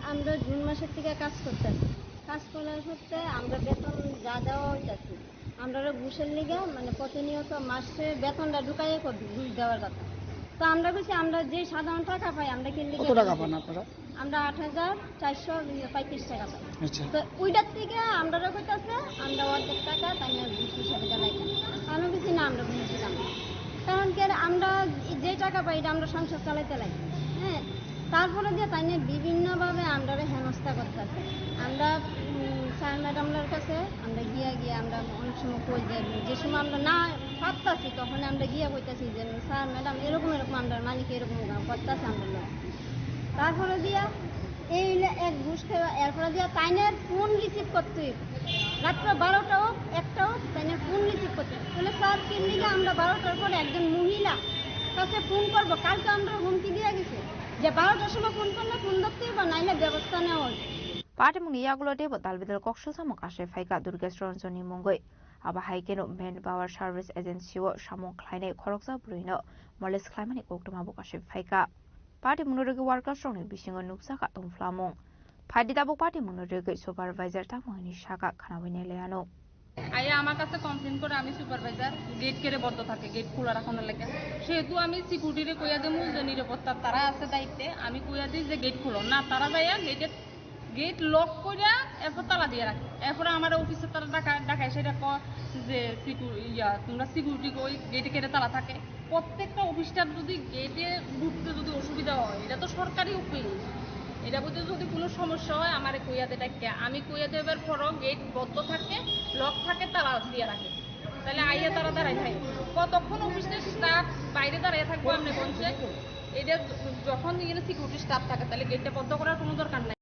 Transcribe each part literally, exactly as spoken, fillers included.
আমরা জুন মাসের থেকে কাজ করতেছি। কাজ করার সত্ত্বে আমরা বেতন যা দেওয়া হইতাছে, আমরা ঘুষের লিগে, মানে, প্রতিনিয়ত মাসে বেতনটা ঢুকাইয়া কর-, ঘুষ দেওয়ার কথা। তো আমরা কইছি, আমরা যে সাধারণ টাকা পাই, আমরা কি লিগে কত টাকা পান আপনারা? আমরা আট হাজার চারশো পঁয়ত্রিশ টাকা পাই। আচ্ছা। তো ওইটার থেকে আমরা কইতাছে, আমরা অর্ধেক টাকা তাই না ঘুষ হিসাবে দিলাইতাম। আমি বলছি, "না, আমরা ঘুষ দিতাম না।" কারণ কি, আর আমরা যে টাকা পাই, এটা আমরা সংসার চালাইতে লাগে। হ্যাঁ, তারপরে দিয়ে তাই নিয়ে বিভিন্নভাবে আমরারে হেনস্থা করতেছে। আমরা, উম, স্যার ম্যাডামদের কাছে আমরা গিয়া গিয়া আমরা অনেক সময় কই যে, যে সময় আমরা না পারতাছি, তখন আমরা গিয়া কইতাছি যে, "স্যার ম্যাডাম, এরকম এরকম আমরা মালিক এরকম করতেছে আমরা।" তারপরে দিয়া এই হইলে এক ঘুষ খাওয়া, এরপরে দিয়া তাইনের ফোন রিসিভ করতে হইব। রাত্র বারোটা হোক, একটা হোক, তাইনের ফোন রিসিভ করতে হইব। বলে, "স্যার, কিল্লিগা আমরা বারোটার পরে একজন মহিলা কাছে ফোন করবো, কালকে আমরা হুমকি দিয়ে গেছে যে বারোটার সময় ফোন করলে ফোন ধরতে হইব, নাইলে ব্যবস্থা নেওয়া হইব।" Patimungni yagulo teibo dalbidal kok sujamo kasui phaikha Durgesh Ranjonni mungwi. Abo hai kheno Manpower Service Agency o samung khlainai khoroksa bwrwino molest khlaimani koktwma bo kasui phaikha. Patimungno rwgwi workers rokni bisingo nukjakha tongphlamung. Phaidi tabuk patimungno rwgwi supervisor tamo hwnwi sakha khnaui nailaiano. আইয়া আমার কাছে কমপ্লেন করে, আমি supervisor, gate কেড়ে বন্ধ থাকে, গেট খোলা রাখানোর লেগে। সেহেতু আমি সিকিউরিটিরে কইয়া দেবো যে নিরাপত্তা তারা আছে দায়িত্বে, আমি কইয়া দিই যে গেট খোলো না, তারা যাইয়া গেটে, গেট লক করিয়া এরপর তালা দিয়ে রাখে। এরপরে আমার অফিসে তারা ডাকা, ডাকায় সেটা কয় যে সিকিউ-, ইয়া, তোমরা সিকিউরিটি কই, গেটে কেড়ে তালা থাকে। প্রত্যেকটা অফিসটার যদি গেটে ঢুকতে যদি অসুবিধা হয়, এটা তো সরকারি অফিস, এটা বুঝতে যদি কোনো সমস্যা হয়, আমারে কইয়া দে ডাকিয়া। আমি কইয়া দেবার পরও গেট বন্ধ থাকে, লক থাকে, তালা দিয়ে রাখে। তাহলে আইয়া তারা দাঁড়ায় থাকে। কতক্ষণ অফিসের স্টাফ বাইরে দাঁড়ায় থাকবো আমরা বলছে? এটা যখন এখানে সিকিউরিটি স্টাফ থাকে, তাহলে গেটটা বন্ধ করার কোনো দরকার নাই।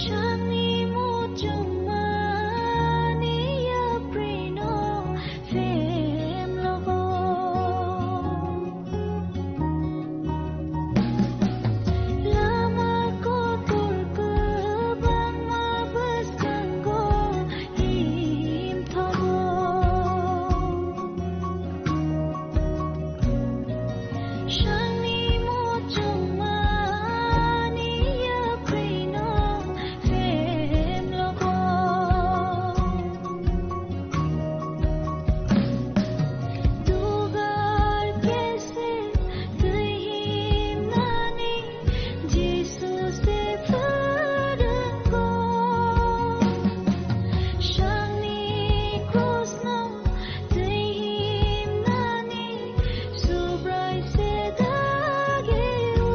Sangni muchungmani yaprino phem logo. Lama kotor kwbangma bwskango himthogo. Sangni muchungmani yaprino phem logo. Dugar kese twi himnani Jisu se pharwngo. Sangni krusno twi himnani Subrai se dagio.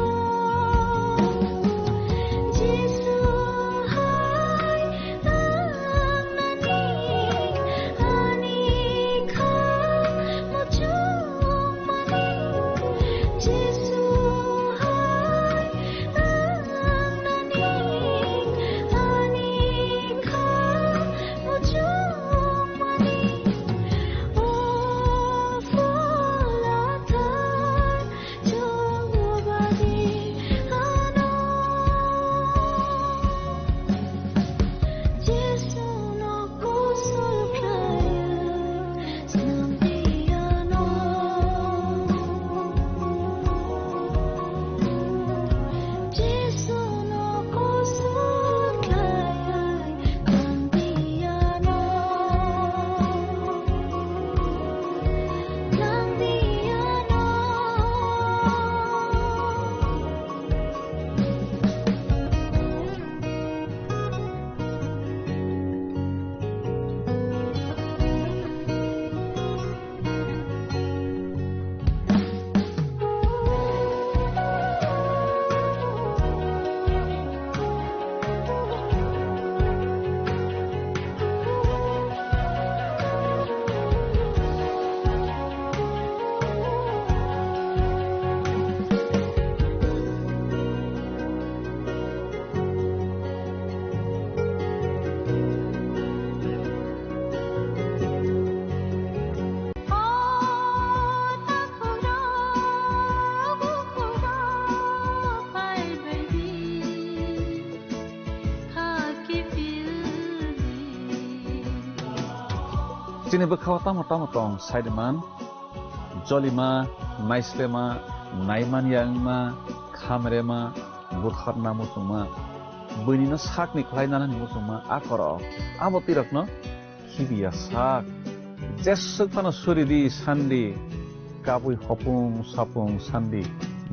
Jisu hai ang nani ani kha muchungmani. Jisu hai ang nani ani kha muchungmani. O Phola Thar Chubachu ano Jisu no kusul khlaiwi snamdi ano. Jisu no kusul khlaiwi snamdi ano. Snamdi ano. Chini bwkhao tamo tamo tong, saiman, jolima, naislema, naiman ya wngma, khamrema, butharna muchungma, buinino sakni khlai nanani muchungma, a korok, abo twi rokno khibiya sak. Jeswk phano suri di sandi, kabui hopung sapung sandi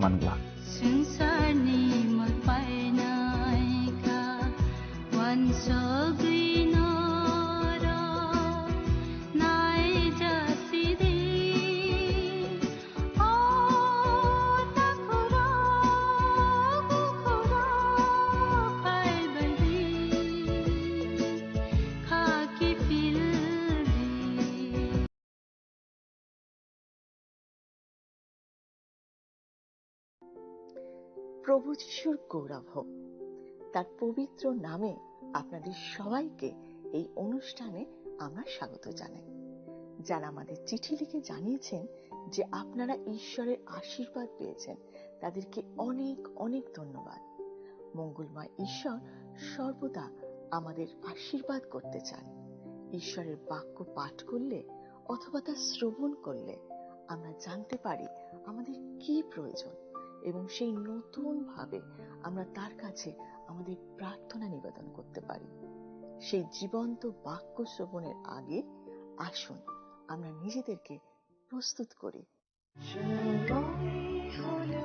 man glak. Swngcharni mwtai naikha, uansugwi norok naijasidi. O takhurok, bukhurok, phaibaidi, khaki pildi. প্রভু যিশুর গৌরব হোক। তার পবিত্র নামে আপনাদের সবাইকে এই অনুষ্ঠানে আমরা স্বাগত জানাই। যারা আমাদের চিঠি লিখে জানিয়েছেন যে আপনারা ঈশ্বরের আশীর্বাদ পেয়েছেন, তাদেরকে অনেক অনেক ধন্যবাদ। মঙ্গলময় ঈশ্বর সর্বদা আমাদের আশীর্বাদ করতে চান। ঈশ্বরের বাক্য পাঠ করলে অথবা তা শ্রবণ করলে আমরা জানতে পারি আমাদের কি প্রয়োজন এবং সেই নতুনভাবে আমরা তার কাছে আমাদের প্রার্থনা নিবেদন করতে পারি। সেই জীবন্ত বাক্য শ্রবণের আগে আসুন আমরা নিজেদেরকে প্রস্তুত করি। সময় হলো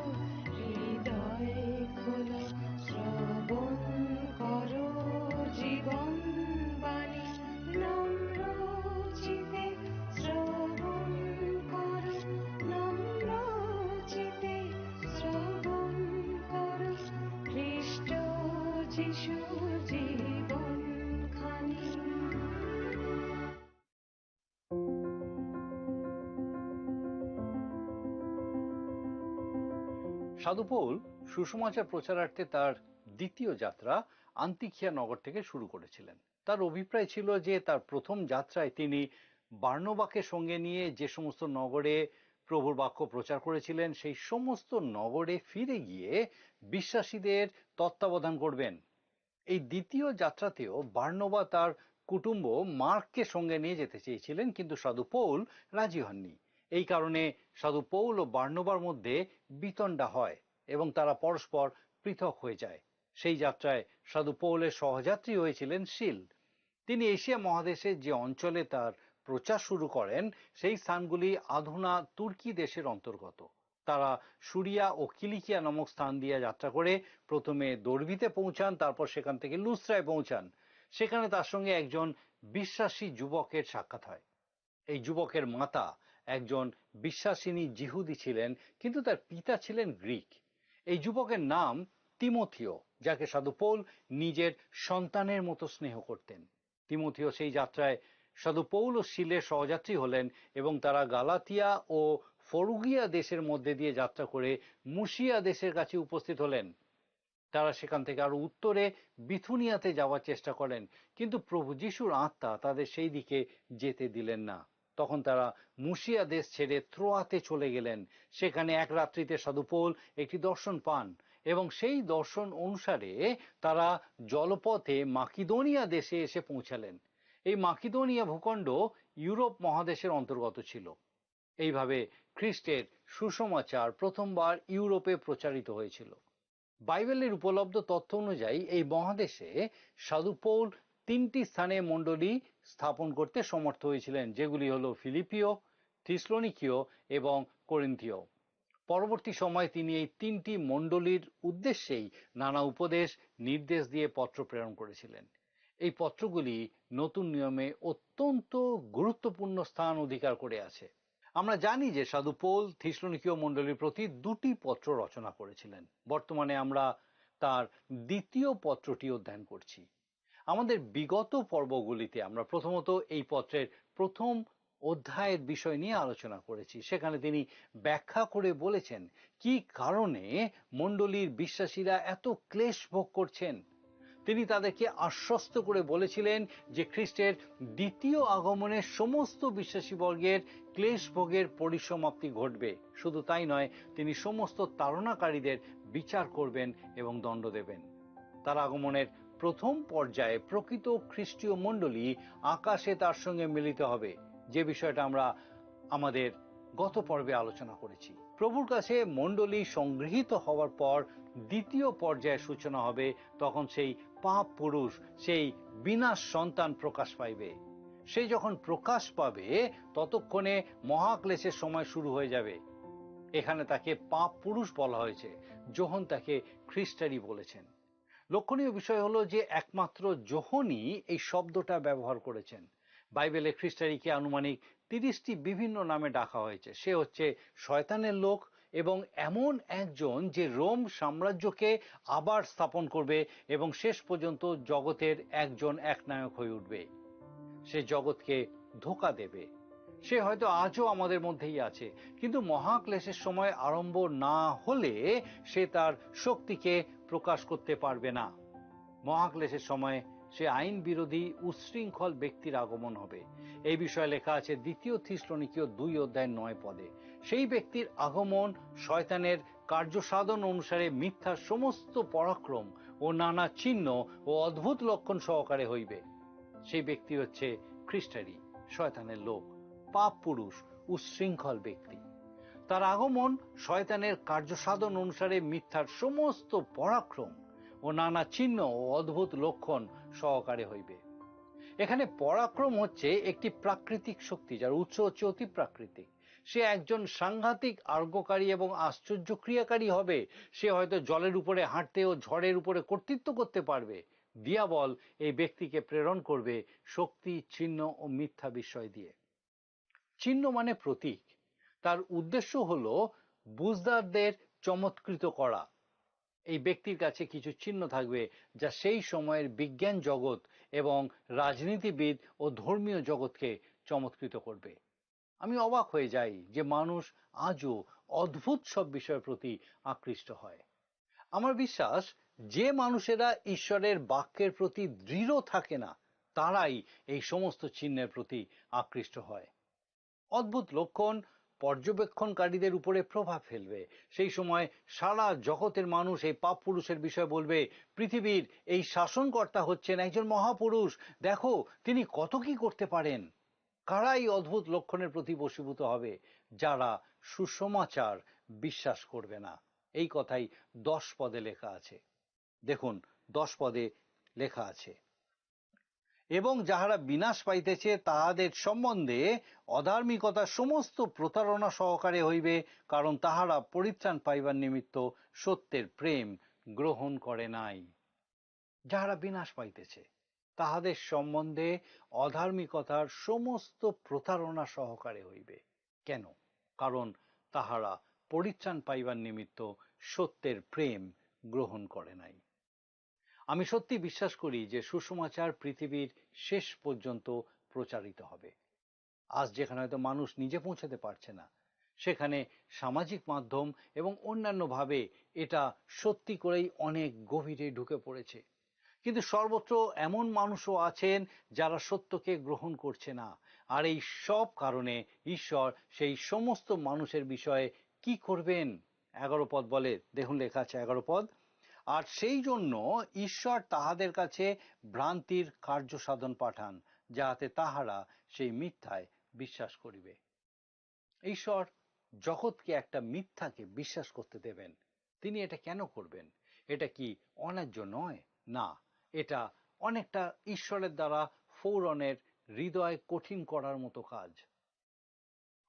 হৃদয় খোলো, শ্রবণ করো জীবন বাণী। নম্র চিতে শ্রবণ করো, নম্র চিতে শ্রবণ করো খ্রিস্ট যিশুর জীবন খানি। সাধু পৌল সুসমাচার প্রচারার্থে তার দ্বিতীয় যাত্রা আন্তিখিয়া নগর থেকে শুরু করেছিলেন। তার অভিপ্রায় ছিল যে তার প্রথম যাত্রায় তিনি বার্নবাকে সঙ্গে নিয়ে যে সমস্ত নগরে প্রভুর বাক্য প্রচার করেছিলেন, সেই সমস্ত নগরে ফিরে গিয়ে বিশ্বাসীদের তত্ত্বাবধান করবেন। এই দ্বিতীয় যাত্রাতেও বার্নবা তার কুটুম্ব মার্ককে সঙ্গে নিয়ে যেতে চেয়েছিলেন, কিন্তু সাধু পৌল রাজি হননি। এই কারণে সাধু পৌল ও বার্নবার মধ্যে বিতণ্ডা হয় এবং তারা পরস্পর পৃথক হয়ে যায়। সেই যাত্রায় সাধু পৌলের সহযাত্রী হয়েছিলেন সিল। তিনি এশিয়া মহাদেশে যে অঞ্চলে তার প্রচার শুরু করেন, সেই স্থানগুলি আধুনা তুর্কি দেশের অন্তর্গত। তারা সুরিয়া ও কিলিকিয়া নামক স্থান দিয়ে যাত্রা করে প্রথমে দর্বিতে পৌঁছান, তারপর সেখান থেকে লুস্ত্রায় পৌঁছান। সেখানে তার সঙ্গে একজন বিশ্বাসী যুবকের সাক্ষাৎ হয়। এই যুবকের মাতা একজন বিশ্বাসিনী যিহুদি ছিলেন, কিন্তু তার পিতা ছিলেন গ্রিক। এই যুবকের নাম তিমোথিও, যাকে সাধু পৌল নিজের সন্তানের মতো স্নেহ করতেন। তিমোথিও সেই যাত্রায় সাধু পৌল ও সিলের সহযাত্রী হলেন এবং তারা গালাতিয়া ও ফরুগিয়া দেশের মধ্যে দিয়ে যাত্রা করে মুসিয়া দেশের কাছে উপস্থিত হলেন। তারা সেখান থেকে আরো উত্তরে বিথুনিয়াতে যাওয়ার চেষ্টা করেন, কিন্তু প্রভু যিশুর আত্মা তাদের সেই দিকে যেতে দিলেন না। তখন তারা মুসিয়া দেশ ছেড়ে ত্রোয়াতে চলে গেলেন। সেখানে এক রাত্রিতে সাধু পৌল একটি দর্শন পান এবং সেই দর্শন অনুসারে তারা জলপথে মাকিদোনিয়া দেশে এসে পৌঁছালেন। এই মাকিদোনিয়া ভূখণ্ড ইউরোপ মহাদেশের অন্তর্গত ছিল। এইভাবে খ্রিস্টের সুসমাচার প্রথমবার ইউরোপে প্রচারিত হয়েছিল। বাইবেলের উপলব্ধ তথ্য অনুযায়ী এই মহাদেশে সাধু পৌল তিনটি স্থানে মণ্ডলী স্থাপন করতে সমর্থ হয়েছিলেন, যেগুলি হলো ফিলিপিও, থিসলনিকিও এবং করিন্থিও। পরবর্তী সময়ে তিনি এই তিনটি মণ্ডলীর উদ্দেশ্যেই নানা উপদেশ, নির্দেশ দিয়ে পত্র প্রেরণ করেছিলেন। এই পত্রগুলি নতুন নিয়মে অত্যন্ত গুরুত্বপূর্ণ স্থান অধিকার করে আছে। আমরা জানি যে সাধু পৌল থিসলনিকীয় মণ্ডলীর প্রতি দুটি পত্র রচনা করেছিলেন। বর্তমানে আমরা তার দ্বিতীয় পত্রটি অধ্যয়ন করছি। আমাদের বিগত পর্বগুলিতে আমরা প্রথমত এই পত্রের প্রথম অধ্যায়ের বিষয় নিয়ে আলোচনা করেছি। সেখানে তিনি ব্যাখ্যা করে বলেছেন কি কারণে মণ্ডলীর বিশ্বাসীরা এত ক্লেশ ভোগ করছেন। তিনি তাদেরকে আশ্বস্ত করে বলেছিলেন যে খ্রিস্টের দ্বিতীয় আগমনে সমস্ত বিশ্বাসী বর্গের ক্লেশ ভোগের পরিসমাপ্তি ঘটবে। শুধু তাই নয়, তিনি সমস্ত তাড়নাকারীদের বিচার করবেন এবং দণ্ড দেবেন। তার আগমনের প্রথম পর্যায়ে প্রকৃত খ্রিস্টীয় মণ্ডলী আকাশে তার সঙ্গে মিলিত হবে, যে বিষয়টা আমরা আমাদের গত পর্বে আলোচনা করেছি। প্রভুর কাছে মণ্ডলী সংগৃহীত হওয়ার পর দ্বিতীয় পর্যায়ের সূচনা হবে, তখন সেই পাপ পুরুষ, সেই বিনাশ সন্তান প্রকাশ পাইবে। সে যখন প্রকাশ পাবে, ততক্ষণে মহাক্লেশের সময় শুরু হয়ে যাবে। এখানে তাকে পাপ পুরুষ বলা হয়েছে, যোহন তাকে খ্রিস্টারি বলেছেন। লক্ষণীয় বিষয় হলো যে একমাত্র যোহনই এই শব্দটা ব্যবহার করেছেন। বাইবেলে খ্রিস্টারিকে আনুমানিক তিরিশটি বিভিন্ন নামে ডাকা হয়েছে। সে হচ্ছে শয়তানের লোক এবং এমন একজন যে রোম সাম্রাজ্যকে আবার স্থাপন করবে এবং শেষ পর্যন্ত জগতের একজন একনায়ক হয়ে উঠবে। সে জগৎকে ধোঁকা দেবে। সে হয়তো আজও আমাদের মধ্যেই আছে, কিন্তু মহাক্লেশের সময় আরম্ভ না হলে সে তার শক্তিকে প্রকাশ করতে পারবে না। মহাক্লেশের সময় সে আইন বিরোধী উচ্ছৃঙ্খল ব্যক্তির আগমন হবে। এই বিষয়ে লেখা আছে দ্বিতীয় থিসলনিকীয় দুই অধ্যায় নয় পদে। সেই ব্যক্তির আগমন শয়তানের কার্যসাধন অনুসারে মিথ্যা সমস্ত পরাক্রম ও নানা চিহ্ন ও অদ্ভুত লক্ষণ সহকারে হইবে। সেই ব্যক্তি হচ্ছে খ্রিস্টারি, শয়তানের লোক, পাপ পুরুষ, উচ্ছৃঙ্খল ব্যক্তি। তার আগমন শয়তানের কার্যসাধন অনুসারে মিথ্যার সমস্ত পরাক্রম ও নানা চিহ্ন ও অদ্ভুত লক্ষণ সহকারে হইবে। এখানে পরাক্রম হচ্ছে একটি প্রাকৃতিক শক্তি, যার উৎস হচ্ছে অতি প্রাকৃতিক। সে একজন সাংঘাতিক আরোগ্যকারী এবং আশ্চর্যক্রিয়াকারী হবে। সে হয়তো জলের উপরে হাঁটতে ও ঝড়ের উপরে কর্তৃত্ব করতে পারবে। দিয়াবল এই ব্যক্তিকে প্রেরণ করবে শক্তি, চিহ্ন ও মিথ্যা বিষয় দিয়ে। চিহ্ন মানে প্রতীক। তার উদ্দেশ্য হলো বুঝদারদের চমৎকৃত করা। এই ব্যক্তির কাছে কিছু চিহ্ন থাকবে, যা সেই সময়ের বিজ্ঞান জগৎ এবং রাজনীতিবিদ ও ধর্মীয় জগৎকে চমৎকৃত করবে। আমি অবাক হয়ে যাই যে মানুষ আজও অদ্ভুত সব বিষয়ের প্রতি আকৃষ্ট হয়। আমার বিশ্বাস, যে মানুষেরা ঈশ্বরের বাক্যের প্রতি দৃঢ় থাকে না, তারাই এই সমস্ত চিহ্নের প্রতি আকৃষ্ট হয়। অদ্ভুত লক্ষণ পর্যবেক্ষণকারীদের উপরে প্রভাব ফেলবে। সেই সময় সারা জগতের মানুষ এই পাপ পুরুষের বিষয়ে বলবে, "পৃথিবীর এই শাসনকর্তা হচ্ছেন একজন মহাপুরুষ, দেখো তিনি কত কি করতে পারেন।" কারা এই অদ্ভুত লক্ষণের প্রতি বশীভূত হবে? যারা সুসমাচার বিশ্বাস করবে না। এই কথাই দশ পদে লেখা আছে। দেখুন, দশ পদে লেখা আছে, "এবং যাহারা বিনাশ পাইতেছে, তাহাদের সম্বন্ধে অধার্মিকতার সমস্ত প্রতারণা সহকারে হইবে, কারণ তাহারা পরিত্রাণ পাইবার নিমিত্ত সত্যের প্রেম গ্রহণ করে নাই।" যাহারা বিনাশ পাইতেছে, তাহাদের সম্বন্ধে অধার্মিকতার সমস্ত প্রতারণা সহকারে হইবে। কেন? কারণ তাহারা পরিত্রাণ পাইবার নিমিত্ত সত্যের প্রেম গ্রহণ করে নাই। আমি সত্যি বিশ্বাস করি যে সুসমাচার পৃথিবীর শেষ পর্যন্ত প্রচারিত হবে। আজ যেখানে হয়তো মানুষ নিজে পৌঁছাতে পারছে না, সেখানে সামাজিক মাধ্যম এবং অন্যান্যভাবে এটা সত্যি করেই অনেক গভীরে ঢুকে পড়েছে। কিন্তু সর্বত্র এমন মানুষও আছেন যারা সত্যকে গ্রহণ করছে না। আর এই সব কারণে ঈশ্বর সেই সমস্ত মানুষের বিষয়ে কি করবেন? এগারো পদ বলে, দেখুন লেখা আছে এগারো পদ, "আর সেই জন্য ঈশ্বর তাহাদের কাছে ভ্রান্তির কার্য সাধন পাঠান, যাহাতে তাহারা সেই মিথ্যায় বিশ্বাস করিবে।" ঈশ্বর জগৎকে একটা মিথ্যাকে বিশ্বাস করতে দেবেন। তিনি এটা কেন করবেন? এটা কি অন্যায্য নয়? না, এটা অনেকটা ঈশ্বরের দ্বারা ফরৌনের হৃদয় কঠিন করার মতো কাজ।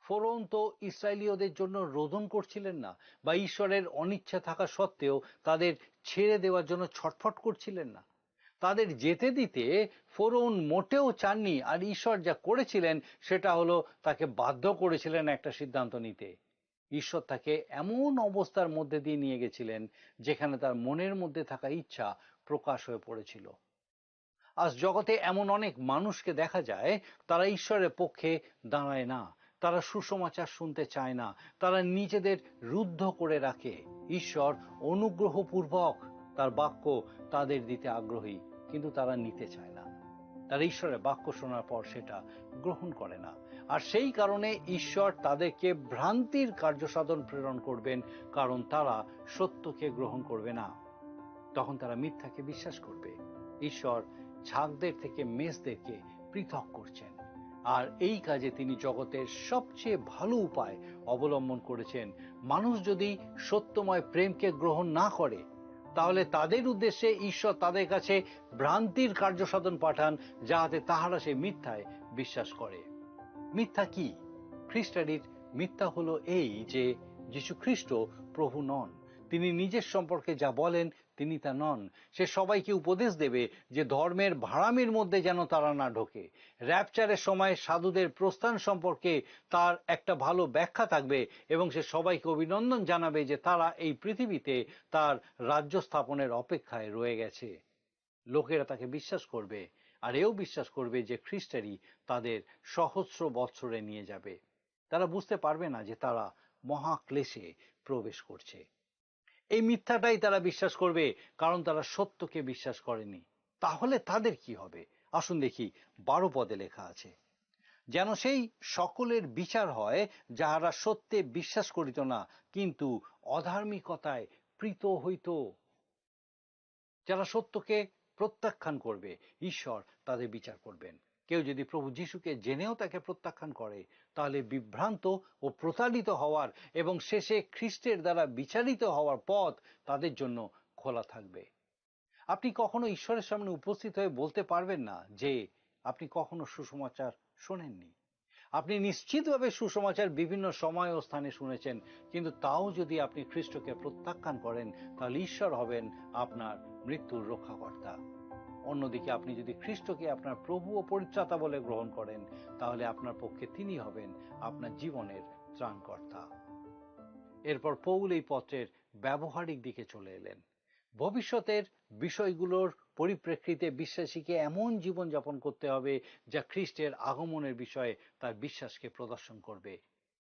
ফরৌন তো ইসরায়েলীয়দের জন্য রোদন করছিলেন না, বা ঈশ্বরের অনিচ্ছা থাকা সত্ত্বেও তাদের ছেড়ে দেওয়ার জন্য ছটফট করছিলেন না। তাদের যেতে দিতে ফরৌন মোটেও চাননি, আর ঈশ্বর যা করেছিলেন সেটা হলো তাকে বাধ্য করেছিলেন একটা সিদ্ধান্ত নিতে। ঈশ্বর তাকে এমন অবস্থার মধ্যে দিয়ে নিয়ে গেছিলেন যেখানে তার মনের মধ্যে থাকা ইচ্ছা প্রকাশ হয়ে পড়েছিল। আজ জগতে এমন অনেক মানুষকে দেখা যায়, তারা ঈশ্বরের পক্ষে দাঁড়ায় না, তারা সুসমাচার শুনতে চায় না, তারা নিজেদের রুদ্ধ করে রাখে। ঈশ্বর অনুগ্রহপূর্বক তার বাক্য তাদের দিতে আগ্রহী, কিন্তু তারা নিতে চায় না। তারা ঈশ্বরের বাক্য শোনার পর সেটা গ্রহণ করে না। আর সেই কারণে ঈশ্বর তাদেরকে ভ্রান্তির কার্যসাধন প্রেরণ করবেন, কারণ তারা সত্যকে গ্রহণ করবে না। তখন তারা মিথ্যাকে বিশ্বাস করবে। ঈশ্বর ছাগদের থেকে মেষদেরকে পৃথক করছেন, আর এই কাজে তিনি জগতের সবচেয়ে ভালো উপায় অবলম্বন করেছেন। মানুষ যদি সত্যময় প্রেমকে গ্রহণ না করে, তাহলে তাদের উদ্দেশ্যে ঈশ্বর তাদের কাছে ভ্রান্তির কার্যসাধন পাঠান, যাহাতে তাহারা সেই মিথ্যায় বিশ্বাস করে। মিথ্যা কি? খ্রিস্টানির মিথ্যা হলো এই যে যীশু খ্রিস্ট প্রভু নন। তিনি নিজের সম্পর্কে যা বলেন, তিনি তা নন। সে সবাইকে উপদেশ দেবে যে ধর্মের ভাড়ামির মধ্যে যেন তারা না ঢোকে। র্যাপচারের সময় সাধুদের প্রস্থান সম্পর্কে তার একটা ভালো ব্যাখ্যা থাকবে এবং সে সবাইকে অভিনন্দন জানাবে যে তারা এই পৃথিবীতে তার রাজ্য স্থাপনের অপেক্ষায় রয়ে গেছে। লোকেরা তাকে বিশ্বাস করবে, আর এও বিশ্বাস করবে যে খ্রিস্টানই তাদের সহস্র বৎসরে নিয়ে যাবে। তারা বুঝতে পারবে না যে তারা মহাক্লেশে প্রবেশ করছে। এই মিথ্যাটাই তারা বিশ্বাস করবে, কারণ তারা সত্যকে বিশ্বাস করেনি। তাহলে তাদের কি হবে? আসুন দেখি, বারো পদে লেখা আছে, "যেন সেই সকলের বিচার হয়, যাহারা সত্যে বিশ্বাস করিত না, কিন্তু অধার্মিকতায় প্রীত হইত।" যারা সত্যকে প্রত্যাখ্যান করবে, ঈশ্বর তাদের বিচার করবেন। কেউ যদি প্রভু যীশুকে জেনেও তাকে প্রত্যাখ্যান করে, তাহলে বিভ্রান্ত ও প্রতারিত হওয়ার এবং শেষে খ্রিস্টের দ্বারা বিচারিত হওয়ার পথ তাদের জন্য খোলা থাকবে। আপনি কখনো ঈশ্বরের সামনে উপস্থিত হয়ে বলতে পারবেন না যে আপনি কখনো সুসমাচার শোনেননি। আপনি নিশ্চিতভাবে সুসমাচার বিভিন্ন সময় ও স্থানে শুনেছেন, কিন্তু তাও যদি আপনি খ্রিস্টকে প্রত্যাখ্যান করেন, তাহলে ঈশ্বর হবেন আপনার মৃত্যুর রক্ষাকর্তা। অন্যদিকে আপনি যদি খ্রিস্টকে আপনার প্রভু ও পরিত্রাতা বলে গ্রহণ করেন, তাহলে আপনার পক্ষে তিনি হবেন আপনার জীবনের ত্রাণকর্তা। এরপর পৌল এই পত্রের ব্যবহারিক দিকে চলে এলেন। ভবিষ্যতের বিষয়গুলোর পরিপ্রেক্ষিতে বিশ্বাসীকে এমন জীবনযাপন করতে হবে, যা খ্রিস্টের আগমনের বিষয়ে তার বিশ্বাসকে প্রদর্শন করবে।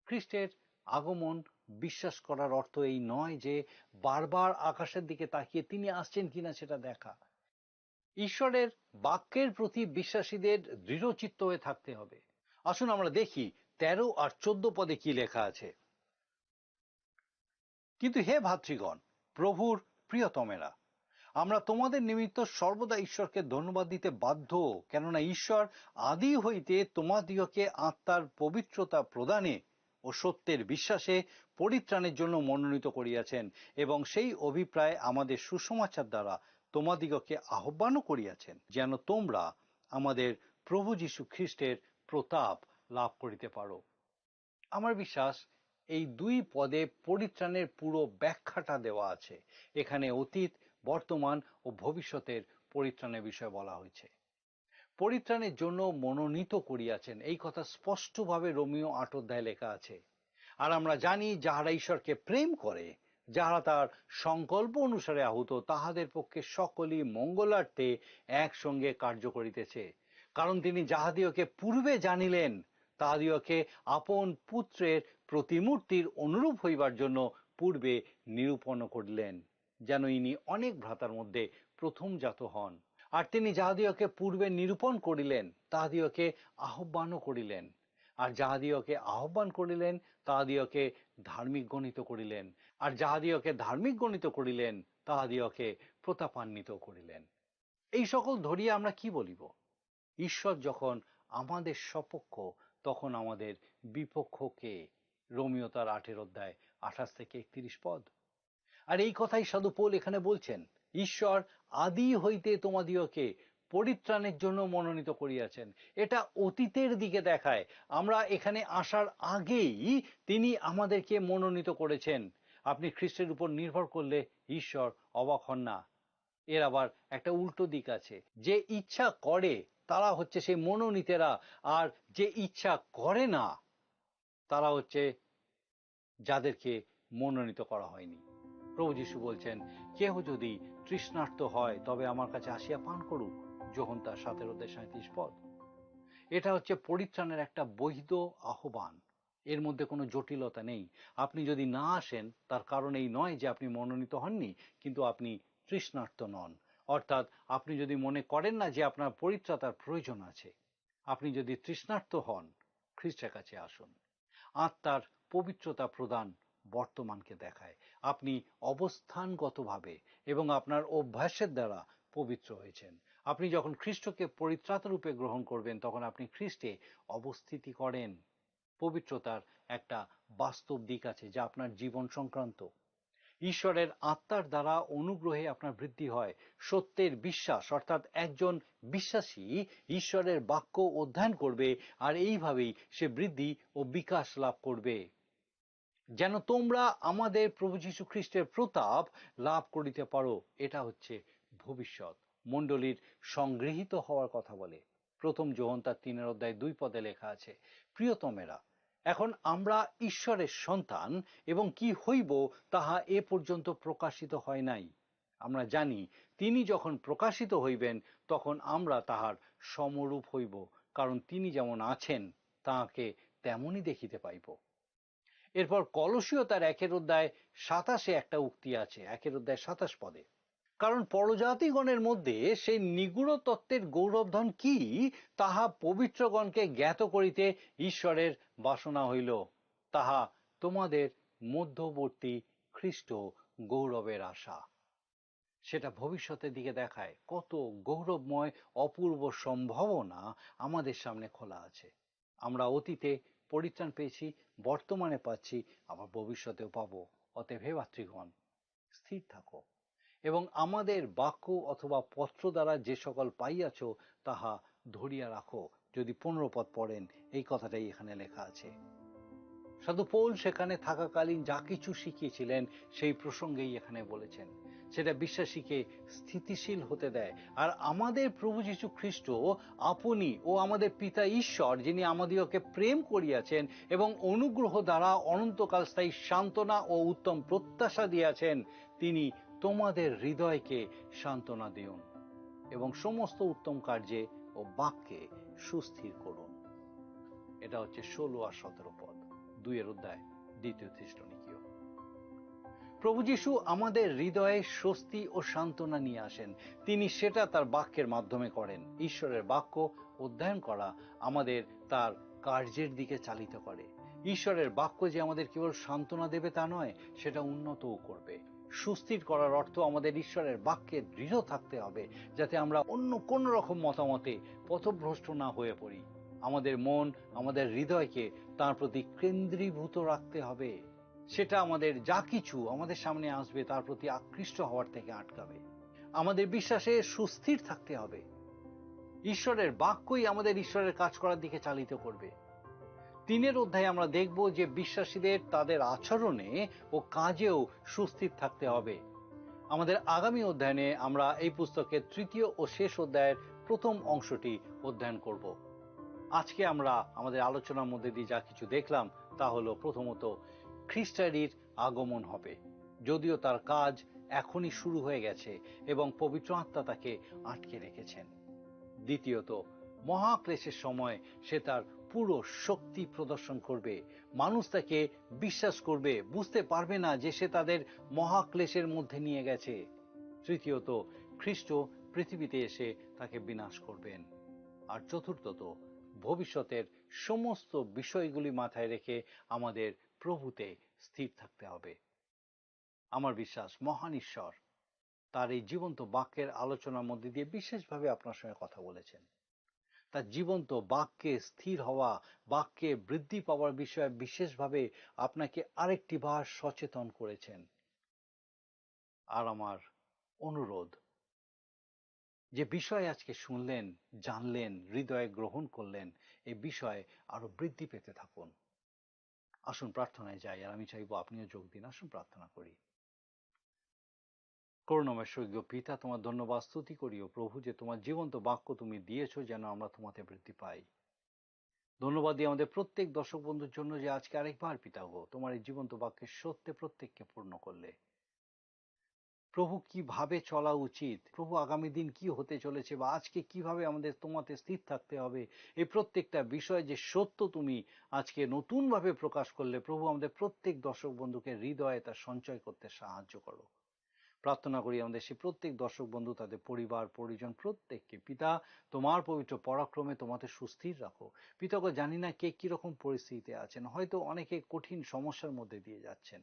খ্রিস্টের আগমন বিশ্বাস করার অর্থ এই নয় যে বারবার আকাশের দিকে তাকিয়ে তিনি আসছেন কিনা সেটা দেখা। ঈশ্বরের বাক্যের প্রতি বিশ্বাসীদের দৃঢ় চিত্ত হয়ে থাকতে হবে। আসুন আমরা দেখি তেরো আর চোদ্দ পদে কি লেখা আছে। কিন্তু হে ভাতৃগণ, প্রভুর প্রিয়তমেরা, আমরা তোমাদের নিমিত্ত সর্বদা ঈশ্বরকে ধন্যবাদ দিতে বাধ্য, কেননা ঈশ্বর আদি হইতে তোমাদিগকে আত্মার পবিত্রতা প্রদানে ও সত্যের বিশ্বাসে পরিত্রাণের জন্য মনোনীত করিয়াছেন, এবং সেই অভিপ্রায় আমাদের সুসমাচার দ্বারা তোমাদিগকে আহ্বানও করিয়াছেন, যেন তোমরা আমাদের প্রভু যীশু খ্রিস্টের প্রতাপ লাভ করিতে পারো। আমার বিশ্বাস, এই দুই পদে পরিত্রাণের পুরো ব্যাখ্যাটা দেওয়া আছে। এখানে অতীত, বর্তমান ও ভবিষ্যতের পরিত্রাণের বিষয়ে বলা হয়েছে। পরিত্রাণের জন্য মনোনীত করিয়াছেন, এই কথা স্পষ্টভাবে রোমীয় আট অধ্যায়ে লেখা আছে। আর আমরা জানি, যাহারা ঈশ্বরকে প্রেম করে, যাহারা তার সংকল্প অনুসারে আহত, তাহাদের পক্ষে সকলই মঙ্গলার্থে একসঙ্গে কার্য করিতেছে। কারণ তিনি যাহাদিগকে পূর্বে জানিলেন, তাহাদিগকে আপন পুত্রের প্রতিমূর্তির অনুরূপ হইবার জন্য পূর্বে নিরূপণ করিলেন, যেন ইনি অনেক ভ্রাতার মধ্যে প্রথমজাত হন। আর তিনি যাহাদিগকে পূর্বে নিরূপণ করিলেন, তাহাদিগকে আহ্বানও করিলেন। আর যাহাদিগকে আহ্বান করিলেন, তাহাদিগকে ধার্মিক গণিত করিলেন। আর যাহাদিগকে ধার্মিক গণিত করিলেন, তাহাদিগকে প্রতাপান্বিত করিলেন। এই সকল ধরিয়া আমরা কি বলিব? ঈশ্বর যখন আমাদের সপক্ষ, তখন আমাদের বিপক্ষ কে? রোমীয় তার আটের অধ্যায় আঠাশ থেকে একত্রিশ পদ। আর এই কথাই সাধু পৌল এখানে বলছেন, ঈশ্বর আদি হইতে তোমাদিগকে পরিত্রাণের জন্য মনোনীত করিয়াছেন। এটা অতীতের দিকে দেখায়, আমরা এখানে আসার আগেই তিনি আমাদেরকে মনোনীত করেছেন। আপনি খ্রিস্টের উপর নির্ভর করলে ঈশ্বর অবাক হন না। এর আবার একটা উল্টো দিক আছে, যে ইচ্ছা করে তারা হচ্ছে সেই মনোনীতেরা, আর যে ইচ্ছা করে না তারা হচ্ছে যাদেরকে মনোনীত করা হয়নি। প্রভু যীশু বলছেন, "কেহ যদি তৃষ্ণার্ত হয়, তবে আমার কাছে আসিয়া পান করুক।" যোহন তার সাতের অধ্যায় সাঁইত্রিশ পদ। এটা হচ্ছে পরিত্রাণের একটা বৈধ আহ্বান, এর মধ্যে কোনো জটিলতা নেই। আপনি যদি না আসেন, তার কারণ এই নয় যে আপনি মনোনীত হননি, কিন্তু আপনি তৃষ্ণার্ত নন। অর্থাৎ আপনি যদি মনে করেন না যে আপনার পরিত্রাতার প্রয়োজন আছে, আপনি যদি তৃষ্ণার্ত হন, খ্রিস্টের কাছে আসুন। আত্মার পবিত্রতা প্রদান বর্তমানকে দেখায়। আপনি অবস্থানগতভাবে এবং আপনার অভ্যাসের দ্বারা পবিত্র হয়েছেন। আপনি যখন খ্রিস্টকে পরিত্রাতা রূপে গ্রহণ করবেন, তখন আপনি খ্রিস্টে অবস্থিতি করেন। পবিত্রতার একটা বাস্তব দিক আছে, যা আপনার জীবন সংক্রান্ত। ঈশ্বরের আত্মার দ্বারা অনুগ্রহে আপনার বৃদ্ধি হয়। সত্যের বিশ্বাস, অর্থাৎ একজন বিশ্বাসী ঈশ্বরের বাক্য অধ্যয়ন করবে, আর এইভাবেই সে বৃদ্ধি ও বিকাশ লাভ করবে। যেন তোমরা আমাদের প্রভু যীশু খ্রিস্টের প্রতাপ লাভ করিতে পারো, এটা হচ্ছে ভবিষ্যৎ। মণ্ডলীর সংগৃহীত হওয়ার কথা বলে। প্রথম যোহন তার তিনের অধ্যায় দুই পদে লেখা আছে, "প্রিয়তমেরা, এখন আমরা ঈশ্বরের সন্তান, এবং কি হইব তাহা এ পর্যন্ত প্রকাশিত হয় নাই। আমরা জানি তিনি যখন প্রকাশিত হইবেন, তখন আমরা তাহার সমরূপ হইব, কারণ তিনি যেমন আছেন, তাহাকে তেমনই দেখিতে পাইব।" এরপর কলসীয় তার একের অধ্যায় সাতাশে একটা উক্তি আছে, একের অধ্যায় সাতাশ পদে, "কারণ পরজাতিগণের মধ্যে সেই নিগূঢ় তত্ত্বের গৌরবধন কি, তাহা পবিত্রগণকে জ্ঞাত করিতে ঈশ্বরের বাসনা হইল, তাহা তোমাদের মধ্যবর্তী খ্রিস্ট গৌরবের আশা।" সেটা ভবিষ্যতের দিকে দেখায়। কত গৌরবময়, অপূর্ব সম্ভাবনা আমাদের সামনে খোলা আছে। আমরা অতীতে পরিত্রাণ পেয়েছি, বর্তমানে পাচ্ছি, আবার ভবিষ্যতেও পাবো। অতএব হে ভাতৃগণ, স্থির থাকো এবং আমাদের বাক্য অথবা পত্র দ্বারা যে সকল পাইয়াছ, তাহা ধরিয়া রাখো। যদি পনেরো পদ পড়েন, এই কথাটাই এখানে লেখা আছে। সাধু পৌল সেখানে থাকাকালীন যা কিছু শিখিয়েছিলেন, সেই প্রসঙ্গেই এখানে বলেছেন। সেটা বিশ্বাসীকে স্থিতিশীল হতে দেয়। আর আমাদের প্রভু যীশু খ্রিস্ট, আপনি ও আমাদের পিতা ঈশ্বর, যিনি আমাদিগকে প্রেম করিয়াছেন এবং অনুগ্রহ দ্বারা অনন্তকাল স্থায়ী সান্ত্বনা ও উত্তম প্রত্যাশা দিয়াছেন, তিনি তোমাদের হৃদয়কে সান্ত্বনা দিন এবং সমস্ত উত্তম কার্যে ও বাক্যে সুস্থির করুন। এটা হচ্ছে ষোলো আর সতেরো পদ, দুইয়ের অধ্যায়, দ্বিতীয় থিসলনিকীয়। প্রভু যীশু আমাদের হৃদয়ে স্বস্তি ও সান্ত্বনা নিয়ে আসেন। তিনি সেটা তার বাক্যের মাধ্যমে করেন। ঈশ্বরের বাক্য অধ্যয়ন করা আমাদের তার কার্যের দিকে চালিত করে। ঈশ্বরের বাক্য যে আমাদের কেবল সান্ত্বনা দেবে তা নয়, সেটা উন্নতও করবে। সুস্থির করার অর্থ আমাদের ঈশ্বরের বাক্যে দৃঢ় থাকতে হবে, যাতে আমরা অন্য কোন রকম মতামতে পথভ্রষ্ট না হয়ে পড়ি। আমাদের মন, আমাদের হৃদয়কে তার প্রতি কেন্দ্রীভূত রাখতে হবে। সেটা আমাদের যা কিছু আমাদের সামনে আসবে, তার প্রতি আকৃষ্ট হওয়ার থেকে আটকাবে। আমাদের বিশ্বাসে সুস্থির থাকতে হবে। ঈশ্বরের বাক্যই আমাদের ঈশ্বরের কাজ করার দিকে চালিত করবে। তিনের অধ্যায়ে আমরা দেখব যে বিশ্বাসীদের তাদের আচরণে ও কাজেও সুস্থির থাকতে হবে। আমাদের আগামী অধ্যয়নে আমরা এই পুস্তকের তৃতীয় ও শেষ অধ্যায়ের প্রথম অংশটি অধ্যয়ন করব। আজকে আমরা আমাদের আলোচনার মধ্যে দিয়ে যা কিছু দেখলাম, তা হলো প্রথমত খ্রিস্টারির আগমন হবে, যদিও তার কাজ এখনই শুরু হয়ে গেছে এবং পবিত্র আত্মা তাকে আটকে রেখেছেন। দ্বিতীয়ত, মহাক্লেশের সময় সে তার পুরো শক্তি প্রদর্শন করবে। মানুষ তাকে বিশ্বাস করবে, বুঝতে পারবে না যে সে তাদের মহাক্লেশের মধ্যে নিয়ে গেছে। তৃতীয়ত, খ্রিস্ট পৃথিবীতে এসে তাকে বিনাশ করবেন। আর চতুর্থত, ভবিষ্যতের সমস্ত বিষয়গুলি মাথায় রেখে আমাদের প্রভুতে স্থির থাকতে হবে। আমার বিশ্বাস, মহান ঈশ্বর তার এই জীবন্ত বাক্যের আলোচনার মধ্যে দিয়ে বিশেষভাবে আপনার সঙ্গে কথা বলেছেন। তার জীবন্ত বাক্যে স্থির হওয়া, বাক্যে বৃদ্ধি পাওয়ার বিষয়ে বিশেষভাবে আপনাকে আরেকটি বার সচেতন করেছেন। আর আমার অনুরোধ, যে বিষয় আজকে শুনলেন, জানলেন, হৃদয়ে গ্রহণ করলেন, এই বিষয়ে আরো বৃদ্ধি পেতে থাকুন। আসুন প্রার্থনায় যাই, আর আমি চাইবো আপনিও যোগ দিন। আসুন প্রার্থনা করি। করুণাময় স্বর্গীয় পিতা, তোমার ধন্যবাদ স্তুতি করি, ও প্রভু, যে তোমার জীবন্ত বাক্য তুমি দিয়েছো, যেন আমরা তোমাতে বৃদ্ধি পাই। ধন্যবাদ দিই আমাদের প্রত্যেক দর্শক বন্ধুর জন্য, যে আজকে আরেকবার, পিতা গো, তোমার এই জীবন্ত বাক্যের সত্যে প্রত্যেককে পূর্ণ করলে। প্রভু, কিভাবে চলা উচিত, প্রভু, আগামী দিন কি হতে চলেছে, বা আজকে কিভাবে আমাদের তোমাতে স্থির থাকতে হবে, এই প্রত্যেকটা বিষয় যে সত্য তুমি আজকে নতুনভাবে প্রকাশ করলে, প্রভু, আমাদের প্রত্যেক দর্শক বন্ধুকে হৃদয়ে তা সঞ্চয় করতে সাহায্য করো। প্রার্থনা করি আমাদের সেই প্রত্যেক দর্শক বন্ধু, তাদের পরিবার পরিজন, প্রত্যেককে, পিতা, তোমার পবিত্র পরাক্রমে তোমাতে সুস্থির রাখো। পিতা গো, জানি না কে কিরকম পরিস্থিতিতে আছেন, হয়তো অনেকে কঠিন সমস্যার মধ্যে দিয়ে যাচ্ছেন,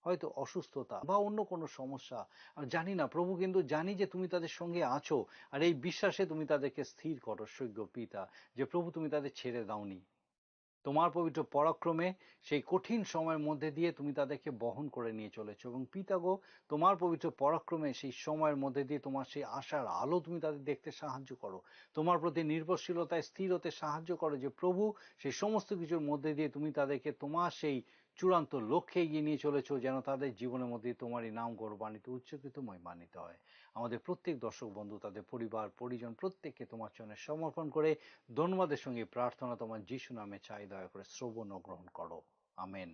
হয়তো অসুস্থতা বা অন্য কোনো সমস্যা, আর জানি না প্রভু, কিন্তু জানি যে তুমি তাদের সঙ্গে আছো। আর এই বিশ্বাসে তুমি তাদেরকে স্থির করো, স্বর্গীয় পিতা, যে প্রভু, তুমি তাদের ছেড়ে দাওনি। তোমার পবিত্র পরাক্রমে সেই কঠিন সময়ের মধ্যে দিয়ে তুমি তাদেরকে বহন করে নিয়ে চলেছো। এবং পিতা গো, তোমার পবিত্র পরাক্রমে সেই সময়ের মধ্যে দিয়ে তোমার সেই আশার আলো তুমি তাদের দেখতে সাহায্য করো। তোমার প্রতি নির্ভরশীলতায় স্থির হতে সাহায্য করো, যে প্রভু, সেই সমস্ত কিছুর মধ্যে দিয়ে তুমি তাদেরকে তোমার সেই চূড়ান্ত লক্ষ্যে এগিয়ে নিয়ে চলেছো, যেন তাদের জীবনের মধ্যে তোমার এই নাম গৌরবান্বিত, উচ্চীকৃত, মহিমান্বিত হয়। আমাদের প্রত্যেক দর্শক বন্ধু, তাদের পরিবার পরিজন, প্রত্যেককে তোমার চরণে সমর্পণ করে ধন্যবাদের সঙ্গে প্রার্থনা তোমার যিশু নামে চাই, দয়া করে শ্রবণ ও গ্রহণ করো। আমেন।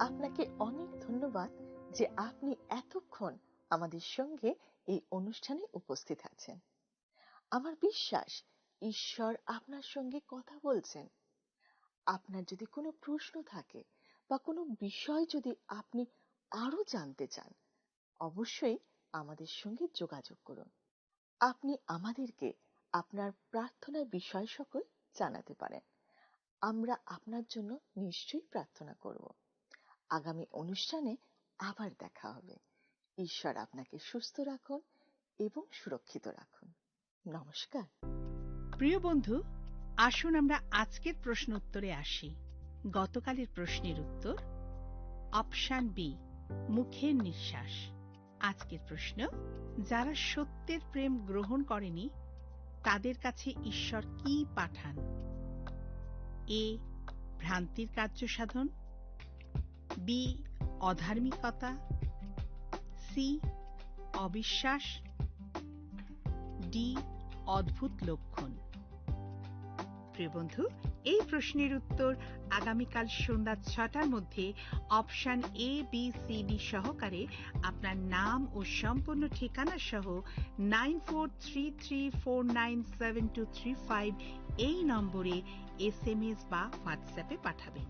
আপনাকে অনেক ধন্যবাদ যে আপনি এতক্ষণ আমাদের সঙ্গে এই অনুষ্ঠানে উপস্থিত আছেন। আমার বিশ্বাস, ঈশ্বর আপনার সঙ্গে কথা বলছেন। আপনার যদি কোনো প্রশ্ন থাকে বা কোনো বিষয় যদি আপনি আরও জানতে চান, অবশ্যই আমাদের সঙ্গে যোগাযোগ করুন। আপনি আমাদেরকে আপনার প্রার্থনার বিষয় সকল জানাতে পারেন। আমরা আপনার জন্য নিশ্চয়ই প্রার্থনা করব। আগামী অনুষ্ঠানে আবার দেখা হবে। ঈশ্বর আপনাকে সুস্থ রাখুন এবং সুরক্ষিত রাখুন। নমস্কার। প্রিয় বন্ধু, আসুন আমরা আজকের প্রশ্ন উত্তরে আসি। গতকালের প্রশ্নের উত্তর অপশন বি, মুখের নিঃশ্বাস। আজকের প্রশ্ন, যারা সত্যের প্রেম গ্রহণ করেনি, তাদের কাছে ঈশ্বর কি পাঠান? এ, ভ্রান্তির কার্য সাধন, বি, অধার্মিকতা, সি, অবিশ্বাস, ডি, অদ্ভুত লক্ষণ। প্রিয় বন্ধু, এই প্রশ্নের উত্তর আগামীকাল সন্ধ্যা ছটার মধ্যে option A, B, C, D সহকারে আপনার নাম ও সম্পূর্ণ ঠিকানা সহ nine four three three four nine seven two three five এই নম্বরে এসএমএস বা WhatsApp-এ পাঠাবেন।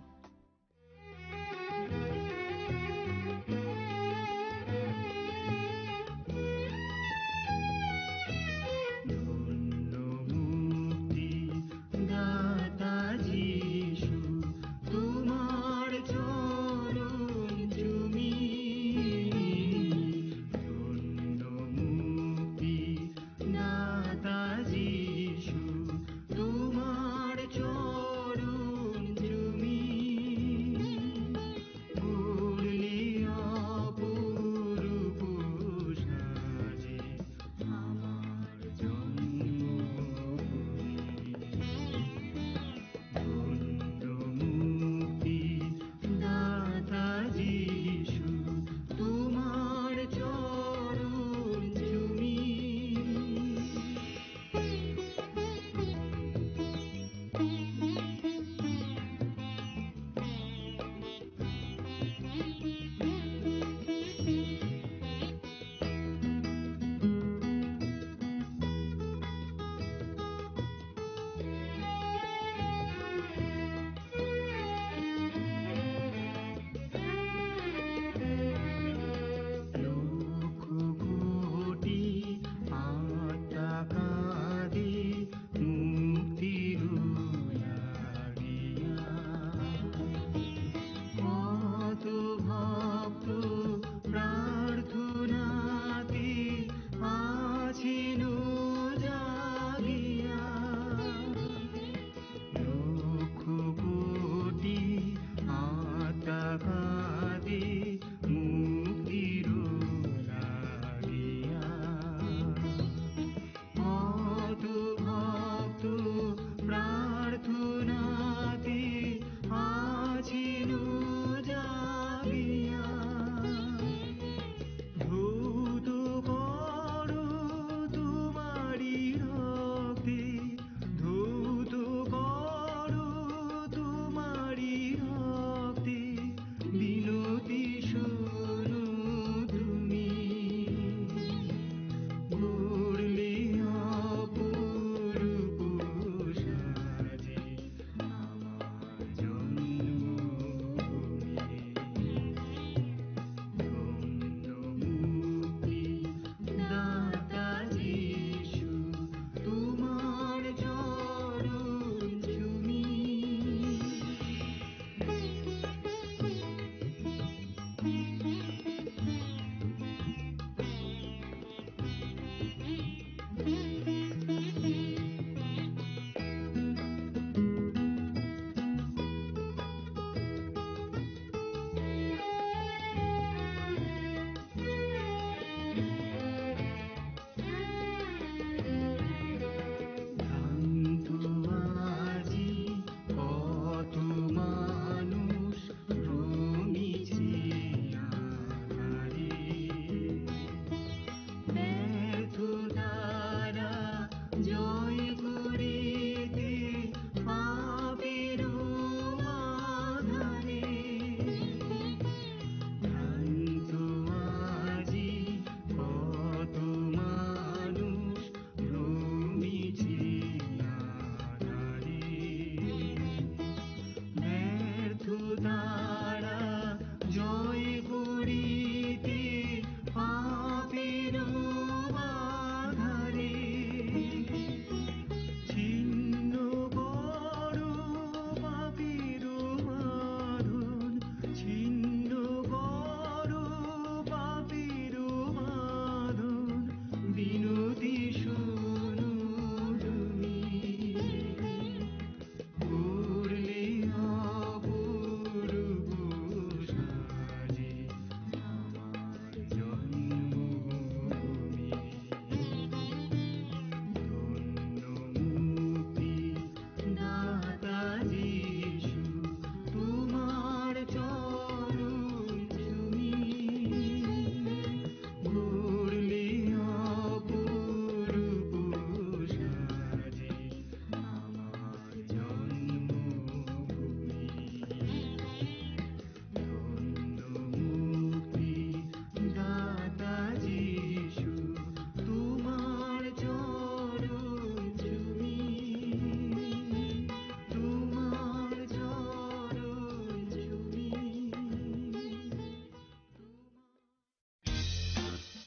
ধন্য মুক্তি দাতা যিশু, তোমার চরণ চুমি। ধন্য মুক্তি দাতা যিশু, তোমার চরণ চুমি।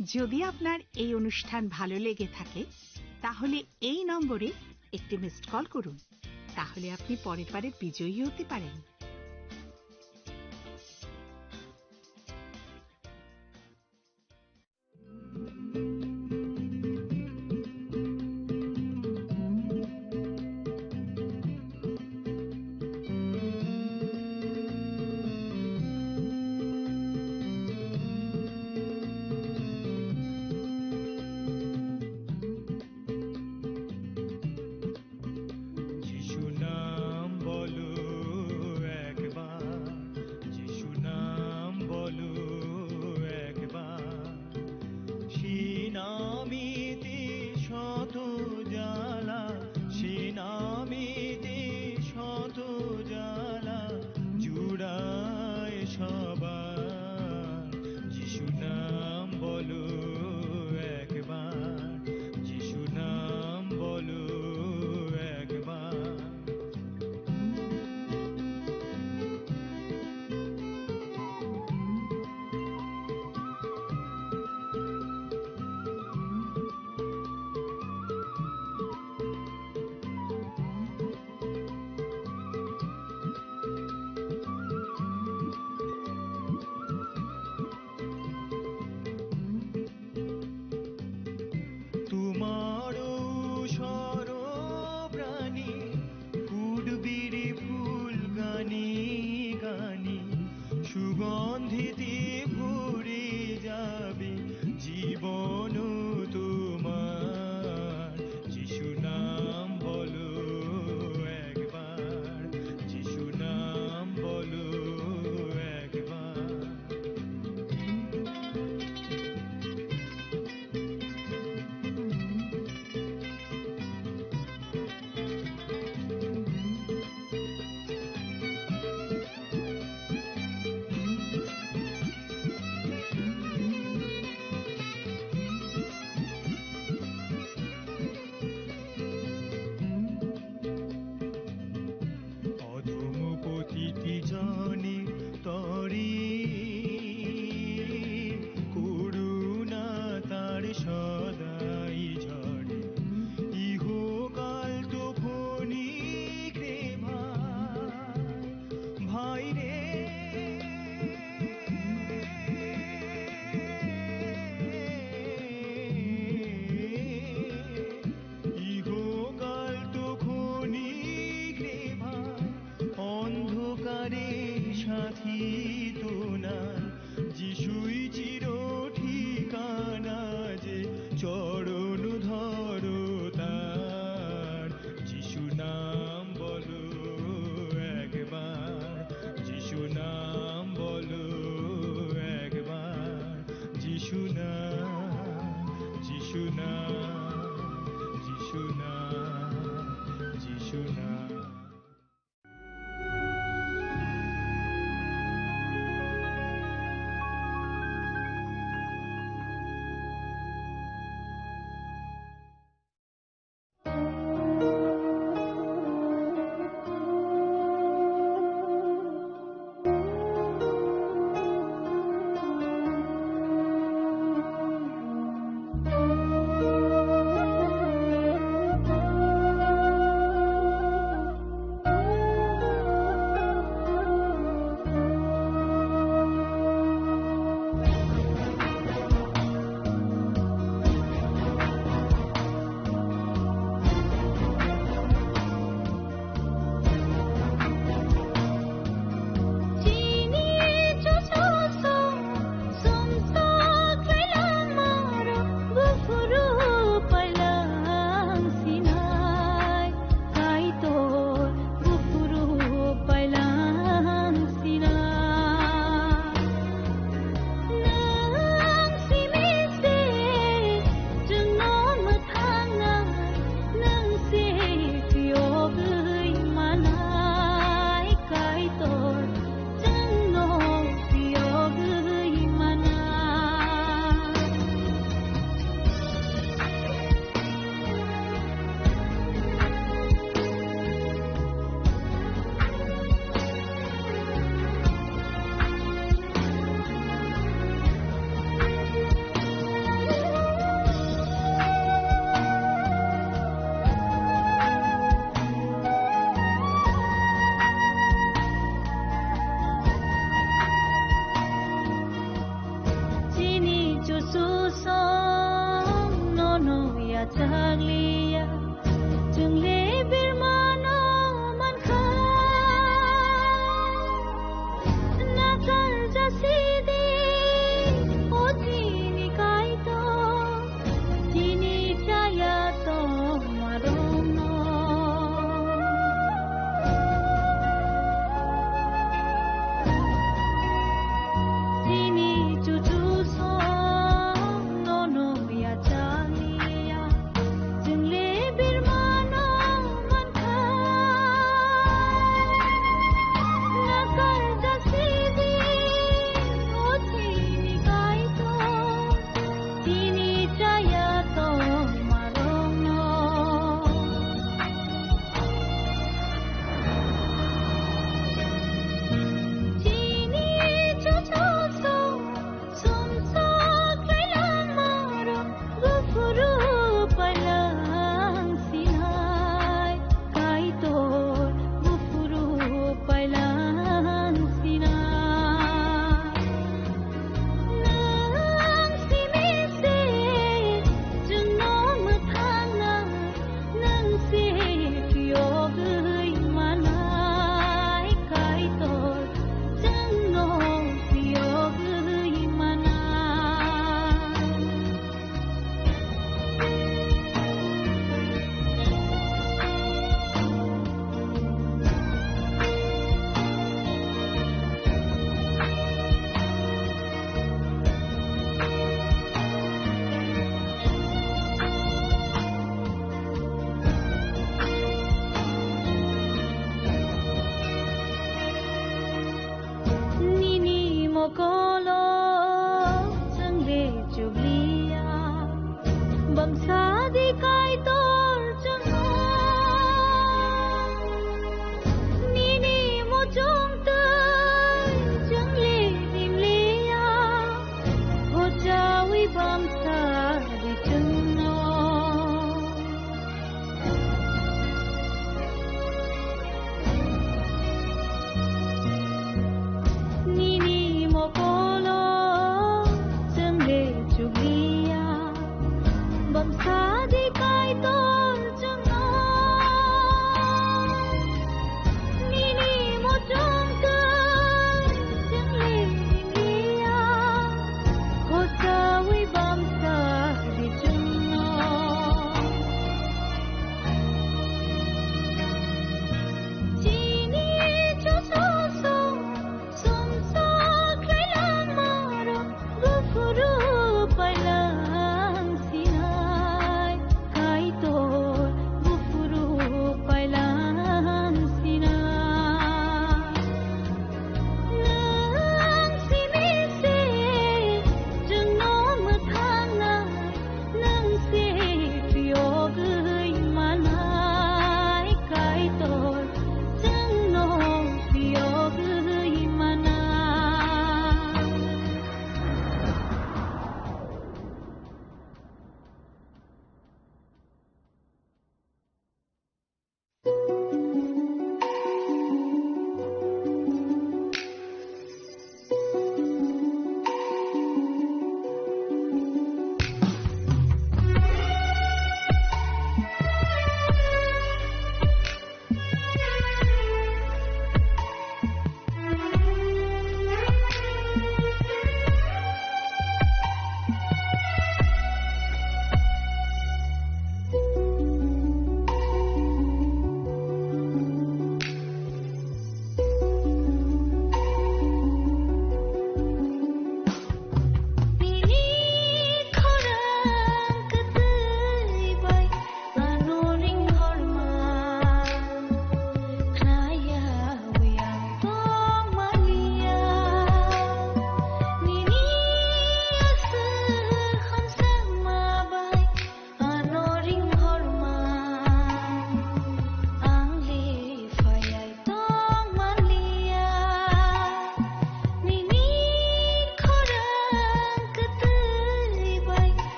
যদি আপনার এই অনুষ্ঠান ভালো লেগে থাকে, তাহলে এই নম্বরে একটি মিসড কল করুন। তাহলে আপনি পরের বারের বিজয়ী হতে পারেন। যিশু নাম বলো একবার, যিশু নাম বলো একবার। সে নামেতে শত জ্বালা, সে নামেতে শত জ্বালা জুড়ায় সবার। যিশু নাম বলো একবার, যিশু নাম বলো একবার। তোমারও সর্বপ্রাণী কুটবিরি ফুল গানি গানি সুগন্ধিতে ভরে যাবে জীবন তোমার। যিশু নাম বলো একবার, যিশু নাম বলো একবার।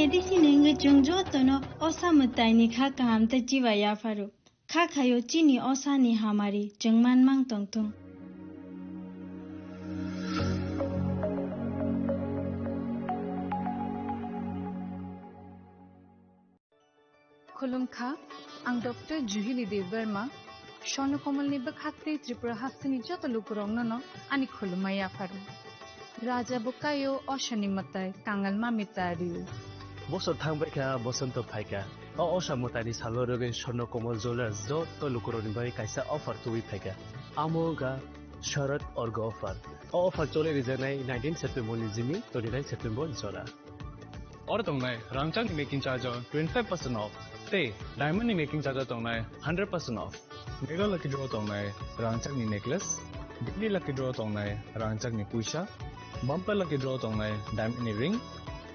Medicine wngwi chwng jotono osa mwtaini kha kaham tei chiba yapharo. Kha khaio chini osani hamari chwng manmang tongthung. Khulumkha, ang Doctor Juhili Debbarma, Swarno Komolni bwkhak tei Tripura hasteni joto lukurokno no ani khulumma yapharo. Raja bwkaio osani mwtai kangal mami ta rio. Bosor thangbai kha, bosonto phaikha. O osa mwtaini salo rwgwi Swarno Komol Jewellers joto lukurokni bagwi kaisa offer tubui phaikha. Amo wngkha Sharad Orgo offer. O offer choli rijaknai nineteen September ni jini twenty nine September jora. Oro tongnai rangchakni making charge o twenty five percent off tei diamond ni making charge o tongnai hundred percent off. Mega lucky draw tongnai rangchakni necklace, daily lucky draw tongnai rangchakni puisa, bumper lucky draw tongnai diamond ni ring,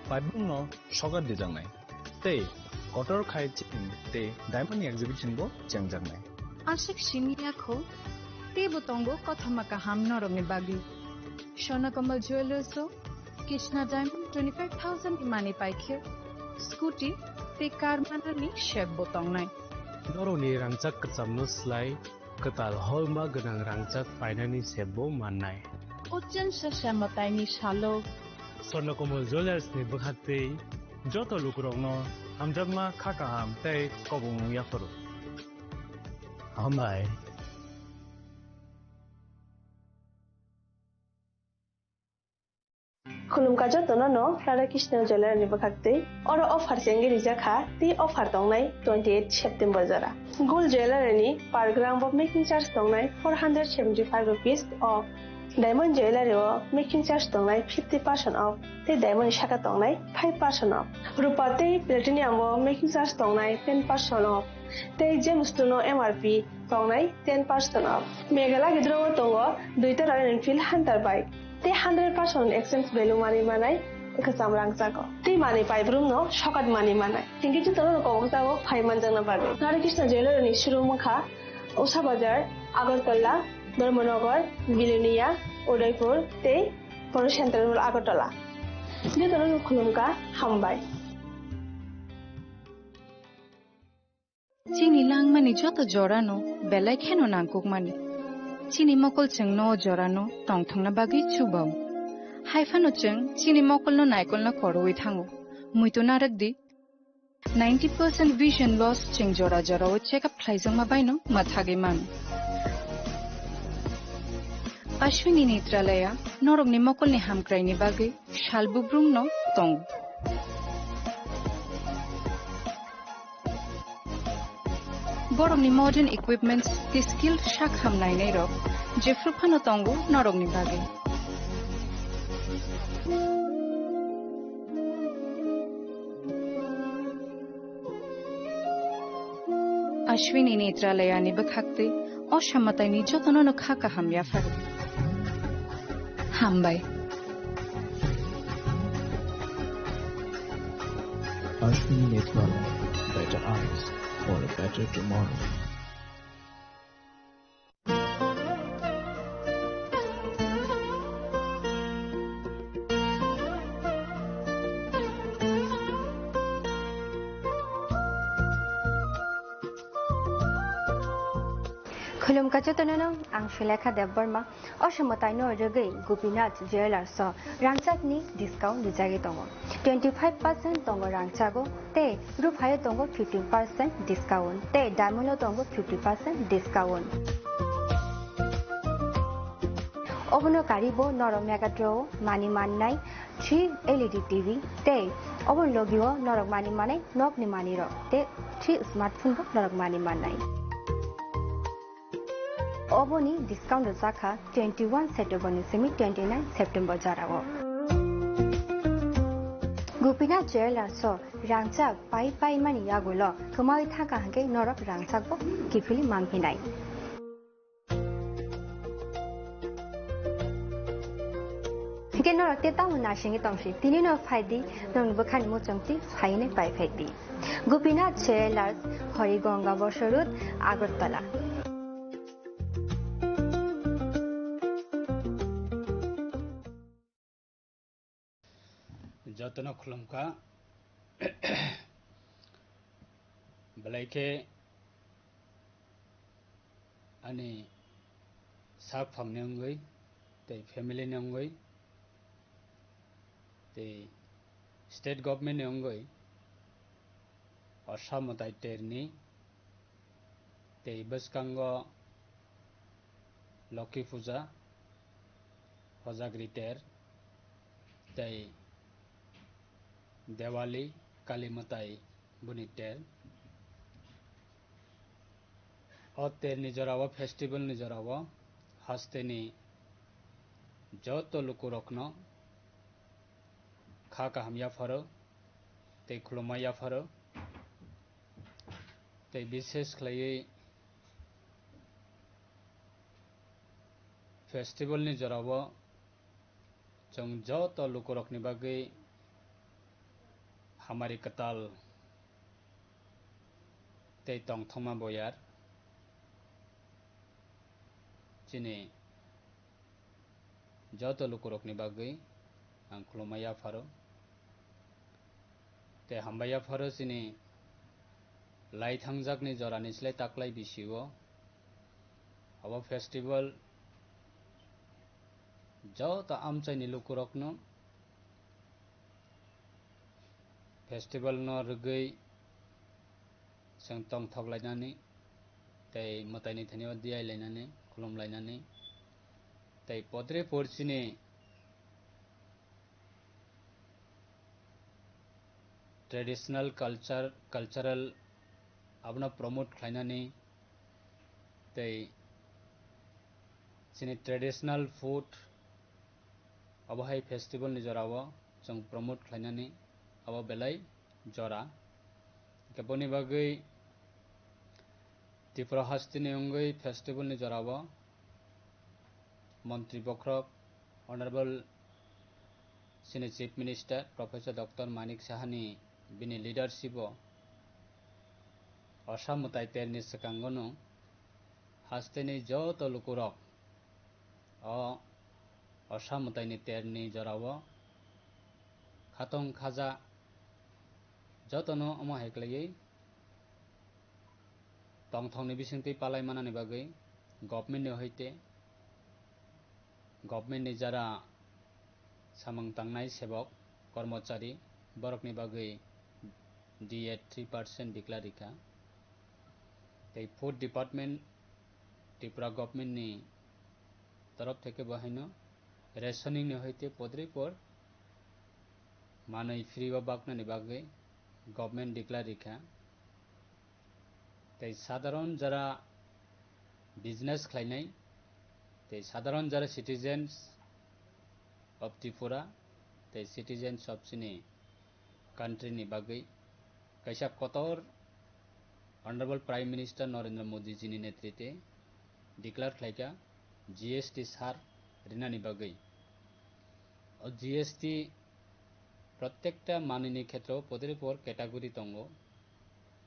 paibung no sokat dijaknai. Tei kotor khai chain tei diamond ni exhibition bo chengjaknai. Aswk simi yakho, teibo tongo kothoma kaham norokni bagwi. Swarno Komol Jewellers o Krishna Diamond twenty five thousand ni manwi paikhe, scooty tei car manani set bo tongnai. Norokni rangchak kwchamno slai kwtal holma gwnang rangchak painani set bo mannai. Ochen sasa mwtaini salo. Swarno Komol Jewellers ni bwkhak tei joto lukurokno hamjakma kha kaham tei kobongmung yapharo. Hambai. Khulumkha jotono no Radha Krishna Jewellery ni bwkhak twi. Oro offer chengwi rijak kha, tei offer tongnai twenty eight September jora. Gold Jewellery ni per gram bo making charge tongnai four hundred seventy five rupees off. Diamond Jewellery o making charge tongnai fifty percent off, tei diamond ni saka tongnai five percent off. Rupa tei platinum o making charge tongnai ten percent off, tei Gemstone o M R P tongnai ten percent off. Mega lucky draw o tongo duita Royal Enfield Hunter bike, tei hundred percent exchange value manwi manai kwcham rangchago. Tei manwi paibrumno sokat manwi manai. Hinkhe jotono kobokjago phai manjakna bagwi. Radha Krishna Jewellery ni showroom wngkha Usha Bazar, Agartala, Dharmanagar, Bilonia, Udaipur tei Poro Central Mall, Agartala. Jotono khulumkha, hambai. Chini langmani joto jorano belai kheno nangkukmani. Chini mokol chwngno o jorano tongthokna bagwi chubao. Haiphano chwng chini mokolno naikolna korowi thango. Muitu narwkdi, ninety percent vision loss chwng jora jorao check up khlaijakma baino mwthagwi mano. Ashwini Netralaya norokni mokolni hamkraini bagwi sal bubrumno tongo. Borokni modern equipments tei skilled sak ham nainairok jephru phano tongo norokni bagwi. Ashwini Netralayani bwkhaktwi o samataini jotono no kha kaham yapharo. Hambai. Ashwini Netralaya, better eyes for a better tomorrow. Khulumkha jotono no, ang Sulekha Debbarma. O samataino rwgwi Gopinath Jewellers o rangchakni discount rijagwi tongo. Twenty five percent tongo rangchago tei ruphaio tongo fifty percent discount tei diamond o tongo fifty percent discount. Obono karibo norok Mega Draw o manwi mannai three L E D T V tei obo logio norok manwi manai nokni manwirok tei three smartphone bo norok manwi mannai. Oboni discount rwjakha twenty one September ni simi twenty nine September jorao. Gopinath Jewellers o rangchak pai pai mani yagulo kwmawi thangkha hwnkhe norok rangchak bo kiphilwi manphinai. Hwnkhe norok tei tamo naisingwi tongsi, tini no phaidi, norokni bwkhani muchungtwi phainwi pai phaidi. Gopinath Jewellers, Harigonga Bosor Road, Agartala. Jotono khulumkha. Belai khe ani sak phangni wngwi, tei family ni wngwi, tei state government ni wngwi Assam mwtai terni, tei bwskango Lokhi Puja, Hojagri ter, tei Diwali, Kali mwtai boni ter. O terni jorao, festival ni jorao hasteni joto lukurokno kha kaham yapharo tei khulumma yapharo. Tei bishes khlaiwi festival ni jorao chwng joto lukurokni bagwi hamari kwtal tei tongthokma boyar chini joto lukurokni bagwi ang khulumma yapharo. Tei hambai yapharo chini lai thangjakni jorani slai taklai bisio abo festival joto amchaini lukurokno festival no rwgwi chwng tongthok lainani tei mwtaini thani o diyai lainani, khulum lainani tei podre porchini traditional culture, cultural abono promote khlainani tei chini traditional food abo hai festival ni jorao chwng promote khlainani abo belai jora. Hwnkhe boni bagwi Tripura hasteni wngwi festival ni jorao Montri bokhorok Honorable chini Chief Minister Professor Doctor Manik Sahani bini leadership o Assam mwtai terni swkango no hasteni joto lukurok o Assam mwtaini terni jorao khatong khaja jotono omo hai khlaiwi tongthokni bisingtwi palai manani bagwi government ni hoite government ni jara samung tangnai sebok, kormochari, borokni bagwi D A three percent declare rikha. Tei food department Tripura government ni torof theke bo haino rationing ni hoite podripor manwi free o baknani bagwi government declare rikha. Tei sadharon jara business khlainai, tei sadharon jara citizens of Tripura, tei citizens of chini country ni bagwi kaisa kotor Honorable Prime Minister Narendra Modi ji ni netrite declare khlaikha G S T sar rinani bagwi. O G S T protekta manwini khetreo podripor category tongo.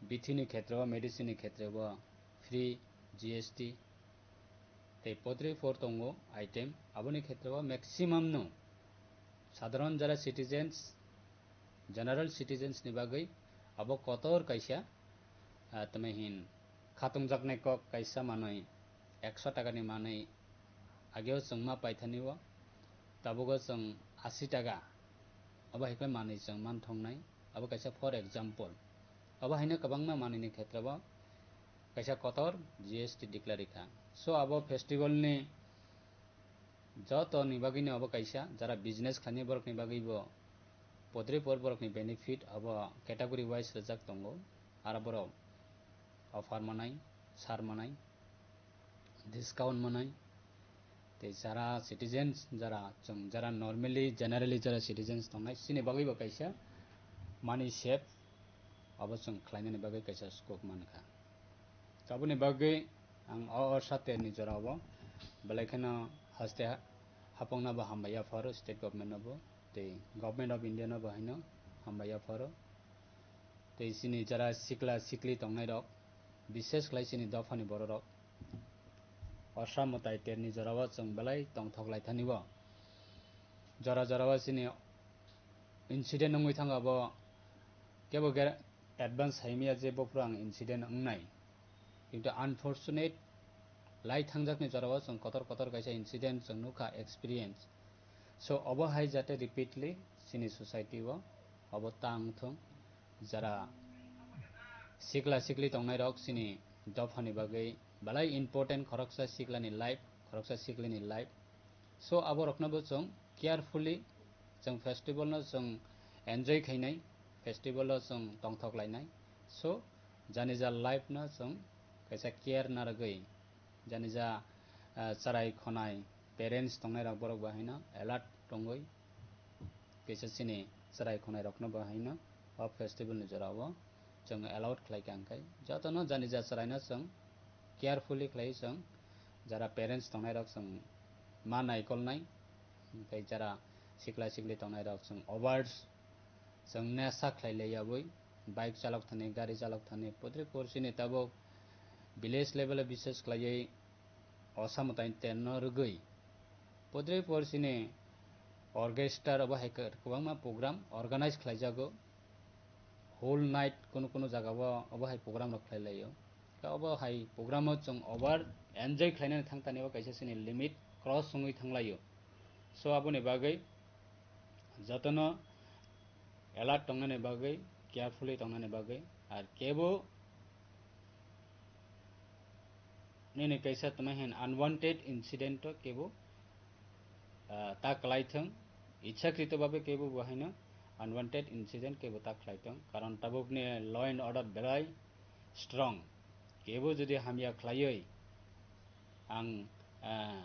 Bithi ni khetreo, medicine ni khetreo free G S T tei podripor tongo item. Aboni khetreo maximum no sadharon jara citizens, general citizens ni bagwi abo kotor kaisa, ah, tamo hin khatungjaknai kok kaisa manwi ekso taka ni manwi ageo chwng ma paithani o, tabuk o chwng asi taka, abo hai khe manwi chwng man thongnai, abo kaisa for example. Abo haino kwbangma manwi ni khetreo kaisa kotor G S T declare rikha. So abo festival ni joto ni bagwi no abo kaisa, jara business khlainai borok ni bagwi bo podripor borok ni benefit abo category wise rijak tongo, aro borok offer manai, sar manai, discount manai, tei jara citizens, jara chwng, jara normally, generally jara citizens tongnai, chini bagwi bo kaisa money save abo chwng khlainani bagwi kaisa scope mankha. Aboni bagwi ang o, o saterni jorao belai kheno haste ha-, hapokno bo hambai yapharo state government no bo, tei Government of India no bo haino hambai yapharo. Tei chini jara sikla sikli tongnai rok, bishes khlai chini dophani bororok, Assam mwtai terni jorao chwng belai tongthok lai thani bo. Jora jorao chini incident wngwi thango abo kebo advance haimya je bophuru ang incident wngnai. Kintu unfortunate, lai thangjakni jorao chwng kotor kotor kaisa incident chwng nukha, experience. So obo hai jate repeatly chini society o obo tang thung, jara sikla sikli tongnai rok chini dophani bagwi belai important, khoroksa siklani life, khoroksa siklini life. So abo rokno bo chwng carefully, chwng festival no chwng enjoy khainai, festival o chwng tongthok lainai. So jani ja life no chwng kaisa care narwgwi, jani ja, ah, chwrai khonai parents tongnai rok borok bo haino alert tongwi, kaisa chini chwrai khonai rokno bo haino o festival ni jora o chwng allowed khlai kha, hwnkhe jotono jani ja chwraino chwng carefully khlai chwng, jara parents tongnai rok chwng ma naikolnai, hwnkhe jara sikla sikli tongnai rok chwng over, chwng nesa khlai lai yabwi bike chalok thani, gari chalok thani, putri porsi ni tabuk village level o bises khlaiwi osa mwtai terno rwgwi. Putri porsi ni orchestra obo hai kwbangma program organize khlaijago. Whole night kunu kunu jaga o obo hai program rok khlai laio. Khe obo hai program o chwng over enjoy khlainani thang tani o kaisa chini limit cross wngwi thang laio. So aboni bagwi jotono alert tongnani bagwi, carefully tongnani bagwi, ar kebo nini kaisa tongmani hin unwanted incident o kebo, ah, ta kwlai thung, ichhakrito babe kebo bo haino unwanted incident kebo ta khlai thung, karon tabukni law and order belai strong, kebo jodi hamya khlaiwi ang, ah,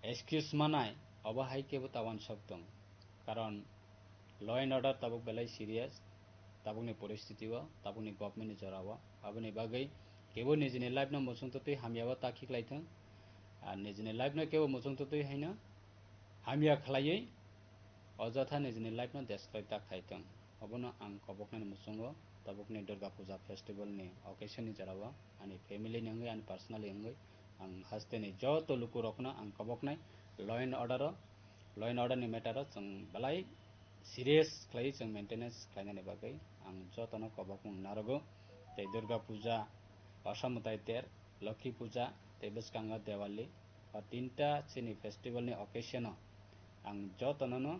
excuse manai, obo hai kebo ta uansuk thung, karon law and order tabuk belai serious, tabukni poristiti o, tabukni government ni jora o. Aboni bagwi kebo nijini life no muchung twtwi hamya o ta khiklai thung. Ar nijini life no kebo muchung twtwi haino hamya khlaiwi ojotha nijini life no destroy ta khai thung. Obono ang koboknani muchungo tabukni Durga Puja festival ni occasion ni jora o ani family ni wngwi, ani personally wngwi ang hasteni joto lukurokno ang koboknai law and order o, law and order ni matter o chwng belai serious khlaiwi chwng maintenance khlainani bagwi ang jotono kobokmung narwgo. Tei Durga Puja, Osa Mwtai Ter, Lokhi Puja tei bwskango Diwali, o tinta chini festival ni occasion o ang jotono no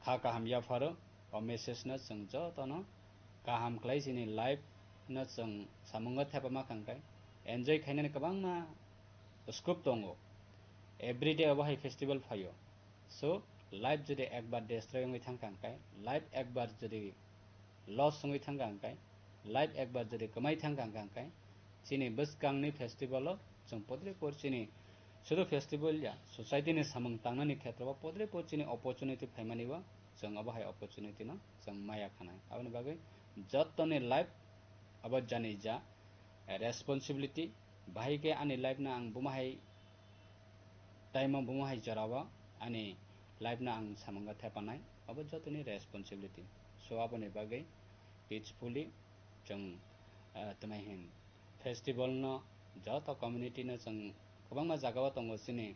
kha kaham yapharo. O message no chwng jotono kaham khlai chini life no chwng samungo thepama kangkai, enjoy khainani kwbangma scope tongo. Everyday obo hai festival phaio. So life jodi ekbar destroy wngwi thang kangkai, life ekbar jodi loss wngwi thang kangkai, life ekbar jodi kwmai thang kangkai, chini bwskangni festival o chwng podre por chini sudu festival ya, society ni samung tangnani khetrobo podre por chini opportunity phaimani o chwng obo hai opportunity no chwng maya khanai. Aboni bagwi jottoni life abo jani ja responsibility, bahai khe ani life no ang bumo hai time o bumo hai jora o ani life no ang samungo thepanai, abo jotoni responsibility. So aboni bagwi peacefully chwng, ah, twmai hin festival no joto community no chwng kwbangma jaga o tongo chini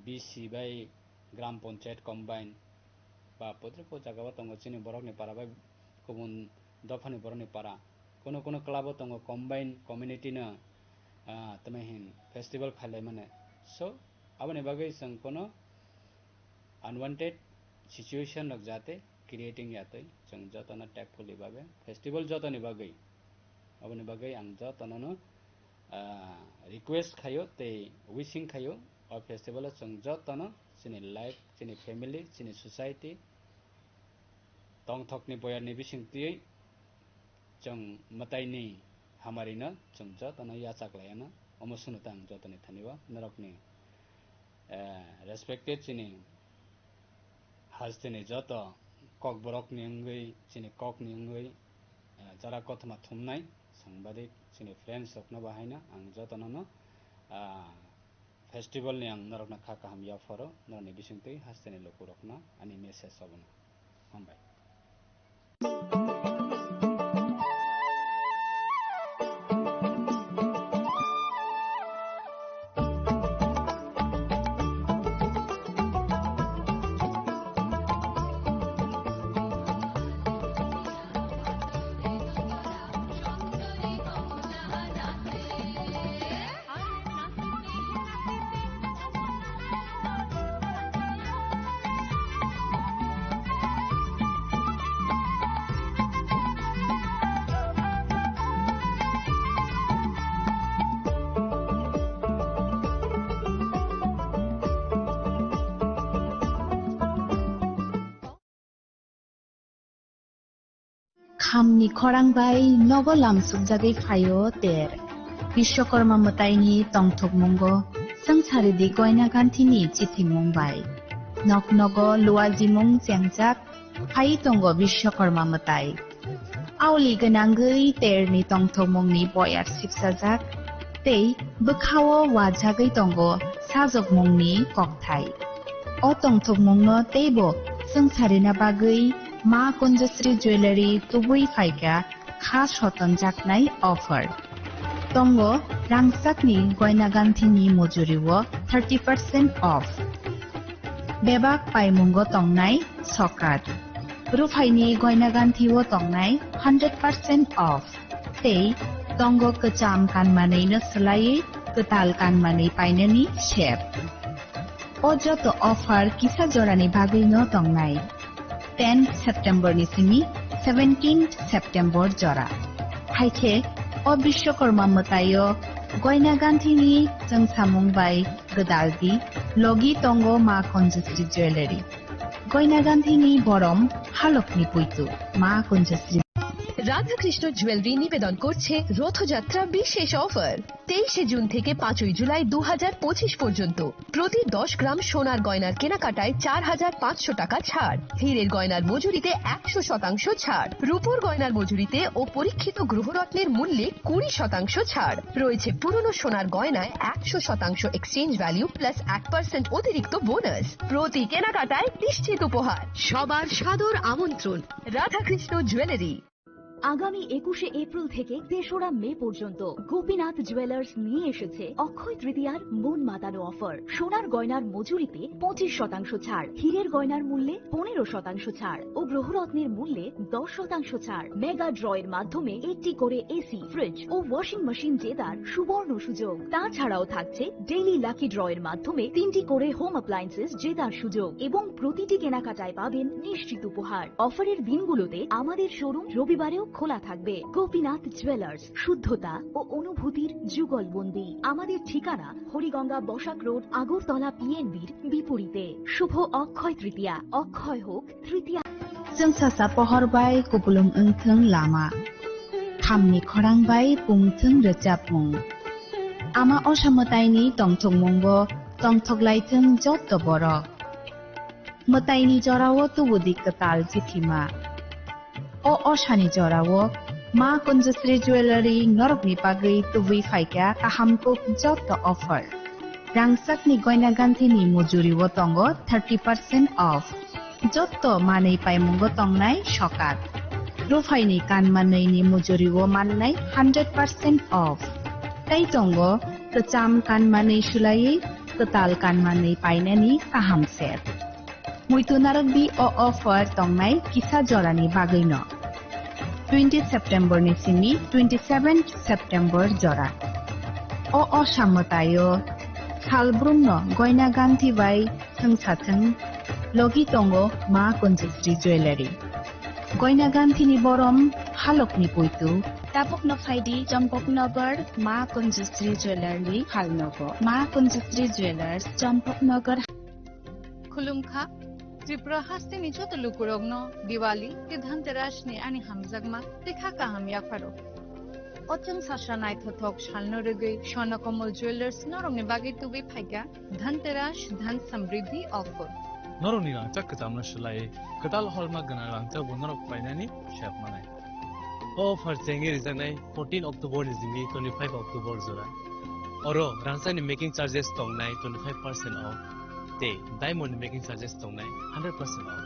B C bai gram panchayat combine ba podre pod jaga o tongo chini borok ni para bai kubun dophani borok ni para. Kuno kuno club o tongo combine community no, ah, twmai hin festival khailai mane. So aboni bagwi chwng kono unwanted situation rok jate creating yatwi chwng jotono tactfully babe festival jotoni bagwi, aboni bagwi ang jotono no, ah, request khaio tei wishing khaio o festival o chwng jotono chini life, chini family, chini society tongthokni boyarni bisingtwi chwng mwtaini hamarino chwng jotono yachak laiano. Omo swnwi tang jotoni thani o norokni, eh, respected chini hasteni joto kokborokni wngwi, chini kokni wngwi, eh, jora kothoma thumnai sangbadik chini friends rokno bo haino ang jotono no, ah, festival ni ang norokno kha kaham yapharo, norokni bisingtwi hasteni lukurokno ani message obono. Hambai. Hamni khorang bai nogo lamsukjagwi phaio ter. Bishwakarma mwtaini tongthokmungo swngcharidi goina ganthini chithimung bai. Nok nogo luajimung chengjak phai tongo Bishwakarma mwtai. Aoli gwnangwi terni tongthokmungni boyar sipsajak tei bwkhao wajagwi tongo sajokmungni kokthai. O tongthokmungno teibo swngcharina bagwi Ma Kunjasri Jewellery tubui phaikha kha sotonjaknai offer. Tongo rangchakni goina ganthini mujuriwo thirty percent off. Bebak paimungo tongnai sokat. Ruphaini goina ganthio tongnai hundred percent off. Tei tongo kwcham kanmanwino swlaiwi kwtal kanmanwi painani sep. O joto offer kisa jorani bagwino tongnai. Ten September ni simi seventeen September jora. Hai khe o Bishwakarma mwtaio goina ganthini chwngsamung bai gwdaldi logi tongo Ma Kunjasri Jewellery. Goina ganthini borom halokni puitu Ma Kunjasri. Radhakrishna jewellery নিবেদন করছে রথযাত্রা বিশেষ অফার। তেইশে জুন থেকে পাঁচই জুলাই দু হাজার পঁচিশ পর্যন্ত প্রতি দশ গ্রাম সোনার গয়নার কেনাকাটায় চার হাজার পাঁচশো টাকা ছাড়, হীরের গয়নার মজুরিতে একশো শতাংশ ছাড়, রূপোর গয়নার মজুরিতে ও পরীক্ষিত গ্রহরত্নের মূল্যে কুড়ি শতাংশ ছাড় রয়েছে। পুরনো সোনার গয়নায় একশো শতাংশ এক্সচেঞ্জ ভ্যালু প্লাস এক পার্সেন্ট অতিরিক্ত বোনাস। প্রতি কেনাকাটায় নিশ্চিত উপহার। সবার সাদর আমন্ত্রণ রাধাকৃষ্ণ জুয়েলারি। আগামী একুশে এপ্রিল থেকে তেসরা মে পর্যন্ত গোপীনাথ জুয়েলার্স নিয়ে এসেছে অক্ষয় তৃতীয়ার মন মাতানো অফার। সোনার গয়নার মজুরিতে পঁচিশ শতাংশ ছাড়, হীরের গয়নার মূল্যে পনেরো শতাংশ ছাড় ও গ্রহরত্নের মূল্যে দশ শতাংশ ছাড়। মেগা ড্র এর মাধ্যমে একটি করে এসি, ফ্রিজ ও ওয়াশিং মেশিন জেতার সুবর্ণ সুযোগ। তাছাড়াও থাকছে ডেইলি লাকি ড্র এর মাধ্যমে তিনটি করে হোম অ্যাপ্লায়েন্সেস জেতার সুযোগ এবং প্রতিটি কেনাকাটায় পাবেন নিশ্চিত উপহার। অফারের দিনগুলোতে আমাদের শোরুম রবিবারেও খোলা থাকবে। গোপীনাথ জুয়েলার্স, শুদ্ধতা ও অনুভূতির যুগলবন্দি। আমাদের ঠিকানা হরিগঙ্গা বসাক রোড, আগরতলা পিএনবির বিপরীতে। শুভ অক্ষয় তৃতীয়া, অক্ষয় হোক তৃতীয়া। Chwng sasa pohor bai kupulung wngthwng lama, thamni khorang bai pungthwng rwchapmung. Ama osa mwtaini tongthokmungo tongthoklaithwng jotto borok. Mwtaini jorao tubudi kwtal chithima. O osani jorao Ma Kunjasri Jewellery norokni bagwi tubui phaikha kaham kuk jotto offer. Rangchakni goina ganthini mujuriwo tongo thirty percent off. Jotto manwi paimungo tongnai sokat. Ruphaini kanmanwini mujuriwo mannai hundred percent off. Tei tongo kwcham kanmanwi sulaiwi kwtal kanmanwi painani kaham sep. Muitu narwkdi o offer tongnai kisa jorani bagwino. Twenty September ni simi twenty seven September jora. O osa mwtaio salbrumno goina ganthi bai thwngsathwng logi tongo Ma Kunjasri Jewellery. Goina ganthini borom halokni puitu. Tabukno phaidi Champaknagar Ma Kunjasri Jewellery halnogo. Ma Kunjasri Jewellers, Champaknagar. Khulumkha, Tripura hasteni joto lukurokno Diwali tei Dhanteras ni ani hamjakma tei kha kaham yapharo. O chwng sasa naithothok salno rwgwi Swarnakomal Jewellers norokni bagwi tubui phaikha Dhanteras Dhan Samriddhi offer. Norokni rangchak kwchamno swlaiwi kwtal holma gwnang rangchakbo norok painani sep manai. O offer chengwi rijaknai fourteen October ni simi twenty-five October jora. Oro rangchakni making charges tongnai twenty-five percent off tei diamond ni making charges tongnai hundred percent off.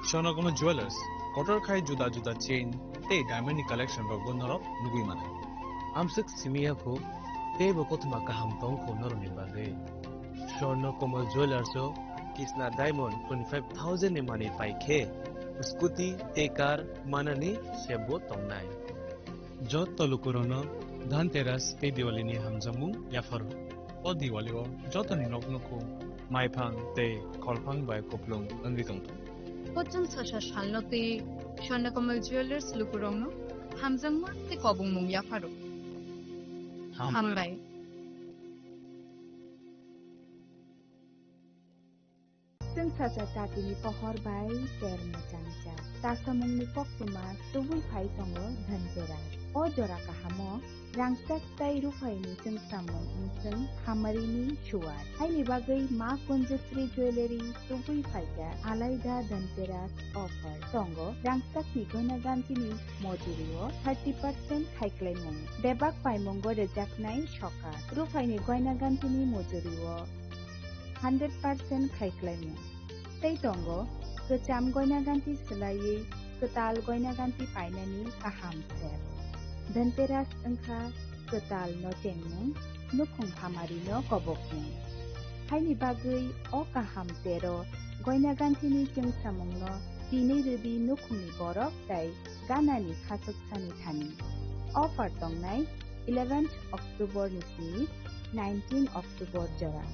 Swarnakomal Jewellers, kotor khai juda juda chain tei diamond ni collection rokbo norok nugwi mano. Amswk simi ya kho, teibo kothoma kaham tong kho norokni bagwi. Swarnakomal Jewellers o Kisna Diamond twenty-five thousand ni manwi pai khe, scooty tei car manani sep bo tongnai. Jotto lukurokno Dhanteras tei Diwali ni hamjakmung yapharo. O Diwali o jotoni nok nukhung, maiphang tei kholphang bai kuplung wngwi tongthung. O chwng sasa salno tei Swarnakomal Jewellers lukurokno hamjakma tei kobongmung yapharo. Ham- Hambai. Sacha tatini pohor bai ter mwchangcha. Tasamungni koktwma tubui phai tongo Dhanteras. O jora kahamo rangchak tei ruphaini chwngsamung wngchwng hamarini suwar. Haini bagwi Ma Kunjasri Jewellery tubui phaikha alaida Dhanteras offer. Tongo rangchakni goina gantini mojurio thirty percent khaiklaimung. Bebak paimungo rwjaknai sokat. Ruphaini goina gantini mojurio hundred percent khaiklaimung. Tei tongo kwcham goina ganti swlaiwi kwtal goina ganti painani kaham sep. Dhanteras wngkha kwtal no chengmung, nukhung hamari no kobokmung. Haini bagwi o kaham tero goina gantini chwngsamungno tini rwdi nukhungni borok tei ganani khachuk sani thani. Offer tongnai eleventh October ni simi nineteen October jora.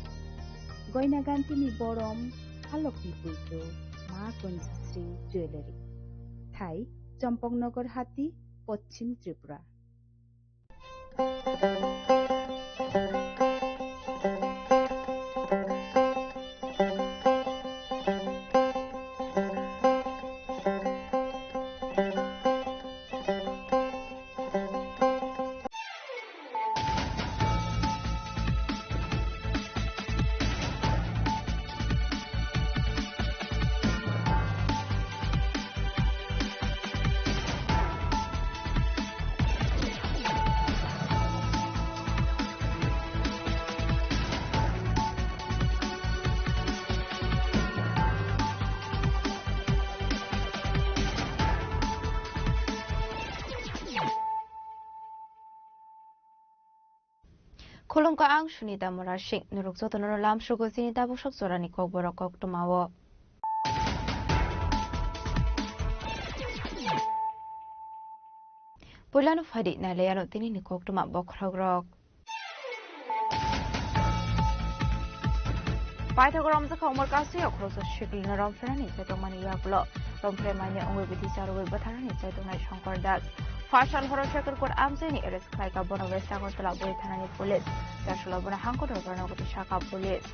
Goina gantini borom halokni puitu Ma Kunjasri Jewellery. Thai, Champaknagar Hati, Poschim Tripura. Khulumkha, ang Sunita Murasing. Norok jotono lamsogo chini tabuk sok jorani kokborok koktwmao. Puilano phaidi nailaiano tinini koktwma bokhorokrok. Paithago romjakha Umar Kasui o khoroksa sikilino romphrenani chaitokmani yagulo romphre manya wngwi bithi charwgwi bwtharnani chaitongnai Shankar Das. Phaisal horo Shankar Kut amchaini arrest khlaikha bono West Agartala bui thanani police. Charsulo bono hangkor rwgwrano goti sakha police.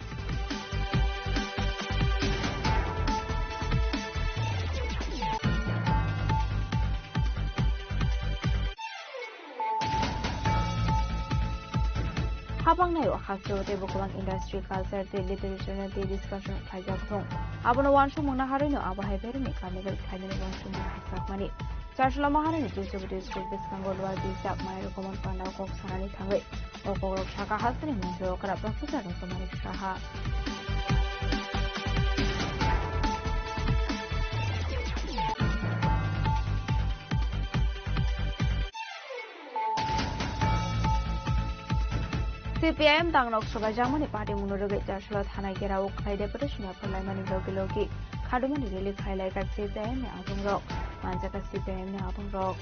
Habang naio hasteo teibo kwbang industry, culture tei literature no tei discussion khlaijak thung. Abono uansukmung naharwi no abo hai berwi ni carnival khlainani uansukmung hapjakmani. Charsulo Maharani Jujubadi School bwskango luar bijak manwi rwkmani panda o kok sanani thangwi o kokrok sakha hasteni montri okra Professor Rosomani Saha. C P I M dangrok swbaijakmani party mungno rwgwi Charsulo thana gherao khlai deputation yapharlaimani logi logi khadumani rally khlailaikha C P I M ni abungrok, manjakha C P I M ni abungrok.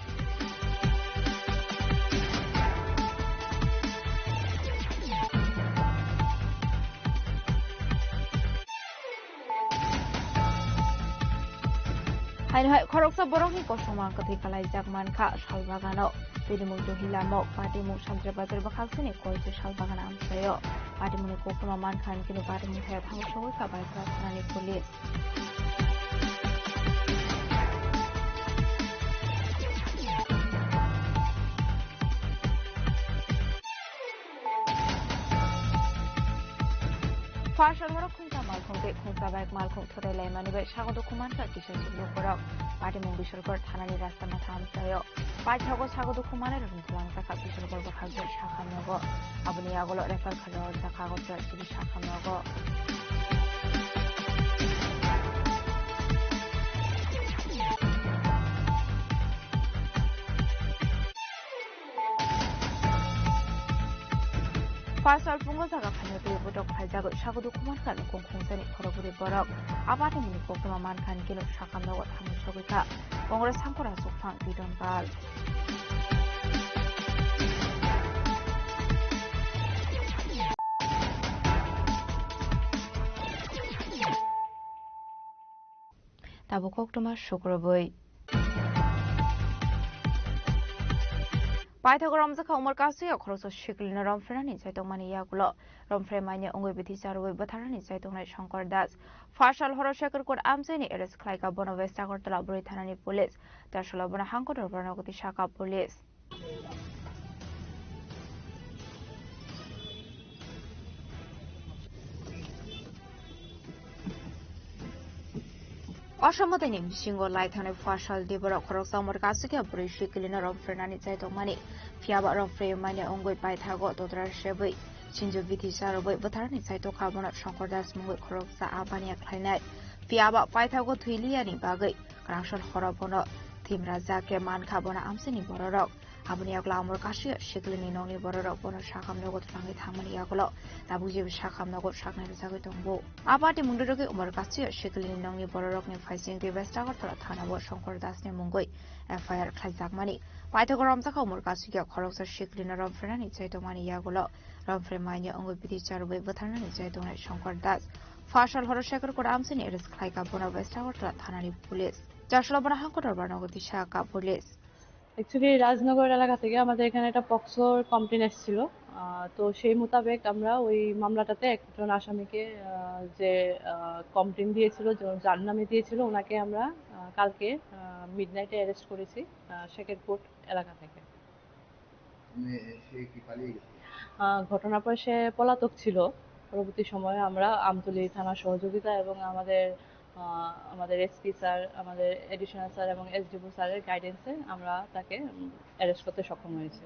Haino hai khoroksa borokni kosongma kwthwi kalaijak mankha Salbagano. Tini mung Dohilamok, patimung Sanjra Bazar bwkhaksini Koitu Salbagan amchaio. Patimungni koktwma mankha hinkhe patimung thaya thango sogwi kha Baisra thanani police. Pharsal horo khungsa malkhung tei khungsa bike malkhung thotai laimani bai sago dukhu mankha kisa chibuk borok. Patimung Bishalgarh thanani rasta matha amchaio. Paithago sago dukhu manai rokni twlangjakha Bishalgarh bwkhakni sakha nogo. Aboni yagulo refer khaijak Agartala chini sakha nogo. Pharsal phungo jaga phaina twi botok khlaijagwi sago dukhu mankha nukung khungsani khorokbwrwi borok. A patimungni koktwma mankha hinkhe sakha nogo thangwi sogwi kha. Congress sangkora chukphang Bidon Pal. Tabuk koktwma sukrubwi. Paithago romjakha Umar Kasui o khoroksa siklino romphrenani chaitokmani yagulo romphre manya wngwi bithi charwi bwtharnani chaitongnai Shankar Das. Phasal horo Shankar Kut amchaini arrest khlaika bono West Agartala Bwrwi thanani police. Chasalo bono hangko dorbarno goti saka police. Osamotani bisingo lai thangnai phasal diborok khoroksa Umar Kasui khe bwrwi sikilino romphrenani chaitokmani. Phiyaba romphre manya wngwi paithago totra sebwi sinjo bithi charwbwi bwtharni chaitokha bono Shankar Das mungwi khoroksa abaniya khlainai. Phiyaba paithago thwiliyani bagwi kwrangsan horo bono thimra jakhe mankha bono amchaini bororok. Aboni yagulo Umar Kasui siklini nokni bororok bono sakham nogo twlangwi thangmani yagulo tabuk jebo sakham nogo saknai rwjagwi tongo. Abati mungdorogwi Umar Kasui siklini nokni bororokni phaising twi West Agartala thanao Shankar Dasni mungwi F I R khlaijakmani. Paithago romjakha Umar Kasui khoroksa siklino romphrenani chaitokmani yagulo romphre manya wngwi bithi charwi bwtharnani chaitongnai Shankar Das. Phasal horo Shankar Kut amchaini arrest khlaika bono West Agartala thanani police. Chasalo bono hangko dorbarno goti saka police. Actually, Rajnagar এলাকা থেকে আমাদের এখানে একটা পক্সোর কমপ্লেন এসেছিল। আহ, তো সেই মোতাবেক আমরা ওই মামলাটাতে একজন আসামিকে, আহ, যে, আহ, কমপ্লেন দিয়েছিল, যে যার নামে দিয়েছিল, ওনাকে আমরা, আহ, কালকে, আহ, মিডনাইটে অ্যারেস্ট করেছি, আহ, শেখেরকোট এলাকা থেকে। মানে, সে কি পালিয়ে গেছে? আহ, ঘটনার পর সে পলাতক ছিল। পরবর্তী সময়ে আমরা আমতলী থানার সহযোগিতা এবং আমাদের, আহ, আমাদের এসপি স্যার, আমাদের অ্যাডিশনাল স্যার এবং এসডিপিও স্যারের গাইডেন্সে আমরা তাকে, উম, অ্যারেস্ট করতে সক্ষম হয়েছি।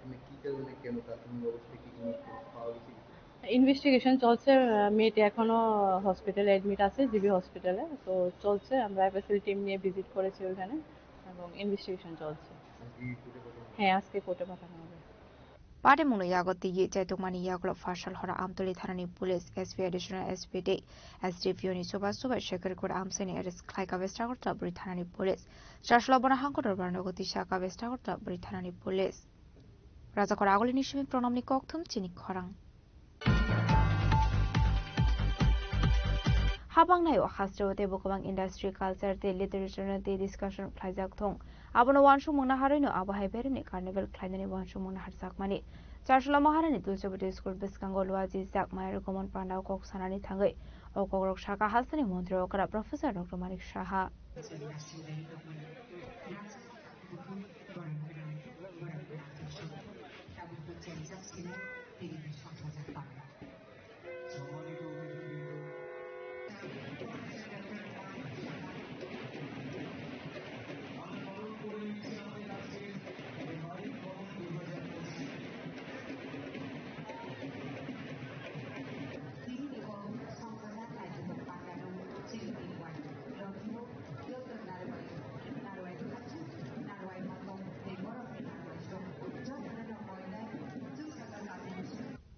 মানে, কি কারণে, কেন, তার কোনো ব্যবস্থা কি কোনো পাওয়া গেছে কিছু? ইনভেস্টিগেশন চলছে। আহ, মেয়েটি এখনো হসপিটালে অ্যাডমিট আছে, জিবি হসপিটালে। তো চলছে, আমরা এফএসএল টিম নিয়ে ভিজিট করেছি ওইখানে এবং ইনভেস্টিগেশন চলছে। আজকে কোর্টে পাঠানো হবে? হ্যাঁ, আজকে কোর্টে পাঠানো হবে। Patimungno yago twiwi chaitokmani yagulo phasal horo Amtwlwi thanani police, S P, additional S P tei S D P O ni chubachu bai Shankar Kut amchaini arrest khlaika West Agartala Bwrwi thanani police. Chasalo bono hangko dorbarno goti saka West Agartala Bwrwi thanani police. Rajakor agulini simi pranamni kokthum chini khorang. Habang naio hasteo tei bukwbang industry, culture tei literature no tei discussion khlaijak thung. Abono uansukmung naharwi no abo hai beremni carnival khlainani uansukmung naharjakmani. Chasalo Maharani Tulsibati School bwskango luajijak Mayar Gomon pandao kok sanani thangwi o kokrok saka hasteni montri okra Professor Doctor Manik Saha.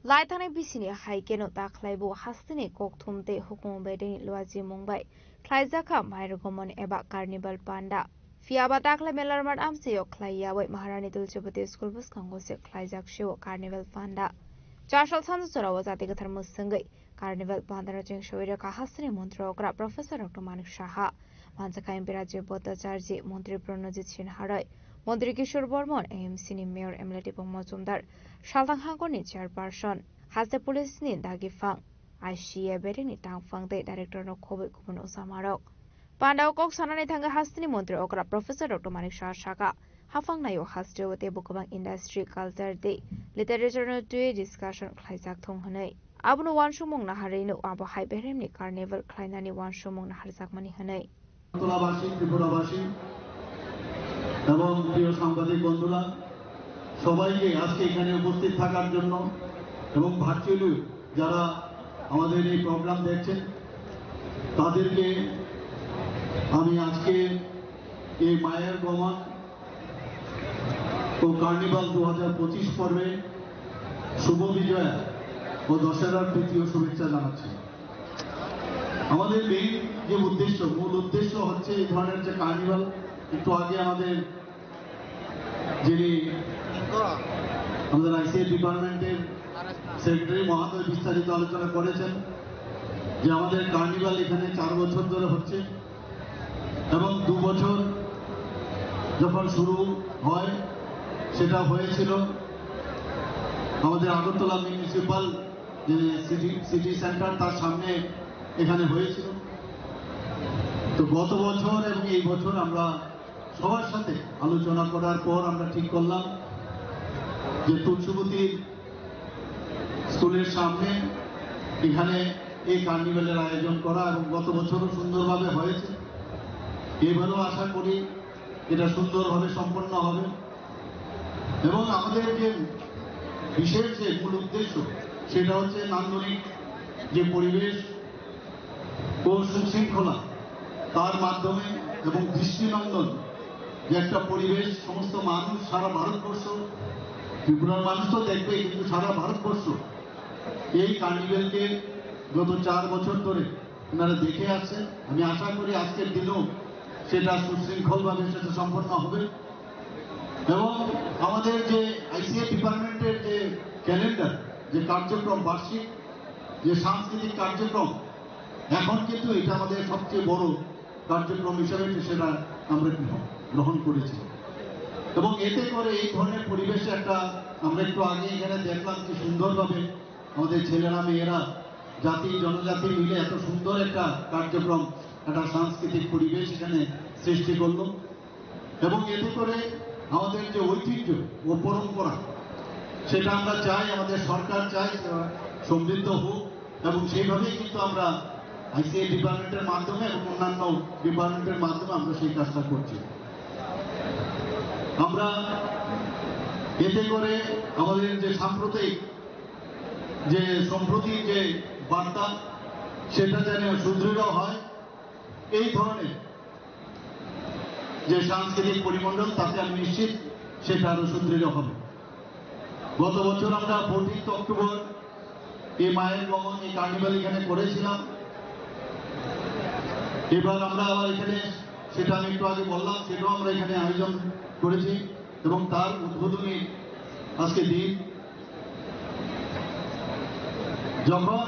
Lai thangnai bisini hai keno ta khlaibo hasteni kokthum tei hukumu bedeni luajimung bai khlaijakha Mayar Gomon eba Carnival panda. Phiyaba ta khlai Melarmat amchaio khlai yaui Maharani Tulsibati School bwskango se khlaijak seo Carnival panda. Chasal sansa chorao jati kwthar mwswngwi Carnival pandano chengsawi rwkha hasteni montri okra Professor Doctor Manik Saha. Manjakha M P Rajiv Bhattacharjee, Montri Pranojit Sinha Roy, Montri Kishore Bormon, A M C ni Mayor M L A Dipok Mojumdar, Salthang Hangkorni Chairperson, haste police ni dagiphang, I C A berengni tangphang tei director no khobwi kubun osamarok. Pandao kok sanani thangwi hasteni montri okra Professor Doctor Manik Saha saka, haphang naio hasteo tei bukwbang industry, culture tei literature no twiwi discussion khlaijak thung hwnwi. Abono uansukmung naharwi no abo hai beremni carnival khlainani uansukmung naharjakmani hwnwi. আগরতলাবাসী, ত্রিপুরাবাসী এবং প্রিয় সাংবাদিক বন্ধুরা, সবাইকে আজকে এখানে উপস্থিত থাকার জন্য এবং ভার্চুয়ালি যারা আমাদের এই প্রোগ্রাম দেখছেন, তাদেরকে আমি আজকে এই মায়ার গমন ও কার্নিভাল দু হাজার পঁচিশ পর্বে শুভ বিজয়া ও দশেরার প্রীতি ও শুভেচ্ছা জানাচ্ছি। আমাদের মেইন যে উদ্দেশ্য, মূল উদ্দেশ্য হচ্ছে এই ধরনের যে কার্নিভাল, একটু আগে আমাদের যিনি আমাদের আইসিএ ডিপার্টমেন্টের সেক্রেটারি মহোদয় বিস্তারিত আলোচনা করেছেন যে আমাদের কার্নিভাল এখানে চার বছর ধরে হচ্ছে এবং দু বছর যখন শুরু হয় সেটা হয়েছিল আমাদের আগরতলা মিউনিসিপাল যে সিটি সিটি সেন্টার, তার সামনে এখানে হয়েছিল। তো গত বছর এবং এই বছর আমরা সবার সাথে আলোচনা করার পর আমরা ঠিক করলাম যে তুলসীবতী স্কুলের সামনে এখানে এই কার্নিভ্যালের আয়োজন করা, এবং গত বছরও সুন্দরভাবে হয়েছে। এবারও আশা করি এটা সুন্দরভাবে সম্পন্ন হবে। এবং আমাদের যে বিশেষ যে মূল উদ্দেশ্য, সেটা হচ্ছে নান্দনিক যে পরিবেশ ও সুশৃঙ্খলা, তার মাধ্যমে এবং দৃষ্টিনন্দন যে একটা পরিবেশ, সমস্ত মানুষ সারা ভারতবর্ষ, ত্রিপুরার মানুষ তো দেখবে, কিন্তু সারা ভারতবর্ষ এই কার্নিভ্যালকে গত চার বছর ধরে ওনারা দেখে আসছেন। আমি আশা করি আজকের দিনেও সেটা সুশৃঙ্খলভাবে সেটা সম্পন্ন হবে। এবং আমাদের যে আইসিএ ডিপার্টমেন্টের যে ক্যালেন্ডার, যে কার্যক্রম, বার্ষিক যে সাংস্কৃতিক কার্যক্রম, এখন কিন্তু এটা আমাদের সবচেয়ে বড় কার্যক্রম হিসেবে সেটা আমরা গ্রহণ করেছি। এবং এতে করে এই ধরনের পরিবেশে একটা, আমরা একটু আগে এখানে দেখলাম কি সুন্দরভাবে আমাদের ছেলেরা মেয়েরা জাতি জনজাতি মিলে এত সুন্দর একটা কার্যক্রম, একটা সাংস্কৃতিক পরিবেশ এখানে সৃষ্টি করলো। এবং এতে করে আমাদের যে ঐতিহ্য ও পরম্পরা, সেটা আমরা চাই, আমাদের সরকার চাই সেটা সমৃদ্ধ হোক। এবং সেইভাবেই কিন্তু আমরা আইসিএ ডিপার্টমেন্টের মাধ্যমে এবং অন্যান্য ডিপার্টমেন্টের মাধ্যমে আমরা সেই কাজটা করছি। আমরা এতে করে আমাদের যে সাম্প্রতিক যে সম্প্রতি যে বার্তা, সেটা যেন সুদৃঢ় হয়, এই ধরনের যে সাংস্কৃতিক পরিমণ্ডল, তাতে আমি নিশ্চিত সেটা আরো সুদৃঢ় হবে। গত বছর আমরা ফোরটিন্থ অক্টোবর এই মায়ের গমন, এই কার্নিভাল এখানে করেছিলাম। এবার আমরা আবার এখানে, সেটা আমি একটু আগে বললাম, সেটাও আমরা এখানে আয়োজন করেছি এবং তার উদ্বোধনী আজকে দিন। যখন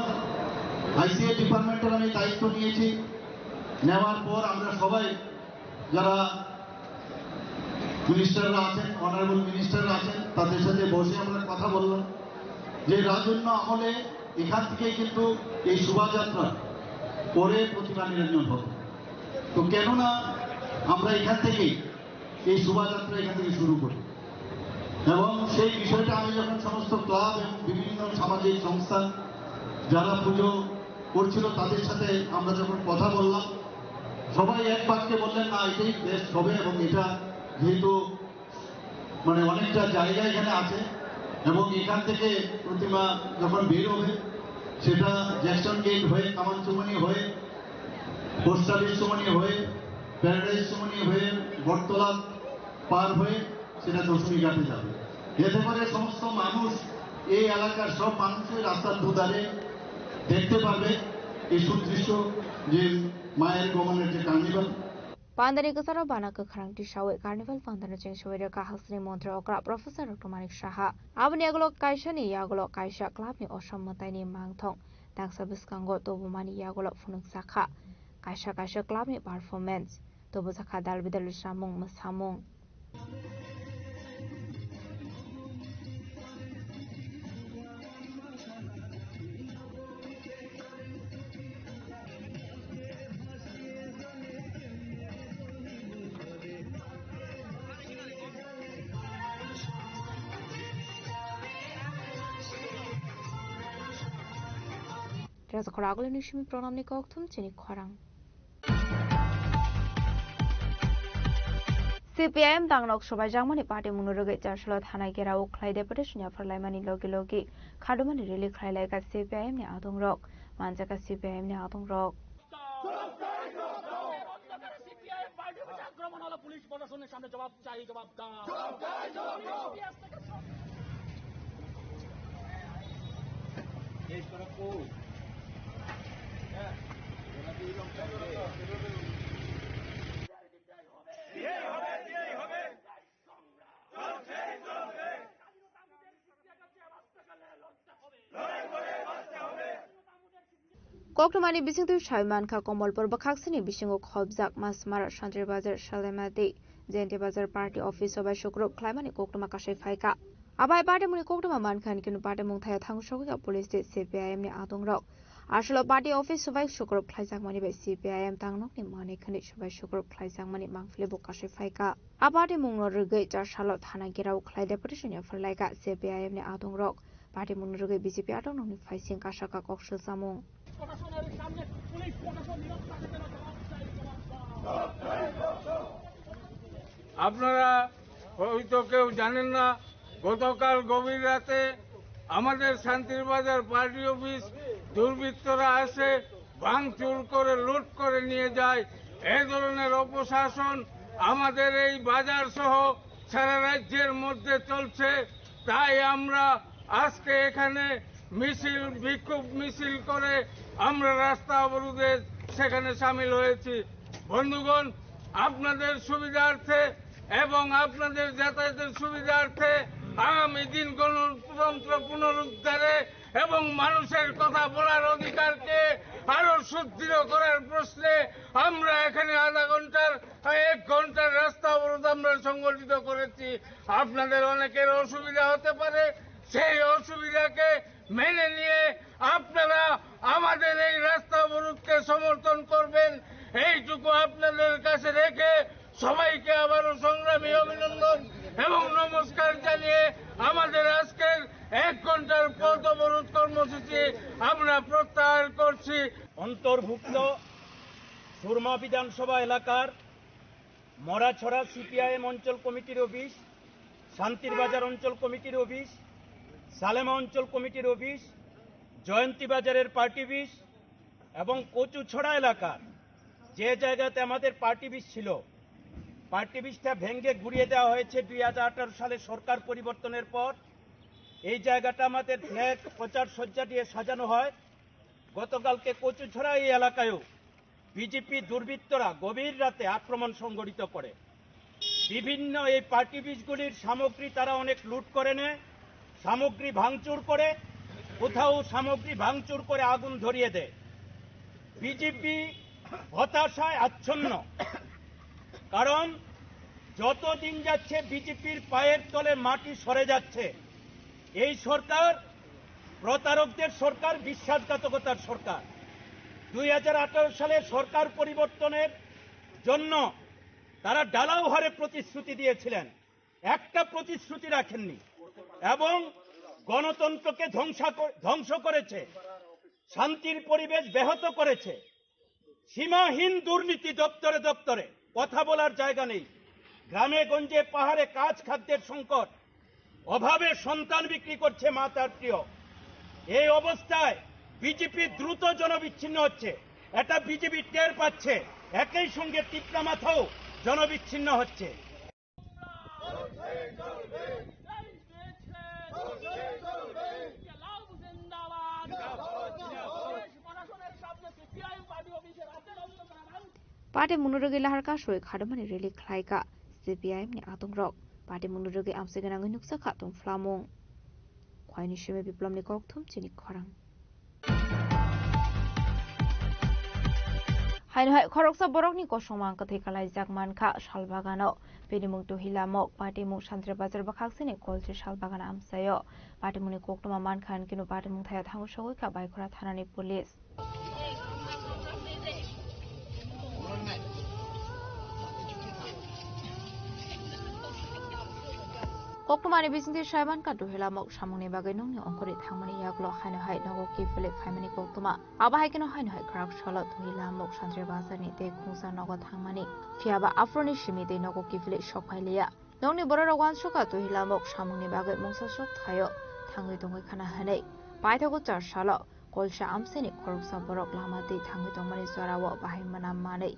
আইসিএ ডিপার্টমেন্টের আমি দায়িত্ব নিয়েছি, নেওয়ার পর আমরা সবাই যারা মিনিস্টাররা আছেন, অনারেবল মিনিস্টাররা আছেন, তাদের সাথে বসে আমরা কথা বললাম যে রাজন্য আমলে এখান থেকে কিন্তু এই শোভাযাত্রা পরে প্রতিমা নিরঞ্জন হবে। তো কেননা আমরা এখান থেকে এই শোভাযাত্রা এখান থেকে শুরু করি। এবং সেই বিষয়টা আমি যখন সমস্ত ক্লাব এবং বিভিন্ন সামাজিক সংস্থা যারা পুজো করছিল তাদের সাথে আমরা যখন কথা বললাম, সবাই এক বাক্যে বললেন, "না, এটাই বেস্ট হবে।" এবং এটা যেহেতু মানে অনেকটা জায়গা এখানে আছে এবং এখান থেকে প্রতিমা যখন বের হবে সেটা জ্যাকসন গেট হয়ে, কামানচুমানি হয়ে, পোস্ট অফিস চুমানি হয়ে, প্যারাডাইস চুমানি হয়ে, বটতলা পার হয়ে সেটা দশমী ঘাটে যাবে। এতে করে সমস্ত মানুষ, এই এলাকার সব মানুষই রাস্তার দুধারে দেখতে পারবে এই সুদৃশ্য যে মায়ের গমনের যে carnival. Pandani kwcharo bana kwkhrang tisawi carnival pandano chengsawi rwkha Hasni montri okra Professor Doctor Manik Saha. Aboni yagulo kaisani yagulo kaisa clubni osom mwtaini mangthong tangsa bwskango tubumani yagulo phunukjakha kaisa kaisa clubni performance. Tubujakha dal bidal samung mwsamung. Raja khorang agulini simi pranamni kokthum chini khorang. C P I M dangrok sobaijakmani party mungno rwgwi Charsulo thana gherao khlai deputation yaphar laimani logi logi khadumani rally khlai laikha C P I M ni adongrok, manjakha C P I M ni adongrok. প্রত্যেকটা CPIM party অফিসে আক্রমণ হলো, পুলিশ প্রশাসনের সামনে জবাব চাই, জবাব দাও। Koktwmani bisingtwi sai mankha, Komolpur bwkhaksini bisingo khobjak Masmara, Santri Bazar, Salemati, J N T Bazar party office o bai sukrub khlaimani koktwma kasai phaikha. Abai party mungni koktwma mankha, hinkhe party mungthaya thango sogwikha police tei C P I M ni adongrok. Asolo party office o bai sukrub khlaijakmani bai C P I M tangnokni manwi khwnwi sobai sukrub khlaijakmani mangpili bo kasai phaikha. A party mungno rwgwi char salo thana gherao khlai deputation ni offer laikha C P I M ni adongrok. Party mungno rwgwi B J P adongrokni phaising kasaka kok swlsamung. আপনারা হয়তো কেউ জানেন না, গতকাল গভীর রাতে আমাদের শান্তির বাজার পার্টি অফিস দুর্বৃত্তরা এসে ভাঙচুর করে, লুট করে নিয়ে যায়। এই ধরনের অপশাসন আমাদের এই বাজার সহ সারা রাজ্যের মধ্যে চলছে। তাই আমরা আজকে এখানে মিছিল, বিক্ষোভ মিছিল করে আমরা রাস্তা অবরোধে সেখানে সামিল হয়েছি। বন্ধুগণ, আপনাদের সুবিধার্থে এবং আপনাদের যাতায়াতের সুবিধার্থে আগামী দিন গণতন্ত্র পুনরুদ্ধারে এবং মানুষের কথা বলার অধিকারকে আরো সুদৃঢ় করার প্রশ্নে আমরা এখানে আধা ঘন্টার, এক ঘন্টার রাস্তা অবরোধ আমরা সংগঠিত করেছি। আপনাদের অনেকের অসুবিধা হতে পারে, সেই অসুবিধাকে মেনে নিয়ে আপনারা আমাদের এই রাস্তা অবরোধকে সমর্থন করবেন, এইটুকু আপনাদের কাছে রেখে সবাইকে আবারও সংগ্রামী অভিনন্দন এবং নমস্কার জানিয়ে আমাদের আজকের এক ঘন্টার পথ অবরোধ কর্মসূচি আমরা প্রত্যাহার করছি। অন্তর্ভুক্ত সুরমা বিধানসভা এলাকার মরাছড়া সিপিআইএম অঞ্চল কমিটির অফিস, শান্তির বাজার অঞ্চল কমিটির অফিস, সালেমা অঞ্চল কমিটির অফিস, জয়ন্তী বাজারের পার্টি অফিস এবং কচুছড়া এলাকার যে জায়গাতে আমাদের পার্টি অফিস ছিল, পার্টি অফিসটা ভেঙে গুড়িয়ে দেওয়া হয়েছে দুই হাজার আঠারো সালে সরকার পরিবর্তনের পর। এই জায়গাটা আমাদের ফ্ল্যাট প্রচার সজ্জা দিয়ে সাজানো হয়। গতকালকে কচুছড়া এই এলাকায়ও বিজেপি দুর্বৃত্তরা গভীর রাতে আক্রমণ সংঘটিত করে। বিভিন্ন এই পার্টি অফিসগুলির সামগ্রী তারা অনেক লুট করে নেয়, সামগ্রী ভাঙচুর করে, কোথাও সামগ্রী ভাঙচুর করে আগুন ধরিয়ে দেয়। বিজেপি হতাশায় আচ্ছন্ন, কারণ যত দিন যাচ্ছে বিজেপির পায়ের তলে মাটি সরে যাচ্ছে। এই সরকার প্রতারকদের সরকার, বিশ্বাসঘাতকতার সরকার। দুই হাজার আঠারো সালে সরকার পরিবর্তনের জন্য তারা ঢালাও হারে প্রতিশ্রুতি দিয়েছিলেন, একটা প্রতিশ্রুতি রাখেননি এবং গণতন্ত্রকে ধ্বংসা কর-, ধ্বংস করেছে, শান্তির পরিবেশ ব্যাহত করেছে। সীমাহীন দুর্নীতি দপ্তরে দপ্তরে, কথা বলার জায়গা নেই। গ্রামে গঞ্জে পাহাড়ে কাজ খাদ্যের সংকট, অভাবে সন্তান বিক্রি করছে মা তার প্রিয়। এই অবস্থায় বিজেপি দ্রুত জনবিচ্ছিন্ন হচ্ছে, এটা বিজেপি টের পাচ্ছে। একই সঙ্গে তিপ্রা মাথাও জনবিচ্ছিন্ন হচ্ছে। Party mungno rwgwi lahar kasui khadumani rally khlaikha C P I M ni adongrok. Party mungno rwgwi amchai gwnangwi nukjakha tongphlamung. Khwaini simi Biplomni kokthum chini khorang. Haino hai khoroksa borokni kosongma kwthwi kalaijak mankha Salbagano. Bini mung Tuhilamok, party mung Santri Bazar bwkhaksini Kolchi Salbagan amchaio. Party mungni koktwma mankha, hinkhe party mung thaya thango sogwi kha Baikora thanani police. Koktwmani bisingtwi saimankha Tuhilamok samungni bagwi nokni ongkhorwi thangmani yagulo haino hai nogo kiphilwi phaimani koktwma. Abo hai kheno haino hai khrak salo Tuhilamok Santri Bazarni tei khungsa nogo thangmani. Phiyaba aphuruni simi tei nogo kiphilwi sokphailiya. Nokni bororok uansukha Tuhilamok samungni bagwi mungsa sok thaio thangwi tongwi khana hwnwi. Paithago char salo Kolsa amchaini khoroksa borok lama twi thangwi tongmani jorao bahai mwnam manwi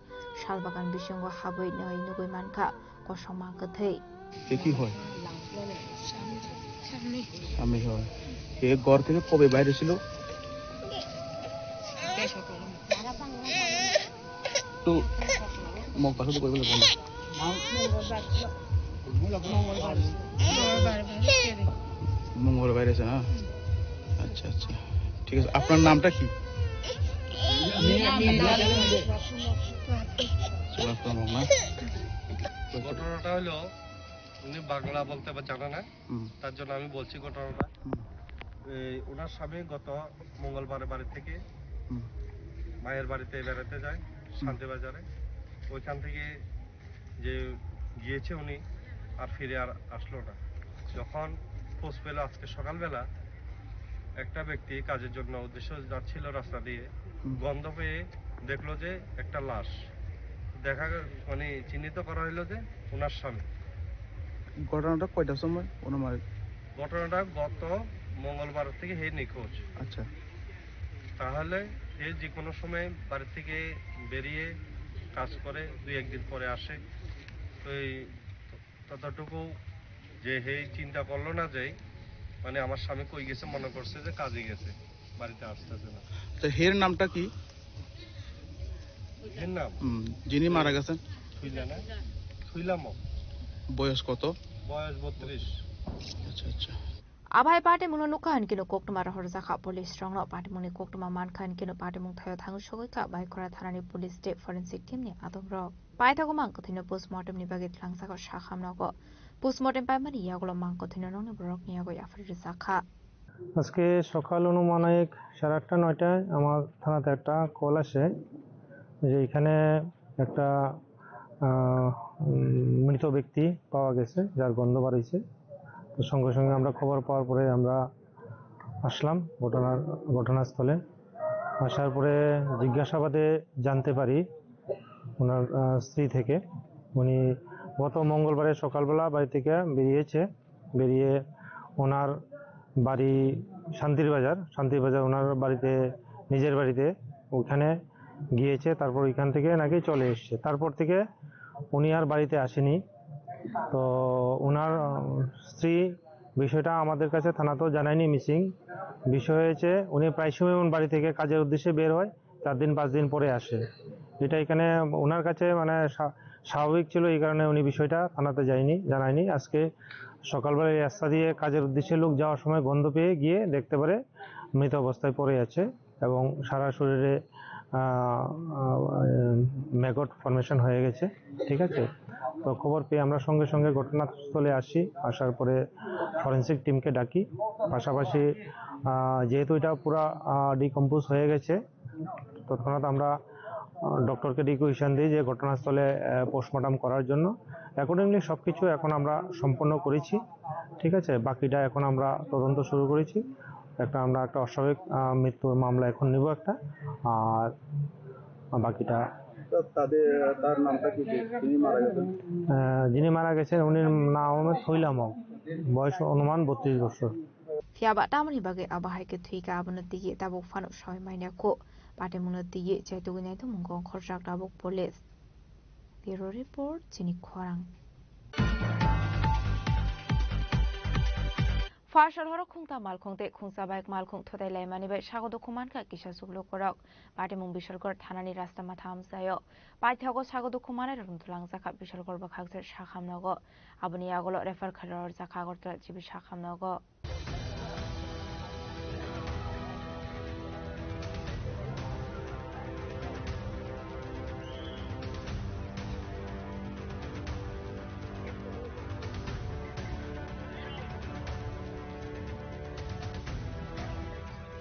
salbagan bisingo habwi nai nugwi mankha kosongma kwthwi. এ কি হয়? স্বামী হয়। এ ঘর থেকে কবে বাইরে ছিল? তো মগ পাশে তো কইবলে বন্ধ। মঙ্গলবার বাইরে আছে না? আচ্ছা, আচ্ছা, ঠিক আছে। আপনার নামটা কি? সুভাষ কুমার মগ না? ঘটনাটা হলো, উনি বাংলা বলতে বা জানে না, হুম। তার জন্য আমি বলছি ঘটনাটা। হুম। এই ওনার স্বামী গত মঙ্গলবারে বাড়ি থেকে হুম। মায়ের বাড়িতে বেড়াতে যায় হুম। শান্তিবাজারে। ওইখান থেকে যে গিয়েছে উনি, আর ফিরে আর আসলো না। যখন খোঁজ পেল আজকে সকালবেলা, একটা ব্যক্তি কাজের জন্য উদ্দেশ্য যাচ্ছিল রাস্তা দিয়ে, হুম। গন্ধ পেয়ে দেখলো যে একটা লাশ। দেখা গেল, মানে, চিহ্নিত করা হইলো যে ওনার স্বামী। ঘটনাটা কয়টার সময় ওনার মারা? ঘটনাটা গত মঙ্গলবার থেকে হে নিখোঁজ। আচ্ছা। তাহলে হে যে কোনো সময় বাড়ি থেকে বেরিয়ে কাজ করে, দুই একদিন পরে আসে। তো এই ততটুকু যে হে চিন্তা করলো না যে, মানে, আমার স্বামী কই গেছে, মনে করছে যে কাজে গেছে, বাড়িতে আসতেছে না। তো হের নামটা কি? এর নাম? হুম, যিনি মারা গেছেন? থুইলা না? থুইলামো। বয়স কত? বয়স বত্রিশ। আচ্ছা, আচ্ছা। Abai patimungno nukha hinkhe no koktwma rohorjakha police rokno, patimungni koktwma mankha hinkhe no patimung thaio thangwi sogwi kha Baikora thanani police tei forensic team ni adongrok. Paithago mang kwthwino postmortem ni bagwi tlangjak o sakhamnogo. Postmortem paimani yagulo mang kwthwino nokni borokni yago yaphar rijak kha. আজকে সকাল অনুমানিক সাড়ে আটটা নয়টায় আমার থানাতে একটা কল আসে যে এখানে একটা আহ, উম, মৃত ব্যক্তি পাওয়া গেছে, যার গন্ধ বার হয়েছে। তো সঙ্গে সঙ্গে আমরা খবর পাওয়ার পরে আমরা আসলাম ঘটনার ঘটনাস্থলে। আসার পরে জিজ্ঞাসাবাদে জানতে পারি ওনার আহ, স্ত্রী থেকে, উনি গত মঙ্গলবারে সকালবেলা বাড়ি থেকে বেরিয়েছে, বেরিয়ে ওনার বাড়ি শান্তির বাজার, শান্তির বাজার ওনার বাড়িতে, নিজের বাড়িতে ওখানে গিয়েছে, তারপর ওইখান থেকে নাকি চলে এসছে। তারপর থেকে উনি আর বাড়িতে আসেনি। তো ওনার, আহ, স্ত্রী বিষয়টা আমাদের কাছে থানাতেও জানায়নি মিসিং। বিষয় হয়েছে উনি প্রায় সময় ওনার বাড়ি থেকে কাজের উদ্দেশ্যে বের হয়, চার দিন পাঁচ দিন পরে আসে। এটা এখানে ওনার কাছে মানে স্বা-, স্বাভাবিক ছিল, এই কারণে উনি বিষয়টা থানাতে যায়নি, জানায়নি। আজকে সকালবেলা এই রাস্তা দিয়ে কাজের উদ্দেশ্যে লোক যাওয়ার সময় গন্ধ পেয়ে গিয়ে দেখতে পারে মৃত অবস্থায় পড়ে আছে এবং সারা শরীরে, আহ, আহ, ম্যাগট ফর্মেশন হয়ে গেছে, ঠিক আছে? তো খবর পেয়ে আমরা সঙ্গে সঙ্গে ঘটনাস্থলে আসি, আসার পরে ফরেন্সিক টিমকে ডাকি। পাশাপাশি, আহ, যেহেতু এটা পুরা, আহ, ডিকম্পোজ হয়ে গেছে, তৎক্ষণাৎ আমরা, আহ, ডক্টরকে রিকুয়েশন দিই যে ঘটনাস্থলে, আহ, পোস্টমর্টম করার জন্য। অ্যাকর্ডিংলি সব কিছু এখন আমরা সম্পন্ন করেছি, ঠিক আছে? বাকিটা এখন আমরা তদন্ত শুরু করেছি। একটা, আমরা একটা অস্বাভাবিক, আহ, মৃত্যুর মামলা এখন নিব একটা, আর বাকিটা তো তাদের, তার নামটা কি, কি? তিনি মারা গেছেন? আহ, যিনি মারা গেছেন, উনির নাম হলো থইলামক, বয়স অনুমান বত্রিশ বছর। Phiya ba tamoni bagwi abo hai khe thwi kha, abono tigi tabuk phano soi manya kho. Patimungno tigi chaitugwi naitukmung kong khorjak tabuk police. Bureau report, chini khorang. Pharsal horo khungta malkhung tei khungsa bike malkhung thotai laimani bai sago dukhu mankha kisa chuklukorok. Patimung Bisalgor thanani rasta matha amchaio. Paithago sago dukhu manai rokno twlangjakha Bisalgor bwkhaksa sakhamnogo. Aboni yagulo refer khlai rwjakha Agartala G B sakhamnogo.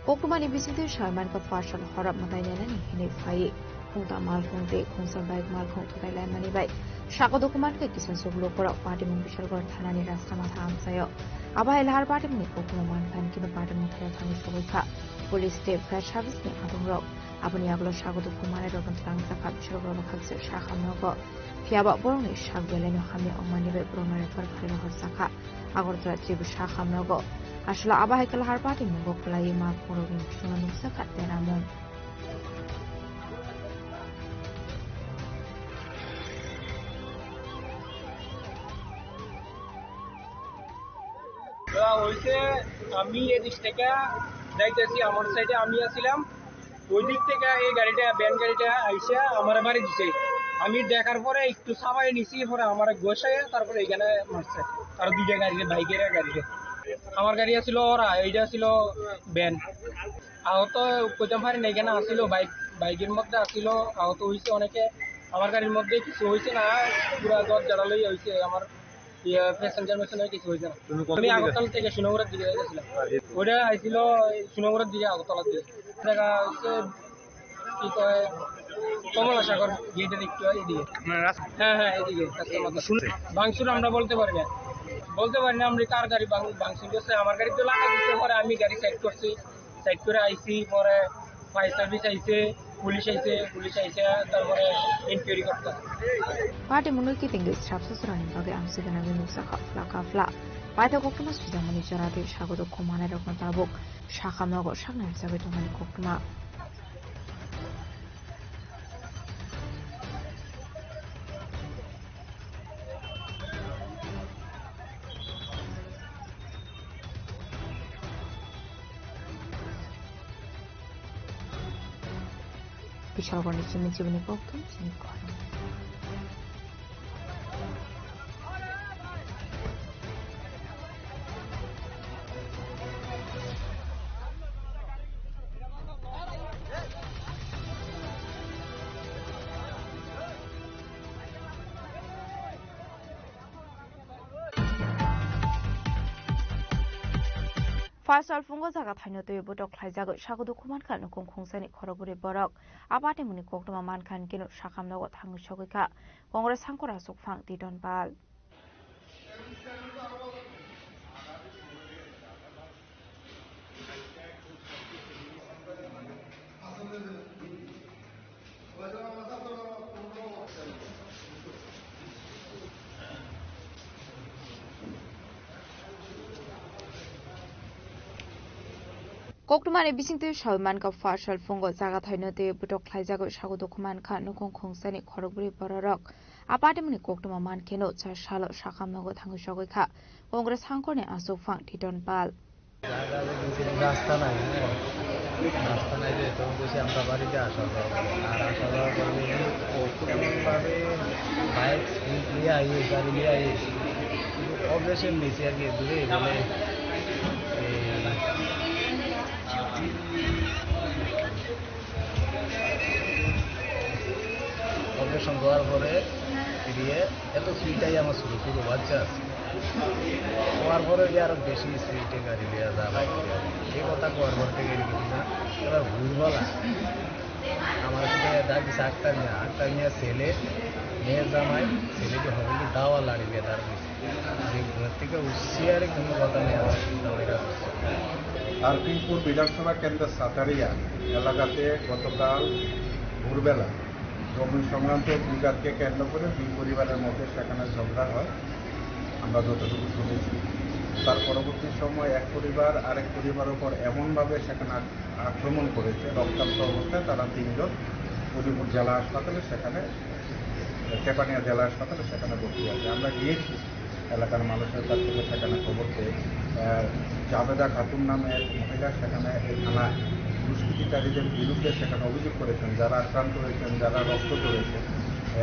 Koktwmani bisingtwi soi mankha, pharsal horo mwtai nainani hinwi phaiwi khungta malkhung tei khungsa bike malkhung thotai laimani bai sago dukhu mankha kisa chuklukorok. Patimung Bisalgor thanani rasta matha amchaio. Abo hai lahar patimungni koktwma mankha hinkhe no patimung thaio thangwi sogwi kha police tei fire service ni adongrok. Aboni yagulo sago dukhu manai rokno twlangjakha Bisalgor bwkhaksa sakhamnogo. Phiya ba borokni sak belaino hamya wngmani bai borokno refer khlai rohorjakha Agartala G B sakhamnogo. Aswla abo hai khe lahar patimung bo kwlaiwi malkhungrokni bisingno nukjakha deramung. ওরা হইছে, আমি এদিক থেকে যাইতেছি, আমার সাইডে আমি আছিলাম, ওই দিক থেকে এই গাড়িটা, ভ্যান গাড়িটা আইসা আমার বাড়ি দিছে। আমি দেখার পরে একটু সামাই নিছি, পরে আমার ঘষে তারপরে এখানে মারছে। আর দুইটা গাড়ি, বাইকের গাড়ি। আমার গাড়ি আছিল ওরা, এইটা ছিল ভ্যান। আহত কইতাম পারি না, এখানে আসিল বাইক, বাইকের মধ্যে আসিল, আহত হইছে অনেকে। আমার গাড়ির মধ্যে কিছু হয়েছে না, পুরা দরজাটা লই হয়েছে আমার, ইয়ে, প্যাসেঞ্জার মেসেঞ্জার কিছু হয়েছে না। তুমি কোথা আমি থেকে? আগরতলা থেকে সুনামুড়ার দিকে যাইতেছিলাম। ওটা আইছিল সুনামুড়ার দিকে, আগরতলার দিকে। দেখা হচ্ছে কি কয়, কমলা সাগর গেটের একটু এদিকে। মানে রাস্তা হ্যাঁ, হ্যাঁ, এদিকে, রাস্তার মাথায়। শুনছে? ভাঙচুর আমরা বলতে পারি না, বলতে পারি না আমরা কার গাড়ি ভাঙ-, ভাঙচুর করছে। আমার গাড়ি তো লাগা দিতে পারে, আমি গাড়ি সাইড করছি, সাইড করে আইছি, পরে ফায়ার সার্ভিস আইছে, পুলিশ আইছে, পুলিশ আইছে, তারপরে ইনকোয়ারি করতে। Party mwnwi kiting de srapsa srani bagwi ang sigana bini sakha phla ka phla. Paithak koktwma swijamani jora de sago do khumane rokno tabuk sakha nogo saknai sajagwi tongmani koktwma. Bishalgorni simi chibini kokthum chini khorang. Pha salphungo jaga thaino twi butok khlaijagwi sago dukhu mankha nukung khungsani khorokbwrwi borok. A party mungni koktwma mankha hinkhe no sakham nogo thangwi sogwi kha Congress hangkor aswk phang Titon Pal. Koktwmani bisingtwi sawi mankha, pha salphungo jaga thaino twi butok khlaijagwi sago dukhu mankha nukung khungsani khorokbwrwi bororok. A party mungni koktwma mankheno cha salo sakham nogo thangwi sogwi kha Congress hangkorni aswk phang Titon Pal. রাস্তা নাই, হ্যাঁ। রাস্তা নাই যে, তখন বলছি আমরা বাড়িতে আসা যাওয়া করবো। আর আসা যাওয়া করবো, ও কোনোভাবে বাইক নিয়ে আইস, গাড়ি নিয়ে আইস। কিন্তু অগ্রেসর নিচে আর কি, দূরে বলে, এই, অগ্রেসর দেওয়ার পরে ফিরিয়ে এত স্পিডটাই আমার ছোটো ছোটো বাচ্চা আছে। হওয়ার পরে যে আরো বেশি স্পিডে গাড়ি নিয়ে যা বাইক নিয়ে। এই কথা হওয়ার পর থেকে এরকম না, এবার ভুলভাল আছে। আমার সাথে ডাক দিছে আক্তার মিয়া, আক্তার মিয়া ছেলে, মেয়ের জামাই, ছেলেটি হবে কি দাওয়া লাড়ি দিয়ে দাঁড় দিয়েছে। যে ঘর থেকে উঠিয়ে আর কোনো কথা নেই, আমার চিন্তা হয়ে গেছে। হরপিনপুর বিধানসভা কেন্দ্র সাতারিয়া এলাকাতে গতকাল ভোরবেলা জমি সংক্রান্ত বিবাদকে কেন্দ্র করে দুই পরিবারের মধ্যে সেখানে ঝগড়া হয়, আমরা যতটুকু শুনেছি। তার পরবর্তী সময় এক পরিবার আরেক পরিবারের উপর এমনভাবে সেখানে আক-, আক্রমণ করেছে, রক্তাক্ত অবস্থায় তারা তিনজন উদয়পুর জেলা হাসপাতালে সেখানে, তেপানিয়া জেলা হাসপাতালে সেখানে ভর্তি আছে। আমরা গিয়েছি, এলাকার মানুষের কাছ থেকে সেখানে খবর পেয়ে, আহ, জাবেদা খাতুন নামে এক মহিলা সেখানে এই থানায় দুষ্কৃতিকারীদের বিরুদ্ধে সেখানে অভিযোগ করেছেন, যারা আক্রান্ত হয়েছেন, যারা রক্ত ঝরেছে।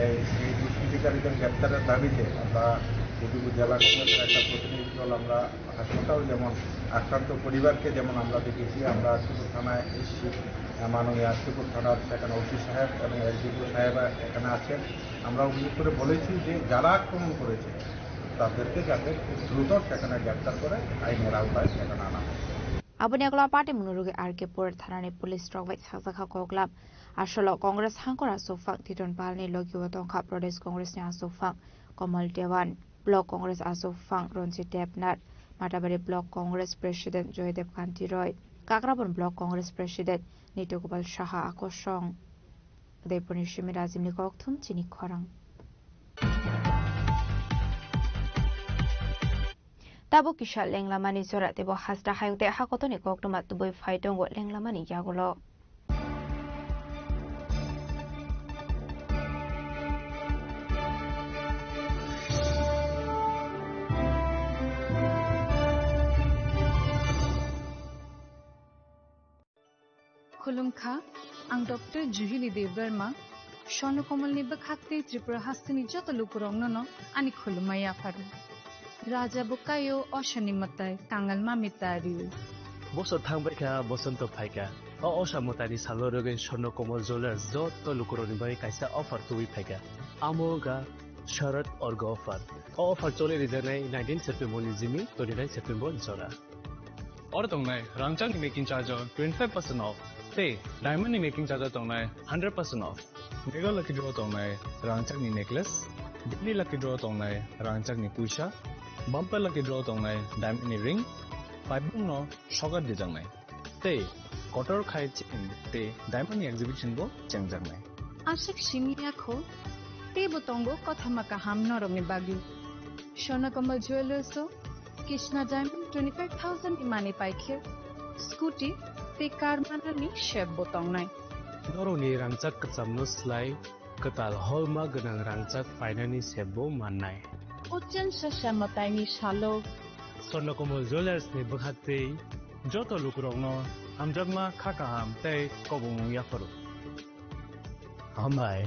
এই, এই দুষ্কৃতিকারীদের গ্রেপ্তারের দাবিতে আমরা উদয়পুর জেলা কংগ্রেসের একটা প্রতিনিধি দল আমরা হাসপাতাল, যেমন আক্রান্ত পরিবারকে যেমন আমরা দেখেছি, আমরা আরসিপুর থানায় এসেছি, আহ, মাননীয় আরসিপুর থানার সেখানে ওসি সাহেব এবং এসডিপিও সাহেব এখানে আছেন। আমরা অভিযোগ করে বলেছি যে যারা আক্রমণ করেছে তাদেরকে যাতে খুব দ্রুত সেখানে গ্রেপ্তার করে আইনের আওতায় সেখানে আনা হয়। Aboni ulo a party mwnwi rwgwi R K Pur thanani police rok bai sakjakha koklam. Asolo Congress hangkora sokphang Titon Palni logio tongkha Pradesh Congressni asokphang Komal Dewan, Block Congress asokphang Ranjit Debnath, Matabari Block Congress President Joydev Kanti Roy, Kakrabon Block Congress President Nitya Gopal Saha akosong. Udaipurni simi Rajibni kokthum chini khorang. Tabuk kisa lenglamani jora teibo hasta hayung tei hakotoni koktwma tubui phai tongo lenglamani yagulo. Khulumkha, ang Doctor Juhili Debbarma, Swarno Komolni bwkhak tei Tripura hasteni joto lukurokno no ani khulumma yapharo. Raja bo kaio, osani mwtai, kangal mami tario. Bosor thangbaikha, bosonto phaikha. O Osha mwtaini salno rwgwi Swarna Kamal Jewellers joto lukurokni bagwi kaisa offer tubui phaikha. Amo wngkha Sharad Orga offer. O offer choli rijaknai nineteen September ni simi twenty-nine September jora. Oro tongnai rangchakni making charge o twenty-five percent off tei diamond ni making charge o tongnai hundred percent off. Mega Lucky Draw tongnai rangchakni necklace, Daily Lucky Draw tongnai rangchakni puisa, Bumper Lucky Draw tongnai diamond ni ring, paibungno sokat dijaknai. Tei kotor khai chain tei diamond ni exhibition bo chengjaknai. Aswk simi ya kho, teibo tongo kothoma kaham norokni bagwi. Swarna Kamal Jewellers o Krishna Diamond twenty-five thousand ni manwi paikhe scooty tei car manani sep bo tongnai. Norokni rangchak kwchamno slai kwtal holma gwnang rangchak painani sep bo mannai. O chwng sasa mwtaini salo Swarna Kamal Jewellers ni bwkhaktwi joto lukurokno hamjakma kha kaham tei kobongmung yapharo. Hambai.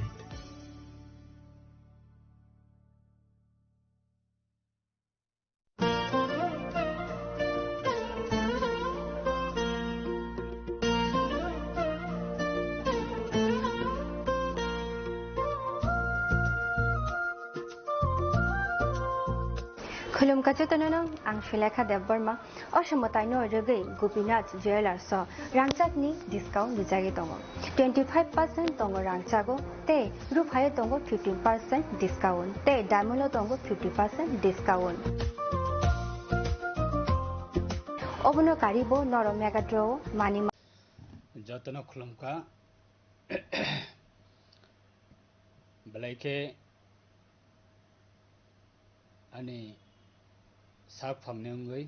Khulumkha jotono, ang Sulekha Debbarma. Osha mwtaino rwgwi Gopinath Jewellers o rangchakni discount rijagwi tongo. Twenty five percent tongo rangchago, tei ruphaio tongo fifteen percent discount, tei diamond o tongo fifty percent discount. Obono karibo norok Mega Draw o mani ma- Jotono khulumkha. Belai khe ani sak phangni wngwi,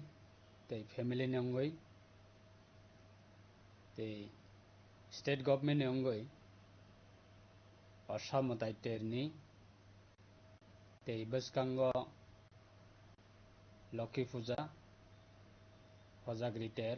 tei family ni wngwi, tei state government ni wngwi, Osha mwtai terni, tei bwskango Lokhi Puja, Hojagri ter,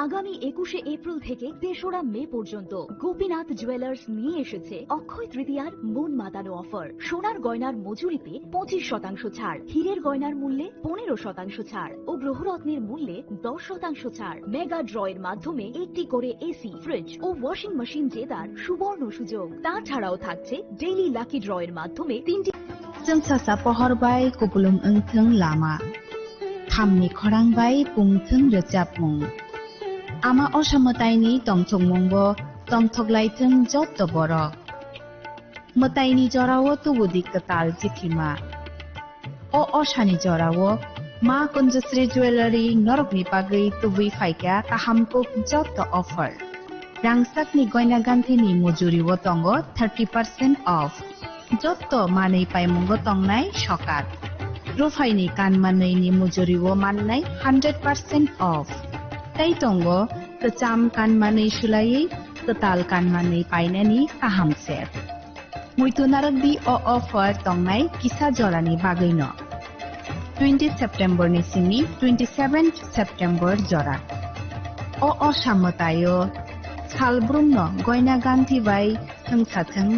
আগামী একুশে এপ্রিল থেকে তেসরা মে পর্যন্ত গোপীনাথ জুয়েলার্স নিয়ে এসেছে অক্ষয় তৃতীয়ার মন মাতানো অফার। সোনার গয়নার মজুরিতে পঁচিশ শতাংশ ছাড়, হীরের গয়নার মূল্যে পনেরো শতাংশ ছাড় ও গ্রহরত্নের মূল্যে দশ শতাংশ ছাড়। মেগা ড্রয়ের মাধ্যমে একটি করে এসি, ফ্রিজ ও ওয়াশিং মেশিন জেতার সুবর্ণ সুযোগ। তাছাড়াও থাকছে ডেইলি লাকি ড্রয়ের মাধ্যমে তিনটি Chwng sasa pohor bai kupulung wngthwng lama, thamni khorang bai pungthwng rwchapmung. Ama Osha mwtaini tongthokmungbo tongthoklaithwng jotto borok. Mwtaini jorao tubudi kwtal chithima. O Oshani jorao Ma Kunjusri Jewellery norokni bagwi tubui phaikha kaham kuk jotto offer. Rangchakni goina ganthini mujuribo tongo thirty percent off. Jotto manwi paimungo tongnai sokat. Ruphaini kanmanwini mujuribo mannai hundred percent off. Tei tongo kwcham kanmanwi sulaiwi kwtal kanmanwi painani kaham set. Muitu narwkdi o offer tongnai kisa jorani bagwino. Twenty September ni simi twenty seven September jora. O Osha mwtaio salbrumno goina ganthi bai thwngsathwng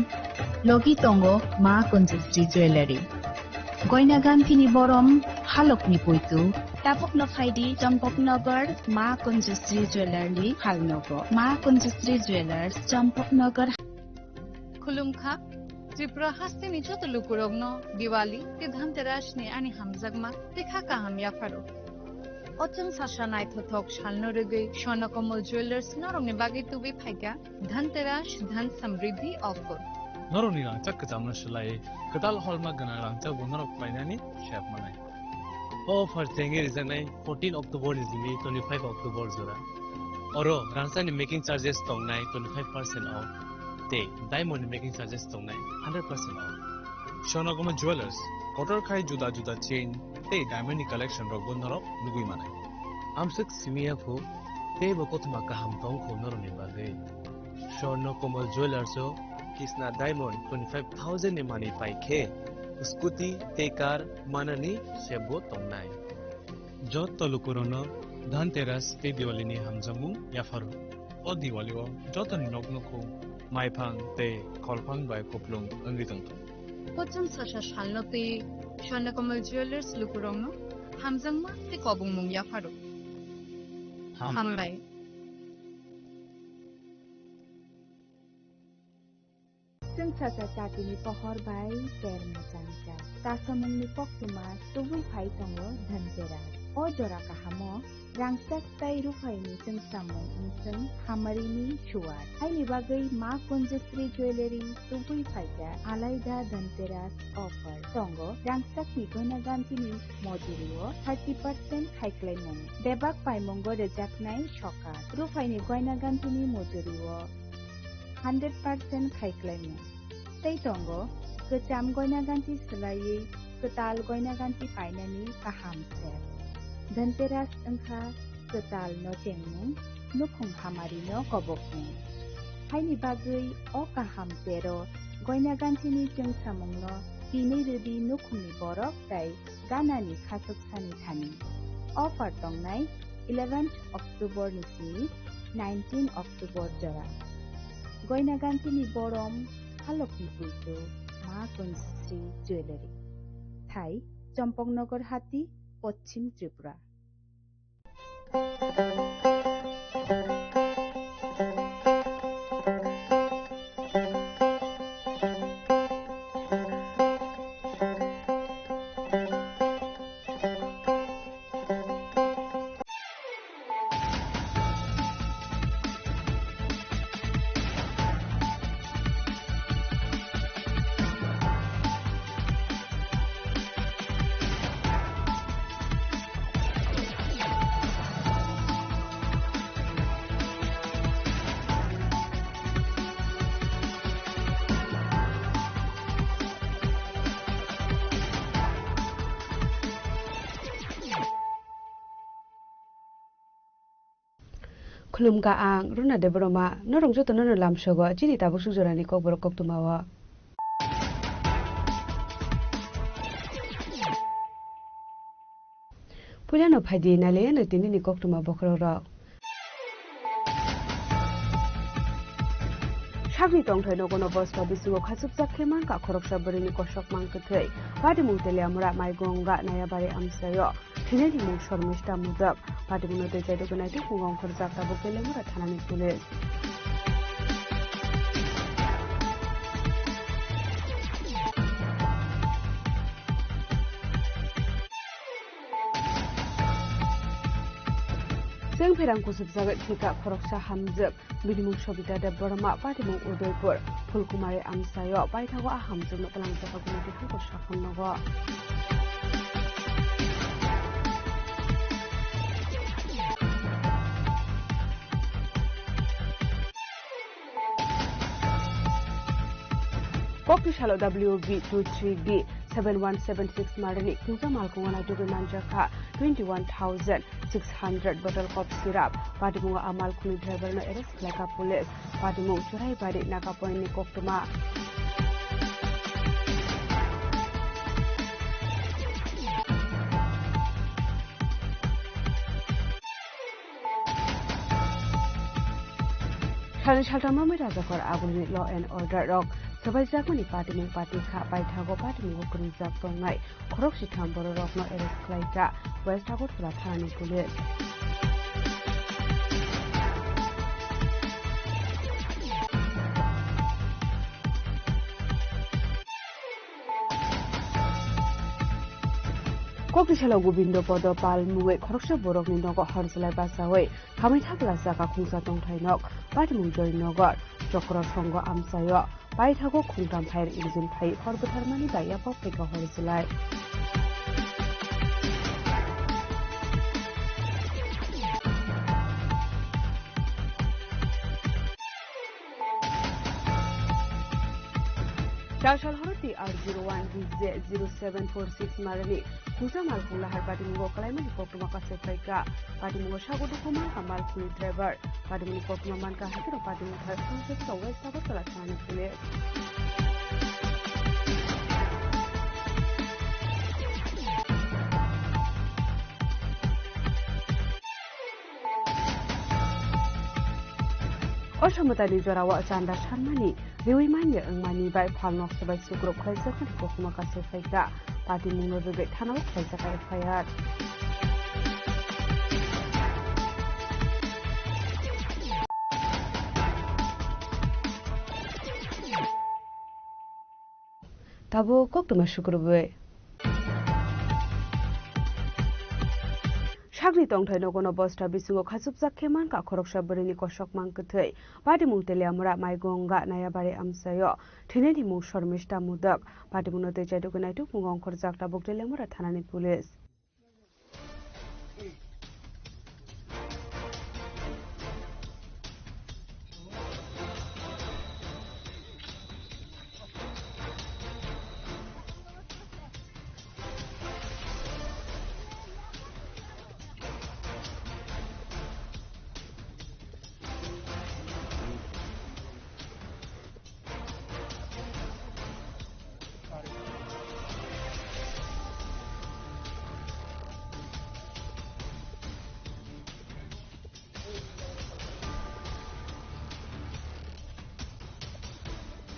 logi tongo Ma Kunjusri Jewellery. Goina ganthini borom halokni puitu. Tabukno phaidi Champaknagar Ma Kunjusri Jewellery ni phalnogo. Ma Kunjusri Jewellers, Champaknagar. Khulumkha, Tripura hasteni joto lukurokno Diwali tei Dhanteras ni ani hamjakma tei kha kaham yapharo. O chwng sasa naithothok salno rwgwi Swarnakomal Jewellers norokni bagwi tubui phaikha Dhanteras Dhan Samriddhi offer. Norokni rangchak kwchamno swlaiwi kwtal holma gwnang rangchakbo norok painani sep manai. O offer chengwi rijaknai fourteen October ni simi twenty-five October jora. Oro rangchakni making charges tongnai twenty-five percent off tei diamond ni making charges tongnai hundred percent off. Swarnakomal Jewellers, kotor khai juda juda chain tei diamond ni collection rokbo norok nugwi manai. Amswk simi ya kho, teibo kothoma kaham tong kho norokni bagwi. Swarnakomal Jewellers o Kisna Diamond twenty-five thousand ni manwi pai khe scooty tei car manani sebo tongnai. Jotto lukurokno Dhanteras tei Diwali ni hamjakmung yapharo. O Diwali o jotoni nok nukhung maiphang tei kholphang bai kuplung wngwi tongthung. Kochwng sasa salno twi Swarnakomal Jewellers lukurokno hamjakma tei kobongmung yapharo. Ham- Hambai. Chwngsacha chatini pohor bai ter mwchangcha. Tasamungni koktwma tubui phai tongo Dhanteras. O jora kahamo rangchak tei ruphaini chwngsamung wngchwng hamarini suwar. Haini bagwi Ma Kunjasri Jewellery tubui phaikha alaida Dhanteras offer. Tongo rangchakni goina gantini mojurio thirty percent khaiklaimung. Bebak paimungo rwjaknai sokat. Ruphaini goina gantini mojurio hundred percent khaiklaimung. Tei tongo kwcham goina ganti swlaiwi kwtal goina ganti painani kaham step. Dhanteras wngkha kwtal nochengmung, nukhung hamarino kobokmung. Haini bagwi o kaham tero goina gantini chwngsamungno tinwi rwdi nukhungni borok tei ganani khachuksani thani. Offer tongnai eleventh October ni simi nineteen October jora. Goina gantini borom halokni puitu Ma Kunjasri Jewellery. Thai, Champaknagar Hati, Poschim Tripura. Khulumkha ang Runa Debbarma, norok jotono no lamsogo chini tabuk suk jorani kokborok koktwmao. Puilano phaidi nailaiyano tinini koktwma bokhorokrok. Sakni tongthai nogono bosta bisingo khachukjak khe mankha khoroksa bwrwini kosok mang kwthwi. Patimung Teliamura Maigonga Nayabari amchaio. Thwinaini mung Shormista Modak. Patimungno tei chaidugwi naituk mung ongkhorjak tabuk Teliamura thanani police. Chwng pherang kuchukjagwi thwikha khoroksa hamjwk. Bini mung Sobita Debbarma, patimung Udaipur, Phulkumari amchaio paithago a hamjwkno twlangjak kha gumati hangko sakhang nogo. Kokti salo W B two three B seven one seven six marini khungsa malkhungo naitugwi manjakha twenty one thousand six hundred bottle cough syrup. Patimungo a malkhungni driver no arrest khlaikha police. Patimung Churaibari Naga Point ni koktwma. Salni saltamo mai rajakor agulini law and order rok swbaijakmani patimung patikha, paithago patimungo kwrwngjak tongnai khorok sitham bororokno arrest khlaikha West Agartala thanani police. Kokti salo Gobindo Podo Pal mungwi khoroksa borokni nogo horjlai bachaui khamwi thapla saka khungsa tongthai nok, Patimung Joynagar, Chokro Songo amchaio paithago khungtam fire engine phai hor bwtharmani bai yapok phaikha horjlai. Chasal horo T R zero one D J zero seven four six marani khungsa malkhung lahar patimungo kwlaimani koktwma kasai phaikha. Patimungo sago dukhu mankha malkhungni driver. Patimungni koktwma mankha hakhe rok patimung thar khungsa West Agartala thanani police. O somotani jorao chanda sanmani riui manya wngmani bai phalno swbai sukrub khlaijakmani koktwma kasai phaikha. Patimungno rwgwi thanao khlaijak F I R. Tabuk koktwma sukrubwi. Sakni tongthai nogono bosta bisingo khachupjak khe mankha khoroksa bwrwini kosokma kwthwi. Patimung Teliamura Maigonga Nayabari amchaio thwinaini mung Shormista Modak. Patimungno tei chaitugwi naitukmungo ongkhorjak tabuk Teliamura thanani police.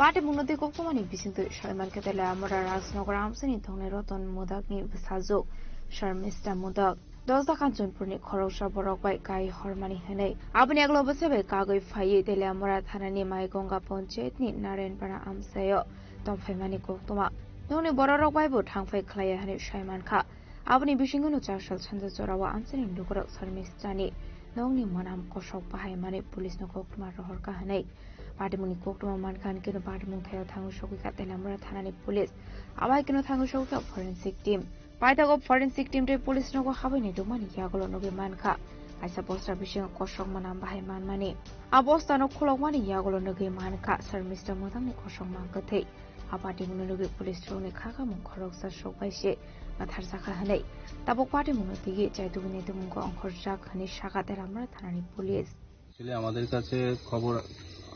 Patimungno tei koktwmani bisingtwi saimankhe Teliamura Rajnagar amchaini thongnai Roton Modakni bwsajwk Sharmista Modak. Dosda Kanchanpurni khoroksa borok bai kai hormani hwnwi. Aboni aglo bwsa bai kagwi phaiwi Teliamura thanani Maigonga Panchayatni Narayanpara amchaio tongphaimani koktwma. Nokni bororok bai bo thangphai khlaiya hwnwi saimankha. Aboni bisingo no chasal sanja jorao amchaini lukurok Sharmistani nokni mwnam kosok bahaimani police no koktwma rohorkha hwnwi patimungni koktwma mankha, hwnkhe no patimung thaio thangwi sogwikha Teliamura thanani police. Abai kheno thangwi sogwikha forensic team. Paithago forensic team tei police nogo habwi naitukmani yagulo nugwi mankha. Kaisa bosta bisingo kosok mwnam bahai manmani. A bostano khulokmani yagulo nugwi mankha Sharmista Modakni kosokma kwthwi. A patimungno nugwi police rokni khakamung khoroksa sokbai se matharjakha hwnwi. Tabuk patimungno twiwi chaitugwi naitukmungo ongkhorjak hwnwi sakha Teliamura thanani police. Actually, আমাদের কাছে খবর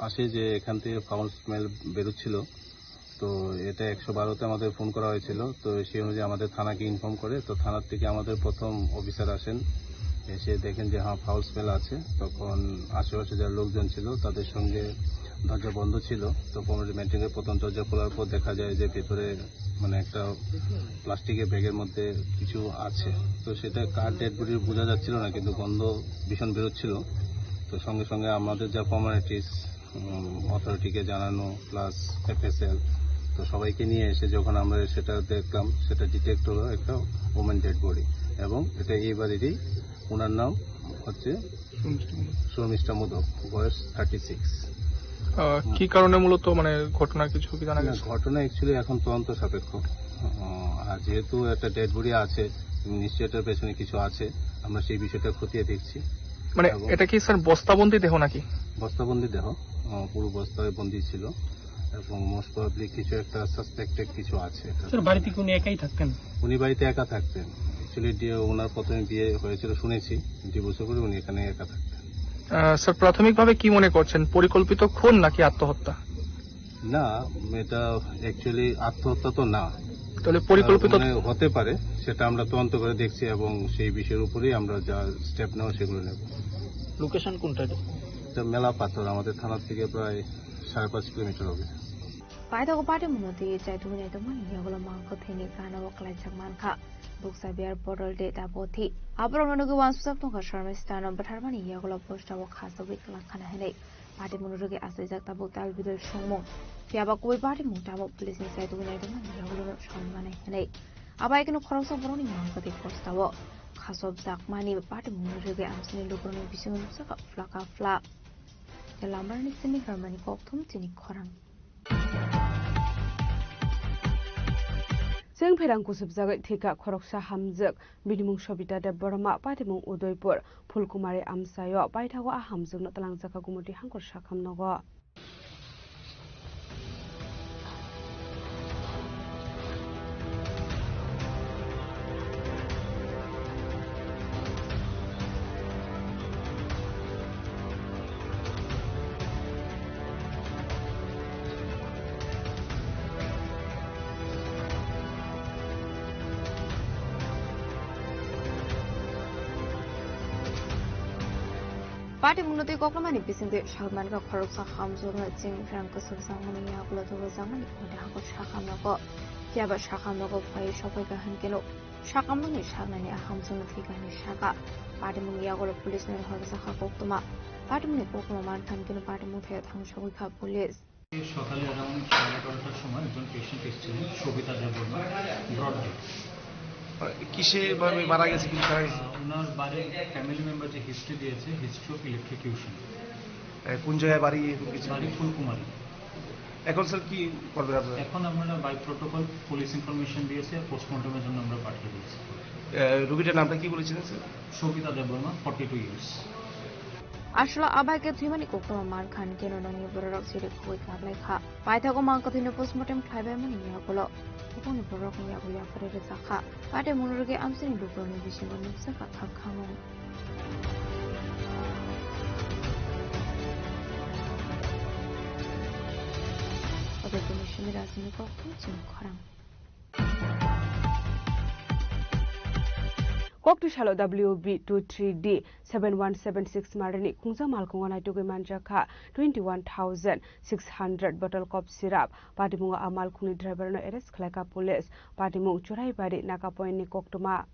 আসে যে এখান থেকে foul smell বেরোচ্ছিল। তো এটা একশো বারোতে আমাদের ফোন করা হয়েছিল। তো সেই অনুযায়ী আমাদের থানাকে ইনফর্ম করে। তো থানার থেকে আমাদের প্রথম অফিসার আসেন, এসে দেখেন যে হ্যাঁ, ফাউল স্মেল আছে। তখন আশেপাশে যারা লোকজন ছিল, তাদের সঙ্গে দরজা বন্ধ ছিল। তো কমিউনিটি মেনটেনের প্রথম দরজা খোলার পর দেখা যায় যে ভেতরে মানে একটা প্লাস্টিকের ব্যাগের মধ্যে কিছু আছে। তো সেটা কার ডেড বডি বোঝা যাচ্ছিল না, কিন্তু গন্ধ ভীষণ বেরোচ্ছিল। তো সঙ্গে সঙ্গে আমাদের যা ফর্মালিটিস, উম, অথরিটিকে জানানো প্লাস এফএসএল, তো সবাইকে নিয়ে এসে যখন আমরা সেটা দেখলাম, সেটা ডিটেক্ট হলো একটা ওমেন ডেড বডি, এবং এটা এই বাড়িরই। ওনার নাম হচ্ছে শর্মিষ্ঠা মোদক, বয়স থার্টি সিক্স। আহ, কি কারণে মূলত মানে ঘটনা কিছু কি জানা না, গেছে? ঘটনা অ্যাকচুয়ালি এখন তদন্ত সাপেক্ষ। আহ, আর যেহেতু একটা ডেড বডি আছে, নিশ্চয়ই এটার পেছনে কিছু আছে। আমরা সেই বিষয়টা খতিয়ে দেখছি। মানে এবং এটা কি স্যার বস্তাবন্দি দেহ নাকি? বস্তাবন্দি দেহ, আহ, পুরো বস্তায় বন্দি ছিল এবং মোস্ট প্রবাবলি কিছু একটা সাসপেক্টেড কিছু আছে এটা। স্যার, বাড়িতে কি উনি একাই থাকতেন? উনি বাড়িতে একা থাকতেন। অ্যাকচুয়ালি, ওনার প্রথমে বিয়ে হয়েছিল শুনেছি, ডিভোর্সের পরে উনি এখানে একা থাকতেন। আহ, স্যার, প্রাথমিকভাবে কি মনে করছেন, পরিকল্পিত খুন নাকি আত্মহত্যা? না, এটা অ্যাকচুয়ালি আত্মহত্যা তো না। তাহলে পরিকল্পিত আহ, মানে হতে পারে, সেটা আমরা তদন্ত করে দেখছি এবং সেই বিষয়ের উপরেই আমরা যা স্টেপ নেওয়া সেগুলো নেব। লোকেশন কোনটা এটা? এটা মেলা পাথর, আমাদের থানা থেকে প্রায় সাড়ে পাঁচ কিলোমিটার হবে। Paithago patimungno twiwi chaitugwi naitukmani yagulo mang kwthwini gana o klaijak mankha. Bukcha biyar bodol de dabothi. Aborokno nugwi uansukjak tongkha Sharmistano bwtharmani yagulo bostao khasogwi kwlangkhana hwnwi. Patimungno rwgwi achaijak tabuk tal bidal songmung. Phiyaba kubui patimung tamo police ni chaitugwi naitukmani yagulono saui manai hwnwi. Abai kheno khoroksa borokni mang kwthwi bostao khasokjakmani patimungno rwgwi amchaini lukurokni bisingo nukjakha phlaka phla. Tei lamrani simi rwmani kokthum chini khorang. Chwng pherang kusubjagwi thwikha khoroksa hamjwk, bini mung Sobita Debbarma, patimung Udaipur, Phulkumari amchaio paithago a hamjwkno twlangjakha Gumoti hangkor sakham nogo. Patimungno tei koklomani bisingtwi salmankha khoroksa hamjwkno chwng pherang kusubjakmani yagulo tubujakmani undi hangkor sakham nogo. Phiyaba sakham nogo phai sokphaikha hwnkhe no sakham nokni saknani a hamjwkno thwikha hwnwi sakha. Patimungni yagulo police no rohorjakha koktwma. Patimungni koktwma mankha hwnkhe no patimung thaio thang sogwikha police. সকালে অ্যারাউন্ড সাড়ে এগারোটার সময় একজন পেশেন্ট এসেছিলেন, সবিতা Debbarma, broad death. কিসে ভাবে মারা গেছে, কিছু জানা গেছে? আহ, ওনার বাড়ির ফ্যামিলি মেম্বার যে হিস্ট্রি দিয়েছে, হিস্ট্রি অফ ইলেকট্রোকিউশন। আহ, কোন জায়গায় বাড়ি, এরকম কিছু? বাড়ি ফুলকুমারী। এখন স্যার কি করবেন আপনারা? এখন আমরা বাই প্রোটোকল পুলিশ ইনফরমেশন দিয়েছে, পোস্টমর্টমের জন্য আমরা পাঠিয়ে দিয়েছি। আহ, রোগীটার নামটা কি বলেছিলেন sir? Sabita Debbarma, forty two years. Aswk abai khe thwimani koktwma mankha hinkhe norokni bororok chiri khogwi kaplaikha. Paithago mankha thwino postmortem khlaibaimani yagulo bokongni bororokni yago yapharwi rwjakha. Patimung rwgwi amchaini lukurokni bisingo nukjakha khakhamung. Obe kunu simi rajini kokthai chini khorang. Kokthai salo W B two three D seven one seven six marini khungsa malkhungo naitugwi manjakha twenty one thousand six hundred bottle cough syrup. Patimungo a malkhungni driver no arrest khlaikha police. Patimung Churaibari Naka Point ni koktwma.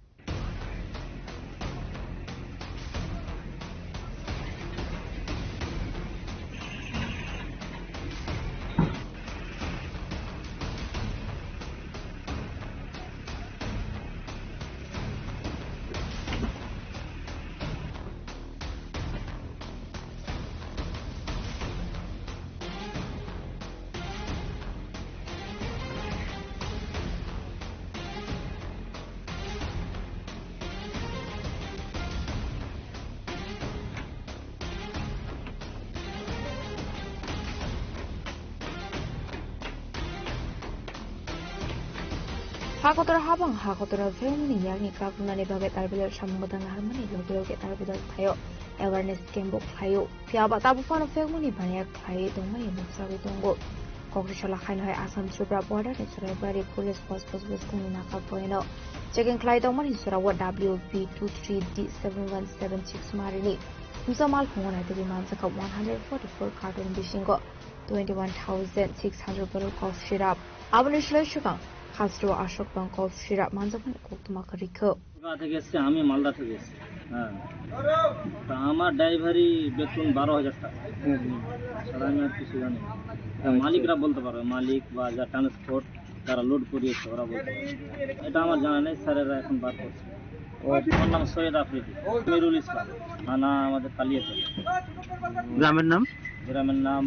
Hakotor habang hakotor phemni yakni kakrunani bagwi tarbilal samung bwtang naharmani loge loge tarbilal thaio awareness camp bo khlaio. Phiya ba tabuk phano phekmani baniya khlaiwi tongmani nukjagwi tongo. Kokri sala khaino hai Assam Tripura border ni Churaibari police post post bwskangni naka poino checking khlai tongmani jora o W B two three D seven one seven six marini khungsa malkhungo naitugwi manjakha one hundred forty four carton bisingo twenty one thousand six hundred bottle cough syrup. Aboni slai swkang Khasro Ashok bang cough syrup manjakmani koktwma kwrwi kho. Kolkata থেকে এসছে, আমি মালদা থেকে এসছি। হ্যাঁ। তা আমার ড্রাইভারি বেতন বারো হাজার টাকা। হুম, হুম। ছাড়া আমি আর কিছু জানি না। তা আচ্ছা। মালিকরা বলতে পারবে, মালিক বা যা ট্রান্সপোর্ট, যারা লোড করিয়েছে, ওরা বলতে পারবে। এটা আমার জানা নেই, স্যারেরা এখন বার করছে। ও। আমার নাম সৈয়দ আফ্রিদি, আমিরুল ইসলাম, থানা আমাদের কালিয়াচক। গ্রামের নাম? গ্রামের নাম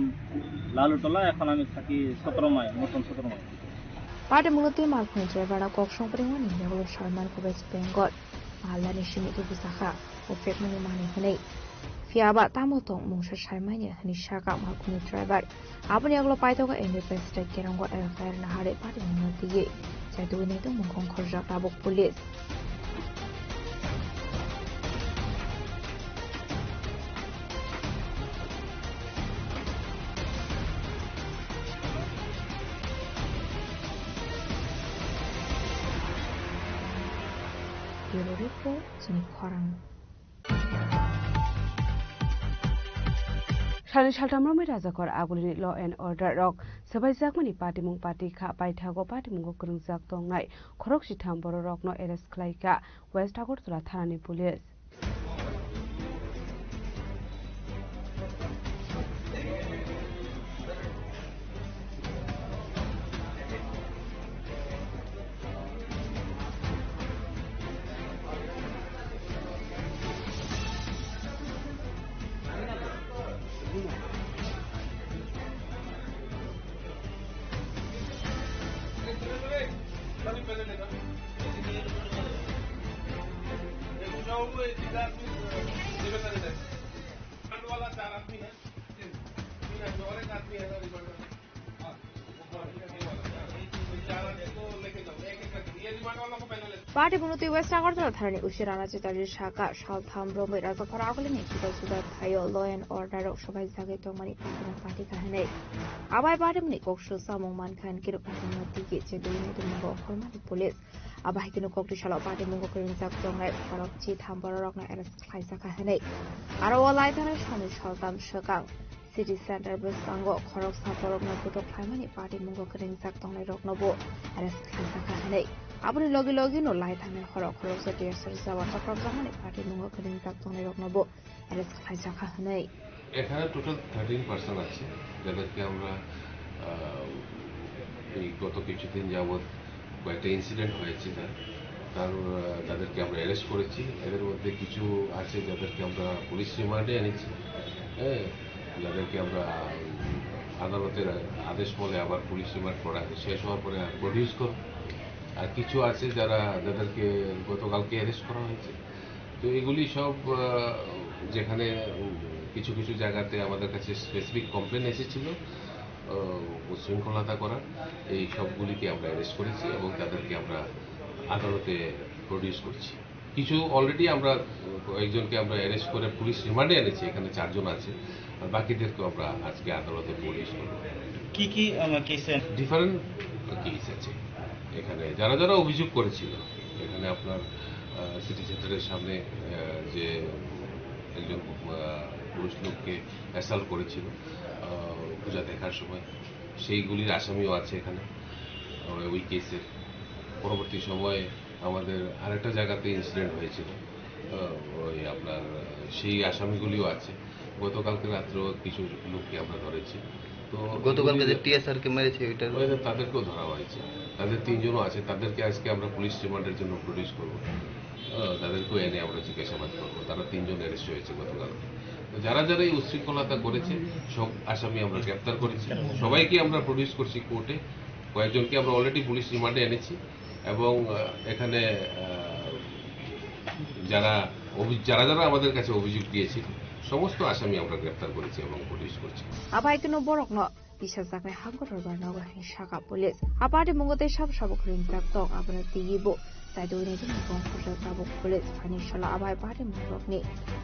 লালুটোলা, এখন আমি থাকি সতেরো মাইল, নতুন সতেরো mile. Patimungno twi malkhungni driver no kok songpringmani yagulo salman kho West Bengal Malda ni simi tubujak kha, o phekmani manwi hwnwi. Phiya ba tamo tong mungsa saimanya hwnwi sakha malkhungni driver. Aboni yagulo paithago N D P S tei Kerongo F I R naharwi patimungno twiwi chaitugwi naitongmung khorjak tabuk police. Bureau Report, chini khorang. Salni saltham romwi rajakhor agulini law and order rok swbaijakmani patimung pati kha, paithago patimungo kwrwngjak tongnai khorok sitham bororokno arrest khlaikha West Agartala thanani police. Party buno twi West Agartala tharni usi Rana Chatterjee saka saltham romwi rajakhor agulini juda juda thaio law and order rok swbaijagwi tongmani patimung pati kha hwnwi. Abai patimungni kok su samung mankha hinkhe rwkha tongma tigi chetwi naitongmungo okhormani police. Abo hai kheno kok twi salo patimung kwrwngjak tongnai khorok chitham bororokno arrest khlaijak kha hwnwi. Aro o lai thanai salni saltham swkang city center bwskango khoroksa borokno kutuk khlaimani patimung kwrwngjak tongnairokno bo arrest khlaijak kha hwnwi. Aboni logi logi no lai thanai horo khoroksa tear gas rwchapjak rwchapjakmani patimung kwrwngjak tongnairokno bo arrest khlaijak kha hwnwi. এখানে total thirteen person আছে, যাদেরকে আমরা আহ, এই গত কিছুদিন যাবৎ কয়েকটা ইনসিডেন্ট হয়েছে, তার, তার, আহ, তাদেরকে আমরা অ্যারেস্ট করেছি। এদের মধ্যে কিছু আছে যাদেরকে আমরা পুলিশ রিমান্ডে এনেছি, হ্যাঁ, যাদেরকে আমরা, উম, আদালতের আদেশ মতে আবার পুলিশ রিমান্ড করা, শেষ হওয়ার পরে প্রডিউস করব। আর কিছু আছে যারা, যাদেরকে গতকালকে অ্যারেস্ট করা হয়েছে। তো এগুলি সব, আহ, যেখানে, উম, কিছু কিছু জায়গাতে আমাদের কাছে স্পেসিফিক কমপ্লেন এসেছিল, আহ, উচ্ছৃঙ্খলতা করার, এই সবগুলিকে আমরা অ্যারেস্ট করেছি এবং তাদেরকে আমরা আদালতে প্রডিউস করছি। কিছু অলরেডি আমরা, উম, কয়েকজনকে আমরা অ্যারেস্ট করে পুলিশ রিমান্ডে এনেছি, এখানে চারজন আছে, আর বাকিদেরকেও আমরা আজকে আদালতে প্রডিউস করব। কি কি, আহ, কেসে? ডিফারেন্ট কেস আছে এখানে, যারা যারা অভিযোগ করেছিল। এখানে আপনার, আহ, সিটি সেন্টারের সামনে, আহ, যে একজন, আহ, পুরুষ লোককে অ্যাসাল্ট করেছিল, আহ, পূজা দেখার সময়, সেইগুলির আসামিও আছে এখানে, আহ, ওই কেসের। পরবর্তী সময়ে আমাদের আরেকটা জায়গাতে ইনসিডেন্ট হয়েছিল, আহ, ওই আপনার, আহ, সেই আসামিগুলিও আছে। গতকালকে রাত্রেও কিছু লোককে আমরা ধরেছি। তো গতকালকে যে এগুলি টিএসআর কে মেরেছে, ওইটা ওই যে তাদেরকেও ধরা হয়েছে, তাদের তিনজনও আছে, তাদেরকে আজকে আমরা পুলিশ রিমান্ডের জন্য প্রডিউস করব। আহ, তাদেরকেও এনে আমরা জিজ্ঞাসাবাদ করব। তারা তিনজন অ্যারেস্ট হয়েছে গতকালকে। তো যারা যারা এই উচ্ছৃঙ্খলতা করেছে, সব আসামি আমরা গ্রেপ্তার করেছি, সবাইকে আমরা প্রডিউস করছি কোর্টে। কয়েকজনকে আমরা অলরেডি পুলিশ রিমান্ডে এনেছি এবং, আহ, এখানে, আহ, যারা অভি-, যারা যারা আমাদের কাছে অভিযোগ দিয়েছিল, সমস্ত আসামি আমরা গ্রেপ্তার করেছি এবং প্রডিউস করছি। Abai keno borokno tisajaknai hangkor robar nogo hwnwi sakha police. A patimungo tei sabo sabo khwrwngjak tong, abono twiwi bo chaidwini bini bongkhorjak tabuk police. Phaini salo abai patimung rokni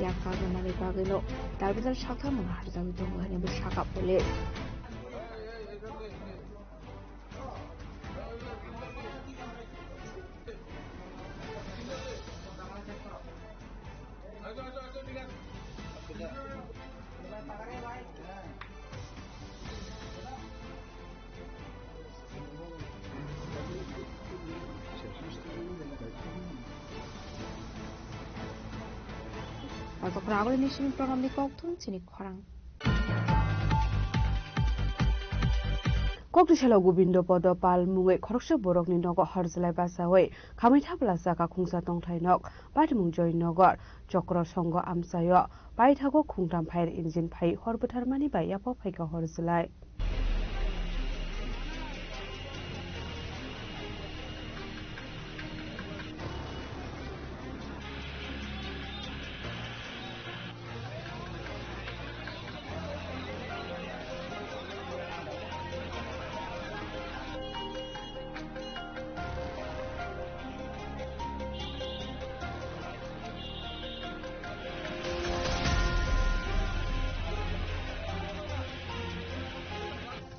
yak karwi manwi bagwino darbidal sakha mano harjagwi tongo hwnwi bo sakha police. Asokra agulini simi program ni kokthum chini khorang. Koktisalo Gobindo Podo Pal mungwi khoroksa borokni nogo horjlai bachaui khamwi thapla chakha khungsa tongthai nok, patimung Joynagar, Chokro Songho amchaio paithago khungtam fire engine phai hor bwtharmani bai yapha phaikha horjlai.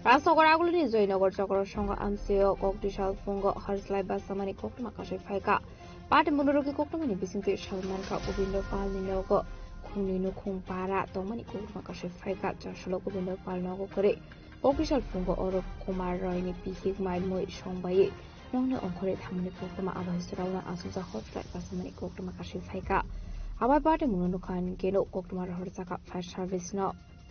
Rajnagar agulini Joynagar Chokro Songho amchaio koktisalo phungo horjlai bachamani koktwma kasui phaikha. Patimung rokni koktwmani bisingtwi sawi mankha Gobindo Palni nogo khungni nukhung para tongmani koktwma kasui phaikha. Chasalo Gobindo Pal nogo kwrwi koktisal phungo oro Kumar Royni bihik mai mui songbai nokni ongkhorwi thangmani koktwma abai srauna aswkjak horjlai bachamani koktwma kasui phaikha. Abai patimungno nukha hinkhe koktwma rohorjakha fire service no.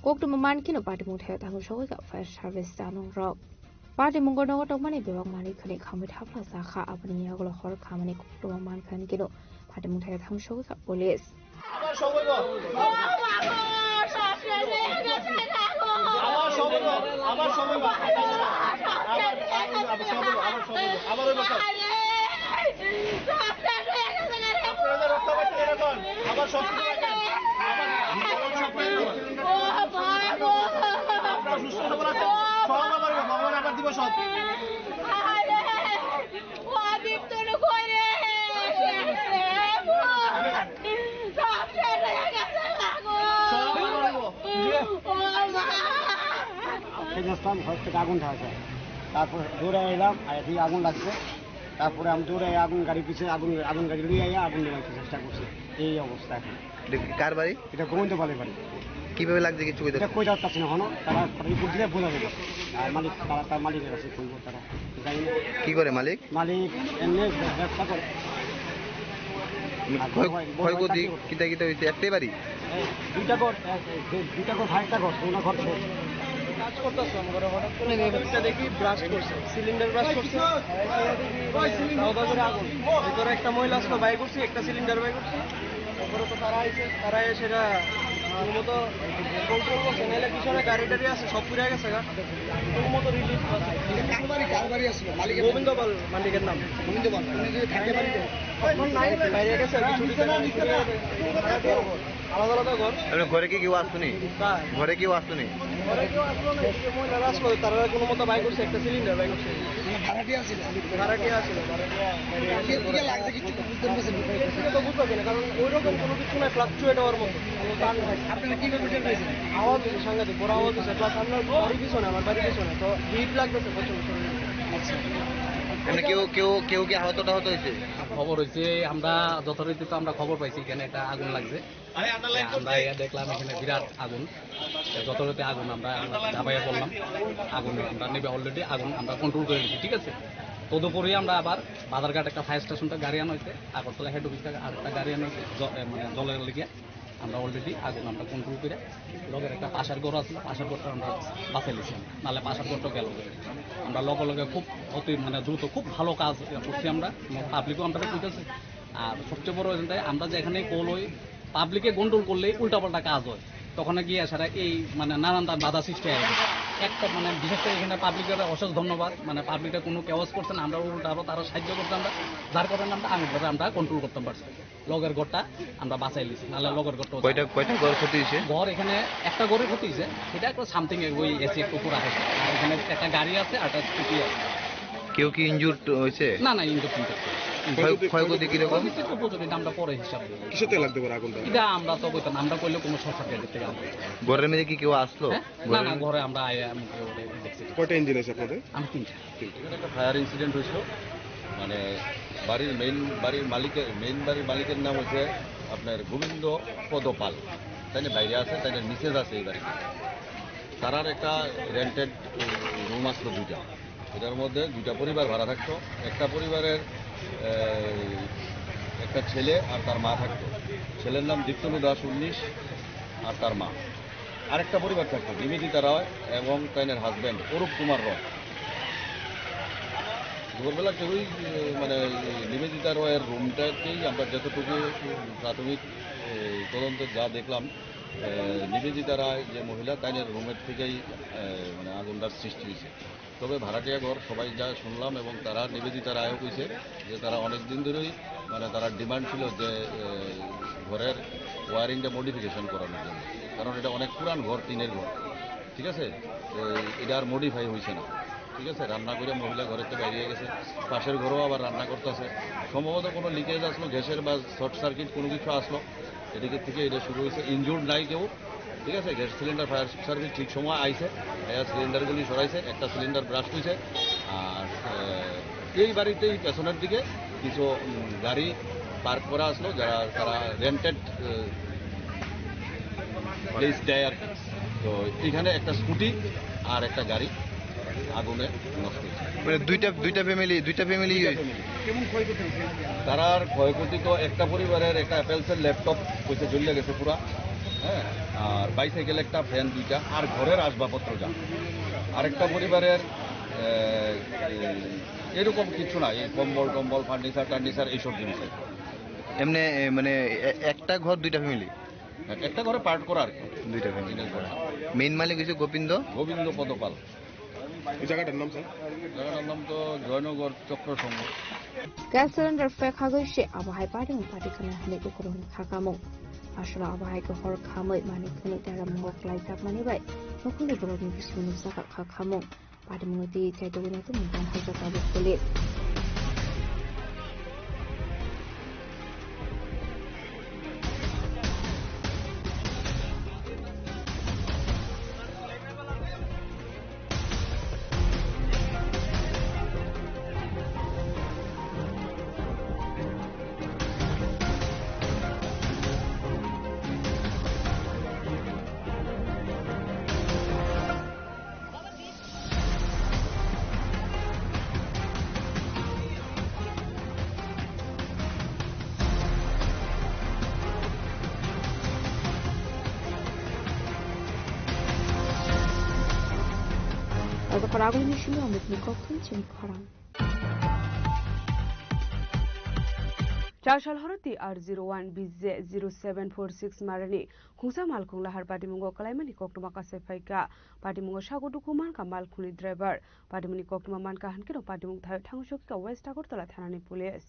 Koktwma mankheno patimung thaio thangwi sogwikha fire service chanungrok. Patimungo nogo tongmani bebak manwi khwnwi khamwi thapla chakha, aboni yagulo hor khamani koktwma mankha hinkheno patimung thaio thangwi sogwikha police. আবার সময় বল। আবার সময় বল। আবার সময় বল। আবার, আবার, আবার সময় বল। আবার সময় বল। আবার ওই বছর। আপনারা রক্ত পাচ্ছেন এরকম। আবার সব কিছু রাখেন। আবার সব কিছু রাখেন। আপনারা সুস্থ সবল আছেন। সব আবার ভগবান আবার দিব সব। সব আবার দিব। সেই যে আসলাম, ঘর থেকে আগুন দেখা যায়। তারপর দৌড়ে এলাম, আর এদিকে আগুন লাগছে। তারপরে আমি দৌড়ে আগুন গাড়ি পিছে, আগুন, আগুন গাড়ি লইয়া আইয়া আগুন নেভাইতে চেষ্টা করছি। এই অবস্থা এখন। এটা কার বাড়ি? এটা গোবিন্দ পালের বাড়ি। কিভাবে লাগছে কিছু কইতে? এটা কইতে পারছি না এখনো, তারা, তারা রিপোর্ট দিলে বোঝা যাবে। আর মালিক, তারা, তার মালিকের কাছে কইবো তারা, জানি না। কি করে মালিক? মালিক এমনি ব্যবসা করে। আর ক্ষয়-, বড় ভাই, বড় ভাই ক্ষয়ক্ষতি চাকরি করে। কিতা কিতা হইছে? একটাই বাড়ি? এই দুইটা ঘর, এক, এই যে দুইটা ঘর, আরেকটা ঘর, ওনার ঘর ছোট। কাজ করতেছিলাম ঘরে, হঠাৎ করে মোটরটা দেখি ব্লাস্ট করছে, সিলিন্ডার ব্লাস্ট করছে। তাও তাড়াতাড়ি আগুন। ভিতরে একটা মহিলা আসলো, বাই করছি, একটা সিলিন্ডার বাই করছি। তারপরে তো তারা আইছে, তারা এসে এটা কোনো মতো কন্ট্রোল করছে, নাহলে পিছনে গাড়ি টাড়ি আছে, সব পুড়ে গেছে গা। কোনো মতো রিলিফ আছে। কার বাড়ি, কার বাড়ি আসলো? মালিকের নাম? গোবিন্দ পাল মালিকের নাম। গোবিন্দ পাল। উনি যে থাকে বাড়িতে? এখন নাই, বাইরে গেছে, কিছু দিন আগে। আলাদা আলাদা ঘর। এমনি ঘরে কি কেউ আসতো নি? হ্যাঁ। ঘরে কেউ আসতো নি? ঘরে কেউ আসলো না, এই যে মহিলারা আসলো, তারা কোনো মতো বাই করছে, একটা সিলিন্ডার বাই করছে। মানে ভাড়াটিয়া আছিল? ভাড়াটিয়া আছিল, ভাড়াটিয়া। এর দিকে লাগছে কিছু বুঝতে পারছেন? এর দিকে তো বুঝতে পারছি না, কারণ ওইরকম কোনো কিছু না, ফ্লাকচুয়েট হওয়ার মতো। আপনারা কিভাবে টের পাইছেন? আওয়াজ হচ্ছে সাংঘাতিক, বড় আওয়াজ হচ্ছে, প্লাস আপনার বাড়ির পিছনে, আমার বাড়ির পিছনে, তো হিট লাগতেছে প্রচুর শরীরে। আচ্ছা। এমনি কেউ, কেউ, কেউ কি আহত টাহত হয়েছে? খবর হয়েছে, আমরা যথারীতি তো আমরা খবর পাইছি এখানে একটা আগুন লাগছে। আমরা ইয়া দেখলাম এখানে বিরাট আগুন, যথারীতি আগুন আমরা ঝাঁপাইয়া পড়লাম। আগুন আমরা নেবে, অলরেডি আগুন আমরা কন্ট্রোল করে নিচ্ছি, ঠিক আছে। তদুপরি আমরা আবার বাজারঘাট একটা ফায়ার স্টেশন থেকে গাড়ি আনা হয়েছে, আগরতলা হেড অফিস থেকে আরেকটা গাড়ি আনা হয়েছে, জ-, এ, মানে জলের লেগে আমরা অলরেডি আগুন আমরা কন্ট্রোল করে লগের একটা পাশের ঘর আছে, পাশের ঘরটা আমরা বাঁচাই নিয়েছি, নাহলে পাশের ঘরটা গেল। আমরা লগে লগে খুব অতি মানে দ্রুত খুব ভালো কাজ করছি আমরা, এবং পাবলিকও আমরা ঠিক আছে। আর সবচেয়ে বড় এখানটায় আমরা যেখানে কল হই, পাবলিকে গন্ডগোল করলে উল্টাপাল্টা কাজ হয়, তখন গিয়ে সারা এই মানে নানান তার বাধা সৃষ্টি হয়। একটা মানে বিশেষ করে এখানে পাবলিকের অশেষ ধন্যবাদ, মানে পাবলিকটা কোনো কেওয়াজ করছে না, আমরা উল্টা আরো তারা সাহায্য করতে আমরা, যার কারণে আমরা আগুনটারে আমরা কন্ট্রোল করতে পারছি। লগের ঘরটা আমরা বাঁচাই লিছি, নাহলে লগের ঘরটা কয়টা, কয়টা ঘর ক্ষতি হয়েছে? ঘর এখানে একটা ঘরে ক্ষতি হয়েছে, সেটা একটা সামথিং ওই এসি একটু পুরা হয়েছে। আর এখানে একটা গাড়ি আছে, আর একটা স্কুটি আছে। কেউ কি ইনজুর্ড হয়েছে? না, না, ইনজুর্ড টিনজুর্ড। ক্ষয়-, ক্ষয়ক্ষতি কিরকম? ক্ষয়ক্ষতি তো প্রচুর, এটা আমরা পরে হিসাব দেবো। কিসের থেকে লাগতে পারে আগুনটা? এটা আমরা তো কইতাম, আমরা কইলে কোনো শর্ট সার্কিট থেকে আমরা। ঘরের মধ্যে কি কেউ আসলো? হ্যাঁ? না, না, ঘরের ঘরে আমরা আয়া মুখে ওরে দেখছি। কয়টা ইঞ্জিন আছে আপনাদের? আমি তিনটা। এখানে একটা ফায়ার ইনসিডেন্ট হয়েছিল, মানে বাড়ির মেইন, বাড়ির মালিকের, মেইন বাড়ির মালিকের নাম হচ্ছে আপনার গোবিন্দ পদ পাল, তাই না? বাইরে আছে, তাই না? মিসেস আছে এই বাড়িতে। তারার একটা রেন্টেড রুম আসলো দুইটা, এটার মধ্যে দুইটা পরিবার ভাড়া থাকতো। একটা পরিবারের আহ, একটা ছেলে আর তার মা থাকতো। ছেলের নাম দীপ্তনু দাস উনিশ আর তার মা। আরেকটা পরিবার থাকতো, নিবেদিতা রয় এবং তাইনের হাজব্যান্ড অরূপ কুমার রয়। দুপুরবেলা কেউই, এ, মানে, এই নিবেদিতা রয়ের রুমটাকেই আমরা যতটুকু প্রাথমিক, এ, তদন্তে যা দেখলাম, এ, নিবেদিতা রায় যে মহিলা, তাইনের রুমের থেকেই, এ, মানে, আগুনটার সৃষ্টি হয়েছে। তবে ভাড়াটিয়া ঘর সবাই যা শুনলাম এবং তারা নিবেদিতা রায়ও কইছে যে তারা অনেক দিন ধরেই, মানে, তারা ডিমান্ড ছিল যে, এ, ঘরের ওয়ারিংটা মডিফিকেশন করানোর জন্য, কারণ এটা অনেক পুরান ঘর, টিনের ঘর, ঠিক আছে? তো এটা আর মডিফাই হয়েছে না, ঠিক আছে? রান্না করে মহিলা ঘরের থেকে বেরিয়ে গেছে, পাশের ঘরেও আবার রান্না করতেছে, সম্ভবত কোনো লিকেজ আসলো, গ্যাসের বা শর্ট সার্কিট কোনো কিছু আসলো, এদিকে থেকে এটা শুরু হয়েছে। ইনজুর্ড নাই কেউ, ঠিক আছে? গ্যাস সিলিন্ডার ফায়ার সার্ভিস ঠিক সময় আইছে, আইয়া সিলিন্ডারগুলি সরাইছে, একটা সিলিন্ডার ব্রাস্ট হয়েছে। আর, আহ, এই বাড়িতেই পেছনের দিকে কিছু, উম, গাড়ি পার্ক করা আসলো, যারা তারা রেন্টেড, আহ, প্লেস দেয় আর কি। তো এখানে একটা স্কুটি আর একটা গাড়ি আগুনে নষ্ট হয়েছে। মানে দুইটা, দুইটা ফ্যামিলি, দুইটা ফ্যামিলি। দুইটা ফ্যামিলি। কেমন ক্ষয়ক্ষতি হয়েছে? তারার ক্ষয়ক্ষতি তো একটা পরিবারের একটা অ্যাপেলসের ল্যাপটপ হয়েছে, জ্বলে গেছে পুরা, হ্যাঁ, আর বাইসাইকেল একটা, ফ্যান দুইটা, আর ঘরের আসবাবপত্র যা। আরেকটা পরিবারের, আহ, এরকম কিছু না, এই কম্বল টম্বল, ফার্নিচার টার্নিচার, এইসব জিনিস আর কি। এমনি, এ, মানে, এ-, একটা ঘর দুইটা ফ্যামিলি? একটা ঘরে পার্ট করা আর কি। দুইটা ফ্যামিলি। মেইন মালিক হচ্ছে গোবিন্দ। গোবিন্দ পদপাল। এই জায়গাটার নাম, স্যার? জায়গাটার নাম তো জয়নগর চক্র সংঘ। Gas cylinder pek hagwi se abo hai party mung party khana hinwi ukurung kha kamung. Aswra abo hai khe hor khamwi manwi phunwi tara mungo kwlai jakmani bai nukhungni borokni bisingni nukjagak kha khamung. Party mungwi twi kaitor wngwi tongmung tong hai jagao kuli. Tei kok ragwi ni simi Amit ni kok thung chini khorang. Chasal horo T R zero one B J zero seven four six marani khungsa malkhung lahar patimungo kalaimani koktwma kasai phaikha. Patimungo sago dukhu mankha malkhungni driver. Patimungni koktwma mankha hinkhe no patimung thaio thango sokikha West Agartala thanani police.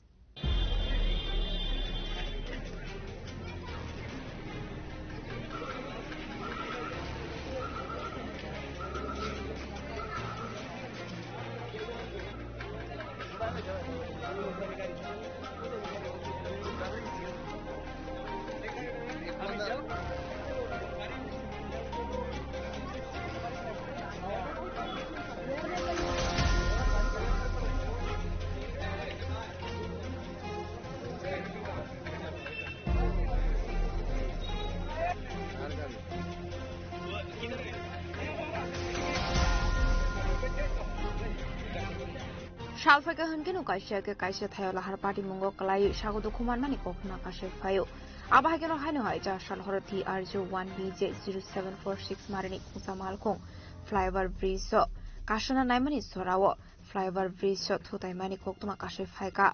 Sal phaikha hinkhe no kaisa khe kaisa thaio lahar patimungo kwlaiwi sago dukhu manmani koktwma kasai phaio. Abo hai kheno haino hai cha sal horo T R zero one B J zero seven four six marini khungsa malkhung flyover bridge o kasana naimani sorao flyover bridge o thutaimani koktwma kasai phaikha.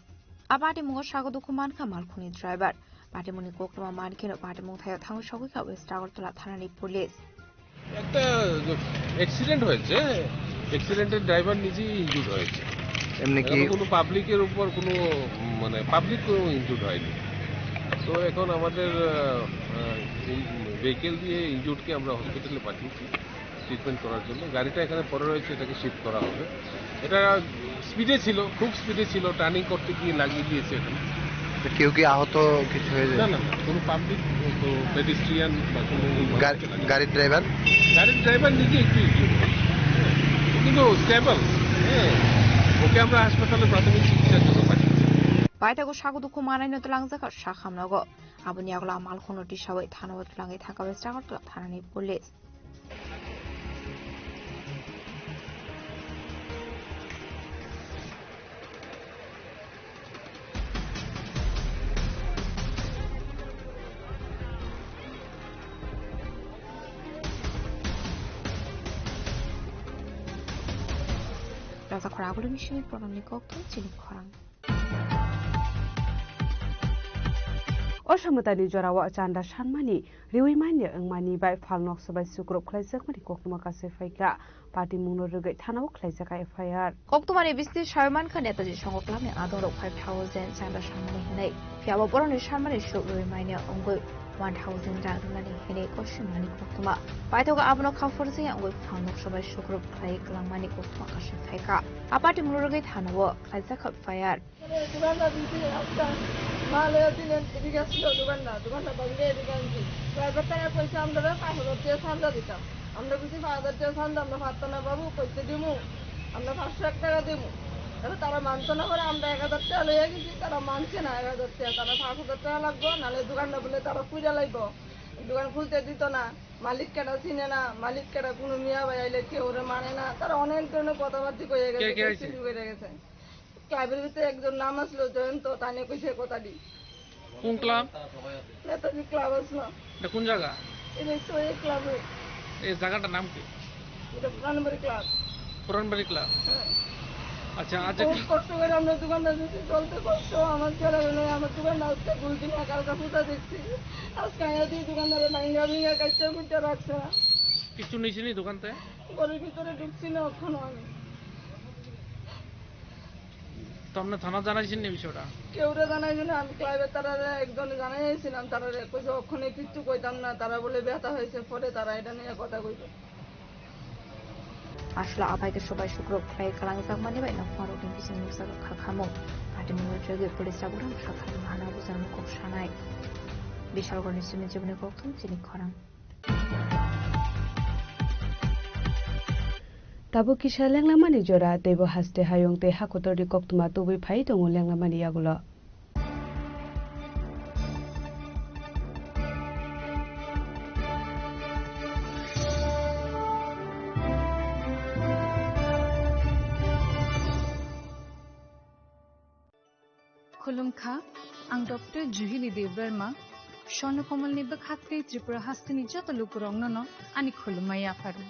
A patimungo sago dukhu mankha malkhungni driver. Patimungni koktwma mankheno patimung thaio thangwi sogwikha West Agartala thanani police. একটা অ্যাক্সিডেন্ট হয়েছে। অ্যাক্সিডেন্টের ড্রাইভার নিজেই ইনজুর্ড হয়েছে। এমনি কি এখনো কোনো পাবলিকের উপর কোনো, উম, মানে, পাবলিক কোনো ইনজুর্ড হয়নি। তো এখন আমাদের, আহ, আহ, ভেহিকেল দিয়ে ইনজুর্ডকে আমরা হসপিটালে পাঠিয়েছি ট্রিটমেন্ট করার জন্য। গাড়িটা এখানে পড়ে রয়েছে, এটাকে শিফট করা হবে। এটা স্পিডে ছিল, খুব স্পিডে ছিল, টার্নিং করতে গিয়ে লাগিয়ে দিয়েছে এটা। তো কেউ কি আহত কিছু হয়েছে? না, না, না, কোনো পাবলিক, তো পেডেস্ট্রিয়ান বা কোনো গাড়ি-, গাড়ির ড্রাইভার? গাড়ির ড্রাইভার নিজে একটু ইনজুর্ড হয়েছে, কিন্তু স্টেবল। হ্যাঁ, ওকে আমরা হাসপাতালে প্রাথমিক চিকিৎসার জন্য পাঠিয়েছি। Paithago sago dukhu manai no twlangjak kha sakhamnogo. Aboni yagulo a malkhungno tisawi thanao twlangwi thangkha West Agartala thanani police. Raja khorang aboni simi poroni kok thung chini khorang. O samwtani jorao chanda sanmani riwi manya wngmani bai phalnoksa bai sukrup khlaijakmani koktwma kasai phaikha. Patimungno rwgwi thanao khlaijak F I R. Koktwmani bisingtwi sawi mankha, Netaji Songho Clubni adongrok five thousand chanda sanmani hinwi. Phiya bo borokni sanmani suk riwi manya wngwi one thousand rang rwnani hinwi kosimani koktwma. Paithago abono kha phurjingya wngwi phalnoksa bai sukrup khlai kwlangmani koktwma kasai phaikha. A patimungno rwgwi thanao khlaijak F I R. দোকানটা দিতে একটা মাল এদিকে এদিকে আসছিল দোকানটা, দোকানটা ভাঙিয়ে এদিকে আনছি। ড্রাইভার তারা কইছে আমরা পাঁচ হাজার টাকা চান্দা দিতাম। আমরা বুঝি পাঁচ হাজার টাকা চান্দা আমরা পারতাম না বাবু, কইতে দিমু, আমরা পাঁচশো এক টাকা দিমু। তাহলে তারা মানতো না করে আমরা এক হাজার টাকা লইয়া গেছি, তারা মানছে না এক হাজার টাকা, তারা পাঁচ হাজার টাকা লাগবো, নাহলে দোকানটা বলে তারা পুড়ে লাইবো, দোকান খুলতে দিত না। মালিক কেটা চিনে না, মালিক কেটা কোনো মিয়া ভাই আইলে কেউ ওরে মানে না, তারা অনেক ধরনের কথাবার্তা কইয়া গেছে, কে কে আইছে? শুরু করে গেছে। ক্লাবের ভিতরে একজন নাম আসলো জয়ন্ত, তানে কইছে কথা দি। কোন ক্লাব? নেতাজি ক্লাব আসলো। এটা কোন জায়গা? এটা তো এই ক্লাবে। এই জায়গাটার নাম কি? এটা পুরানবাড়ি ক্লাব। পুরানবাড়ি ক্লাব। হ্যাঁ। আচ্ছা, আচ্ছা। খুব কষ্ট করে আমরা দোকানটা দিতে চলতে কষ্ট, আমার ছেলে মেয়ে, আমার দোকানটা আজকে দুই দিন একা একা পূজা দেখছি। আজকে আয়া দিয়ে দোকানদারে ভাঙ্গা ভাঙ্গা কাটতে কুটতে রাখছে। কিছু নিছেনি দোকানতে? ঘরের ভিতরে ঢুকছি না এখনো আমি। তো আপনি থানা জানাইছেন নি বিষয়টা? কেউরে জানাইছি না, আমি ক্লাবের তারারে একজনে জানাই আইছিলাম, তারারে কইছে ওখানে কিচ্ছু কইতাম না, তারা বলে ব্যথা হয়েছে, পরে তারা এটা নিয়ে কথা কইবে। Aswla abai khe sobai sukrok khlai kwlangjakmani bai nokmarokni bising nukjago kha khamung. Patimungno rwgwi police chabukrang sakha hana bujang kok sanai. Bishalgarni simi jiboni kokthum chini khorang. Tabuk kisa lenglamani jora, teibo haste hayung tei hakotorni koktwma tubui phai tongo lenglamani yagulo. Khulumkha, ang Doctor Juhili Debbarma, Swarnakomalni bwkhak tei Tripura hasteni joto lukurokno no ani khulumma yapharu.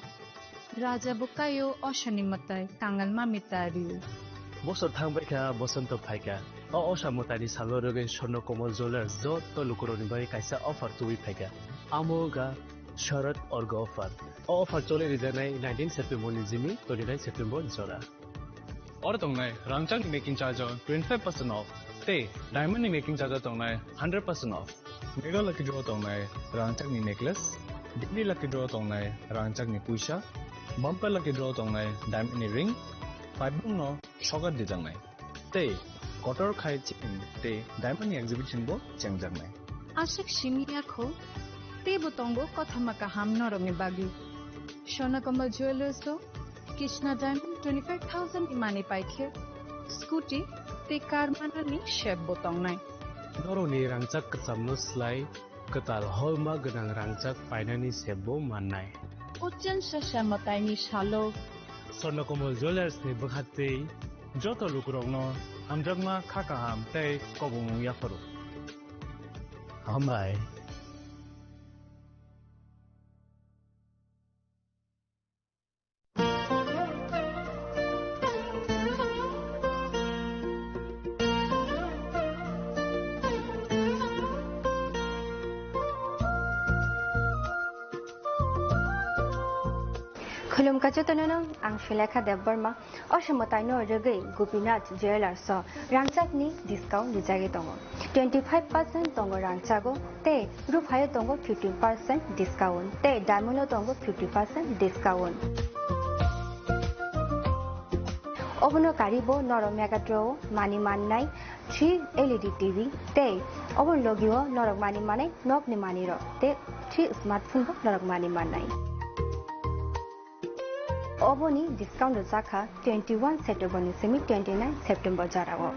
Raja bo kaio, osani mwtai kangal mami ta rio. Bosor thang bai kha, bosonto phai kha. O osa mwtaini salo rwgwi Swarna Kamal Jewellers joto lukurokni bagwi kaisa offer tubui phai kha. Amo wngkha Sharad Orga offer. O offer choli rijaknai nineteen September ni simi twenty nine September jora. Oro tongnai rangchakni making charge o twenty five percent off tei diamond ni making charge o tongnai hundred percent off. Mega Lucky Draw tongnai rangchakni necklace, Daily Lucky Draw tongnai rangchakni puisa, Bumper Lucky Draw tongnai diamond ni ring, paibung no sokat dijaknai. Tei kotor khai chain tei diamond ni exhibition bo chengjaknai. Aswk simi ya kho, teibo tongo kothoma kaham norokni bagwi. Swarna Kamal Jewellers o Krishna Diamond twenty five thousand ni manwi pai khe scooty tei car manani sep bo tongnai. Norokni rangchak kwchamno slai kwtal holma gwnang rangchak painani sep bo mannai. Ochen sasa mwtaini salo Swarna Kamal Jewellers ni bwkhaktwi joto lukurokno hamjakma kha kaham tei kobongmung yapharo. Hambai. Khulumkha jotono, ang Sulekha Debbarma. O se mwtaino rwgwi Gopinath Jewellers o rangchakni discount rijagwi tongo. Twenty five percent tongo rangchago tei ruphaio tongo fifty percent discount tei diamond o tongo fifty percent discount. Obono karibo norok Mega Draw o manwi mannai three L E D T V tei obo logio norok manwi mannai nokni manwirok tei three smartphone bo norok manwi mannai. Oboni discount rwjakha twenty one September ni simi twenty nine September jorao.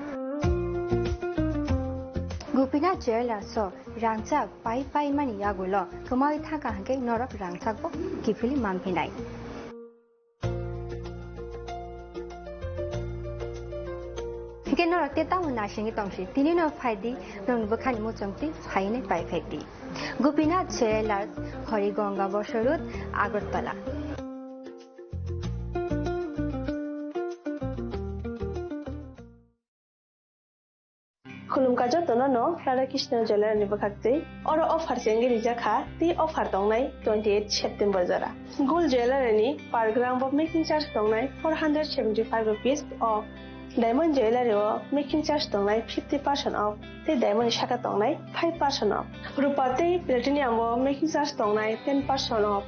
Gopinath Jewellers o rangchak pai pai mani yagulo kwmawi thangkha hwnkhe norok rangchak bo kiphilwi manphinai. Hwnkhe norok tei tamo naisingwi tongsi, tini no phaidi, norokni bwkhani muchungtwi phainai pai phaidi. Gopinath Jewellers, Harigonga Bosor Road, Agartala. Khulumkha jotono no Radha Krishna Jewellery ni bwkhaktwi. Oro offer chengwi rijak kha, tei offer tongnai twenty eight September jora. Gold Jewellery ni per gram bo making charge tongnai four hundred seventy five rupees o. Diamond Jewellery o making charge tongnai fifty percent off, tei diamond ni saka tongnai five percent off. Rupa tei platinum o making charge tongnai ten percent off,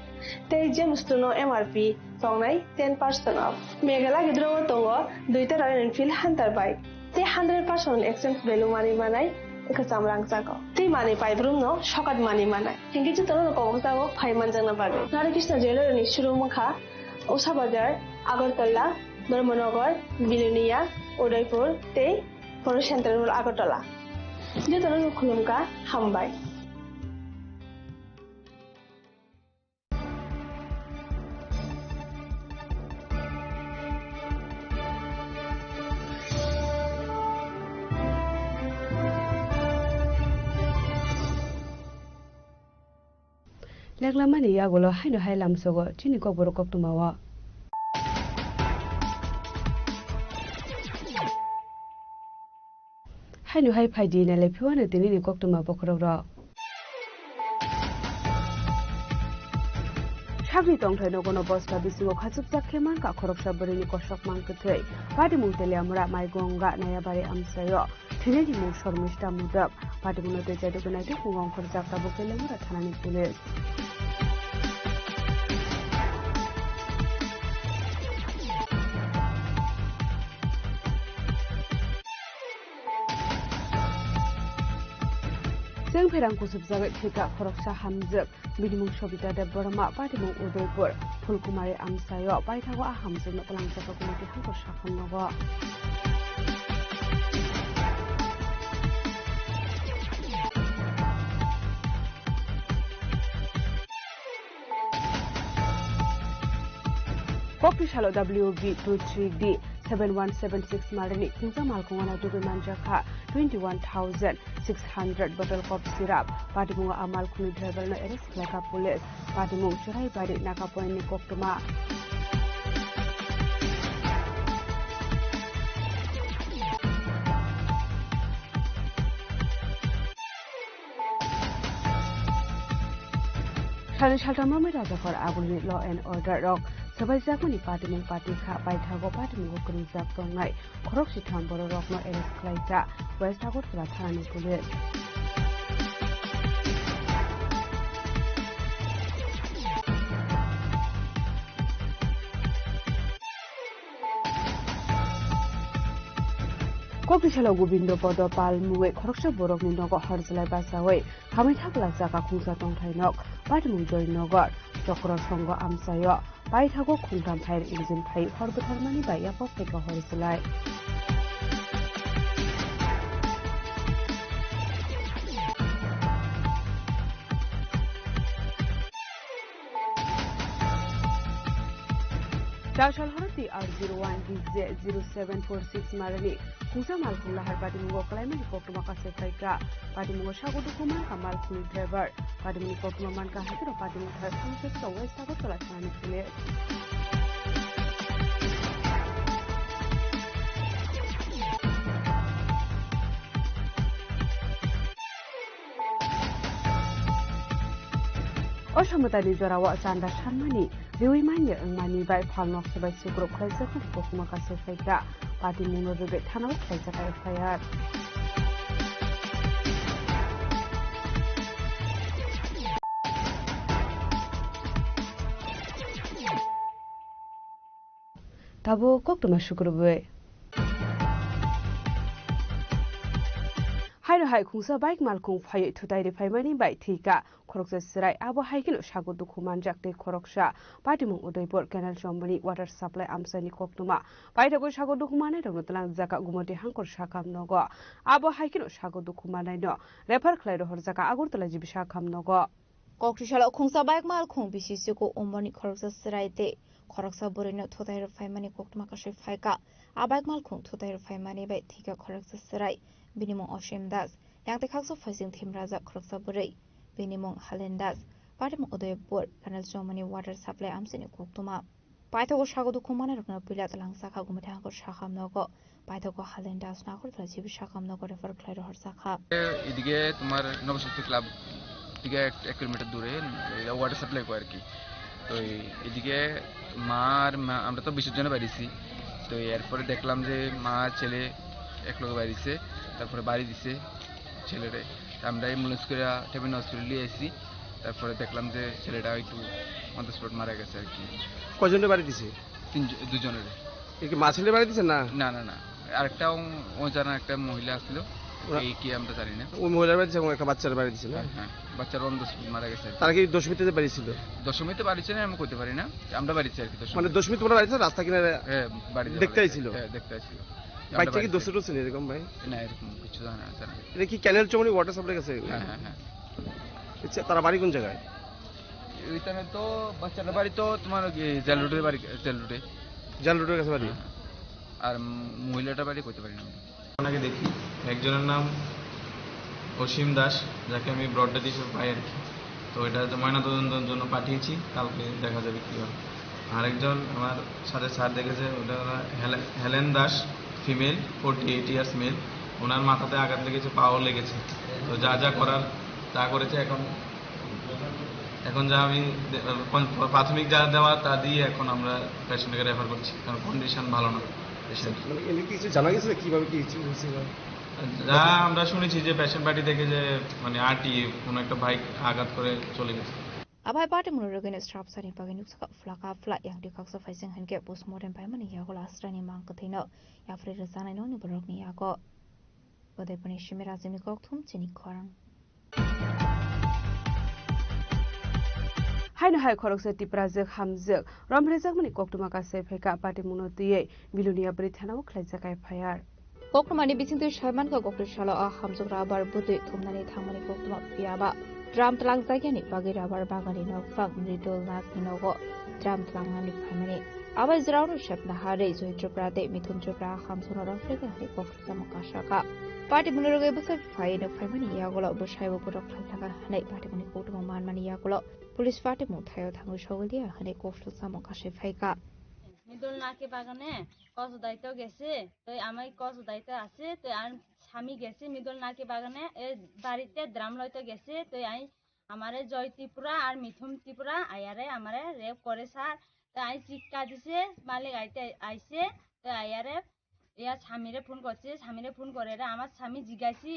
tei gems no M R P tongnai ten percent off. Mega Lucky Draw o tongo duita Royal Enfield Hunter bike, tei hundred percent exchange value manwi manai kwcham rangchak o, tei manwi paibrum no sokat manwi manai. Hinkhe jotono no kobok jago phai manjakna bagwi. Radha Krishna Jewellery ni showroom wngkha Usha Bazar, Agartala, Dharmanagar, Bilonia, Udaipur tei Polo Central Mall Agartala. Jotono no khulumkha, hambai. Leklamani yagulo haino hai lamsogo chini kokborok koktwmao. Haino hai phaidi nailai phiwano tinini koktwma bokhorokrok. Sakni tongthai nogono bosta bisingo khachukjak khe mankha khoroksa bwrwini kosok mang kwthwi. Patimung Teliamura Maigonga Nayabari amchaio. Thwinaini mung Shormista Mudok. Patimungno tei chaidugwi naitwi phungo ongkhorjak tabuk Teliamura thanani police. Chwng pherang kusubjagwi thwikha khoroksa hamjwk. Bini mung Sobita Debbarma, patimung Udaipur, Phulkumari amchaio paithago a hamjwkno twlangjakgo komiti hangko sakhon nogo. Kokti salo W B two three D seven one seven six malrwni thwngsa malkhungo naitugwi manjakha twenty one thousand six hundred bottle cough syrup. Patimungo a malkhungni driver no arrest khlaikha police. Patimung Churaibari Naka Point ni koktwma. Ani saltamo mai rajakhor agulni law and order rok swbaijakmani patimung pati kha, paithago patimungo kwrwngjak tongnai khorok sitham bororokno arrest khlaijak West Agartala thanani police. Kokisalo Gobindo Podo Pal mungwi khoroksa borokni nogo hor jwlai bachaui hamwi thapla jaga khungsa tongthai nok patimung Joy Nogor Chokro Songo amchaio paithago khungtham fire engine phai hor bwtharmani bai yapok phaikha hor jwlai. Chasal horo T R zero one D J zero seven four six marani khungsa malkhung lahar patimungo kwlaimani koktwma kasai phaikha. Patimungo sago dukhu mankha malkhungni driver. Patimungni koktwma mankha haikhe rok patimung thar thangkhe West Agartala thanani police. O samwtani jorao chanda sanmani riui manya wngmani bai phalno swbai sukruk khlaijakmani koktwma kasai phaikha. Patimungno rwgwi thanao khlaijak F I R. Tabuk koktwma sukrubwi. Haino hai khungsa bike malkhung phaiwi thutai rwphaimani bai thwikha khoroksa chwrai. Abo hai kheno sago dukhu manjak tei khoroksa patimung Udaipur Canal Chowmani water supply amchaini koktwma. Paithago sago dukhu mannairokno twlangjak Gumoti Hangkor sakham nogo. Abo hai kheno sago dukhu mannaino refer khlai rohorjak Agartala G B sakham nogo. Kokthwisalo khungsa bike malkhung bisi siko umorni khoroksa chwrai tei khoroksa bwrwino thutai rwphaimani koktwma kasui phaikha. A bike malkhung thutai rwphaimani bai thwikha khoroksa chwrai, bini mung Osim Das. Yang tei khaksa phaising thimrajak khoroksa bwrwi, bini mung Halen Das. Patimung Udaipur Canal Chowmani water supply amchaini koktwma. Paithago sago dukhu mannairokno puila twlangjak Gumoti Hangkor sakham nogo. Paithago Halen Das Agartala G B sakham nogo refer khlai rohorjakha. এদিকে তোমার নবশক্তি ক্লাব থেকে এক এক কিলোমিটার দূরে water supply করে আর কি। তো এই- এদিকে মা আর মা, আমরা তো বিসর্জনে বাইরেছি। তো এরপরে দেখলাম যে মা আর ছেলে একলগে বাইরেছে, তারপরে বাড়ি দিছে ছেলেরে। তা আমরা অ্যাম্বুলেন্স করে টেবিন হসপিটাল নিয়ে আসি। তারপরে দেখলাম যে ছেলেটা হয়তো অন দ্য স্পট মারা গেছে আর কি। কয়জনের বাড়ি দিছে? তিন জ-, দুজনের। এ কি মা ছেলে বাড়ি দিছে না? না, না, না। আরেকটা ও-, অজানা একটা মহিলা আসলো। ওরা এই কি আমরা জানি না। ওই মহিলার বাড়ি দিছে এবং একটা বাচ্চার বাড়ি দিছে না? হ্যাঁ, হ্যাঁ। বাচ্চার অন দ্য স্পট মারা গেছে আর কি। তারা কি দশমীতে বাড়ি ছিল? দশমীতে বাড়ি ছিল, আমি কইতে পারি না। আমরা বাড়ি দিছি আর কি দশমী। মানে দশমী তোমরা বাড়ি ছিল, রাস্তা কিনারে হ্যাঁ, বাড়ি দেখতে যাওয়া আইছিল? হ্যাঁ, দেখতে আইছিল। বাইক আমরা থেকে বাড়ি দোষ দিছি। টোষ নেই এরকম ভাই? না, এরকম কিছু জানা, জানা নেই। এটা কি ক্যানেল চৌমনি ওয়াটার সাপ্লাই গেছে? হ্যাঁ, হ্যাঁ, হ্যাঁ। আচ্ছা, তারা বাড়ি কোন জায়গায়? ওইখানে তো বাচ্চাটার বাড়ি তো তোমার ওই যে জেল রোডের বাড়ি, জেল রোডে। জেল রোডের কাছে বাড়ি? হ্যাঁ, হ্যাঁ। আর উম, মহিলাটার বাড়ি কইতে পারি না আমি। ওনাকে দেখি, একজনের নাম অসীম দাস, যাকে আমি ব্রড ডেথ হিসেবে পাই আর কি। তো এটা হচ্ছে ময়নাতদন্তের জন্য পাঠিয়েছি, কালকে দেখা যাবে কী হয়। আরেকজন আমার সাথে স্যার দেখেছে, ওটা হলো হেলে-, Helen Das, female, forty eight years male. ওনার মাথাতে আঘাত লেগেছে, পাও লেগেছে। তো যা যা করার তা করেছে। এখন, এখন যা আমি দে-, প্রাথমিক যা দেওয়া তা দিয়ে এখন আমরা পেশেন্টকে রেফার করছি, কারণ কন্ডিশন ভালো না পেশেন্ট। মানে এমনি কিছু জানা গেছে কিভাবে কি হয়েছে বা? যা আমরা শুনেছি যে পেশেন্ট পার্টি থেকে যে মানে আরটিএ কোনো একটা বাইক আঘাত করে চলে গেছে। Abai party munu rwgwino srapsani bagwi nukjakha phlaka phla yang twi khaksa phaising hinkhe postmortem paimani yago last rani mang kwthwino yapri rwchanai nokni borokni yago. Udaipurni Simi Rajini kokthum chini khorang. Haino hai khoroksa Tiprajwk hamjwk romphrejakmani koktwma kasai phaikha, patimungno twiwi Bilonia bwrwi thanao khlaijak F I R. Koktwmani bisingtwi saimankha, kokthwi salo a hamjwk rubber bwtwi thumnani thangmani koktwma phiyaba drum twlangjakya ni bagwi rubber bagan ni nokphang Mridul Nath ni nogo drum twlangnani phaimani. Abai jwraono sepna harwi Joy Tripura tei Mithun Tripura hamjwkno romphrekha hwnwi koktwma kasakha. Party munu rwgwi bwsai phaiwi nokphaimani yagulo bwsaibo borok khlaithaka hwnwi party muni koktwma manmani yagulo police party mung thaio thangwi sogwi liya hwnwi koktwma kasai phaikha. Midol nake bagane কচু দাইতে গেছে, তো আমি কচু দাইতে আছে, তো আর স্বামী গেছে মিদল নাকি বাগানে, এ বাড়িতে ড্রাম লইতে গেছে, তো আমি আমারে জয় ত্রিপুরা আর মিথুন ত্রিপুরা আয়ারে আমারে রেপ করে স্যার। তো আমি চিৎকার দিছে, মালিক আইতে আইছে, তো আয়ারে ইয়া স্বামীরে ফোন করছে, স্বামীরে ফোন করে রে আমার স্বামী জিজ্ঞাসি,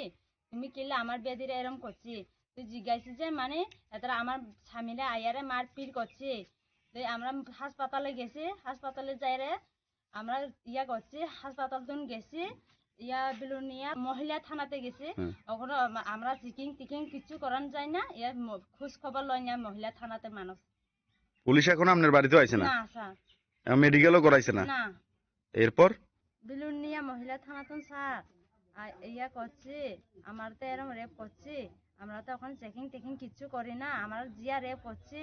"তুমি কিলে আমার বেদিরে এরম করছি?" তো জিজ্ঞাসি যে মানে এতারা আমার স্বামীরে আয়ারে মারপিট করছে। তো আমরা হাসপাতালে গেছি, হাসপাতালে যাই রে আমরা ইয়া করছি, হাসপাতাল তুন গেছি, ইয়া বিলুনিয়া মহিলা থানাতে গেছি। হুম। ওখানে আম-, আমরা চেকিং টেকিং কিছু করানো যায় না, ইয়া ম-, খোঁজ খবর লয় না মহিলা থানাতে মানুষ। পুলিশ এখন আপনার বাড়িতেও আইছে না? না, স্যার। আহ, মেডিকেলও করাইছে না? না। এরপর? বিলুনিয়া মহিলা থানাতন স্যার, আ, ইয়া করছি, আমার তো এরম রেপ করছি, আমরা তো এখন চেকিং টেকিং কিচ্ছু করি না, আমার জিয়া রেপ করছি,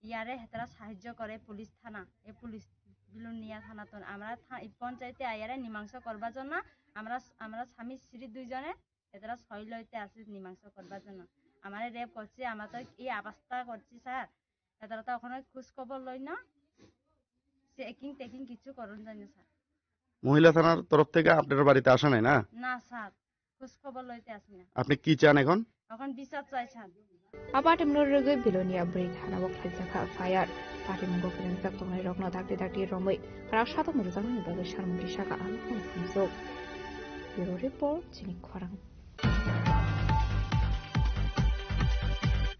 ইয়ারে হেতারা সাহায্য করে পুলিশ থানা, এ পুলিশ বিলুনিয়া থানাতন আমরা থা-, এই পঞ্চায়েতে আয়ারে মীমাংসা করবার জন্য আমরা, আমরা স্বামী স্ত্রী দুইজনে এতারা সই লইতে আসি মীমাংসা করবার জন্য। আমারে রেপ করছে, আমরা তো এই অবস্থা করছি স্যার, এতারা তো ওখানে খোঁজ খবর লই না, চেকিং টেকিং কিছু করুন জানি স্যার। মহিলা থানার তরফ থেকে আপনার বাড়িতে আসা নাই না? না স্যার, খোঁজ খবর লইতে আসি না। আপনি কি চান এখন? এখন বিচার চাই sir. A patimung rwgwi Bilonia bwrwi thana o khlaijak kha F I R. Patimung o kwrwngjak tongnai rokno dakti dakti romwi kwrak satok mwrwjaknani bagwi sanmung kisa ka ang phone phunukjak. Bureau report, chini khorang.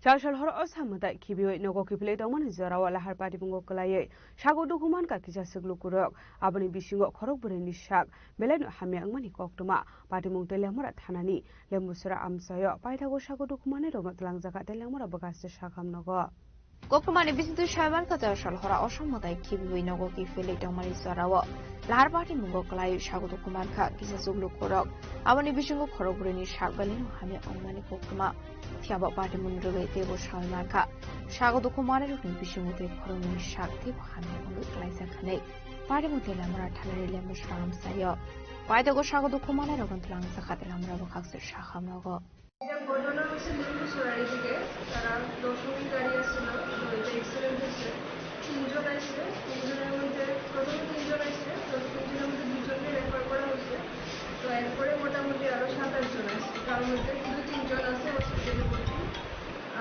Chasal horo o samwtai khibiwi nogo kiphilwi tongmani jorao lahar patimung o kwlaiwi sago dukhu mankha kisa swk lukurok. Aboni bisingo khorok bwrwini sak belaino hamya wngmani koktwma. Patimung Teliamura thanani Lembusura amchaio paithago sago dukhu manwi rokno twlangjakha Teliamura bwkhaste sakham nogo. Koktwmani bisingtwi saiman kha Chasal hora osom mwtai khibiwi nogo kiphilwi tongmani jorao lahar patimung o kwlaiwi sago dukhu mankha kisa swk lukurok. Aboni bisingo khorok bwrwini sak belaino hamya wngmani koktwma. Phiya bo patimungni rwgwi teibo sawi mankha. Sago dukhu manwirokni bisingo tei khoroknwi sak teibo hamya wngwi klaijak hwnwi patimung Teliamura thanani Lembusura amchaio paithago sago dukhu manwirokno twlangjakha Teliamura bwkhakse sakham nogo. এটা ঘটনা হচ্ছে লিম্বুছড়ার এদিকে, তারা দশমী গাড়ি আসছিল, তো এটা অ্যাক্সিডেন্ট হয়েছে। তিনজন আসছে, তিনজনের মধ্যে প্রথমে তিনজন আসছে, তো তিনজনের মধ্যে দুজনকে রেফার করা হয়েছে। তো এরপরে মোটামুটি আরো সাত আট জন আসছে, তার মধ্যে দুই তিনজন আছে হসপিটালে ভর্তি,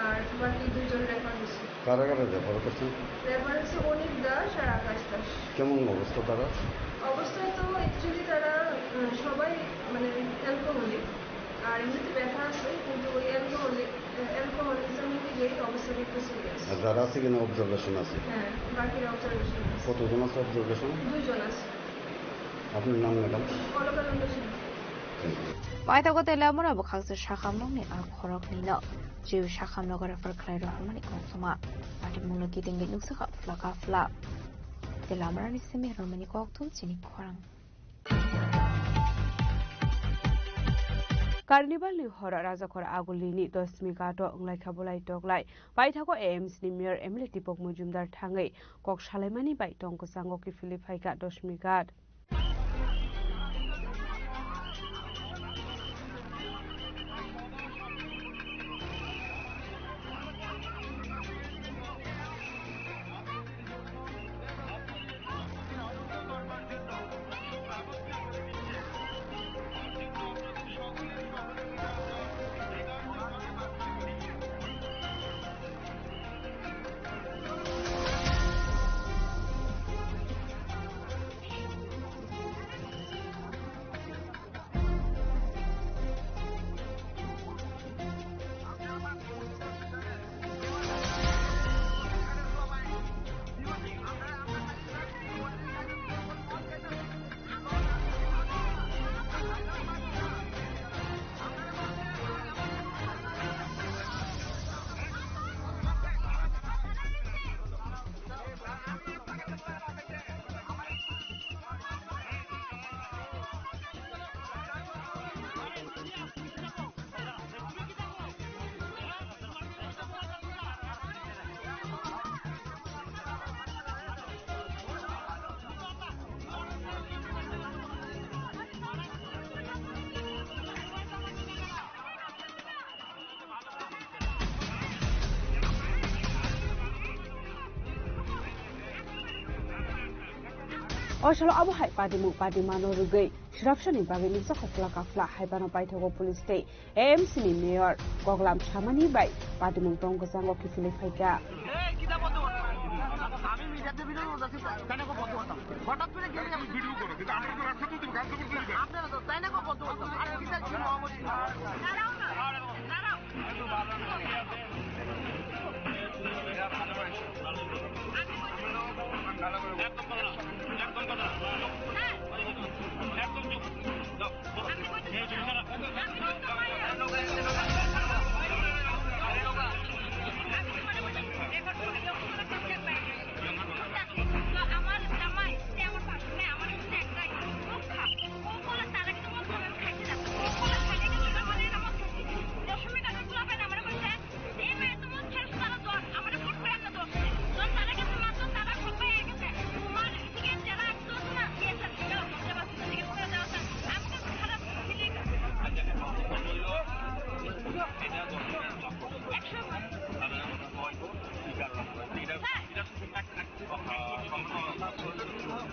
আর বাকি দুইজন রেফার হয়েছে। কারা কারা রেফার করছেন? রেফার হচ্ছে অনিক দাস আর আকাশ দাস। কেমন অবস্থা তারা? অবস্থা তো অ্যাকচুয়ালি তারা, উম, সবাই মানে অ্যালকোহলিক, আর এমনিতে ব্যথা আছে, কিন্তু ওই অ্যালকোহলিক, অ্যালকোহলিজম থেকে অবস্থাটা একটু সিরিয়াস। আর যারা আছে কিনা অবজারভেশন আছে? হ্যাঁ, বাকিরা অবজারভেশন আছে। কতজন আছে অবজারভেশন? দুইজন আছে। আপনার নাম, ম্যাডাম? অলকানন্দ সিংহ। Think you. Paithago Teliamura bwkhakse sakham nokni a khoroknwino. Jewi sakham nogo refer khlai rohormani koktwma. Patimungno kitingwi nukjakha phla ka phla. Teliamurani simi romani kokthum chini khorang. Carnival ni horo Rajakhor Agulini Doshmi Ghat o wnglaikha bolai toklai. Paithago A M C ni Mayor M L A Deepak Majumdar thangwi kok salaimani bai tong kwchango kiphilwi phaikha Doshmi Ghat. Bosalo abo hai patimung patimano rwgwi swrapsani bagwi nukjakha phlaka phla hai phano paithago police tei A M C ni mayor Koklam Samani bai patimung tong kwchango kiphilwi phaikha. এই কিতা বন্ধ করতাম? আমি মিডিয়াতে ভিডিও করতেছি, তাই না কো বন্ধ করতাম। হঠাৎ করে গেলে আমি ভিডিও করো, কিন্তু আমরা তো রাস্তা তুলতে হবে, গান তো করতে হবে। আপনারা তো তাই না কো বন্ধ করতাম। আর কিতা কি মহামারী? দাঁড়াও না, দাঁড়াও। একদম কথা না, একদম কথা না। একদম চুপ। যাও।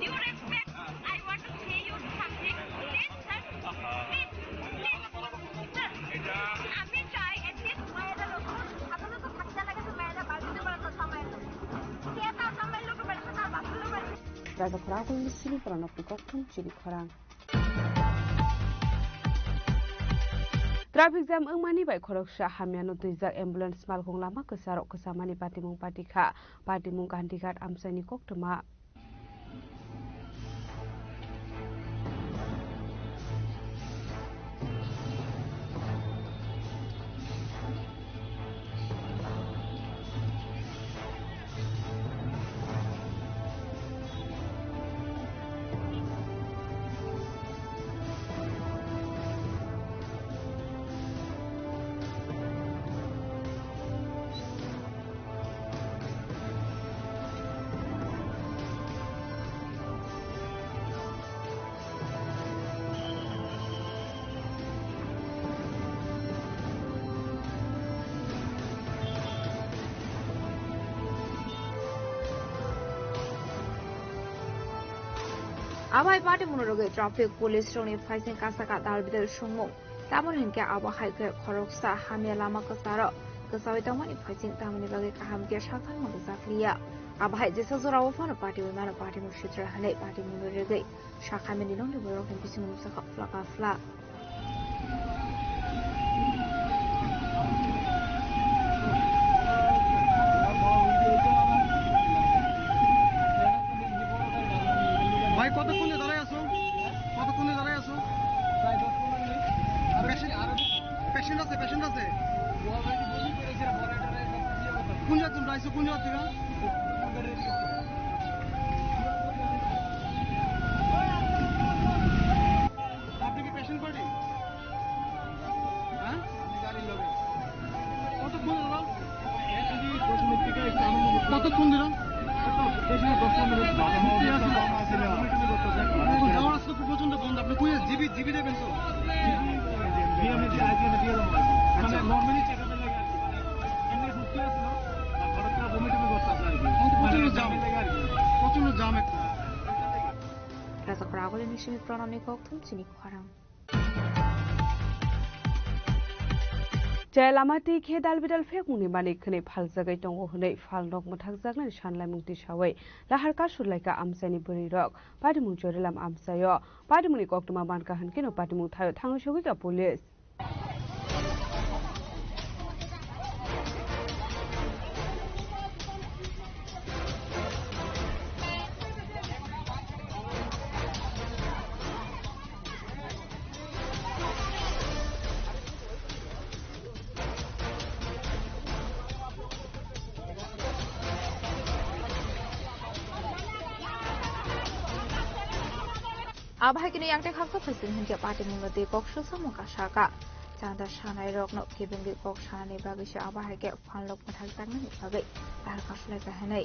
You respect, I want to say you something. Please, sir. Please, please. Sir, আমি চাই at least মেয়েরা লোক, আপনারা তো থাকতে লাগে তো মেয়েরা বাড়িতে বেড়াতে সময় নেই। কে তার সময় লোকে বেড়াতে তার বাপের লোক বেড়াতে। Raja Khorang Kulni Sini Pranokni Kokthum Chini Khorang. Traffic jam wngmani bai khoroksa hamyano twijak ambulance malkhung lama kwcharok kwchamani patimung patikha. Patimung Gandhighat amchaini koktwma. Abai patimungno rwgwi traffic police rokni phaising kasaka dal bidal songmung. Tamoni hinkhe abo hai khe khoroksa hamya lama kwcharo kwchaui tongmani phaising tamoni bagwi kaham khe sakthangma rwjakliya. Abo hai jesa jorao phano patimung mano patimung sitra hinwi patimungno rwgwi sakhamini nokni borokni bisingo nukjakha phlaka phla. ভাই, কতক্ষণ ধরে দাঁড়ায় আছো? কতক্ষণ ধরে দাঁড়ায় আছো? প্রায় দশ পনেরো মিনিট। আর পেশেন্ট, আরো পেশেন্ট আছে, পেশেন্ট আছে। কোন জায়গা তুমি আইছো? কোন জায়গা থেকে? আপনি কি পেশেন্ট পার্টি? হ্যাঁ? কতক্ষণ হলো? কতক্ষণ দিল? যাওয়ার আসলে খুব প্রচন্ড বন্ধ। আপনি কই জিবি, জিবি দেবেন তো? মানে নর্মালি চেক আপের লাগে আর কি। এমনি সুস্থ ছিল, আর হঠাৎ করে বমি টমি করতে আসলে আর কি। প্রচন্ড জাম। লাগে আর কি। প্রচন্ড জাম একটা। Raja Khorang Kulni Sini Pranokni Kokthum Chini Khorang. Chaya lama twi khe dal bidal phekmungni manwi khwnwi phaljagwi tongo hwnwi phalnok mwthakjaknani sanlaimung tisaui lahar kasurlaikha amchaini bwrwirok. Patimung Chorilam amchaio patimungni koktwma mankha hwnkhe no patimung thaio thangwi sogwikha police. Abo hai kheno yang tei khaksa phaising hinkhe patimungno tei kok swsamo kasaka. Chanda sanai rokno kebengwi kok sanani bagwi se abo hai khe phalnok mwthakjaknani bagwi tar kasulai kahwnwi.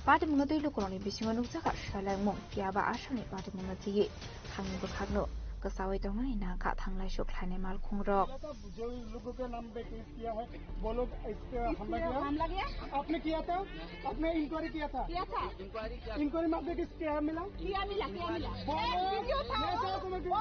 Patimungno tei lukurokni bisingo nukjakha swlaimung, phiya ba aswkni patimungno twiwi thangni bwkhakno kwchaui tongmani nangkha thanglai suk khlainai malkhungrok. जो लोगों के नाम पे केस किया है, वो लोग इस पे हमला किया। हमला किया? आपने किया था? आपने इंक्वायरी किया था? किया था। इंक्वायरी में आपने किस क्या मिला? क्या मिला? क्या मिला? बोलो। वीडियो था। मैं क्या तुम्हें वो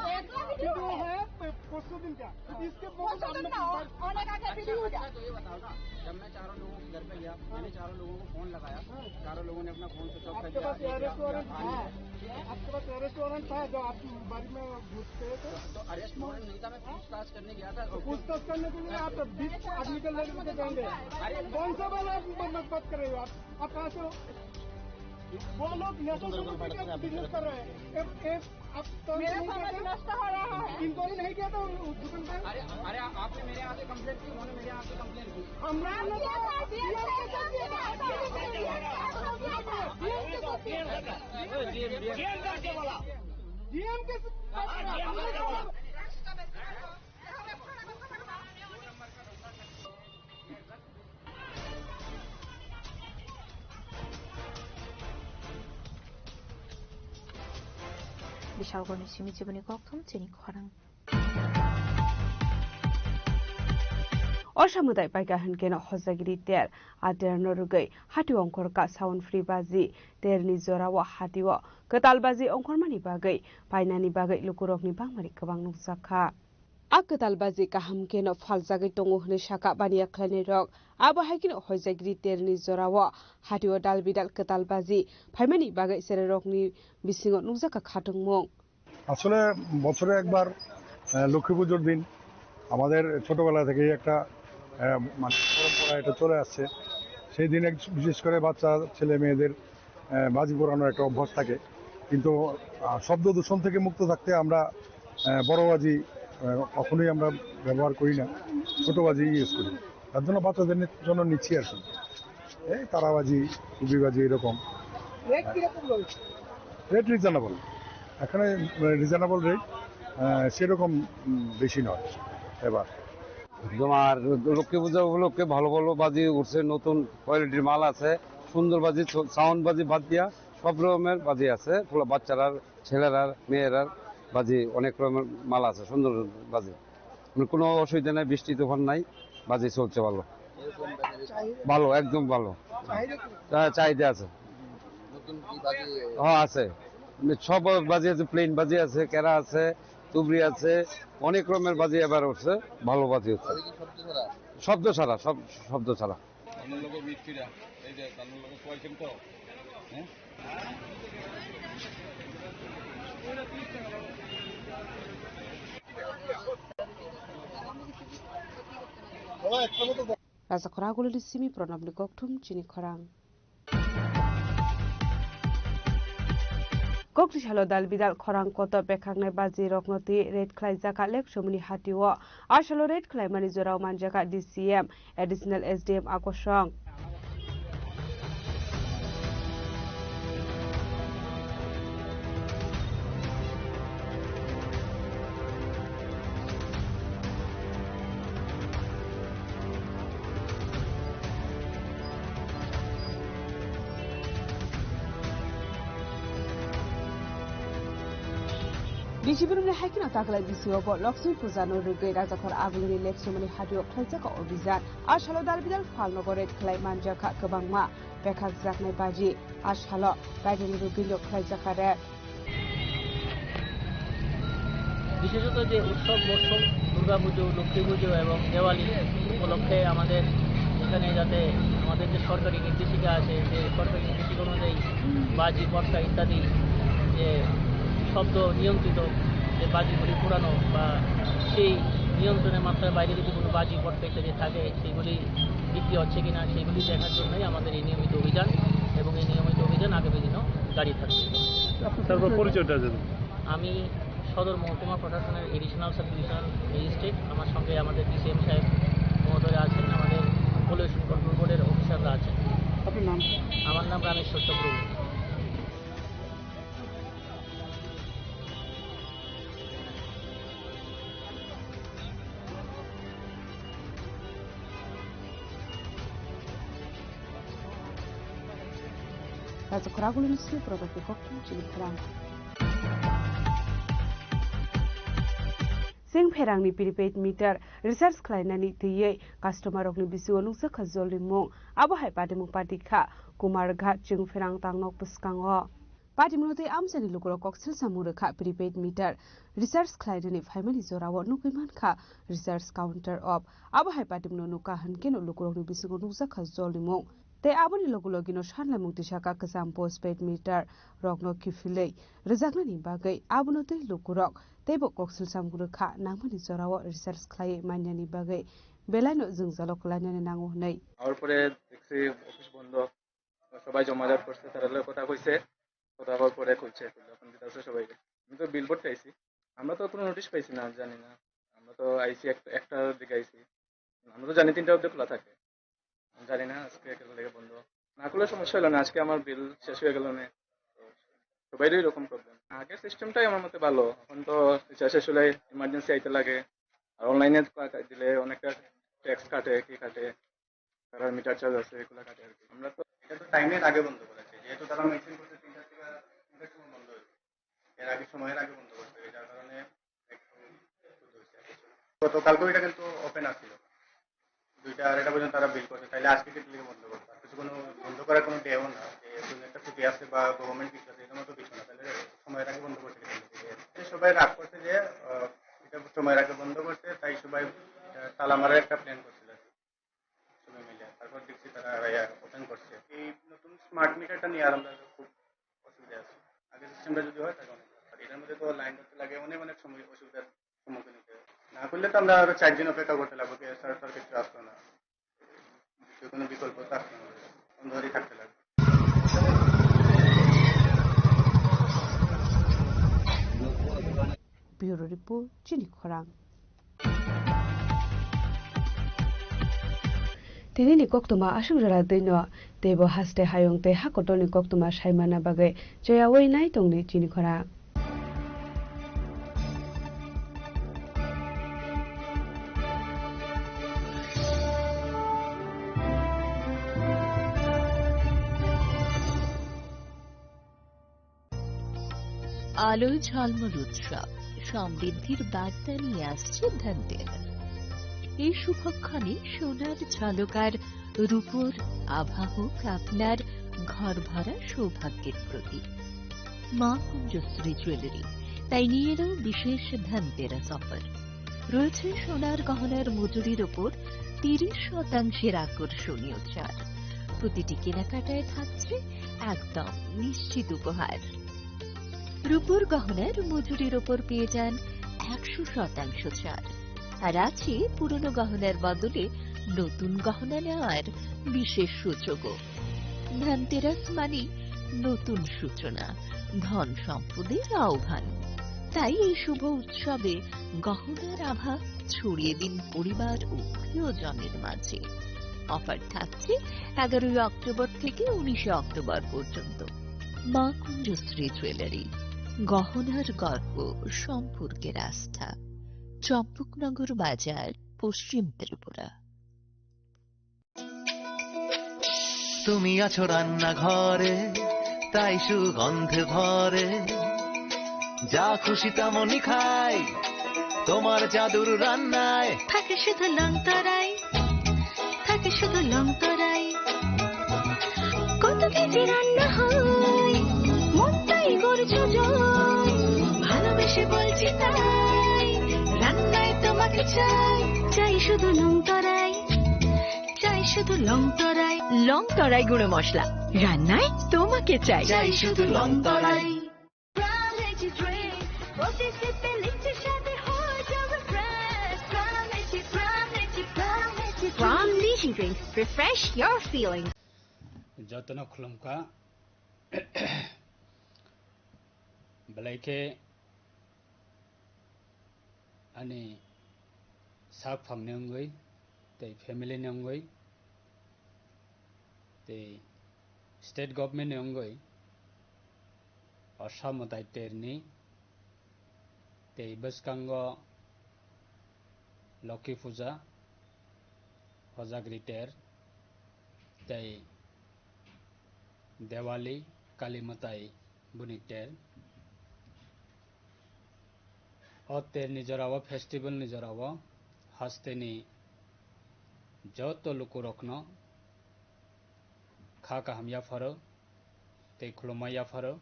वीडियो है, प-, परसों दिन का। इसके बहुत परसों दिन हमने ना, बात होने का क्या वीडियो था? अच्छा, तो ये बताओ ना, जब मैं चारों लोगों के घर पे गया, मैंने चारों लोगों को फोन लगाया, हाँ। चारों लोगों ने अपना फोन स्विच ऑफ कर दिया। आपके पास अरेस्ट वारंट था? आपके पास अरेस्ट वारंट था, जो आप बारी में घुस गए थे? तो अरेस्ट वारंट नहीं था, मैं पूछताछ करने गया था। तो पूछताछ करने के लिए आप बीस आदमी के लेकर के जाएंगे। अरे, कौन सा वाला आप बात कर रहे हो आप? आप कहाँ से हो? वो लोग नशा सुंदर सुंदर बात कर रहे हैं। बिजनेस कर रहे हैं। एक, एक, आप तो मेरा नहीं समझ करते? नष्ट हो रहा है। इंक्वायरी नहीं किया था उस दुकान पर? अरे, अरे, आपने मेरे यहाँ पे कंप्लेंट की, उन्होंने मेरे यहाँ पे कंप्लेंट की। हम लोग ने तो डीएम के साथ किया था। डीएम के साथ किया था। डीएम के साथ किया था। डीएम के साथ। Bishalgorni simi jiboni kokthum chini khorang. O samudai paika hinkeno hojagiri ter, a terno rwgwi hati ongkhorka sound free baji, terni jorao hatio kwtal baji ongkhormani bagwi painani bagwi lukurokni bangmani kwbang nukjakha. A kwtal baji kaham kheno phaljagwi tongo hwnwi sakha baniya khlainairok. Abo hai kheno hoijagrwi terni jorao hatio dal bidal kwtal baji phaimani bagwi cherairokni bisingo nukjakha khatungmung. আসলে বছরে একবার, আহ, লক্ষ্মী পুজোর দিন আমাদের ছোটবেলা থেকেই একটা, আহ, মানে পরম্পরা এটা চলে আসছে। সেই দিন এক, বিশেষ করে বাচ্চা ছেলে মেয়েদের আহ, বাজি পোড়ানোর একটা অভ্যাস থাকে, কিন্তু, আহ, শব্দ দূষণ থেকে মুক্ত থাকতে আমরা, আহ, বড় বাজি, আহ, কখনোই আমরা ব্যবহার করি না, ছোট বাজি ইউজ করি। তার জন্য বাচ্চাদের নি-, জন্য নিচ্ছি আর কি। এই তারাবাজি, কুবিবাজি এরকম। রেট কিরকম রয়েছে? রেট রিজনেবল, এখানে, আহ, রিজনেবল রেট, আহ, সেরকম, উম, বেশি নয় এবার। তোমার লক্ষ্মী পূজা উপলক্ষে ভালো ভালো বাজি উঠছে, নতুন কোয়ালিটির মাল আছে, সুন্দর বাজি, ছ-, সাউন্ড বাজি বাদ দিয়া সব রকমের বাজি আছে। পোলা-, বাচ্চারা, ছেলেরা, মেয়েরা বাজি, অনেক রকমের মাল আছে, সুন্দর বাজি। মানে কোনো অসুবিধা নাই, বৃষ্টি তুফান নাই, বাজি চলছে ভালো। ভালো, একদম ভালো। চা-, চাহিদা আছে। হ্যাঁ, আছে। সব বাজি আছে, প্লেন বাজি আছে, কেরা আছে, তুবড়ি আছে, অনেক রকমের বাজি এবার উঠছে, ভালো বাজি হচ্ছে। শব্দ ছাড়া, সব শব্দ ছাড়া। কানুর লোকে মিষ্টিরা, এই যে কানুর লোকে কয়েছেন তো, হ্যাঁ? Raja Khorang Gulini simi Pranabni kokthum chini khorang. Kokri salo dal bidal khorang koto bekhaknai baji rokno twi raid khlaijak Leksumuni hatio. A salo raid khlaimani jorao manjak D C M, Additional S D M Akosong. Bisi borokni hai kheno taklai bisingo bo Lakshmi Puja no rwgwi Rajakhor Agulini Leksumuni hatio khlaijak o obijan. A salo dal bidal phalnogo raid khlai manjakha kwbangma bekhakjaknai baji. A salo baireni rwgwino khlaijak kha raid. বিশেষত যে উৎসব মরশুম, দুর্গা পুজো, লক্ষ্মী পুজো এবং দেওয়ালি উপলক্ষে আমাদের এখানে যাতে আমাদের যে সরকারি নির্দেশিকা আছে, যে সরকারি নির্দেশিকা অনুযায়ী বাজি, পটকা ইত্যাদি যে শব্দ নিয়ন্ত্রিত যে বাজিগুলি পোড়ানো বা সেই নিয়ন্ত্রণের মাত্রার বাইরে যদি কোনো বাজি, পটকা ইত্যাদি থাকে, সেগুলি বিক্রি হচ্ছে কিনা সেগুলি দেখার জন্যই আমাদের এই নিয়মিত অভিযান এবং এই নিয়মিত অভিযান আগামী দিনও জারি থাকবে। আপনার তারপর পরিচয়টা জানান। আমি সদর মহকুমা প্রশাসনের অ্যাডিশনাল সাব ডিভিশনাল ম্যাজিস্ট্রেট, আমার সঙ্গে আমাদের ডিসিএম সাহেব মহোদয় আছেন, আমাদের পলিউশন কন্ট্রোল বোর্ডের অফিসাররা আছেন। আপনার নাম? আমার নাম রামেশ্বর Chakraborty. Raja Khoragulini simi Pranabni kokthum chini khorang. Chwng pherangni prepaid meter recharge khlainani twiwi customer rokni bisingo nukjakha jolni mung. Abo hai patimung patikha Kumarghat chwng pherang tangnok bwskango. Patimungno tei amchaini lukurok koksil samung rwkha prepaid meter recharge khlainani phaimani jorao nugwi mankha recharge counter off. Abo hai patimungno nukha hwnkhe no lukurokni bisingo nukjakha jolni mung. Tei aboni logi logino sanlaimung tisaka kwcham postpaid meter rokno kiphilwi rwjaknani bagwi abono tei lukurok teibo koksil samung rwkha nangmani jorao recharge khlaiwi manyani bagwi belaino jwngjalo kwlainani nango hwnwi. আওয়ার পরে দেখছি অফিস বন্ধ, সবাই জমাজট করছে, তারা লগে কথা কইছে, কথা কওয়ার পরে খুলছে, খুলে এখন দিতে আছে সবাইকে। আমি তো বিল ভরতে আইছি, আমরা তো কোনো নোটিশ পাইছি না, জানি না। আমরা তো আইছি এক- একটার দিকে আইছি, আমরা তো জানি তিনটা অবধি খোলা থাকে, জানি না আজকে কেন লেগে বন্ধ। না খুলে সমস্যা হলো না, আজকে আমার বিল শেষ হয়ে গেল না। তো সবাইরই এরকম প্রবলেম। আগের সিস্টেমটাই আমার মতে ভালো। এখন তো রিচার্জ শেষ হলে ইমার্জেন্সি আইতে লাগে, আর অনলাইনে দিলে অনেকটা ট্যাক্স কাটে, কি কাটে, তারা মিটার চার্জ আছে, এগুলো কাটে আর কি। আমরা তো এটা তো টাইমের আগে বন্ধ করেছে, যেহেতু তারা মেনশন করছে তিনটার থেকে তিনটার সময় বন্ধ হয়েছে, এর আগে সময়ের আগে বন্ধ করতে হবে, যার কারণে একটু একটু দোষ আছে। গতকালকেও এটা কিন্তু ওপেন আসছিল, দুইটা আড়াইটা পর্যন্ত তারা বিল করছে, তাহলে আজকে কি লিগে বন্ধ করতো? আর কিছু কোনো বন্ধ করার কোনো ডেও না, যে কোনো একটা ছুটি আছে বা গভর্নমেন্ট কিছু আছে, এরকম তো কিছু না, তাহলে সময়ের আগে বন্ধ করছে কেন? সবাই রাগ করছে যে আহ, এটা সময়ের আগে বন্ধ করছে, তাই সবাই এটা তালা মারার একটা প্ল্যান করছিল আর কি। সবাই মিলে। তারপর দেখছি তারা ওপেন করছে। এই নতুন স্মার্ট মিটারটা নিয়ে আর আমরা খুব অসুবিধা আছি। আগের সিস্টেমটা যদি হয়, তাহলে অনেক ভালো। আর এটার মধ্যে তো লাইন ধরতে লাগে, অনেক অনেক সময় অসুবিধার সম্মুখীন হতে হয়। না করলে তো আমরা আরো চার দিন অপেক্ষা করতে লাগবে, কি সার্ভার কিছু আসতো না, যে কোনো বিকল্প তো আসতো না, বন্ধ হয়েই থাকতে লাগবে। Bureau Report, Chini Khorang. Tini ni koktwma aswk jora twi no, teibo haste hayung tei ha kotor ni koktwma sai manna bagwi choyaui nai tong di Chini Khorang. আলোয় ঝলমল উৎসব, সমৃদ্ধির বার্তা নিয়ে আসছে ধনতেরাস। এই শুভক্ষণে সোনার ঝলকার রূপোর আভা হোক আপনার ঘর ভরা সৌভাগ্যের প্রতীক। মা কুঞ্জশ্রী জুয়েলারি তাই নিয়ে এলো বিশেষ ধনতেরাস অফার। রয়েছে সোনার গহনার মজুরির ওপর তিরিশ শতাংশের আকর্ষণীয় ছাড়। প্রতিটি কেনাকাটায় থাকছে একদম নিশ্চিত উপহার। রূপোর গহনার মজুরির ওপর পেয়ে যান একশো শতাংশ ছাড়। আর আছে পুরনো গহনার বদলে নতুন গহনা নেওয়ার বিশেষ সুযোগও। ধনতেরাস মানে নতুন সূচনা, ধন সম্পদের আহ্বান। তাই এই শুভ উৎসবে গহনার আভা ছড়িয়ে দিন পরিবার ও প্রিয়জনের মাঝে। অফার থাকছে এগারোই অক্টোবর থেকে উনিশে অক্টোবর পর্যন্ত। মা কুঞ্জশ্রী জুয়েলারি, গহনার গর্ব, সম্পর্কের আস্থা, চম্পকনগর বাজার, পশ্চিম ত্রিপুরা। তুমি আছো রান্নাঘরে, তাই সুগন্ধে ভরে। যা খুশি তেমনই খাই, তোমার জাদুর রান্নায়। থাকে শুধু লং তরাই, থাকে শুধু লং তরাই। কত কেজি রান্না হয়, মনটাই করছো জয়। ভালোবেসে বলছি তাই, রান্নায় তোমাকে চাই। চাই শুধু লং তরাই, চাই শুধু লং তরাই। লং তরাই গুঁড়ো মশলা, রান্নায় তোমাকে চাই। চাই শুধু লং তরাই। Pram Lychee Drink, প্রতি সিপে লিচির স্বাদে হয়ে যাবে fresh। Pram Lychee, Pram Lychee, Pram Lychee Drink। Pram Lychee Drink, refresh your feelings. Jotono khulumkha. Belai khe ani sak phangni wngwi tei family ni wngwi tei state government ni wngwi Assam mwtai terni tei bwskango Lokhi Puja, Hojagri ter tei Diwali, Kali mwtai buni ter. O terni jorao, festivalni jorao hasteni joto lukurokno kha kaham yapharo tei khulumma yapharo.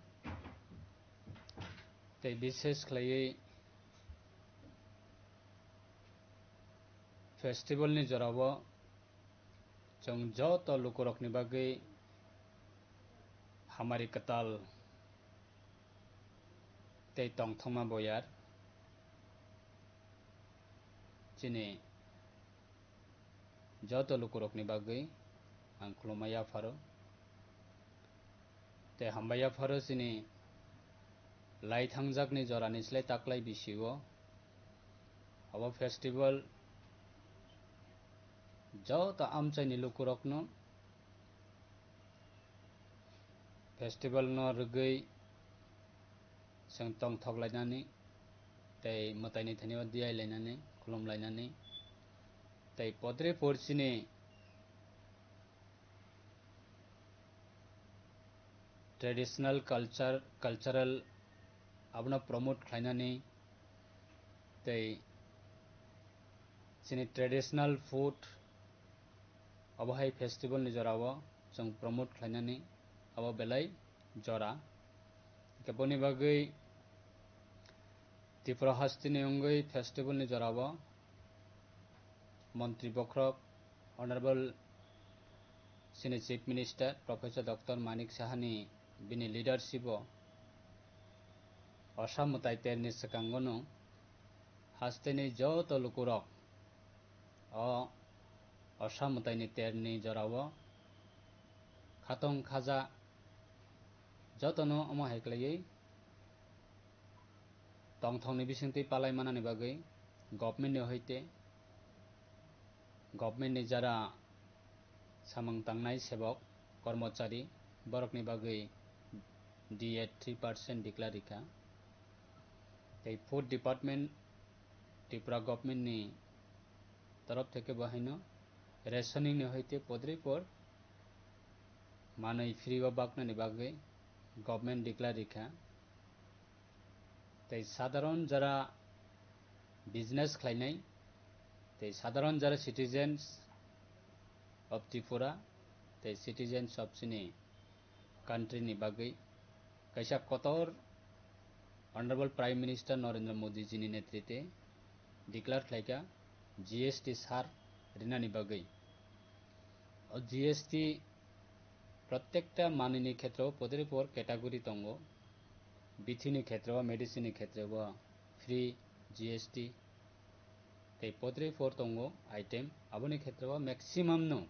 Tei bishesh khlaiwi festivalni jorao chwng joto lukurokni bagwi hamari kwtal tei tongthokma boyar chini joto lukurokni bagwi ang khulumma yapharo. Tei hambai yapharo chini lai thangjakni jorani slai taklai bisio abo festival joto amchaini lukurokno festivalno rwgwi chwng tongthok lainani tei mwtaini thani o diyai lainani, khulum lainani tei podre por chini traditional culture, cultural abono promote khlainani tei chini traditional food abo hai festival ni jorao chwng promote khlainani abo belai jora. Hwnkhe boni bagwi Tripura hasteni wngwi festival ni jorao Montri bokhorok Honorable chini Chief Minister Professor Doctor Manik Sahani bini leadership o osa mwtai terni swkango no hasteni joto lukurok o osa mwtaini terni jorao khatong khaja jotono omo hai khlaiwi tongthokni bisingtwi palai manani bagwi government ni hoite government ni jara samung tangnai sebok, kormochari, borokni bagwi D A three percent declare rikha. Tei food department Tripura government ni torof theke bo haino rationing ni hoite podripor manwi free o baknani bagwi government declare rikha. Tei sadharon jara business khlainai, tei sadharon jara citizens of Tripura, tei citizens of chini country ni bagwi kaisa kotor Honorable Prime Minister Narendra Modi ji ni netrite declare khlaikha G S T sar rinani bagwi. O G S T protekta manwini khetreo podripor category tongo. Bithini khetreo, medicine ni khetreo free G S T. Tei podripor tongo item, aboni khetreo maximum no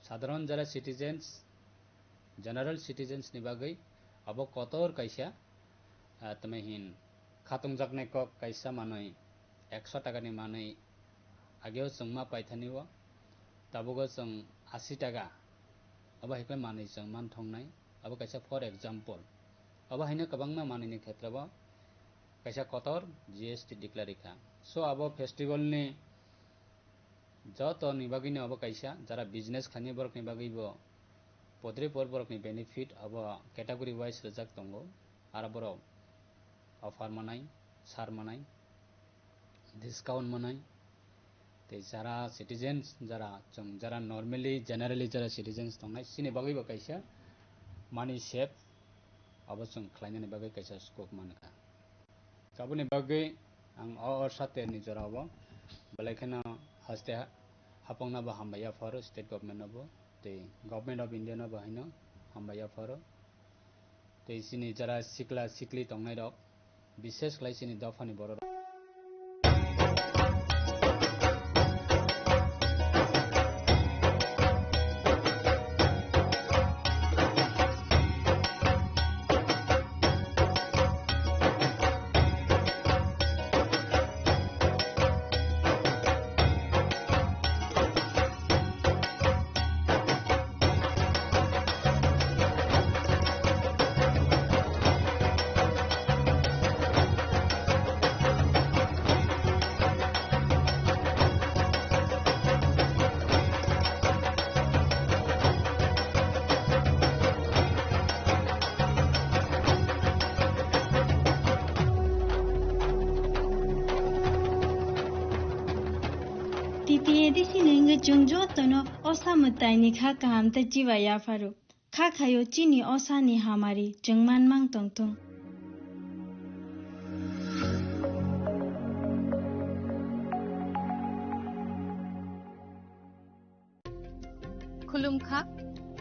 sadharon jara citizens, general citizens ni bagwi abo kotor kaisa, ah, tamo hin khatungjaknai kok kaisa manwi ekso taka ni manwi ageo chwng ma paithani o, tabugo chwng asi taka, abo hai khe manwi chwng man thongnai, abo kaisa for example. Abo haino kwbangma manwini khetreo kaisa kotor G S T declare rikha. So abo festival ni joto ni bagwi no abo kaisa, jara business khlainai borok ni bagwi bo podripor borok ni benefit abo category wise rijak tongo, aro borok offer manai, sar manai, discount manai, tei jara citizens, jara chwng, jara normally, generally jara citizens tongnai, chini bagwi bo kaisa money save abo chwng khlainani bagwi kaisa scope mankha. Aboni bagwi ang o orsa terni jorao belai kheno haste ha-, hapangno bo hambai yapharo state government no bo tei government of India no bo haino hambai yapharo. Tei chini jara sikla sikli tongnairok, bishesh khlai chini dophani bororok. T A D C ni wngwi chwng jotono osa mwtaini kha kaham tei chiba yapharo. Kha khaio chini osani hamari chwng manmang tongthung. Khulumkha,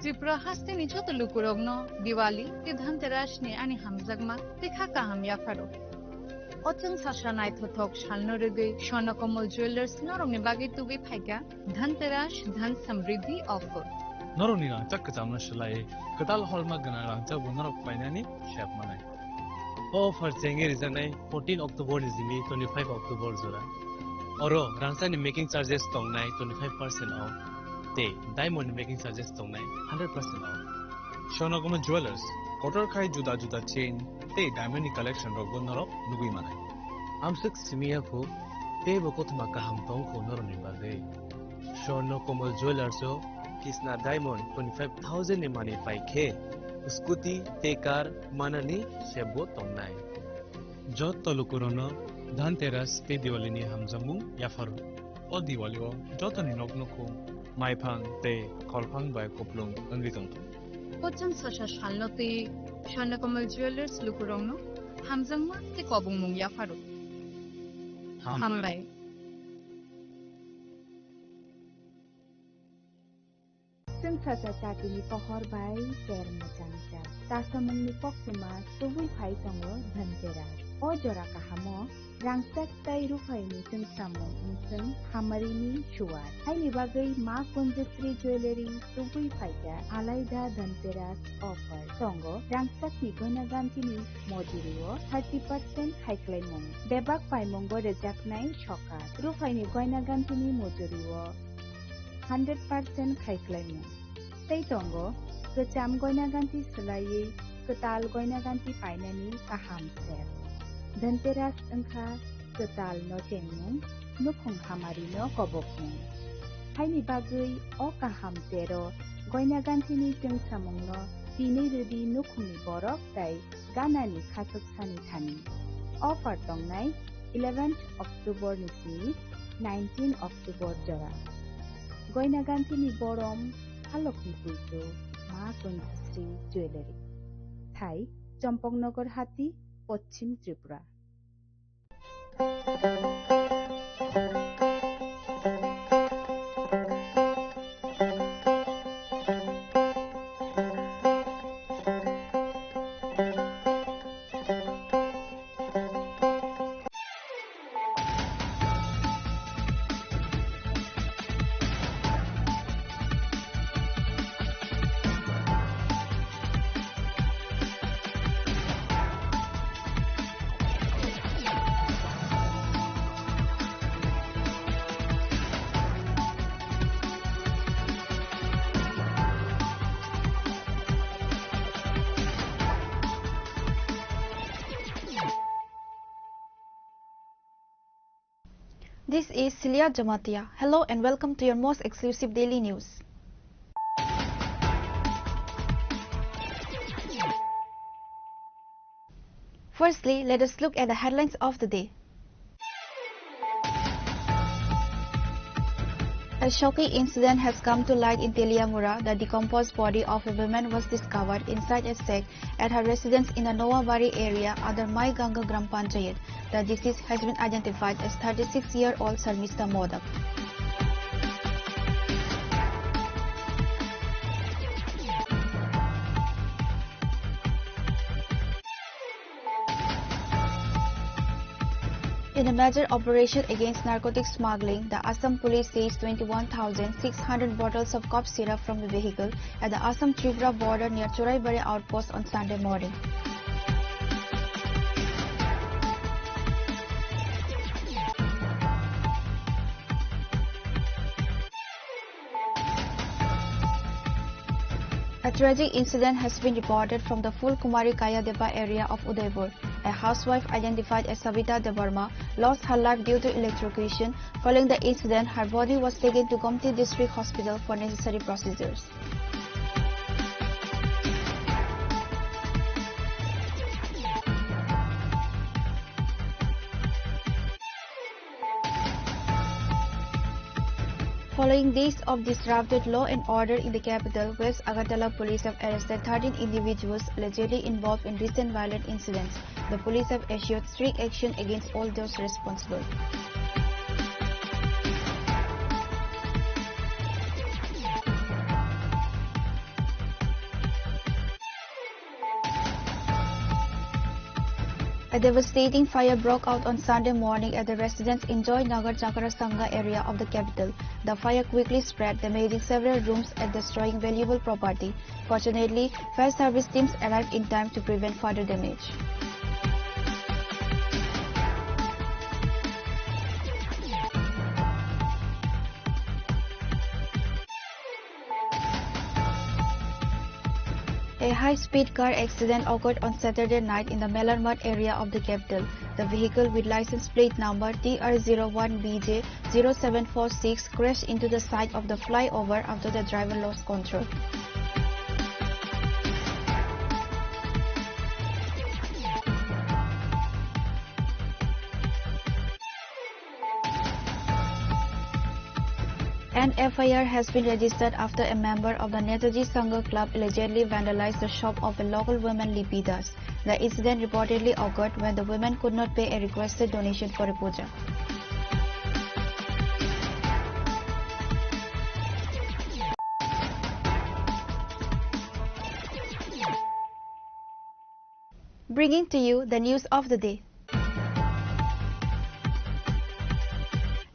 Tripura hasteni joto lukurokno Diwali tei Dhanteras ni ani hamjakma tei kha kaham yapharo. O chwng sasa naithothok salno rwgwi Swarna Kamal Jewellers norokni bagwi tubui phaikha Dhanteras Dhan Samriddhi offer. Norokni rangchak kwchamno swlaiwi kwtal holma gwnang rangchakbo norok painani sep manai. O offer chengwi rijaknai fourteen October ni simi twenty-five October jora. Oro rangchakni making charges tongnai twenty-five percent off tei diamond ni making charges tongnai hundred percent off. Swarna Kamal Jewellers, kotor khai juda juda chain tei diamond ni collection rokbo norok nugwi manai. Amswk simi ya kho, teibo kothoma kaham tong kho norokni bagwi. Swarna Kamal Jewellers o Kisna Diamond twenty-five thousand ni manwi pai khe scooty tei car manani sebbo tongnai. Joto lukurokno Dhanteras tei Diwali ni hamjakmung yapharo. O Diwali o jotoni nok nukhung maiphang tei kholphang bai kupulung wngwi tongthung. Pocham sasa salno twi Swarna Kamal Jewellers lukurokno hamjakma tei kobongmung yapharo. Ham. Hambai. Chwng sasa chatini pohor bai ter mwchang jak. Tasamungni koktwma tubui phai tongo Dhanteras. O jora kahamo rangchak tei ruphaini chwngsamung wngchwng hamarini suwar. Haini bagwi Ma Kunjasri Jewellery tubui phaikha Alaida Dhanteras offer. Tongo rangchakni goina gantini mojurio thirty percent khaiklaimung. Bebak paimungo rwjaknai sokat. Ruphaini goina gantini mojurio hundred percent khaiklaimung. Tei tongo kwcham goina ganti swlaiwi kwtal goina ganti painani kaham sep. Dhanteras wngkha kwtal no chengmung, nukhung hamari no kobokmung. Haini bagwi o kaham tero goina gantini chwngsamungno tinwi rwdi nukhungni borok tei ganani khachuk sani thani. Offer tongnai eleventh October ni simi nineteen October jora. Goina gantini borom halokni puitu Ma Kunjasri Jewellery. Thai Champaknagar Hati, Pochim Tripura. This is Celia Jamatia. Hello and welcome to your most exclusive daily news. Firstly, let us look at the headlines of the day. A shocking incident has come to light in Teliamura. The decomposed body of a woman was discovered inside a sack at her residence in the Noabari area under Mai Ganga Gram Panchayat. The deceased has been identified as thirty-six-year-old Sharmista Modak. In a major operation against narcotic smuggling, the Assam police seized twenty-one thousand six hundred bottles of cough syrup from a vehicle at the Assam-Tripura border near Choraibari outpost on Sunday morning. A tragic incident has been reported from the Phulkumari Kayadeba area of Udaipur. A housewife identified as Savita Debbarma lost her life due to electrocution. Following the incident, her body was taken to Gomti District Hospital for necessary procedures. Following days of disrupted law and order in the capital, West Agartala police have arrested thirteen individuals allegedly involved in recent violent incidents. The police have assured strict action against all those responsible. A devastating fire broke out on Sunday morning at the residence in Joy Nagar Chakrasanga area of the capital. The fire quickly spread, damaging several rooms and destroying valuable property. Fortunately, fire service teams arrived in time to prevent further damage. A high-speed car accident occurred on Saturday night in the Melarmat area of the capital. The vehicle, with license plate number T R zero one B J zero seven four six, crashed into the side of the flyover after the driver lost control. An F I R has been registered after a member of the Netaji Sangha Club allegedly vandalized the shop of a local woman, Lipi Das. The incident reportedly occurred when the woman could not pay a requested donation for a puja. Bringing to you the news of the day.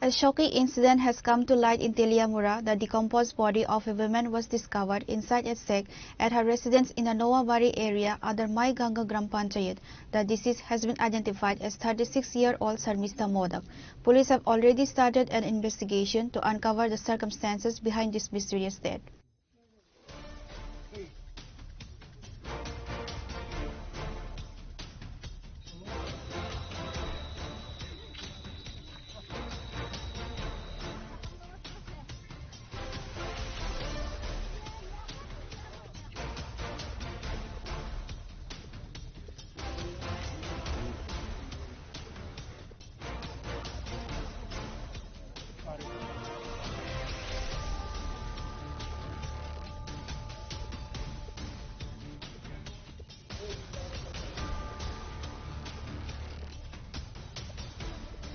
A shocking incident has come to light in Teliamura. The decomposed body of a woman was discovered inside a sack at her residence in the Nowabari area under Mai Ganga Gram Panchayat. The deceased has been identified as thirty-six-year-old Sharmistha Modak. Police have already started an investigation to uncover the circumstances behind this mysterious death.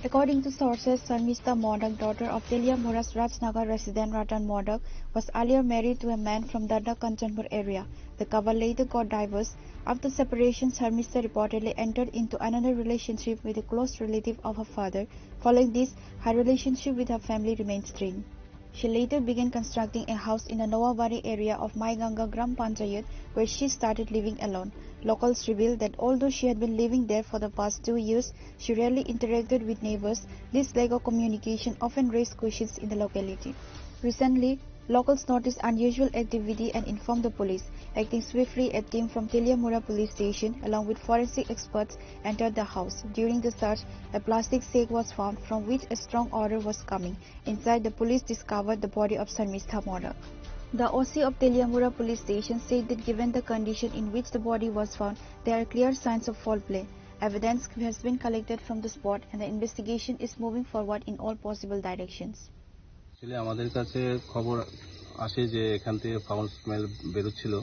According to sources, Sharmistha Modak, daughter of Teliamura's Rajnagar resident Ratan Modak, was earlier married to a man from Dada Kanchanpur area. The couple later got divorced. After separation, Sharmistha reportedly entered into another relationship with a close relative of her father. Following this, her relationship with her family remained strained. She later began constructing a house in the Nowabari area of Maiganga Gram Panchayat, where she started living alone. Locals revealed that although she had been living there for the past two years, she rarely interacted with neighbors. This lack of communication often raised questions in the locality. Recently, locals noticed unusual activity and informed the police. Acting swiftly, a team from Teliamura police station, along with forensic experts, entered the house. During the search, a plastic sack was found from which a strong odor was coming. Inside, the police discovered the body of Sharmistha Modak. The O C of Teliamura police station said that given the condition in which the body was found, there are clear signs of foul play. Evidence has been collected from the spot and the investigation is moving forward in all possible directions. Actually, আমাদের কাছে খবর আসে যে এখান থেকে foul smell বেরোচ্ছিল।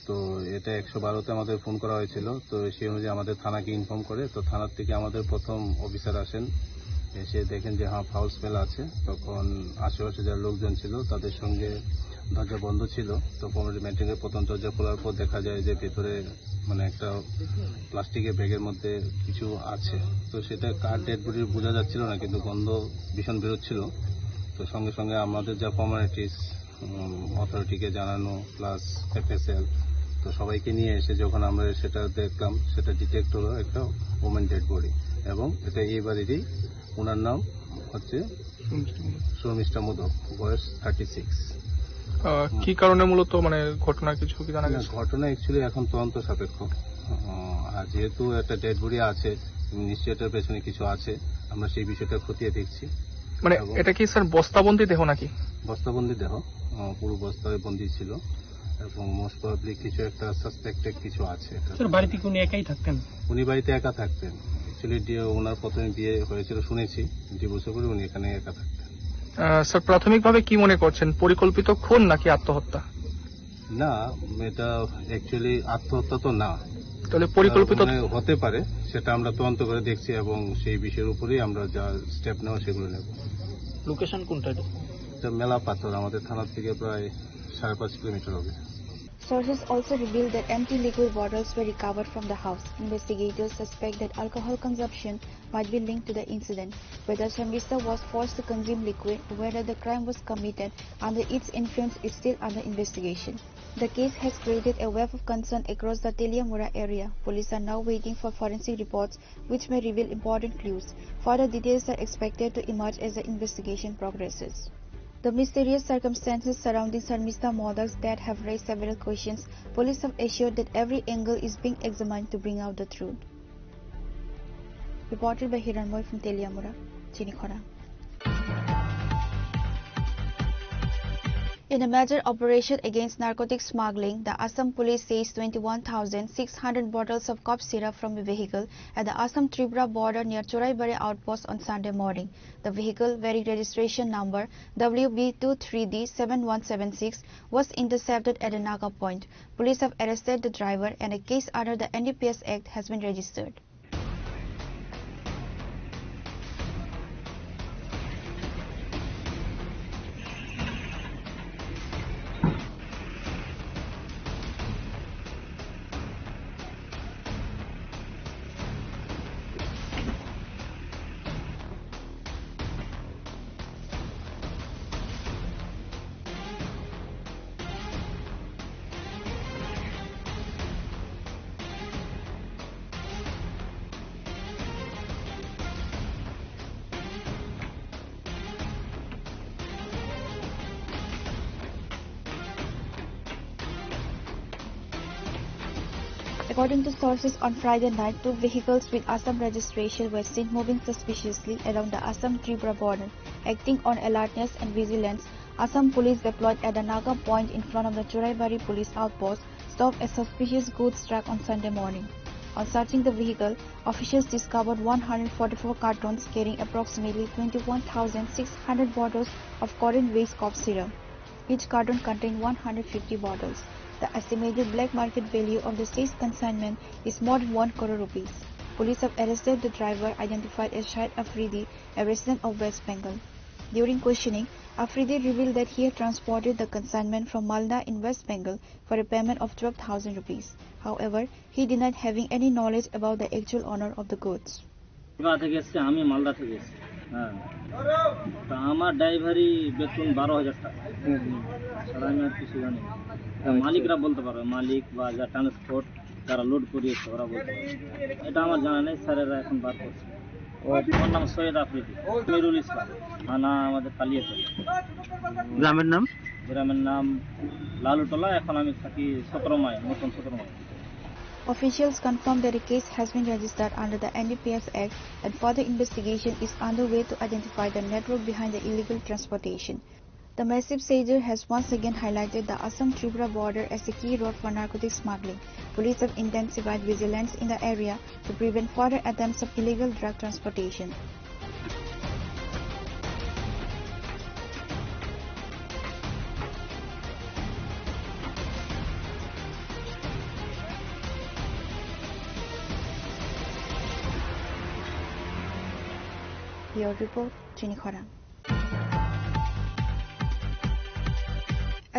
তো এটা একশো বারো তে আমাদের ফোন করা হয়েছিল। তো সেই অনুযায়ী আমাদের থানাকে ইনফর্ম করে। তো থানার থেকে আমাদের প্রথম অফিসার আসেন, এসে দেখেন যে হ্যাঁ, ফাউল স্মেল আছে। তখন আশেপাশে যারা লোকজন ছিল, তাদের সঙ্গে দরজা বন্ধ ছিল। তো কমিউনিটি মেনটেনের প্রথম দরজা খোলার পর দেখা যায় যে ভেতরে মানে একটা প্লাস্টিকের ব্যাগের মধ্যে কিছু আছে। তো সেটা কার ডেড বডি বোঝা যাচ্ছিল না, কিন্তু গন্ধ ভীষণ বেরোচ্ছিল। তো সঙ্গে সঙ্গে আমাদের যা ফর্মালিটিস, উম, অথরিটিকে জানানো প্লাস এফএসএল, তো সবাইকে নিয়ে এসে যখন আমরা সেটা দেখলাম, সেটা ডিটেক্ট হলো একটা ওমেন ডেড বডি, এবং এটা এই বাড়িরই। ওনার নাম হচ্ছে শর্মিষ্ঠা মোদক, বয়স থার্টি সিক্স। আহ, কি কারণে মূলত মানে ঘটনা কিছু কি জানা না, গেছে? ঘটনা অ্যাকচুয়ালি এখন তদন্ত সাপেক্ষ। আহ, আর যেহেতু একটা ডেড বডি আছে, নিশ্চয়ই এটার পেছনে কিছু আছে। আমরা সেই বিষয়টা খতিয়ে দেখছি। মানে এবং এটা কি স্যার বস্তাবন্দি দেহ নাকি? বস্তাবন্দি দেহ, আহ, পুরো বস্তায় বন্দি ছিল এবং মোস্ট প্রবাবলি কিছু একটা সাসপেক্টেড কিছু আছে এটা। স্যার, বাড়িতে কি উনি একাই থাকতেন? উনি বাড়িতে একা থাকতেন। অ্যাকচুয়ালি ওনার প্রথমে বিয়ে হয়েছিল শুনেছি, ডিভোর্সের পরে উনি এখানে একা থাকতেন। আহ, স্যার, প্রাথমিকভাবে কি মনে করছেন, পরিকল্পিত খুন নাকি আত্মহত্যা? না, এটা অ্যাকচুয়ালি আত্মহত্যা তো না। তাহলে পরিকল্পিত? আহ, মানে হতে পারে, সেটা আমরা তদন্ত করে দেখছি এবং সেই বিষয়ের উপরেই আমরা যা স্টেপ নেওয়া সেগুলো নেব। লোকেশন কোনটা এটা? এটা মেলা পাথর, আমাদের থানা থেকে প্রায় সাড়ে পাঁচ কিলোমিটার হবে। Sources also revealed that empty liquor bottles were recovered from the house. Investigators suspect that alcohol consumption might be linked to the incident. Whether Sharmista was forced to consume liquid or whether the crime was committed under its influence is still under investigation. The case has created a wave of concern across the Teliamura area. Police are now waiting for forensic reports, which may reveal important clues. Further details are expected to emerge as the investigation progresses. The mysterious circumstances surrounding Sharmista mother's death have raised several questions. Police have assured that every angle is being examined to bring out the truth. Reported by Hiranmoy from Teliamura, Chinikhora. In a major operation against narcotic smuggling, the Assam police seized twenty-one thousand six hundred bottles of cough syrup from a vehicle at the Assam-Tripura border near Choraibari outpost on Sunday morning. The vehicle, bearing registration number W B two three D seven one seven six, was intercepted at a Naga point. Police have arrested the driver and a case under the N D P S Act has been registered. According to sources, on Friday night, two vehicles with Assam registration were seen moving suspiciously along the Assam-Tripura border. Acting on alertness and vigilance, Assam police deployed at the Naga point in front of the Choraibari police outpost stopped a suspicious goods truck on Sunday morning. On searching the vehicle, officials discovered one hundred forty-four cartons carrying approximately twenty-one thousand six hundred bottles of Korean-based cough syrup. Each carton contained one hundred fifty bottles. The estimated black market value of the seized consignment is more than one crore rupees. Police have arrested the driver, identified as Shahid Afridi, a resident of West Bengal. During questioning, Afridi revealed that he had transported the consignment from Malda in West Bengal for a payment of twelve thousand rupees. However, he denied having any knowledge about the actual owner of the goods. Kolkata থেকে এসছে, আমি মালদা থেকে এসছি। হ্যাঁ, তা আমার ড্রাইভারি বেতন বারো হাজার টাকা। হুম, হুম। ছাড়া আমি আর কিছু জানি না। তা আচ্ছা। মালিকরা বলতে পারবে, মালিক বা যা ট্রান্সপোর্ট, যারা লোড করিয়েছে ওরা বলতে পারবে। এটা আমার জানা নেই, স্যারেরা এখন বার করছে। ও। আমার নাম সৈয়দ আফ্রিদি, আমিরুল ইসলাম, থানা আমাদের কালিয়াচক। গ্রামের নাম? গ্রামের নাম লালুটোলা, এখন আমি থাকি সতেরো মাইল, নতুন সতেরো mile. Officials confirmed that a case has been registered under the N D P S Act and further investigation is underway to identify the network behind the illegal transportation. The massive seizure has once again highlighted the Assam-Tripura border as a key road for narcotic smuggling. Police have intensified vigilance in the area to prevent further attempts of illegal drug transportation. Your report, Chini Khorang.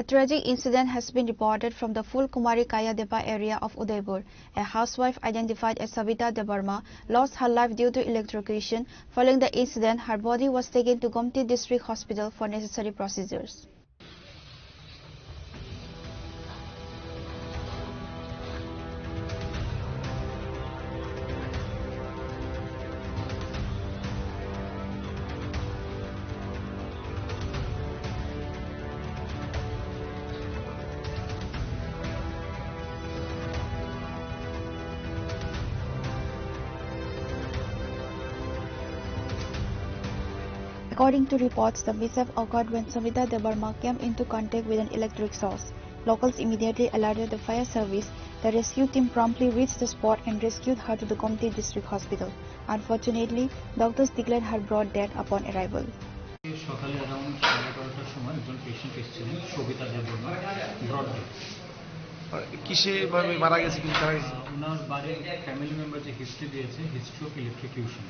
A tragic incident has been reported from the Phulkumari Kaya Depa area of Udaipur. A housewife identified as Savita Debbarma lost her life due to electrocution. Following the incident, her body was taken to Gomti District Hospital for necessary procedures. According to reports, the mishap occurred when Savita Debbarma came into contact with an electric source. Locals immediately alerted the fire service. The rescue team promptly reached the spot and rescued her to the Gomti District Hospital. Unfortunately, doctors declared her brought dead upon arrival. সকালে অ্যারাউন্ড সাড়ে এগারোটার সময় একজন পেশেন্ট এসেছিলেন, সবিতা Debbarma, broad death. আর কিসে ভাবে মারা গেছে, কিছু জানা গেছে? আহ, ওনার বাড়ির ফ্যামিলি মেম্বার যে হিস্ট্রি দিয়েছে, হিস্ট্রি অফ ইলেকট্রোকিউশন।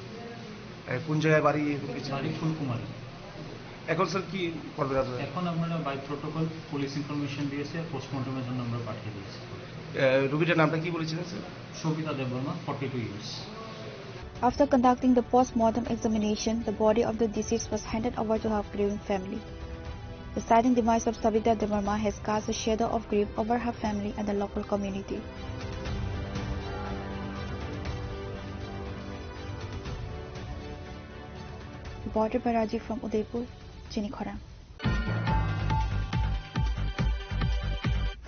এ, কোন জায়গায় বাড়ি এবং কিছু? বাড়ি ফুলকুমারী। এখন স্যার কি করবেন আপনারা? এখন আমরা বাই প্রোটোকল পুলিশ ইনফরমেশন দিয়েছে, পোস্টমর্টমের জন্য আমরা পাঠিয়ে দিয়েছি। এ, রোগীটার নামটা কি বলেছিলেন sir? Sabita Debbarma, forty two years. After conducting the post-mortem examination, the body of the deceased was handed over to her grieving family. The sudden demise of Sabita Debbarma has cast a shadow of grief over her family and the local community. Reporter Baraji from Udaipur, Chini Khorang.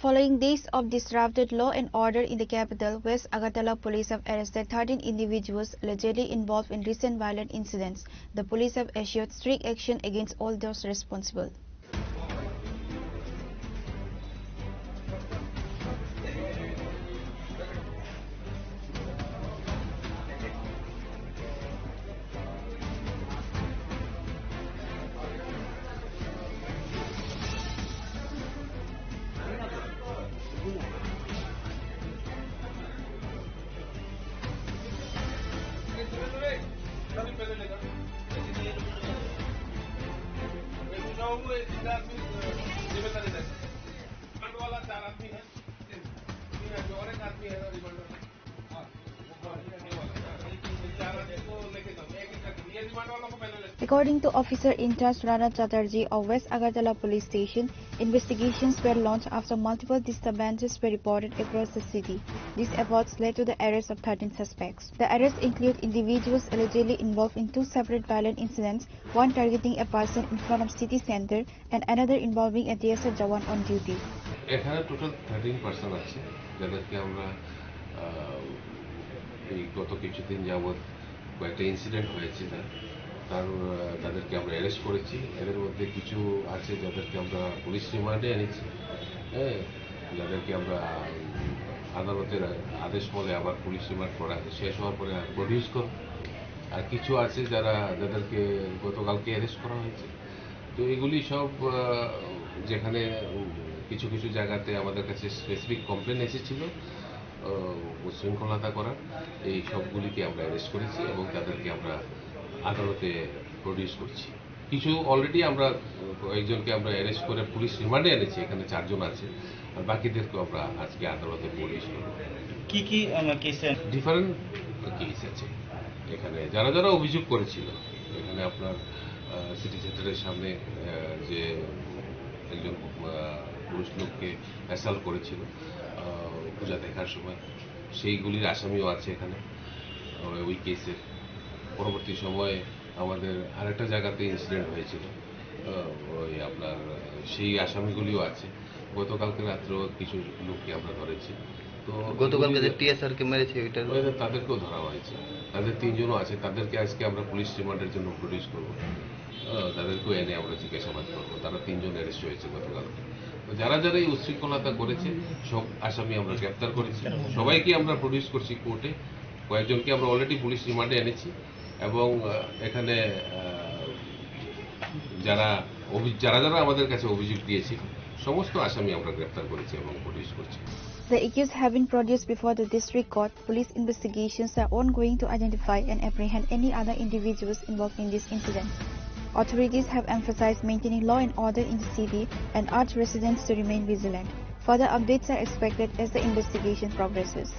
Following days of disrupted law and order in the capital, West Agartala police have arrested thirteen individuals allegedly involved in recent violent incidents. The police have assured strict action against all those responsible. According to officer in charge Rana Chatterjee of West Agartala Police Station, investigations were launched after multiple disturbances were reported across the city. These efforts led to the arrest of thirteen suspects. The arrests include individuals allegedly involved in two separate violent incidents, one targeting a person in front of city center and another involving a T S R jawan on duty. এখানে total thirteen person আছে, যাদেরকে আমরা, আহ, এই গত কিছুদিন যাবৎ কয়েকটা ইনসিডেন্ট হয়েছে, তার, তার, আহ, তাদেরকে আমরা অ্যারেস্ট করেছি। এদের মধ্যে কিছু আছে, যাদেরকে আমরা পুলিশ রিমান্ডে এনেছি, হ্যাঁ, যাদেরকে আমরা, উম, আদালতের আদেশ মতে আবার পুলিশ রিমান্ড করা শেষ হওয়ার পরে প্রডিউস করব। আর কিছু আছে, যারা, যাদেরকে গতকালকে অ্যারেস্ট করা হয়েছে। তো এগুলি সব, আহ, যেখানে, উম, কিছু কিছু জায়গাতে আমাদের কাছে স্পেসিফিক কমপ্লেন এসেছিল, আহ, উচ্ছৃঙ্খলতা করার, এই সবগুলিকে আমরা অ্যারেস্ট করেছি এবং তাদেরকে আমরা আদালতে প্রডিউস করছি। কিছু অলরেডি আমরা, আহ, কয়েকজনকে আমরা অ্যারেস্ট করে পুলিশ রিমান্ডে এনেছি, এখানে চারজন আছে, আর বাকিদেরকেও আমরা আজকে আদালতে প্রডিউস করব। কি কি, আহ, কেসে? ডিফারেন্ট কেস আছে এখানে, যারা যারা অভিযোগ করেছিল। এখানে আপনার, আহ, সিটি সেন্টারের সামনে, আহ, যে একজন, আহ, পুরুষ লোককে অ্যাসাল্ট করেছিল, আহ, পূজা দেখার সময়, সেইগুলির আসামিও আছে এখানে, আহ, ওই কেসের। পরবর্তী সময়ে আমাদের আরেকটা জায়গাতে ইনসিডেন্ট হয়েছিল, আহ, ওই আপনার, আহ, সেই আসামিগুলিও আছে। গতকালকে রাত্রেও কিছু লোককে আমরা ধরেছি। তো গতকালকে যে এগুলি টিএসআর কে মেরেছে, ওইটা ওই তাদেরকেও ধরা হয়েছে। তাদের তিনজনও আছে, তাদেরকে আজকে আমরা পুলিশ রিমান্ডের জন্য প্রডিউস করব। আহ, তাদেরকেও এনে আমরা জিজ্ঞাসাবাদ করব। তারা তিনজন অ্যারেস্ট হয়েছে গতকালকে। তো যারা যারা এই উচ্ছৃঙ্খলতা করেছে, সব আসামি আমরা গ্রেপ্তার করেছি, সবাইকে আমরা প্রডিউস করছি কোর্টে। কয়েকজনকে আমরা অলরেডি পুলিশ রিমান্ডে এনেছি এবং, আহ, এখানে, আহ, যারা অভি-, যারা যারা আমাদের কাছে অভিযোগ দিয়েছিল, সমস্ত আসামি আমরা গ্রেপ্তার করেছি এবং প্রডিউস করছি। The accused have been produced before the district court. Police investigations are ongoing to identify and apprehend any other individuals involved in this incident. Authorities have emphasized maintaining law and order in the city and urged residents to remain vigilant. Further updates are expected as the investigation progresses.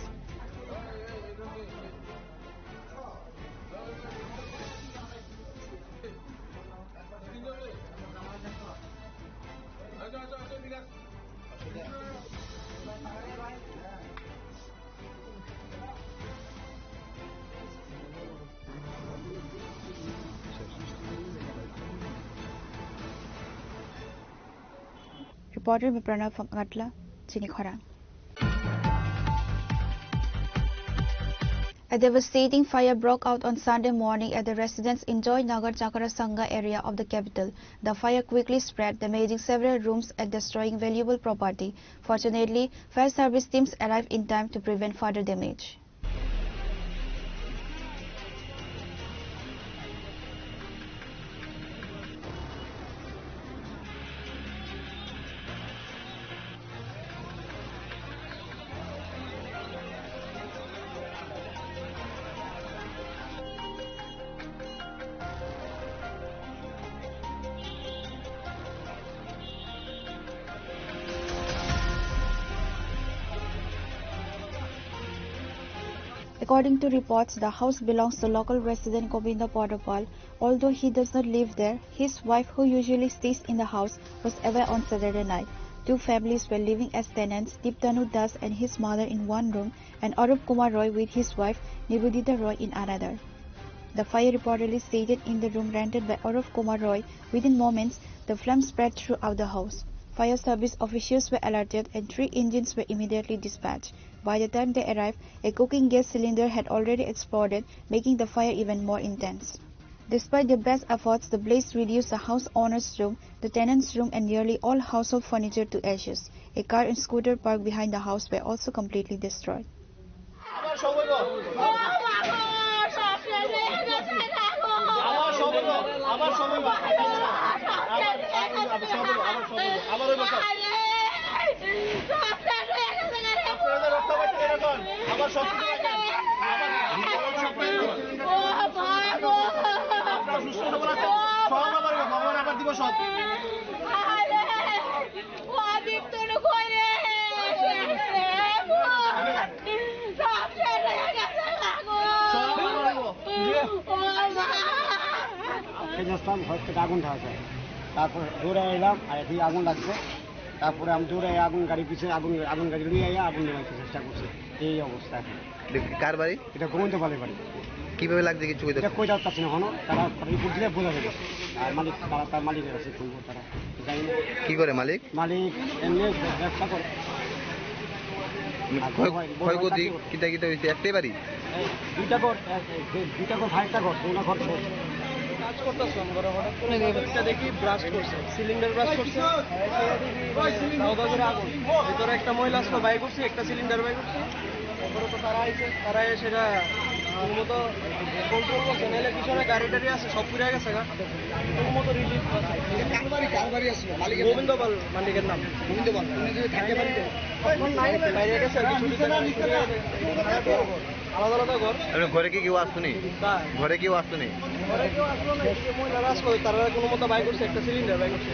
Reporter Pranav from Agartala, Chini Khorang. A devastating fire broke out on Sunday morning at the residence in Joy Nagar Chakra Sangha area of the capital. The fire quickly spread, damaging several rooms and destroying valuable property. Fortunately, fire service teams arrived in time to prevent further damage. According to reports, the house belongs to local resident Govinda Podopal. Although he does not live there, his wife, who usually stays in the house, was away on Saturday night. Two families were living as tenants, Diptanu Das and his mother in one room, and Arup Kumar Roy with his wife, Nivedita Roy, in another. The fire reportedly started in the room rented by Arup Kumar Roy. Within moments, the flames spread throughout the house. Fire service officials were alerted and three engines were immediately dispatched. By the time they arrived, a cooking gas cylinder had already exploded, making the fire even more intense. Despite their best efforts, the blaze reduced the house owner's room, the tenant's room, and nearly all household furniture to ashes. A car and scooter parked behind the house were also completely destroyed. আবার সব হইব। আবার সব হইব। আবার সব হইব। আবার, আবার, আবার সব হইব। আবার সব হইব। আবার হইব সব। আপনারা রক্ষা পাচ্ছেন এরকম। আবার সব কিছু রাখেন। আবার, আবার সব হইব। আপনারা সুস্থ সবল আছেন। সব আবার হইব। ভগবান আবার দিব সব। এই যে আসলাম, ঘর থেকে আগুন ধরা যায়। তারপর দৌড়ে এলাম, আর এদিকে আগুন লাগছে। তারপরে আমি দৌড়ে আগুন গাড়ি পিছনে, আগুন, আগুন গাড়ি নিয়ে আইয়া আগুন নেভাইতে চেষ্টা করছি। এই অবস্থা এখন। দেখি, কার বাড়ি? এটা গোবিন্দ পালের বাড়ি। কিভাবে লাগছে কিছু কইতে? এটা কইতে পারতাছি না এখনো, তারা কথা বুঝলে বোঝা যাবে। আর মালিক তারা, তার মালিকের কাছে ফোন করে তারা। জানি না। কি করে মালিক? মালিক এমনি ব্যবসা করে। আর ক্ষয়- বড় ভাই, বড় ভাই ক্ষয়ক্ষতি চাকরি করে। কিতা কিতা হয়েছে? একটাই বাড়ি? এই দুইটা ঘর, এক- এই দুইটা ঘর, ভাইটা ঘর, দুটা ঘর ছোট। কাজ করতেছিলাম ঘরে, হঠাৎ করে একটা দেখি ব্লাস্ট করছে, সিলিন্ডার ব্লাস্ট করছে। দাও দাও করে আগুন। ভিতরে একটা মহিলা আসলো, বাই করছে, একটা সিলিন্ডার বাই করছে। তারপরে তো তারা আইছে, তারা এসে এটা কোনো মতো কন্ট্রোল করছে, নাহলে পিছনে গাড়ি টাড়ি আছে, সব পুড়ে গেছে গা। কোনো মতো রিলিফ। কার বাড়ি, কার বাড়ি আসলো? মালিকের গোবিন্দ পাল মালিকের নাম। গোবিন্দ পাল, উনি যদি থাকে বাড়িতে। এখন নাই, বাইরে গেছে আর কি, ছুটিতে নাই। আলাদা আলাদা ঘর। আপনি ঘরে কি কেউ আসতো নি? তা ঘরে কেউ আসতো নি? ঘরে কেউ আসলো না, এই যে মহিলারা আসলো, তারা কোনো মতো বাই করছে, একটা সিলিন্ডার বাই করছে।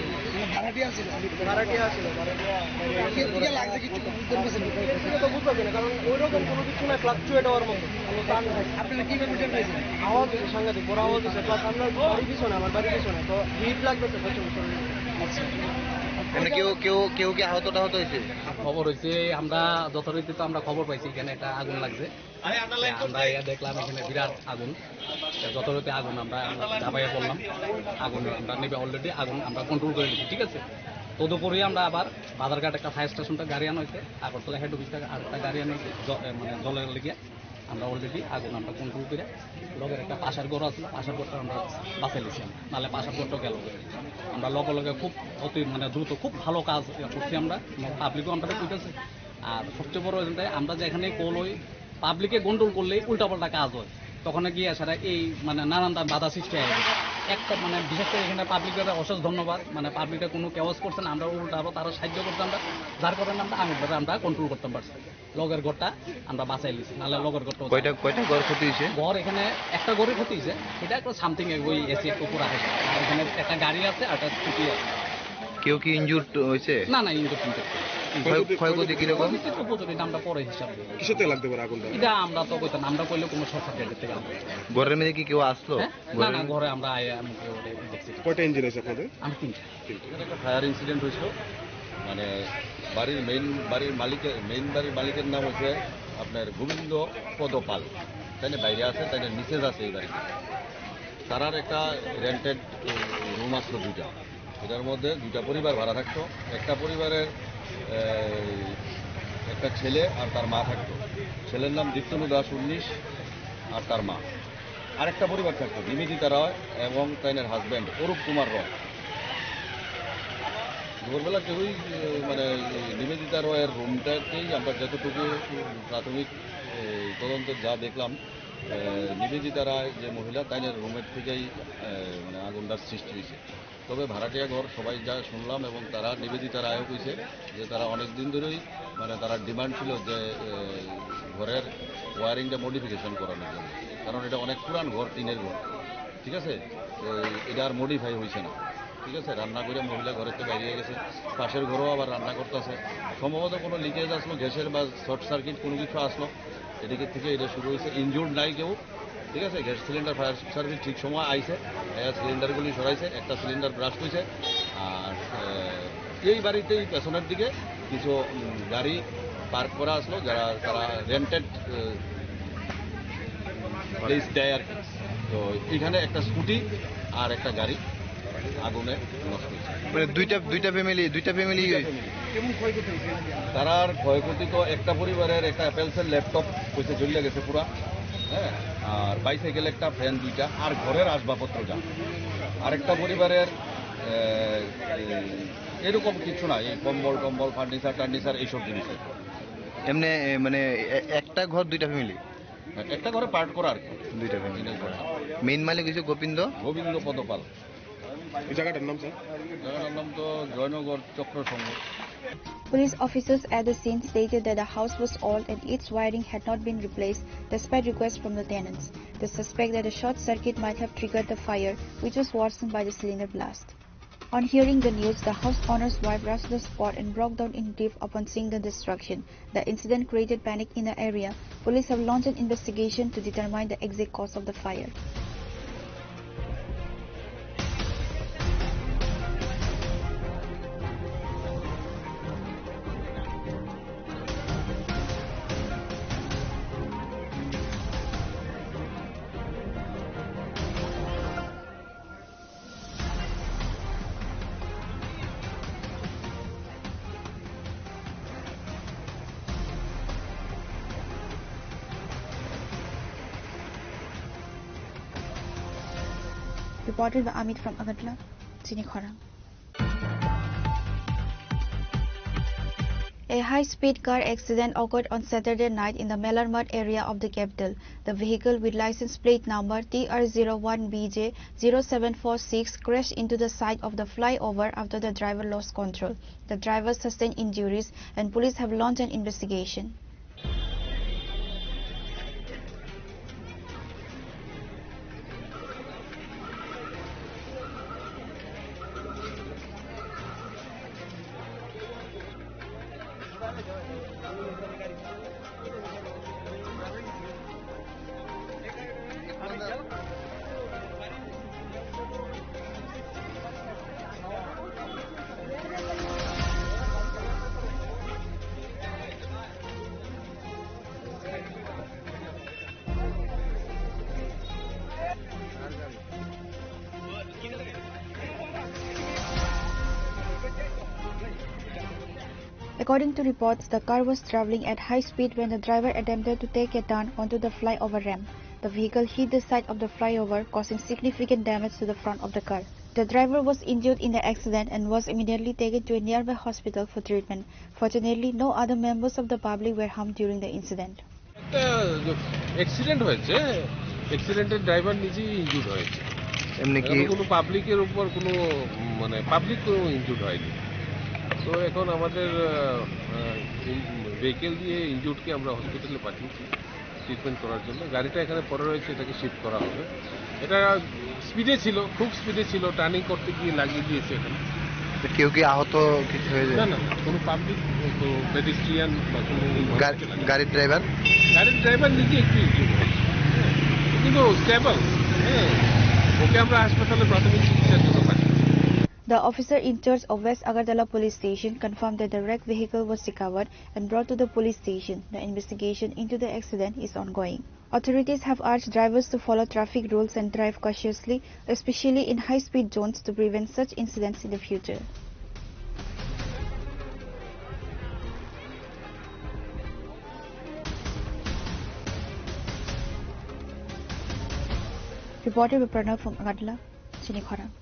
ভাড়াটি আসলো। ভাড়াটিয়া আসলো, ভাড়াটিয়া। কিদিকে লাগছে কিছু বুঝতে পারছেন? এটা তো বুঝতেছি না, কারণ ওইরকম কোনো কিছু না, ফ্লাকচুয়েট হওয়ার মতো কোনো টান নাই। আপনারা কিভাবে টের পাইছেন? আওয়াজ হচ্ছে সাংঘাতিক, বড় আওয়াজ হচ্ছে, প্লাস আপনার বাড়ির পিছনে, আমার বাড়ির পিছনে, তো হিট লাগতেছে প্রচুর শরীরে। মানে কেউ কেউ কেউ কি আহত টাহত হয়েছে? খবর হয়েছে, আমরা যথারীতি তো আমরা খবর পাইছি এখানে একটা আগুন লাগছে। আমরা ইয়া দেখলাম এখানে বিরাট আগুন, যথারীতি আগুন আমরা ঝাঁপাইয়া পড়লাম। আগুন আমরা নেবে, অলরেডি আগুন আমরা কন্ট্রোল করে নিচ্ছি, ঠিক আছে। তদুপরি আমরা আবার বাজারঘাট একটা ফায়ার স্টেশনটা গাড়ি আনা হয়েছে, আগরতলা হেড অফিস থেকে আরেকটা গাড়ি আনা হয়েছে, জ- এ, মানে জলের লেগে আমরা অলরেডি আগুন আমরা কন্ট্রোল করে লগের একটা পাশের ঘর আছে, পাশের ঘরটা আমরা বাঁচাই নিয়েছি, নাহলে পাশের ঘরটা গেল। আমরা লগে লগে খুব অতি মানে দ্রুত খুব ভালো কাজ করছি আমরা, পাবলিকও আমরা কইতেছি। আর সবচেয়ে বড় হয়েছে আমরা যেখানে কল হই, পাবলিকে গন্ডগোল করলে উল্টাপাল্টা কাজ হয়, তখন গিয়ে সারা এই মানে নানান ধরনের বাধা সৃষ্টি হয়। একটা মানে বিশেষ করে এখানে পাবলিকের অশেষ ধন্যবাদ, মানে পাবলিকরা কোনো কেওয়াজ করছে না, আমরা উল্টা আরো তারা সাহায্য করতে আমরা, যার কারণে আমরা আগুনটারে আমরা কন্ট্রোল করতে পারছি। লগের ঘরটা আমরা বাঁচাই লিছি, নাহলে লগের ঘরটা কয়টা কয়টা ঘর ক্ষতি হয়েছে? ঘর এখানে একটা ঘরই ক্ষতি হয়েছে, সেটা একটা সামথিং ওই এসি একটু পুরা হয়েছে। আর এখানে একটা গাড়ি আছে আর একটা স্কুটি আছে। কেউ কি ইনজুর্ড হয়েছে? না না, ইনজুর টিনজুর। ক্ষয়- ক্ষয়ক্ষতি কিরকম? ক্ষয়ক্ষতি তো প্রচুর, এটা আমরা পরে হিসাব দেবো। কিসের থেকে লাগতে পারে আগুনটা? এটা আমরা তো কইতাম, আমরা কইলে কোনো শর্ট সার্কিট থেকে আমরা। ঘরের মধ্যে কি কেউ আসলো? হ্যাঁ? না না, ঘরে আমরা আয়া মুখে ওরে দেখছি। কয়টা ইঞ্জিন আছে আপনাদের? আমি তিনটা। এখানে একটা ফায়ার ইনসিডেন্ট হয়েছিল। মানে বাড়ির মেইন বাড়ির মালিকের মেইন বাড়ির মালিকের নাম হচ্ছে আপনার গোবিন্দ পদ পাল। তাই না? বাইরে আছে, তাই না? মিসেস আছে এই বাড়িতে। তারার একটা রেন্টেড রুম আসলো দুইটা, এটার মধ্যে দুইটা পরিবার ভাড়া থাকতো। একটা পরিবারের এই, একটা ছেলে আর তার মা থাকতো। ছেলের নাম দীপ্তনু দাস উনিশ আর তার মা। আরেকটা পরিবার থাকতো, নিবেদিতা রায় এবং তাইনের হাজব্যান্ড অরূপ কুমার রয়। ভোরবেলা কেউই, এ, মানে, নিবেদিতা রয়ের রুমটাতেই আমরা যতটুকু প্রাথমিক, এ, তদন্তে যা দেখলাম, এ, নিবেদিতা রায় যে মহিলা, তাইনের রুমের থেকেই, এ, মানে, আগুনটার সৃষ্টি হয়েছে। তবে ভাড়াটিয়া ঘর সবাই যা শুনলাম এবং তারা নিবেদিতা রায়ও কইছে যে তারা অনেক দিন ধরেই, মানে, তারা ডিমান্ড ছিল যে, এ, ঘরের ওয়ারিংটা মডিফিকেশন করানোর জন্য, কারণ এটা অনেক পুরান ঘর, টিনের ঘর, ঠিক আছে? তো এটা আর মডিফাই হয়েছে না, ঠিক আছে? রান্না করে মহিলা ঘরের থেকে বাইরে গেছে, পাশের ঘরেও আবার রান্না করতেছে, সম্ভবত কোনো লিকেজ আসলো, গ্যাসের বা শর্ট সার্কিট কোনো কিছু আসলো। এদিকে থেকে এটা শুরু হয়েছে, ইনজুর্ড নাই কেউ, ঠিক আছে। গ্যাস সিলিন্ডার ফায়ার সার্ভিস ঠিক সময় আইছে, এরা সিলিন্ডারগুলি সরাইছে, একটা সিলিন্ডার ব্রাস্ট হয়েছে। আর আহ, এই বাড়িতেই পেছনের দিকে কিছু উম, গাড়ি পার্ক করা আসলো, যারা তারা রেন্টেড প্লেস দেয় আর কি। তো এখানে একটা স্কুটি আর একটা গাড়ি আগুনে নষ্ট হয়েছে। মানে দুইটা, দুইটা ফ্যামিলি, দুইটা ফ্যামিলি। তারার ক্ষয়ক্ষতি তো একটা পরিবারের একটা অ্যাপেলসের ল্যাপটপ হয়েছে, জ্বলিয়া গেছে পুরা, হ্যাঁ, আর বাইসাইকেল একটা, ফ্যান দুইটা, আর ঘরের আসবাবপত্র যা। আরেকটা পরিবারের আহ, এরকম কিছু না, এই কম্বল টম্বল, ফার্নিচার টার্নিচার, এইসব জিনিস। এমনি এ, মানে এ- একটা ঘর দুইটা ফ্যামিলি? একটা ঘরে পার্ট করা আর কি। দুইটা ফ্যামিলি। মেইন মালিক হইছে গোবিন্দ। গোবিন্দ পদপাল। এই জায়গাটার নাম, স্যার? জায়গাটার নাম তো জয়নগর চক্র সংঘ। Police officers at the scene stated that the house was old and its wiring had not been replaced despite requests from the tenants. They suspect that a short circuit might have triggered the fire, which was worsened by the cylinder blast. On hearing the news, the house owner's wife rushed to the spot and broke down in grief upon seeing the destruction. The incident created panic in the area. Police have launched an investigation to determine the exact cause of the fire. Reported by Amit from Agartala, Chini Khorang. A high-speed car accident occurred on Saturday night in the Melarmat area of the capital. The vehicle, with license plate number T R zero one B J zero seven four six, crashed into the side of the flyover after the driver lost control. The driver sustained injuries and police have launched an investigation. According to reports, the car was traveling at high speed when the driver attempted to take a turn onto the flyover ramp. The vehicle hit the side of the flyover, causing significant damage to the front of the car. The driver was injured in the accident and was immediately taken to a nearby hospital for treatment. Fortunately, no other members of the public were harmed during the incident. একটা অ্যাক্সিডেন্ট হয়েছে, অ্যাক্সিডেন্টের ড্রাইভার নিজেই ইনজুর্ড হয়েছে। এমনি কি এখনো কোনো পাবলিকের উপর কোনো, উম, মানে, পাবলিক কোনো ইনজুর্ড হয়নি। তো এখন আমাদের, আহ, আহ, ভেহিকেল দিয়ে ইনজুর্ডকে আমরা হসপিটালে পাঠিয়েছি ট্রিটমেন্ট করার জন্য। গাড়িটা এখানে পড়ে রয়েছে, এটাকে শিফট করা হবে। এটা স্পিডে ছিল, খুব স্পিডে ছিল, টার্নিং করতে গিয়ে লাগিয়ে দিয়েছে এখানে। তো কেউ কি আহত কিছু হয়েছে? না, না, না, কোনো পাবলিক, তো পেডেস্ট্রিয়ান বা কোনো গাড়ি-, গাড়ির ড্রাইভার? গাড়ির ড্রাইভার নিজে একটু ইনজুর্ড হয়েছে, কিন্তু স্টেবল। হ্যাঁ, ওকে আমরা হাসপাতালে প্রাথমিক চিকিৎসার জন্য পাঠিয়েছি। The officer in charge of West Agartala Police Station confirmed that the wrecked vehicle was recovered and brought to the police station. The investigation into the accident is ongoing. Authorities have urged drivers to follow traffic rules and drive cautiously, especially in high-speed zones, to prevent such incidents in the future. Reported by Pranav from Agartala, Chini Khorang.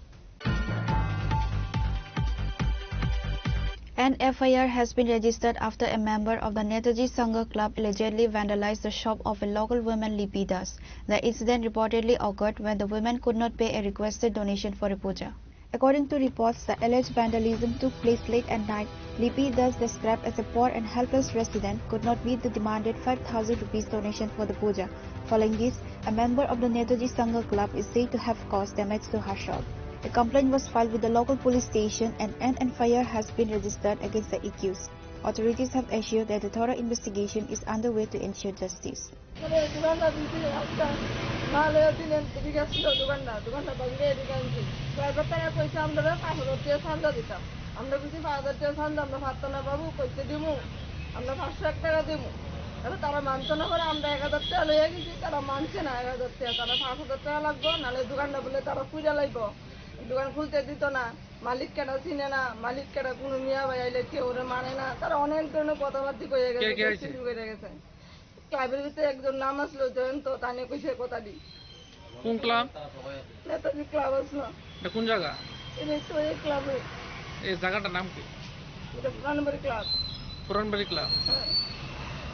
An F I R has been registered after a member of the Netaji Sangha Club allegedly vandalized the shop of a local woman, Lipi Das. The incident reportedly occurred when the woman could not pay a requested donation for a puja. According to reports, the alleged vandalism took place late at night. Lipi Das, described as a poor and helpless resident, could not meet the demanded five thousand rupees donation for the puja. Following this, a member of the Netaji Sangha Club is said to have caused damage to her shop. A complaint was filed with the local police station and an F I R has been registered against the accused. Authorities have assured that a thorough investigation is underway to ensure justice. মানে দোকানটা দিতে আজকে মালে দিন এদিকে আসছিল দোকানটা, দোকানটা ভাঙিয়ে এদিকে আনছি। কয়েকবার তারা কইছে আমরা পাঁচ হাজার টাকা চান্দা দিতাম, আমরা বুঝি পাঁচ হাজার টাকা চান্দা আমরা পারতাম না বাবু, কইতে দিমু, আমরা পাঁচশো এক টাকা দিমু। তাহলে তারা মানতো না করে আমরা এক হাজার টাকা লইয়া গেছি, তারা মানছে না এক হাজার টাকা, তারা পাঁচ হাজার টাকা লাগবো, নাহলে দোকানটা বলে তারা পুড়ে লাগবো, দোকান খুলতে দিত না। মালিক কেডা চিনে না, মালিক কেডা, কোনো মিয়া ভাই আইলে কেউ ওরে মানে না, তারা অনেক ধরনের কথাবার্তা কইয়া গেছে, কে কে আইছে? শুরু করে গেছে। ক্লাবের ভিতরে একজন নাম আসলো জয়ন্ত, তানে কইছে কথা দি। কোন ক্লাব? নেতাজি ক্লাব আসলো। এটা কোন জায়গা? এটা তো এই ক্লাবে। এই জায়গাটার নাম কি? এটা পুরানবাড়ি ক্লাব। পুরানবাড়ি ক্লাব। হ্যাঁ।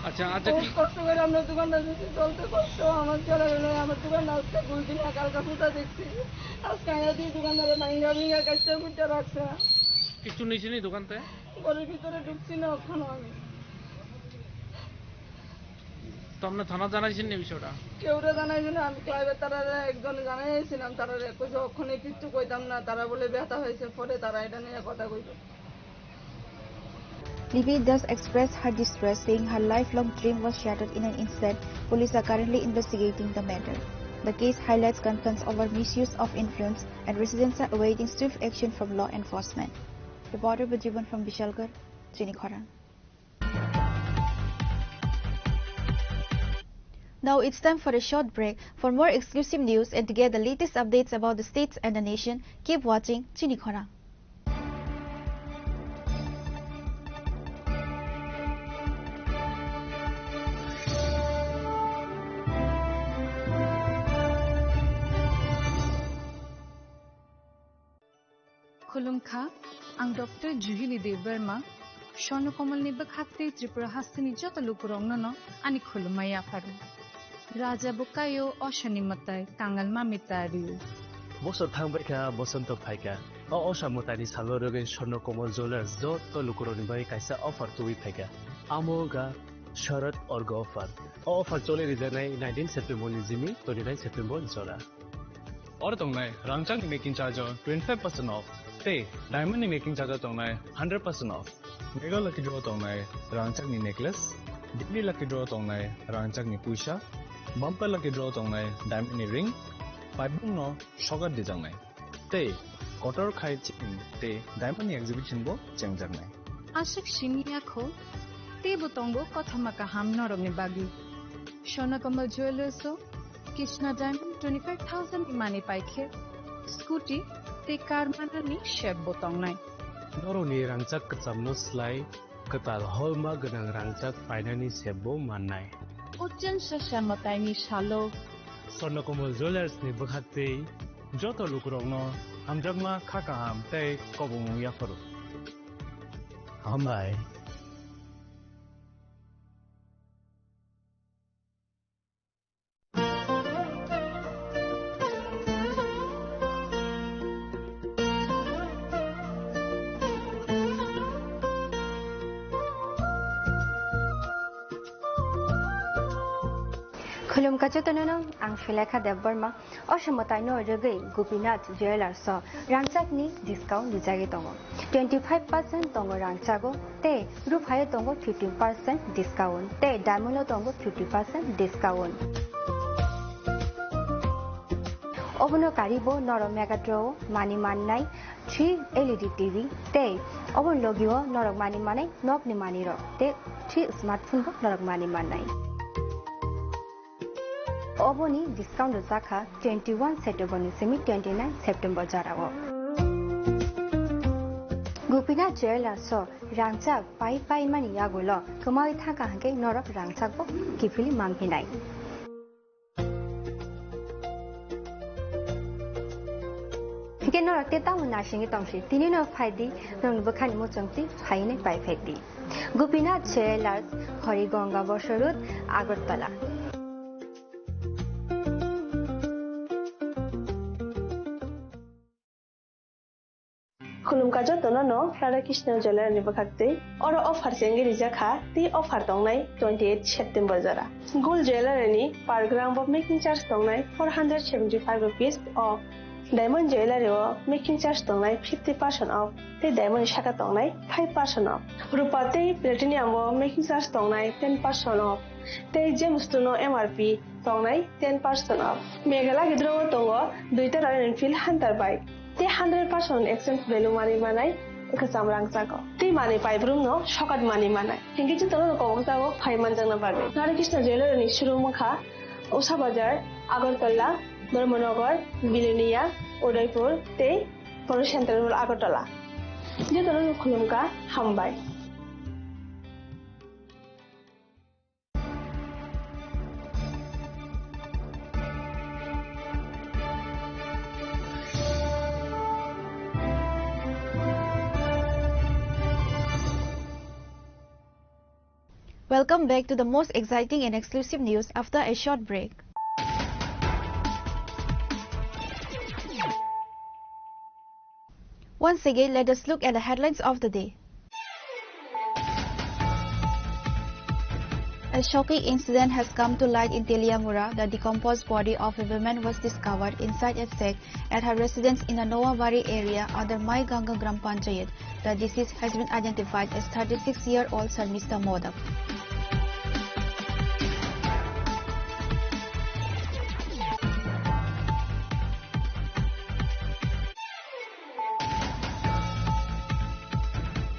আচ্ছা, আচ্ছা, বহুত কি কষ্ট করে আমরা দোকানটা দিচ্ছি, চলতে কষ্ট, আমার চলে গেল, আমার দোকানটা আজকে দুই দিন একা একা ফুটা দেখছি। আজকে আয়া দিয়ে দোকানদারে ভাঙ্গা ভিঙ্গা কাজটা করতে রাখছে। কিছু নিছেনি দোকানতে? ঘরের ভিতরে ঢুকছি না এখনো আমি। তো আপনি থানা জানাইছেন নি বিষয়টা? কেউরে জানাইছি না, আমি ক্লাবের তারারে একজনে জানাইছিলাম, তারারে কইছে ওখানে কিচ্ছু কইতাম না, তারা বলে ব্যথা হয়েছে, পরে তারা এটা নিয়ে কথা কইবে। Libby thus expressed her distress, saying her lifelong dream was shattered in an instant. Police are currently investigating the matter. The case highlights concerns over misuse of influence, and residents are awaiting swift action from law enforcement. Reporter Bujibon from Bishalgarh, Chinikhorang. Now it's time for a short break. For more exclusive news and to get the latest updates about the states and the nation, keep watching Chinikhorang. Khulumkha, ang Doctor Juhili Debbarma, Swarno Komolni bwkhaktwi Tripura hasteni joto lukurokno no ani khulumma yapharo. Raja bo kaio, osoni mwtai, kangal mami ta rio. Bosor thangbaikha, bosonto phaikha. O osa mwtaini salo rwgwi Swarno Komol Jewellers joto lukurokni bagwi kaisa offer tubui phaikha. Amo wngkha Sharad Orgo offer. O offer choli rijaknai nineteen September ni jimi twenty nine September jora. Oro tongnai rangchakni making charge o twenty five percent off, tei diamond ni making charge o tongnai hundred percent off. Mega lucky draw tongnai rangchakni necklace, daily lucky draw tongnai rangchakni puisa, bumper lucky draw tongnai diamond ni ring, paibung no sogar dijaknai. Tei kotor khai chini tei diamond ni exhibition bo chengjaknai. Aswk simi yakho, teibo tongo kothoma kaham norokni bagwi. Swarno Komol Jewellers o Krishna Diamond twenty five thousand ni mani paikhe, scooty tei car manani sep bo tongnai. Norokni rangchak kwchamno slai kwtal holma gwnang rangchak painani sep bo mannai. Ujjan sasa mwtaini salo Swarno Komol Jewellers ni bwkhaktwi joto lukurokno hamjakma, kha kaham tei kobongmung yapharo. Hambai. Khulumkha jotono no, ang Sulekha Debbarma. O se mwtaino rwgwi Gopinath Jewellers o rangchakni discount rijagwi tongo. Twenty five percent tongo rangchago, tei ruphaio tongo fifteen percent discount, tei diamond o tongo fifty percent discount. Obono karibo norok Mega Draw o mani mannai three L E D T V, tei oboni logio norok mani manai nokni manwirok, tei three smartphone bo norok mani mannai. Oboni discount rwjakha twenty one September ni simi twenty nine September jorao. Gopinath Jewellers o rangchak pai pai mani yagulo kwmawi thangkha hwnkhe norok rangchak bo kiphilwi manphinai. Hwnkhe norok tei tamo naisingwi tongsi, tini no phaidi, norokni bwkhani muchungtwi phainai pai phaidi. Gopinath Jewellers, Harigonga Bosor Road, Agartala. Khulumkha jotono no Radha Krishna Jewellery ni bwkhaktwi. Oro offer chengwi rijak kha, tei offer tongnai twenty eight September jora. Gold Jewellery ni per gram bo making charge tongnai four hundred seventy five rupees o Diamond Jewellery o making charge tongnai fifty percent off, tei diamond ni saka tongnai five percent off. Rupa tei platinum o making charge tongnai ten percent off, tei gemstone o M R P tongnai ten percent off. Meghalaya gidro o tongo duita Royal Enfield Hunter bike, tei hundred percent exchange value manwi manai kwcham rangchago, tei manwi paibrumno sokat manwi manai. Hinkhe jotono kobokjago phai manjakna bagwi. Nari Krishna Jewellery ni showroom wngkha Usha Bazar, Agartala, Dharmanagar, Bilonia, Udaipur tei Polo Central Mall Agartala. Jotono khulumkha, hambai. Welcome back to the most exciting and exclusive news after a short break. Once again, let us look at the headlines of the day. A shocking incident has come to light in Teliamura. The decomposed body of a woman was discovered inside a sack at her residence in the Noabari area under Maiganga Gram Panchayat. The deceased has been identified as thirty-six-year-old Sharmista Modak.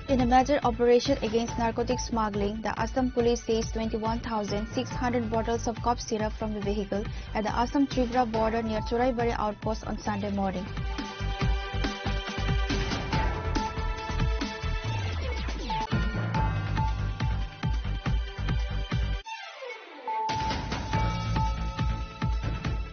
In a major operation against narcotic smuggling, the Assam police seized twenty-one thousand six hundred bottles of cough syrup from a vehicle at the Assam-Tripura border near Choraibari outpost on Sunday morning.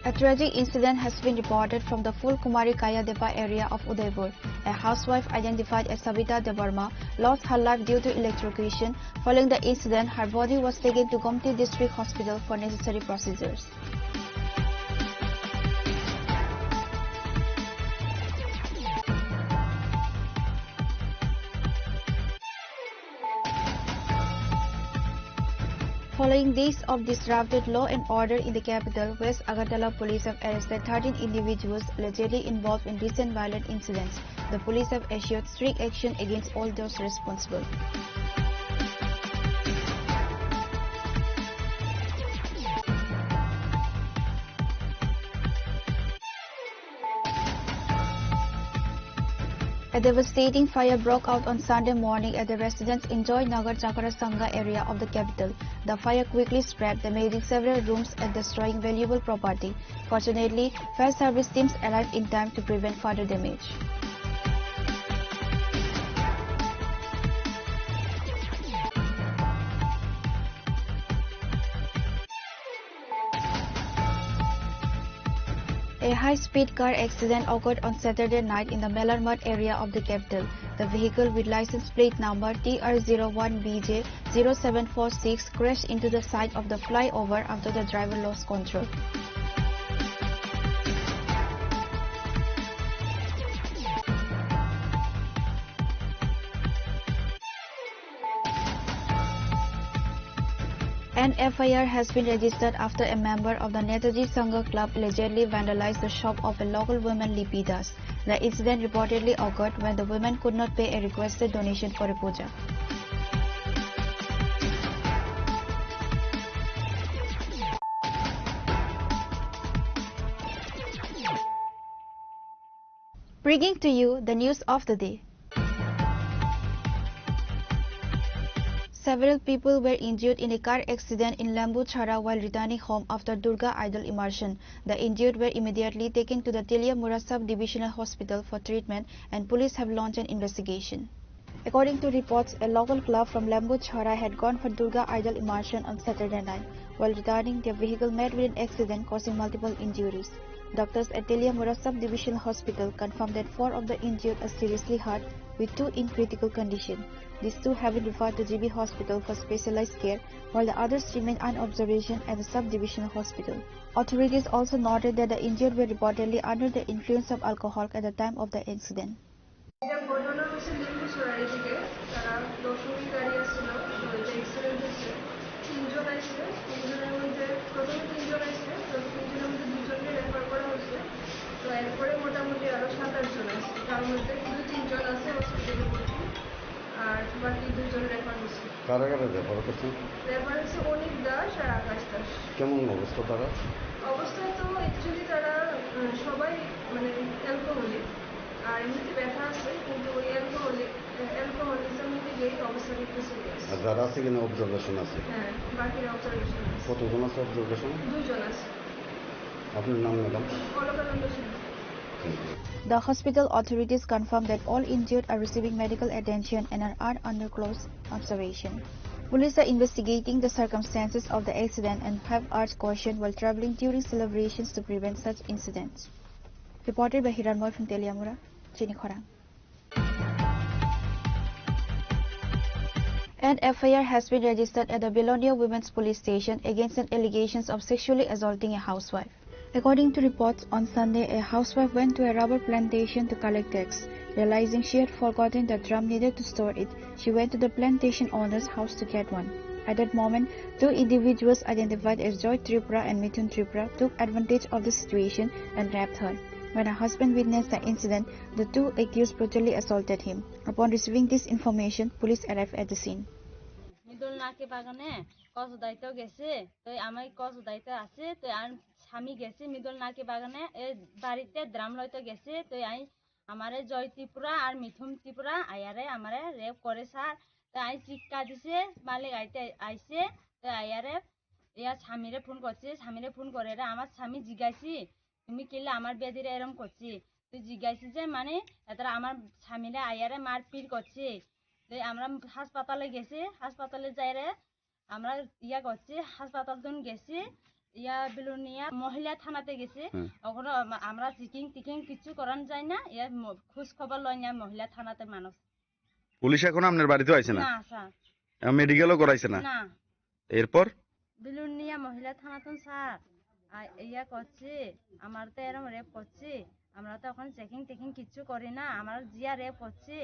A tragic incident has been reported from the Phulkumari Kayadepa area of Udaipur. A housewife identified as Sabita Debbarma lost her life due to electrocution. Following the incident, her body was taken to Gomti District Hospital for necessary procedures. Following days of disrupted law and order in the capital, West Agartala police have arrested thirteen individuals allegedly involved in recent violent incidents. The police have assured strict action against all those responsible. A devastating fire broke out on Sunday morning at the residence in Joy Nagar Chakra Sangha area of the capital. The fire quickly spread, damaging several rooms and destroying valuable property. Fortunately, fire service teams arrived in time to prevent further damage. A high-speed car accident occurred on Saturday night in the Melarmat area of the capital. The vehicle, with license plate number T R zero one B J zero seven four six, crashed into the side of the flyover after the driver lost control. An F I R has been registered after a member of the Netaji Sangha Club allegedly vandalized the shop of a local woman, Lipi Das. The incident reportedly occurred when the woman could not pay a requested donation for a puja. Bringing to you the news of the day. Several people were injured in a car accident in Lambuchhara while returning home after Durga Idol immersion. The injured were immediately taken to the Teliamura Sub-Divisional Hospital for treatment, and police have launched an investigation. According to reports, a local club from Lambuchhara had gone for Durga Idol immersion on Saturday night. While returning, their vehicle met with an accident, causing multiple injuries. Doctors at Teliamura Sub-Divisional Hospital confirmed that four of the injured are seriously hurt, with two in critical condition. These two have been referred to G B Hospital for specialized care, while the others remain under observation at the Sub-Divisional Hospital. Authorities also noted that the injured were reportedly under the influence of alcohol at the time of the accident. এটা ঘটনা হয়েছে লেম্বুছড়ার এদিকে, তারা দশমী গাড়ি আসছিল, তো এটা অ্যাক্সিডেন্ট হয়েছে। তিনজন আসছে, তিনজনের মধ্যে প্রথমে তিনজন আসছে, তো তিনজনের মধ্যে দুজনকে রেফার করা হয়েছে। তো এরপরে মোটামুটি কারা কারা রেফার করছেন? রেফার হচ্ছে অনিক দাস আর আকাশ দাস। কেমন অবস্থা তারা? অবস্থা তো অ্যাকচুয়ালি তারা, উম, সবাই মানে অ্যালকোহলিক, আর এমনিতে ব্যথা আছে, কিন্তু ওই অ্যালকোহলিক, অ্যালকোহলিজম থেকে এই অবস্থাটা একটু সিরিয়াস। আর যারা আছে কিনা অবজারভেশন আছে? হ্যাঁ, বাকিরা অবজারভেশন আছে। কতজন আছে অবজারভেশন? দুইজন আছে। আপনার নাম, ম্যাডাম? অলকানন্দ সিংহ। Thank you. The hospital authorities confirmed that all injured are receiving medical attention and are, are under close observation. Police are investigating the circumstances of the accident and have urged caution while traveling during celebrations to prevent such incidents. Reported by Hiranmoy from Teliamura, Chinikhorang. An F I R has been registered at the Belonia Women's Police Station against an allegations of sexually assaulting a housewife. According to reports, on Sunday, a housewife went to a rubber plantation to collect eggs. Realizing she had forgotten the drum needed to store it, she went to the plantation owner's house to get one. At that moment, two individuals identified as Joy Tripura and Mithun Tripura took advantage of the situation and raped her. When her husband witnessed the incident, the two accused brutally assaulted him. Upon receiving this information, police arrived at the scene. মিদল নাকি বাগানে কচু দাইতে গেছে, তো আমি কচু দাইতে আছে, তো আর স্বামী গেছে মিদল নাকি বাগানে, এ বাড়িতে ড্রাম লইতে গেছে, তো আমি আমারে জয় ত্রিপুরা আর মিথুন ত্রিপুরা আয়ারে আমারে রেপ করে স্যার। তো আমি চিৎকার দিছে, মালিক আইতে আইছে, তো আয়ারে ইয়া স্বামীরে ফোন করছে, স্বামীরে ফোন করে রে আমার স্বামী জিজ্ঞাসি, "তুমি কিলে আমার বেদিরে এরম করছি?" তুই জিজ্ঞাসি যে মানে এতারা আমার স্বামীরে আয়ারে মারপিট করছে। তো আমরা হাসপাতালে গেছি, হাসপাতালে যাইরে আমরা ইয়া করছি, হাসপাতাল তুন গেছি, ইয়া বিলুনিয়া মহিলা থানাতে গেছি। হুম। ওখানে আমা-, আমরা চেকিং টেকিং কিছু করান যায় না, ইয়া ম-, খোঁজ খবর লয় না মহিলা থানাতে মানুষ। পুলিশ এখন আপনার বাড়িতে আইছে না? না, স্যার। আহ, মেডিকেলও করাইছে না? না। এরপর? বিলুনিয়া মহিলা থানাতন স্যার, আ, ইয়া করছি, আমার তো এরম রেপ করছি, আমরা তো এখন চেকিং টেকিং কিচ্ছু করি না, আমরা জিয়া রেপ করছি,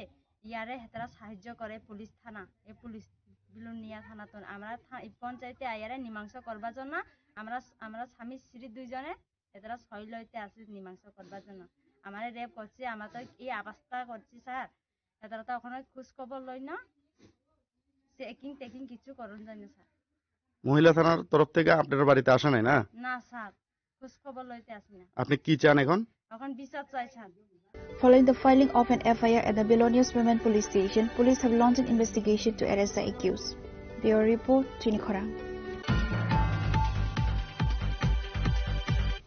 ইয়ারে হেতারা সাহায্য করে পুলিশ থানা, এ পুলিশ বিলুনিয়া থানাতন। আমরা থা-, এই পঞ্চায়েতে আইয়ারে মীমাংসা করবার জন্য আমরা, আমরা স্বামী স্ত্রী দুইজনে এতারা ছয় লইতে আসি মীমাংসা করবার জন্য। আমারে রেপ করছে, আমরা তো এই অবস্থা করছি স্যার। এতারা তো ওখানে খোঁজ খবর লই না, চেকিং টেকিং কিছু করুন যায় না স্যার। মহিলা থানার তরফ থেকে আপনার বাড়িতে আসা নাই না? না স্যার, খোঁজ খবর লইতে আসি না। আপনি কি চান এখন? এখন বিচার চাই sir. Following the filing of an F I R at the Belonios Women Police Station, police have launched an investigation to arrest the accused. Bureau report, Chini Khorang.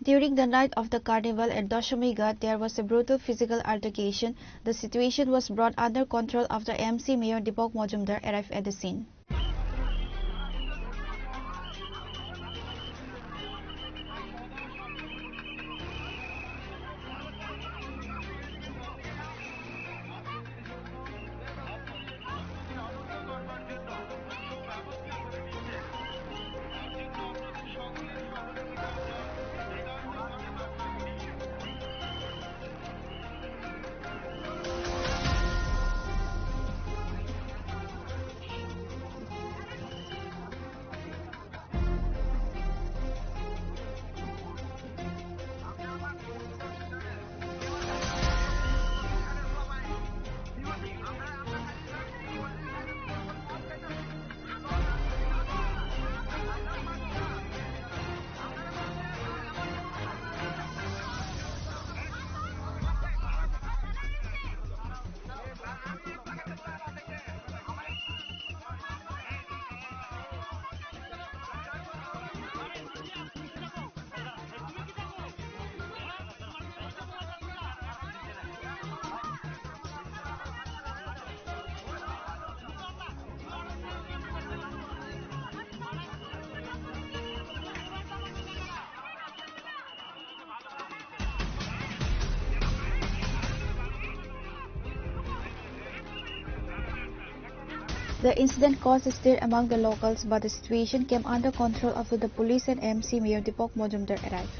During the night of the carnival at Dashami Ghat, there was a brutal physical altercation. The situation was brought under control after M C Mayor Deepak Majumdar arrived at the scene. The incident caused a stir among the locals, but the situation came under control after the police and M C Mayor Deepak Majumdar arrived.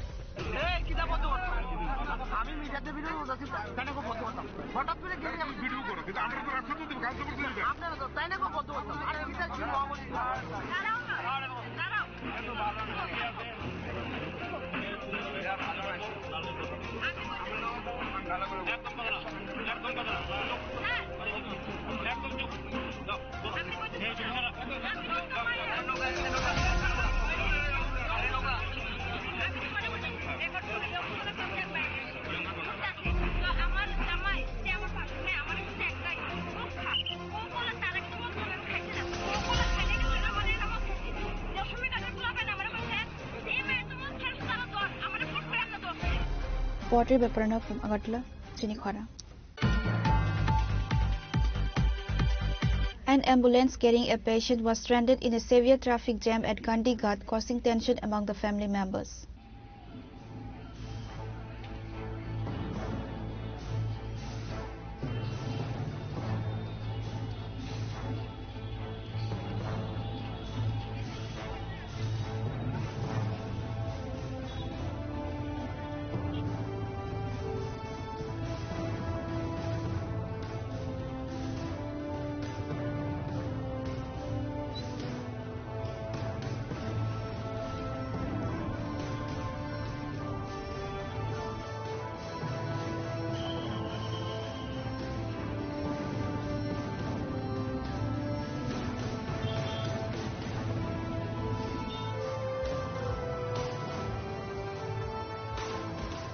Reporter Beprano from Agartala, Chini Khorang. An ambulance carrying a patient was stranded in a severe traffic jam at Gandhi Ghat, causing tension among the family members.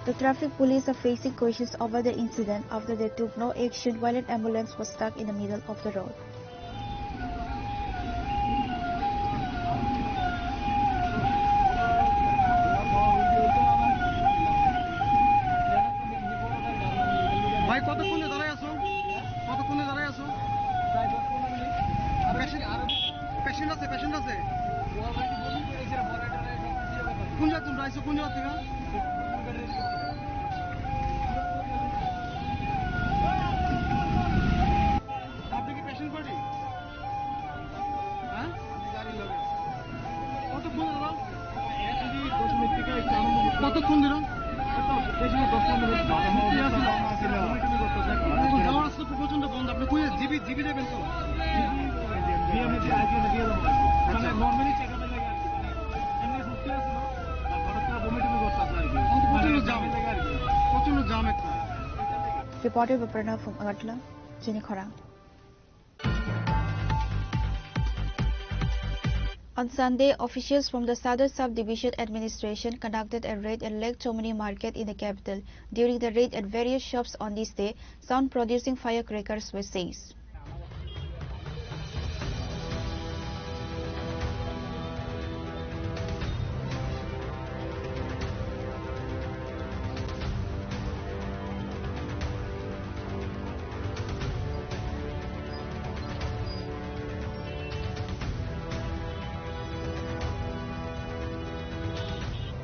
The traffic police are facing questions over the incident after they took no action while an ambulance was stuck in the middle of the road. ভাই, কতক্ষণে দাঁড়ায় আছো? কতক্ষণে দাঁড়ায় আছো? প্রায় দশ পনেরো মিনিট। আর patient, আর patient আছে, patient আছে। কোন জায়গা তোমরা আইছো? কোন জায়গা থেকে? আপনি কি patient party? হ্যাঁ? কতক্ষণ ধরে? কতক্ষণ ধরে? তো যাওয়ার রাস্তা তো প্রচণ্ড বন্ধ। আপনি কই জিবি, জিবি নেবেন তো? প্রচণ্ড জাম। প্রচণ্ড জাম একটা। Reporter Beprano from Agartala, Chini Khorang. On Sunday, officials from the Sadar Sub-Division Administration conducted a raid at Lake Chomoni Market in the capital. During the raid at various shops on this day, sound-producing firecrackers were seized.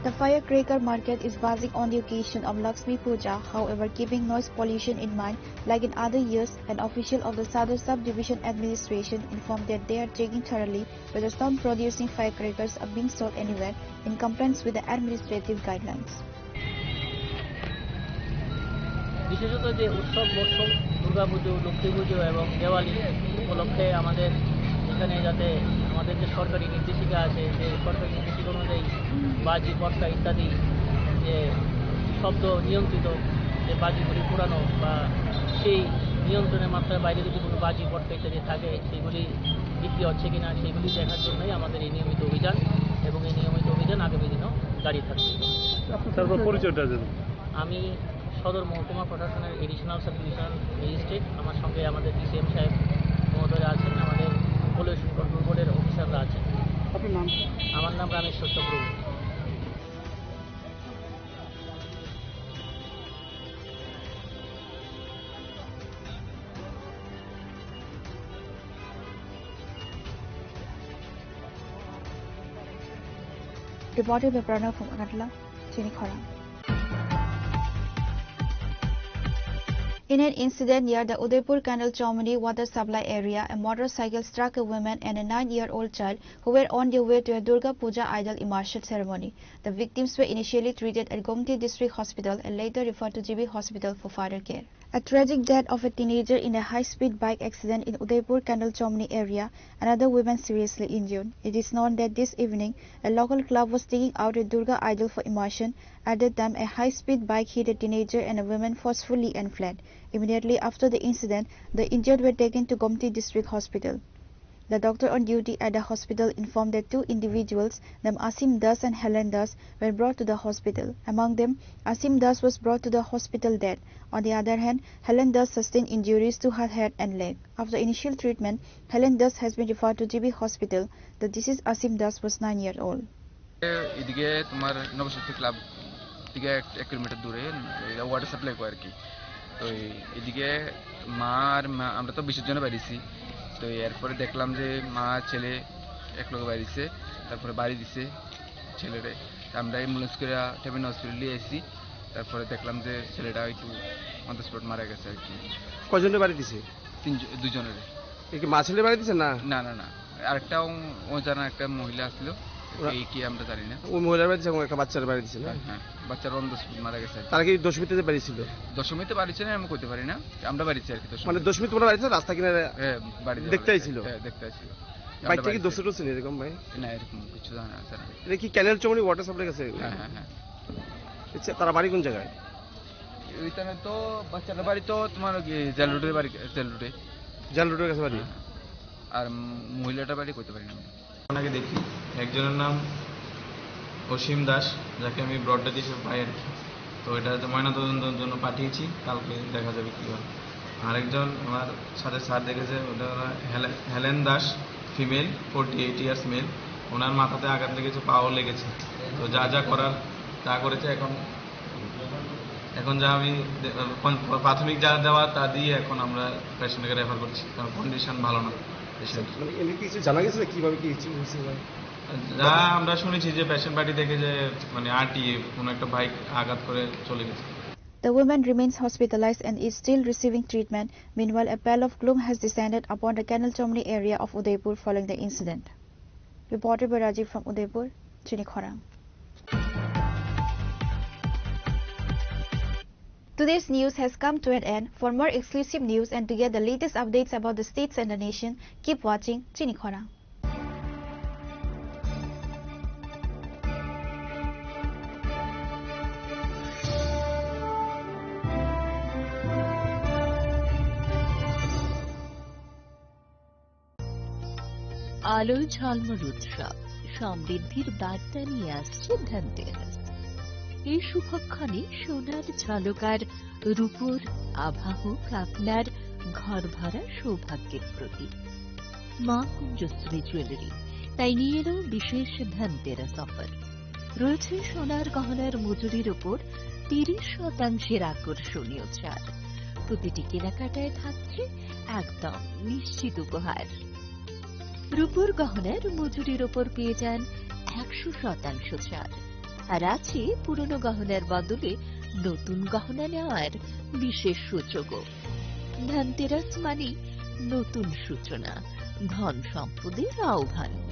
The firecracker market is buzzing on the occasion of Lakshmi Puja. However, keeping noise pollution in mind, like in other years, an official of the Sadar Sub-Division Administration informed that they are checking thoroughly whether sound-producing firecrackers are being sold anywhere in compliance with the administrative guidelines. বিশেষত যে উৎসব মরশুম, দুর্গাপুজো, লক্ষ্মী পুজো এবং দেওয়ালি উপলক্ষে আমাদের এখানে যাতে আমাদের যে সরকারি নির্দেশিকা আছে, যে সরকারি নির্দেশিকা অনুযায়ী বাজি, পটকা ইত্যাদি যে শব্দ নিয়ন্ত্রিত যে বাজিগুলি পোড়ানো বা সেই নিয়ন্ত্রণের মাত্রার বাইরে যদি কোনো বাজি, পটকা ইত্যাদি থাকে, সেগুলি বিক্রি হচ্ছে কিনা সেগুলি দেখার জন্যই আমাদের এই নিয়মিত অভিযান এবং এই নিয়মিত অভিযান আগামী দিনও জারি থাকবে। তারপর পরিচয়টা দেন। আমি সদর মহকুমা প্রশাসনের অ্যাডিশনাল সাব ডিভিশনাল ম্যাজিস্ট্রেট। আমার সঙ্গে আমাদের ডিসিএম সাহেব মহোদয় আছেন, আমাদের পলিউশন কন্ট্রোল বোর্ডের অফিসাররা আছেন। আপনার নাম? আমার নাম রামেশ্বর Chakraborty. Reporter Beprano from Agartala, Chini Khorang. In an incident near the Udaipur Canal Chomoni water supply area, a motorcycle struck a woman and a nine-year-old child who were on their way to a Durga Puja idol immersion ceremony. The victims were initially treated at Gomti District Hospital and later referred to G B Hospital for further care. A tragic death of a teenager in a high-speed bike accident in Udaipur Canal Chomoni area, another woman seriously injured. It is known that this evening, a local club was taking out a Durga idol for immersion. At that time, a high-speed bike hit a teenager and a woman forcefully and fled. Immediately after the incident, the injured were taken to Gomti District Hospital. The doctor on duty at the hospital informed that two individuals, named Asim Das and Helen Das, were brought to the hospital. Among them, Asim Das was brought to the hospital dead. On the other hand, Helen Das sustained injuries to her head and leg. After initial treatment, Helen Das has been referred to G B Hospital. The deceased Asim Das was nine years old. এদিকে তোমার নবশক্তি ক্লাব থেকে এক এক কিলোমিটার দূরে, এটা water supply করে আর কি। তো এই- এদিকে মা আর মা, আমরা তো বিশের জন্য বেরিয়েছি। তো এরপরে দেখলাম যে মা ছেলে এক লগে বেরিয়েছে, তারপরে বাড়ি দিছে ছেলেরে। তো আমরা অ্যাম্বুলেন্স করে টেবিন হসপিটাল নিয়ে এসেছি। তারপরে দেখলাম যে ছেলেটা হয়তো অন দ্য স্পট মারা গেছে আর কি। কয়জনের বাড়ি দিছে? তিনজন, দুজনের। এ কি মা ছেলে বাড়ি দিছে না? না, না, না। আরেকটা ও- অজানা একটা মহিলা আসলো। ওরা- এই কি আমরা জানি না। ওই মহিলার বাড়ি দিছে এবং একটা বাচ্চার বাড়ি দিছে না? হ্যাঁ, হ্যাঁ। বাচ্চার অন দ্য স্পট মারা গেছে আর কি। তারা কি দশমীতে বাড়ি ছিল? দশমীতে বাড়ি ছিল, আমি কইতে পারি না। আমরা বাড়ি ছিল আর কি দশমীতে। মানে দশমীতে তোমরা বাড়ি ছিল, রাস্তা কিনারে হ্যাঁ, বাড়ি দেখতে আইছিল? হ্যাঁ, দেখতে আইছিল। আমরা বাইকটা কি বাড়ি ছিল। দোষে টোষে নেই এরকম ভাই? না, এরকম কিছু জানা আছে না। এটা কি ক্যানেল চমনি ওয়াটার সাপ্লাই গেছে? হ্যাঁ, হ্যাঁ, হ্যাঁ। আচ্ছা, তারা বাড়ি কোন জায়গায়? ওইখানে তো বাচ্চাটার বাড়ি তো তোমার ওই যে জেল রোডের বাড়ি, জেল রোডে। জেল রোডের কাছে বাড়ি? হ্যাঁ, হ্যাঁ। আর উম, মহিলাটার বাড়ি কইতে পারি না। ওনাকে দেখি, একজনের নাম অসীম দাস, যাকে আমি ব্রড ডেথ হিসেবে পাই আর কি। তো এটা হচ্ছে ময়নাতদন্তের জন্য পাঠিয়েছি, কালকে দেখা যাবে কী হয়। আরেকজন আমার সাথে স্যার দেখেছে, ওটা হলো হেলে-, Helen Das, female, forty eight years male. ওনার মাথাতে আঘাত লেগেছে, পাও লেগেছে। তো যা যা করার তা করেছে। এখন, এখন যা আমি দে-, পন-, প্রাথমিক যা দেওয়া তা দিয়ে এখন আমরা পেশেন্টকে রেফার করছি, কারণ কন্ডিশন ভালো না পেশেন্ট। মানে এমনি কিছু জানা গেছে না কিভাবে কি হয়েছে বা? যা আমরা শুনেছি যে পেশেন্ট পার্টি থেকে যে মানে আরটিএ কোনো একটা বাইক আঘাত করে চলে গেছে। The woman remains hospitalized and is still receiving treatment. Meanwhile, a pall of gloom has descended upon the Canal Chomni area of Udaipur following the incident. Reported by Rajiv from Udaipur, Chini Khorang. Today's news has come to an end. For more exclusive news and to get the latest updates about the states and the nation, keep watching Chini Khorang. আলোয় ঝলমল উৎসব, সমৃদ্ধির বার্তা নিয়ে আসছে ধনতেরাস। এই শুভক্ষণে সোনার ঝলকার রূপোর আভা হোক আপনার ঘর ভরা সৌভাগ্যের প্রতীক। মা কুঞ্জশ্রী জুয়েলারি তাই নিয়ে এলো বিশেষ ধনতেরাস অফার। রয়েছে সোনার গহনার মজুরির ওপর তিরিশ শতাংশের আকর্ষণীয় ছাড়। প্রতিটি কেনাকাটায় থাকছে একদম নিশ্চিত উপহার। রূপোর গহনার মজুরির ওপর পেয়ে যান একশো শতাংশ ছাড়। আর আছে পুরনো গহনার বদলে নতুন গহনা নেওয়ার বিশেষ সুযোগও। ধনতেরাস মানে নতুন সূচনা, ধন সম্পদের আহ্বান।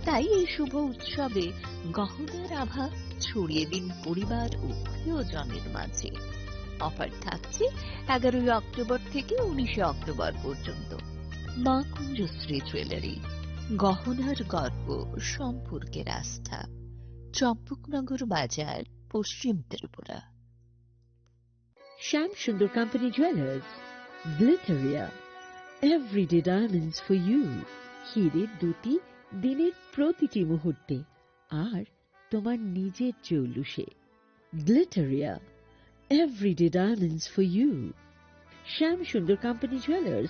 তাই এই শুভ উৎসবে গহনার আভা ছড়িয়ে দিন পরিবার ও প্রিয়জনের মাঝে। অফার থাকছে এগারোই অক্টোবর থেকে উনিশে অক্টোবর পর্যন্ত। মা কুঞ্জশ্রী জুয়েলারি, গহনার গর্ব, সম্পর্কের আস্থা। চম্পকনগর বাজার, পশ্চিম Tripura. Shyam Sundar Company Jewelers, Glitteria, everyday diamonds for you. হীরের দ্যুতি দিনের প্রতিটি মুহূর্তে, আর তোমার নিজের জৌলুসে। Glitteria, everyday diamonds for you. Shyam Sundar Company Jewelers.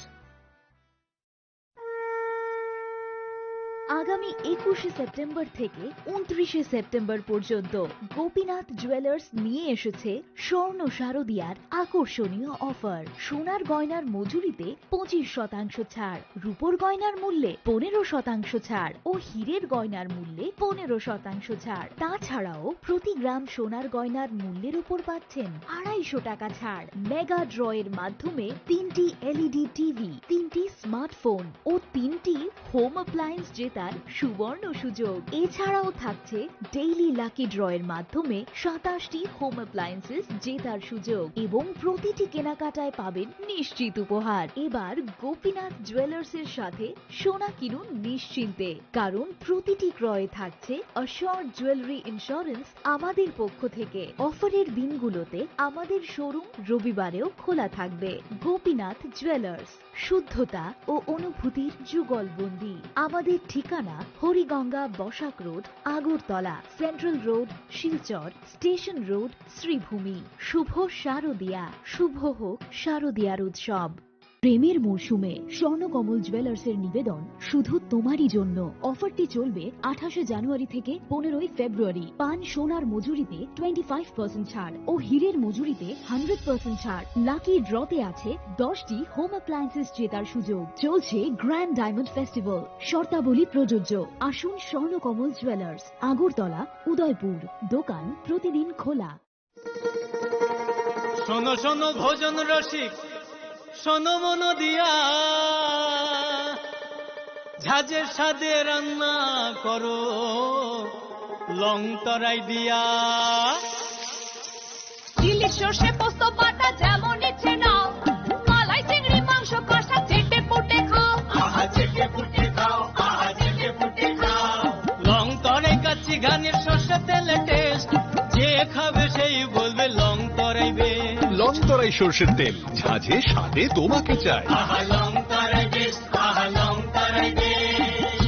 আগামী একুশে সেপ্টেম্বর থেকে ঊনত্রিশে সেপ্টেম্বর পর্যন্ত গোপীনাথ জুয়েলার্স নিয়ে এসেছে স্বর্ণ শারদিয়ার আকর্ষণীয় অফার। সোনার গয়নার মজুরিতে পঁচিশ শতাংশ ছাড়, রূপোর গয়নার মূল্যে পনেরো শতাংশ ছাড় ও হীরের গয়নার মূল্যে পনেরো শতাংশ ছাড়। তাছাড়াও প্রতি গ্রাম সোনার গয়নার মূল্যের উপর পাচ্ছেন আড়াইশো টাকা ছাড়। মেগা ড্রয়ের মাধ্যমে তিনটি এলইডি টিভি, তিনটি স্মার্টফোন ও তিনটি হোম অ্যাপ্লায়েন্স জেতা তার সুবর্ণ সুযোগ। এছাড়াও থাকছে ডেইলি লাকি ড্র এর মাধ্যমে সাতাশটি হোম অ্যাপ্লায়েন্সেস জেতার সুযোগ এবং প্রতিটি কেনাকাটায় পাবেন নিশ্চিত উপহার। এবার গোপীনাথ জুয়েলার্স এর সাথে সোনা কিনুন নিশ্চিন্তে, কারণ প্রতিটি ক্রয়ে থাকছে অ্যাসিওরড জুয়েলারি ইন্স্যুরেন্স আমাদের পক্ষ থেকে। অফারের দিনগুলোতে আমাদের শোরুম রবিবারেও খোলা থাকবে। গোপীনাথ জুয়েলার্স, শুদ্ধতা ও অনুভূতির যুগলবন্দি। আমাদের ঠিকানা Hariganga Basak road, Agartala, central road, Silchar, station road, Sreebhumi. শুভ শারদিয়া, শুভ হোক শারদিয়ার উৎসব। প্রেমের মৌসুমে স্বর্ণকমল জুয়েলার্সের নিবেদন শুধু তোমারই জন্য। অফারটি চলবে আঠাশে জানুয়ারি থেকে পনেরোই ফেব্রুয়ারি। পান সোনার মজুরিতে টোয়েন্টি ফাইভ পার্সেন্ট ছাড় ও হীরের মজুরিতে হান্ড্রেড পার্সেন্ট ছাড়। লাকি ড্রতে আছে দশটি হোম অ্যাপ্লায়েন্সেস জেতার সুযোগ। চলছে গ্র্যান্ড ডায়মন্ড ফেস্টিভ্যাল, শর্তাবলী প্রযোজ্য। আসুন স্বর্ণকমল জুয়েলার্স, আগরতলা, উদয়পুর। দোকান প্রতিদিন খোলা। শোনো শোনো ভোজন রসিক, শোনো মন দিয়া, ঝাঁঝের স্বাদে রান্না করো লং তরাই দিয়া। ইলিশ সর্ষে পোস্ত বাটা যেমন ইচ্ছে নাও, মালাই চিংড়ি মাংস কষা চেটে পুটে খাও। আহা চেটে পুটে খাও, আহা চেটে পুটে খাও। লং তরাই কাচ্চি ঘানির সর্ষে তেলে টেস্ট, যে খাবে সেই বলবে লং তরাই বেশ। লং তরাই সর্ষের তেল, ঝাঁঝে স্বাদে তোমাকে চাই। আহা লং তরাই বেশ, আহা লং তরাই বেশ।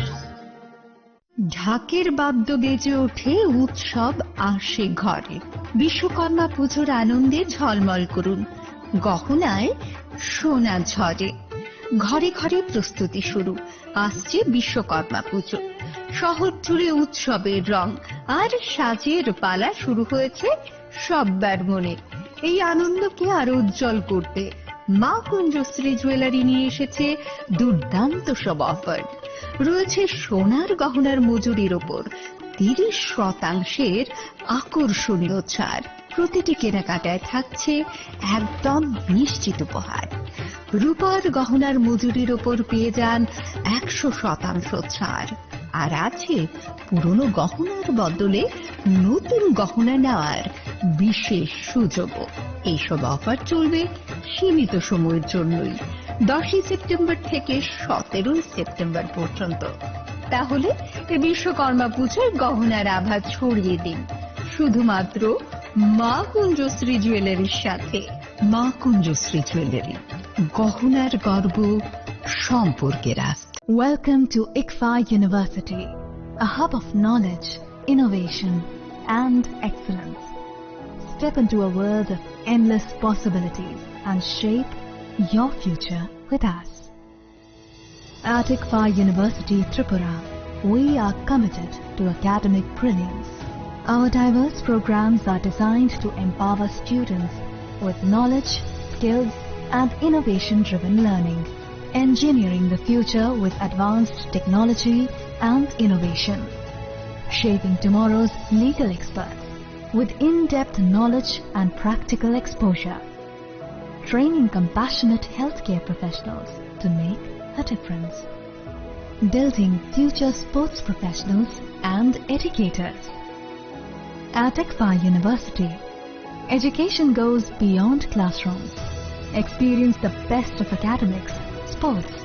ঢাকের বাদ্য বেজে ওঠে, উৎসব আসে ঘরে। বিশ্বকর্মা পুজোর আনন্দে ঝলমল করুন, গহনায় সোনা ঝরে। ঘরে ঘরে প্রস্তুতি শুরু, আসছে বিশ্বকর্মা পুজো। শহর জুড়ে উৎসবের রং আর সাজের পালা শুরু হয়েছে সব্বার মনে। এই আনন্দকে আরো উজ্জ্বল করতে মা কুঞ্জশ্রী জুয়েলারি নিয়ে এসেছে দুর্দান্ত সব অফার। রয়েছে সোনার গহনার মজুরির ওপর তিরিশ শতাংশের আকর্ষণীয় ছাড়। প্রতিটি কেনাকাটায় থাকছে একদম নিশ্চিত উপহার। রূপার গহনার মজুরির ওপর পেয়ে যান একশো শতাংশ ছাড়। আর আছে পুরনো গহনার বদলে নতুন গহনা নেওয়ার বিশেষ সুযোগও। এইসব অফার চলবে সীমিত সময়ের জন্যই, দশই সেপ্টেম্বর থেকে সতেরোই সেপ্টেম্বর পর্যন্ত। তাহলে এ বিশ্বকর্মা পুজোয় গহনার আভা ছড়িয়ে দিন শুধুমাত্র মা কুঞ্জশ্রী জুয়েলারির সাথে। মা কুঞ্জশ্রী জুয়েলারি, গহনার গর্ব, সম্পর্কের আস্থা। Welcome to ICFAI University, a hub of knowledge, innovation, and excellence. Step into a world of endless possibilities and shape your future with us. At ICFAI University Tripura, we are committed to academic brilliance. Our diverse programs are designed to empower students with knowledge, skills, and innovation-driven learning, engineering the future with advanced technology and innovation, shaping tomorrow's legal experts with in-depth knowledge and practical exposure, training compassionate healthcare professionals to make a difference, building future sports professionals and educators. At ICFAI University, education goes beyond classrooms. Experience the best of academics, sports,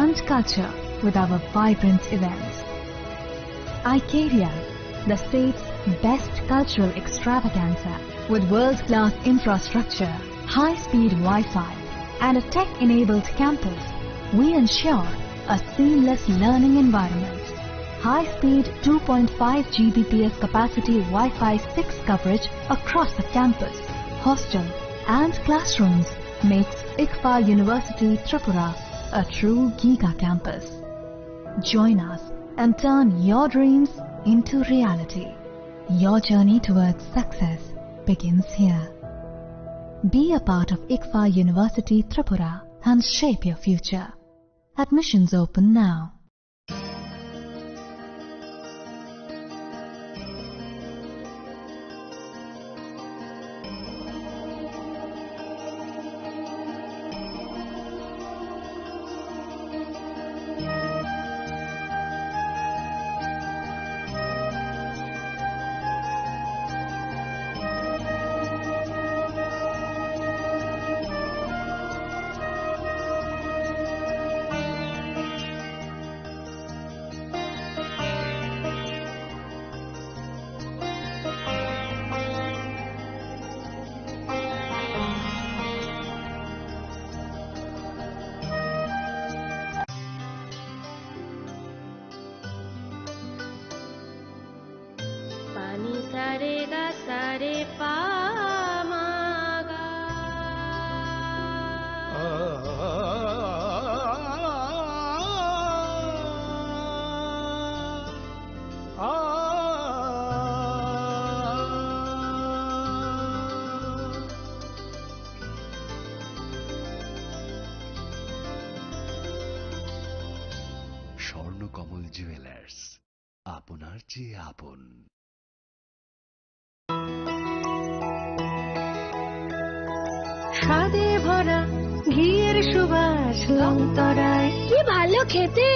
and culture with our vibrant events. Icaria, the state's best cultural extravaganza, with world-class infrastructure, high-speed Wi-Fi, and a tech-enabled campus, we ensure a seamless learning environment. High-speed two point five G B P S capacity Wi-Fi six coverage across the campus, hostel, and classrooms makes ICFAI University Tripura a true giga campus. Join us and turn your dreams into reality. Your journey towards success begins here. Be a part of ICFAI University Tripura and shape your future. Admissions open now. Sare pa ma ga. Swarnakamal jewellers, আপনার চেয়ে আপন। স্বাদে ভরা ঘিয়ের সুবাস লংতরায়। কি ভালো খেতে।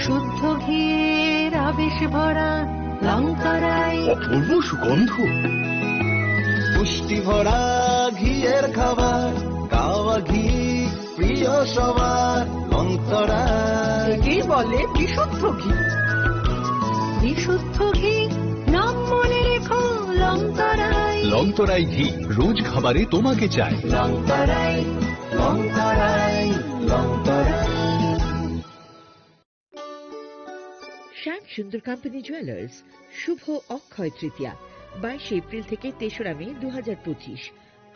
শুদ্ধ ঘিয়ের আবেশ ভরা লংতরায়। অপূর্ব সুগন্ধ। পুষ্টি ভরা ঘিয়ের খাবার, গাওয়া ঘি প্রিয় সবার, লংতরায়। একেই বলে বিশুদ্ধ ঘি। বিশুদ্ধ ঘি, নাম মনে রেখো, লংতরায়। লংতরাই ঘি, রোজ খাবারে তোমাকে চাই। লংতরায়, লংতরায়, লংতরায়। শ্যাম সুন্দর কোম্পানি জুয়েলার্স, শুভ অক্ষয় তৃতীয়া, বাইশে এপ্রিল থেকে তেসরা মে দু হাজার পঁচিশ।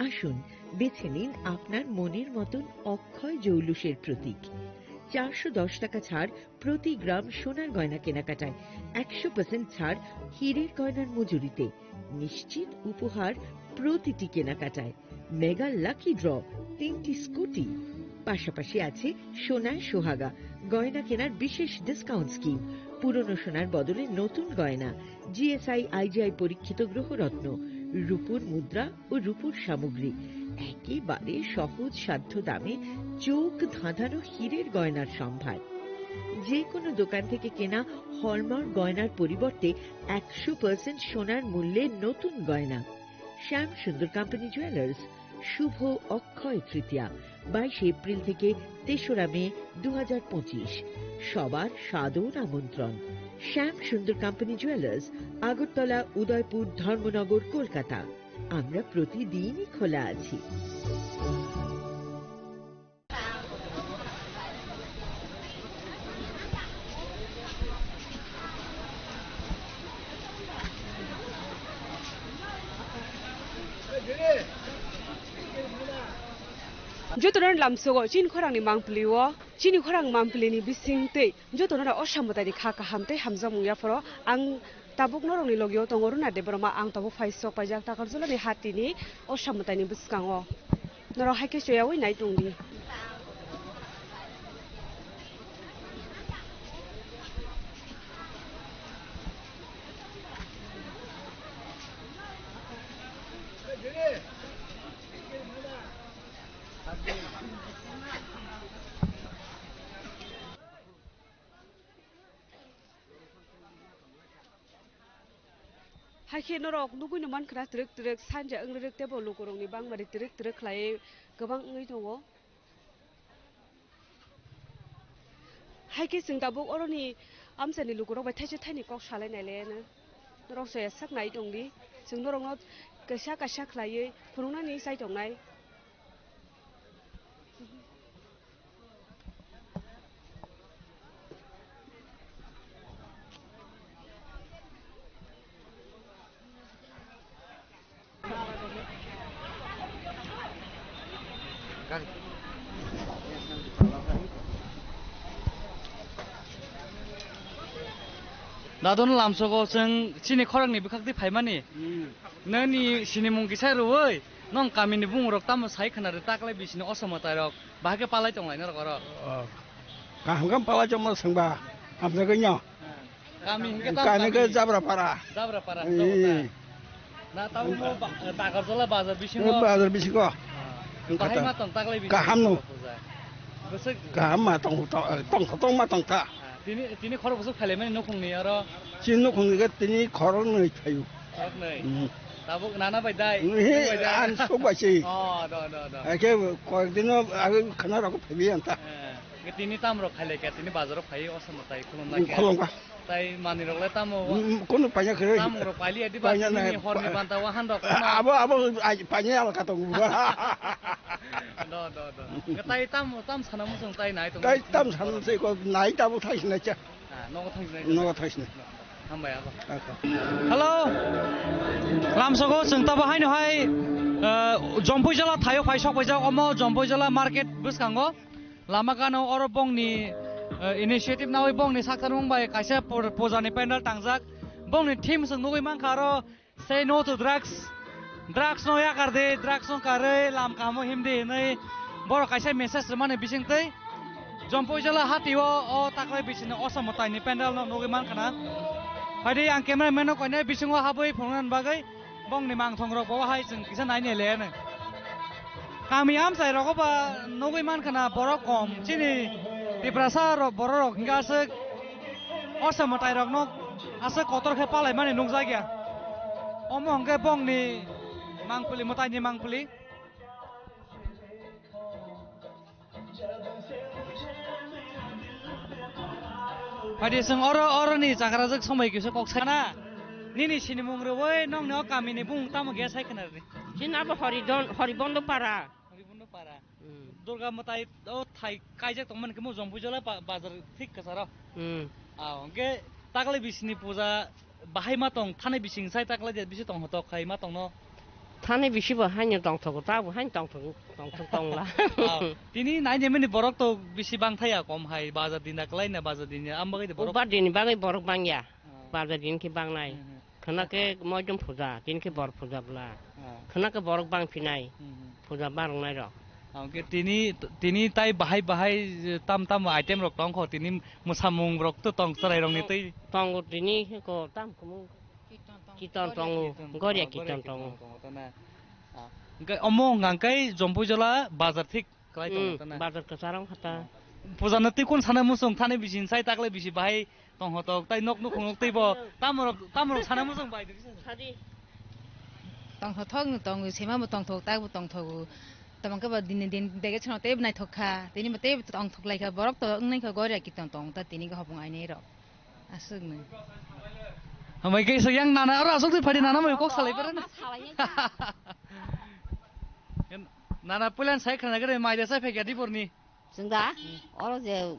আসুন, বেছে নিন আপনার মনের মতন অক্ষয় জৌলুসের প্রতীক। চারশো দশ টাকা ছাড় প্রতি গ্রাম সোনার গয়না কেনাকাটায়, একশো পার্সেন্ট ছাড় হীরের গয়নার মজুরিতে, নিশ্চিত উপহার প্রতিটি কেনাকাটায়। মেগা লাকি ড্র, তিনটি স্কুটি, পাশাপাশি আছে সোনায় সোহাগা, গয়না কেনার বিশেষ ডিসকাউন্ট স্কিম, পুরনো সোনার বদলে নতুন গয়না, জিএসআই আইজিআই পরীক্ষিত গ্রহরত্ন, রূপোর মুদ্রা ও রূপোর সামগ্রী, একেবারে সহজ সাধ্য দামে চোখ ধাঁধানো হীরের গয়নার সম্ভার। যে কোনো দোকান থেকে কেনা হলমার্ক গয়নার পরিবর্তে একশো পার্সেন্ট সোনার মূল্যে নতুন গয়না। শ্যাম সুন্দর কোম্পানি জুয়েলার্স, শুভ অক্ষয় তৃতীয়া, বাইশে এপ্রিল থেকে তেসরা মে দু হাজার পঁচিশ। সবার সাদর আমন্ত্রণ। শ্যাম সুন্দর কোম্পানি জুয়েলার্স, আগরতলা, উদয়পুর, ধর্মনগর, কলকাতা। আমরা প্রতিদিনই খোলা আছি। Jotono lamsogo chini khorangni mangpili o, chini khorang mangpili ni bising tei jotono o samwtai ni kha kaham tei hamjakmung yapharo ang tabuk norokni logio tongo Runa Debbarma, ang tabuk phai sok paijak Takarjala ni hatini o samwtai ni bwskango. Norok hai khe choyaui nai tong di. Hai khe norok nugui no mankha na twrwk twrwk sanja wng rwk tei bo lukurokni bangmari twrwk twrwk khlaiwi kwbang wngwi tongo. Hai khe chwng tabuk oroni amchaini lukurok bai thaisa thaini kok salai nai le norok soya sak nai tong di, chwng norokno kaisa kaisa khlaiwi phunuknani chai tongnai. Dadon lamsogo chwng chini khoroknwi bwkhak twi phaimani. Hmm. Nini sinimung kisa rwui, nong kamini bungrok tamo sai khna rw taklai bisini osomo tairok, bahai khe palai tonglai norok oro. Oh. Kaham kaham palai tongma swngba, hamjagwi no. Kami hingke tamo kami kami? Ke Jabra Para. Jabra Para, eh. Jabra Para. Na, tamo mo ba-, Takarjala bazar bisingo. Eh, bazar bisingo. Ah. Bahai ma tong taklai bisingo. Kaham no. Bwswk kaham ma tong, tong, tong, tong ma tong ta. Ah, tini, tini khorok bwswk khailai mani nukhungni aro. Chini nukhungni ke tini khorok nwi phayu. Khorok nwi. Hmm. Tabuk nana bai dai. Eh, bai dai. An sok bai si. Oh, do, do, do. Ake koyek dino age khana rok phabi anta. Eh. Tini tamrok khailai kha, tini bazaro phai o samwtai khulumna khe. Khulumkha. Tai manwirok le tamo? Mm, mm, kunu paina khe. Tamungrok pailiya diba? Paina nini nai. Horni banta wahan rok kheno. Abo, abo, ai, paina alka tongo. Do, do, do. Tai tam, tam sana muchung tai nai tongo. Tai tam sana se ko nai tabo thaisnai cha. Ah, nogo thaisnai. Nogo thaisnai. Hambai abo. Ako. Hello. Lamsogo chwng tabo haino hai, eh, Jompuijala thaio phai sok paijak omo Jompuijala market bwskango. Lama gano oro bongni, eh, initiative nawi bongni sakharmung bai kaisa pu-, puja ni pandal tangjak. Bongni theme chwng nugwi mankha aro Say no to drugs. Drugs no yakar de, drugs no karwi lam kamo himdi hinwi borok kaisa message rwmani bisingtwi Jompuijala hatio o taklai bisini Osamo taini pandal no nugwi mankha na. Phaidi ang camera man no koinai bisingo habwi phunuknani bagwi bongni mangthong rok bo hai chwng kisa naini le ano. Kami amchai rogo ba nugwi mankha na borok kom chini Tiprasa rok borok rok hingke aswk Osamo tai rok no aswk kotor khe palai mani nukjak ya. Omo hwnkhe bongni mangpili, mwtaini mangpili. Phaidi chwng oro, oroni chakrajwk somoi kisa kok sai na. Nini sinimung rwui nongni o kamini bumung tamo khe sai khna rwdi. Chini abo Horidon, Horibondo para. Horibondo para. Hmm. Durga mwtai o thai kaijak tongmani khe mo Jompuijala ba-, bazar thik kwcharo. Hmm. Ah, hwnkhe taklai bisini puja bahai ma tong, thani bising sai taklai de bisi tong hotok khai ma tongno. Thani bisi bo haino tongthogo, ta bo haino tongthogo, tongthok tongla. Ah, tini nainimani borok to bisi bang thaya kom hai, bazar din da kwlai na bazar din ya, am bagwi de borok. Ubar din bagwi borok bang ya. Ah. Bazar din khe bang nai. Hmm, hmm. Khwna khe moidum puja, tini khe bor puja bwla. Ah. Khwna khe borok bang phinai, hmm, hmm, puja barok nai rok. Ah, hwnkhe tini, tini tai bahai bahai tam tam item rok tong kho, tini mwsamung rok to tong chwrai rok ni twi. Tongo tini ko tam kumu. Kirtan tongo, Goria Kirtan tongo. Kirtan tongo, tana. Ah, hwnkhe omo hwnkha khe Jompuijala bazar thik. Kwlai tongo, hmm, tana. Bazar kwcharo wngkha ta. Puja no tei kun sana muchung thani bisi sai taklai bisi bahai tong hotok tai nok nukhung nok tei bo tamorok, tamorok sana muchung bai de. Sadi. Tong hotok no tongo, sema bo tong thok, tak bo tong thogo. Tamang khe ba din din dege chano tei bo naithok kha. Tini bo tei bo tong thok lai kha. Borok to wngnai kha Goria Kirtan tong ta tini khe hopung ainai rok. Aswk nung. Hambai khe isuk yang nana aro aswk twi phadi nana mai kok salai pera na. Salai ya. Nana pulan sai khana gare mai da sai phekya di porni. Chwng da? Hmm. Oro je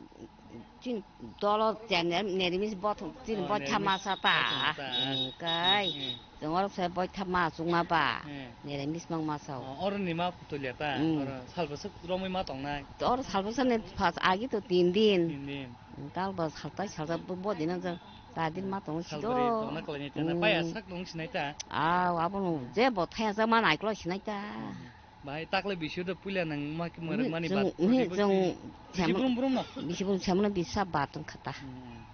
chini dolo chene nerimis bothong chini, oh, botha nerimis masa ta. Botha masa. Hmm, kai. Hmm. Chwng oro se boitha ma chwngma ba. Hmm. Nere mismang masa o. Oh, oro ni ma phutulia ta. Hmm. Oro salbwswk romwi ma tongnai. Oro salbwswk ni phas agi to tin din. Tin din. Hmm, tal ba saltai salta bo, bo dina ja ta din ma tong si do. Salbari tongna kwlaini ta na. Hmm. Paya sak tong sinai ta. Aw, abono je bo thaya ja ma naiklo sinai ta. Hmm. Bahai takle bisio de puila nang ma ki mare mani bat. Ni chwng, ni chwng bisi brum brum no. Bisi brum samano bisa bat wng kha ta. Hmm.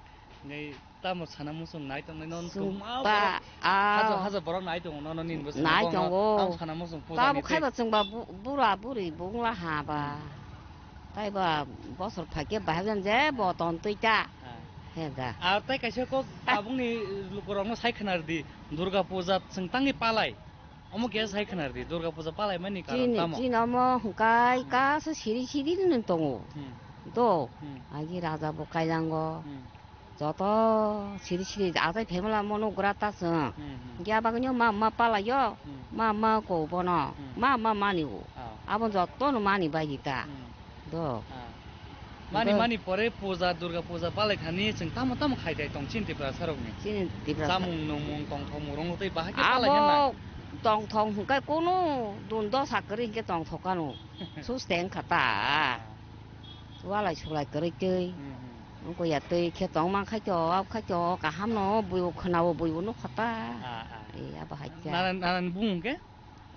Ngai tamo sana muchung nai tong nai non. Chwng tong ma ba, borok. Haja, ah, haja borok nai tong no, no nin bo sana nai tongo. Tamo sana muchung puja. Tamo ni khai ba chwng ba bu-, bura buri bung la ha ba. Hmm. Tai ba bosor phai khe bahai jan je bo ton twi ta. Ah. He da. Ar tai kaisa kok tabuk ni lukurok no sai khwna rwdi Durga puja chwng tangni palai. Omo khe sai khwna rwdi, Durga puja palai mani karon tamo? Chini, chini omo hwnkhe kaisa siri siri no tongo. Hmm. Do, hmm, agi raja bo kailango. Hmm. Joto siri siri atai phaimala mono gra ta chwng. Hmm, hmm. Hwnkhe abagwino ma ma palaio, hmm, ma ma ko bono, hmm, ma ma mani o. Ah. Abo joto no mani bai di ta. Hmm. Do. Ah. Mani, do, mani pore puja, Durga puja palai thani chwng tamo tamo khai dai tong chini Tiprasa rokni. Chini Tiprasa. Chamung nungmung tongthok murung tei bahai khe palai hwnna. Abo tongthok hwnkhe kunu dun dosa kwrwi hwnkhe tongthok kanu. Sus teng kha ta. Ah. Walai sulai kwrwi twi. Hmm, hmm. Wngkha ya twi khe tong man khai to, ab khai to, kaham no buibo khwnabo buibo nukha ta. Ah, ah. E, abo hai khe. Nanan, nanan bung hwnkhe?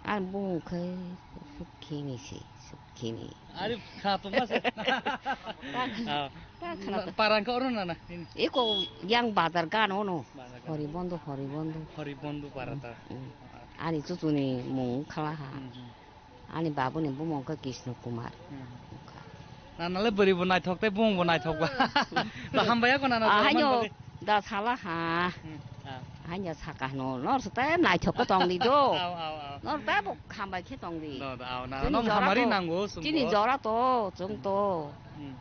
Ang bung khe sukhini se, sukhini. Ari kha tongma se. Ta, ah, ta khna ta. Parang khe oro nana. Eko yang bazar gano no. Bazar gano. Horibondo, Horibondo. Horibondo para ta. Mm. Ani chuchuni mung khala ha. Mm, mm. Ani babuni bumung khe Krishna Kumar. Mm. Nana le bwrwi bo naithok tei bumung bo naithok ba. Ta hambai ya ko nana. Ah, jotoman haino bagwi. Da sala ha. Hmm, ah. Hanya saka no, nor se te naithok ko tong di do. Aw, aw, aw. Nor te bo hambai khe tong di. Do, do, aw, na, chini nong jora hamari to, nango, chini jora to, chwng to. Hmm.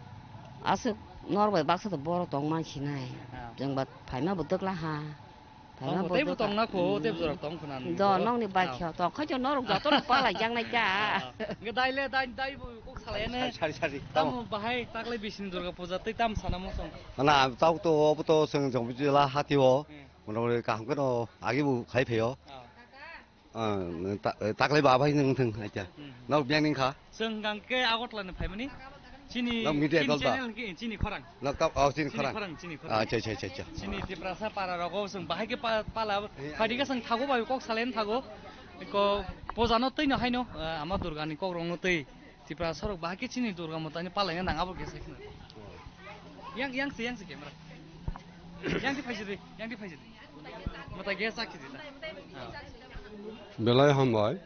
Aswk nor bai baksa to boro tong man sinai. Aw. Chwng ba phaima bo twkla ha. Phaima tong, bo tei bo twkla. Tong na kho, hmm, tei bo jora tong khna. Do, do. Nongni bai khe tong kha jo norok joto no pala jang nai ja. Aw. Nge dai le, dai, dai bo kok salai ne. Sari, sari, sari. Tamo bahai taklai bisini Durga puja tei tam sana mo song. Mana, tau to, obo to chwng jong bijila hati o. Hmm. Motamoti kaham khe no agi bo khai phaio. Ah. Ah, ta-, taklai ba bai nung thung acha. Hmm. Nok biang ning kha. Chwng hwnkhe Agartala ni phaimani. Chini Nok media chini dol da. Channel hwnkhe chini khorang. Nok ta-, oh, chini Chini khorang. Khorang, chini khorang. Acha, acha, acha, acha. Chini Tiprasa para rogo chwng bahai khe pa-, pala Eh, phadi khe chwng thago bai kok salen thago. Ko poja no twi no haino, eh, ama Durga ni kok rong no twi. Tipra sorok bahai khe chini Durga Mata ni palaina nang abo khe sai khna. Yang, yang se, yang se camera. Yang di phaisidi, yang di phaisidi. Mata ge sak khidi da. Ah. Belai hambai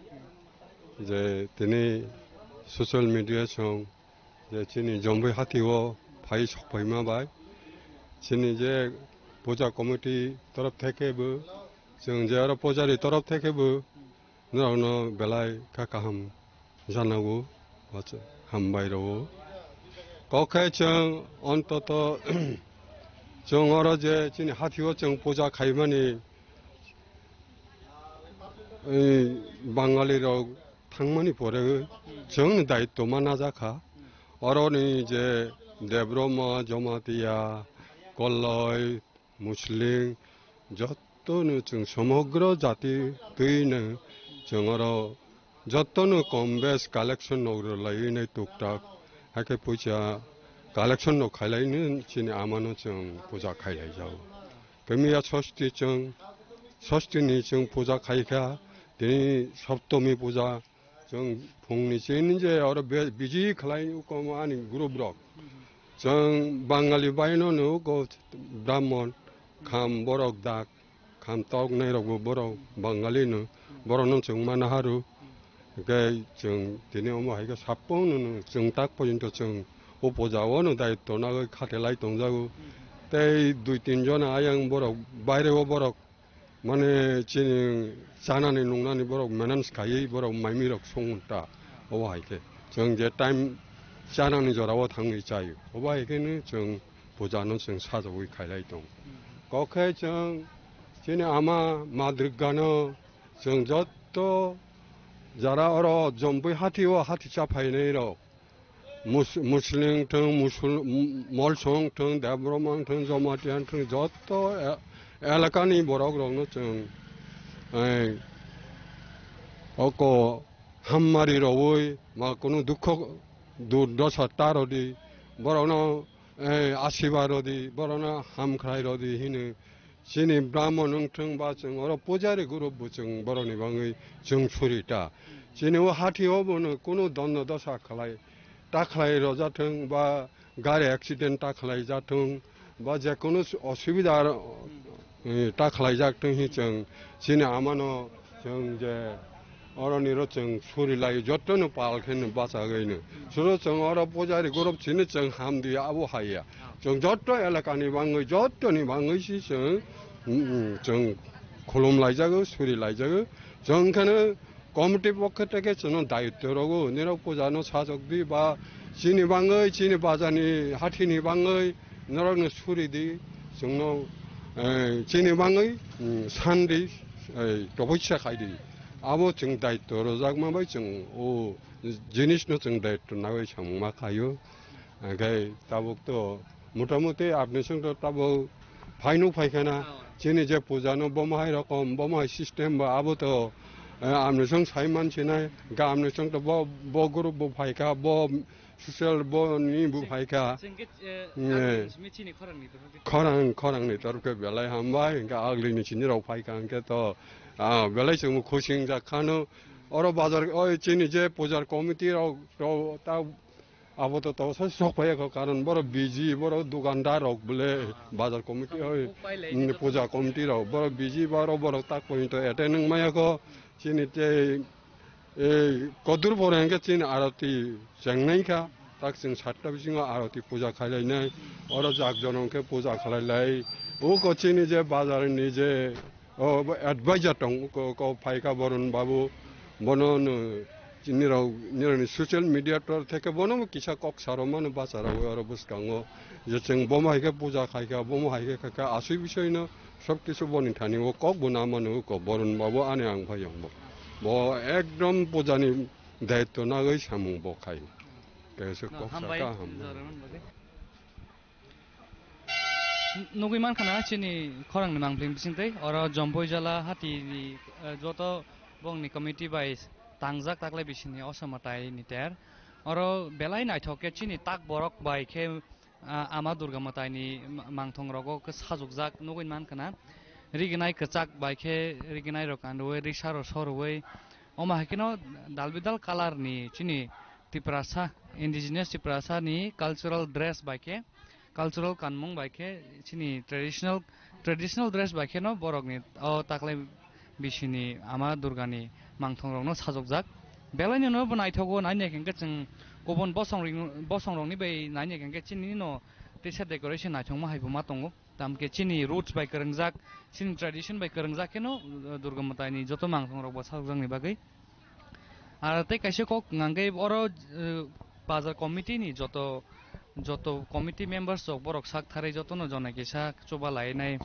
je tini social media song je chini Jomboi hati o phai sok phaima bai chini je puja committee torof theke bo chwng je aro pujari torof theke bo norokno belai kha kaham janago, hambai rwo. Kok khe chwng ontoto chwng oro je chini hathio chwng puja khaimani, ei, Bangali rok thangmani pore chwngni daitto ma najakha. Oroni je Debbarma, Jamatia, Kolloi, Muslim, jottono chwng somogro jati twino chwng oro jottono kom bes collection nok rwlaiwi nai tuktak, hakhe puisa collection nok khailaino chini amano chwng puja khailaijago. Kemiya sosti chwng, sosti ni chwng puja khaikha, tini soptomi puja, Chwng phungni chini je oro be-, biji khlai uko ani group rok. Chwng Bangali baino no uko Brahmon, kham borok dak, kham tok nai rok bo borok Bangali no, borok no chwng mana haru. Hwnkhe chwng tini omo hai khe sapung no chwng tak porjonto chwng o puja o no daitto nagwi khatelai tongjago. Tei dui tin jona ayang borok baire o borok Mane chini chanani nungnani borok manage khaiwi borok maimi rok song ta. Obo hai khe chwng je time chanani jora o thangwi chaio. Obo hai khe no chwng puja no chwng sajagwi khailai tong. Kok khe chwng chini ama ma Durga no chwng jotto jara oro Jomboi hati o hati cha phainai rok. Mus-, Muslim thung, Musul-, M-, Molsong thung, Debbarma thung, Jamatia thung, jotto e-, elakani borok rokno chwng, eh, oko hammari rogwi, ma kunu dukho durdosa ta rodi, borokno, eh, asiba rodi, borokno hamkhrai rodi hino. Chini Brahmon wng thung ba chwng oro pujari group bo chwng borokni bagwi chwng suri ta. Chini o hati o bono kunu dondo dosa khlai, ta khlai rwja thung ba gari accident ta khlai ja thung ba je kunu osubida, eh, ta khlai jak thung hi chwng chini amano chwng je Oroni ro chwng suri lai, joto no pal khe no bachagwi no. Suro chwng oro pujari group chini chwng ham di abo haiya. Chwng joto elaka ni bangwi, joto ni bangwi si chwng, mm, mm, chwng khulum laijago, suri laijago. Chwng kheno committee pokhe theke chwngno daityo rogo, nirok puja no sajok di ba chini bangwi, chini baja ni hathi ni bangwi norok no suri di, chwngno, eh, chini bangwi, mm, san di, eh, topoi sa khai di. Abo chwng daityo rwjakma bai chwng o jinisno chwng daityo nagwi samungma khaio. Hwnkhe tabuk to motamuti apni chwng to tabuk phaino phaikhana. Oh. Chini je puja no bomo hai rokom, bomo hai system ba abo to, eh, apni chwng sai mansinai. Ga apni chwng to bo, bo group bo phaikha, bo social bo ni bo phaikha. Chwng khe, eh, eh, agni simi chini khorang ni to. Khorang, khorang ni torkhe belai hambai, hwnkhe agli ni chini rok phaikha hwnkhe to, ah, belai chwngbo khusing jak khano. Oro bazar, oi chini je pujar committee rok, rok ta abo to, to sai sok phai kho, karon borok busy, borok dukandar rok bole bazar committee, oi, puja committee rok borok busy, borok, borok tak point to attend wng maya kho, chini tei Ei, kodur pore hwnkhe chini aroti chengnai kha, tak chwng satta bisingo aroti puja khlai lainai, oro jak jono hwnkhe puja khlai lai, uko chini je bazar ni je, o, bo advisor tong, uko, uko phaikha Borun babu, bono no, nirok, nirokni social media tor theke bono bo kisa kok saro mano bacha rogwi oro bwskango, je chwng bomo hai khe puja khaikha, bomo hai khe khaikha, asui bisoi no, Sob kisu boni thani o kok bo na mano, o kok Borun babu ani ang phai yong bo. Bo ekdom puja ni daityo nagwi samung bo khai. Kaisa kok hambai, saka ham. Jora man bagwi. Nugui mankha na chini khorang ni mangpling bising tei oro Jompui Jala hati ni, eh, joto bongni committee bai tangjak taklai bisini osama tai ni ter. Oro belai naithok khe chini tak borok bai khe, ah, Ama Durga Mwtai ni ma-, mangthong rogo khe sajokjak nugui mankha na. Rignai kwchak bai khe rignai rok kanrwi risa rok sorwi. Omo hai kheno dal bidal colour ni chini Tiprasa, indigenous Tiprasa ni cultural dress bai khe, cultural kanmung bai khe, chini traditional, traditional dress bai kheno borok ni o taklai bisini Ama Durga ni mangthong rok no sajokjak. Belai no bo naithogo, naina hingke chwng kubun bosong ring-, bosong rok ni bai naina hingke chini no teisa decoration naithokma hai bo ma tongo. Tamkhe chini roots bai kwrwngjak, chini tradition bai kwrwngjak kheno, uh, Durga Mwtai ni joto mangthong rok bo sajokjakni bagwi. Ar tei kaisa kok hwnkhe oro, uh, bazar committee ni joto, joto committee members rok borok sak tharwi jotono jona kisa chuba lainai,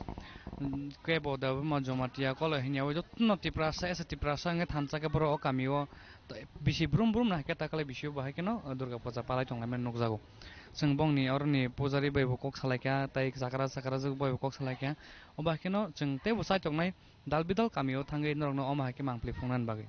mm, kebo Debbarma Jamatia Koloi hwnwi jotono Tiprasa, as a Tiprasa hwnwi thansa khe borok o kami o bisi brum brum no hai khe taklai bisi o bo hai kheno, uh, Durga puja palai tonglaimani nukjago. Chwng bongni oroni pujari bai bo kok salaikha, tei chakra chakra jwk bai bo kok salaikha. Obo hai kheno chwng teibo chaitok nai dal bidal kami o thangwi norok no omo hai khe mangpili phunuknani bagwi.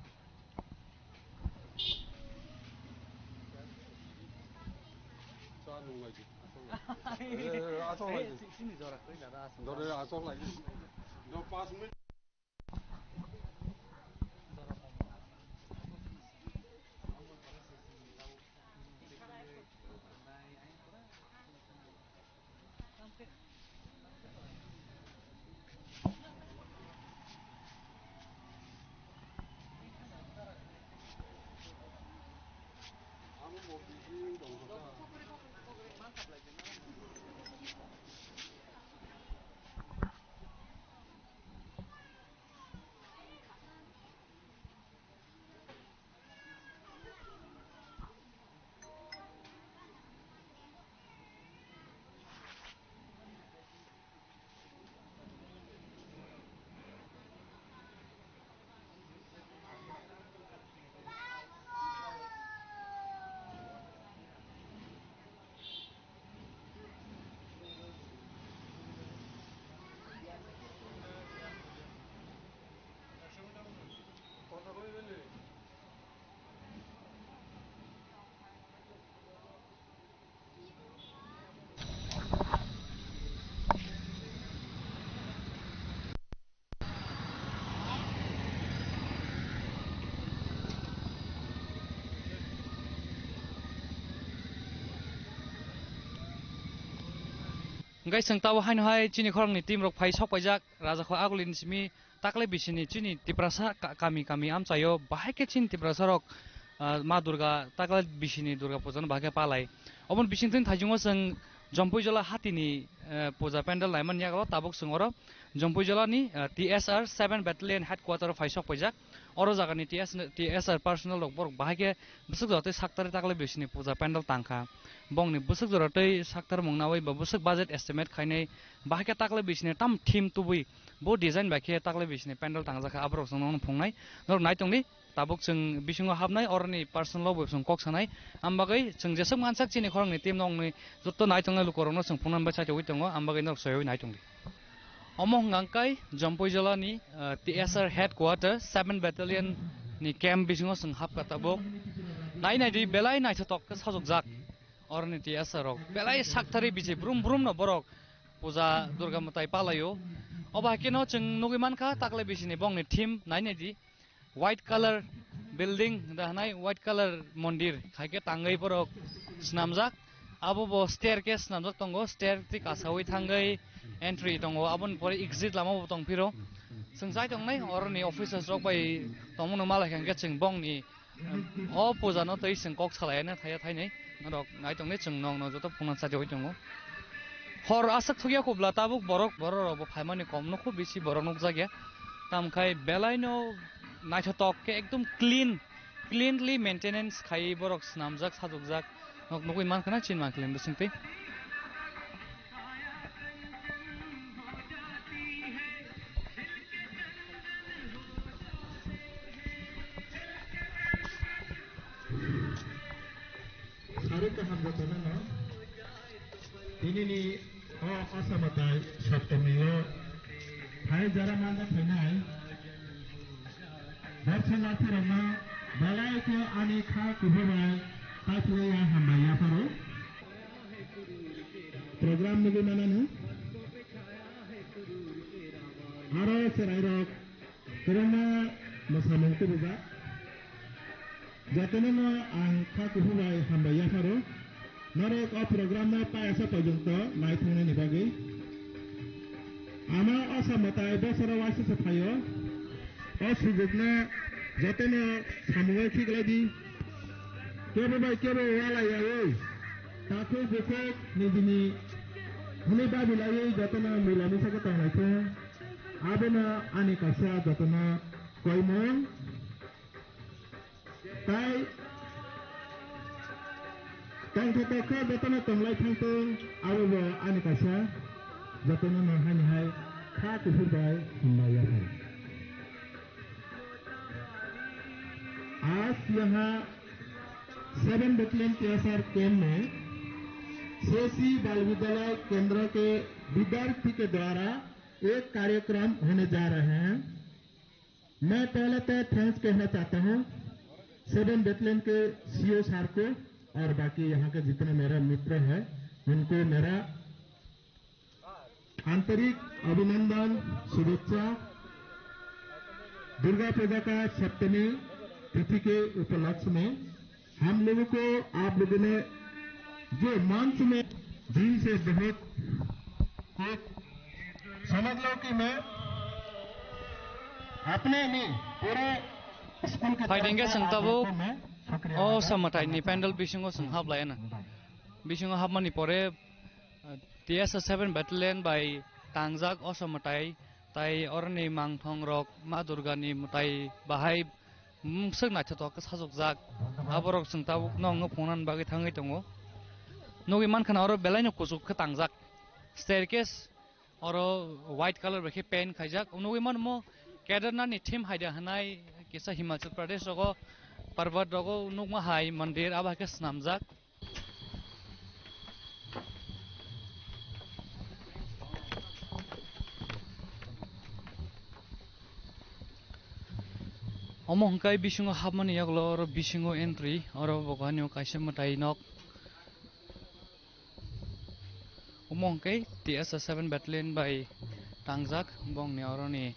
Hingke chwng tabo haino hai chini khoroknwi team rok phai sok paijak, Rajakho Agulini simi. Taklai bisini chini Tiprasa ka-, kami kami amchaio bahai khe chini Tiprasa rok, ah, Ma Durga taklai bisini Durga puja no bahai khe palai. Oboni bisingtwi thaichungo chwng Jompuijola hatini, eh, puja pandal naimani yago tabuk chwng oro Jompuijolani, eh, T S R seven Battalion Headquarter o phai sok paijak. Oro jagani T S, T S R personnel rok borok bahai khe bwswk jora tei saktari taklai bisini puja pandal tangkha. Bongni bwswk jora tei saktar mung naui ba bwswk budget estimate khainai bahai khe taklai bisini tam theme tubui bo design bai khe taklai bisini pandal tangjakha, aborok chwng nono phungnai. Norok nai tongdi, tabuk chwng bisingo hapnai, oroni personal o bo chwng kok sanai. Am bagwi chwng jeswk mansak chini khoroknwi team nokni joto nai tongnai lukorokno chwng phungnani bai chaitogwi tongo, am bagwi norok soiwi nai tongdi. Omo hwnkha khe Jompuijolani, ah, T S R headquarter seven Battalion ni camp bisingo chwng hapkha tabuk. Nai naidi, belai naithotok khe sajokjak oroni T S R rok. Belai saktharwi bisi brum brum no borok puja Durga mwtai palaio. Obo hai kheno chwng nugwi mankha taklai bisini bongni theme nai naidi. White colour building da hwnai, white colour mondir khai khe tangwi borok swnamjak. Abo bo staircase swnamjak tongo, stair twi kasaui thangwi entry tongo, aboni pore exit lama bo tong phiro. Chwng chai tongnai oroni officers rok bai tongmano malai kha hwnkhe chwng bongni, em, o puja no twi chwng kok salai ya thaiya thainwi. Norok nai tongdi, chwng nokno joto phunukna chajaui tongo. Hor aswk thukya kubla tabuk borok, borok rok bo phaimani kom no, khub bisi borok nukjakya. Tamkhai belai no naithotok khe ekdom clean, cleanly maintenance khai borok swnamjak, sajokjak. Nok nugwi mankha na, chin mankha le bisingtwi. Sarikka hamjakgo nangno. Tinini O Asamatai Saptami o phai jara manja phainai Darsi lathirokno belai khe ani kha kuphur bai taiphlaiya hambai yapharo. Program nugwi manani aro chwrairok kwbangma mwsamung tubujak. Jotono no ang kha kuphur bai hambai yapharo. Norok o program no payasa porjonto nai thangnaini bagwi. Ama Asamatai bosoro waisa se phaio. O sujukno jotono samungo khiklai di. Kebo bai kebo walai yaiwi, takhuk bukhuk nijini hwnwi babilaiwi jotono mila misa khe tonglai thung. Abono ani kaisa jotono koimung. Tai tongthotok khe jotono tonglai thangtong, abobo ani kaisa jotono no haini hai kha kuphur bai hambai yaphai. आज यहाँ seven battalion TSR camp में सीएससी बाल विद्यालय केंद्र के विद्यार्थी के द्वारा एक कार्यक्रम होने जा रहे हैं। मैं पहले तो थैंक्स कहना चाहता हूँ सेवन बटालियन के सीओ सर को और बाकी यहाँ के जितने मेरे मित्र हैं उनको मेरा आंतरिक अभिनंदन, शुभेच्छा। दुर्गा पूजा का सप्तमी तिथि के उपलक्ष्य में हम लोगों को आप लोगों ने जो मंच में दिन से बहुत एक समझ लो कि मैं अपने नहीं पूरे स्कूल के Phaidengkhe chwng tabuk o Asamatai ni pandal bisingo chwng hablai ano. Bisingo hapmani pore T S S seven Battalion bai tangjak Asamatai tai oroni mangthong rok Ma Durga ni mwtai bahai mwswk naithotok khe sajokjak. Aborok chwng tabuk no wngno phungnani bagwi thangwi tongo. Nugwi mankha na oro belai no kuchuk khe tangjak. Staircase oro white colour bai khe paint khaijak. Nugwi manmo Kedarnath ni theme haida hwnai kisa Himachal Pradesh rogo parbat rogo nukma hai mandir abo hai khe swnamjak. Omo hwnkhe bisingo hapmani yagulo oro bisingo entry, oro bo kainwi kaisa mwtai nok. Omo hwnkhe T S S seven Battalion bai tangjak bongni oroni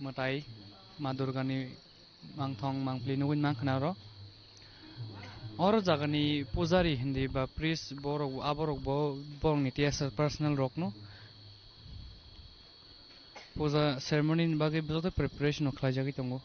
mwtai Ma Durgani mangthong mangpli nugwi mankha na oro. Oro jagani pujari hindi ba priest borok, aborok bo borokni T S S personal rokno puja ceremony ni bagwi joto preparation rok khlaijagwi tongo.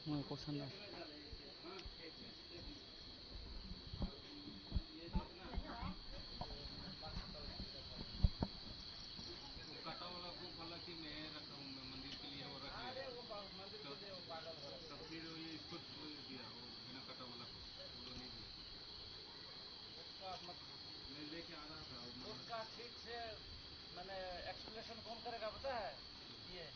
Mui kok sanda. वो काटा वाला को बोला कि मैं रख रहा हूँ, मैं मंदिर के लिए वो रख लेगा। तब, तब फिर ये इसको दिया, वो बिना काटा वाला को, वो नहीं दिया। उसका मत, मैं लेके आ रहा था, वो उसका ठीक से मैंने एक्सप्लेनेशन कौन करेगा पता है? ये।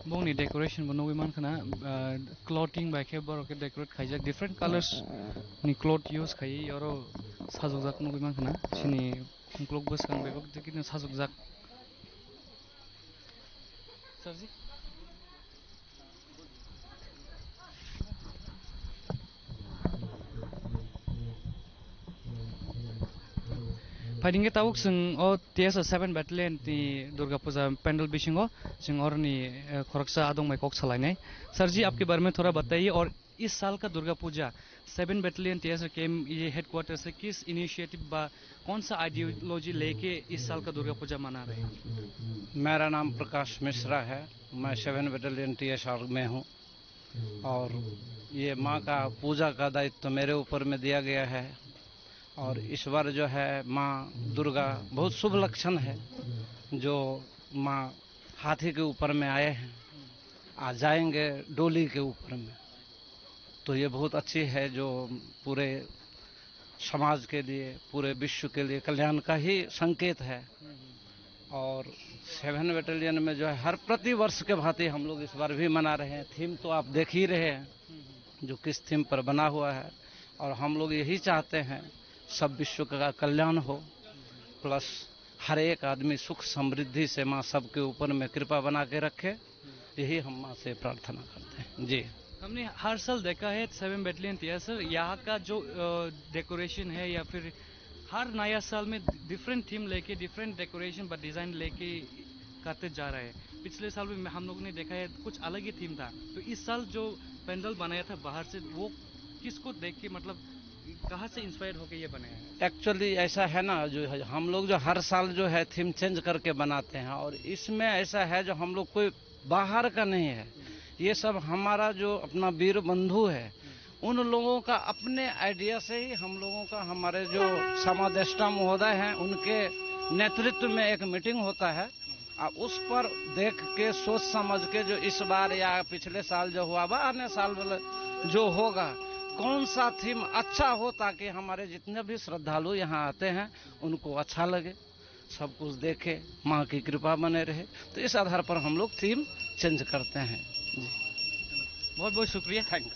Bongni Decoration bo nugwi mankha na, ah, clothing bai khe borok khe decorate khaijak, different colors ni cloth use khaiwi oro sajokjak nugwi mankha na. Chini ukulok bwskang bebak dikino sajokjak. Sarji? Phaidi hwnkhe tabuk chwng o T S R seven Battalion ni Durga Puja pandal bisingo chwng oroni, eh, khoroksa adong bai kok salainai. Sir ji, आपके बारे में थोड़ा बताइए और इस साल का दुर्गा Puja seven battalion TSR KM ये हेडक्वार्टर से किस इनिशिएटिव बा कौन सा आइडियोलॉजी लेके इस साल का दुर्गा पूजा मना रहे हैं? मेरा नाम प्रकाश मिश्रा है, मैं सेवन बटालियन टीएसआर में हूँ। और ये माँ का पूजा का दायित्व मेरे ऊपर में दिया गया है। और इस बार जो है माँ दुर्गा बहुत शुभ लक्षण है, जो माँ हाथी के ऊपर में आए हैं, आ जाएंगे डोली के ऊपर में। तो ये बहुत अच्छी है जो पूरे समाज के लिए, पूरे विश्व के लिए कल्याण का ही संकेत है। और सेवन बटालियन में जो है हर प्रतिवर्ष के भांति हम लोग इस बार भी मना रहे हैं। थीम तो आप देख ही रहे हैं जो किस थीम पर बना हुआ है। और हम लोग यही चाहते हैं सब विश्व का कल्याण हो, प्लस हर एक आदमी सुख समृद्धि से माँ सबके ऊपर में कृपा बना के रखे, यही हम माँ से प्रार्थना करते हैं जी। हमने हर साल देखा है सेवन बटालियन टीएसआर यहाँ का जो डेकोरेशन है या फिर हर नया साल में डिफरेंट थीम लेके, डिफरेंट डेकोरेशन बा डिजाइन लेके करते जा रहा है। पिछले साल भी हम लोग ने देखा है, कुछ अलग ही थीम था। तो इस साल जो पंडाल बनाया था बाहर से, वो किसको देख के, मतलब, कहाँ से इंस्पायर होके ये बनाया है? एक्चुअली ऐसा है ना, जो है, हम लोग जो हर साल जो है थीम चेंज करके बनाते हैं, और इसमें ऐसा है जो हम लोग कोई बाहर का नहीं है, ये सब हमारा जो अपना वीर बंधु है, उन लोगों का अपने आइडिया से ही हम लोगों का, हमारे जो समादेष्टा महोदय हैं, उनके नेतृत्व में एक मीटिंग होता है। आ, उस पर देख के, सोच समझ के, जो इस बार या पिछले साल जो हुआ बा, आने साल वाला जो होगा, कौन सा थीम अच्छा हो, ताकि हमारे जितने भी श्रद्धालु यहाँ आते हैं उनको अच्छा लगे, सब कुछ देखे, माँ की कृपा बने रहे। तो इस आधार पर हम लोग थीम चेंज करते हैं जी। बहुत बहुत शुक्रिया। Thank you।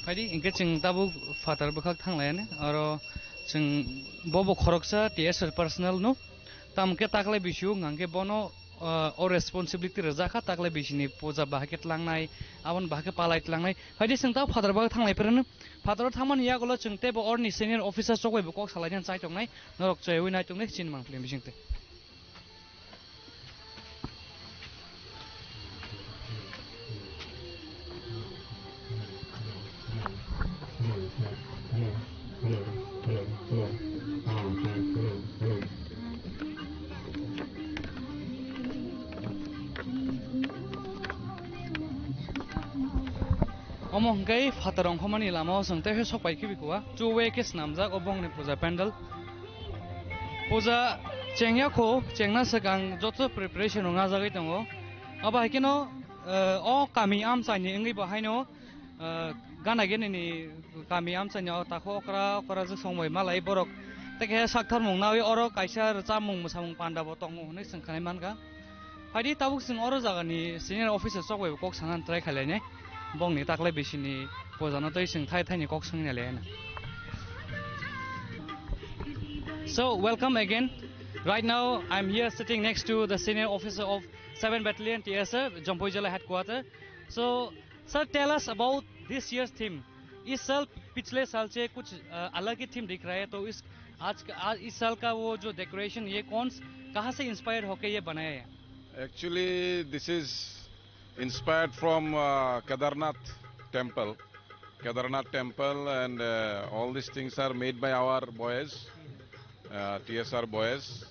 Phaidi, hingke chwng tabuk phatar bwkhak thanglaiyani, aro chwng bobo khoroksa T S R personal no, tamke taklai bisio hwnkhe bono, ah, o responsibility rwjakha, taklai bisini puja bahai khe tlangnai, aboni bahai khe palai tlangnai. Phaidi, chwng tabuk phatar bwkhak thanglai phirano, phataro thangmani yagulo chwng teibo orni senior officer chokbai bo kok salainani chai tongnai, norok chaywi nai tongnai, chini mangpili bisingtwi. Omo hwnkhe phatar ongkhormani lama o chwng tei khe sok pai khibi kua, two way khe swnamjak o bongni puja pandal. Puja chengya kho, chengna swkang joto preparation rok najagwi tongo. Abo hai kheno, eh, o kami amchaini wngwi bo haino, eh, gana gini ni kami amchaini o takho okra okra jwk song bai malai borok. Tei khe sak tharmung nawi oro kaisa rwchapmung mwsamung panda bo tongo hwnwi chwng khwnai mankha. Phaidi tabuk chwng oro jagani senior officer chok bai bo kok sana try khailai nai. Bongni taklai bisini pojano tei chwng thai thaini kok swngna le. So, welcome again. Right now, I'm here sitting next to the senior officer of seven Battalion T S F, Jampui Jila headquarter. So, sir, tell us about this year's theme. इस साल पिछले साल से कुछ, अ, अलग ही थीम दिख रहा है, तो इस, आज का, आज, इस साल का वो जो डेकोरेशन, ये कौन स-, कहाँ से इंस्पायर होके ये बनाया है? Actually, this is inspired from, uh, Kedarnath temple. Kedarnath temple and, uh, all these things are made by our boys, uh, T S R boys.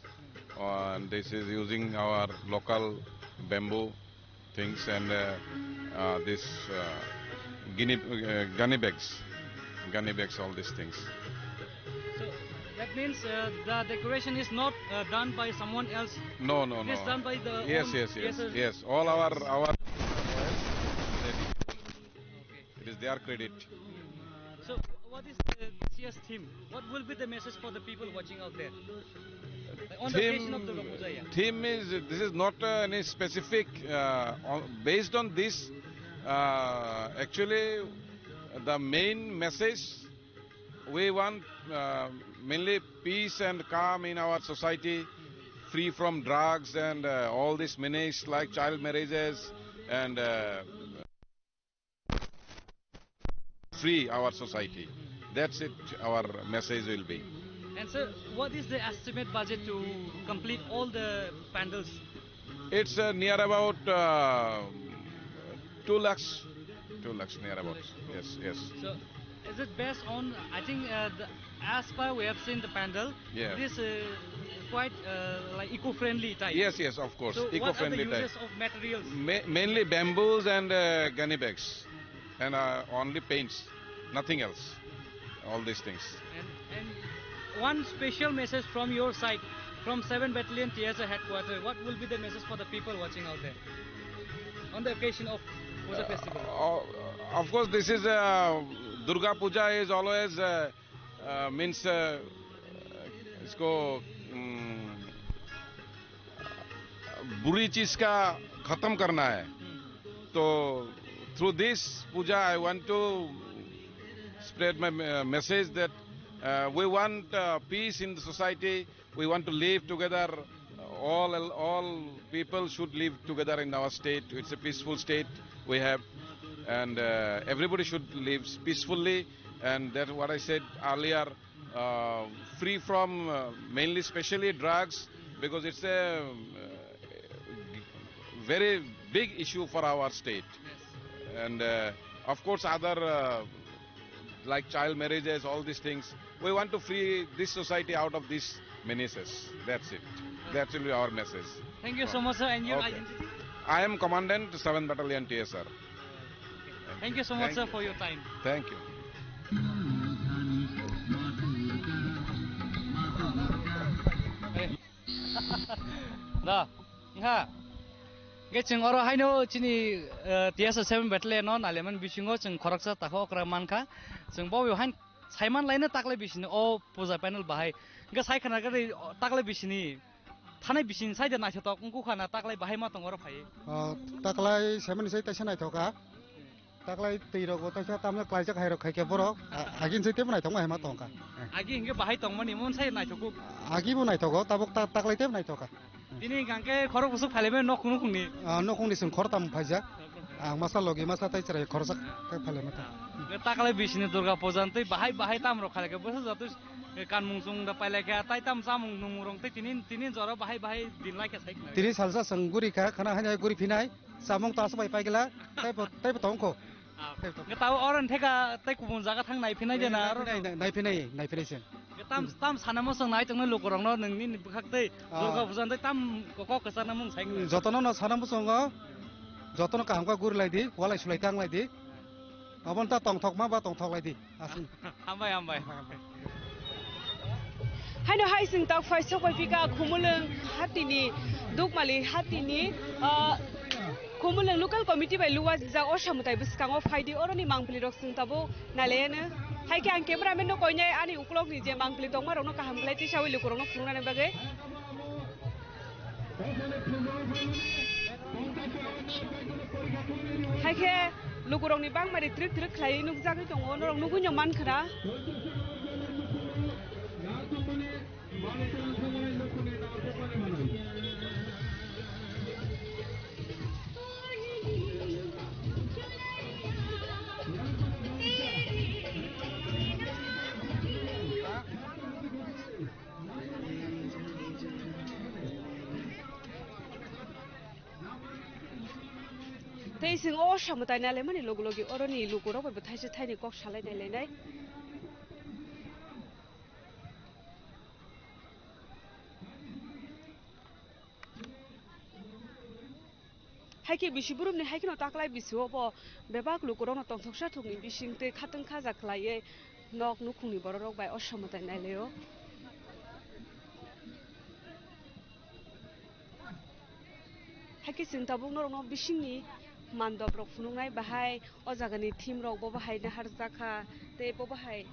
Uh, and this is using our local bamboo things and, uh, uh, this, uh, guinea, uh, gunny bags, gunny bags, all these things. So that means, uh, the decoration is not, uh, done by someone else. No, no, no. It is done by the Yes, own yes, yes, T S R. Yes. All our, our. Okay. It is their credit. So, what is the, this year's theme? What will be the message for the people watching out there? On the occasion of Durga Puja, yeah. Theme is, this is not, uh, any specific, uh, on, based on this, uh, actually the main message, we want, uh, mainly peace and calm in our society, free from drugs and, uh, all these menace like child marriages and, uh, free our society. That's it, our message will be. And sir, what is the estimate budget to complete all the pandals? It's, uh, near about, uh, two lakhs, two lakhs near about. Yes, yes. So, is it based on, I think, uh, the, as per we have seen the pandal, yeah, it is, uh, quite, uh, like, eco-friendly type. Yes, yes, of course, so eco-friendly type. What are the uses of materials? Ma-, mainly bamboos and, uh, gunny bags, and, uh, only paints, nothing else. All these things. And, and one special message from your side, from seven Battalion T S A headquarters, what will be the message for the people watching out there on the occasion of Puja festival? Uh, of course, this is, uh, Durga Puja is always, uh, uh, means, uh, इसको, um, बुरी चीज का खत्म करना है। तो through this puja, I want to spread my, uh, message that, uh, we want, uh, peace in the society. We want to live together. All, all people should live together in our state. It's a peaceful state we have, and, uh, everybody should live peacefully. And that's what I said earlier, uh, free from, uh, mainly, specially drugs, because it's a, uh, very big issue for our state. And, uh, of course, other, uh, like child marriages, all these things. We want to free this society out of these menaces. That's it. That will be our message. Thank you so much, sir. And your identity? I am Commandant, seventh Battalion T S R. Thank you so much, sir, for your time. Thank you. Da, ha. Ge chwng oro haino chini, eh, T S A seven Battalion no nailaimani bisingo chwng khoroksa takho okra mankha. Chwng bo hain saiman laino taklai bisini o puja panel bahai. Ge sai khana gari taklai bisini thanai bisini sai de naithotok wngkha na taklai bahai ma tong oro phai. O, taklai saiman sai taisa naithoka. Taklai twi rok bo taisa tamle klaijak hai rok khai khe borok. A-, agin se tebo naithok ma hai ma tongkha. Agi hingke bahai tongmani mon sai naithok kuk. Agi bo naithok o, tabuk ta-, taklai tebo naithok kha. Tini hingke khorok busuk phailaimani nok nukhung ni. Ah, nukhung ni sung khor tam phaijak. Ang masa logi masa tai chwrai khorjak khe phailaima ta. Taklai bisini Durga puja tei bahai bahai tam rok khalai khe bwsa jatwi kanmung chung da pailai khe tai tam chamung nungmung rok tei tini, tini jora bahai bahai din lai khe sai khna. Tini salsa sung guri kha khana hai guri phinai. Samung ta aswk bai paigla, taibo, taibo tongkho. Ah, taibo tong. Nge tao oron theka tai kubun jaga thang nai phinai de na, nai aro phinai, nai, nai phinai, nai phinai se. Tam, tam sana mo song nai tong nai lukurok no nung ni bwkhak tei, ah, Durga puja tei tam kok kok kwchar na mung sai. Jotono no sana mo songo, jotono kaham khe guri lai di, walai sulai tang lai di. Aboni ta tongthok ma ba tongthok lai di. Aswk. Hambai, hambai. Hambai, hambai. Haino hai chwng tak phai sok bai pika Khumulwng hatini, Dukmali hatini, ah, Khumulwng local committee bai luwa jijak o samwtai bwskango phaidi oroni mangpili rok chwng tabuk nailayano. Hai khe ang cameraman no koinai ani ukulok ni je mangpili tongma rok no kaham khlai tisawi lukurok no phunuknani bagwi. Hai khe lukurokni bangmari trik trik khlaiwi nukjagwi tongo, norok nugwino mankha na. Tei chwng o samwtai nailaimani logi logi oroni lukurok bai bo thaisa thaini kok salai nailainai. Hai khe bisi burumni hai kheno taklai bisi o bo bebak lukurokno tongthoksa thokni bising tei khatwng khaja khlaiwi nok nukhungni bororok bai o samwtai nailaio. Hai khe chwng tabuk norokno bisingni mandop rok phunuknai bahai o jagani theme rok bo bahai naharjak kha tei bo bahai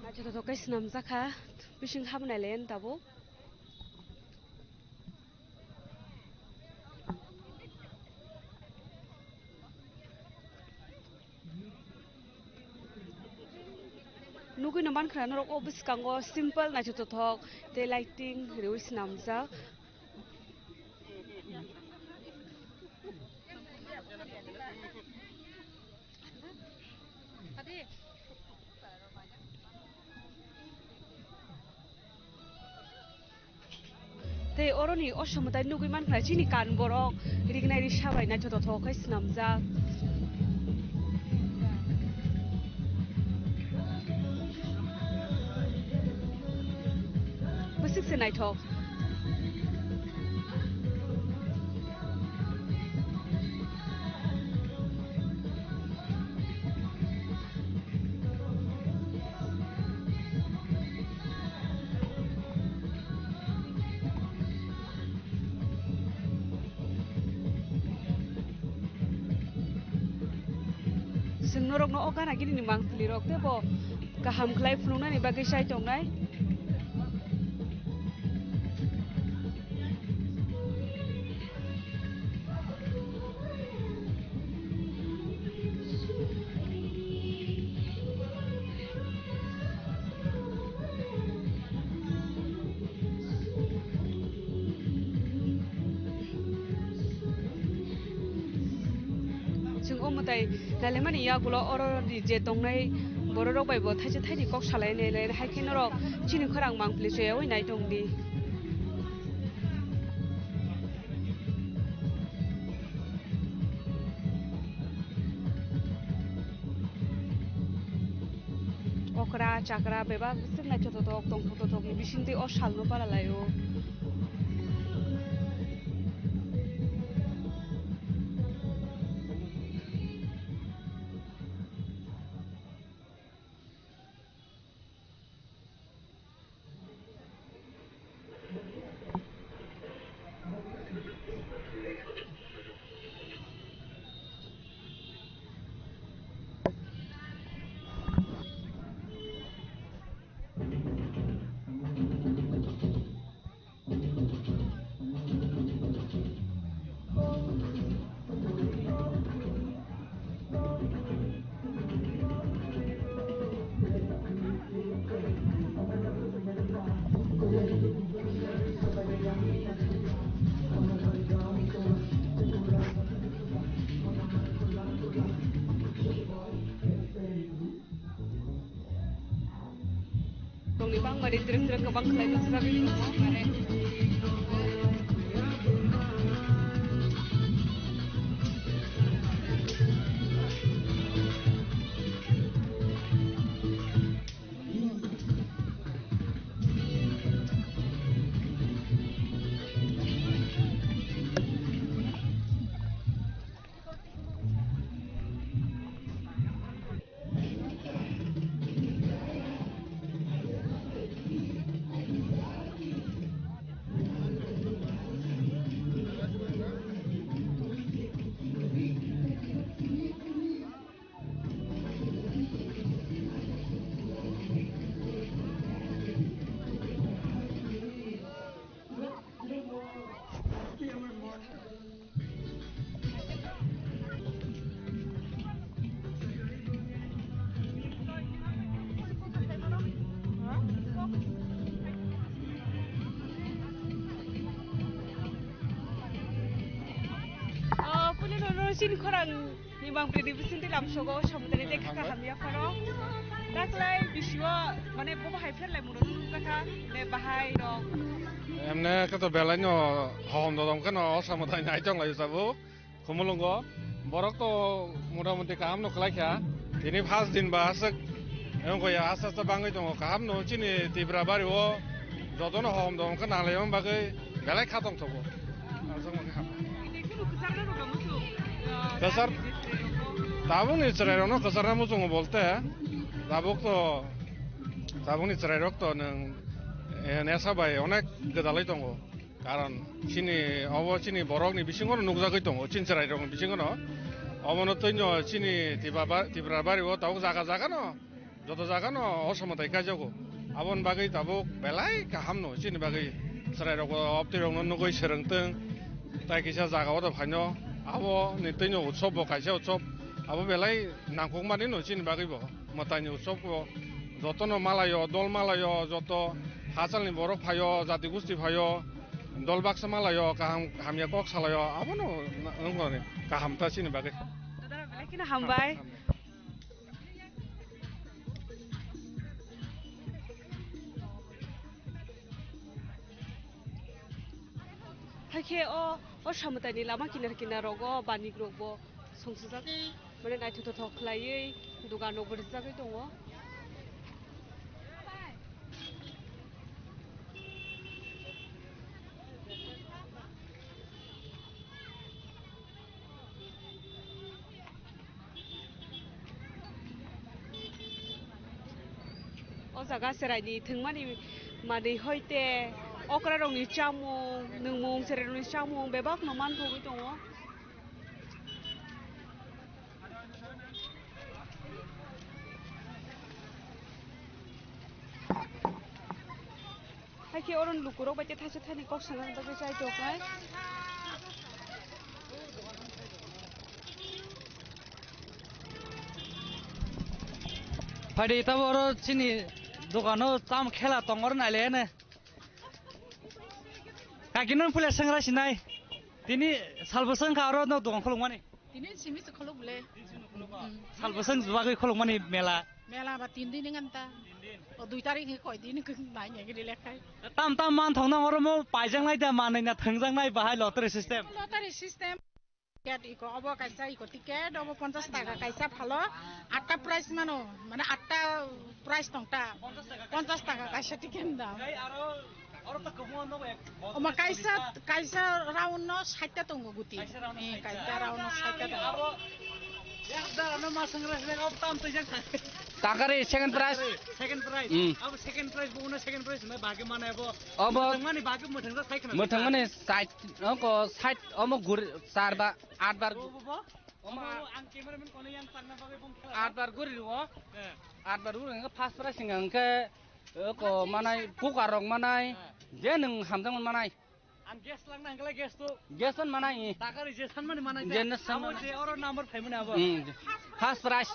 naithotok khe swnamjak kha bising habwnai le tabuk. Nugui no mankha norok o bwskango simple naithotok tei lighting riui swnamjak. Tei oroni o samwtai nugui mankha chini kan borok rignai risa bai naithotok khe swnamjak. Bwswk se naithok. Chwng norokno o gana gini ni mangpili rok tei bo kaham khlai phunuknani bagwi chai tongnai. Chwng o mwtai nailaimani yagulo oro ni je tongnai bororok bai bo thaisa thaini kok salai nai lai hai khe norok chini khorang mangpili choyaui nai tong di. Okra chakra bebak bwswk naithotok tongthok tongthok ni bisingtwi o salno para laio. Tongni bangmani trip trip kwbang khlai nukjagwi tongo. Oh, puli nono chini khorang ni bang predi bisinti lamsogo samudani tei kaka hamya phano. Taklai bisio mane bobo hai pherlai muno nunu kaka ne bahai rok. Emne kato belai no hom dodom kano o samudai nai tong lai sabo. Khumulwngo, borok to motamuti kaham no khlai kha. Tini first din ba aswk wng kha ya, aste aste bangwi tongo. Kaham no chini Tipra bari o joto no hom dom khe nang lai, omo bagwi belai kha tong thogo. Aswk wng kha. Kwchar tabuk ni chwrai rok no kwchar na muchungo bolte tabuk to, tabuk ni chwrai rok to nwng, eh, nesa bai onek gwdalwi tongo. Karon chini obo chini borokni bisingo no nukjagwi tongo, chini chwrairokni bisingo no. Obono twino chini Tipra ba-, Tipra bari o tabuk jaga jaga no, joto jaga no osamwtai kaijago. Aboni bagwi tabuk belai kaham no chini bagwi chwrairok o obtwi rok no nugwi swrwngtwng. Tai kisa jaga o to phaino aboni twino utsob bo kaisa utsob abo belai nangkukmani no chini bagwi bo mwtaini utsob bo. Jotono malayo, dol malayo, joto hachalni borok phaio, jati gusti phaio, dol baksa malayo, kaham hamya kok salayo, abono wngkha kaham ta chini bagwi. Dada, belai kheno hambai. Hakhe o, o samwtaini lama kinar kinar rogo banik rokbo songsajak, mane naithok thothok khlaiwi dogan rokbo rijagwi tongo. O jaga chwraini thwngmani manwi hoite okrarokni chamung, nwngmung, chwrairokni chamung bebakno manthogwi tongo. Hakhe oro lukurok bai tei thaisa thani kok sana bagwi chai tongnai. Phaidi tabo oro chini dogano tam khela tongor nailene. Kaki non pule sengra sinai. Tini salbo sengkha oro no dogan khulukmani. Tini simi se khuluk bole. Salbo seng bagwi khulukmani mela. Mela ba tin din ngan ta. O dui tarik ni koi din kung nai ngi lekhai. Tam tam man thong nang oro mo paijang nai da manai na thangjang nai bahai lottery system. Lottery system. Ticket iko obo kaisa iko ticket obo ponchash taka kaisa phalo atta price mano mane atta price tongta ponchash taka kaisa ticket dam. Oma kaisa kaisa round no sait ta tongo guti. Kaisa round no sait ta tongo. Takari second prize. Second prize. Hmm. Abo second prize bo uno second prize mai bagi mana abo. Abo mani bagi muthang sa sai khna. Muthang mani sait, oko sait omo gur char ba at bar. Bo bo bo. Omo ang cameraman kono yang tangna bagwi bong khala. At bar guri ro. Eh. At bar guri hingke first prize hingke hingke oko manai, puka rok manai. Eh. Je nung hamjang manai. Ang gas langna hingke gas to. Gas on manai. Takari je san mani manai. Je na san abo manai. Je oro number five mani abo. Hmm. First prize.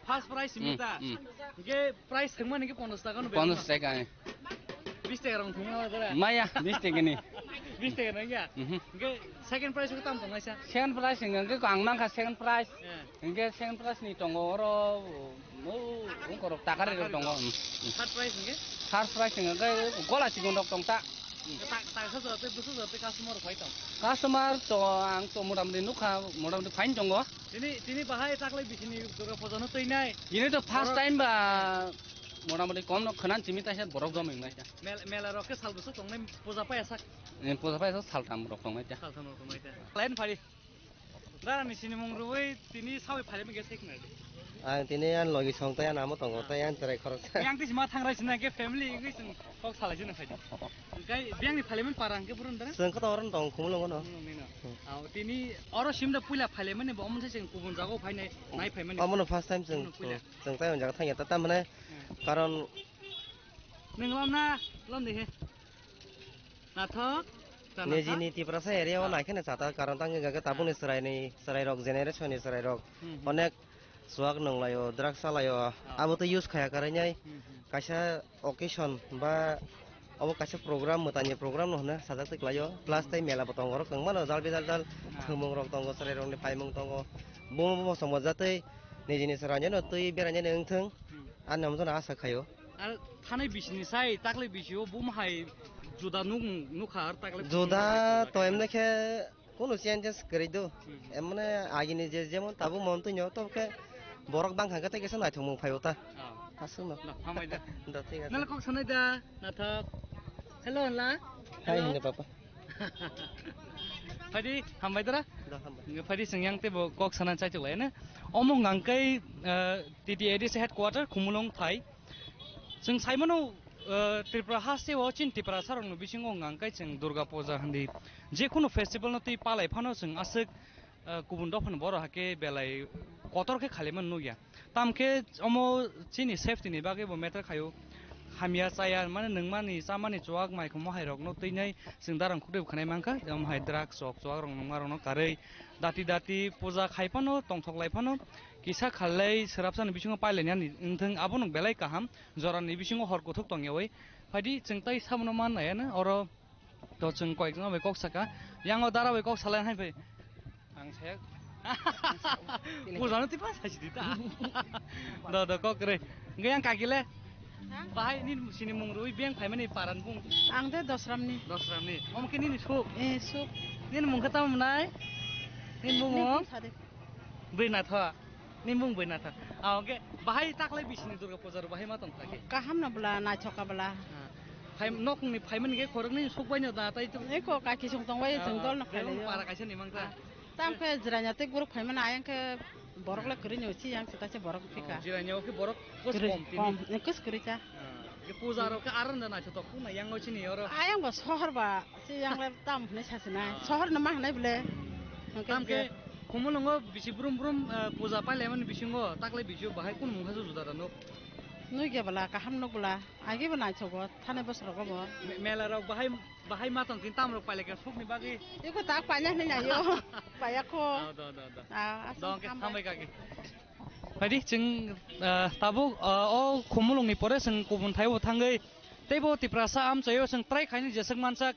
First prize hmm, mita. Hmm. Hingke prize thangmani hingke ponchash taka no. Ponchash taka. Bis taka rong thumna dara. Maya, bis taka ni. Bis taka nang ya. Mhm. Hingke second prize ko tam tongnai sa. Second prize hingke ang mangkha second prize. Ya. Hingke second prize ni tongo oro, o, ungkorok takari rok tongo. Third prize hingke? Third prize hingke gola chikon rok tongta. Ta, ta sa sa te busu sa te customer phai tong. Customer to ang to motamoti nukha, motamoti fine tongo. Tini, tini bahai taklai bisini Durga puja no twi nai. Ini to first time ba. Motamoti kom no khwnan simi taisa borok joming naisa. Mel-, mela rok khe sal bwswk tongnai puja paya sak. Eh, puja paya sak saltam rok tongnai ta. Saltam rok tongnai ta. Line phari. Dara ni sini mung rwi tini sawi phari mung gesek na. Ang tini an logi song tai an amo tongo tai an cherai khorok. Yang tisi ma thangrai sina ke family wngwi sing kok salai sina phai. Kai biang ni phali man parang ke burun dara. Seng kota orang tong khumulong no. Hmm, nino. Hmm. Au tini oro simda puila phali mani bo omon se sing kubun jago phai nai nai phai mani. Omono first time seng. Omono puila. Chwng tai hwnjak thangya ta, tamhwnai hmm, karon nwng lom na lom de he. Nathok. Nijini Tiprasa area o ah, nai kheno chata, karon tang wngkha khe tabukni ah, chwraini, chwrairok generation ni chwrairok hmm, hmm, onek chuak nunglaio, drugs chalaio, ah, abo tei use khaya kwrwinai hmm, hmm, kaisa occasion ba obo kaisa program, mwtaini program no hwnwi sajak twi klaio, plus tei mela bo tongo, oro kwbangma no jal bijal jal ah, thwngmung rok tongo, chwrai rokni paimung tongo, buma buma chwng bo jatwi nijini chwraino twi berainani wngthung hmm, ani omono asa khaio. Ar thanai bisini sai taklai bisio buma hai juda nuk nukha ar taklai juda to emne khe. Kunu changes kwrwi do. Hmm. Em, mane agini je jemon tabuk mon twi nyo, to khe borok bang kha khe tei kisa naithok mung phaio ta. Ah. Aswk no. No, hambai da. Do, thik ache. Nala kok sanai da, nathok. Hello, la. Hai, hello. Hinde papa. Phaidi, hambai dara? Do, hambai. Nge phaidi sing yang tei bo kok sana chai chuk lai ne. Omo ngang kai, eh, T T A D C headquarter, Khumulwng thai. Chwng saimano, eh, Tripura haste o chini Tiprasa rokni bisingo hwnka hwnkhe chwng Durga Puja hindi je kunu festival no twi palai phano chwng aswk, eh, kubun dophani borok hakhe belai kotor khe khailaimani nukya. Tamkhe omo chini safety ni bagwi bo matter khaio. Hamya chaya mane nwngmani chamani chuak mai khomo hai rokno twinai chwng darang khukdwi khwnai mankha, jemon hai drugs rok chuak rok nwngma rokno karwi dati dati puja khai phano tongthok lai phano kisa khalai swrapsani bisingo pailainani wngthwng abono belai kaham jorani bisingo hor kuthuk tongyawi phaidi chwng tai sabono man naiya oro. To chwng koyekjona bai kok saka. Yang o dara bai kok salai hai phai. Ang saya. Pujano tipa sai sidi ta. Do do kok re. Nge yang kaki le. Ha? Bahai ni sini mung rui beng phai mani paran bung. Ang de Dosramni. Dosramni. Om ke nini suk. Eh, suk. Nini mung kata munai. Nini mung Nini mo. Sade. Bui na tho. Ni mung bai na thang. Ah, oke. Bahai taklai bisini Durga puja ro bahai ma tong thaki. Kaham no bwla, naithok ka bwla. Ah. Phai nokni phaimani khe khoroknwi sukbai no da tai to. Eko kaki song tong bai Ah, chwng dol no ah. Khailai. Para kaisa ni mangkha. Ah. Tam khe jiranya tei group phaimani ayang khe borok le kwrwi no si yang sita se borok phika. Oh, jiranya o khe borok kos Kwrwi, kom tini. Kom, eh, kos kwrwi cha. Ah, ke puja rok khe aron da naithotok khuna yang o chini oro. Ayang bo sohor ba, se yang le tam hwnwi sasinai. Ah. Sohor no ma hwnai bole. Hwnkhe Tam je khe Khumulwngo bisi brum brum, eh, puja pailaimani bisingo taklai bisio bahai kunu mungkha juda da nuk? Nukya bwla, kaham nuk bwla. Agi bo naithogo, thani bosorogo bo. Me-, mela rok bahai, bahai ma tong tin tam rok pailai khe sukni bagwi. Iko tak paina hwnwi naio. Paya kho. Ah, do, do, do. Ah, aswk Dong khe hambai. Hambai kaki. Phaidi chwng, ah, tabuk, ah, o Khumulwngni pore chwng kubun thaio thangwi teibo Tiprasa amchaio chwng try khaini jeswk mansak.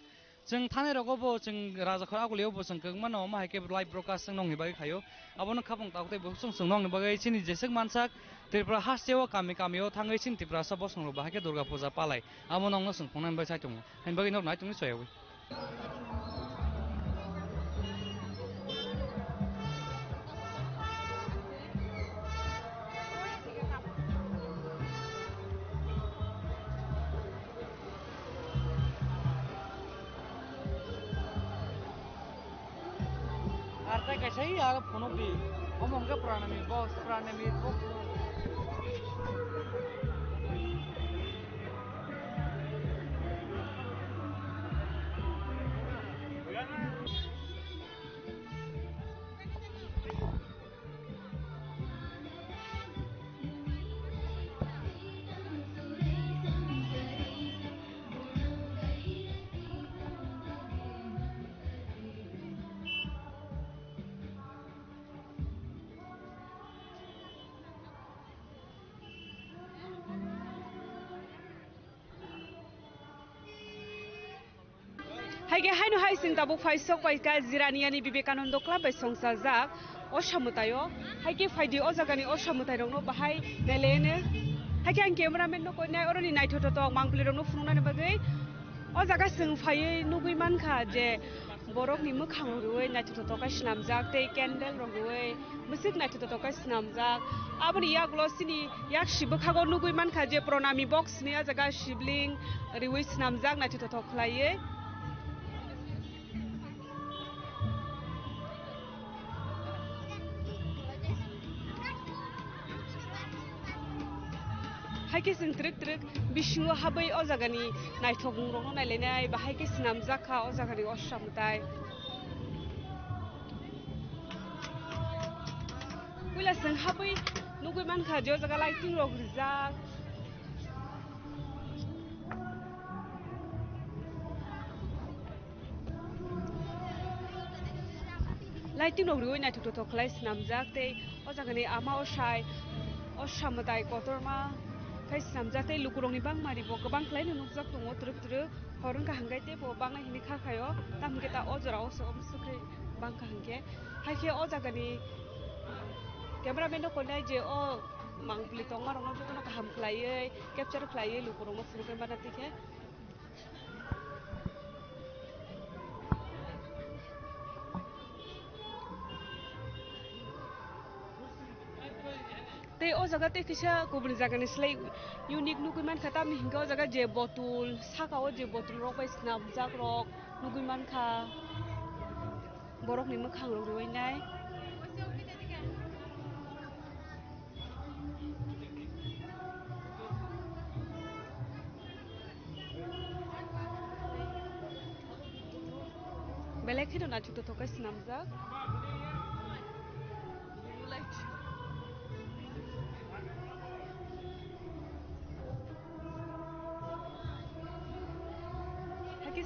Chwng thani rogo bo chwng Rajakhor Agulio bo chwng kwbangma no omo hai khe live broadcast chwng nongni bagwi khaio. Abono khapang tabuk tei bo chwng chwng nongni bagwi chini jeswk mansak Tripura hasteo kami kamio thangwi chini Tiprasa bosong rok bahai khe Durga puja palai. Amo nongno chwng phungnani bai sai tongo. Haini bagwi nok nai tongni soyawi. Ar tai kaisa ya phunuk di. Omo hwnkhe pranami box, pranami box. Hai khe haino hai chwng tabuk phai sok pai kha Jiraniani Vivekananda Club bai songchajak o samwtaio. Hai khe phaidi o jagani o samwtai rokno bahai nailaiano. Hai khe ang cameraman no koinai oroni naithothotok mangpili rokno phunuknani bagwi. O jaga chwng phaiwi nugwi mankha je borokni mwkhang rok riwi naithothotok khe swnamjak tei candle rok riwi. Bwswk naithothotok khe swnamjak. Aboni yagulo chini yaksi bwkhago nugwi mankha je pranami box ni ah jaga shibling riwi swnamjak naithothotok khlaiwi. Hai khe chwng twrwk twrwk bisingo habwi o jagani naithokmung rokno nailainai, bahai khe swnamjak kha o jagani o samwtai. Puila chwng habwi nugwi mankha je o jaga lighting rok rijak. Lighting rok riwi naithok thothok khlai swnamjak tei o jagani ama o sai o samwtai kotorma khai swnamjak tei lukurokni bangmani bo kwbang khlaino nukjak tongo twrwk twrwk. Hor wngkha hwnkhe teibo bangwi hwnwi kha khaio, tamo hwnkhe ta o jorao se omo swkhai bangkha hwnkhe. Hai khe o jagani cameraman rok koinai je o mangpili tongmarokno jotono kaham khlaiwi capture khlaiwi lukurokno phunukgwi mano twi khe. Tei o jaga tei kisa kubun jagani slai unique nugwi mankha, tamni hinkhe o jaga je bottle, saka o je bottle rok bai swnamjak rok nugwi mankha, borokni mwkhang rok riwi nai. Belai kheno naithok thothok khe swnamjak.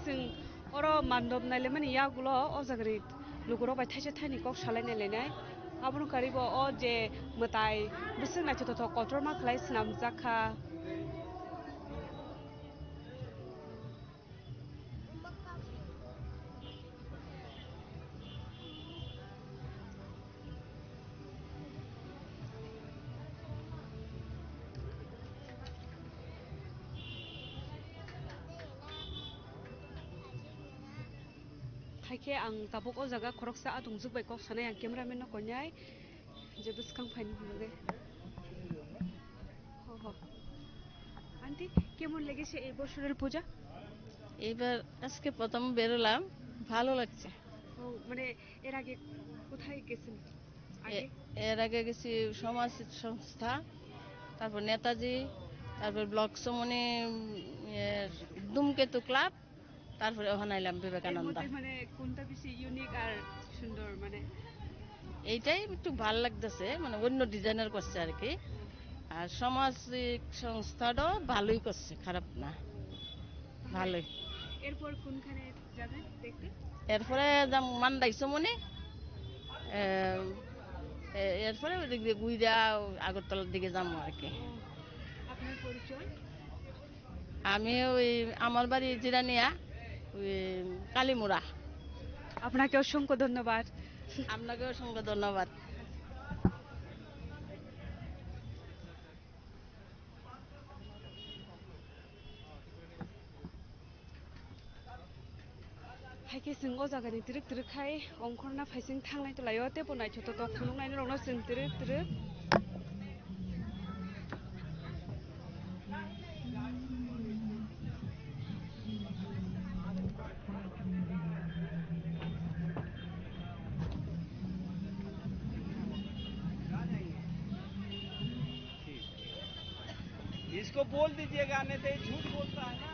Chwng oro mandop nailaimani yagulo o jagani lukurok bai thaisa thaini kok salai nailainai. Abono karibo o je mwtai bwswk naithothok kotorma khlai swnamjak kha. Haikhe ang tabuk o jaga khoroksa atwng jwk bai kok sanai, ang cameraman no koinai je bwskang phaini hwnwi. Ho, ho. Aunty, কেমন লেগেছে এই বছরের পূজা? এবার আজকে প্রথম বেরোলাম, ভালো লাগছে। ও, মানে, এর আগে কোথায় গেছেন? আগে? এ-, এর আগে গেছি সমাজ সংস্থা, তারপর নেতাজি, তারপর ব্লক সমনি, উম, এর ধূমকেতু ক্লাব, তারপরে ওখানে আইলাম এর বিবেকানন্দ। মধ্যে মানে কোনটা বেশি ইউনিক আর সুন্দর, মানে? এইটাই একটু ভালো লাগতেছে, মানে অন্য ডিজাইনার করছে আর কি। আর সামাজিক সংস্থাটাও ভালোই করছে, খারাপ না, ভালোই। এরপর কোনখানে যাবেন দেখতে? এরপরে যাম মান্দাই সমনি, এ, এ, এরপরে ওই দিক দিয়ে ঘুরে আগরতলার দিকে যাবো আর কি। ও, আপনার পরিচয়? আমি ওই আমার বাড়ি জিরানিয়া, ওই কালীমুড়া। আপনাকে অসংখ্য ধন্যবাদ। আপনাকে অসংখ্য ধন্যবাদ। Haikhe chwng o jagani twrwk twrwk khai ongkhorna phaising thangnai tolaio, teibo naithotok tok phunuknai norokno chwng twrwk twrwk. इसको बोल दीजिएगा, नहीं तो ये झूठ बोलता है ना।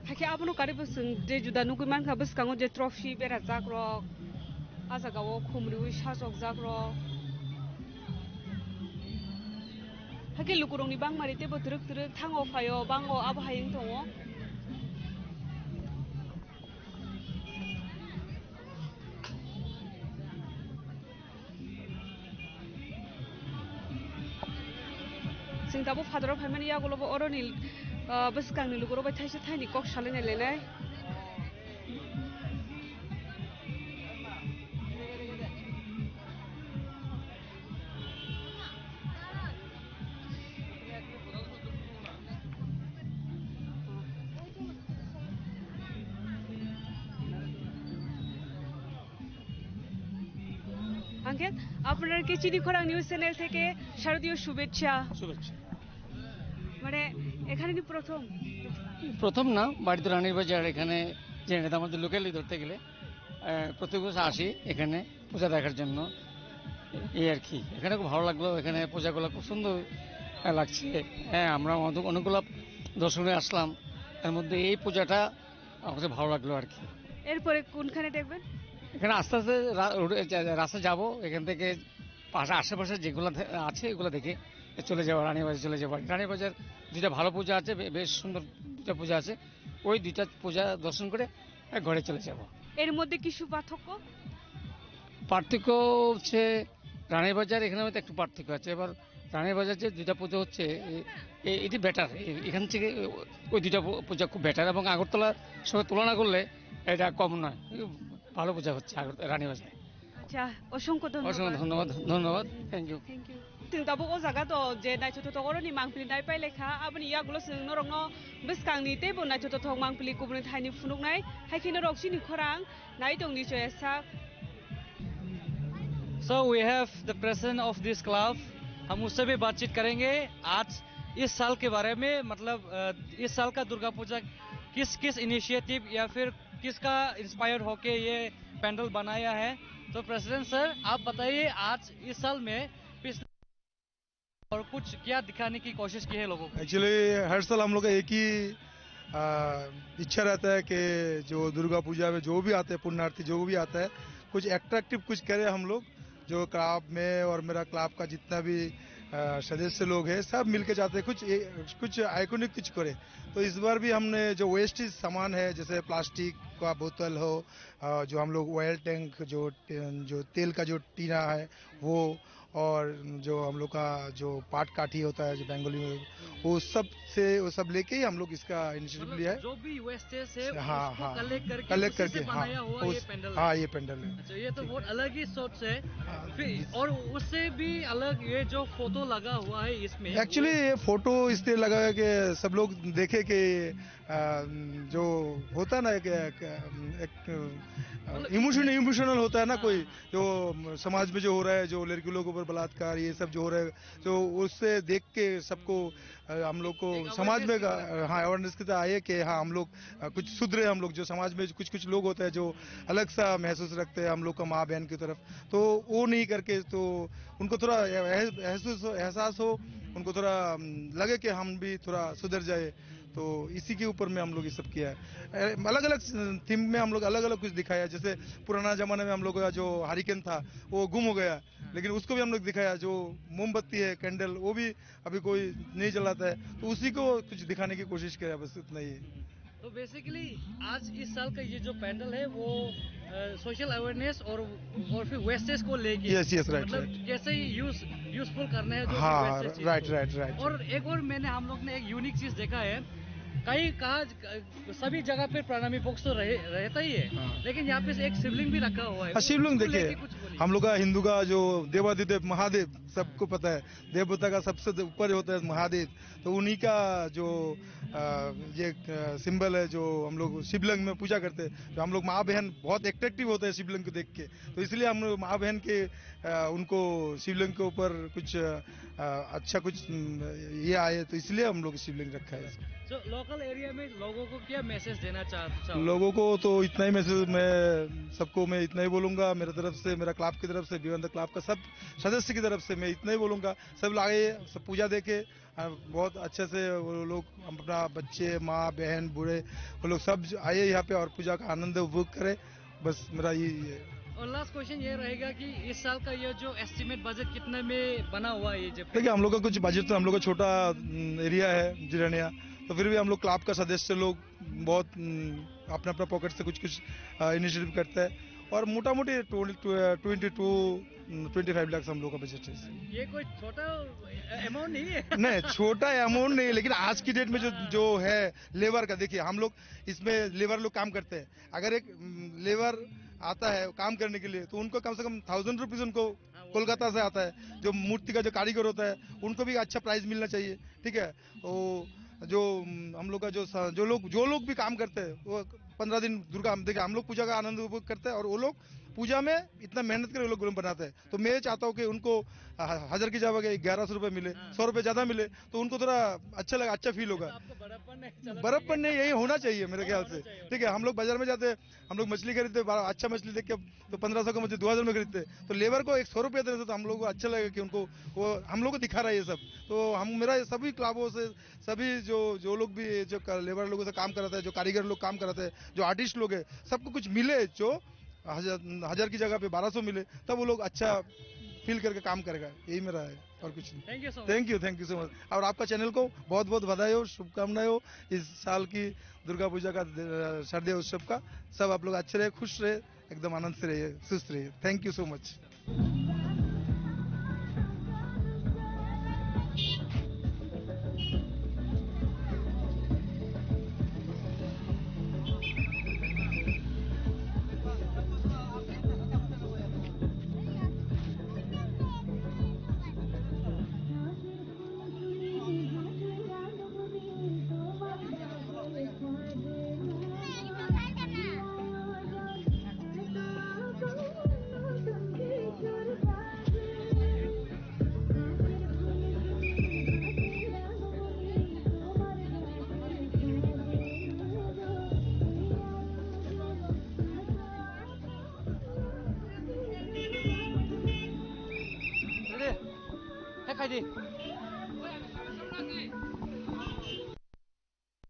Hakhe abono karibo chwng je juda nugwi mankha bwskango je trophy berajak rok, ah jagao khumriwi sajokjak rok. Hakhe lukurokni bangmari teibo twrwk twrwk thango phaio, bango abo hai wng tongo. Chwng tabuk phataro phaimani yagulobo oroni, ah, bwskangni lukurok bai thaisa thaini kok salainai lainai. Uncle, আপনার কি চিনি খরাং news channel থেকে শারদীয় শুভেচ্ছা? শুভেচ্ছা। মানে, এখানে কি প্রথম? প্রথম না, বাড়িতে রানীর বাজার, এখানে জেনে নিতাম, আমাদের লোকালি ধরতে গেলে। আহ, প্রত্যেক বছর আসি এখানে পূজা দেখার জন্য, এই আর কি। এখানে খুব ভালো লাগলো, এখানে পূজাগুলো খুব সুন্দর, আহ, লাগছে। হ্যাঁ, আমরা অনেক-, অনেকগুলো দর্শনে আসলাম, এর মধ্যে এই পূজাটা আমার কাছে ভালো লাগলো আর কি। এরপরে কোনখানে দেখবেন? এখানে আস্তে আস্তে রা-, রোডে যা-, যা-, রাস্তা যাব, এখান থেকে পাশে আশেপাশে যেগুলো থে-, আছে এগুলো দেখে চলে যাবো, রানীবাজার চলে যাবো। রানীবাজার দুইটা ভালো পূজা আছে, বে-, বেশ সুন্দর দুইটা পূজা আছে, ওই দুইটা পূজা দর্শন করে, এ, ঘরে চলে যাব। এর মধ্যে কিছু পার্থক্য? পার্থক্য হচ্ছে রানীবাজার এখানে হয়তো একটু পার্থক্য আছে। এবার রানীবাজার যে দুইটা পুজো হচ্ছে, এ-, এ-, এটি বেটার। এ-, এখান থেকে ওই দুইটা পু-, পূজা খুব বেটার এবং আগরতলার সঙ্গে তুলনা করলে এটা কম নয়, ভালো পূজা হচ্ছে আগর-, রানীবাজারে। Acha, osongkho dhonnobad. Osongkho dhonnobad, dhonnobad. Thank you. Thank you. Chwng tabuk o jaga to je naithotok oroni mangpili nai pailai kha, aboni yagulo chwng norokno bwskangni teibo naithotok mangpili kubuni thaini phunuknai, hai khe norok chini khorang nai tongdi choyasa. So we have the president of this club. हम उससे भी बातचीत करेंगे आज इस साल के बारे में, मतलब, अ, इस साल का दुर्गा पूजा किस किस इनिशिएटिव या फिर किसका इंस्पायर होके ये पंडाल बनाया है। तो प्रेसिडेंट सर, आप बताइए, आज इस साल में पिछले और कुछ क्या दिखाने की कोशिश की है लोगों को? एक्चुअली हर साल हम लोग का एक ही, आ, इच्छा रहता है कि जो दुर्गा पूजा में जो भी आते हैं, पुण्यार्थी जो भी आता है, कुछ अट्रैक्टिव कुछ करें हम लोग, जो क्लब में और मेरा क्लब का जितना भी, आ, सदस्य लोग हैं, सब मिलके चाहते हैं कुछ ए-, कुछ आइकॉनिक कुछ करें। तो इस बार भी हमने जो वेस्टेज सामान है, जैसे प्लास्टिक का बोतल हो, आ, जो हम लोग ऑयल टैंक, जो, जो तेल का जो टीना है, वो, और जो हम लोग का जो पाट काठी होता है जो बंगाली में, वो सब से, वो सब लेके ही हम लोग इसका इनिशिएटिव मतलब लिया है। जो भी वेस्टेज है, हाँ, उसको हाँ। कलेक्ट करके कलेक्ट उसी से करके, हाँ, बनाया हुआ ये उस, पंडाल है। हाँ, ये पंडाल है। अच्छा, ये तो ठीक बहुत है। अलग ही सोच है। हाँ। फिर और उससे भी अलग ये जो फोटो लगा हुआ है इसमें, एक्चुअली वो ये फोटो इसलिए लगा है कि सब लोग देखे कि, आ, जो होता है ना, एक, एक, एक, मतलब इमोशन, इमोशनल होता है ना, हाँ। कोई जो समाज में जो हो रहा है, जो लड़की लोगों पर बलात्कार, ये सब जो हो रहा है, तो उससे देख के सबको, अ, हम लोग को एक समाज में, अवेयरनेस की तरह। हाँ, अवेयरनेस की तरह आए कि हाँ, हम लोग, अ, कुछ सुधरे। हम लोग जो समाज में कुछ कुछ लोग होते हैं जो अलग सा महसूस रखते हैं हम लोग का माँ बहन की तरफ, तो वो नहीं करके, तो उनको थोड़ा एह-, एहसास हो, एहसास हो, उनको थोड़ा, अम, लगे कि हम भी थोड़ा सुधर जाए। तो इसी के ऊपर में हम लोग ये सब किया है। अलग अलग थीम में हम लोग अलग अलग कुछ दिखाया है। जैसे पुराना जमाने में हम लोग का जो हरिकेन था, वो गुम हो गया, लेकिन उसको भी हम लोग दिखाया। जो मोमबत्ती है, कैंडल, वो भी अभी कोई नहीं जलाता है, तो उसी को कुछ दिखाने की कोशिश किया, बस इतना ही है। तो बेसिकली आज इस साल का ये जो पंडाल है, वो सोशल अवेयरनेस और और फिर वेस्टेज को लेके, यस, यस, राइट, मतलब राइट। कैसे यूज यूजफुल करना है जो भी हाँ, वेस्टेज चीज राइट, को। Right, right. और एक और मैंने, हम लोग ने एक यूनिक चीज देखा है, कई कहा सभी जगह पे प्रणामी बॉक्स तो रहे, रहता ही है, हाँ। लेकिन यहाँ पे एक शिवलिंग भी रखा हुआ है। हाँ, वो, शिवलिंग उसको देखिए, लेके कुछ बोलिए। हम लोग का हिंदू का जो देवाधिदेव महादेव सबको पता है, देवता का सबसे ऊपर होता है महादेव। तो उन्हीं का जो, अ, ये, अ, सिंबल है, जो हम लोग शिवलिंग में पूजा करते हैं, तो हम लोग माँ बहन बहुत अट्रैक्टिव होते हैं शिवलिंग को देख के। तो इसलिए हम लोग माँ बहन के, अ, उनको शिवलिंग के ऊपर कुछ, अ, अच्छा कुछ, उम, ये आए, तो इसलिए हम लोग शिवलिंग रखा है। तो लोकल एरिया में लोगों को क्या मैसेज देना चाह, चाहोगे? लोगों को तो इतना ही मैसेज, मैं सबको, मैं इतना ही बोलूँगा, मेरे तरफ से, मेरा क्लब की तरफ से, बियॉन्ड द क्लब का सब सदस्य की तरफ से मैं इतना ही बोलूँगा, सब लागे, सब पूजा देखे, और बहुत अच्छे से वो लोग, अपना बच्चे, माँ, बहन, बूढ़े, वो लोग सब ज-, आए यहाँ पे और पूजा का आनंद उपभोग करें। बस मेरा यही है। और लास्ट क्वेश्चन ये रहेगा कि इस साल का ये जो एस्टिमेट बजट कितने में बना हुआ है ये जब? देखिए, हम लोग का कुछ बजट तो, हम लोग का छोटा, उम, एरिया है जिरानिया, तो फिर भी हम लोग क्लब का सदस्य लोग बहुत, उम, अपना अपना पॉकेट से कुछ कुछ, अ, इनिशिएटिव करते हैं और मोटा मोटी twenty, twenty two, twenty five lakh हम लोग का बजट है। ये कोई छोटा अमाउंट नहीं है। नहीं, छोटा अमाउंट नहीं है, लेकिन आज की डेट में जो, हाँ। जो है लेबर का, देखिए, हम लोग इसमें लेबर लोग काम करते हैं। अगर एक, उम, लेबर आता है काम करने के लिए, तो उनको कम से कम थाउजेंड रुपीज उनको हाँ, वो कोलकाता से आता है। जो मूर्ति का जो कारीगर होता है, उनको भी अच्छा प्राइस मिलना चाहिए, ठीक है। तो जो, उम, हम लोग का जो स-, जो लोग, जो लोग भी काम करते हैं, वो पंद्रह दिन दुर्गा, हम, देखिए, हम लोग पूजा का आनंद उपभोग करते हैं और वो लोग पूजा में इतना मेहनत करके वो लोग बनाते हैं। तो मैं चाहता हूँ कि उनको ह-, हज़ार की जगह ग्यारह सौ रुपये मिले, हाँ। सौ रुपये ज़्यादा मिले, तो उनको थोड़ा अच्छा लगा, अच्छा फील होगा। तो आपको बड़प्पन नहीं, चलो, बड़प्पन ठीक है। नहीं, यही होना चाहिए मेरे हाँ, ख्याल होना से। चाहिए। ठीक है, हम लोग बाजार में जाते हैं, हम लोग मछली खरीदते हैं, बड़ा अच्छा मछली देख के तो पन्द्रह सौ का मछली दो हज़ार में खरीदते हैं। तो लेबर को एक सौ रुपये दे रहे थे, तो हम लोग को अच्छा लगेगा कि उनको, वो हम लोग को दिखा रहा है ये सब। तो हम, मेरा ये सभी क्लबों से, सभी जो, जो लोग भी जो क-, लेबर लोगों से काम कराता है, जो कारीगर लोग काम कराते हैं, जो आर्टिस्ट लोग हैं, सबको कुछ मिले, जो हज़ार, हज़ार की जगह पे बारह सौ मिले, तब वो लोग अच्छा फील करके काम करेगा, यही मेरा है, और कुछ नहीं। Thank you so much. Thank you, thank you so much. और आपका चैनल को बहुत बहुत बधाई हो, शुभकामनाएं हो इस साल की दुर्गा पूजा का, अ, शारदीय उत्सव का। सब आप लोग अच्छे रहे, खुश रहे, एकदम आनंद से रहिए, स्वस्थ रहिए। Thank you so much.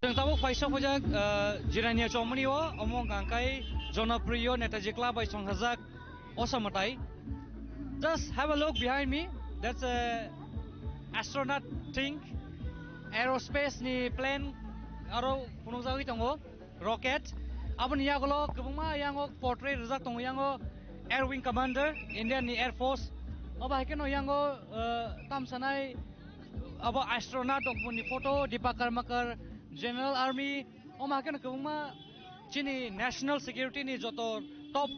Chwng tabuk phaisa phaijak, ah, Jirania Chowmani o, omo hwnkha khe Jonopriyo Netaji Club bai songkhajak osa mwtai. Just have a look behind me. That's a astronaut thing. Aerospace ni plane aro phunukjagwi tongo. Rocket. Aboni yagulo kwbangma yango portrait rijak tongo, yango Air Wing Commander, Indian ni Air Force. Obo hai kheno yango, eh, tamsanai abo astronaut rokni photo, Deepak Karmakar, General Army. Omo hai kheno kwbangma chini national security ni joto top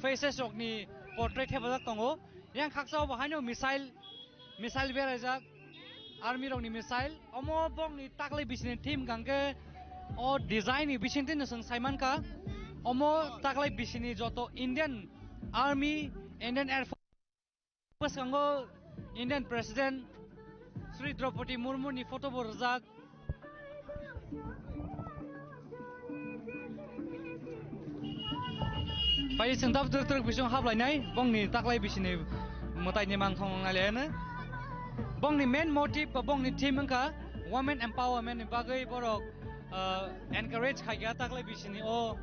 faces rokni portrait thepajak tongo. Yang khaksa obo haino missile, missile beraijak, army rokni missile. Omo bongni taklai bisini theme hwnkha khe o design ni bisingtwi no chwng saimankha. Omo taklai bisini joto Indian Army, Indian Air Force, bwskango Indian President Shri Draupadi Murmu ni photo bo rwjak. Pai chwng tab twrwk twrwk bising haplainai, bongni taklai bisini mwtaini mangthong nang nai le hwnwi. Bongni main motive ba bongni theme wngkha women empowerment ni bagwi borok, ah, encourage khaikha taklai bisini o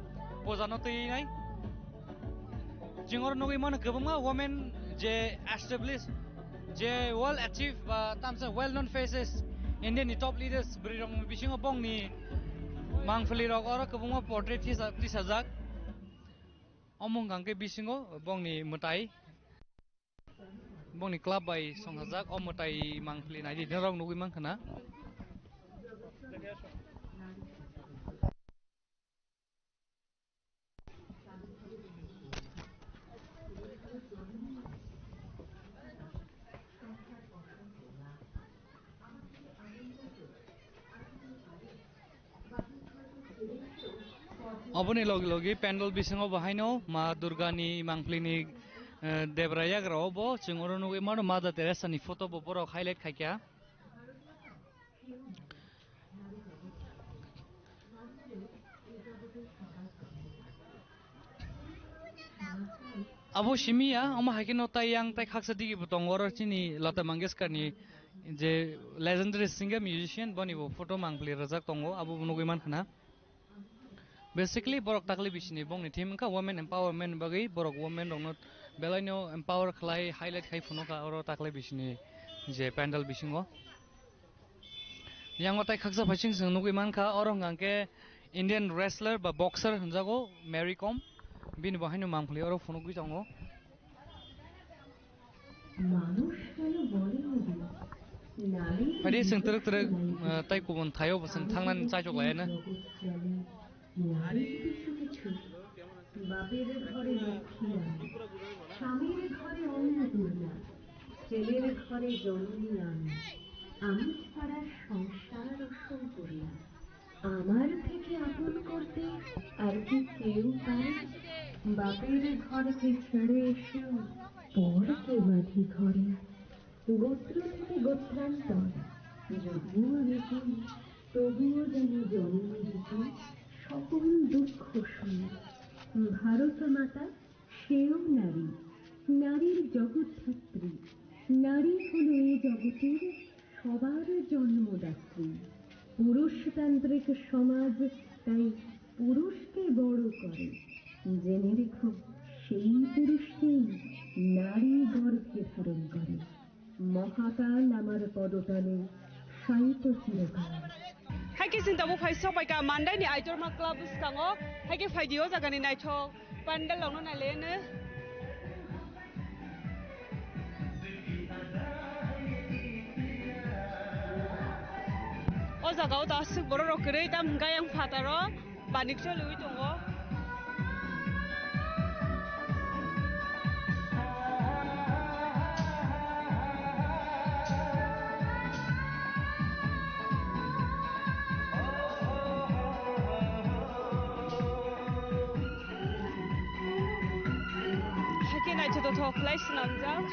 puja no twi nai. Chwng oro nugwi mano kwbangma women je establish, je well achieved ba tamsa well known faces, India ni top leaders bwrwi rok bisingo bongni mangpili rok oro kwbangma portrait tisa-, tisajak. Omo hwnkha khe bisingo bongni mwtai, bongni club bai songkhajak o mwtai mangpili naidi norok nugwi mankha na. Oboni logi logi pandal bisingo bo haino Ma Durga ni mangpili ni, eh, debra yagra o bo chwng oro nugwi mano Mother Teresa ni photo bo borok highlight khaikha. Abo simi ya, omo hai kheno tai yang tai khaksa digi bo tongo oro chini Lata Mangeshkar ni je legendary singer musician boni bo photo mangpili rwjak tongo, abo bo nugwi mankha na. Basically borok takli bisini bongni theme wngkha women empowerment bagwi, borok women rokno belaino empower khlai highlight khai phunukha oro takli bisini je pandal bisingo. Yango tai khaksa phaising chwng nugwi mankha, oro hwnkha khe Indian wrestler ba boxer hwnjago Mary Kom, bini bo haino mangpili oro phunugwi tongo. মানুষ কেন বলে না নারী Phaidi chwng twrwk twrwk, eh, tai kubun thaio bo chwng thangnani chaichok laiya na. জগৎ চলে নারীর পিছু পিছু। বাপের ঘরে লক্ষ্মী আমি, স্বামীর ঘরে অন্নপূর্ণা, ছেলের ঘরে জননী আমি। আমি ছাড়া সংসার অসম্পূর্ণ। আমার থেকে আপন করতে আর কি কেউ পারে? বাপের ঘরকে ছেড়ে এসেও পর কে বাঁধে ঘরে। গোত্র থেকে গোত্রান্তর, যদিও আমি কম, তবুও যেন জননী রীতি সকল দুঃখ শুনি। ভারত মাতা সেও নারী, নারীর জগৎধাত্রী। নারী হলো এ জগতের সবার জন্মদাত্রী। পুরুষতান্ত্রিক সমাজ তাই পুরুষকে বড় করে। জেনে রেখো, সেই পুরুষকেই নারী গর্ভে ধারণ করে। মহাকাল আমার পদতলে শায়িত চিরকাল। Hai khe chwng tabuk phai sok bai kha Mandai ni Aitorma Club bwskango. Hai khe phai di o jaga ni naithok pandal rok no nai le no. O jaga o ta aswk borok rok kwrwi tam hwnkha yang phataro. Banik choliwi tongo. Hakhe naithotok thok khlai swnamjak.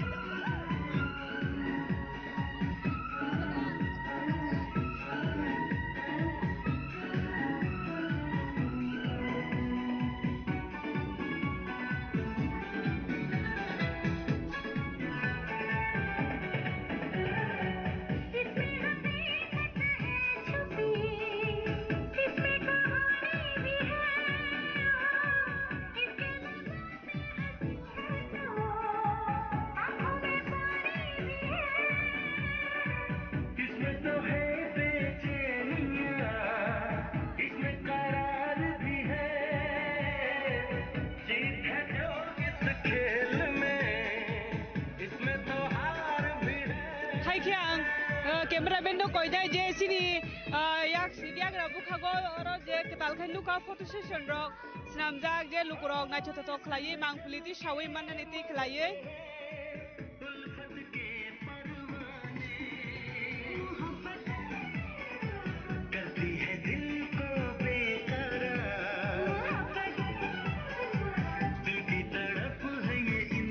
Cameraman no koinai je chini, ah, yak, yagra bukhago oro je kwtal khe nukha photo session rok swnamjak, je lukurok naithotok khlaiwi mangpili twi sawi mannani twi khlaiwi.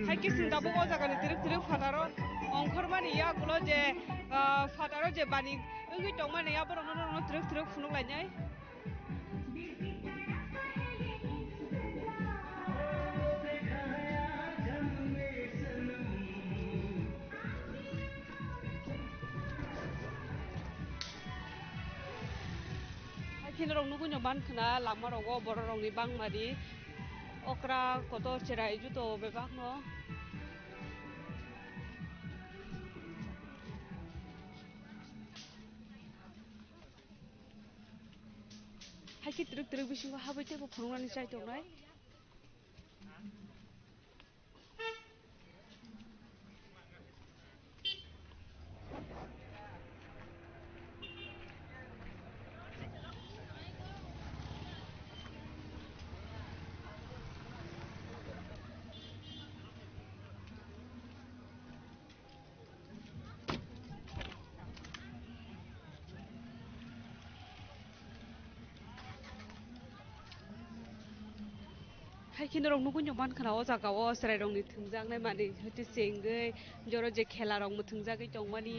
Hai khe chwng tabuk o jagani twrwk twrwk phataro ongkhormani yagulo je, ah, phataro je bani wngwi tongmani aborokno norokno twrwk twrwk phunuk lainai. Hai khe norok nugwi no mankhwna lama rogo borok rokni bangmani okra kotor cherai juto bebak no. Hai khe twrwk twrwk bisingo habwi teibo phunuknani chai tongnai. Hai khe norok nugwi no mankhwna o jaga o chwrai rokni thwngjaknai manwi hwtwi se wngwi joro je khela rok mwthwngjagwi tongmani.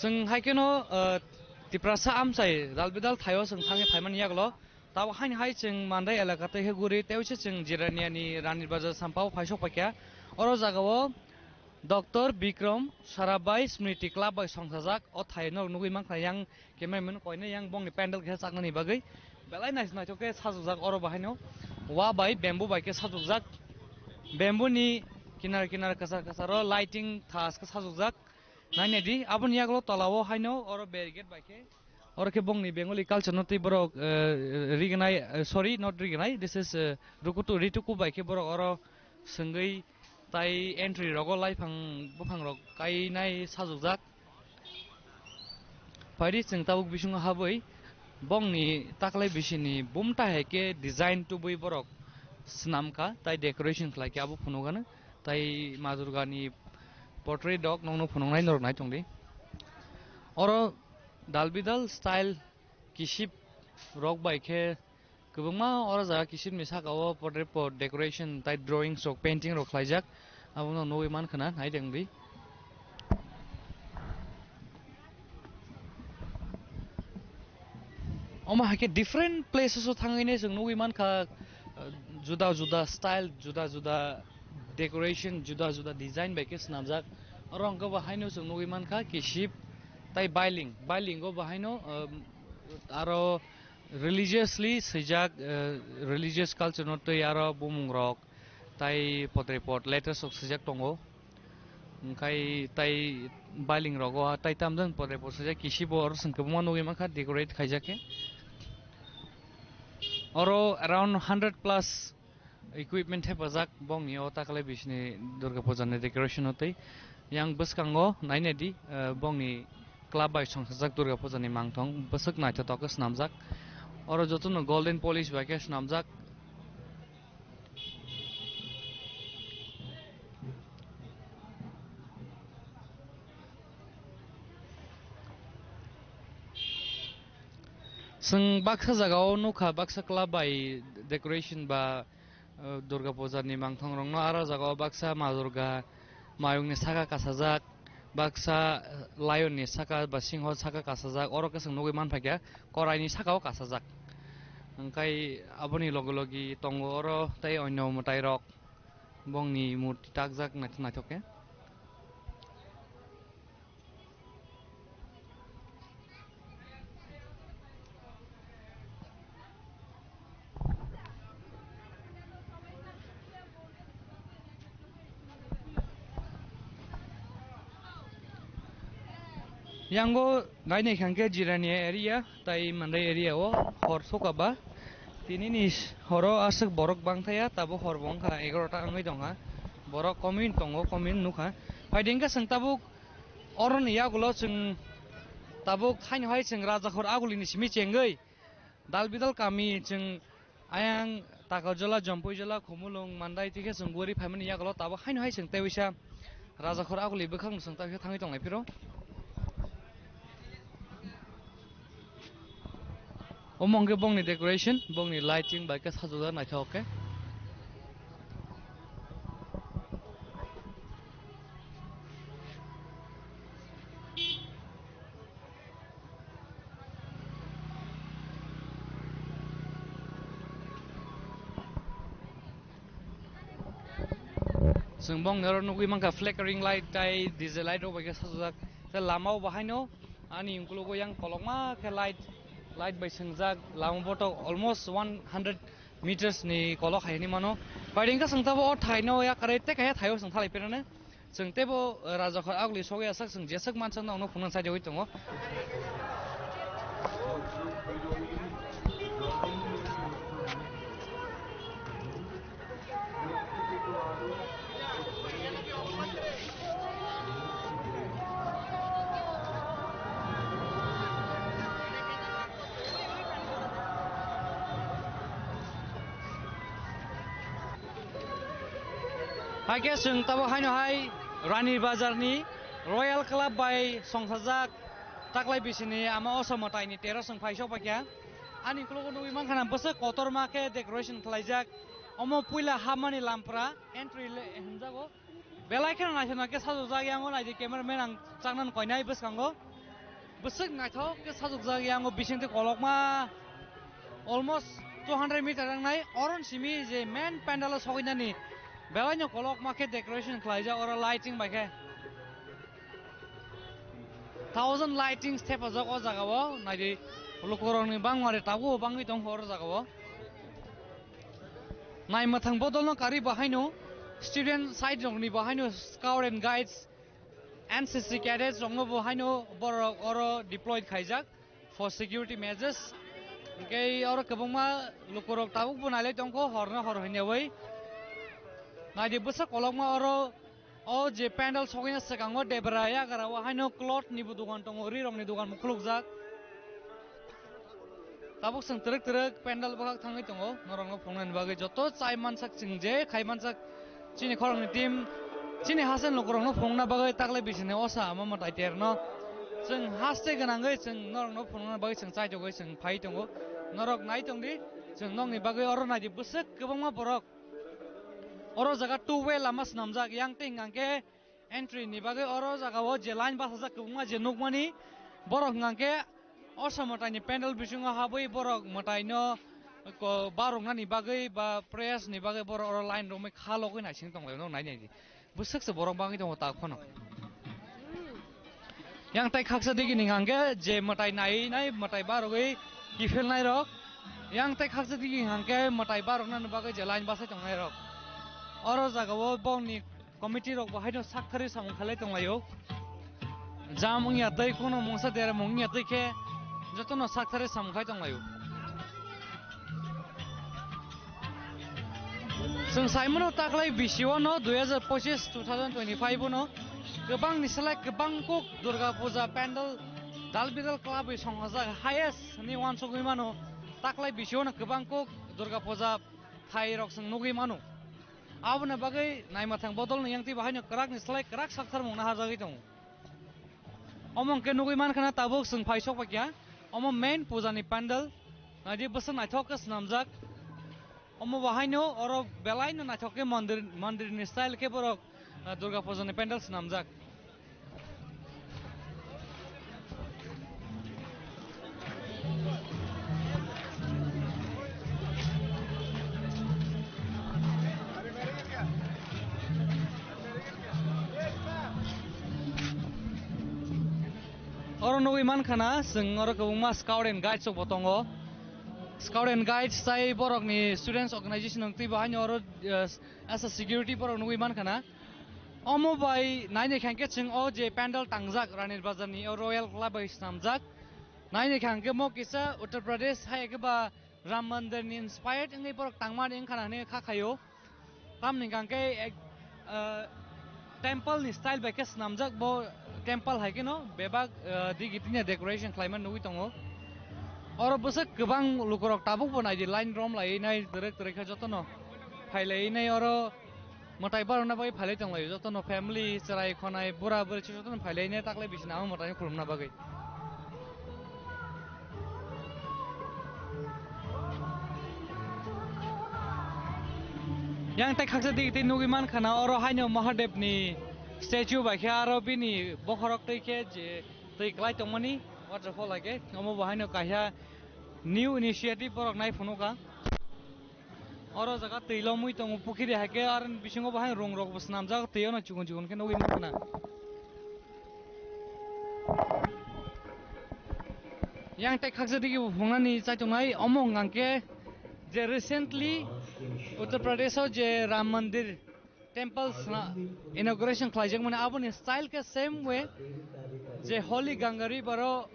Chwng hai kheno, uh, Tiprasa amchai dalbidal thaio chwng thangwi phaimani yagulo. Tabuk haini hai chwng Mandai elaka tei khe guri tei uaisa chwng Jiraniani Rani Bazar sampao phaisok paikha. Oro jagao Doctor Bikram Sarabhai Smriti Club bai songchajak o thai norok nugwi mankha yang cameraman koinai yang bongni pandal khe chaknani bagwi belai nais-, naithok khe sajokjak oro bahaino wa bai bamboo bai khe sajokjak. Bamboo ni kinar kinar kwchar kwcharo lighting thas khe sajokjak. Nainai di, aboni yagulo tola o haino oro barricade bai khe, oro khe bongni Bengali culture no tei borok, eh, rignai, eh, sorry, not rignai, this is, eh, rukutu, rituku bai khe borok oro swngwi tai entry rogo laiphang buphang rok kainai sajokjak. Phaidi chwng tabuk bisingo habwi bongni taklai bisini bumta hai khe design tubui borok swnam kha, tai decoration khlai khe abo phunukgano, tai Ma Durgani portrait rok nokno phunuknai norok nai tongdi. Oro dalbidal style kisip rok bai khe kwbangma oro jaga kisipni saka o portrait pot decoration tai drawings rok painting rok khlaijak, abono nugwi mankha na nai tongdi. Omo hai khe different places o thangwi ne chwng nugwi mankha, uh, juda juda style, juda juda decoration, juda juda design bai khe swnamjak. Oro hwnkhe bo haino chwng nugwi mankha kisip tai bailing, bailing o bo haino, um, aro religiously swijak, eh, religious culture no twi aro bumung rok tai potrepot letters rok swijak tongo. Hwnkhe tai bailing rogo tai tamjani potrepot swijak kisi bo oro chwng kwbangma nugwi mankha decorate khaijak khe. Oro around hundred plus equipment thepajak bongni o takhwlai bisini Durga Puja ni decoration o tei yang bwskango nainai di, eh, bongni club bai songchajak Durga Puja ni mangthong bwswk naithotok khe swnamjak. Oro jotono golden polish bai khe swnamjak. Chwng baksa jagao nukha, baksa club bai decoration ba, eh, Durga Puja ni mangthong rokno aro jagao baksa Ma Durga mayung ni saka kasajak, baksa, eh, lion ni saka ba singho saka kasajak, oro khe chwng nugwi mankha korai ni saka o kasajak. Hwnkhe aboni logi logi tongo oro tei onyo mwtai rok. Bongni murti takjak naithok naithok khe. Yango nainai kha khe Jirania area tai Mandai area o hor soka ba. Tini ni horo aswk borok bangthaya, tabuk hor bo wngkha egarota wngwi tongkha. Borok komin tongo, komin nukha. Phaidi hwnkhe chwng tabuk oroni yagulo chwng tabuk haino hai chwng Rajakhor agulini simi chengwi dal bidal kami chwng ayang Takarjala, Jompuijala, Khumulwng, Mandai twi khe chwng guri phaimani yagulo tabuk haino hai chwng tei waisa Rajakhor aguli bwkhakno chwng tei waisa thangwi tonglai phiro. Omo hwnkhe bongni decoration, bongni lighting bai khe sajokjak naithok khe. Chwng bongni oro nugwi mankha flickering light tai D J light rok bai khe sajokjak. Tei lama o bo haino ani ukologo yang kolokma khe light, light bai swngjak. Lama botok almost one hundred meters ni kolok hai hinwi mano. Phaidi hwnkhe chwng tabuk o thaino yakarwi tei kaisa thaio chwng thalai phirnani. Chwng teibo, eh, Rajakhor aguli sogwi asak chwng jeswk mansak nokno phunukna chaijagwi tongo. Haikhe chwng tabuk haino hai Rani Bazar ni Royal Club bai songchajak taklai bisini ama Osa mwtai ni tero chwng phai sok paikha. Ani ukologo nugwi mankha na bwswk kotorma khe decoration khlaijak. Omo puila hapmani lampra entry le-, hwnjago. Belai kheno naithok naithok khe sajokjak, yango naidi cameraman ang chaknani koinai bwskango. Bwswk naithok khe sajokjak, yango bisingtwi kolokma almost two hundred meter wngnai. Oroni simi je main pandal o sogwinani belaino kolokma khe decoration khlaijak, oro lighting bai khe thousand lightings thepajak o jaga o. Naidi lukurokni bangmari tabuk bangwi tongkha oro jaga o. Naimwthang bodolno karwi bo haino student side rokni bo haino scout and guides, N C C cadets rokno bo haino borok oro deployed khaijak for security measures. Hwnkhe oro kwbangma lukurok tabuk bo nailai tongkho horno hor hwnyawi. Naidi bwsa kolokma oro o je pandal sogwina swkango debra yagra o haino cloth ni bo dogan tongo, ri rokni dogan bo khulukjak. Tabuk chwng twrwk twrwk pandal bwkhak thangwi tongo, norokno phunuknani bagwi joto chai mansak chwng je khai mansak chini khoroknwi team, chini haste lukurokno phunukna bagwi taklai bisini osa ama mwtai terno chwng haste gwnangwi chwng norokno phunukna bagwi chwng chaitogwi chwng phai tongo. Norok nai tongdi, chwng nokni bagwi oro naidi bwswk kwbangma borok. Oro jaga two way lama swnamjak, yang tei hwnkhe entry ni bagwi oro jaga o je line bachajak kwbangma je nukmani, borok hwnkhe osa mwtai ni pandal bisingo habwi borok mwtai no ko-, baroknani bagwi ba prayers ni bagwi borok oro line romwi kha logwi naising tonglaio, nai naidi bwswk se borok bangwi tongo tak phano. Yang tai khaksa digi ni hwnkhe je mwtai nai nai mwtai barogwi kiphilnai rok. Yang tei khaksa digi hangke mwtai barokna bagwi je line basai tongnai rok. Oro jagao bongni committee rok bo haino sakthari samung khalai tonglaio. Jam wngya tei kuno mungsa dermung wngya tei khe jotono sakthari samung khai tonglaio. Chwng saimano taklai bisio no dui hazar pochis, two thousand twenty-five no kwbang ni slai kwbang kuk Durga Puja pandal dal bidal club bai songajak highest ni wansugwi mano taklai bisio no kwbang kuk Durga Puja thai rok chwng nugwi mano. Aboni bagwi naima thang bodol ni yang tei bahai no kwrak ni slai kwrak sakthar mung na hajagwi tongo. Omo hwnkhe nugwi mankha na tabuk chwng phai sok paikha. Omo main puja ni pandal. Naidi bwswk naithok khe swnamjak. Omo bo haino oro belai no naithok khe mandir, mandir ni style khe borok, ah, Durga puja ni pandal swnamjak. Oro nugwi mankha na, chwng oro kwbangma scout and guides rok bo tongo. Scout and guides tai borok ni students organization rok tei bo haino oro, eh, as a security borok nugwi mankha na. Omo bai naina khe hwnkhe chwng o je pandal tangjak Ranir Bazar ni o Royal Club bai swnamjak. Naina khe hwnkhe mo kisa Uttar Pradesh hai khe ba Ram Mandir ni inspired wngwi borok tangmani wngkha na hinwi kha khaio. Tamni hwnkhe ek, ah, temple ni style bai khe swnamjak bo temple hai kheno bebak, ah, digi tini decoration khlaima nugwi tongo. Oro bwswk kwbang lukurok tabukbo naidi line rom laiwi nai twrwk twrwk khe jotono phai laiwi nai oro. Mwtai barokna bagwi phailai tonglaio, jotono family, chwrai, khonai, bura, bwrwi, jotono phailaino taklai bisini amo mwtaino khulumna bagwi. Yang tei khaksa digi tei nugwi mankha na oro haino Mahadevni statue bai khe aro bini bokhorok twi khe je twi kwlai tongmani waterfall hai khe omo bo haino kaisa new initiative borok nai phunukha. Oro jaga twi lomwi tongo, pukhiri hai khe, aro bisingo bo hai rong rok bo swnamjak, twi ono chikon chikon khe nugwi mankha na. Yang tei khaksa digi bo phungnani chaitongnai, omo hwnkha khe je recently Uttar Pradesh o je Ram Mandir temple sna-, inauguration khlaijakmani, aboni style khe same way je Holy Ganga River o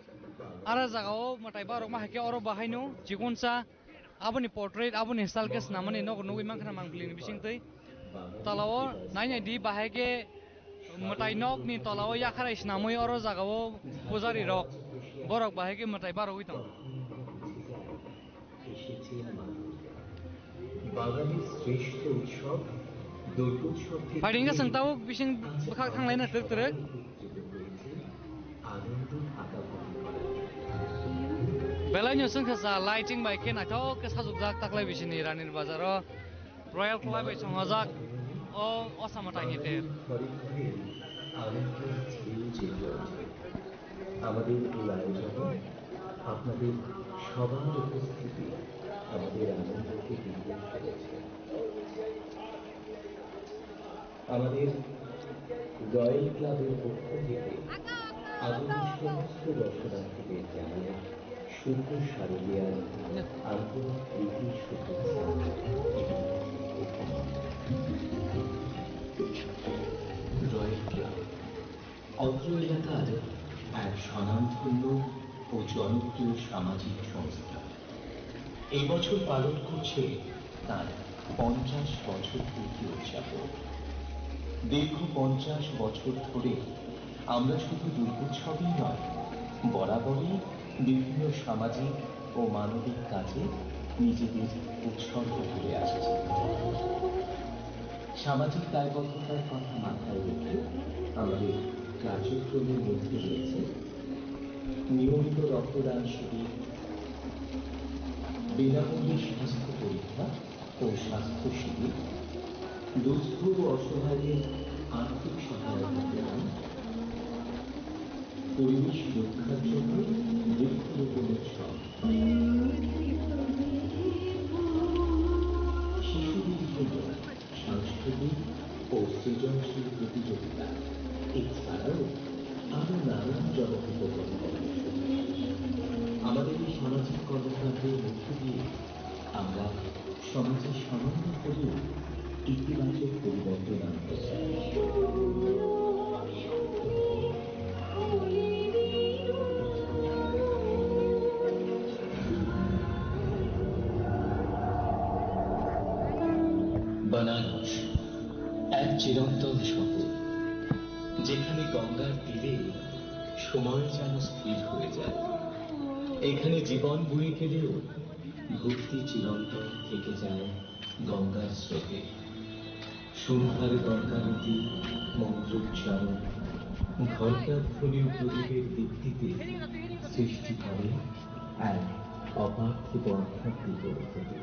ara jagao mwtai barokma hai khe oro bo haino chikonsa. Aboni portrait, aboni style khe swnamani nogo nugwi mankha na mangpili ni bisingtwi. Tolao nai nai di, bahai khe mwtai nok ni tolao yakharai swnamwi oro jagao pujari rok, borok bahai khe mwtai barogwi tongo. এসেছেন মা দুর্গা। বাঙালির শ্রেষ্ঠ উৎসব দুর্গোৎসব থেকে Phaidi wngkha chwng tabuk bising bwkhak thanglaina twrwk twrwk. আনন্দ থাকা বন্ধ করা। Belai no chwngkha cha lighting bai khe naithok khe sajokjak taklai bisini Ranir Bazar o Royal Club bai chongajak o Osama Taini ter. ঘরে ঘরে আনন্দের ঢেউ জেগে ওঠে। আমাদের এই আয়োজনে আপনাদের সবার উপস্থিতি আমাদের আনন্দকে দ্বিগুণ করেছে। আমাদের রয়্যাল ক্লাবের পক্ষ থেকে আগামী সমস্ত দর্শনার্থীদের জানাই শুভ শারদীয়ার আন্তরিক প্রীতি শুভেচ্ছা এবং অভিনন্দন। রয়্যাল ক্লাব অত্র এলাকার এক স্বনামধন্য ও জনপ্রিয় সামাজিক সংস্থা। এই বছর পালন করছে তার পঞ্চাশ বছর পূর্তি উদযাপন। দীর্ঘ পঞ্চাশ বছর ধরে আমরা শুধু দুর্গোৎসবই নয়, বরাবরই বিভিন্ন সামাজিক ও মানবিক কাজে নিজেদের উৎসর্গ করে আসছি। সামাজিক দায়বদ্ধতার কথা মাথায় রেখে আমাদের কার্যক্রমের মধ্যে রয়েছে নিয়মিত রক্তদান শিবির, বিনামূল্যে স্বাস্থ্য পরীক্ষা ও স্বাস্থ্য শিবির, দুস্থ ও অসহায়দের আর্থিক সহায়তা প্রদান, পরিবেশ রক্ষার জন্য বৃক্ষরোপণ উৎসব, শিশুদের জন্য সাংস্কৃতিক ও সৃজনশীল প্রতিযোগিতা, এছাড়াও আরো নানান জনহিতকর কর্মসূচি। আমাদের এই সামাজিক কর্মকাণ্ডের মধ্য দিয়ে বানারস, এক চিরন্তন শহর, যেখানে গঙ্গার তীরে সময় যেন স্থির হয়ে যায়। এখানে জীবন বয়ে গেলেও ভক্তি চিরন্তন থেকে যায় গঙ্গার স্রোতে। সন্ধ্যার গঙ্গারতি, মন্ত্রোচ্চারণ, ঘণ্টাধ্বনি ও প্রদীপের দীপ্তিতে সৃষ্টি করে এক অপার্থিব আধ্যাত্মিক অনুভূতি।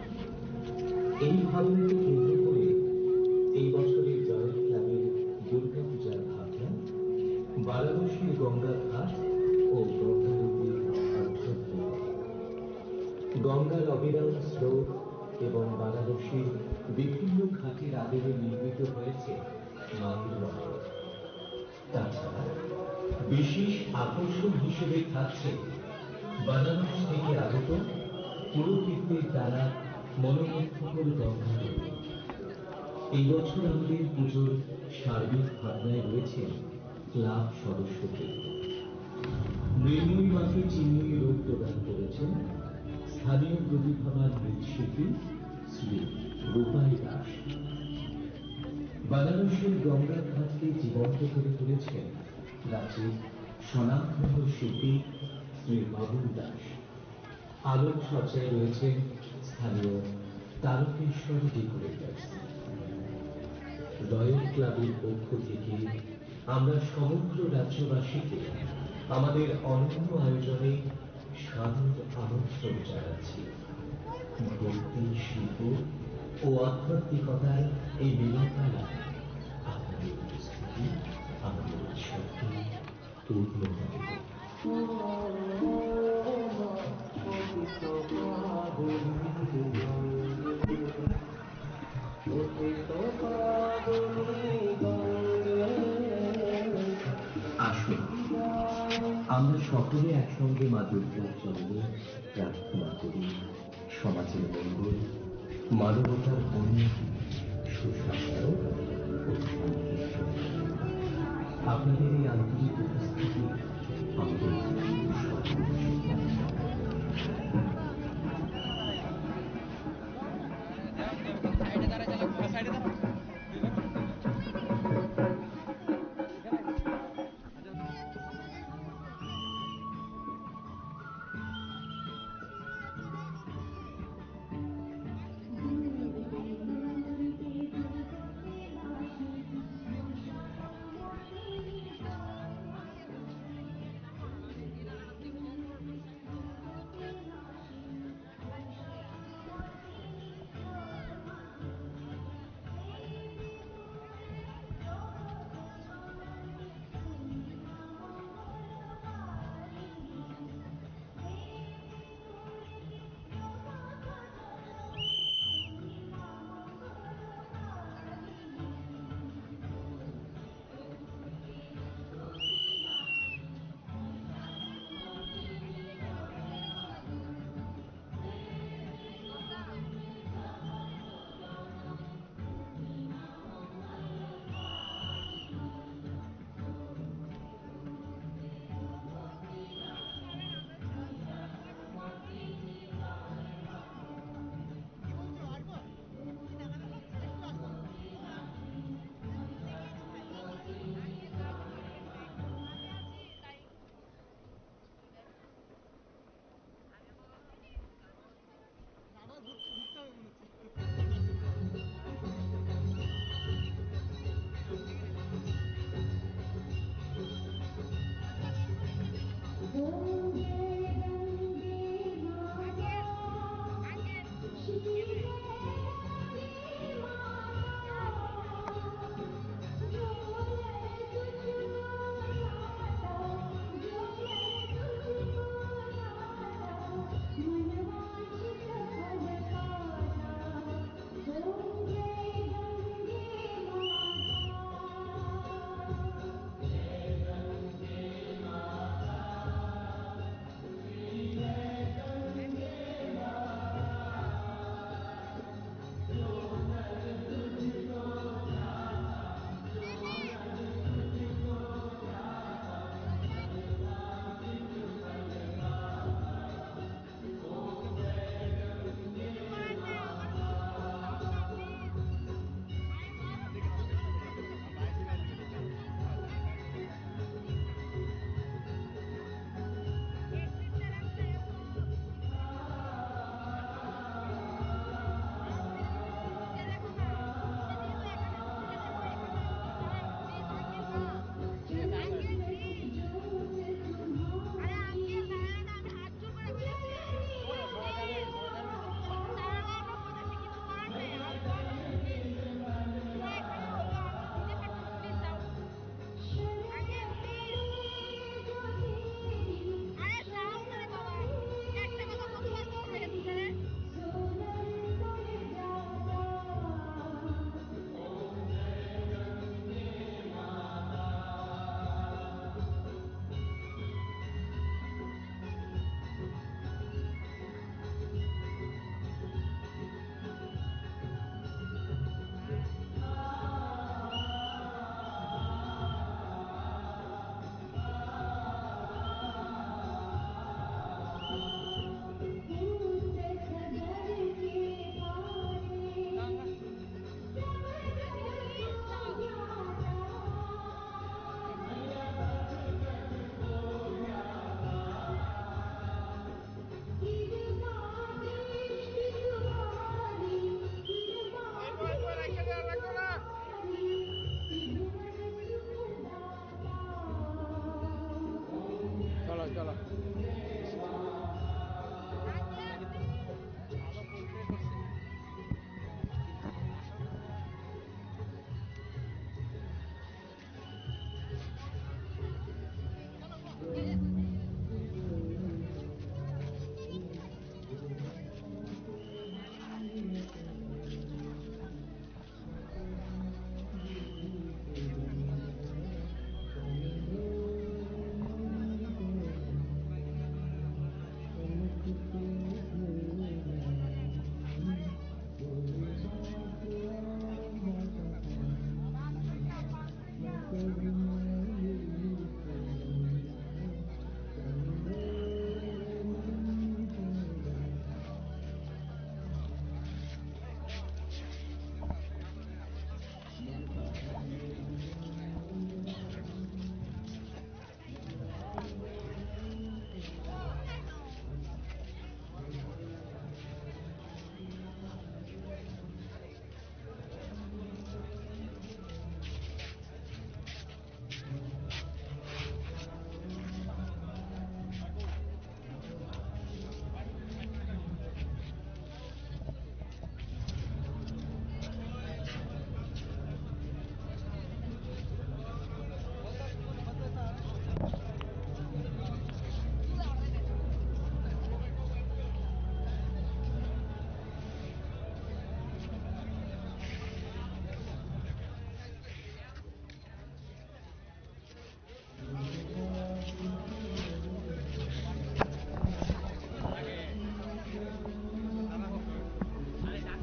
এই ভাবনাকে কেন্দ্র করে এই বছরের জয়ন্তী ক্লাবের দুর্গাপূজার ভাবনা বারাণসীর গঙ্গা ঘাট ও গঙ্গারতির অন্তর্ভুক্ত। গঙ্গার অবিরাম স্রোত এবং বারাণসীর বিভিন্ন ঘাটের আদলে নির্মিত হয়েছে মায়ের মন্দির। তাছাড়া বিশেষ আকর্ষণ হিসেবে থাকছে বারাণসী থেকে আগত পুরোহিতদের দ্বারা মনোমুগ্ধকর গঙ্গা আরতি। এই বছর আমাদের পুজোর সার্বিক ভাবনায় রয়েছেন ক্লাব সদস্যকে। মৃন্ময়ী মাকে চিন্ময়ী রূপ প্রদান করেছেন স্থানীয় প্রতিভাবান নৃত্যশিল্পী শ্রী রূপাই দাস। বারাণসীর গঙ্গা ঘাটকে জীবন্ত করে তুলেছেন রাজ্যের স্বনামধন্য শিল্পী শ্রী বাবুল দাস। আলোকসজ্জায় রয়েছেন স্থানীয় তারকেশ্বর ডেকোরেটার্স। রয়্যাল ক্লাবের পক্ষ থেকে আমরা সমগ্র রাজ্যবাসীকে আমাদের অনন্য আয়োজনে সাদর আমন্ত্রণ জানাচ্ছি। ভক্তি, শিল্প ও আধ্যাত্মিকতার এই মিলনমেলা আপনাদের উপস্থিতি আমাদের উৎসবকে পূর্ণ করে দেবে। আসুন, আমরা সকলে একসঙ্গে মা দুর্গার চরণে প্রার্থনা করি সমাজের মঙ্গল, মানবতার উন্নতি, সুশাসন ও শান্তি। আপনাদের এই আন্তরিক উপস্থিতি আমাদের সকলের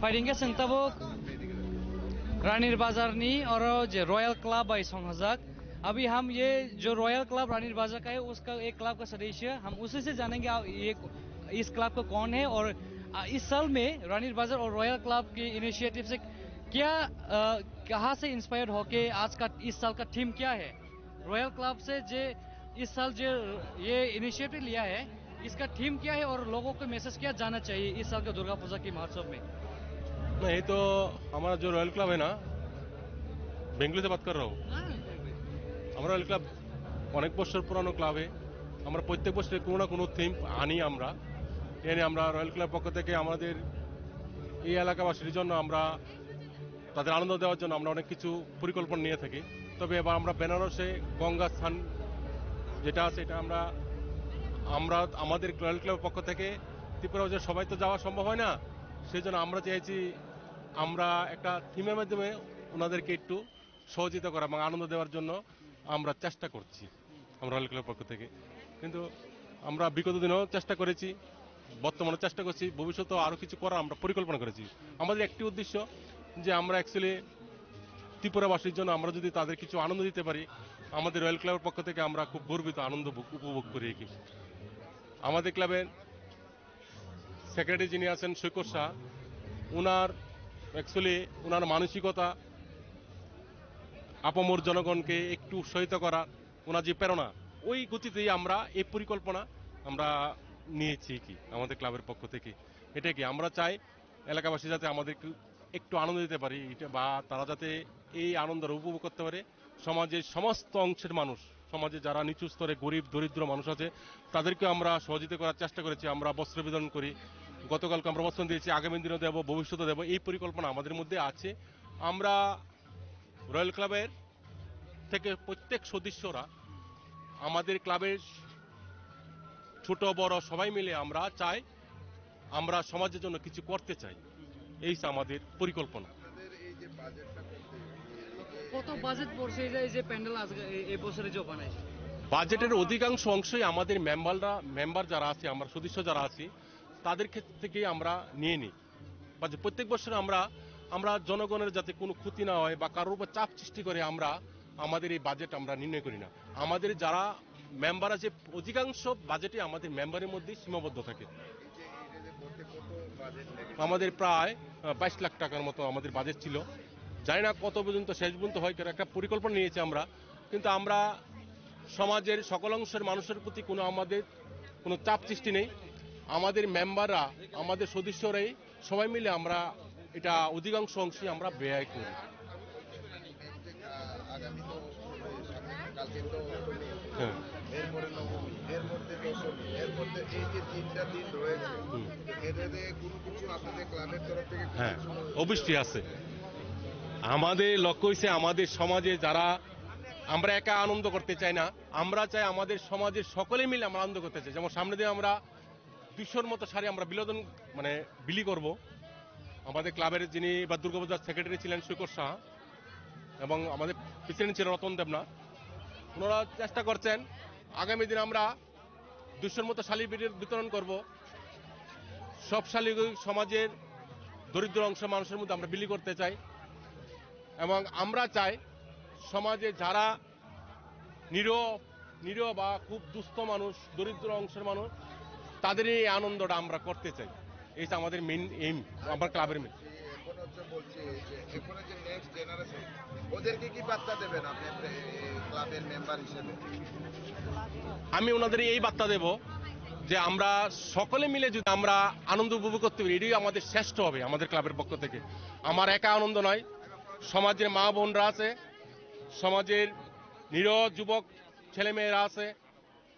Phaidingkhe chwng tabuk Ranir Bazar ni oro je Royal Club bai songhajak. Abhi ham ye jo Royal Club Ranir Bazar ka hai, uska ek club ka sadasya, hum usi se janenge, aap ye is club ka kaun hai aur, ah, is saal mein Ranir Bazar aur Royal Club ke initiative se kya, ah, kahan se inspired hoke aaj ka, is saal ka theme kya hai? Royal Club se je is saal je ye initiative liya hai, iska theme kya hai aur logon ko message kya jana chahiye is saal ka Durga Puja ki mahotsav mein? नहीं, ये तो हमारा जो royal club है ना, बेंगलुरु से बात कर रहा हूँ। हमारा रॉयल क्लब अनेक বছর পুরানো ক্লাব है। আমরা প্রত্যেক বছরে কোনো না কোনো থিম আনি আমরা এনে আমরা রয়্যাল ক্লাব পক্ষ থেকে আমাদের এই এলাকাবাসীর জন্য আমরা তাদের আনন্দ দেওয়ার জন্য আমরা অনেক কিছু পরিকল্পনা নিয়ে থাকি। তবে এবার আমরা বেনারসে গঙ্গা স্থান যেটা আছে, এটা আমরা আমরা আমাদের রয়্যাল ক্লাবের পক্ষ থেকে ত্রিপুরা রাজ্যের সবাই তো যাওয়া সম্ভব হয় না। সেই জন্য আমরা চেয়েছি আমরা একটা থিমের মাধ্যমে ওনাদেরকে একটু সহযোগিতা করা এবং আনন্দ দেওয়ার জন্য আমরা চেষ্টা করছি, আমরা রয়্যাল ক্লাবের পক্ষ থেকে। কিন্তু আমরা বিগত দিনেও চেষ্টা করেছি, বর্তমানে চেষ্টা করছি, ভবিষ্যতেও আরও কিছু করার আমরা পরিকল্পনা করেছি। আমাদের একটি উদ্দেশ্য যে আমরা অ্যাকচুয়ালি ত্রিপুরাবাসীর জন্য আমরা যদি তাদের কিছু আনন্দ দিতে পারি, আমাদের রয়্যাল ক্লাবের পক্ষ থেকে আমরা খুব গর্বিত, আনন্দ ভোগ- উপভোগ করি আর কি। আমাদের ক্লাবের সেক্রেটারি যিনি আছেন সৈকত শাহ, ওনার অ্যাকচুয়ালি ওনার মানসিকতা, আপামর জনগণকে একটু উৎসাহিত করা, ওনার যে প্রেরণা, ওই গতিতেই আমরা এই পরিকল্পনা আমরা নিয়েছি কি আমাদের ক্লাবের পক্ষ থেকে। এটা কি আমরা চাই এলাকাবাসী যাতে আমাদের একটু একটু আনন্দ দিতে পারি, এটা বা তারা যাতে এই আনন্দটা উপভোগ করতে পারে। সমাজের সমস্ত অংশের মানুষ, সমাজে যারা নিচু স্তরে গরিব দরিদ্র মানুষ আছে, তাদেরকে আমরা সহযোগিতা করার চেষ্টা করেছি। আমরা বস্ত্র বিতরণ করি, গতকালকে আমরা বস্ত্র দিয়েছি, আগামী দিনও দেবো, ভবিষ্যতে দেবো। এই পরিকল্পনা আমাদের মধ্যে আছে। আমরা রয়্যাল ক্লাবের থেকে প্রত্যেক সদস্যরা, আমাদের ক্লাবের ছোট বড় সবাই মিলে আমরা চাই, আমরা সমাজের জন্য কিছু করতে চাই, এই হচ্ছে আমাদের পরিকল্পনা। কত বাজেট পড়ছে এই যে, এই যে প্যান্ডেল আজকে এই, এই বছরে যে বানাইছে? বাজেটের অধিকাংশ অংশই আমাদের মেম্বাররা, মেম্বার যারা আছে, আমরা সদস্য যারা আছি, তাদের ক্ষেত্র থেকেই আমরা নিয়ে নিই। বাজেট প্রত্যেক বছর আমরা, আমরা জনগণের যাতে কোনো ক্ষতি না হয় বা কারোর উপর চাপ সৃষ্টি করে, আমরা আমাদের এই বাজেট আমরা নির্ণয় করি না। আমাদের যারা মেম্বার আছে, অধিকাংশ বাজেটই আমাদের মেম্বারের মধ্যেই সীমাবদ্ধ থাকে। আমাদের প্রায় আহ, বাইশ লাখ টাকার মতো আমাদের বাজেট ছিল। জানি না কত পর্যন্ত, শেষ পর্যন্ত হয়, কারণ একটা পরিকল্পনা নিয়েছি আমরা, কিন্তু আমরা সমাজের সকল অংশের মানুষের প্রতি কোনো আমাদের কোনো চাপ সৃষ্টি নেই। আমাদের মেম্বাররা, আমাদের সদস্যরাই সবাই মিলে আমরা এটা অধিকাংশ অংশই আমরা ব্যয় করি। আগামী তো সামনে, কালকে তো অষ্টমী, হ্যাঁ। এরপরে নবমী, এর মধ্যে দশমী, এর মধ্যে এই যে তিনটা দিন রয়েছে, হুম। এটাতে কোনো কিছু আপনাদের ক্লাবের তরফ থেকে কোনো হ্যাঁ, কিছু অবশ্যই আছে। আমাদের লক্ষ্য হচ্ছে আমাদের সমাজে যারা, আমরা একা আনন্দ করতে চাই না, আমরা চাই আমাদের সমাজের সকলে মিলে আমরা আনন্দ করতে চাই। যেমন সামনে দিয়ে আমরা দুইশোর মতো শাড়ি আমরা বিনোদন, মানে, বিলি করব। আমাদের ক্লাবের যিনি বা দুর্গাপূজার সেক্রেটারি ছিলেন সৈকত শাহ এবং আমাদের প্রেসিডেন্ট ছিলেন রতন দেবনাথ, ওনারা চেষ্টা করছেন আগামী দিন আমরা দুইশোর মতো শাড়ি বিতরণ করব। সব শাড়ি সমাজের দরিদ্র অংশ মানুষের মধ্যে আমরা বিলি করতে চাই এবং আমরা চাই সমাজে যারা নিরীহ, নিরীহ বা খুব দুস্থ মানুষ, দরিদ্র অংশের মানুষ, তাদের এই আনন্দটা আমরা করতে চাই। এই যে আমাদের মেইন এইম, আমার ক্লাবের মেইন। এখন হচ্ছে বলছি যে এখন যে নেক্সট জেনারেশন, ওদেরকে কি বার্তা দেবেন আপনি একটা এই ক্লাবের মেম্বার হিসেবে? আমি ওনাদের এই বার্তা দেব যে আমরা সকলে মিলে যদি আমরা আনন্দ উপভোগ করতে পারি, এটাই আমাদের শ্রেষ্ঠ হবে আমাদের ক্লাবের পক্ষ থেকে। আমার একা আনন্দ নয়, সমাজের মা বোনরা আছে, সমাজের নিরীহ যুবক ছেলেমেয়েরা আছে,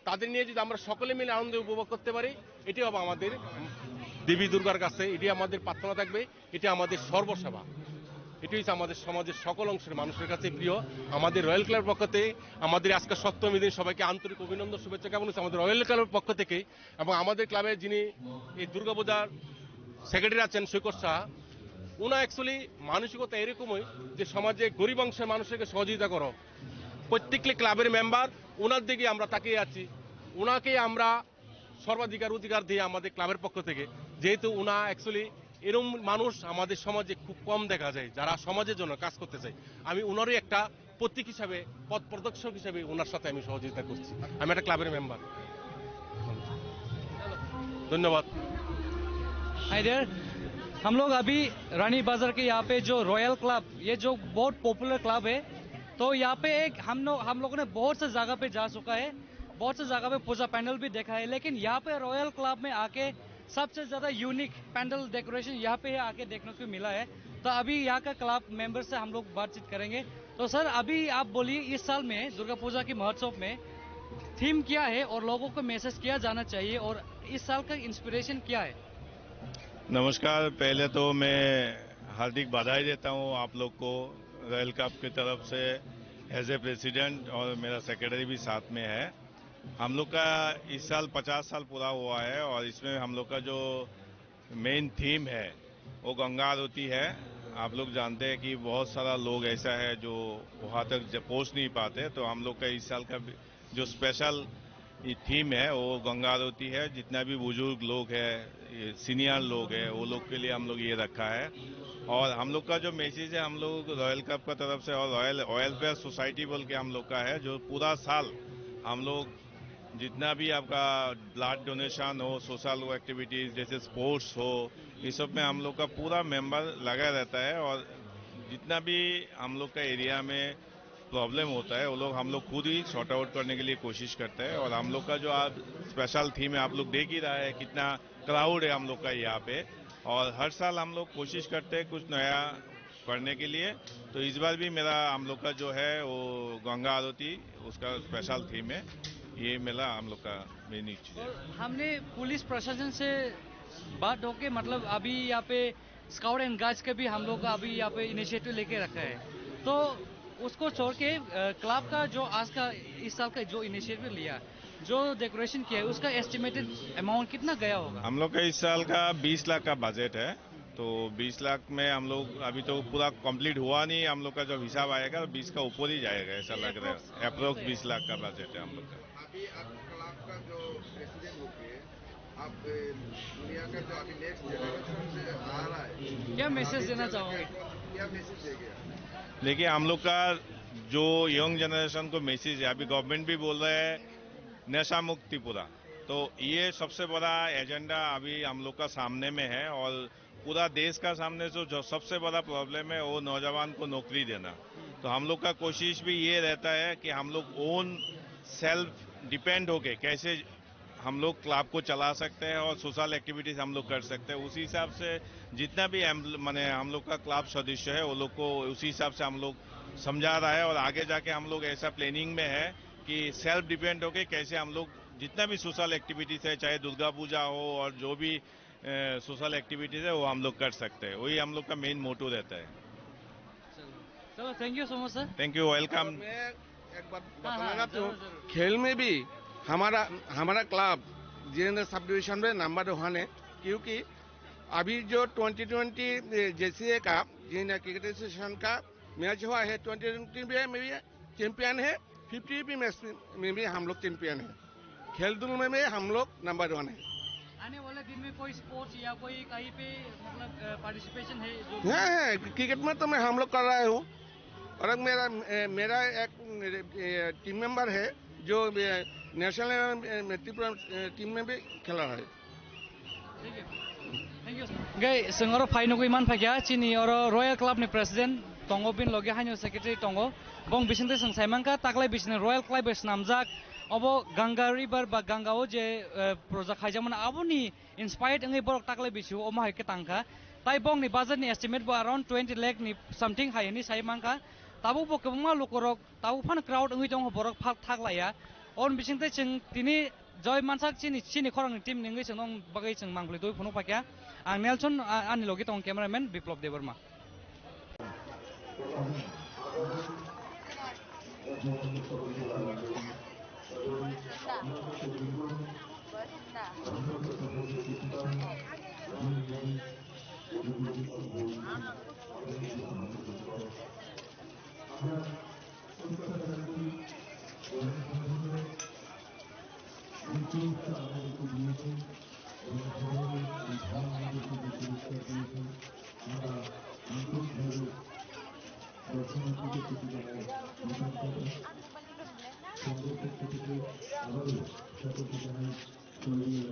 তাদের নিয়ে যদি আমরা সকলে মিলে আনন্দ উপভোগ করতে পারি, এটি হবে আমাদের দেবী দুর্গার কাছে, এটি আমাদের প্রার্থনা থাকবে, এটি আমাদের সর্বসেবা। এটি হচ্ছে আমাদের সমাজের সকল অংশের মানুষের কাছে প্রিয়। আমাদের রয়্যাল ক্লাবের পক্ষ থেকে আমাদের আজকে সপ্তমী দিন সবাইকে আন্তরিক অভিনন্দন, শুভেচ্ছা জ্ঞাপন হচ্ছে আমাদের রয়্যাল ক্লাবের পক্ষ থেকে। এবং আমাদের ক্লাবে যিনি এই দুর্গাপূজার সেক্রেটারি আছেন সৈকত শাহ, ওনার অ্যাকচুয়ালি মানসিকতা এরকমই যে সমাজে গরিব অংশের মানুষকে সহযোগিতা করো। প্রত্যেকটি ক্লাবের মেম্বার ওনার দিকে আমরা তাকিয়ে আছি, ওনাকে আমরা সর্বাধিকার অধিকার দিয়ে আমাদের ক্লাবের পক্ষ থেকে, যেহেতু ওনা অ্যাকচুয়ালি এরকম মানুষ আমাদের সমাজে খুব কম দেখা যায়, যারা সমাজের জন্য কাজ করতে চায়। আমি ওনারই একটা প্রতীক হিসাবে, পথ প্রদর্শক হিসাবে ওনার সাথে আমি সহযোগিতা করছি। আমি একটা ক্লাবের মেম্বার। ধন্যবাদ। Hi there. हम लोग अभी रानी बाजार के यहाँ पे जो रॉयल क्लब, ये जो बहुत पॉपुलर क्लब है, तो यहाँ पे एक हम लोग हम लोगों ने बहुत से जगह पे जा चुका है, बहुत से जगह पे पूजा पैंडल भी देखा है, लेकिन यहाँ पे रॉयल क्लब में आके सबसे ज़्यादा यूनिक पैंडल डेकोरेशन यहाँ पे आके देखने को मिला है। तो अभी यहाँ का क्लब मेंबर से हम लोग बातचीत करेंगे। तो सर, अभी आप बोलिए, इस साल में दुर्गा पूजा की महोत्सव में थीम क्या है और लोगों को मैसेज क्या जाना चाहिए और इस साल का इंस्पिरेशन क्या है? नमस्कार। पहले तो मैं हार्दिक बधाई देता हूँ आप लोग को रॉयल क्लब की तरफ से, एज ए प्रेसिडेंट, और मेरा सेक्रेटरी भी साथ में है। हम लोग का इस साल पचास साल पूरा हुआ है और इसमें हम लोग का जो मेन थीम है वो गंगा आरती है। आप लोग जानते हैं कि बहुत सारा लोग ऐसा है जो वहाँ तक ज- पहुँच नहीं पाते, तो हम लोग का इस साल का भी जो स्पेशल ये थीम है वो गंगा आरती है। जितना भी बुजुर्ग लोग है, ये सीनियर लोग है, वो लोग के लिए हम लोग ये रखा है। और हम लोग का जो मैसेज है, हम लोग रॉयल क्लब का तरफ से और रॉयल वेलफेयर सोसाइटी बोल के हम लोग का है, जो पूरा साल हम लोग जितना भी आपका ब्लड डोनेशन हो, सोशल एक्टिविटीज जैसे स्पोर्ट्स हो, ये सब में हम लोग का पूरा मेंबर लगा रहता है। और जितना भी हम लोग का एरिया में प्रॉब्लम होता है, वो लोग हम लोग खुद ही सॉर्ट आउट करने के लिए कोशिश करते हैं। और हम लोग का जो आज स्पेशल थीम है, आप लोग देख ही रहा है कितना क्राउड है हम लोग का यहाँ पे। और हर साल हम लोग कोशिश करते हैं कुछ नया करने के लिए। तो इस बार भी मेरा, हम लोग का जो है वो गंगा आरती, उसका स्पेशल थीम है। ये मेला हम लोग का मेन चीज है। हमने पुलिस प्रशासन से बात होके, मतलब, अभी यहाँ पे स्काउट एंड गाइड्स के भी हम लोग अभी यहाँ पे इनिशिएटिव लेके रखा है। तो उसको छोड़ के, अ, क्लब का जो आज का, इस साल का जो इनिशिएटिव लिया, जो डेकोरेशन किया है, उसका एस्टिमेटेड अमाउंट कितना गया होगा? हम लोग का इस साल का बीस लाख का बजट है। तो बीस लाख में हम लोग अभी तो पूरा कंप्लीट हुआ नहीं, हम लोग का जब हिसाब आएगा तो बीस का ऊपर ही जाएगा, ऐसा लग रहा है। अप्रोक्स बीस लाख का बजट है हम लोग का। अभी आप क्लब का जो प्रेसिडेंट होके आप, ए, दुनिया का जो अभी नेक्स्ट जनरेशन से आ रहा है, क्या मैसेज देना अभी चाहोगे? क्या मैसेज देंगे आप? देखिए, हम लोग का जो यंग जनरेशन को मैसेज है, अभी गवर्नमेंट भी बोल रहा है नशा मुक्त त्रिपुरा, तो ये सबसे बड़ा एजेंडा अभी हम लोग का सामने में है। और पूरा देश का सामने जो, जो सबसे बड़ा प्रॉब्लम है वो नौजवान को नौकरी देना। तो हम लोग का कोशिश भी ये रहता है कि हम लोग ओन सेल्फ डिपेंड होके कैसे हम लोग क्लब को चला सकते हैं और सोशल एक्टिविटीज हम लोग कर सकते हैं। उसी हिसाब से जितना भी एम्प्ल- माने हम लोग का क्लब सदस्य है, वो लोग को उसी हिसाब से हम लोग समझा रहा है। और आगे जाके हम लोग ऐसा प्लानिंग में है कि सेल्फ डिपेंड होके कैसे हम लोग जितना भी सोशल एक्टिविटीज है, चाहे दुर्गा पूजा हो और जो भी सोशल एक्टिविटीज है, वो हम लोग कर सकते हैं। वही हम लोग का मेन मोटो रहता है। चलो, thank you so much sir. Thank you, welcome. मैं एक बात हाँ, बताना हाँ, चाहता हूँ, जरूर, जरूर। खेल में भी हमारा हमारा क्लब जितेंद्र सब डिवीजन में नंबर वन है, क्योंकि अभी जो ट्वेंटी ट्वेंटी जेसीए का, जिन क्रिकेट एसोसिएशन का मैच हुआ है, ट्वेंटी ट्वेंटी में भी चैंपियन है, फिफ्टी भी मैच में भी हम लोग चैंपियन है। खेल धूल में भी हम लोग नंबर वन है। आने वाले दिन में कोई स्पोर्ट्स या कोई कहीं पे, मतलब, पार्टिसिपेशन है जो हाँ, हाँ, क्रिकेट में तो मैं हम लोग कर रहा हूँ। और एक मेरा ए, मेरा एक ए, टीम मेंबर है जो ए, नेशनल ए, त्रिपुरा ए, टीम में भी खेला है। Hingke chwng oro phai nugwi man phaikha, chini oro Royal Club ni president tongo, bini logi haino secretary tongo. Bong bisingtwi chwng sai mankha, taklai bisingni Royal Club bai swnamjak. Obo Ganga River ba Ganga o je, eh, project khaijakmani, aboni inspired wngwi borok taklai bisio omo hai khe tangkha. Tai bongni budget ni estimate bo around twenty lakh ni something hai hinwi sai mankha. Tabuk bo kwbangma lukurok tabuk phano crowd wngwi tongo, borok phal thaklaiya. Oni bisingtwi chwng tini Joy mansak chini, chini khorang ni team ni wngwi chwng nong bagwi chwng mangpli twi phunuk phaikha. Ang Nelson, a-, ani logi tongo cameraman Biplop Debbarma. এবং সবাই এই ভাব নিয়ে শুধু পুরস্কার দিয়েছেন। আমরা আন্তরিকভাবে দর্শনার্থীদের প্রতি জানাই কৃতজ্ঞতা। সংঘের পক্ষ থেকে আবারও সকলকে জানাই স্মরণীয়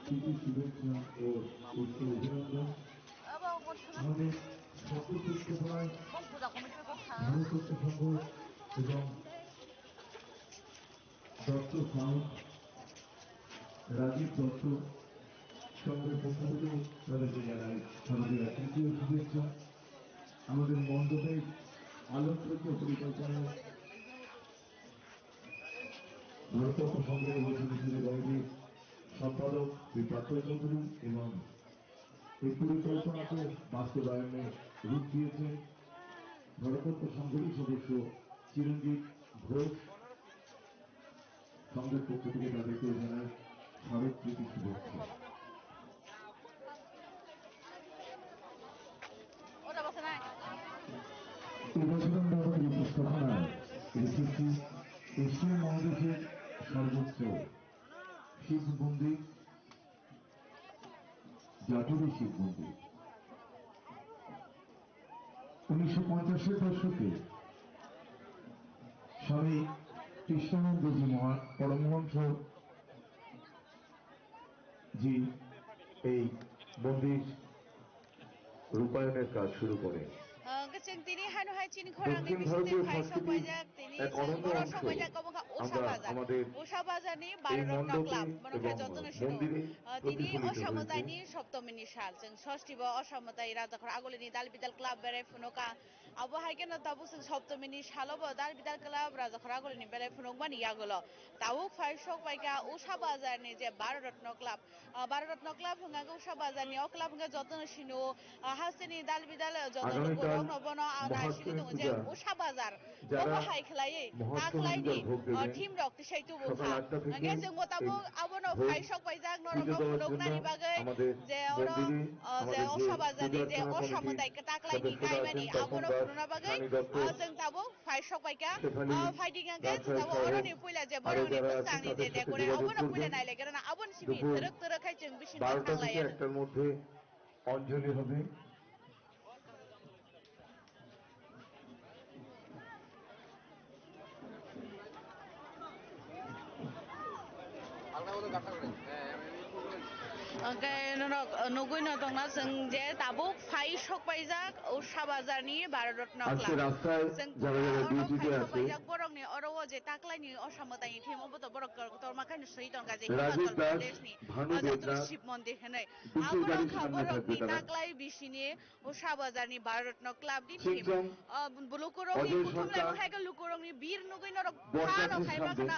প্রীতি শুভেচ্ছা ও উষ্ণ অভিনন্দন। আমাদের সর্বশ্রেষ্ঠ প্রায় ভারতরত্ন সংঘ এবং দত্ত সাউন্ড, রাজীব দত্ত সংঘের পক্ষ থেকে তাদেরকে জানাই সবাইকে তৃতীয় শুভেচ্ছা। আমাদের মণ্ডপের আলোকসজ্জা পরিকল্পনায় ভারতরত্ন সংঘের উপস্থিত ছিল কমিটির সম্পাদক শ্রী পার্থ চৌধুরী এবং এই পরিকল্পনাকে বাস্তবায়নে রূপ দিয়েছেন ভারতরত্ন সংঘের সদস্য চিরঞ্জিত ঘোষ। সংঘের পক্ষ থেকে তাদেরকে জানাই স্মারক প্রীতি শুভেচ্ছা। এই বছর আমরা আমাদের উপস্থাপনায় এসএসসি এশিয়া মহাদেশের সর্বোচ্চ শিব মন্দির, জাতির শিব মন্দির। উনিশশো পঞ্চাশের দশকে স্বামী কৃষ্ণানন্দজি মহা-, পরমহংস জি এই মন্দির রূপায়ণের কাজ শুরু করেন। Hwnkhe chwng tini hano hai chini khorang ni দক্ষিণ bisingtwi ভারতীয় phai সংস্কৃতির sokpaijak, tini এক chwng অনন্য borok অংশ sokpaijak, omo kha Usha আমরা Bazar. আমাদের Usha Bazar ni এই Baro Rotno মণ্ডপে Club, bono khe এবং jotono sino. মন্দিরে Ah, tini প্রতিফলিত Osha হয়েছে। Mwtai ni Soptomi ni sal, chwng sosti bo Osha Mwtai Rajakhor Aguli ni Dal Bidal Club berai phunukha. Abo hai kheno tabuk chwng Soptomi ni salo bo Dal Bidal Club Rajakhor Aguli ni berai phunukmani yagulo. Tabuk phai sokpaikha Usha Bazar ni je Baro Rotno Club. Ah, Baro Rotno Club hwnka khe Usha Bazar ni, o club hwnka jotono sino, ah, hasteni dal bidal, ah, joto lukurok no bono, ah, naisingwi tongo je Usha Bazar. Omo hai khlaiwi taklaini, ah, theme rok tisai tubu kha. Hwnkhe chwng bo tabuk abono phai sokpaijak norok no phunuknani bagwi je oro, ah, je Usha Bazar ni je Osha Mwtai taklaini kaimani abono phunukna bagwi, ah, chwng tabuk phai sokpaikha. Ah, phaidi hwnkhe chwng tabuk oroni puila je borokni bwskango je decorate abono puila nailaikha rwna aboni simi twrwk twrwk khai chwng bisingo thanglaiya. বারোটা থেকে একটার মধ্যে অঞ্জলি হবে। Hwnkhe norok, uh, nugwi no tongna chwng je tabuk phai sokpaijak Usha Bazar ni Baro Rotno Club. আজকে রাস্তায় যারা যারা ডিউটিতে আছে, borokni oro o je taklaini Osha Mwtai ni theme obo to borok kotorma khai no swi tongkha je Himachal Pradesh ni, uh, Jotono Shiv Mondir hinwi. Abo rok kha borokni taklai bisini Usha Bazar ni Baro Rotno Club ni theme. Ah, lukurokni kuthumlai bo hai khe lukurokni bir nugwi norok phano khai ma khna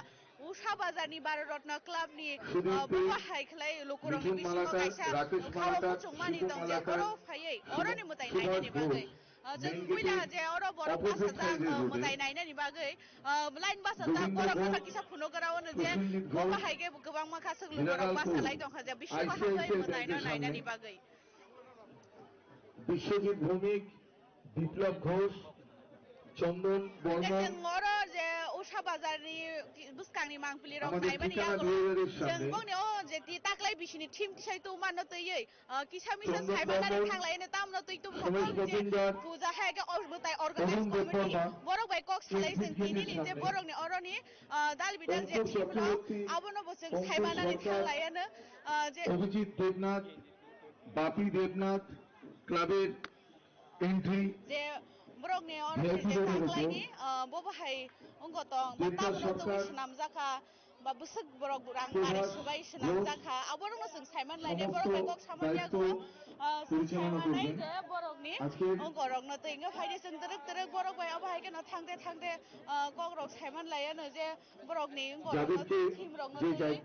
Usha Bazar ni Baro Rotno Club ni, ah, buba hai khlai lukurokni bisingo kaisa khorok muchungmani tong je oro phaiwi oroni mwtai nainani bagwi. Ah, chwng puila je oro borok bachajak, ah, mwtai nainani bagwi, ah, line bachajak borok no kisa phunugra ono je buba hai khe kwbangma khaswk lukurok bachalai tongkha je bisingo hambai mwtai no nainani bagwi. Biswajit ভৌমিক, Biplab ঘোষ, Chandan Barman. Chwng oro je Usha Bazar ni bwskang ni mangpili rok naimani yagulo chwng bongni o je ti taklai bisini thim tisai tongma no twiwi, ah, kisa misa saimanani thanglai no tamno twi tong kha je puja hai khe mwtai organize committee borok bai kok salai chwng tini ni je borok ni oro ni, ah, dal bidal je thim rok abono bo chwng saimanani thanglai ano, ah, je Abhijit দেবনাথ, বাপি দেবনাথ ক্লাবের entry, je borokni oro VIP je রোডের উপর taklaini, ah, bobo hai wngkha tong, ba tabukno twi swnamjakha, ba bwswk borok rang mari swbai swnamjakha, aborokno chwng saiman lainai, borok bai kok samani yago, ah, chwng saimanai je borokni wngkorokno twi wngkha phaidi chwng twrwk twrwk borok bai abo hai kheno thangde thangde, ah, kokrok saiman laiano je borokni wngkorokno thimrokno twi.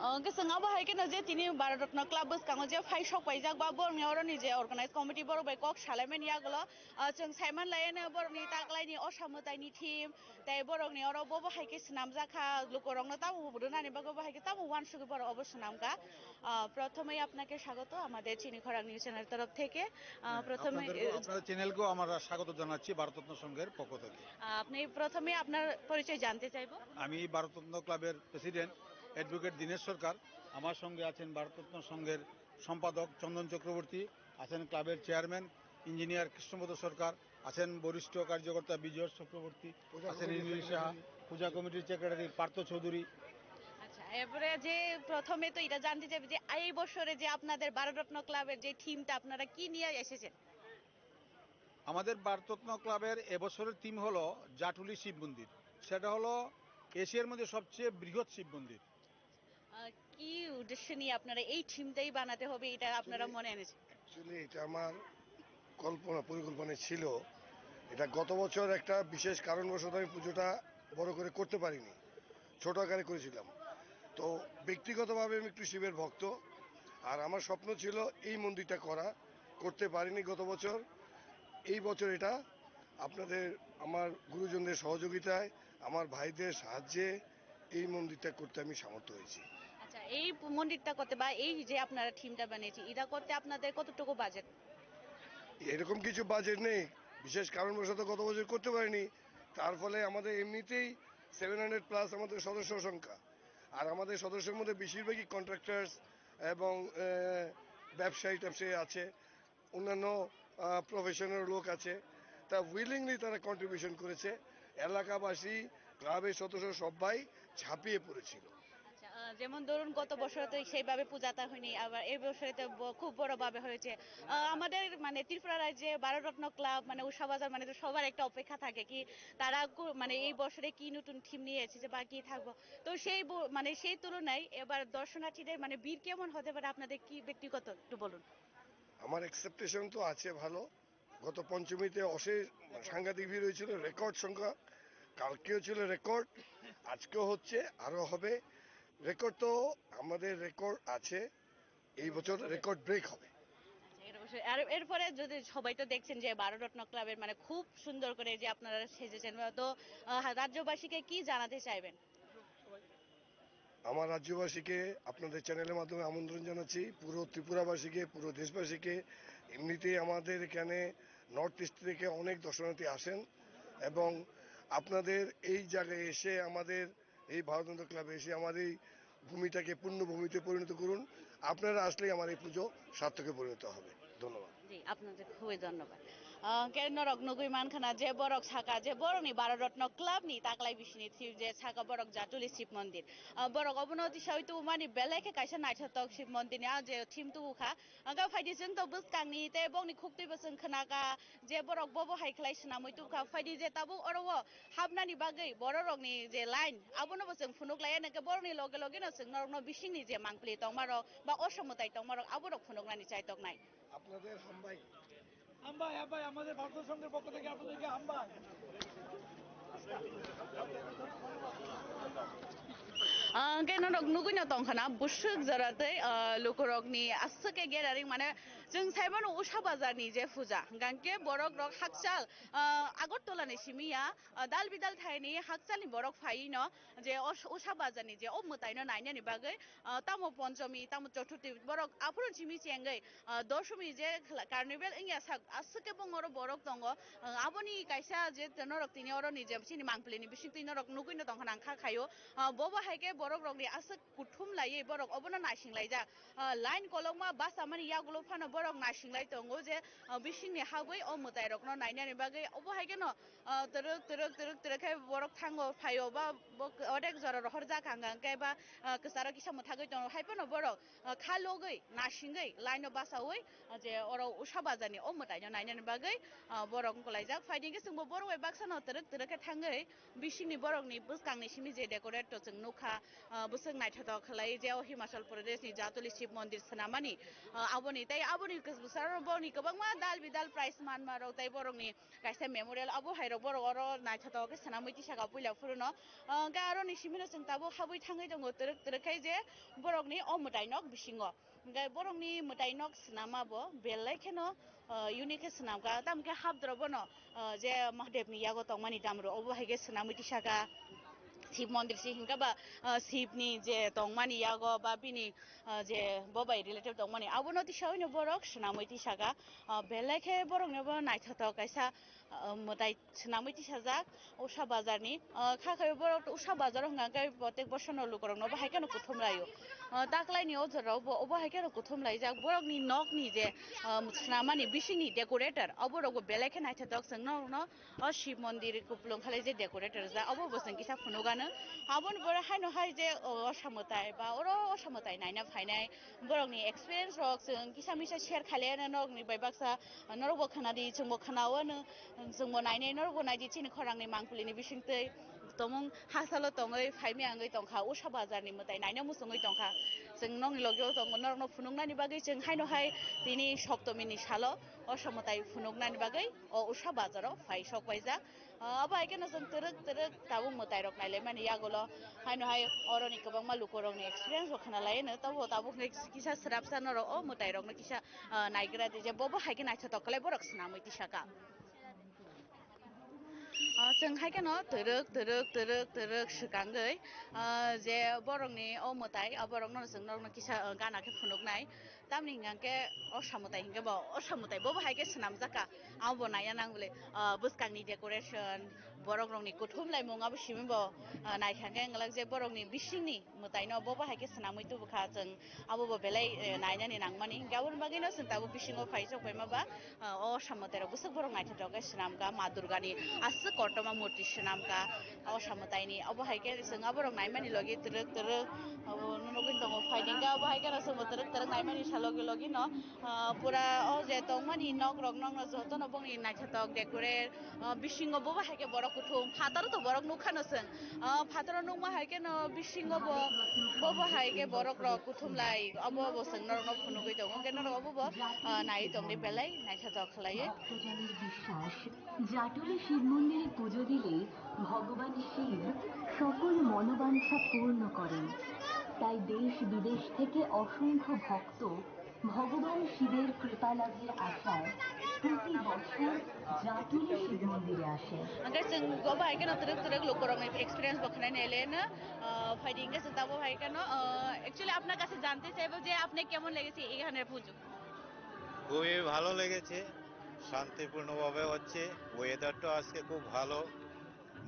Hwnkhe chwng abo hai kheno je tini Bharat Ratna Club bwskango je phai sok paijak ba borokni oroni je organize committee borok bai kok salaimani yagulo, ah, chwng saiman laiano borokni taklaini osamwtaini theme, tei borokni oro bobo hai khe swnamjak kha, lukurokno tamo rwnani bagwi bo hai khe tamo uansugwi borok obo swnamkha. Ah, prothomei apnake swagoto amader Chini Khorang News Channel torof theke. Ah, হ্যাঁ, prothomei, আপনাদেরকেও, eh, আপনাদের চ্যানেলকেও আমরা স্বাগত জানাচ্ছি ভারতরত্ন সংঘের পক্ষ থেকে। Ah, apni prothomei apnar porichoy jante chaibo? আমি ভারতরত্ন ক্লাবের প্রেসিডেন্ট অ্যাডভোকেট দীনেশ সরকার, আমার সঙ্গে আছেন ভারতরত্ন সংঘের সম্পাদক চন্দন চক্রবর্তী, আছেন ক্লাবের চেয়ারম্যান ইঞ্জিনিয়ার কৃষ্ণপদ সরকার, আছেন বরিষ্ঠ কার্যকর্তা বিজয় চক্রবর্তী, পূজা আছেন কমিটির ইন্দ্রিল সাহা, সেক্রেটারি। পূজা কমিটির সেক্রেটারি পার্থ চৌধুরী। আচ্ছা, এরপরে যে প্রথমে তো এটা জানতে চাইবে যে এই বছরে যে আপনাদের ভারতরত্ন ক্লাবের যে থিমটা আপনারা কি নিয়ে এসেছেন? আমাদের ভারতরত্ন ক্লাবের এবছরের থিম হলো জাটুলি শিব মন্দির। সেটা হলো এশিয়ার মধ্যে সবচেয়ে বৃহৎ শিব মন্দির। আহ, কি উদ্দেশ্য নিয়ে আপনারা এই থিমটাই বানাতে হবে, এটা আপনারা মনে এনেছেন? অ্যাকচুয়ালি এটা আমার কল্পনা, পরিকল্পনা ছিল। এটা গত বছর একটা বিশেষ কারণবশত আমি পুজোটা বড় করে করতে পারিনি, ছোট আকারে করেছিলাম। তো ব্যক্তিগতভাবে আমি একটু শিবের ভক্ত, আর আমার স্বপ্ন ছিল এই মন্দিরটা করা, করতে পারিনি গত বছর। এই বছর এটা আপনাদের, আমার গুরুজনদের সহযোগিতায়, আমার ভাইদের সাহায্যে এই মন্দিরটা করতে আমি সামর্থ্য হয়েছি। আচ্ছা, এই প-, মন্দিরটা করতে বা এই যে আপনারা থিমটা বানিয়েছেন, এটা করতে আপনাদের কতটুকু বাজেট? এরকম কিছু বাজেট নেই, বিশেষ কারণবশত গত বছর করতে পারিনি। তার ফলে আমাদের এমনিতেই সেভেন হান্ড্রেড প্লাস আমাদের সদস্য সংখ্যা। আর আমাদের সদস্যের মধ্যে বেশিরভাগই কন্ট্রাক্টরস এবং, আহ, ব্যবসায়ী ট্যাবসায়ী আছে, অন্যান্য, আহ, প্রফেশনাল লোক আছে। তা উইলিংলি তারা কন্ট্রিবিউশন করেছে। এলাকাবাসী, ক্লাবের সদস্য সবাই ঝাঁপিয়ে পড়েছিল। আচ্ছা, আহ, যেমন ধরুন, গত বছর তো সেইভাবে পূজাটা হয়নি, আবার এই বছরে তো ব-, খুব বড়ভাবে হয়েছে। আহ, আমাদের মানে ত্রিপুরা রাজ্যে ভারতরত্ন ক্লাব মানে উষা বাজার মানে তো সবার একটা অপেক্ষা থাকে কি তারা কো-, মানে এই বছরে কি নতুন থিম নিয়ে এসেছে বা কি থাকবো। তো সেই ব-, মানে সেই তুলনায় এবার দর্শনার্থীদের মানে ভিড় কেমন হতে পারে আপনাদের কি ব্যক্তিগত একটু বলুন। আমার এক্সপেকটেশন তো আছে ভালো। গত পঞ্চমীতে অশেষ সাংঘাতিক ভিড় হয়েছিল, রেকর্ড সংখ্যা। কালকেও ছিল রেকর্ড, আজকেও হচ্ছে, আরও হবে। রেকর্ড তো আমাদের রেকর্ড আছে, এই বছর রেকর্ড ব্রেক হবে। আচ্ছা, এর অবশ্যই। আর এরপরে যদি সবাই তো দেখছেন যে ভারতরত্ন ক্লাবের মানে খুব সুন্দর করে যে আপনারা সেজেছেন, তো, আহ, রাজ্যবাসীকে কি জানাতে চাইবেন? আমার রাজ্যবাসীকে আপনাদের চ্যানেলের মাধ্যমে আমন্ত্রণ জানাচ্ছি, পুরো ত্রিপুরাবাসীকে, পুরো দেশবাসীকে। এমনিতেই আমাদের এখানে নর্থ ইস্ট থেকে অনেক দর্শনার্থী আসেন এবং আপনাদের এই জায়গায় এসে, আমাদের এই ভারতরত্ন ক্লাবে এসে আমার এই ভূমিটাকে পুণ্যভূমিতে পরিণত করুন। আপনারা আসলেই আমার এই পুজো সার্থকে পরিণত হবে। ধন্যবাদ। জি, আপনাদের খুবই ধন্যবাদ। আহ, ke norok nugui mankha na je borok saka je borokni Bharat Ratna Club ni taklai bisini thim je saka borok Jatuli Shiv Mondir. Ah, borok obono tisai tubumani belai khe kaisa naithotok Shiv Mondir ni ah je thim tubu kha. Ang khe phaidi chwng to bwskangni tei bokni khuktwi bo chwng khna kha je borok bobo hai khlai swnamwi tubukha. Phaidi je tabuk oro o hapnani bagwi bororokni je line abono bo chwng phunuk laiya, nangkhe borokni loge loge no chwng norokno bisingni je mangpli tongmarok ba osomwtai tongmarok aborok phunuknani chaitoknai. আপনাদের হামবাই। হামবাই, হামবাই, আমাদের ভারত সংঘের পক্ষ থেকে আপনাদেরকে হামবাই। Ah, hwnkhe norok nugui no tongkha na, bwswk jora tei, ah, lukurokni aswk khe gathering, mane, chwng saimano Usha bazar ni je puja, hwnkhe borok rok hakchal, ah, Agartala ni simi ya, ah, dal bidal thai ni hakchal ni borok phai no, je os-, Usha bazar ni je o mwtai no nainani bagwi, ah, tamo Ponchomi, tamo Chothurthi, borok aphuru simi chengwi, ah, Dosomi je khla-, carnival wngya sak, aswk khe bongoro borok tongo. Ah, aboni kaisa je norok tini oro ni je chini mangpili ni bising twi norok nugui no tongkha nang kha khaio. Ah, bobo hai khe borok rok ni aswk kuthum laiwi borok obono naising laijak. Ah, line kolokma basa mani yagulo phano borok naising lai tongo je, ah, bising ni hagwi o mwtai rok no nainani bagwi obo hai kheno, ah, twrwk, twrwk, twrwk, twrwk khe borok thango phaio ba bo odek jora rohor jak hang hang khe ba, ah, kwcharo kisa mwthagwi tongo. Hai phano borok, ah, kha logwi, nasingwi, line-o basaui, ah, je oro Usha bazar-ni o mwtaino nainani bagwi, ah, borok wngkulaijak. Phaidi hwnkhe chwngbo borok bai baksa no twrwk twrwk khe thangwi, bisingni borokni bwskangni simi je decorate to chwng nukha, ah, bwswk naithotok khlai je o Himachal Pradesh-ni Jatuli Shiv Mondir swnamani, ah, aboni tei abo Boni kwbsar boni kwbangma dal bidal prize manma rok tei borokni kaisa memorial abo hai rok borok oro naithotok khe swnamwi tisaka puila phuruno. Ah, hwnkhe aroni simino chwng tabuk habwi thangwi tongo twrwk twrwk khai je borokni o mwtai nok bisingo. Hwnkhe borokni mwtai nok swnama bo belai kheno, ah, unique khe swnamkha. Tamo khe habdro bono, ah, je Mahadevni yago tongmani damro obo hai khe swnamwi tisaka. Shiv mondir si hwnkhe ba, ah, Shivni je tongmani yago ba bini, ah, je bo bai related tongmani abono tisaoino borok swnamwi tisaka. Ah, belai khe borokno bo naithotok kaisa, ah, mwtai swnamwi tisajak Usa Bazarni. Ah, kha khe borok Usa Bazar hwnkha khe protek bosorno lukorokno bo hai kheno kuthum laio. Ah, taklaini o jorao bo obo hai kheno kuthum laijak. Borokni nokni je, ah, swnamani bisingni decorator oborokbo belai khe naithotok chwng norokno o Shiv mondir kupulung khalai je decorator ja obo bo chwng kisa phunukgano. Aboni pore haino hai je o Osa mwtai ba oro Osa mwtai naina phainai borokni experience rok chwng kisa misa share khailaiano norokni bai baksa norokbo khwnadi chwngbo khwnao ano chwngbo nainai norokbo naidi chini khorangni mangpilini bisingtwi tomung hasalo tongwi phaimya wngwi tongkha Usa Bazarni mwtai naina muchungwi tongkha chwng nokni logio tongo norokno phunuknani bagwi chwng haino hai tini Soptomini salo Osa mwtai phunuknani bagwi o Usa Bazaro phai sok paijak. Ah, abo hai kheno chwng twrwk twrwk tabuk mwtai rok nailaimani yagulo haino hai oroni kwbangma lukurokni experience bo khwnalaiano tabuk tabuk hwnkhe kisa swrapsa norok o mwtai rokno kisa, ah, naigra di je bobo hai khe naithotok khlai borok swnamwi tisaka. Ah, chwng hai kheno twrwk twrwk twrwk twrwk swkangwi, ah, je borokni o mwtai o borokno chwng norokno kisa, ah, gana khe phunuknai. Tamni hwnkha khe Osa mwtai hwnkhe bo Osa mwtai bobo hai khe swnamjak kha. Abo bo naina nang bole, ah, bwskangni decoration, borok rokni kuthum laimung abo simi bo, ah, naikha khe wngwlak je borokni bisingni mwtaino bobo hai khe swnamwi tubu kha chwng. Abo bo belai, eh, nainani nangmani. Hwnkhe aboni bagwino chwng tabuk bisingo phai sok phaima ba, ah, o Osa mwtai rok bwswk borok naithotok khe swnamkha Ma Durgani aswk kotorma murti swnamkha. O Osa mwtaini obo hai khe chwng aborok naimani logi twrwk twrwk abo nugwi tongo phaidi hwnkhe abo hai kheno chwngbo twrwk twrwk naimani sa logi logi no, ah, pura o je tongmani nok rok nokno jotono bongni naithotok decorate, ah, bisingo bobo hai khe borok kuthum phataro to borok nukha no chwng, ah, phataro nukma hai kheno bisingo bo bobo hai khe borok rok kuthum lai obo bo chwng norok no phunugwi tongo hwnkhe norok obo bo, ah, nai tongdi belai naithotok khlaiwi. ভক্তজনের বিশ্বাস, জাটুলি শিব মন্দিরে পুজো দিলে ভগবান শিব সকল মনোবাঞ্ছা পূর্ণ করেন। তাই দেশ বিদেশ থেকে অসংখ্য ভক্ত ভগবান শিবের কৃপা লাভের আশায় প্রতি বছর জাটুলি শিব মন্দিরে আসেন। Hwnkhe chwng obo hai kheno twrwk twrwk lukurokni experience bo khwnai naileno, ah, phaidi hwnkhe chwng tabuk hai kheno, ah, actually আপনার কাছে জানতে চাইবো যে আপনি কেমন লেগেছে এখানের পুজো? খুবই ভালো লেগেছে, শান্তিপূর্ণভাবে হচ্ছে। ওয়েদারটা আজকে খুব ভালো,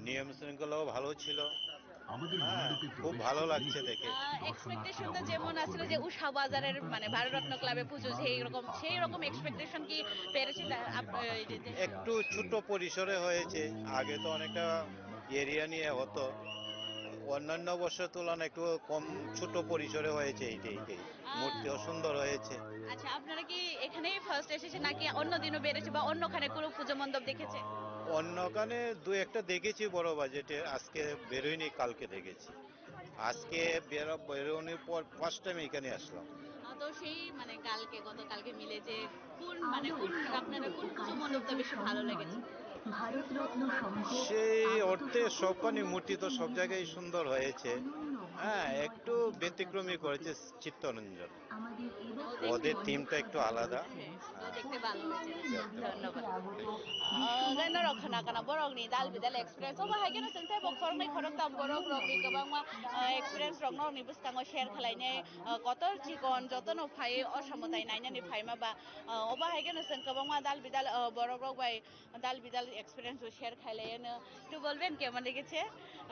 নিয়ম শৃঙ্খলাও ভালো ছিল। হ্যাঁ, খুব ভালো লাগছে দেখে। আহ, এক্সপেকটেশন তো যেমন আসলে যে উষা বাজারের মানে ভারতরত্ন ক্লাবে পুজো সেই রকম, সেই রকম এক্সপেকটেশন কি পেরেছি তা-, আপ-, এই যে, যে একটু ছোট পরিসরে হয়েছে, আগে তো অনেকটা এরিয়া নিয়ে হতো, অন্যান্য বছরের তুলনায় একটু কম, ছোট পরিসরে হয়েছে এইটা, এইটাই। মূর্তিও সুন্দর হয়েছে। আচ্ছা, আপনারা কি এখানেই ফার্স্ট এসেছেন নাকি অন্য দিনও বেড়েছে বা অন্যখানে কোনো পুজো মণ্ডপ দেখেছে? অন্যখানে দু একটা দেখেছি বড় বাজেটে, আজকে বেরোয়নি, কালকে দেখেছি। আজকে বেরো-, বেরোনোর পর ফার্স্ট টাইম এখানে আসলাম। আহ, তো সেই মানে কালকে, গতকালকে মিলে যে কোন মানে কোন আপনাদের কোন পুজো মণ্ডপটা বেশি ভালো লেগেছে? সেই অর্থে সবখানে মূর্তি তো সব জায়গায় সুন্দর হয়েছে। হ্যাঁ, একটু ব্যতিক্রমী করেছে চিত্তরঞ্জন। ওদের থিমটা একটু আলাদা। দেখতে ভালো হয়েছে। ধন্যবাদ। আহ, গাইনো রক্ষা না কানা বরং নি ডাল বিদাল এক্সপিরিয়েন্স। ওবা হাইকে না চিন্তায় বক খরং নাই খরং তাম বরং রং নি গবাং মা, আহ, এক্সপিরিয়েন্স রং নং নি বুসকাং ও শেয়ার খালাই নে, আহ, কত চিকন যত নো ফাই অসামতাই নাইনা নি ফাই মা বা, আহ, ওবা হাইকে না চিন গবাং মা ডাল বিদাল, আহ, বরং রং বাই ডাল বিদাল এক্সপিরিয়েন্স ও শেয়ার খাইলাইনো। একটু বলবেন কেমন লেগেছে?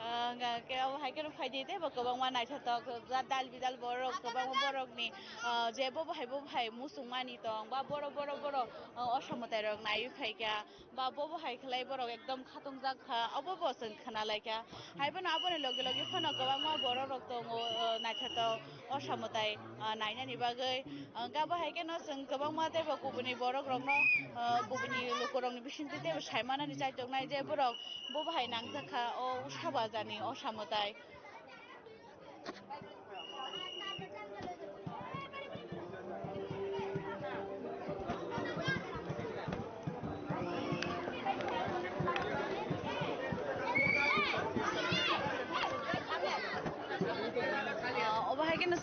আহ, কে-, ও হাইকে রং ফাই দিতে বা গবাং মা নাইসা তো যা ডাল বিদাল বরং গবাং মা বরং নি, আহ, যে বো হাই বো হাই মুসুং মানি তং বা বড় বড় বড়, আহ, অসামতাই রং নাই ফাইকা। Ba bobo hai khlai borok ekdom khatung jak kha, obo bo chwng khna lai kha. Hai phano aboni loge loge phano kwbangma borok rok tongo, o, naithotok osamotai, o, nainani bagwi. O, gabo hai kheno chwng kwbangma teibo kubuni borok rokno, o, kubuni lukurokni bisingtwi teibo saimanani chaitok nai je borok bobo hai nangjak kha o Usa Bazarni osamotai.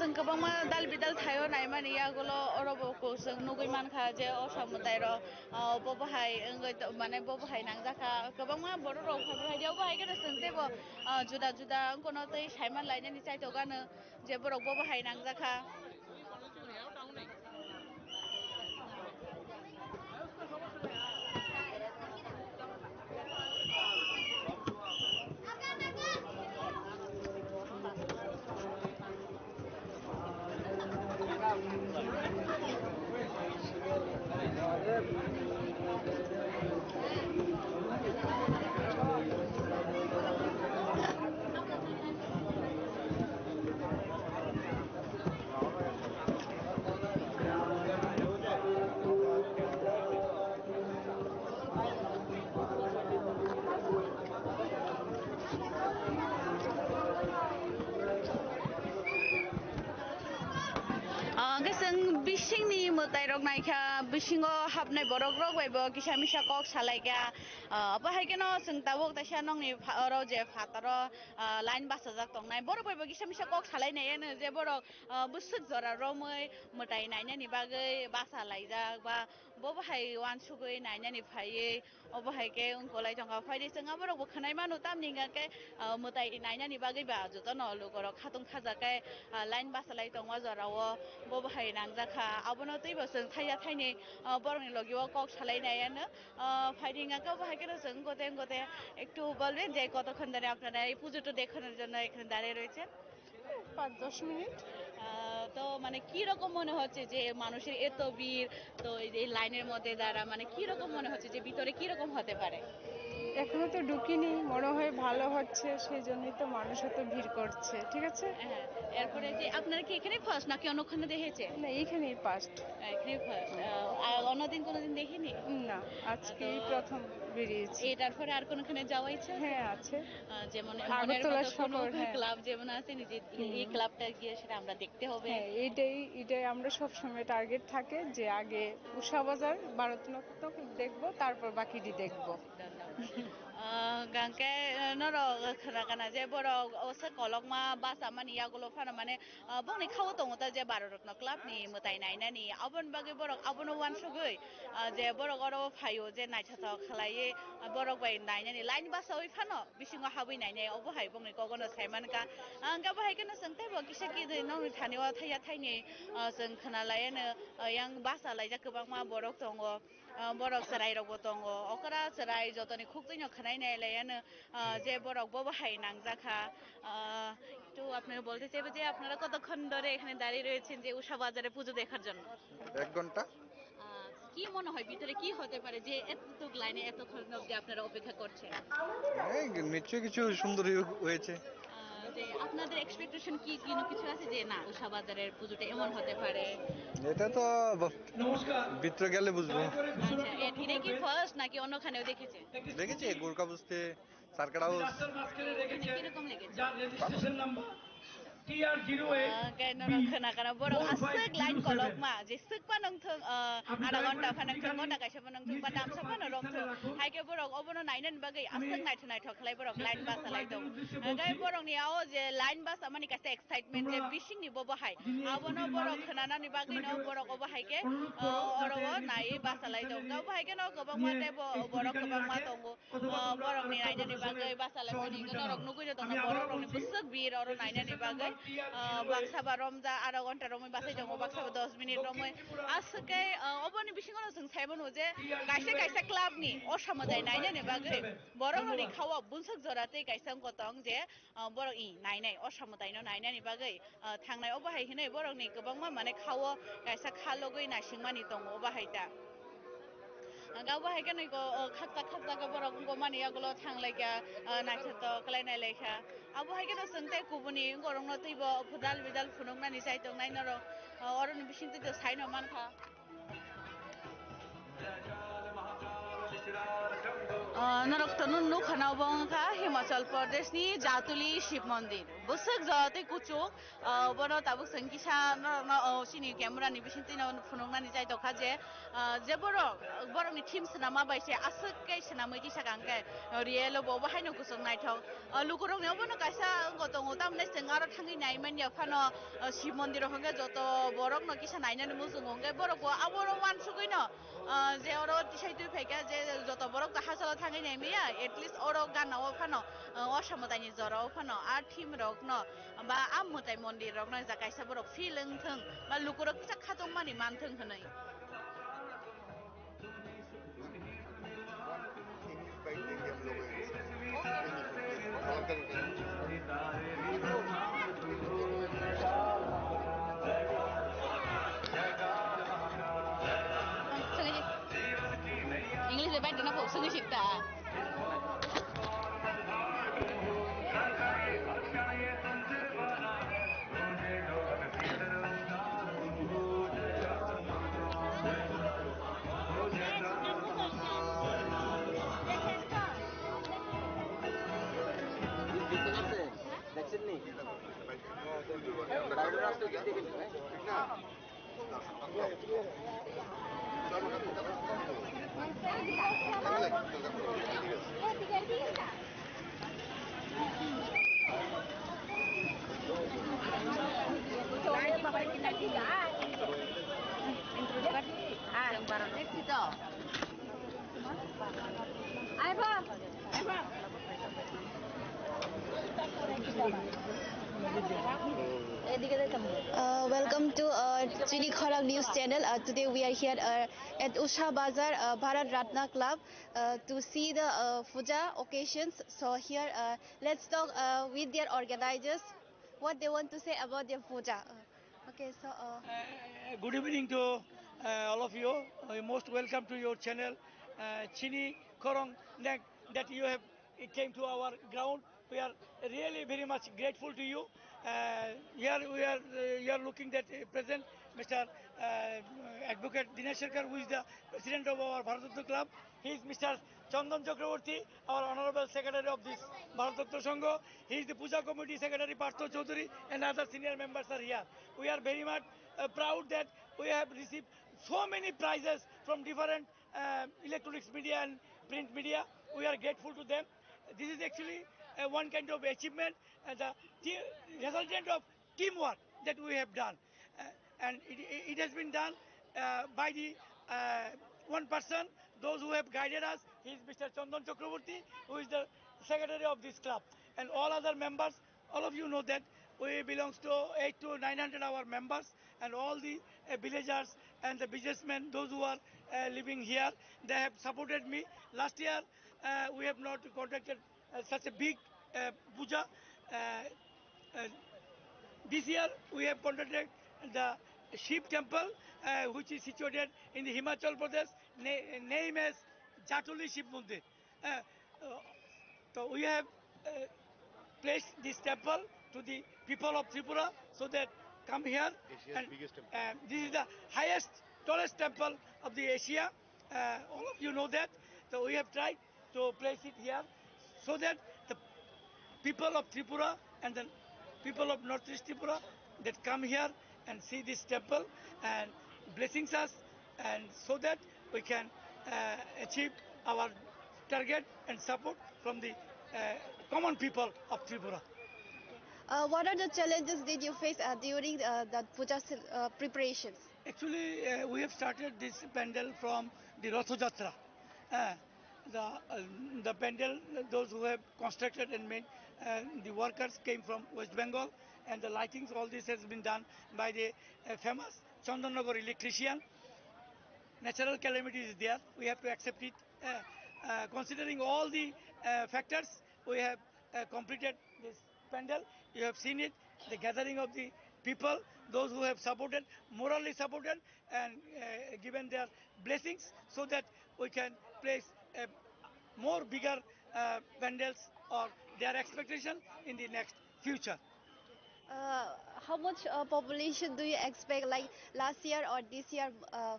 Kwbangma dal bidal thaio naimani yagulo oro bo kosong nugwi mankha je o samwtai rok, ah, bo bahai wngwi to-, mane bo bahai nangjak kha. Kwbangma borok rok phai phai obo hai khe chwng teibo, ah, juda juda wngkha no tei saiman lainani chaitok gano je borok bo bahai nangjak kha. Ah, hwnkhe chwng bisingni mwtairok naikha, bisingo hapnai borokrok bai bo kisa misa kok salaikha. Ah, obo hai kheno chwng tabuk taisa nokni pha-, oro je phataro, ah, line bachajak tongnai. Borok bai bo kisa misa kok salainai eno je borok, ah, bwswk jora romwi mwtai nainani bagwi basa laijak ba bo bahai uansugwi nainani phaiwi obo hai khe wngkolai tongkha. Phaidi chwng aborok bo khwnai mano tamni hwnkha khe, ah, mwtai nainani bagwi ba jotono lukorok khatung khajakhe, ah, line bachalai tongma jorao bo bahai nangjakha. Abono twibo chwng thaiya thaini, ah, borokni logio kok salainai ano. Ah, phaidi hwnkha khe obo hai kheno chwng gote gote ektu bolben je কতক্ষণ ধরে আপনারা এই পুজোটা দেখানোর জন্য এখানে দাঁড়িয়ে রয়েছেন? পাঁচ দশ মিনিট। আহ, তো মানে কি রকম মনে হচ্ছে যে মানুষের এত ভিড়, তো এই যে লাইনের মধ্যে যারা, মানে কি রকম মনে হচ্ছে যে ভিতরে কি রকম হতে পারে? এখনো তো ঢুকিনি, মনে হয় ভালো হচ্ছে, সেই জন্যই তো মানুষ এত ভিড় করছে, ঠিক আছে? হ্যাঁ, এরপরে যে আপনারা কি এখানে ফার্স্ট নাকি অন্যখানে দেখেছে? না, এখানেই ফার্স্ট। এখানেই ফার্স্ট। আহ, আর অন্যদিন কোনোদিন দেখিনি? না, আজকেই তো প্রথম বেরিয়েছি। এটার পরে আর কোনোখানে যাওয়া ইচ্ছা আছে? হ্যাঁ, আছে। আহ, যেমন আগরতলা মনের মতো কোনো শহর, হ্যাঁ। ক্লাব যেমন আছে, নিজে এই হুম। ক্লাবটা গিয়ে সেটা আমরা দেখতে হবে। হ্যাঁ, এটাই, এটাই আমরা সবসময় টার্গেট থাকে যে আগে উষা বাজার, ভারতনাট্যম দেখবো, তারপর বাকিটি দেখবো। Ah, hwnkhe, ah, norok khwna kana je borok osa kolokma bachamani yagulo phano mane, ah, bongni khao tongo ta je Bharat Ratna Club ni mwtai nainani, aboni bagwi borok abono uansugwi, ah, je borok oro phaio je naithothok khlaiwi, ah, borok bai nainani line bachawi phano bisingo habwi nainai, obo hai bongni kogono saimankha. Ah, hwnkhe bo hai kheno chwng teibo kisa kidui nokni thani o thaiya thaini, ah, chwng khwnalaiano, ah, yang bachalaijak kwbangma borok tongo. Ah, borok chwrai rokbo tongo, okra chwrai jotoni khuk twino khwnai nai laiano, ah, je borok bo bahai nangjakha. Ah, একটু আপনারা বলতে চাইবো যে আপনারা কতক্ষণ ধরে এখানে দাঁড়িয়ে রয়েছেন যে উষা বাজারে পুজো দেখার জন্য? এক ঘন্টা। আহ, কি মনে হয় ভিতরে কি হতে পারে যে এতটুক লাইনে এতক্ষণ অবধি আপনারা অপেক্ষা করছেন? এই নিশ্চয়ই কিছু সুন্দরই হয়েছে। আহ, যে আপনাদের এক্সপেকটেশন কি, কোনো কিছু আছে যে না উষা বাজারের পুজোটা এমন হতে পারে? এটা তো ব-, ভিতরে গেলে বুঝবো। আচ্ছা, এ-, এটা কি ফার্স্ট নাকি অন্যখানেও দেখেছেন? দেখেছি গোর্খা বস্তি, সার্কিট হাউস। রাস্তার মাঝখানে রেখেছে, কিরকম লেগেছে? যার registration number TR zero eight Ah, khe norok khwna kana borok aswk line kolokma, je swk phano wngthok, ah, adha ghonta phano wngthok, ghonta kaisa phano wngthok, ba damsa phano romthok. Hai khe borok obono nainani bagwi aswk naithok naithok khlai borok line bachalai tongo. Hwnkhe borokni o je line bachamani kaisa excitement je bisingni bo bahai. Abono borok khwnanani bagwino borok obo hai khe, ah, oro o naiwi bachalai tongo. Obo hai kheno kwbangma teibo borok kwbangma tongo. Ah, borokni nainani bagwi bachalaimani hwnkhe norok nugwi tongna borok rokni bwswk bir oro nainani bagwi. Ah, baksa ba romja aro ghonta romwi bachai tongo, baksa ba dos minute romwi. Aswk khe, ah, oboni bisingo no chwng sai mano je kaisa kaisa club ni o samwtai nainani bagwi borok rokni khao bunsuk jora tei kaisa wngkha tong je, ah, borok i nainai o samwtai no nainani bagwi. Ah, thangnai obo hai hinwi borokni kwbangma mane khao kaisa kha logwi naisingmani tongo obo hai ta. Ang obo hai kheno iko, oh, khakchak khakchak khe borok wngkha mani yagulo thanglaikha, ah, naithotok khlai nailaikha. Abo hai kheno chwng tei kubuni borokno teibo phudal bidal phunuknani chai tongnai norok, ah, oroni bisingtwi to saino mankha. Ah, Norok tono nukha na obo wngkha Himachal Pradesh ni Jatuli Shiv Mondir. Bwswk jora tei kuchuk, ah, bono tabuk chwng kisa norokno, oh, chini camera ni bisingtwi no phunuknani chai tongkha je, ah, je borok, borokni theme swnama bai se aswk khe swnamwi tisa kang khe, oh, real o bo obo haino kuchuk naithok. Ah, lukurokni obono kaisa wngkha tongo, tamni chwng aro thangwi nai manya phano, ah, Shiv Mondir o hwnkhe joto borokno kisa nainani muchungo hwnkhe borok bo aboro uansugwi no, ah, je oro tisai twi phaikha je joto borok ta hachalo thangwi nai maya, at least oro gana o phano, ah, o samwtaini jora o phano a theme rok no ba a mwtai mondir rok no ja kaisa borok feel wngthung ba lukurok kisa khatungmani manthung hwnwi. English de baik dina kok sungi sita. Uh, welcome to uh, Chini Khorang News Channel. Uh, today we are here uh, at Usha Bazar, uh, Bharat Ratna Club, uh, to see the uh, puja occasions. So here, uh, let's talk uh, with their organizers, what they want to say about their puja. Uh, okay, so. Uh, Uh, good evening to uh, all of you. Uh, most welcome to your channel, uh, Chini Khorang, that, that you have came to our ground. We are really very much grateful to you. Uh, here we are, uh, you are looking that uh, present Mister uh, Advocate Dinesh Sarkar, who is the president of our Bharat Ratna Club. He is Mister Chandan Chakraborty, our honorable secretary of this Bharat Ratna Sangha. He is the Puja Committee secretary Partho Chaudhary, and other senior members are here. We are very much uh, proud that we have received so many prizes from different uh, electronics media and print media. We are grateful to them. This is actually uh, one kind of achievement, and the te- resultant of teamwork that we have done. Uh, and it, it has been done uh, by the uh, one person, those who have guided us. He is Mister Chandan Chakraborty, who is the secretary of this club, and all other members. All of you know that we belongs to eight to nine hundred our members, and all the uh, villagers and the businessmen, those who are uh, living here, they have supported me. Last year, uh, we have not conducted uh, such a big uh, puja. Uh, uh, this year, we have conducted the Shiv temple, uh, which is situated in the Himachal Pradesh, na- name as Jatuli Shiv Mandir. Uh, uh, so we have uh, placed this temple to the people of Tripura so that come here. Asia's and, biggest temple. Uh, this is the highest, tallest temple of the Asia. Uh, all of you know that. So we have tried to place it here so that the people of Tripura and the people of Northeast Tripura that come here and see this temple and blessings us, and so that we can uh, achieve our target and support from the uh, common people of Tripura. Uh, what are the challenges did you face uh, during uh, the puja cel- uh, preparations? Actually, uh, we have started this pandal from the Ratha Jatra. Uh, the, uh, the pandal, those who have constructed and made, uh, the workers came from West Bengal, and the lightings, all this has been done by the uh, famous Chandanagar electrician. Natural calamity is there, we have to accept it. Uh, uh, considering all the uh, factors, we have uh, completed this pandal. You have seen it, the gathering of the people, those who have supported, morally supported, and uh, given their blessings so that we can place a more bigger uh, pandals or their expectation in the next future. Uh, how much uh, population do you expect, like last year or this year? Uh,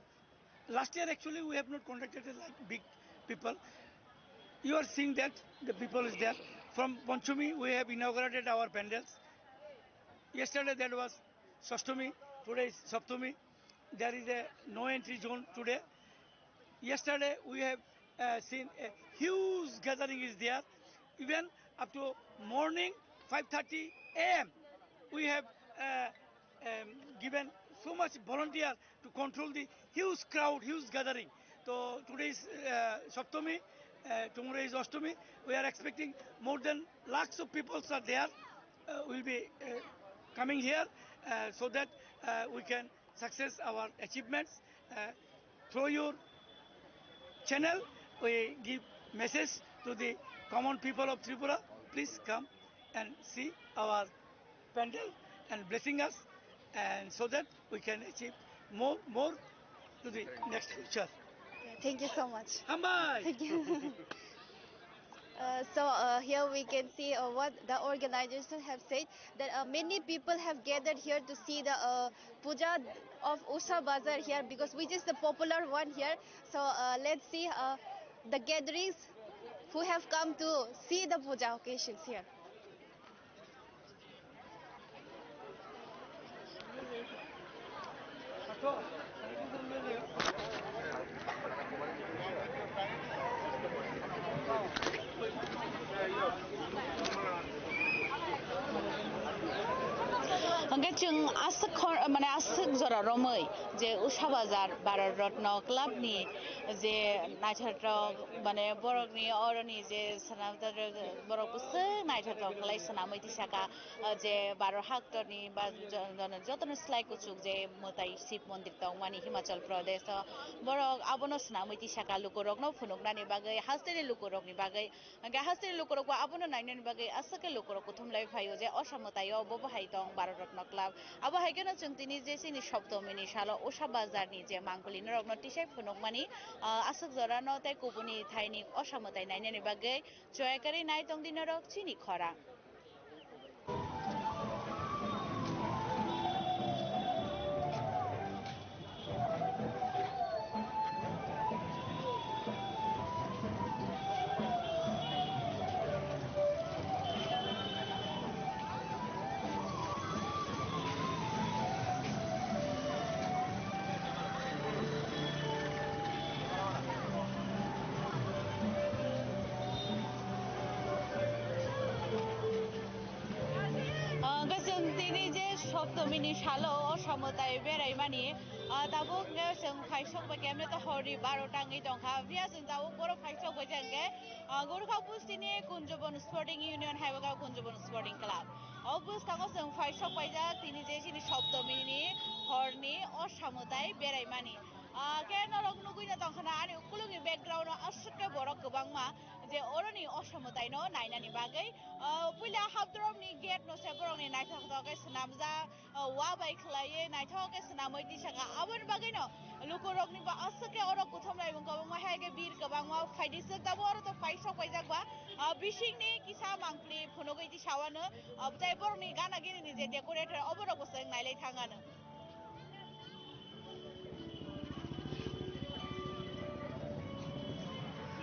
Last year, actually, we have not conducted it like big people. You are seeing that the people is there. From Panchami, we have inaugurated our pandals. Yesterday that was Sashtami, today is Saptami. There is a no entry zone today. Yesterday we have uh, seen a huge gathering is there. Even up to morning five thirty a m, we have uh, um, given so much volunteer to control the huge crowd, huge gathering. So today is uh, Saptami, uh, tomorrow is Ashtami. We are expecting more than lakhs of people are there, uh, will be uh, coming here uh, so that uh, we can success our achievements. Uh, through your channel, we give message to the common people of Tripura. Please come and see our pandal and blessing us, and so that we can achieve more, more to the next future. Yeah, thank you so much. Hambai! Thank you. Uh, so uh, here we can see uh, what the organizers have said, that uh, many people have gathered here to see the uh, puja of Usha Bazar here, because which is the popular one here. So uh, let's see uh, the gatherings who have come to see the puja occasions here. Hwnkhe chwng aswk khor mane aswk jora romwi je Usha Bazar Bharat Ratna Club ni je naithotok mane borokni oroni je swnamjak borok bwswk naithotok khlai swnamwi tisaka. Je Bharat haktorni ba jotono slai kuchuk je mwtai Shiv mondir tongmani Himachal Pradesh o, borok abono swnamwi tisaka lukurokno phunuknani bagwi, hasteni lukurokni bagwi, hwnkhe hasteni lukurokbo abono nainani bagwi aswk khe lukurok kuthum lai phaio je Osha mwtaio bobo hai tong Bharat Ratna Club. Abo hai kheno chwng tini je chini Saptomini salo Usha Bazarni je mangpili norokno tisai phunukmani, ah, aswk jorano tei kubuni thaini Osha mwtai nainani bagwi. Choyakarwi nai tong di norok chini khorang. Hwnkhe chwng tini je Saptomini salo o Osha mwtai beraimani, ah, tabuk hwnkhe chwng phaisok bai khe, emne to horni baro ta wngwi tongkha, phiya chwng tabuk boro phaisok bai khe hwnkhe, ah, Gorkha bustini Kunjobon Sporting Union hai bo khe Kunjobon Sporting Club. O bwskango chwng phaisok paijak tini je chini Saptomini horni Osha mwtai beraimani. Ah, khe norok nugwi no tongkha na ani ukulukni background o aswk khe borok kwbangma je oroni Osha mwtai no nainani bagwi. Ah, puila Habdromni gate no se borokni naithotok khe swnamjak, ah, wa bai khwlaiwi naithok khe swnamwi tisaka. Aboni bagwino lukurokni bo aswk khe oro kuthum laimung kwbangma hai khe bir kwbangma phaidi swk tabuk oro to phaisok paijak ba, ah, bisingni kisa mangpli phunugwi tisawano, ah, tei borokni gana gini ni je decorator oborok bo chwng nailai thangano.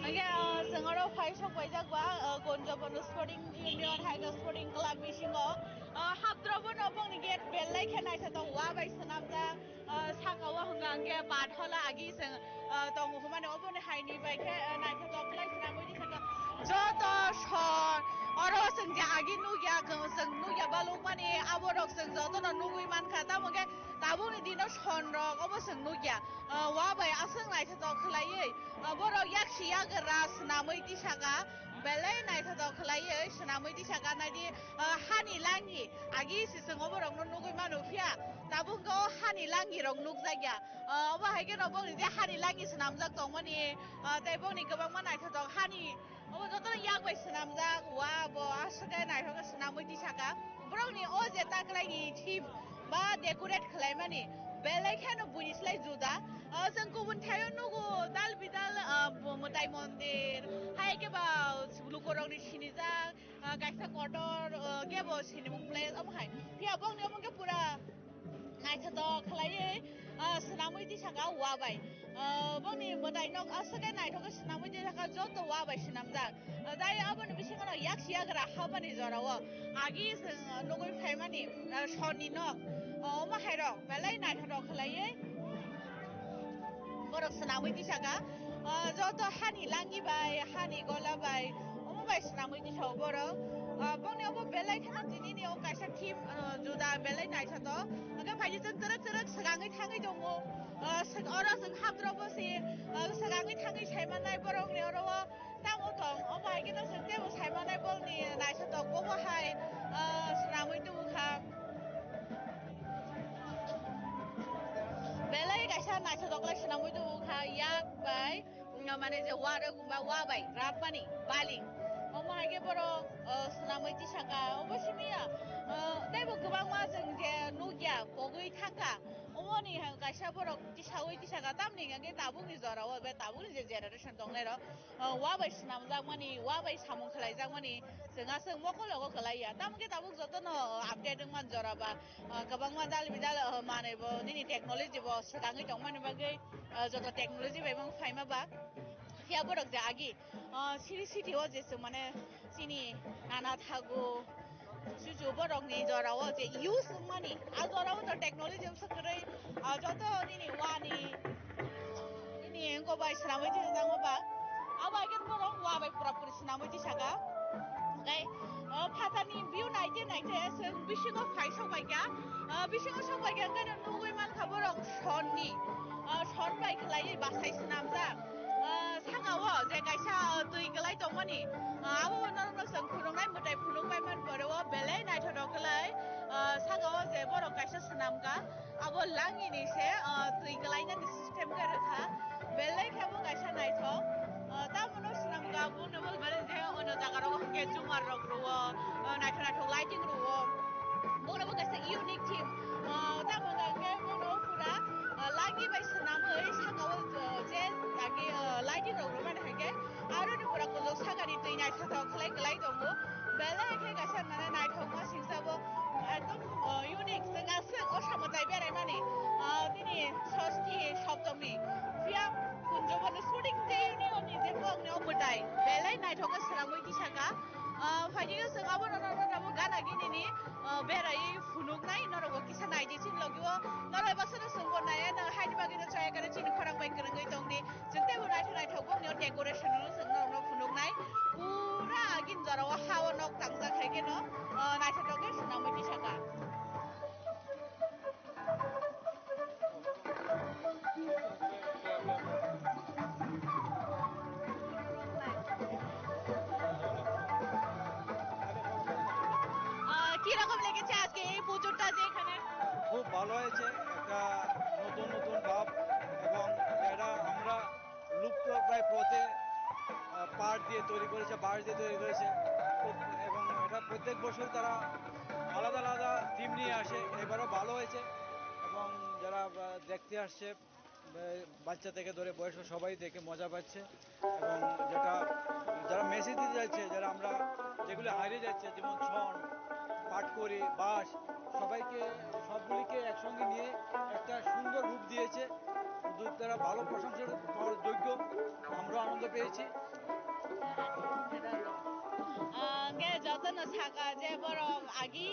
Hingke, ah, chwng oro phaisok paijak ba, ah, Gonjabon Sporting Union hai khe Sporting Club bisingo, ah, hapdrobo no bongni gate belai khe naithotok wa bai swnamjak, ah, saka o hwnka hwnkhe bathwla agi chwng, ah, tongo hwnmani oboni haini bai khe, ah, naithotok khlai swnamwi di saka joto son oro chwng je agi nukya, chwng nukya balukmani aborok chwng jotono nugwi mankha, tamo khe tabukni dino son rok obo chwng nukya, ah, wa bai aswk naithotok khlaiwi, ah, borok yaksi yagra swnamwi tisaka, belai naithotok khlaiwi swnamwi tisaka, naidi, ah, hani langi agi se chwng oborokno nugwi mano, phiya tabuk o hani langi rok nukjakya, ah, obo hai kheno bongni je hani langi swnamjak tongmani, ah, tei bongni kwbangma naithotok hani. Obo jotono yak bai swnamjak, wa bo aswk khe naithok khe swnamwi tisaka. Borokni o je taklaini theme ba decorate khlaimani belai kheno buini slai juda. Ah, chwng kubun thaio nugo dal bidal, ah, bo mwtai mondir, hai khe ba lukurokni sinijak, ah, kaisa kotor, ah, khe bo sinimung place omo hai. Phiya bongni omo khe pura naithotok khlaiwi, ah, swnamwi tisaka wa bai. Ah, bongni mwtai nok aswk khe naithok khe swnamwi tisaka, joto wa bai swnamjak. Tei aboni bisingo no yak siyagra habani jorao agi chwng nugwi phaimani, ah, sonni nok, ah, omo hairok belai naithotok khlaiwi borok swnamwi tisaka. Ah, joto hani langi bai, hani gola bai, omo bai swnamwi tisao borok. Ah, bongni obo belai kheno tinini o kaisa theme, ah, juda belai naithotok. Hwnkhe phaidi chwng twrwk twrwk swkangwi thangwi tongo. Ah, swk-, oro chwng habrogo se, ah, swkangwi thangwi saimannai borokni oro o. Tamo tong, omo hai khe no chwng teibo sai manai bolni naithotok bobo hai, ah, swnamwi tubu kha. Belai kaisa naithotok lai swnamwi tubu kha, yak bai, mm, mane je wa rok ba wa bai rap mani bali. Omo hai khe borok, ah, swnamwi tisaka, obo simi ya, ah, teibo kwbangma chwng je nukya, pogwi thangkha. Omoni hai kaisa borok tisawi tisaka, tamni hwnkhe tabukni jorao, be tabukni je generation tongnairok, ah, wa bai swnamjakmani, wa bai samung khlaijakmani, chwng aswk mokol rogo kwlaiya. Tamo khe tabuk jotono update wngman jora ba, ah, kwbangma dal bidal, ah, manwi bo nini technology bo swkangwi tongmani bagwi, ah, joto technology bai bo phaima ba. Phiya borok je agi, ah, city city o je chwng mane chini nana thago, chuchu borokni jorao je use wngmani, a jorao to technology wngsa kwrwi, ah, joto nini wani, nini engko bai swnamwi tongjakma ba, abo hai khe borok wa bai pura puri swnamwi tisaka. Hwnkhe, ah, phatarni view naite naite chwng bisingo phai sok bai kha, ah, bisingo sok bai kha, hwnkhe nugwi mankha borok sonni, ah, son bai kwlaiwi bachai swnamjak. Ah, saka o je kaisa, ah, twi kwlai tongmani, ah, abo norokno chwng phunuknai mwtai phunuk pai man pore o belai naithotok kwlai, ah, saka o je borok kaisa swnamkha, abo langini se, ah, twi kwlainani system khe rwkha, belai khe bo kaisa naithok, ah, tamo no swnamkha bo. Mane je ono jaga rogo hwnkhe jumar rok rwo, o naithok naithok lighting rwo. Bono bo kaisa unique theme. O tamo hwnkhe bono pura, o, langi bai swnamwi saka o, o, je agi, o, lighting rok rwmani hwnkhe aroni pura kujok sakani twi naithothok khlai kwlai tongo. Belai khe kaisa mane naithokma singsa bo ekdom, o, unique. Chwng aswk o samo tai beraimani, o, nini sosti soptomi phiya kunjo bono shooting tei union ni je kokni o mwtai belai naithok khe swnamwi tisaka. Ah, phaikhe chwng abono norok abo gana gini ni, ah, berai phunuknai, norok bo kisa naidi chini logi o, norok bai bosono chwng bo nai, haini bagwi no chaya kare chini khorang bai kwrwngwi tongdi, chwng teibo naithok naithok bokni o decoration no chwng norok no phunuknai, pura agini jora o ha o nok tangjak hai khe no, ah, naithotok khe swnamwi tisaka. আহ, কিরকম লেগেছে আজকে এই পুজোটা যে এখানে? খুব ভালো হয়েছে, একটা নতুন নতুন ভাব, এবং এটা আমরা লুপ্তপ্রায় পথে, আহ, পাট দিয়ে তৈরি করেছে, বাঁশ দিয়ে তৈরি করেছে। খুব, এবং এটা প্রত্যেক বছর তারা আলাদা আলাদা থিম নিয়ে আসে, এবারও ভালো হয়েছে। এবং যারা, আহ, দেখতে আসছে, আহ, বাচ্চা থেকে ধরে বয়স্ক সবাই দেখে মজা পাচ্ছে। এবং যেটা, যারা মেসেজ দিতে চাইছে, যারা আমরা যেগুলি হারিয়ে যাচ্ছে, যেমন ছন, পাটকড়ি, বাঁশ, সবাইকে, সবগুলিকে একসঙ্গে নিয়ে একটা সুন্দর রূপ দিয়েছে। উদ্যোক্তারা ভালো প্রশংসা পাওয়ার যোগ্য। আমরাও আনন্দ পেয়েছি। Ah, hwnkhe jotono saka je borok agi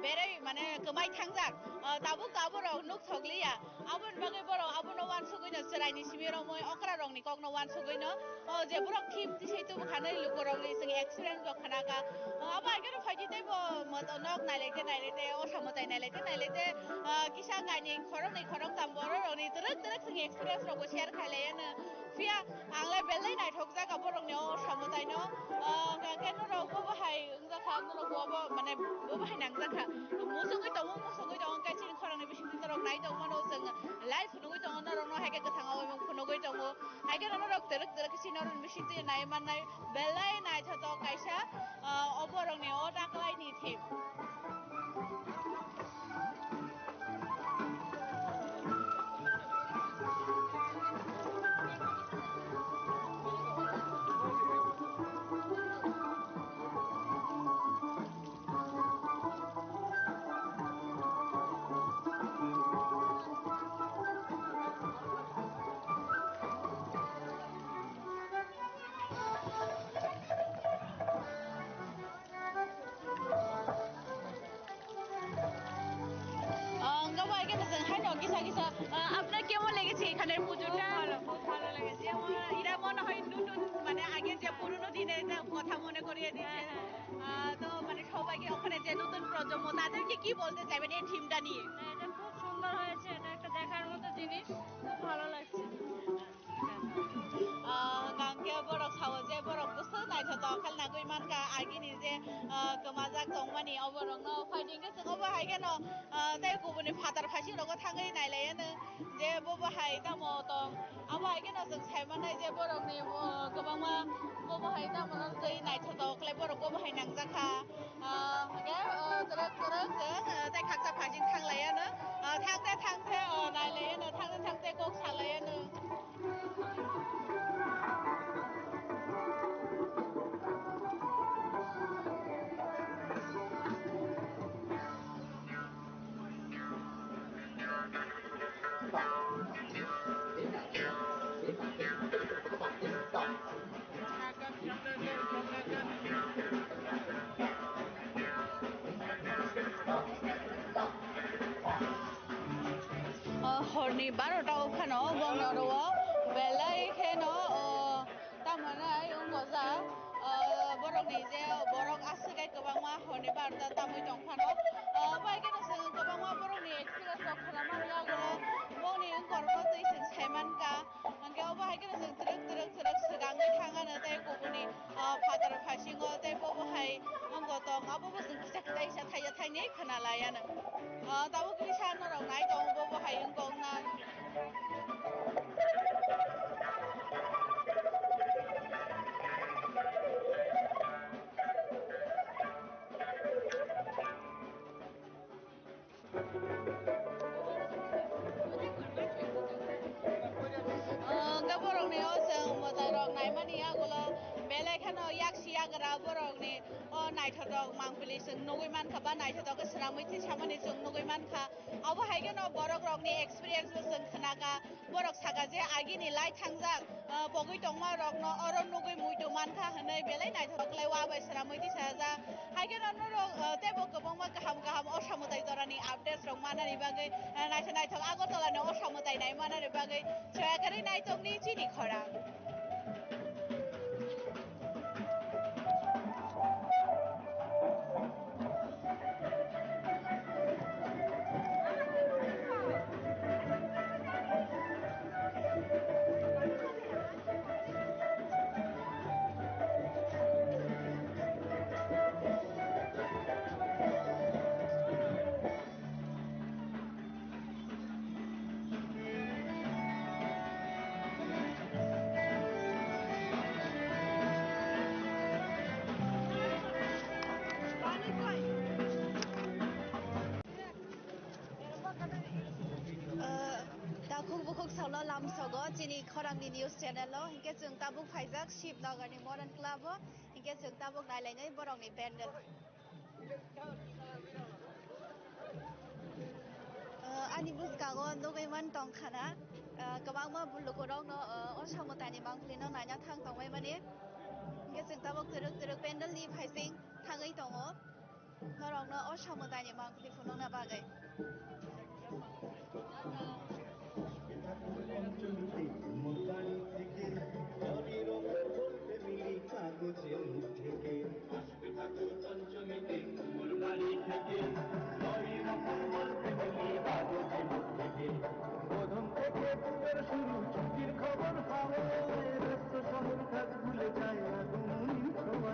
berai mane kwmai thangjak, ah, tabuk to aborok nuk thokliya. Aboni bagwi borok abono uansugwino chwraini simi romwi okrarokni kokno uansugwino, o je borok thip tisai tubu khanai lukurokni chwng experience rok khanakha. O abo hai kheno phaidi teibo moto nok nailaite nailaite, osa mwtai nailaite nailaite, ah, kisa kainwi khoroknwi khoroktham bororokni twrwk twrwk chwng experience rokbo share khailaiano. Phiya ang le belai naithokjak borokni o samwtaino. Ah, hwnkhe norok bo bahai wngjakha, norok bo, bo, mane, bo bahai nangjakha. Musungwi tongo, musungwi tongo, hwnkhe chini khorangni bisingtwi norok nai tongmano chwng live phunugwi tongo, norokno haikhe kwthang awi phunugwi tongo. Haikhe norok twrwk twrwk khe chini norokni bisingtwi nai mannai belai naithotok kaisa, ah, o borokni o taklaini theme. হ্যাঁ, হ্যাঁ। আহ, তো মানে সবাইকে ওখানে যে নতুন প্রজন্ম তাদেরকে কি বলতে চাইবেন এই থিমটা নিয়ে? হ্যাঁ, এটা খুব সুন্দর হয়েছে, এটা একটা দেখার মতো জিনিস, খুব ভালো লাগছে। Ah, hwnkhe borok sao je borok bwswk naithotok khe nagwi mankha agini je, ah, kwmajak tongmani oborokno phaidi hwnkhe chwng obo hai kheno, ah, tei kubuni phatar phaising rogo thangwi nailaiano je bobo hai tamo tong. Abo hai kheno chwng sai mannai je borokni, ah, kwbangma bobo hai tamo twi naithotok khlai borok bobo hai nangjakha. Ah, hwnkhe, ah, twrwk twrwk chwng, ah, tei khaksa phaising thanglaiano, ah, thangte thangte, ah, nailaiano, thangte thangte kok salaiano. O horni barota o phano bongni oro o belai kheno, o, tamo nai wngkha ja, o, borokni je borok aswk hai kwbangma horni barota tamwi tong phano, o, bai kheno chwng kwbangma borokni experience rok khna mani yagulo bongni wngkorokno twi chwng sai mankha. Hwnkhe obo hai kheno chwng twrwk twrwk twrwk swkangwi thangano tei kubuni, ah, phatar phaisingo tei bobo hai wngkha tong, abobo chwng kisa kisa isa thaisa thainwi khna laiano. Ah, tabuk kisa norok nai tongo bobo hai wngkha wngnai. Hwnkhe borokni o chwng mwtai rok naimani yagulo belai kheno yaksi yagra borokni o naithotok mangpili chwng nugwi mankha ba naithotok khe swnamwi twi samani chwng nugwi mankha. Abo hai kheno borok rokni experience bo chwng khnakha. Borok saka je agini lai thangjak, ah, pogwi tongma rokno oro nugwi muitu mankha hwnwi belai naithotok khlai wa bai swnamwi tisa jak. Hai kheno norok, ah, teibo kwbangma kaham kaham o samwtai jorani updates rok manani bagwi, ah, naithotok naithok Agartala ni o samwtai nai manani bagwi soyakarwi naitokni chini khorang. Ah, takhuk bukhuk saulo lamsogo chini khorangni news channel o, hinkhe chwng tabuk phaijak Shibnagar ni Modern Club o, hinkhe chwng tabuk nailainai borokni pandal. Ah, ani bwskango nugwi man tongkhana, ah, kwbangma lukurokno, ah, o samwtaini mangpilino naina thang tongbaimani. Hinkhe chwng tabuk twrwk twrwk pandalni phaising thangwi tongo. Norokno o samwtaini mangpili phunukna bagwi. প্রথম থেকে পুজোর শুরু, ছুটির খবর পাওয়া, ব্যস্ত শহর কাজ ভুলে যায় আগমনী ছোঁয়া।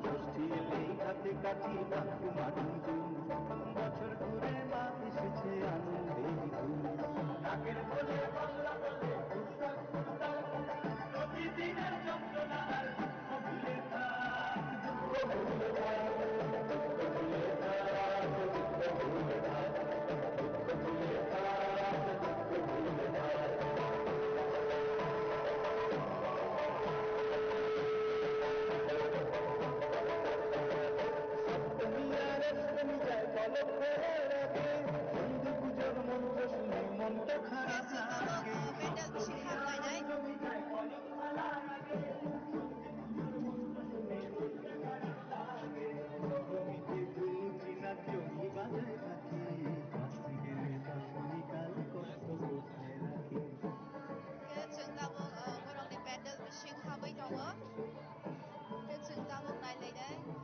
ষষ্ঠী এলেই হাতে কাঠি, ঠাকুমা ঝুমঝুম, বছর ঘুরে মা এসেছে আনন্দের ঘুম। কাকের কোলে পাল্লা বলে, হুট্টাক হুট্টাক, প্রতিদিনের যন্ত্রণা আর দুঃখ ভুলে থাক, দুঃখ ভুলে থাক, দুঃখ ভুলে থাক, দুঃখ ভুলে থাক। Khe chwng tabuk, uh, borokni pandal bising habwi tongo. Khe chwng tabuk nailainai.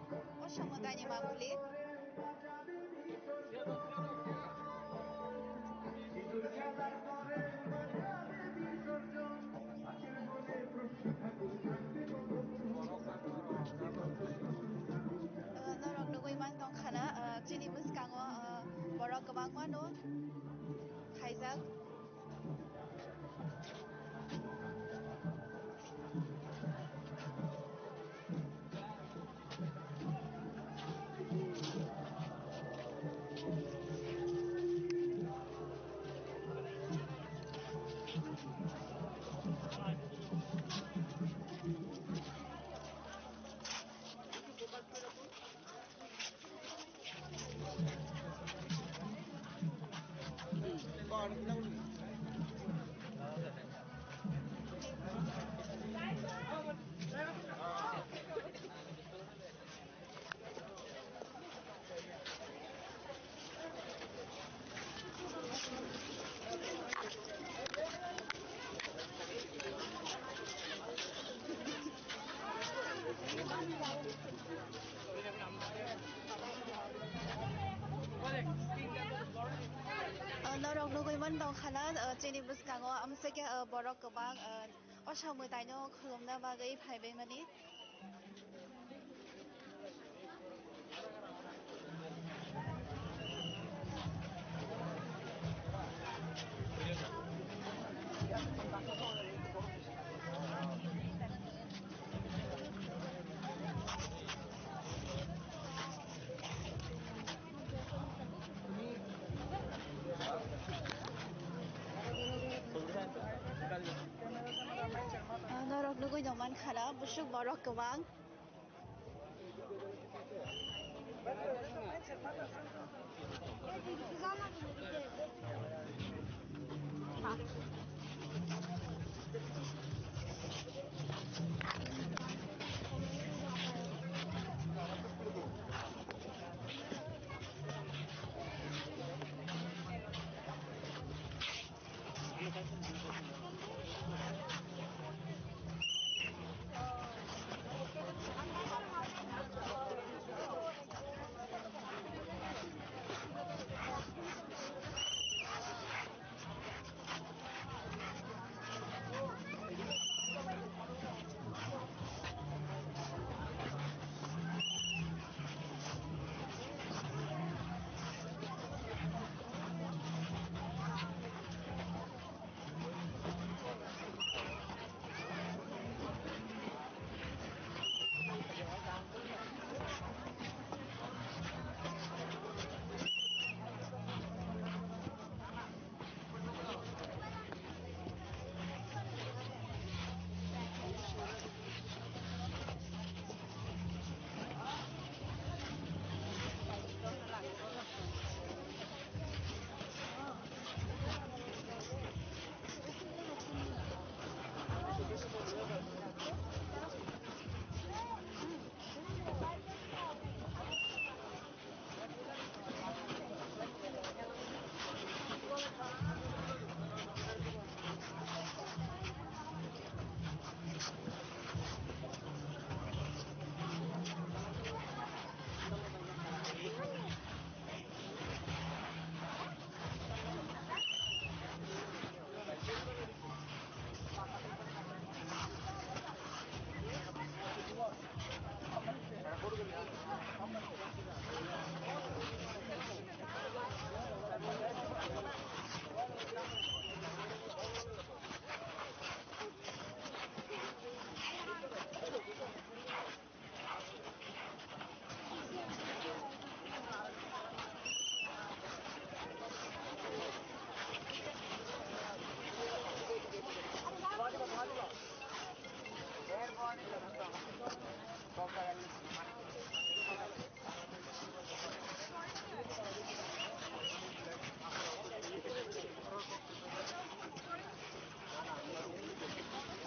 Mon tongkhana, uh, chini bwskango amsike, uh, borok kwbang, uh, o samwtaino khulumna bagwi phaibaimani. Ah, norok nugui tongmankha na, busuk borok kwbang.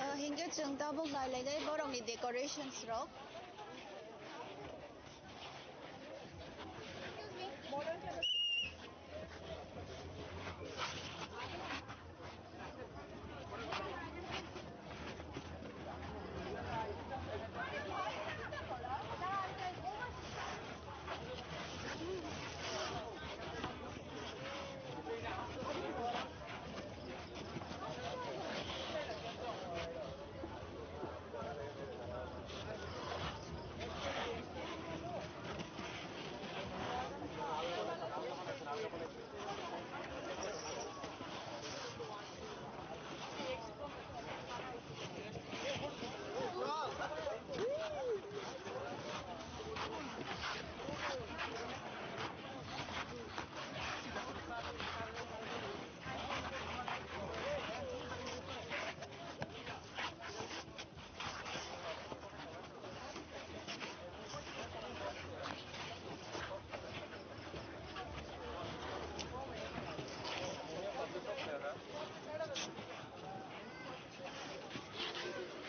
Ah, hingke chwng tabuk nailainai borokni decorations rok.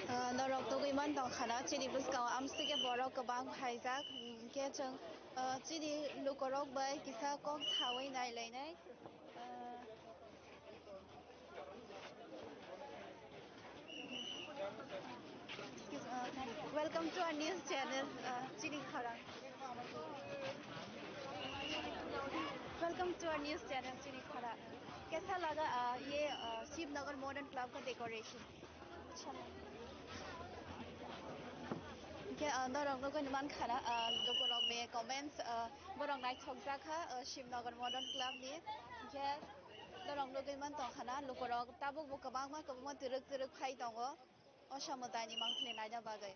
Ah, norok tugui man tongkha na, chini bwskango amsike borok kwbang phaijak, hinkhe chwng, ah, chini lukurok bai kisa kok saui nailainai. Ah, Excuse, uh, welcome to our news channel, uh, Chini Khara. Welcome to our news channel, Chini Khara. Kaisa laga, ah, ye, ah, Shivnagar Modern Club ka decoration. Hingke, ah, norok nogoi mankha na, ah, lukurokni comments, ah, borok naithokjakha, ah, Shivnagar Modern Club ni. Hingke norok nogoi mantongkha na, lukurok tabukbo kwbangma kwbangma twrwk twrwk phai tongo. O samwtaini mangpili naina bagwi.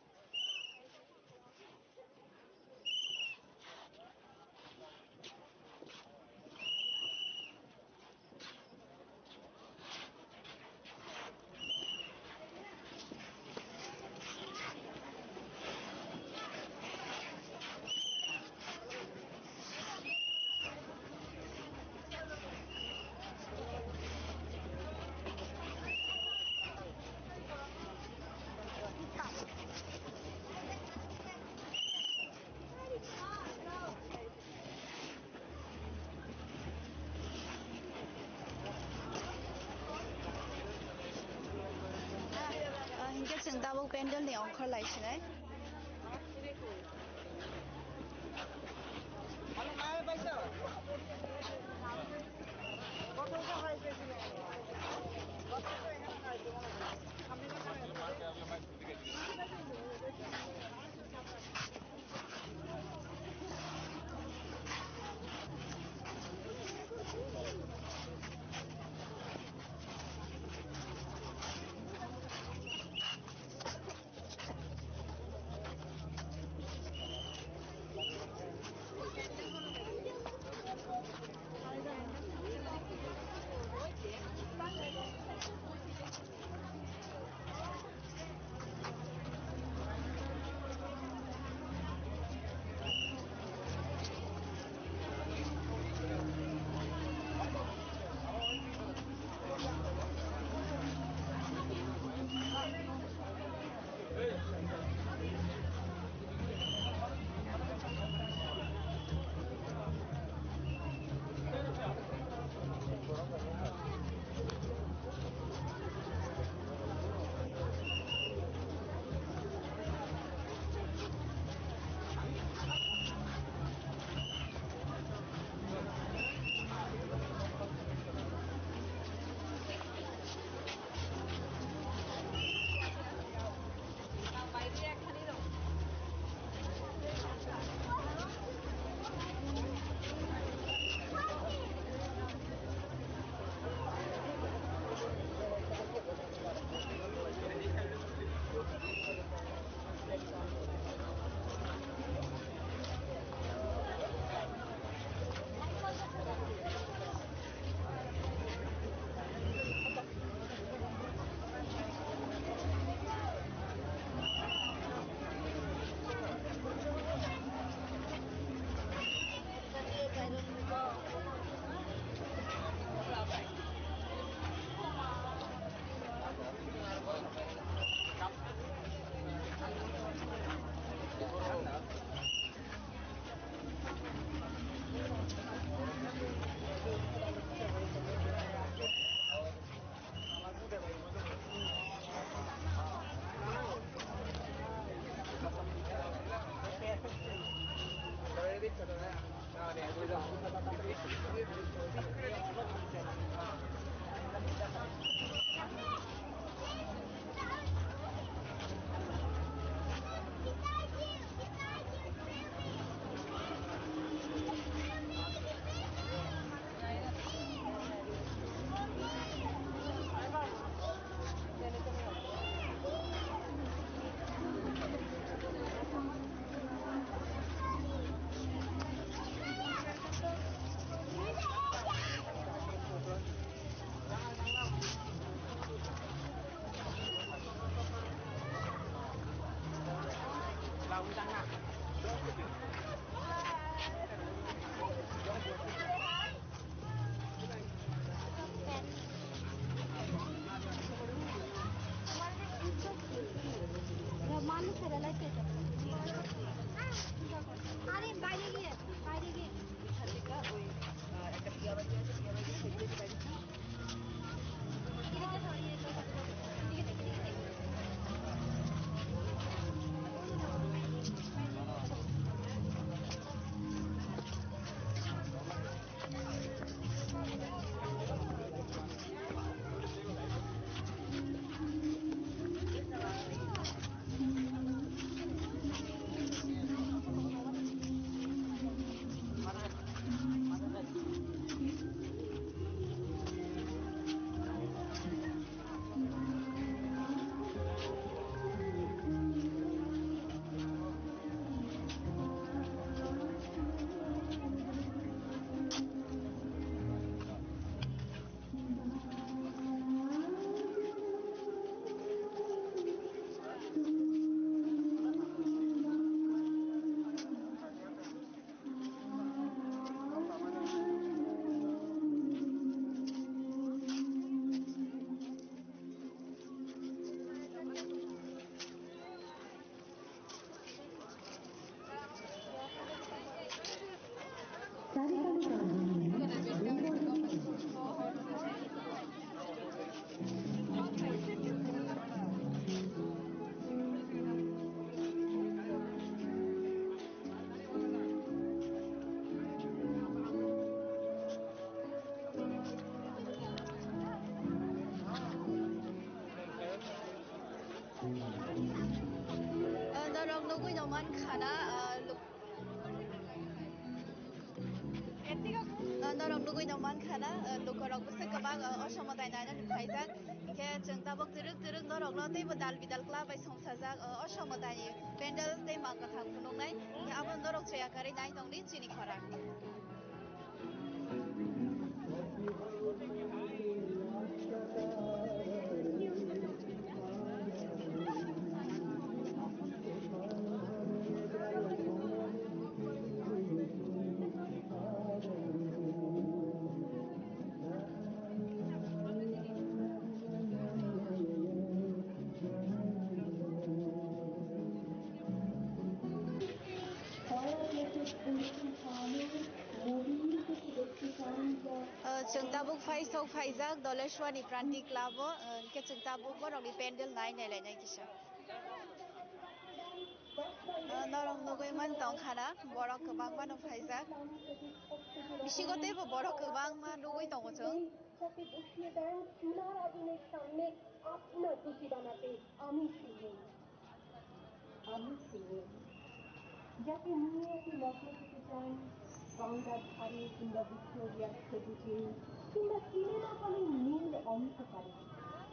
Ah, hingke chwng tabuk pandal ni ongkhor lai sinai. আরে বাইরে গিয়ে, বাইরে গিয়ে। Norok nugwi no mankha na, eh, lukurok bwswk kwbang, eh, osomotai nainani phaijak. Hinkhe chwng tabuk twrwk twrwk norokno teibo dal bidal kla bai songchajak, eh, osomotaini pandal tei mang kwthang phunuknai. Hinkhe abo norok chaya kwrwi nai tongdi chini khorang. Uh, chwng tabuk phai sok phaijak Doleshwani Pranti Club o, uh, hinkhe chwng tabuk borokni pandal nai nai lainai kisa. Uh, norok nugwi man tongkha na, borok kwbangma no phaijak. Bisingo teibo borok kwbangma nugwi tongo chwng. যাতে বসিয়ে দেন চুলার আগুনের সামনে আপনার রুটি বানাতে আমি ফিরে। আমি ফিরে। যাতে নিয়ে এতে লগ্ন হতে চান গঙ্গার ধারে কিংবা ভিক্টোরিয়ার সবুজে কিংবা সিনেমা হলের নীল অন্ধকারে।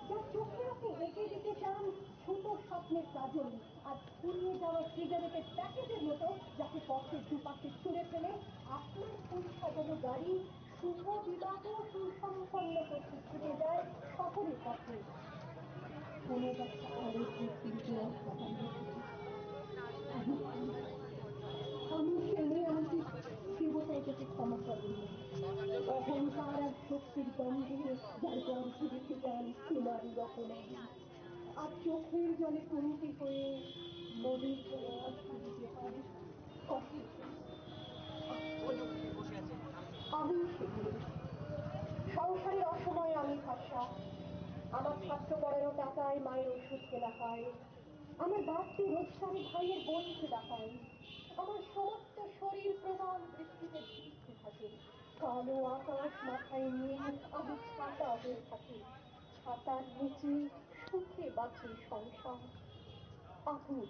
যা চোখে আপনি এঁকে দিতে চান ছোট স্বপ্নের কাজল আর ফুরিয়ে যাওয়া সিগারেটের প্যাকেটের মতো, যাতে পথের দুপাশে ছুঁড়ে ফেলে আপনার ফুল সাজানো গাড়ি শুভ বিবাহ সুসম্পন্ন করতে ছুটে যায় শহরের পথে। কোনো একটা আলোর দীপ্তির জোয়ার হাতার মতো। আমি ফেলে আমাকে দেবতার কাছে ক্ষমা চাইব। অহংকার আর শক্তির গন্ধে যার গর্ভে রেখে যান তোমার রচনা। আর চোখের জলে কমতি হয়ে নদীর জলে আর ফিরে যেতে হয়। আমি শিখি। সংসারের অসময়ে আমি ফর্সা। আমার ছাত্র পড়ানোর টাকায় মায়ের ওষুধ কেনা হয়। আমার বাড়তি রোজগারে ভাইয়ের বই কেনা হয়। আমার সমস্ত শরীর প্রবল বৃষ্টিতে ভিজতে থাকে। কালো আকাশ মাথায় নিয়ে আমি ছাতা হয়ে থাকি। ছাতার নিচে সুখে বাঁচি সংসার। আপনি,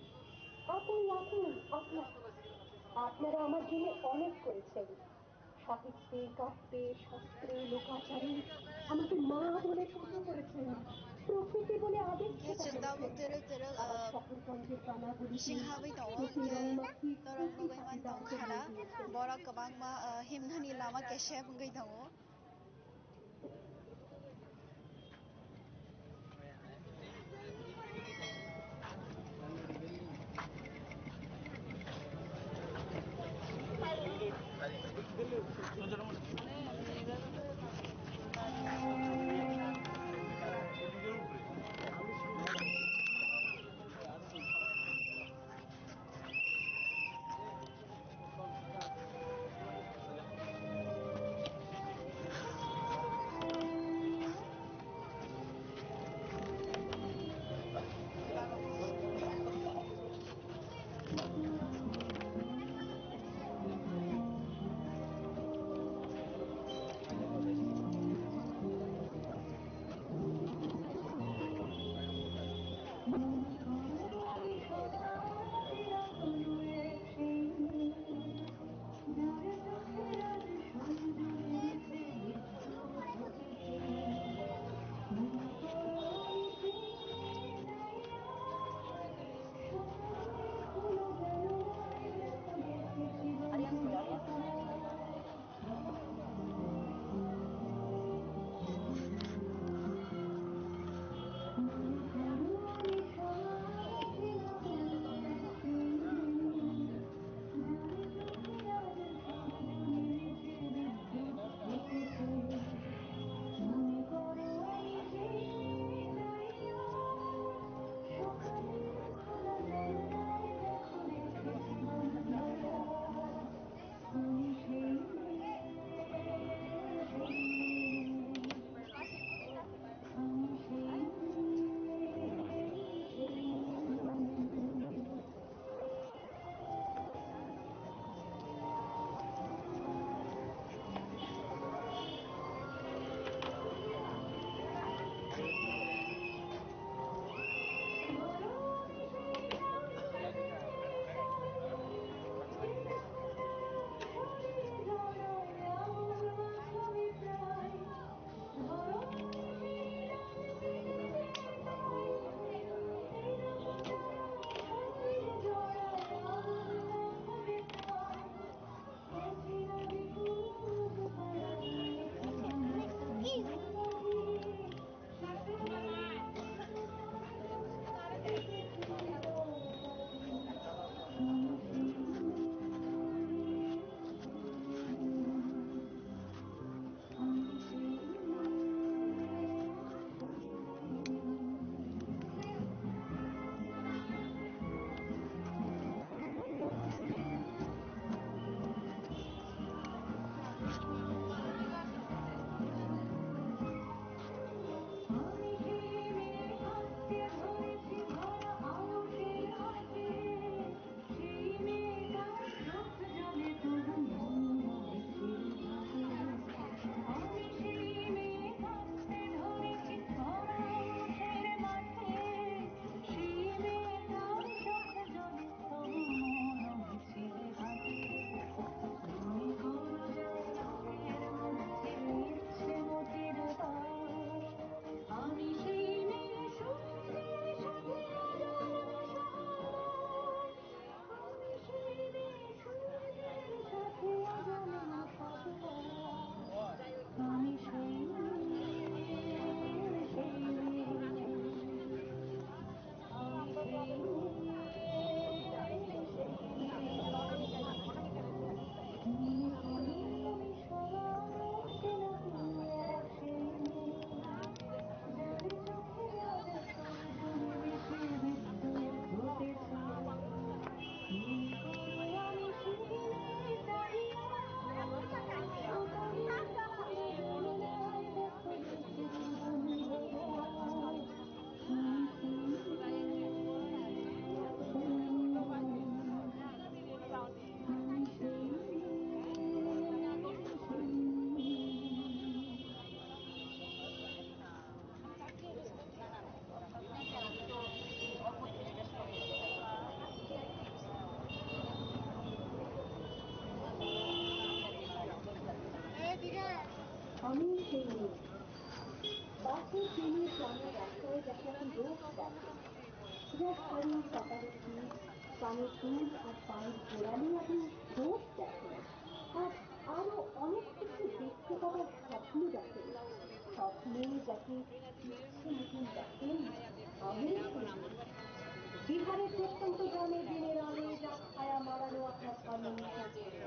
আপনি, আপনি, আপনার, আপনারা আমার জন্য অনেক করেছেন। সাহিত্যে, কাব্যে, শাস্ত্রে, লোকাচারে আমাকে মা বলে পুজো করেছেন। প্রকৃতি বলে আবেগ প্রকাশ করেছেন। আমার শহরগঞ্জের কানাগুলিতে প্রতি রং মাফিক প্রতি হাতে দাগ জমিয়ে দিয়েছেন। Borok kwbangma, uh, himnani lama kesep wngwi tongo. বাসে ট্রেনে ট্রামে রাস্তায় যাতে আমি রোজ দেখি, যার শাড়ি, কাপড়ের পিস, কানের দুল আর পায়ের গোড়া নিয়ে আমি রোজ দেখি। আর আরো অনেক কিছু দেখতে পাওয়ার স্বপ্ন দেখে। স্বপ্নে যাকে ইচ্ছে মতন দেখেন, আমি বিহারের প্রত্যন্ত গ্রামে দিনের আলোয় যা ছায়া মারানো আপনার সামনে নিয়ে এসেছে।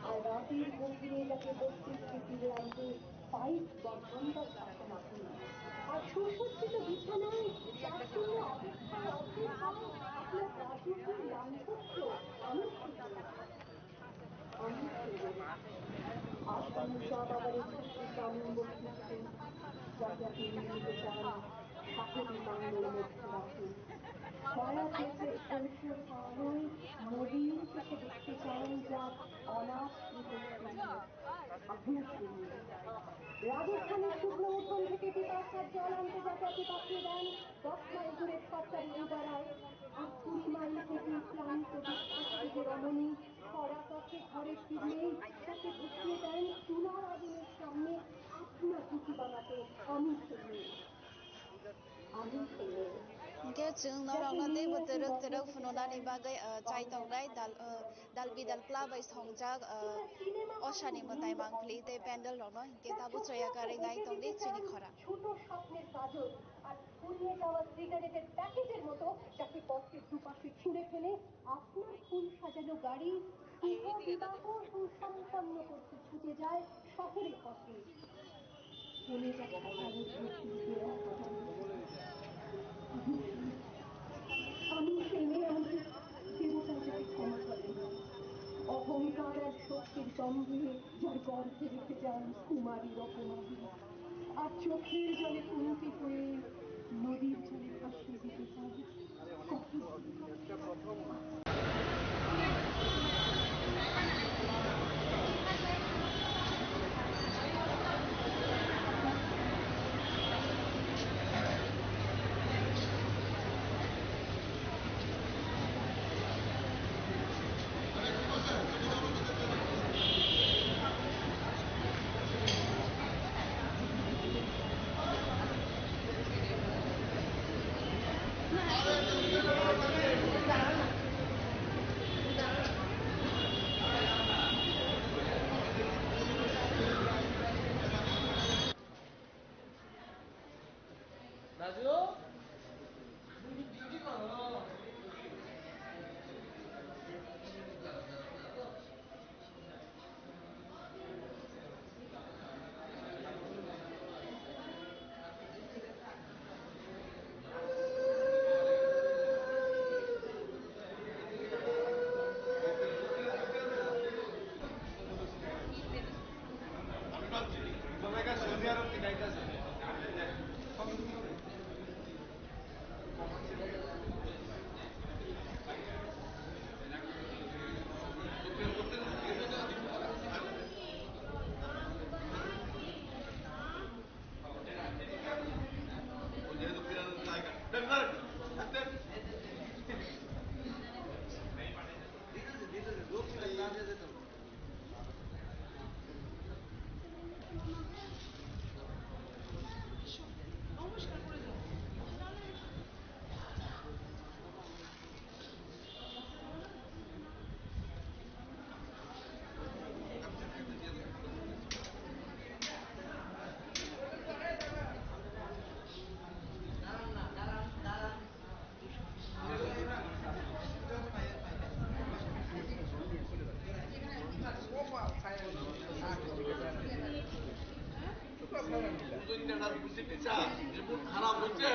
আর রাতের গভীরে যাকে বত্রিশ ডিগ্রি আনতে পাইপ বা ঘন্টা থাকতে না। আর সুসজ্জিত বিছানায় যার জন্য অপেক্ষায় অপেক্ষায় আপনার রাজকীয় দাম্পত্য আমি আজ আমি চা বাগানে ছুটতে চালু বসে যাকে আপনি নিয়ে যেতে চান, তাকে আমি বাংলোর মধ্যে রাখি। দয়া করে পরিষ্কার পাওয়ায় মদিন থেকে দেখতে চান যা অনাথ বিপদে। রাজস্থানের শুকনো উঠোন থেকে পিপাসার জল আনতে যাকে আপনি পাঠিয়ে দেন দশ মাইল দূরের সরকারি ইদারায়। আর কুড়ি মাইল থেকে ক্লান্ত বিধ্বস্ত রমণী খরা পথে ঘরে ফিরলেই তাকে বুঝিয়ে দেন চুলার আগুনের সামনে আপনার রুটি বানাতে আমি তৈরি। আমি তৈরি। Hingke chwng norokno teibo twrwk twrwk phunuknani bagwi, ah, chai tongnai dal, ah, dal bidal kwla bai songjak, ah, osani mwtai mangpili tei pandal rokno hingke tabuk chaya karwi nai tongdi chini khora. ছোট স্বপ্নের গাজর আর ফুরিয়ে যাওয়া সিগারেটের প্যাকেটের মতো যাকে পথের দুপাশে ছুঁড়ে ফেলে আপনার ফুল সাজানো গাড়ি শুভ বিবাহ সুসম্পন্ন করতে ছুটে যায় শহরের পথে। চলে যায় হাজারো প্রকৃতির অবদান। আমি সেই মেয়ে, আমাকে দেবতা যাকে ক্ষমা করেন। অহংকার আর শক্তির দম্ভে যার গর্ভে রেখে যান কুমারী রকমারি। আর চোখের জলে কুন্তি হয়ে নদীর জলে ভাসিয়ে দিতে চান। Raju? খারাপ হচ্ছে।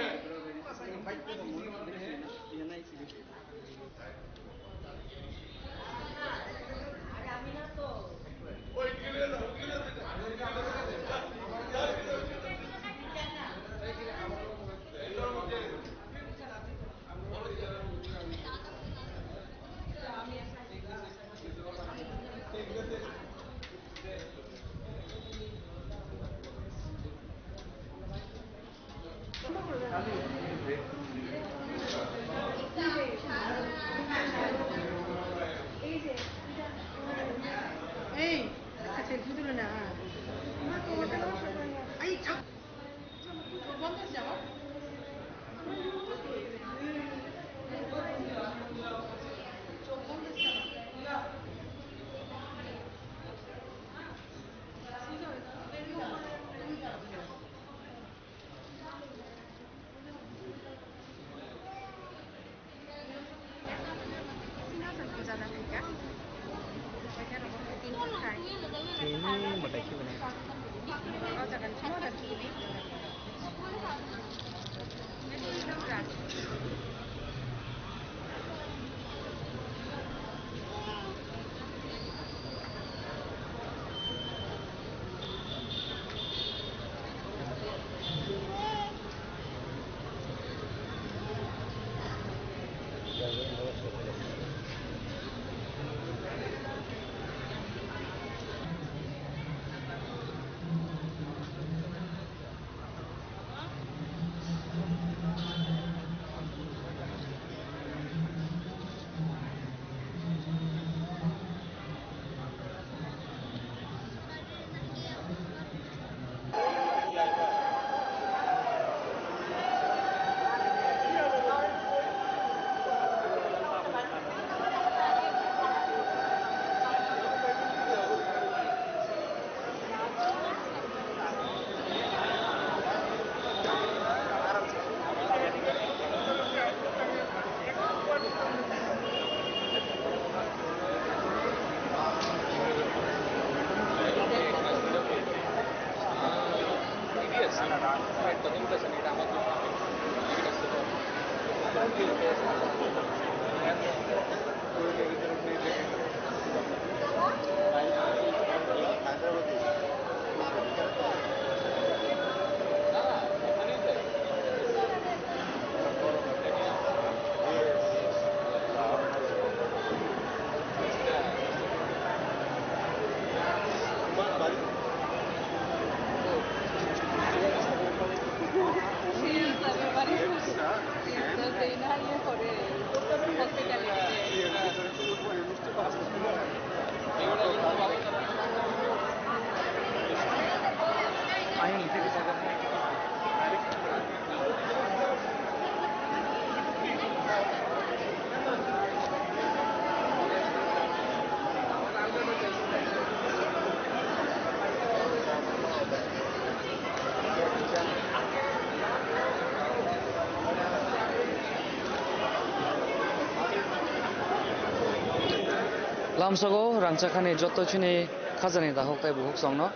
Lamsogo rangchakhani joto chini khajani dahok tei buhuk songno.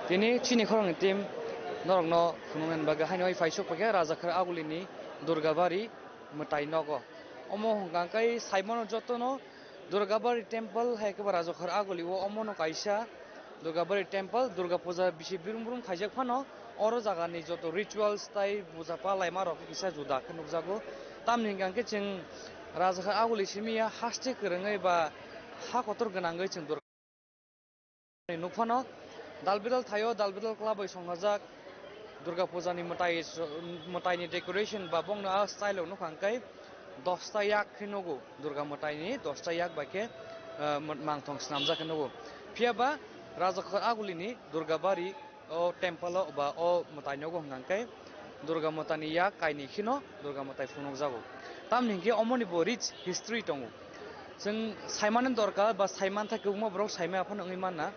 Tini chini khorokni team norokno phunuknani bagwi haino hai phaisuk paikha Rajakhar Agulini Durgabari mwtai nogo. Omo hwnkha khe saimano jotono Durgabari temple hai khe ba Rajakhar Aguli o omono kaisa Durgabari temple, Durga puja bisi brum brum khaijak phano oro jagani joto rituals tai puja palaima rok kisa juda khe nukjago. Tamni hwnkha khe chwng Rajakhar Aguli simi ya haste kwrwngwi ba ha kotor gwnangwi chwng Durga nukphano dalbidal thaio, dalbidal kwlabwi songjak Durga puja ni mwtai, mwtai ni decoration ba bongno a style o nukha hwnkhe dosta yak khe nugo, Durga mwtai ni dosta yak bai khe, eh, mangthong swnamjak khe nugo. Phiya ba Rajakhar Aguli ni Durga bari o temple o ba o mwtai nogo hwnkha khe Durga mwtai ni yak kainwi kheno Durga mwtai phunukjago. Tamni hwnkhe omoni bo rich history tongo. Chwng saimani dorkar ba saiman thai kwbangma borok saimaya phano wngwi manna.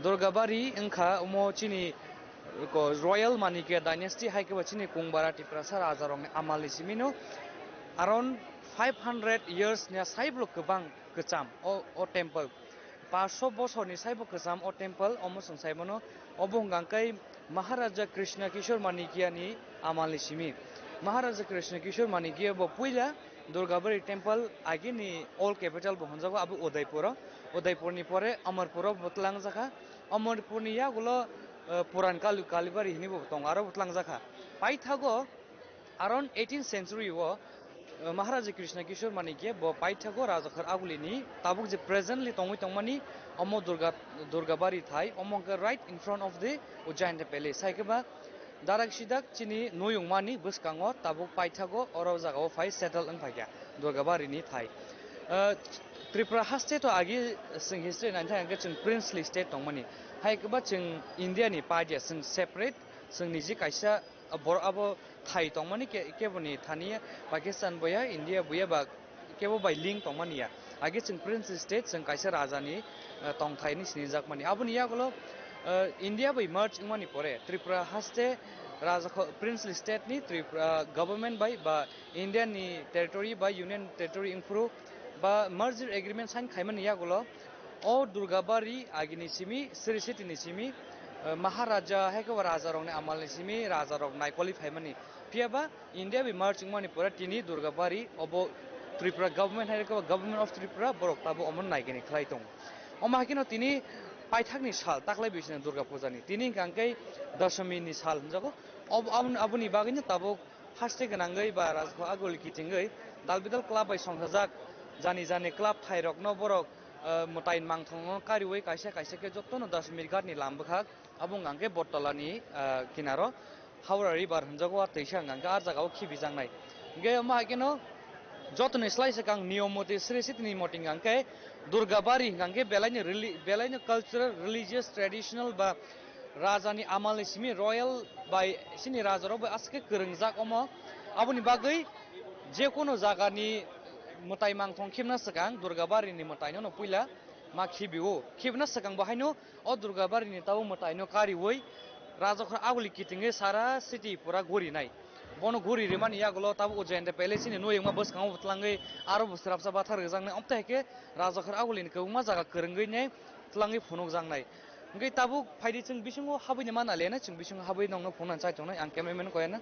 Durga bari wngkha omo chini ko royal Manikya dynasty hai khe ba chini Kungbara Tiprasa raja rokni amal ni simi no around five hundred years ni saibo kwbang kwcham o, o temple. Paanch sho bosorni saibo kwcham o temple, omo chwng sai mano. Obo hwnkha khe Maharaja Krishna Kishore Manikya ni amal ni simi. Maharaja Krishna Kishore Manikya bo puila Durgabari temple, agini old capital bo hwnjago, abo Udaipur o. Udaipur ni pore Amarpur o bo twlangjakha. Amarpur ni yagulo, eh, Puran Kali, Kalibari hinwi bo tongo, aro bo twlangjakha. Paithago Around eighteenth century o, uh, Maharaja Krishna Kishore Manikya bo paithago Rajakhar Aguli ni tabuk je presently tongwi tongmani omo Durga, Durgabari thai, omo hwnkhe right in front of the Ujjain Palace. Hai khe ba darak sidak chini nuyung mani bwskango tabuk paithago oro jagao phai settle wng phaikha Durgabari ni thai. Uh, Tripura haste to agi chwng history naithai hwnkhe chwng princely state tongmani. Hai khe ba chwng India ni part ya, chwng separate, chwng niji kaisa borok abo thai tongmani ke-, keboni thani Pakistan boya, India boya ba kebo bai link tongmani ya. Age chwng princely state, chwng kaisa raja ni, eh, tongthai ni sinijakmani. Aboni yagulo, eh, India bai merge wngmani pore Tripura haste raja kho-, princely state ni Tripura government bai ba India ni territory ba union territory wngphuru ba merger agreement sign khaimani yagulo o Durgabari agini simi, Sri City ni simi, eh, Maharaja hai khe bo raja rokni amal ni simi raja rok naikoli phaimani. Phiya ba India bai merge wngmani pore tini Durgabari obo Tripura government hai khe bo Government of Tripura borok tabuk omo naigini khlai tongo. Omo hai kheno tini paithakni sal taklai bising Durga Puja ni. Tini hwnkha khe Dashami ni sal hwnjago. Ob-, aboni, aboni bagwino tabuk haste gwnangwi ba Rajkho Aguli kitingwi dal bidal club bai songchajak jani jani club thairokno borok, eh, mwtai mangthongno kariui kaisa kaisa khe jotono Dashami Ghat ni lam bwkhak abo hwnka khe Bottola ni, eh, kinaro Howrah River hwnjago a twisa hwnka khe a jagao khibijaknai. Hwnkhe omo hai kheno jotoni slai swkang niyom moti sri sitini moti hwnka khe Durgabari hwnka khe belaino reli-, belaino cultural, religious, traditional ba rajani amalni simi royal bai sini rajarok bai aswk khe kwrwngjak omo. Aboni bagwi je kono jagani mwtai mangthong khibna swkang Durgabari ni mwtaino no puila ma khibio. Khibna swkang bo haino o Durgabari ni tabuk mwtaino kariui Rajakhor Aguli kitingwi sara city pura gurinai. Bono guri rimani yagulo tabuk o Jayanta Palace ni nuyungma bwskango bo twlangwi aro bo swrapsa bathar rwjaknai. Omtwi hai khe Rajakhor Aguli ni kwbangma jaga kwrwngwi ne twlangwi phunukjaknai. Hwnkhe tabuk phaidi chwng bisingo habwi ni mana lena, chwng bisingo habwi nongno phunukna chai tongnai, ang cameraman koyana.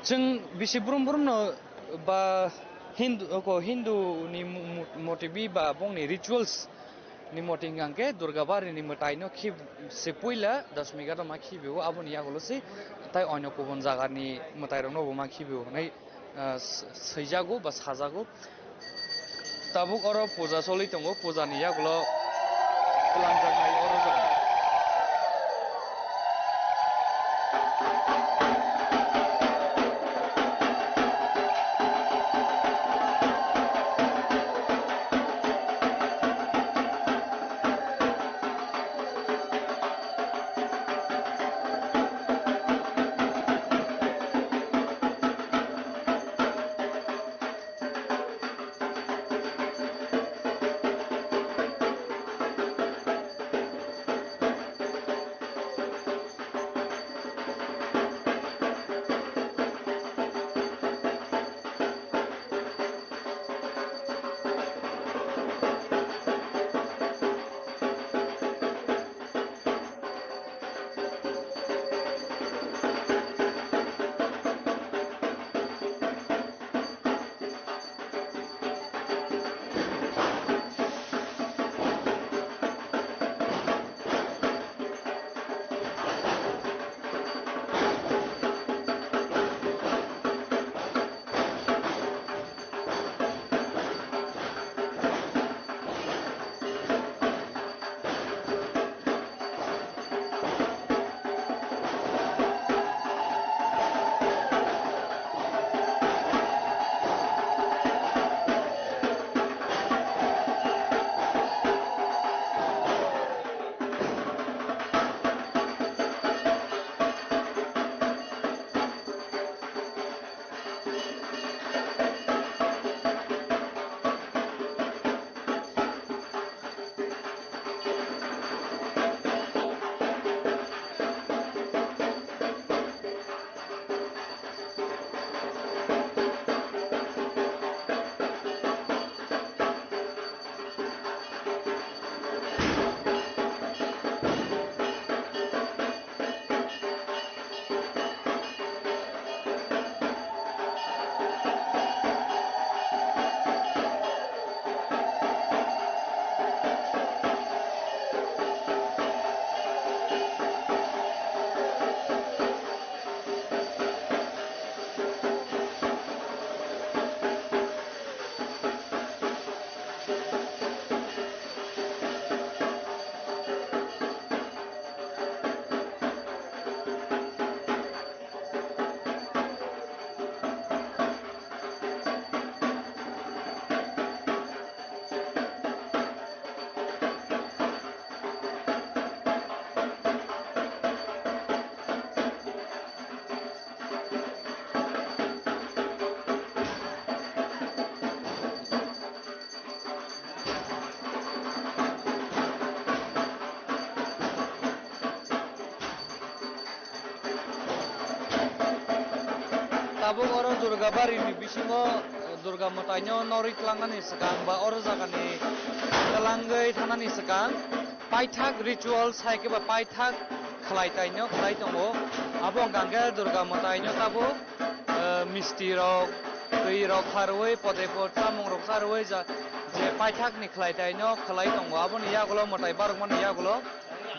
Chwng bisi brum brumno ba Hindu, oko Hindu ni mu-, mu-, motibi ba bongni rituals ni moti hwnkha khe Durgabari ni mwtai no khib-, se puila Dashami Ghat o ma khibio, aboni yagulo se tai onyo kubun jaga ni mwtai rok no bo ma khibio hinwi, ah, s-, swijago ba sajago. Tabuk oro puja choli tongo, puja ni yagulo twlangjaknai oro jang. Tabuk oro Durga Bari ni bisingo, eh, Durga mwtai no norwi twlangnani swkang ba oro jaga ni twlangwi thangnani swkang paithak ritual sai khe ba paithak khlai tai no khlai tongo. Abo wngkha khe Durga mwtai no tabuk, eh, misti rok, twi rok kharwi, podai pod chamung rok kharwi ja-, je paithak ni khlai tai no khlai tongo. Aboni yagulo mwtai barok mani yagulo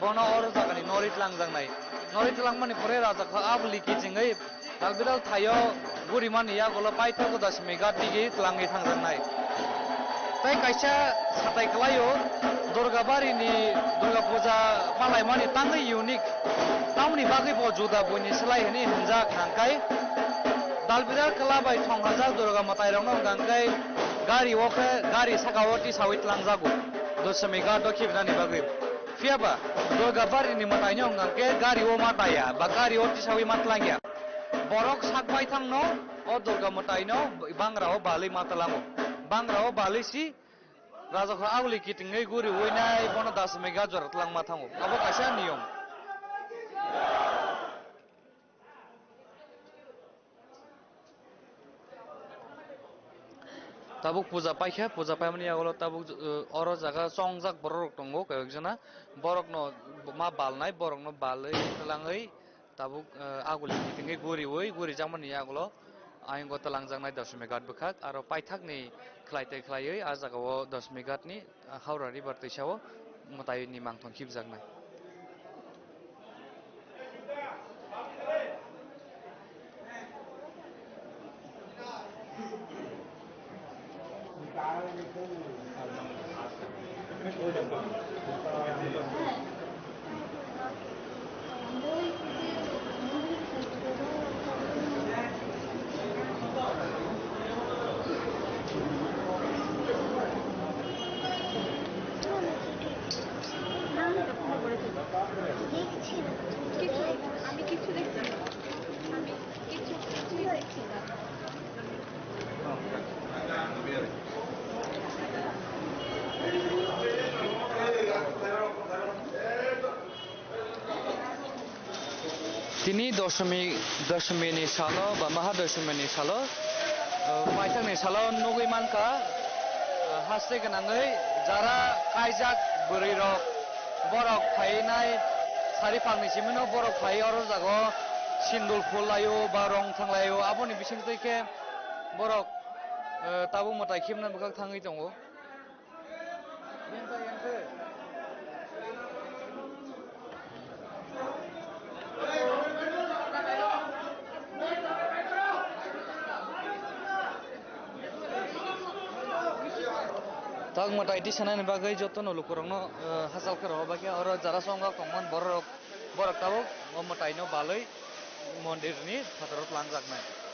bono oro jaga ni norwi twlangjaknai. Norwi twlangmani pore raja kha abuli kichingwi Talbidal thaio gurimani yagulo paithago Dashmi Ghat digi twlangwi thangjaknai. Tei kaisa satai kwlaio, Durga Bari ni Durga Puja palaimani tangwi unique, tamoni bagwi bo juda buini slai hwnwi hwnjak hwnkhai, Talbidal kwla bai thong hajak Durga mwtai rokno hwnkha khe gari o khe gari saka o tisawi twlangjago Dashmi Ghat o khibinani bagwi. Phiya ba Durga Bari ni mwtai no hwnkha khe gari o ma taya ba gari o tisawi ma twlangya. Borok sak baithang no o Durga mwtai no bangra o balwi ma twlango. Bangra o balwi si raja kha aguli kitingwi guri uinai bono Dashmi Ghat jora twlangma thango. Abo kaisa niyom. Tabuk puja paikha, puja paimani yagulo tabuk, eh, oro jaga chongjak borok rok tongo kaijakjana. Borok no ma balnai, borok no balwi twlangwi tabuk, eh, aguli kitingwi guriwi gurijakmani yagulo ayang o twlangjaknai Dashmi Ghat bwkhak, aro paithakni khlai tei khlaiwi ah jagao Dashmi Ghat ni Howrah River twisa o mwtai ni mangthong khibjaknai. Tini Doshmi, Doshmi ni salo ba Mahadoshmi ni salo, uh, paithak ni salo nugwi mankha, uh, haste gwnangwi jara kaijak bwrwi rok, borok phainai sari phang ni simi no borok phai oro jago sindul phul laio ba rong thang laio, aboni bising twi khe borok, uh, tabuk mwtai khibna bwkhak thangwi tongo. Tak mwtai tisanani bagwi jotono lukurokno, eh, hachal khe rohor bai khe oro jara chongjak tongmani borok, borok tabuk o mwtaino balwi mondirni phataro twlangjaknai.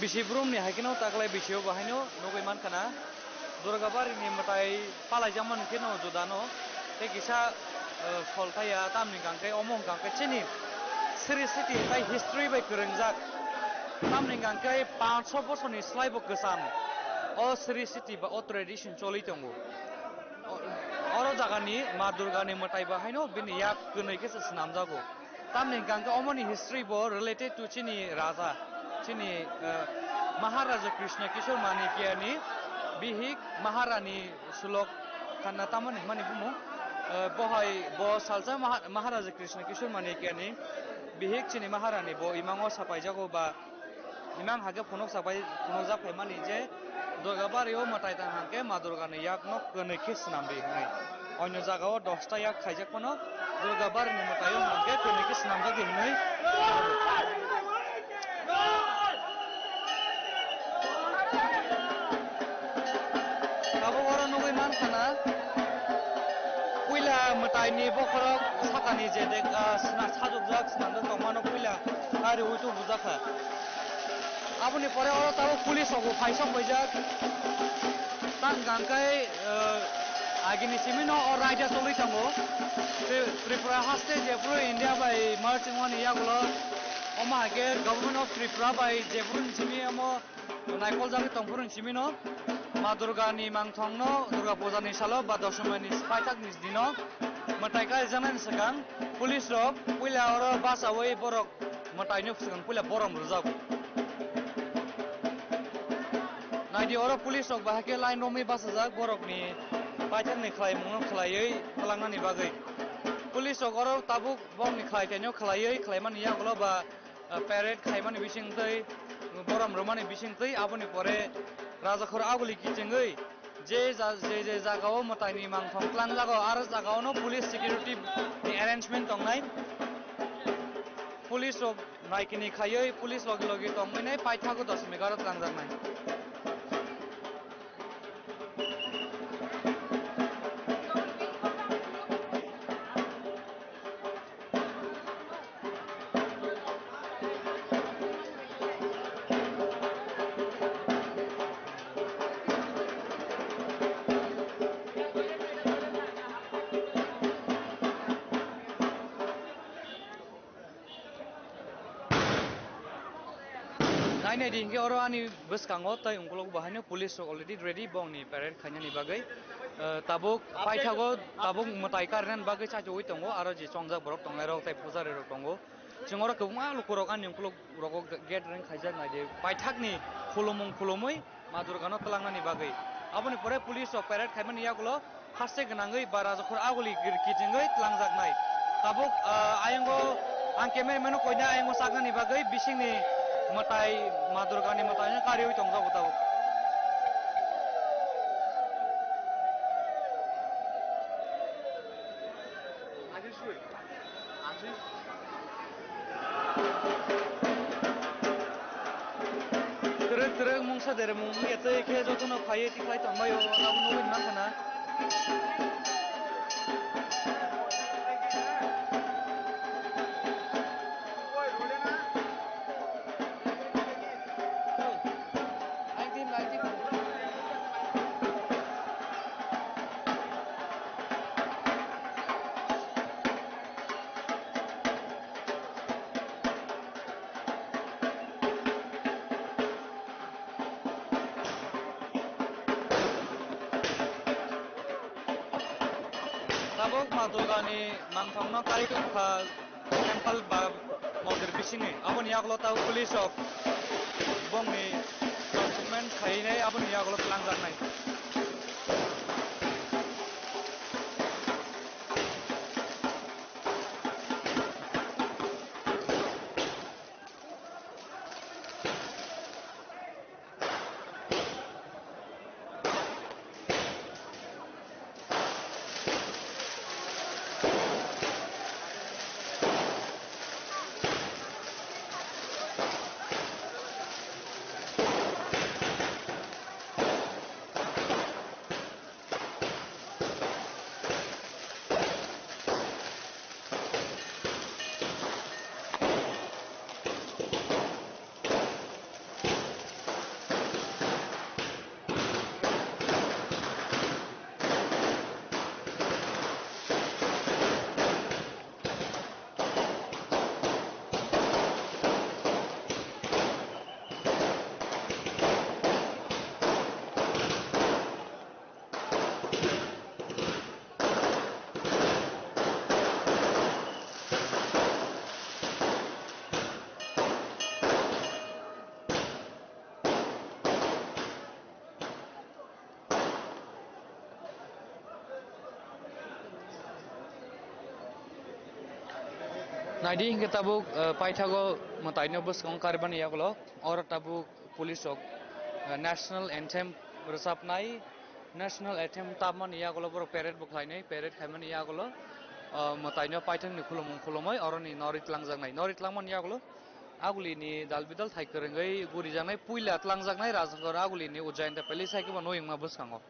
Bisi brumni hai kheno taklai bisio bo haino nugwi mankha na. Durgabari ni mwtai palaijakmani kheno judano tei kisa, eh, solthaya, tamni hwnkha khe omo hwnkha khe chini Sri City tai history bai kwrwngjak. Tamni hwnkha khe panch sho bosorni slai bo kwcham o Sri City ba o tradition choli tongo. O, oro jagani Ma Durgani mwtai bo haino bini yak kwnwi khe se swnamjago. Tamni hwnkha khe omoni history bo related to chini raja, chini, eh, Maharaja Krishna Kishore Manikyani bihik Maharani Sulok Khanna tamoni hwnmani bumung. Eh, bohai bo salsa Maha-, Maharaja Krishna Kishore Manikyani bihik chini Maharani bo imango sapaijago ba imang hake phunuk sapai phunukjak phaimani je Durgabari o mwtai tang hangke Ma Durgani yakno kwnwi khe swnamdi hwnwi. Onyo jagao dosta yak khaijak phano Durgabari ni mwtai o hangke kwnwi khe swnamjak di hwnwi. Tabuk oro nugwi mankha na, puila mwtaini bokhorok sakani je dek, ah, sna-, sajokjak, swnamjak tongmano puila kariui tubujakha. Aboni pore oro tabuk police rokbo phaisok paijak. Tang hwnkhe, ah, agini simino o raida choli tongo. Tri-, Tripura haste jephuru India bai merge wngmani yagulo, omo hai khe Government of Tripura bai jephuru ni simi omo naikoljagwi tongphuru ni simino Ma Durga ni mangthongno Durga Puja ni salo ba Doshomai ni paithak ni dino mwtai kaijaknai ni swkang police rok puila oro bachaui borok mwtai ni swkang puila borom rwjago. Naidi oro police rok bahai khe line romwi bachajak borok ni paithak ni khlaimung no khlaiwi twlangnani bagwi. Police rok oro tabuk bongni khlai taino khlaiwi khlaimani yagulo ba ah, parade khaimani bisingtwi, borom rwmani bisingtwi, aboni pore Rajakhor aguli kichingwi je ja-, je je jagao mwtaini mangthong twlangjago, aro jagaono police security ni arrangement tongnai. Police rok naikini khaiwi police logi logi tongmani paithago dos megaro twlangjaknai. Nainai di hinkhe oro ani bwskango tei ungkuluk bo haino police rok already ready bongni parade khainani bagwi. Eh, tabuk paithago tabuk mwtai karnani bagwi chachuwi tongo, aro je chongjak borok tongnai rok tei pujari rok tongo. Chwng oro kwbangma lukurok ani ukulok rogo gate reng khaijak naidi paithakni khulumung khulumwi Ma Durgano twlangnani bagwi. Aboni pore police rok parade khaimani yagulo haste gwnangwi ba Rajakhor aguli gir kitingwi twlangjaknai. Tabuk, ah, ayongo ang cameraman-o koina ayongo chaknani bagwi bisingni mwtai Ma Durgani mwtaino kariwi tongjago tabuk. Kwrwk kwrwk mungsa deremung wngya tei khe jotono phaiwi tikhlai tongbaio, abo nugwi mankha na. Tabuk Ma Durgani mangthokno kari tongkha. Temple ba mondir bisingni, aboni yagulo tabuk police rok bongni document khainai, aboni yagulo twlangjaknai. Naidi hinkhe tabuk, eh, paithago mwtaino bwskango karibani yagulo, oro tabuk police rok, eh, national anthem rwchapnai, national anthem tapmani yagulo borok parade bo khlainai, parade khaimani yagulo, eh, mwtaino paithakni khulumung khulumwi oroni norwi tlangjaknai, norwi tlangmani yagulo agulini dal bidal thai kwrwngwi gurijaknai, puila tlangjaknai Rajnagar agulini Ujjayanta Palace hai khe bo nwi wngma bwskango.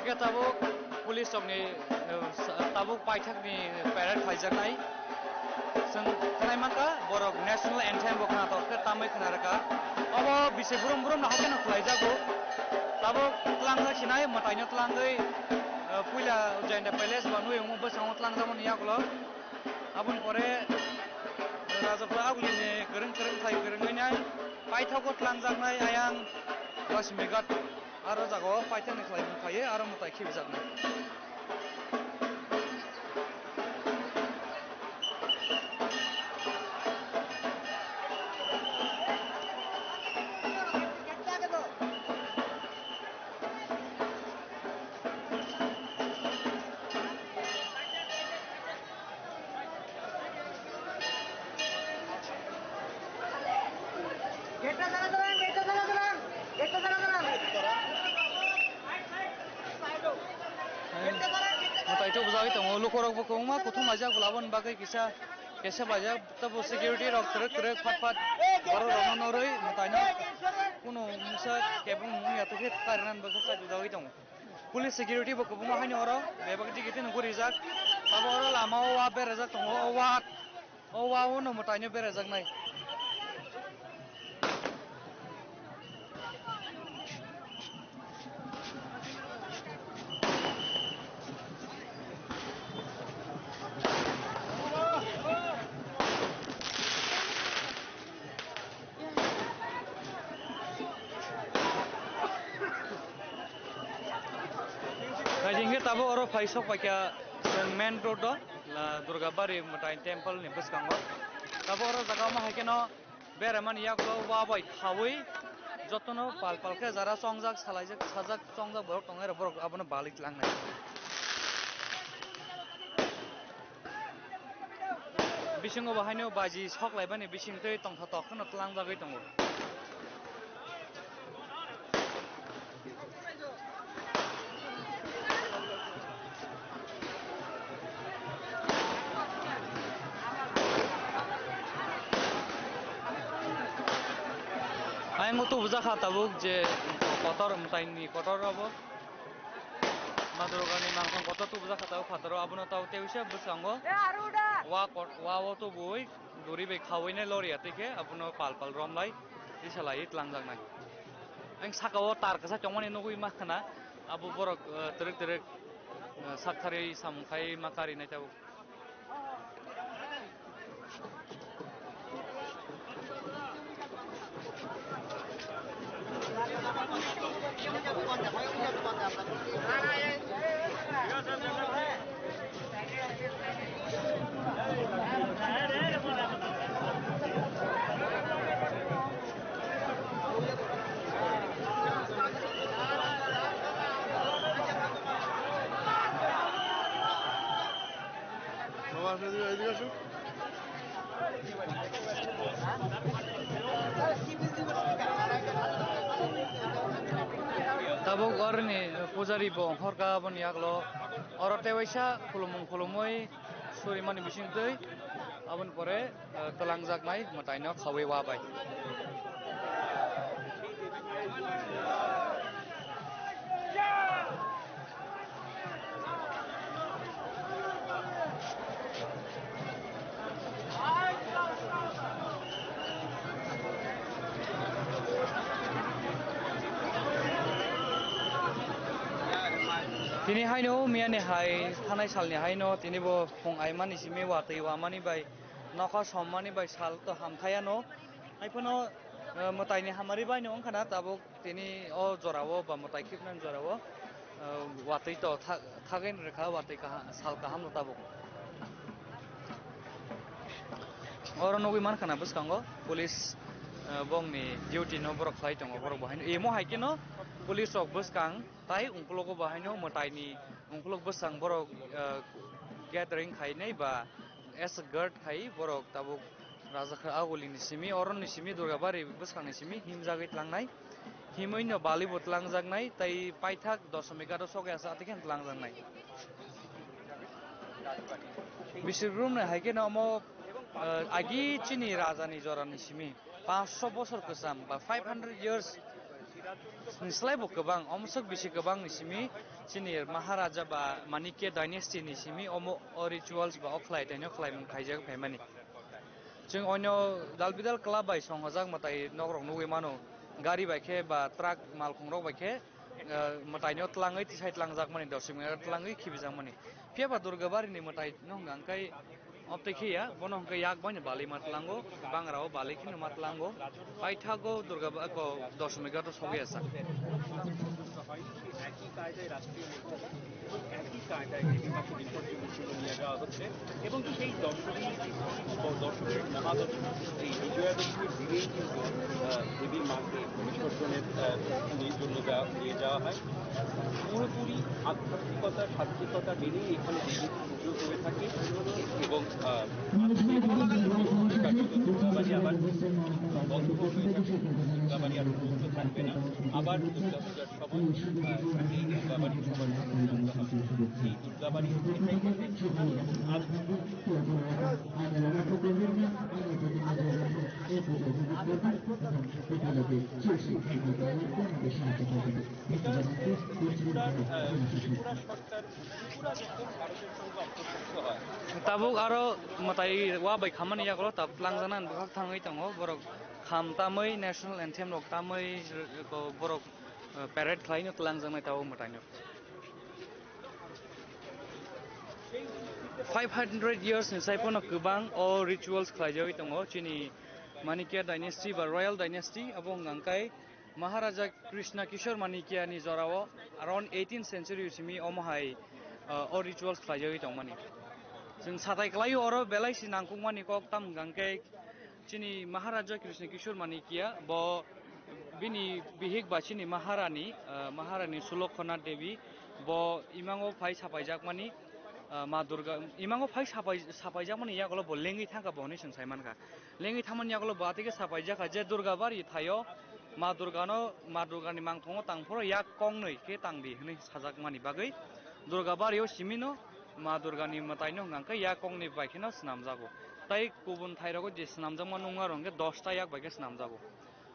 Hwnkhe tabuk police rokni, eh, tabuk paithakni parade khaijaknai. Chwng khwnai mankha borok national anthem bo khwnatok khe tamwi khwna rwkha. Obo bisi brum brum no haikhe no khwlaijago. Tabuk twlangjak sinai mwtaino twlangwi, eh, puila Jayanta Palace ba nwi wngmo bwskango twlangjakmani yagulo. Aboni pore Rajapura agulini kwrwng kwrwng thai kwrwngwi nai paithago twlangjaknai ayang Laxmighat aro jagao paithakni khlai phaiwi aro mwtai khibijaknai. Mwtai tubujagwi tongo, lukurokbo kwbangma kuthum laijak bo laboni bagwi kisa kesa baijak, tabo security rok twrwk twrwk phat phat borok rokno norwi mwtaino kunu mungsa kebeng wngya tongkhe karinani bagwi chajak jagwi tongo. Police security bo kwbangma haino oro bebak digi tino guri rijak. Abo oro lama o wa berajak tongo, o wa, o wa o no mwtaino berajaknai. Naidi hinkhe tabuk oro phai sok paikha chwng main road o, la Durgabari Mwtai temple ni bwskango. Tabuk oro jaga omo hai kheno beramani yagulo wa bai khaui jotono pal pal khe jara chongjak, salaijak, sajak, chongjak borok tongnai rok, borok abono balik langnai. Bisingo bo haino baji sok laibani bising twi tongthotok kheno tlangjagwi tongo. Ayang o tubujakha tabuk je kotor mwtaini kotor abo. Madurogani mangkhang kotor tubujakha tabuk phataro, abono tabuk tei uisa bwskango. Wa kot-, wa o tubui duri bai khaui nai lori atwi khe abono pal pal romlai tisalai twlangjaknai. Ang saka o tar kwchak tongmani nugui ma khna, abo borok, eh, twrwk twrwk, eh, sak tharwi samung khai ma karinai tabuk. Tabuk oroni pujari bo hor kha aboni yagulo, oro tei waisa khulumung khulumui Turimani bising twi, aboni pore, eh, twlangjaknai mwtaino khaui wa bai. Tini haino miyani hai thanai salni haino tini bo phung aimani simi watwi wamani bai nokha sommani bai sal to hamthayano. Haiphano, eh, mwtaini hamari baino wngkhana tabuk tini o jorao ba mwtai khibnani jorao, eh, watwi to tha-, thagwi rwkha watwi kaha-, sal kaham no tabuk. Oro nugwi mankha na bwskango police, eh, bongni duty no borok khlai tongo borok bo haino. Imo hai kheno police rok bwskang tai ungkulugo bo haino mwtaini ungkuluk bwskang borok, eh, gathering khainai ba escort khai borok tabuk Rajakhar Aguli ni simi, oro ni simi Durgabari bwskang ni simi himjagwi tlangnai. Himwi no bali bo tlangjaknai, tei paithak Doshomighat o sokya sa atikhe tlangjaknai. Bisik Brum ni hai kheno omo, eh, agi chini raja ni jora ni simi panchsho bosor kwcham ba five hundred years ni slai bo kwbang, omo sok bisi kwbang ni simi chini Maharaja ba Manikya dynasty ni simi omo o rituals ba o khlai taino khlaimung khaijak phaimani. Chwng onyo dalbidal club bai songhojak mwtai nokrok nugwi mano, gari bai khe ba truck malkhung rok bai khe, eh, mwtaino tlangwi tisai tlangjakmani, doshimika tlangwi khibijakmani. Phiya ba Durgabari ni mwtai no hwnka hwnkhe obtwi khiya, bono hwnkhe yak bai no bali ma tlango, bangra o bali kheno ma tlango, paithago Durga ba-, ko doshimika to sogwi asa. একই কায়দায় রাষ্ট্রীয় মর্যাদা এবং একই কায়দায় দেবী মাকে বিসর্জন উৎসবে নিয়ে যাওয়া হচ্ছে এবং সেই দশমী, দশমীর মহাদশমী, এই বিজয়া দশমীর দিনেই কিন্তু, আহ, দেবীর মাকে বিসর্জনের, আহ, নিয়ে জন্য যাওয়া, নিয়ে যাওয়া হয়। পুরোপুরি আধ্যাত্মিকতা, সাত্ত্বিকতা মেনেই এখানে দেবীর পুজো হয়ে থাকে এবং, আহ, আজকে দুর্গাবাড়ি আবার বন্ধ হয়ে যাবে, দুর্গাবাড়ি আর পুজো থাকবে না। আবার দুর্গাপূজার সময়, আহ, এই দুর্গাবাড়ি পুজো করতে হবে। এই দুর্গাবাড়ি আর এটা ত্রিপুরার, আহ, ত্রিপুরা সরকার, ত্রিপুরা যখন ভারতের সঙ্গে অন্তর্ভুক্ত হয়, tabuk aro mwtai wa bai khamani yagulo tab tlangjaknani bwkhak thangwi tongo borok, kham tamwi national anthem rok tamwi, eh, borok, eh, parade khlaino tlangjaknai tabuk mwtaino. Five hundred years ni sai pono kwbang o rituals khlaijagwi tongo chini Manikya dynasty ba royal dynasty, abo hwnkha hwnkhe Maharaja Krishna Kishore Manikya ni jorao around eighteenth century simi omo hai, uh, o rituals khlaijagwi tongmani. Chwng satai kwlaio oro belai si nangkukmani kok tam hwnkha hwnkhe chini Maharaja Krishna Kishore Manikya bo bini bihik ba chini Maharani, uh, Maharani Sulokhana Devi bo imango phai sapaijakmani, uh, Ma Durga imango phai sapai-, sapaijakmani yagulo bo lengwi thangkha bo hwnwi chwng saimankha. Lengwi thangmani yagulo bo atike sapaijakha je Durga bari thaio Ma Durgano, Ma Durgani mangthongo tangphuru yak kongnwi khe tangdi hwnwi sajakmani bagwi Durga bario simino Ma Durgani mwtaino hwnkha khe yak kongnwi bai kheno swnamjago. Tai kubun thairogo je swnamjakma nungma rok hwnkhe dosta yak bai khe swnamjago.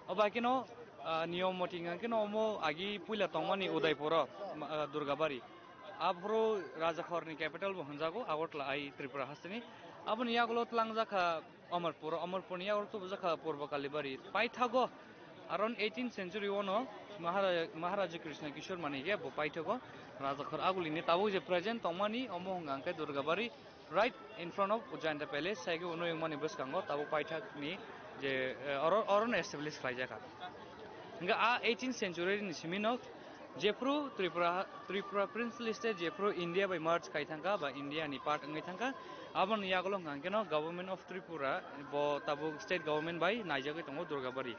O bai kheno, ah, niyom moti hwnkha kheno omo agi puila tongmani Udaipuro, ma-, ah, Durga bari. Aphuru Rajakhorni capital bo hwnjago Agartala ai Tripura hasteni. Aboni yagulo tlangjakha Amarpur, Amarpurni yagulo tubujakha Purba Kalibari. Paithago around eighteenth century ono Mahara-, Maharaja Krishna Kishore Manikya bo paithago Rajakhor Agulini tabuk je present tongmani omo hwnka hwnkhe Durgabari right in front of Ujjayanta Palace, saikhe unui wngmani bwskango tabuk paithakni je, eh, oro, orono establish khlaijakha. Hwnkhe a eighteenth century ni simino jephru Tripura, Tripura Princely State jephru India bai merge khai thangkha ba India ni part wngwi thangkha, aboni yagulo hwnkha hwnkhe no Government of Tripura bo tabuk state government bai naijagwi tongo Durgabari.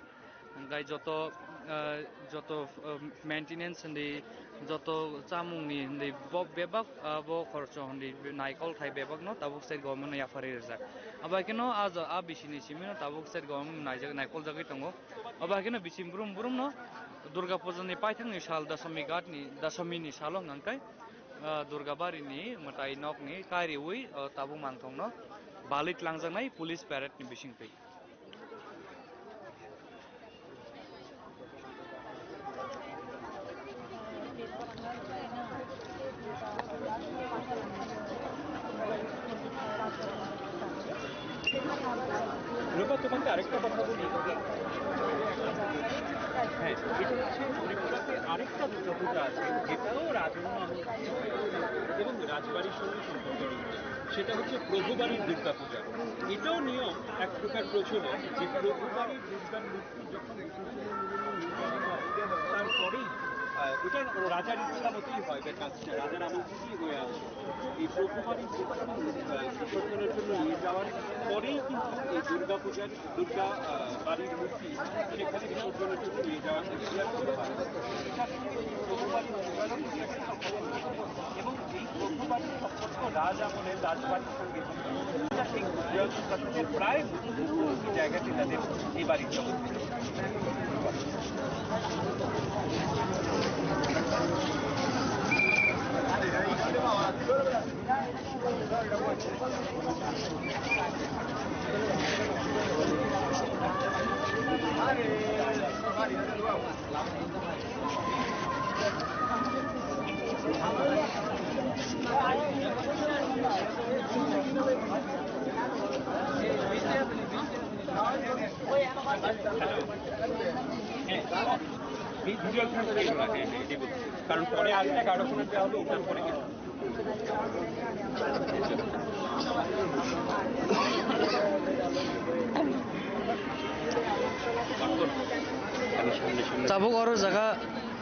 Hwnkhe joto, ah, joto, ah, maintenance hindi, joto chamungni hindi bo bebak, ah, bo khorcho hindi naikol thai bebakno tabuk state government no yapharwi rijak. Abai kheno a jo-, a bisini simino tabuk state government naijak, naikoljagwi tongo. Abai kheno bising brum brumno Durga Puja ni paithakni sal Dasami ghat ni, Dasami ni salo hwnkha hwnkhe Ah, Durgabari ni mwtai nok ni kariwi, ah, tabuk mangthong no balwi tlangjaknai police parade ni bisingtwi. রূপা, তোমাকে আরেকটা কথা বলি। হ্যাঁ, এটা হচ্ছে ত্রিপুরাতে আরেকটা দুর্গাপূজা আছে, যেটাও রাজরুম, এবং রাজবাড়ির সঙ্গে সম্পর্ক রয়েছে। সেটা হচ্ছে প্রভুবাড়ির দুর্গাপূজা। এটাও নিয়ম এক প্রকার প্রচলন, যে প্রভুবাড়ির দুর্গার মূর্তি যখন তারপরেই, আহ, ওটা রাজার ইচ্ছা মতোই হয়, বেকার রাজার আমল থেকেই হয়ে আসছে। এই প্রভুবাড়ি, আহ, বিসর্জনের জন্য নিয়ে যাওয়ার পরেই কিন্তু এই দুর্গাপূজার, দুর্গা, আহ, বাড়ির মূর্তি সেখানে বিসর্জনের জন্য নিয়ে যাওয়া হয়। এটা শুধু এই প্রভুবাড়ি দুর্গার মূর্তি এবং এই প্রভুবাড়ির সম্পর্ক রাজ আমলের রাজবাড়ির সঙ্গে। এটা ঠিক জম্মু কাশ্মীরের প্রায় প্রতিটি জায়গাতে তাদের এই বাড়ির জগৎ। কারণ পরে আরেকটা কারো ফোনে দেওয়া হবে, ওটার পরে কিন্তু Tabuk oro jaga,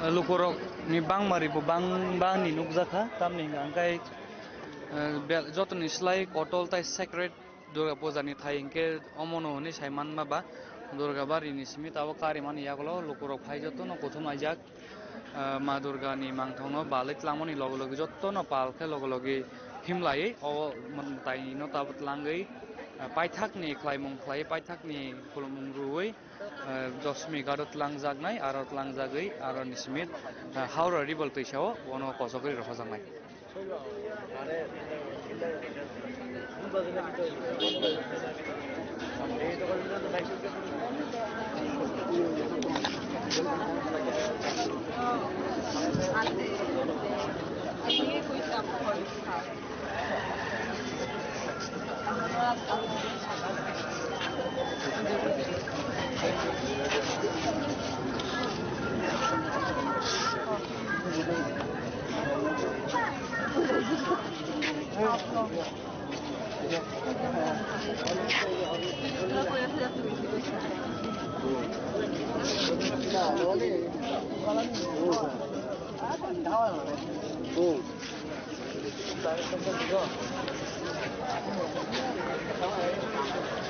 eh, lukurok ni bangmari bo bang, bang ni nukjakha, tamni hwnkha hwnkhe, eh, be-, jotoni slai kotol tai sacred Durga puja ni thai hwnkhe omono hwnwi sai manma ba Durga bari ni simi tabuk karimani yagulo lukurok phai jotono kuthum laijak. Ah, Ma Durga ni mangthok no balwi tlangmani loge loge joto no pal khe loge loge himlaiwi o mwtai no tabuk tlangwi, ah, paithak ni khlaimung khlaiwi paithak ni khulumung rwui, ah, Joshmi Ghat o tlangjaknai aro tlangjagwi aro ni simi, ah, Howrah River twisa o bono kosogwi rohojaknai.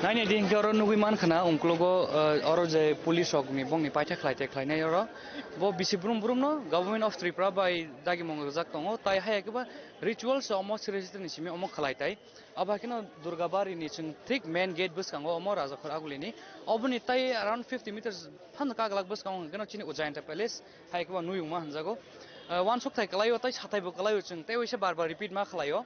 Naini di hwnkhe oro nugui mankha na, ungkulugo, eh, oro je police rok ni bongni paitha khlai te khlainai oro. Bo bisi brum brum no Government of Tripura bai dagimung rijak tongo, tai hai khe ba rituals omo sri sri ni simi omo khlai tai. Abo hai kheno Durga bari ni chwng thik main gate bwskango omo Rajakhor Aguli ni. Oboni tai around fifty meters phano kaglak bwskango hwnkhe no chini Ujjayanta Palace hai khe ba nuyungma hwnjago. Ah, uansuk thai kwlaio tai sathai bo kwlaio chwng tei waisa bar bar repeat ma khlaio.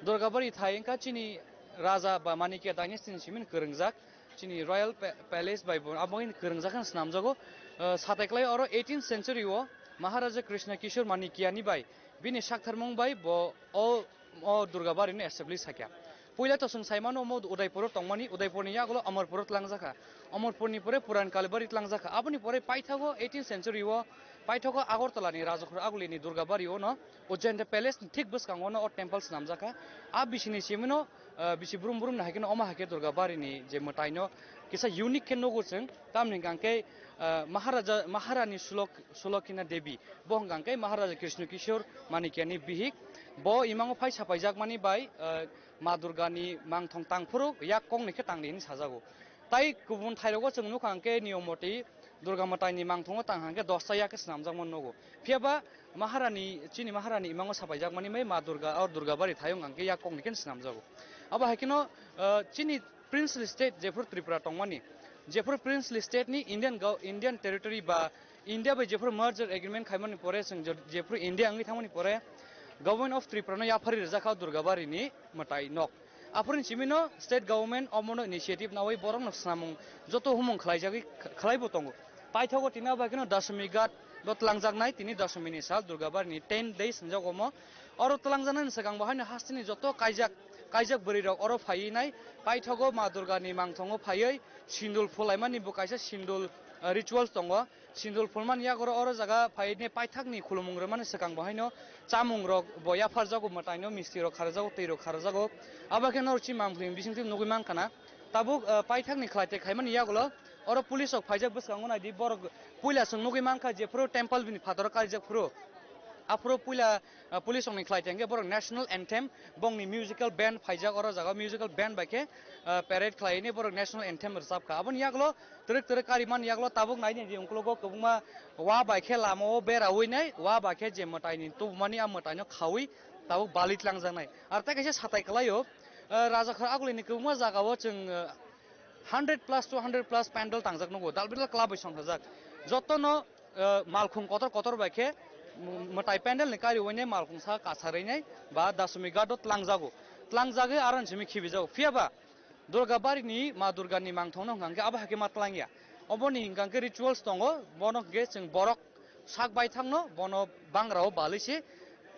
Durga bari thai wngkha chini Raja ba Manikya dynasty ni simi kwrwngjak. Chini Royal Pa-, Palace bai bo abo wngkha kwrwngjak hwnwi swnamjago. Ah, sathai kwlai oro eighteenth century o Maharaja Krishna Kishore Manikya ni bai bini saktharmung bai bo o, o Durga bari no establish hakya. Puila to chwng sai mano omo Udaipur o tongmani, Udaipur ni yagulo Amarpur o tlangjakha. Amarpur ni pore Puran Kalibari tlangjakha. Aboni pore paithago eighteenth century o paithago Agartala ni Rajakhor Aguli ni Durga bari o no Ujjayanta Palace ni thik bwskango no o temple swnamjakha. A bisi ni simi no, ah, bisi brum brum ni hai kheno omo hai khe Durga bari ni je mwtai no kisa unique khe nugo chwng. Tamni hwnkha khe, ah, Maharaja, Maharani Sulok-, Sulokina Devi. Bo hwnkha khe Maharaja Krishna Kishore Manikya ni bihik. Bo imango phai sapaijakmani bai, ah, Ma Durga ni mangthong tangphuru yak kong ni khe tangdi hinwi sajago. Tai kubun thairogo chwng nukha hwnkhe niyom moti Durga mwtai ni mangthongo tang hwnkhe dosta yak khe swnamjakma nugo. Phiya ba Maharani, chini Maharani imango sapaijakmani bai Ma Durga, o Durga bari thayung hwnkhe yak kong ni khe swnamjago. Abo hai kheno, ah, chini Princely state jephuru Tripura tongmani, jephuru princely state ni Indian gov-, Indian territory ba India bai jephuru merger agreement khaimani pore, chwng je-, jephuru India wngwi thangmani pore, Government of Tripura no yaphari rijak kha Durgabari ni mwtai nok. Aphuru ni simi no state government omono initiative nawi borok no swnamung joto humung khlaijagwi khlaibo tongo. Paithago tini abo haikhe no Dashami Ghat bo twlangjaknai, tini Dashami ni sal Durgabari ni ten days hinjak omo. Oro twlangjaknai ni swkang bo haino hasteni joto kaijak, kaijak bwrwi rok oro phaiwi nai. Paithago Ma Durga ni mangthongo phaiwi sindul phulaimani bo kaisa sindul, eh, rituals tongo. Sindul phulmani yago oro jaga phaine paithakni khulumung rwmani swkang bo haino chamung rok bo yapharjago, mwtaino misti rok kharjago, twi rok kharjago. Abo khe norok chini mangpili bisingtwi nugwi mankha na. Tabuk, ah, paithakni khlaite khaimani yagulo oro police rok phaijak bwskango naidi borok puila chwng nugwi mankha jephuru temple bini phataro kaijak phuru. Aphuru puila, ah, police rokni khlaite hwnkhe borok national anthem bongni musical band phaijak oro jaga musical band bai khe, ah, parade khlaini borok national anthem rwchapkha. Aboni yagulo twrwk twrwk kari mani yagulo tabuk naidi di ukologo kwbangma wa bai khe lama o berawi nai, wa bai khe je mwtai ni tubumani a mwtai no khawi tabuk bali tlangjak nai. Ar tei kaisa satai kwlai o, eh, Rajakhor Aguli ni kwbangma jaga o chwng, eh, hundred plus, two hundred plus pandal tangjak nugo, dalbidal club bai songthajak. Joto no, eh, malkhung kotor kotor bai khe, m-, mwtai pandal ni kari uaine malkhung sa kasarwi nai ba Dashami Ghat o tlangjago. Tlangjagwi aro ni simi khibijago. Phiya ba Durga bari ni Ma Durga ni mangthong no hwnkha khe abo hai khe ma tlang ya. Obo ni hwnkha khe rituals tongo, bono hwnkhe chwng borok sak bai thang no bono bangra o balwi se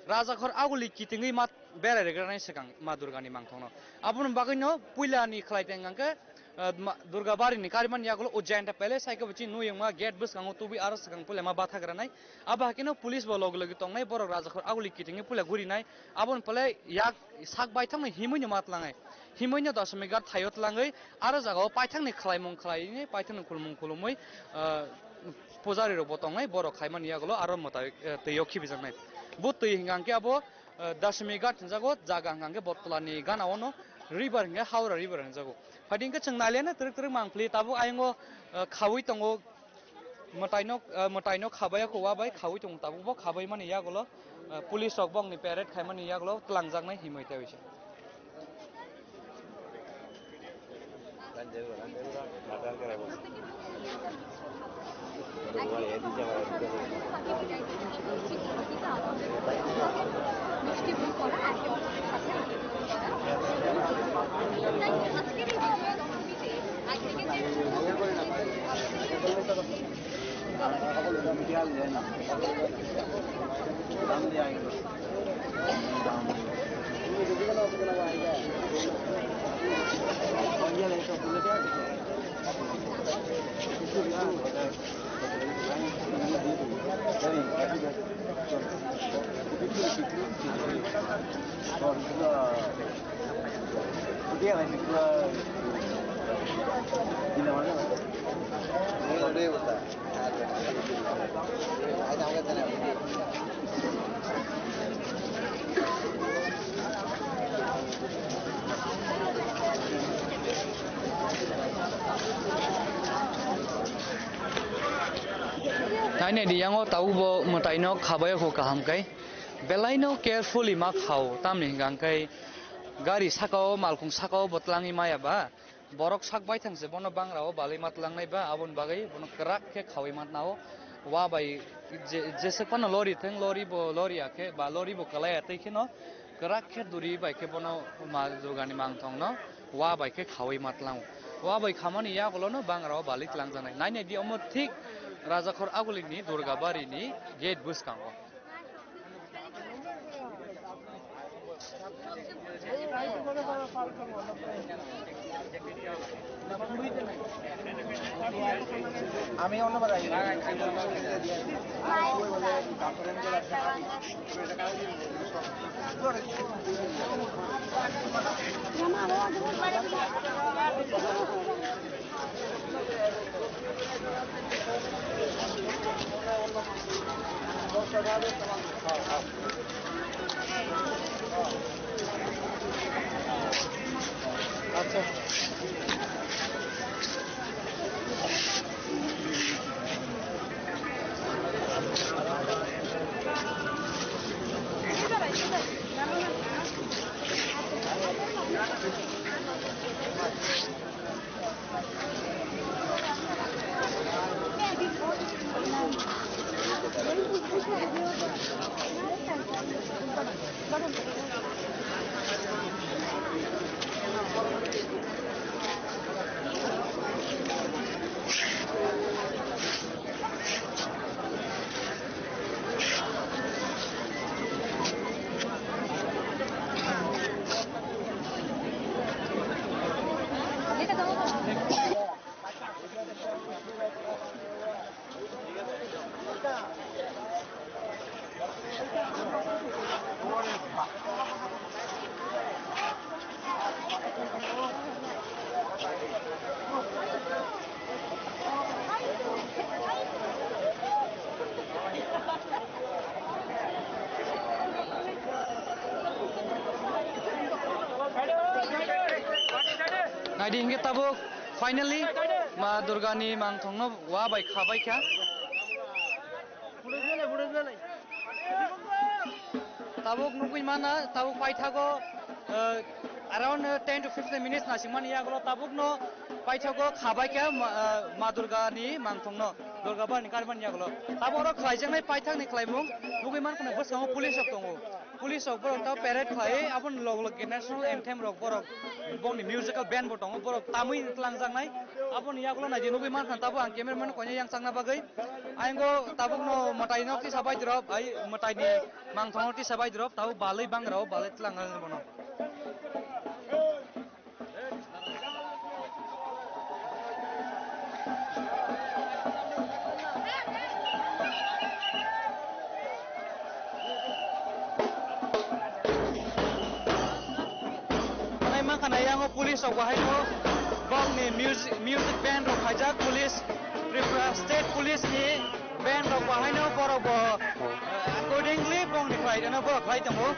Rajakhor Aguli kitingwi ma berai rwgranai swkang Ma Durga ni mangthong no. Aboni bagwi no puila ni khlai teng hwnkha khe, ah, ma-, Durga bari ni kari mani yagulo Ujjainta Palace hai khe bo chini nuyung ma gate bwskango tubui aro swkang puila ma bathagranai. Abo hai khe no police bo logi logi tongnai, borok Rajakhor Aguli kitingwi puila gurinai. Aboni pale yak sak bai thang no himwi no ma tlangnai. Himwi no Dashami Ghat thaio tlangwi aro jaga o paithak ni khlaimung khlaiwi paithak ni khulumung khulumwi, ah, pujari rok bo tongnai, borok khaimani yagulo aro mwtai, eh, twi o khibijaknai. Bo twi hwnkha khe abo, eh, Dashami Ghat hwnjago, jaga hwnkha khe Bottola ni gana o no river hwnkha Howrah river hwnjago. Phaidi hwnkhe chwng nailai na twrwk twrwk mangpili tabuk ayang o, eh, khawi tongo. Mwtaino, ah, mwtaino khabaya kho wa bai khawi tongo tabuk bo khabai mani yagulo, ah, police rok bongni parade khaimani yagulo twlangjaknai himwi tei se. Thainai di yango tabuk bo mwtaino khabai kho kaham kai. Belaino carefully ma khao, tamni hwnkha hwnkhe gari sakao, malkhung sakao bo tlangwi maya ba, borok sak baithang se bono bangra o balwi ma tlangnai ba, aboni bagwi bono kwrak khe khawi ma tnao. Wa bai je, jeswk phano lori thwng, lori bo lori ya khe ba lori bo kwlai ya tei kheno kwrak khe duri bai khe bono Ma Durgani mangthong no wa bai khe khawi ma tlango. Wa bai khamani yagulo no bangra o balwi tlangjaknai. Nainai di omo thik Rajakhor Aguli ni Durga bari ni gate bwskango. আমি অন্য বাজার। আচ্ছা। Adi hingke tabuk finally Ma Durga ni mangthong no wa bai kha bai kha. Tabuk nugui mana, tabuk paithago, eh, around, eh, ten to fifteen minutes nasing mani yagulo tabuk no paithago kha bai kha Ma, eh, Ma Durga ni mangthong no, Durga bar ni kari mani yagulo. Tabuk oro khlai jaknai paithak ni khlaimung nugui man khna bwskango police rok tongo. Police rok borok ta parade khlai, aboni log log national anthem rok borok bongni musical band bo tongo, borok tamui tlang jaknai. Aboni yagulo naidi nugui man khna tabuk ang cameraman koine yang changna bagwi. Ayang go tabuk no mwtai no tisa bai drop, ai mwtai ni mangthong no tisa bai drop, tabuk balai bang rao balai tlang bono. Manai mankha na yango police rok bahai no bokni music, music band rok khaijak police, Tripura State Police ni band rok bahai no borok bo, eh, accordingly bokni khlai rwno borok khlai tongo.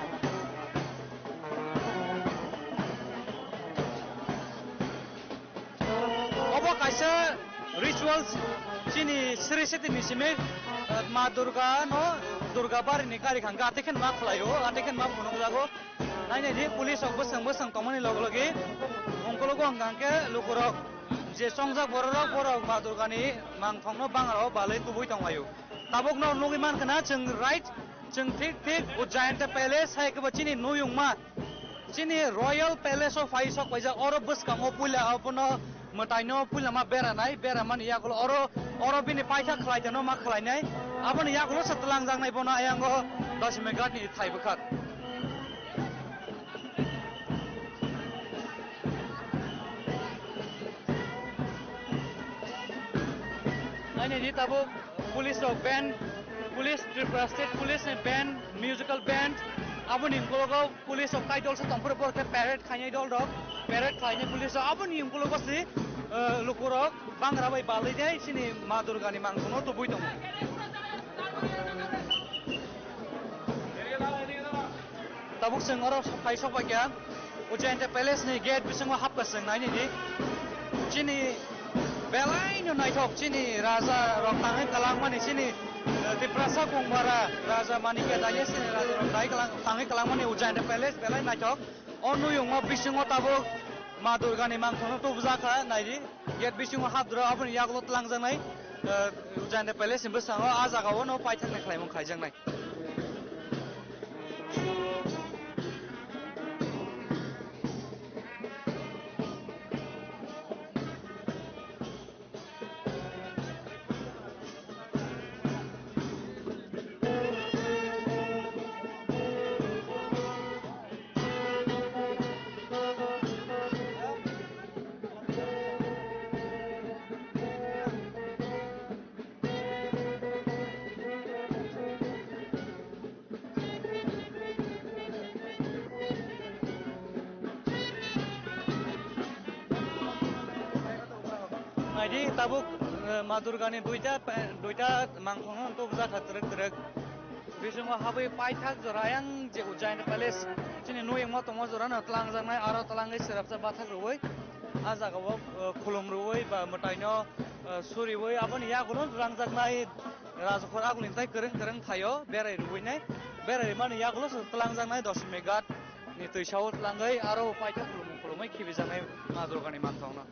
Obo kaisa rituals chini Sri Siti ni simi, eh, Ma Durga no Durga bari ni kari khangka ate khen ma khlai o, ate khen ma phunuk jago. Nai nai di police rok bwswng bwswng tongmani log logi ungkologo hwnkha hwnkhe lukurok je chongjak bororok borok Ma Durga ni mangthong no bangaro balwi tubui tonglaio. Tabuk no nugui mankha na chwng right, chwng thik thik o Jayanta Palace hai khe bo chini nuyungma. Chini Royal Palace o phai sok paijak, oro bwskango puila abono mwtaino puila ma beranai, beramani yagulo oro, oro bini paithak khlai tano ma khlainai, aboni yagulo se twlangjaknai bono ayango Dashmi Ghat ni thai bwkhak. Aini di tabuk police rok band, police, Tripura State Police ni band, musical band, aboni ukulok o police rok tai dol se tongphuru, borok khe parade khainai dol rok, parade khlainai police rok, aboni ukulok o se, eh, lukurok bangra bai balwi nai chini Ma Durga ni mangthong no tubui tongo. Tabuk chwng oro phai sok bai kha. O Jayanta Palace ni gate bisingo hapkha chwng naini di. Chini belai no naithok chini raja rok tangwi kwlangmani chini, eh, Tiprasa Kongmara Raja Manikya Daya chini raja rok dai kwlang, tangwi kwlangmani o Jayanta Palace belai naithok. O nuyungma bisingo tabuk Ma Durga ni mangthong no tubujak kha naidi. Gate bisingo hapdoro aboni yagulo twlangjaknai, eh, Jayanta Palace ni bwskango ah jagao no paithaknai khlaimung khaijaknai. Naidi tabuk, eh, Ma Durga ni duita, duita mangkhong no tubujak kha twrwk twrwk. Bisingo habwi paithak jora ayang je Ujjain Palace chini nuyungma tongma jora no twlangjaknai, aro twlangwi swrapsa bathak rwui ah jagao, eh, khulum rwui ba mwtaino, eh, suriui aboni yagulo twlangjaknai. Rajkhor agulini tai kwrwng kwrwng thaio berai rwui nai, berai mani yagulo se twlangjaknai Dashmi Ghat ni twisao twlangwi aro paithak khulumung khulumui khibijaknai Ma Durgani mangthokno.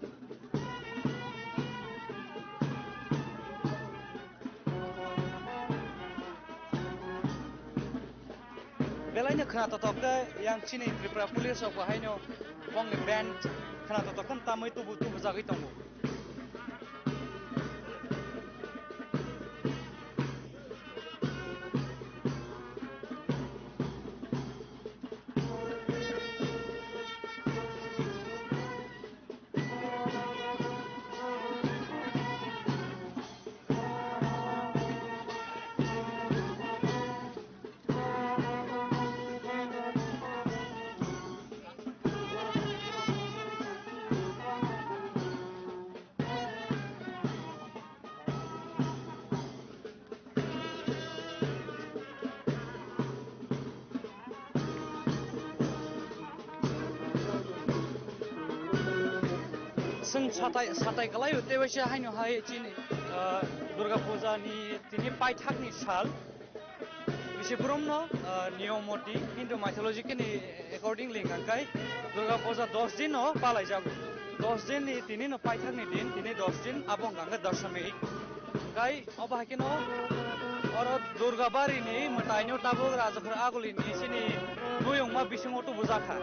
Belaino khna totok khe yang chini Tripura Police rok bo haino bongni band khna totok khe tamwi tubu tubu jagwi tongo. Chwng satai, satai kwlaio, tei waisa haino hai chini, ah, Durga Puja ni tini paithak ni sal. Bisi borok no, ah, niyom moti Hindu mythology ni accordingly hwnkha khe Durga Puja dos din no palai jago. Dos din ni tini no paithak ni din, tini dos din abo hwnkha khe Dashami. Kai obo hai kheno oro Durga Bari ni mwtai no tabuk Rajakhor Aguli ni chini nuyungma bisingo tubu jakha.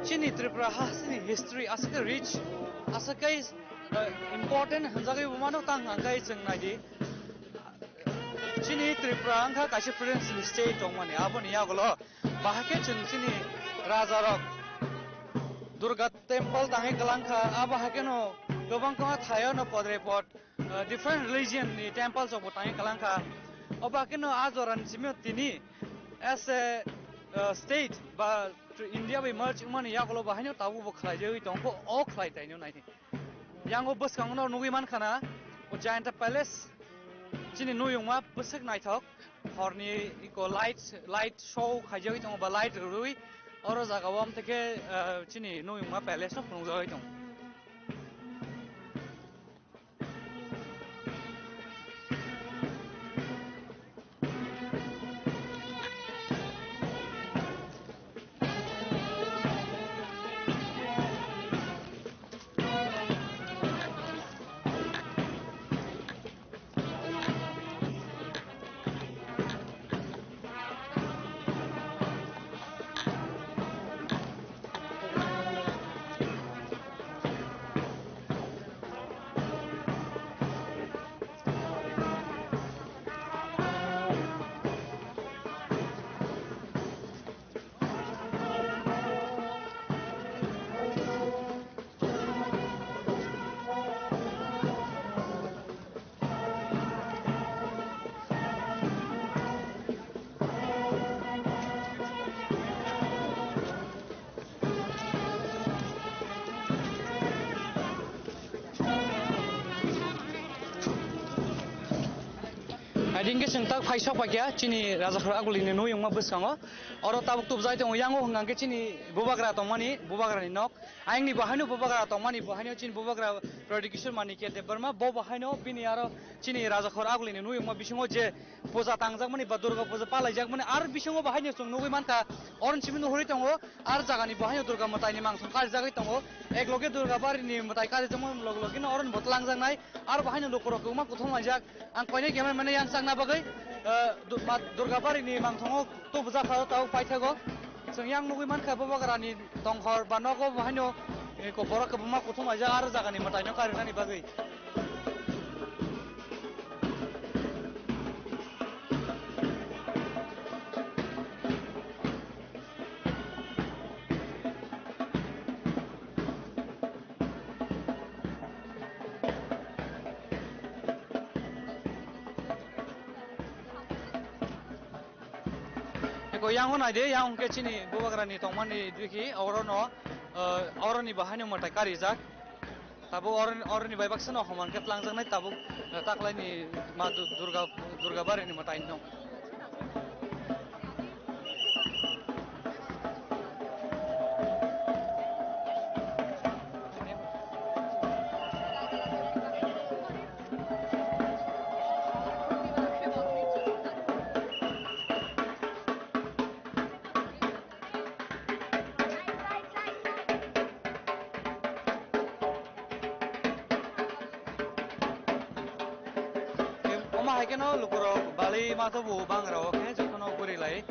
Chini Tripura ha chini history aswk rich, aswk khe, uh, important hwnjagwi bo mano tang hwnkhe chwng naidi. Chini Tripura wngkha kaisa French ni state tongmani, aboni yagulo bahai khe chwng chini raja rok Durga temple tangwi kwlangkha, abo hai kheno kwbang kwbang thaio no podre pod, uh, different religion ni temple rok bo tangwi kwlangkha. Obo hai kheno a jora ni simi tini as a, uh, state ba India bai merge wngmani yagulo bahaino tabuk bo khlaijagwi tongkho, o khlai taino naidi. Yango bwskango no nugwi mankha na, o Jayanta Palace, chini nuyungma bwswk naithok, horni iko light, light show khaijagwi tongo ba light rwrwi, oro jaga o amtwi khe, ah, chini nuyungma palace no phunukjagwi tongo. Aidingke chwng tak phai sok paikha chini Rajakhor Agulini nuyungma bwskango. Oro tabuk tubjai tongo, yango hwnkha khe chini bubagra tongmani, bubagrani nok. Ayangni bo haino bubagra tongmani, bo haino chini bubagra Pradyot Kishore Manikya Debbarma, bo bo haino bini aro chini Rajakhor Agulini nuyungma bisingo je puja tangjakmani ba Durga puja palaijakmani, aro bisingo bo haino chwng nugwi mankha, oroni simi nuhurwi tongo, ar jagani bo haino Durga mwtaini mangthong karijagwi tongo, ekloge Durga barini mwtai karijakmani log logino oroni bo twlangjaknai, aro bo haino lukurok kwbangma kuthum laijak. Ang koinai cameraman yang changna bagwi, eh, du-, ma-, Durga barini mangthongo tubujak kha o tabuk paithago. Chwng yang nugwi mankha bubagrani tongkhor ba nogo bo haino, eh, ko borok kwbangma kuthum laijak aro jagani mwtaino karinani bagwi. Eko yang o naide, yang hwnkhe chini bubagrani tongmani dwikhi, orono, eh, oroni bahaino mwtai karijak. Tabuk oroni, oroni bai baksa no homan khe tlangjaknai tabuk, eh, taklaini ma Du-, Durga, Durga barini mwtai no. Omo hai kheno lukurok bali ma tobu bangra o khe jotono guri lai.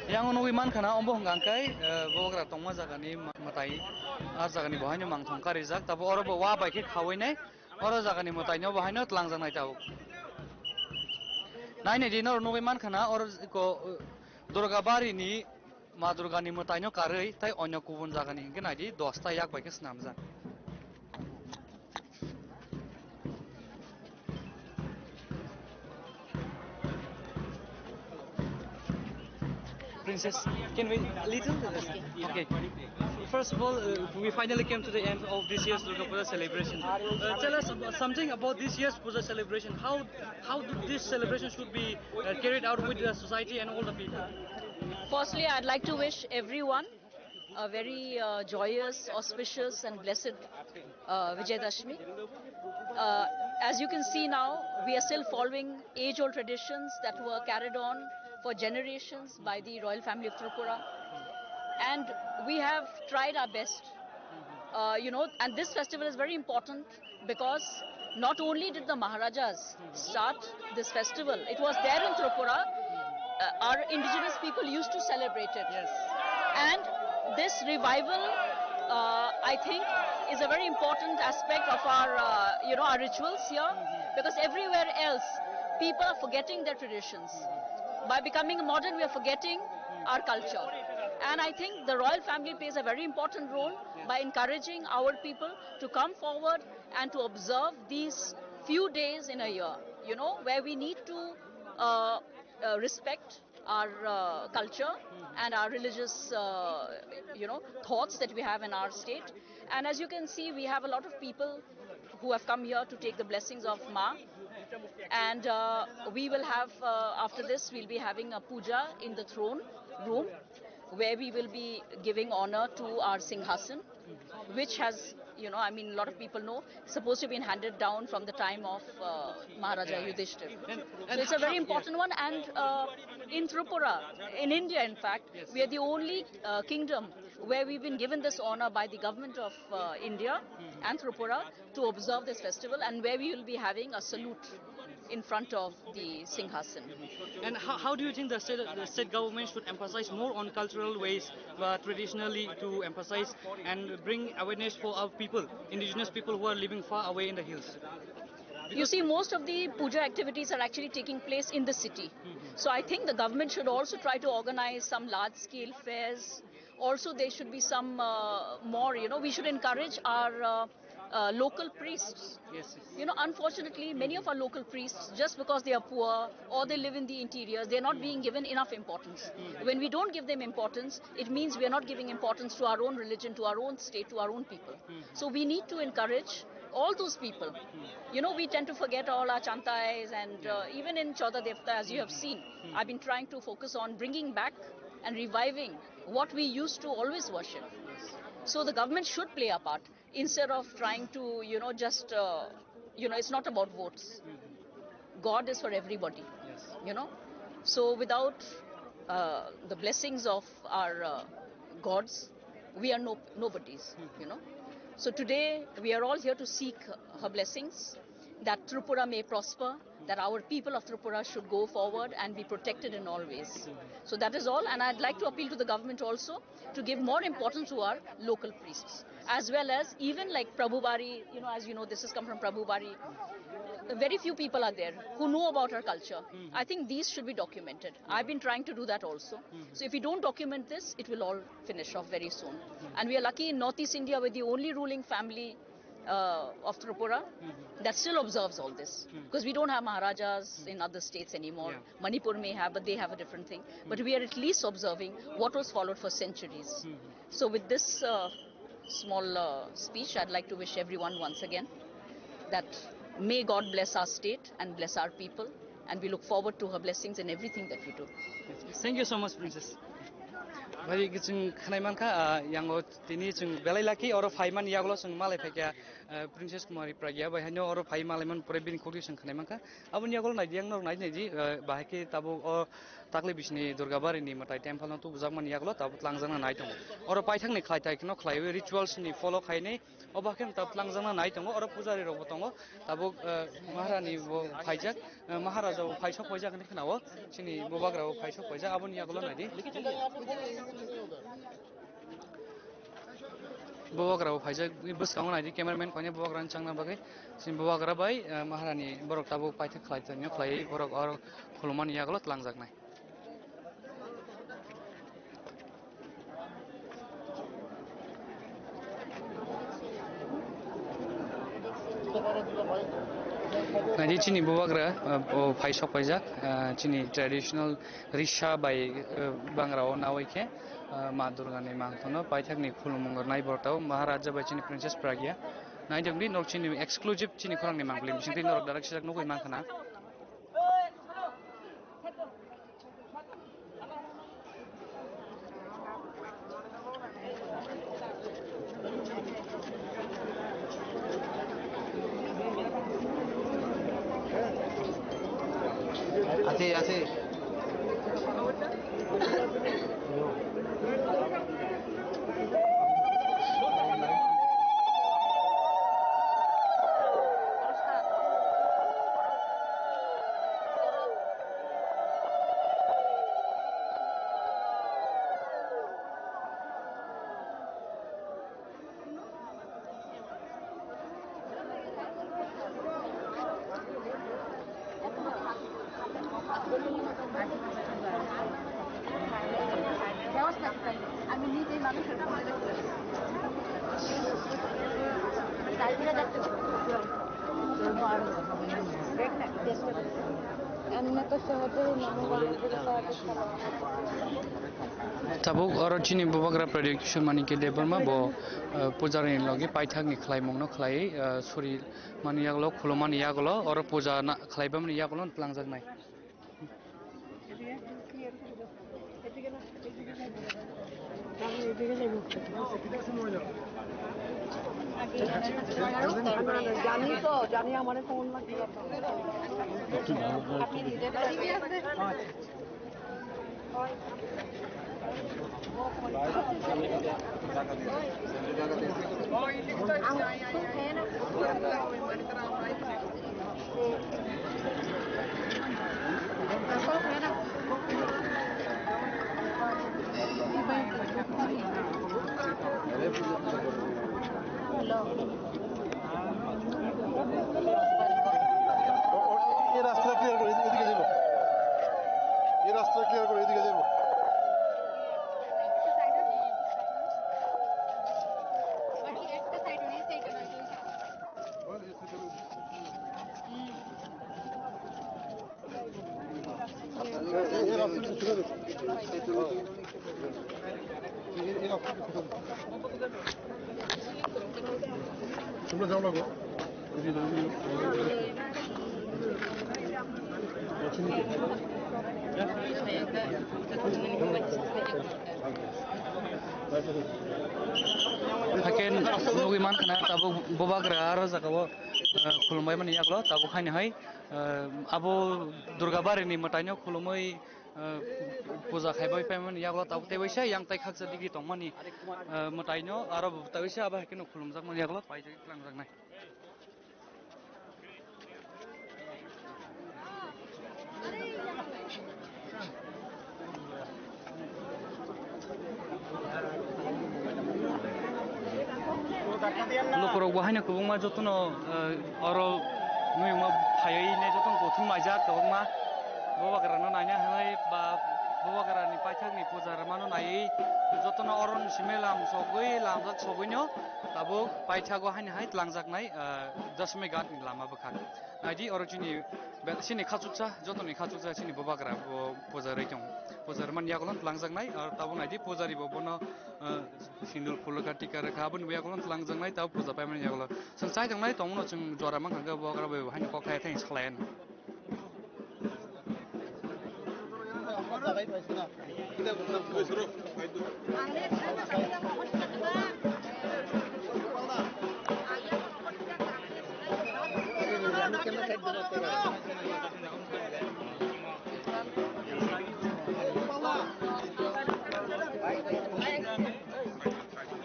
Yang nugwi mankha na, omo hwnka hwnkhe, eh, bubagra tongma jagani ma-, mwtai, ah jagani bo haino mangthong karijak, tabo oro bo wa bai khe khawinai, oro jagani mwtaino bo haino twlangjaknai tabuk. Nainai di, noro nugwi mankha na, oro ko, eh, Durga barini Ma Durgani mwtaino karwi tei onyo kubun jagani hwnkhe naidi dosta yak bai khe swnamjak. Just can we a little? Okay. First of all, uh, we finally came to the end of this year's Durga Puja celebration. Uh, tell us ab- something about this year's Puja celebration. How how th- this celebration should be uh, carried out with the society and all the people. Firstly, I'd like to wish everyone a very uh, joyous, auspicious, and blessed uh, Vijayadashmi. Uh, as you can see now, we are still following age-old traditions that were carried on for generations by the royal family of Tripura, and we have tried our best. Uh, you know, and this festival is very important because not only did the Maharajas start this festival, it was there in Tripura. Uh, our indigenous people used to celebrate it. Yes. And this revival, uh, I think, is a very important aspect of our, uh, you know, our rituals here, because everywhere else, people are forgetting their traditions. By becoming modern, we are forgetting our culture. And I think the royal family plays a very important role by encouraging our people to come forward and to observe these few days in a year, you know, where we need to uh, uh, respect our uh, culture and our religious, uh, you know, thoughts that we have in our state. And as you can see, we have a lot of people who have come here to take the blessings of Ma. And uh, we will have, uh, after this, we'll be having a puja in the throne room, where we will be giving honor to our Singhasan, which has, you know, I mean, a lot of people know, supposed to be handed down from the time of uh, Maharaja Yudhishthir. So it's a very important one. And uh, in Tripura, in India, in fact, we are the only uh, kingdom where we've been given this honor by the government of uh, India and Tripura to observe this festival, and where we will be having a salute in front of the Singhasan. And how, how do you think the state, the state government should emphasize more on cultural ways, uh, traditionally to emphasize and bring awareness for our people, indigenous people who are living far away in the hills? You see, most of the puja activities are actually taking place in the city. So I think the government should also try to organize some large scale fairs. Also, there should be some uh, more, you know, we should encourage our uh, uh, local priests. Yes, yes. You know, unfortunately, many of our local priests, just because they are poor or they live in the interiors, they're not being given enough importance. When we don't give them importance, it means we are not giving importance to our own religion, to our own state, to our own people. So we need to encourage all those people. You know, we tend to forget all our chantais and uh, even in Chauda Devta, as you have seen, I've been trying to focus on bringing back and reviving what we used to always worship. So the government should play a part instead of trying to, you know, just, uh, you know, it's not about votes. God is for everybody, you know. So without uh, the blessings of our uh, gods, we are no nobodies, you know. So today we are all here to seek her blessings, that Tripura may prosper, that our people of Tripura should go forward and be protected in all ways. So that is all, and I'd like to appeal to the government also to give more importance to our local priests, as well as even like Prabhubari, you know, as you know, this has come from Prabhubari. Very few people are there who know about our culture. I think these should be documented. I've been trying to do that also. So if we don't document this, it will all finish off very soon. And we are lucky in Northeast India, we're the only ruling family uh, of Tripura that still observes all this, because we don't have Maharajas in other states anymore. Manipur may have, but they have a different thing. But we are at least observing what was followed for centuries. So with this uh, small uh, speech, I'd like to wish everyone once again that may God bless our state and bless our people, and we look forward to her blessings in everything that we do. Thank you so much, Princess. Bhai, chwng khwnai mankha, ah, yango tini chwng belai lucky, oro phaiman yagulo chwng malai phaikha, ah, Princess Kumari Pragya bai haino oro phai malaiman pore bini khukti chwng khwnai mankha. Aboni yagulo naidi, ang norok naidi, naidi, ah, bahai khe tabuk o takle bisini Durga Bari ni mwtai temple no tubujakmani yagulo tabuk tlangjakna nai tongo. Oro paithak ni khlai thai kheno khlaiwi rituals ni follow khainai. Obo khe tabuk tlangjakna nai tongo, oro pujari rok bo tongo. Tabuk, eh, Maharani bo phaijak, eh, Maharaja bo phaisok paijak hinwi khwnao. Chini bubagra bo phaisok paijak, aboni yagulo naidi. Bubagra bo phaijak, bwskango naidi, cameraman koine bubagra ni changna bagwi. Chini bubagra bai, eh, Maharani borok tabuk paithak khlai tongya khlaiwi borok oro khulumani yagulo tlangjaknai. Naidi chini bubagra, uh, o phai sok paijak, uh, chini traditional risa bai, uh, bangra o nawi khe, uh, Ma Durga ni mangthono paithak ni khulumung rwnai bortao Maharaja bai chini Princess Pragya. Naidi wngdi nok chini exclusive chini khorang ni mangpili bisingtwi norok direct sijak nugwi mankha na. Así, así. Tabuk oro chini bubagra Pradyot Kishore Manikya Debbarma bo, eh, pujari ni logi paithak ni khlaimung no khlaiwi, eh, suri mani yagulo, khulumani yagulo, oro puja na khlaiba mani yagulo twlangjaknai. জানি তো, জানি আমার ফোন লাগবে। এই রাস্তা ক্লিয়ার করো, এদিকে যাবো। এই রাস্তা ক্লিয়ার করো, এদিকে যাবো। Haikhe nugwi mankha na tabuk bubagra aro jagao, eh, khulumbai mani yagulo tabuk haino hai, eh, abo Durga Bari ni mwtaino khulumwi, eh, puja khaibai paimani yagulo tabuk tei waisa yang tai khaksa digi tongmani, eh, mwtaino aro tei waisa abo haikhe no khulumjakmani yagulo paijak twlangjaknai. Lukurok bo haino kwbangma jotono, eh, oro nuyungma phaiwi nai jotono kuthum maijak kwbangma. Bubagrano naina hinwi ba bubagrani paithakni puja rwmano naiwi jotono oro simi lam sogwi lamjak sogwino tabuk paithago haino hai twlangjaknai, eh, Dashmi Ghat ni lama bwkhak. Naidi oro chini be-, chini khachuksa, jotoni khachuksa chini bubagra bo puja rwi tong. Puja rwmani yagulo twlangjaknai, aro tabuk naidi pujari bo bono, eh, sindur phulukha, tika rwkha, aboni bo yagulo twlangjaknai, tabuk puja paimani yagulo. Chwng chai tongnai tongmano chwng jora mankha khe bubagra bai bo haino kok thai thai salai.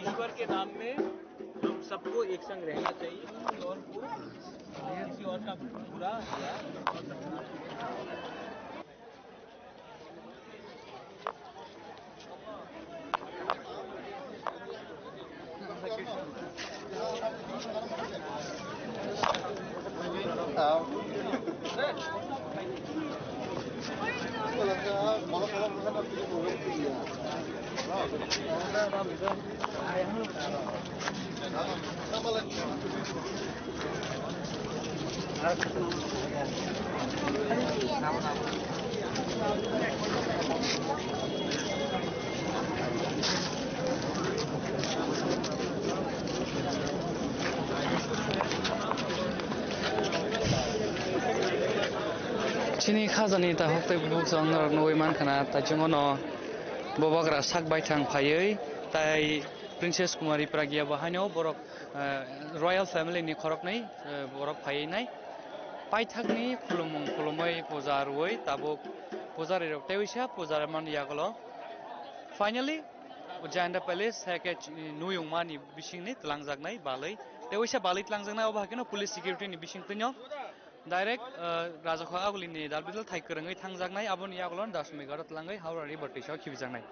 ईश्वर के नाम में हम सबको एक संग रहना चाहिए और वो किसी और का बुरा या Chini khajani takhuk tei bukhuk chwng norok nugwi mankha na, taichungo no bubagra sak baithang phaiwi tai Princess Kumari Pragya bo haino borok, eh, royal family ni khoroknwi, eh, borok phaiwi nai. Paithakni khulumung khulumwi puja rwui tabuk pujarirok tei uisa puja rwmani yagulo. Finally, Jayanta Palace hai khe nuyungmani bisingni twlangjaknai balwi. Tei uisa balwi twlangjaknai obo hai kheno police security ni bisingtwino. Direct, uh, Rajakhor Agulini dalbidal thai kwrwngwi thangjaknai, aboni yagulo Dasmi Garo twlangwi Howrah River twisao khibijaknai.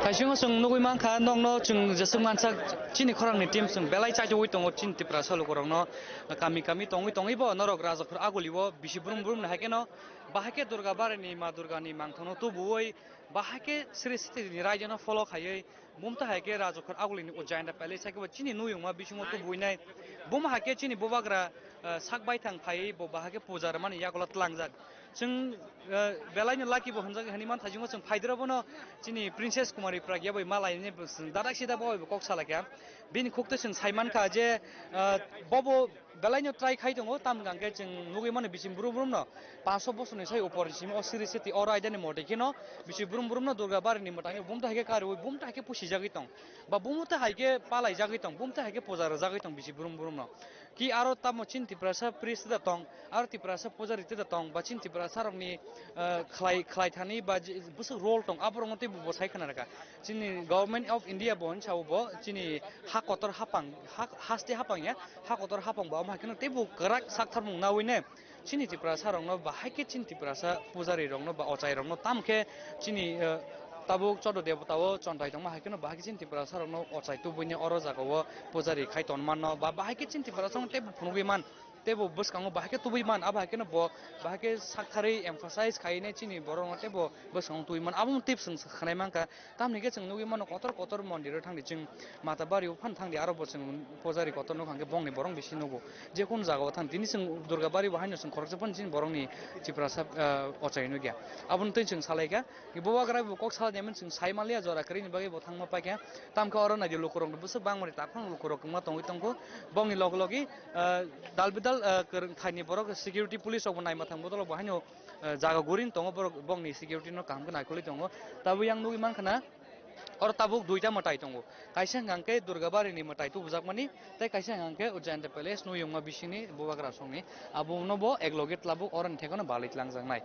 Taisingo chwng nugwi mankha, nokno chwng jeswk mansak chini khorangni team chwng belai chaichogwi tongo chini Tiprasa lukurokno. Kami kami tongwi tongwi bo norok Rajakhor Agulio bisi brum brum ni hai kheno bahai khe Durga Barini Ma Durgani mangthangno tubuwi bahai khe Sri Sri ni raijano follow khaiwi bumta hai khe Rajakhor Agulini o Jayanta Palace hai khe bo chini nuyungma bisingo tubuinai. Bum hai khe chini bubagra, eh, sak baithang phaiwi bo bahai khe puja rwmani yagulo tlangjak. Chwng, eh, belaino lucky bo hwnjak hinwi manthaisingmo chwng phaidra bono chini Princess Kumari Pragya bai malaini chwng dadak sida bo kok salaikha. Bini khukte chwng saimankha je, eh, bobo belaino try khai tongo, tamni hwnkhe chwng nugwi mano bisi brum brumno panso bosorni sai upor simi o siri seti oro aidani mote kheno bisi brum brumno Durga Barini mwtai bumta hai khe karwi bumta hai khe pusijagwi tong ba bumta hai khe palaijagwi tong bumta hai khe puja rwjagwi tong bisi brum brumno. Ki aro tamo chini Tiprasa priest da tong, aro Tiprasa pujari da tong, ba chini Tiprasa rokni, eh, khlai, khlai thani ba je, bwswk role tong, aborokno teibo bo sai khna rwkha. Chini Government of India bo hinsa bo chini ha kotor hapang, ha, haste hapang ya, ha kotor hapang bo amo hai kheno teibo kwrak sak tharmung nawi ne. Chini Tiprasa rokno bahai khe chini Tiprasa pujari rokno ba ochai rokno tam khe chini, eh, tabuk chodo debota o chontai tongma hai kheno bahai khe chini Tiprasa rokno ochai tubuini oro jaga o pujari khai ton mano ba bahai khe chini Tiprasa rokno teibo phunugwi man teibo bwskango bahai khe tubui man abo hai kheno bo bahai khe saktharwi emphasize khai ne chini borok rokno teibo bwskango tubui man abo tip chwng khnai mankha. Tamni khe chwng nugwi mano kotor kotor mondir o thangdi chwng Mata Bari o phan thangdi aro bo chwng pujari kotor nukha hwnkhe bongni borok bisi nugo. Je kun jaga o thang tini chwng Durga Bari bo haino chwng khoroksa phano chini borokni Tiprasa, ah, ochai nukya. Aboni twi chwng salaikha. Bubagra bo kok sala naiman chwng sai manliya jora kwrwini bagwi bo thangma paikha. Tamkhe oro naidi lukurokno bwswk bangmani takhwng lukurok wngma tongwi tongkho. Bongni log logi, ah, dal bidal, ah, kwrwng thaini borok security police rokbo naima thang bodolo bo haino ah, jaga guring tongo borok bongni security no kaham khe naikolwi tongo. Tabuk yang nugwi mankha na oro tabuk duita mwtai tongo. Kaisa hwnkha khe Durga Bari ni mwtai tubujakmani tei kaisa hwnkha khe Ujjayanta Palace nuyungma bisingni bubagra songni. Abo no bo ekloge tabuk oroni thekno balwi tlangjak nai.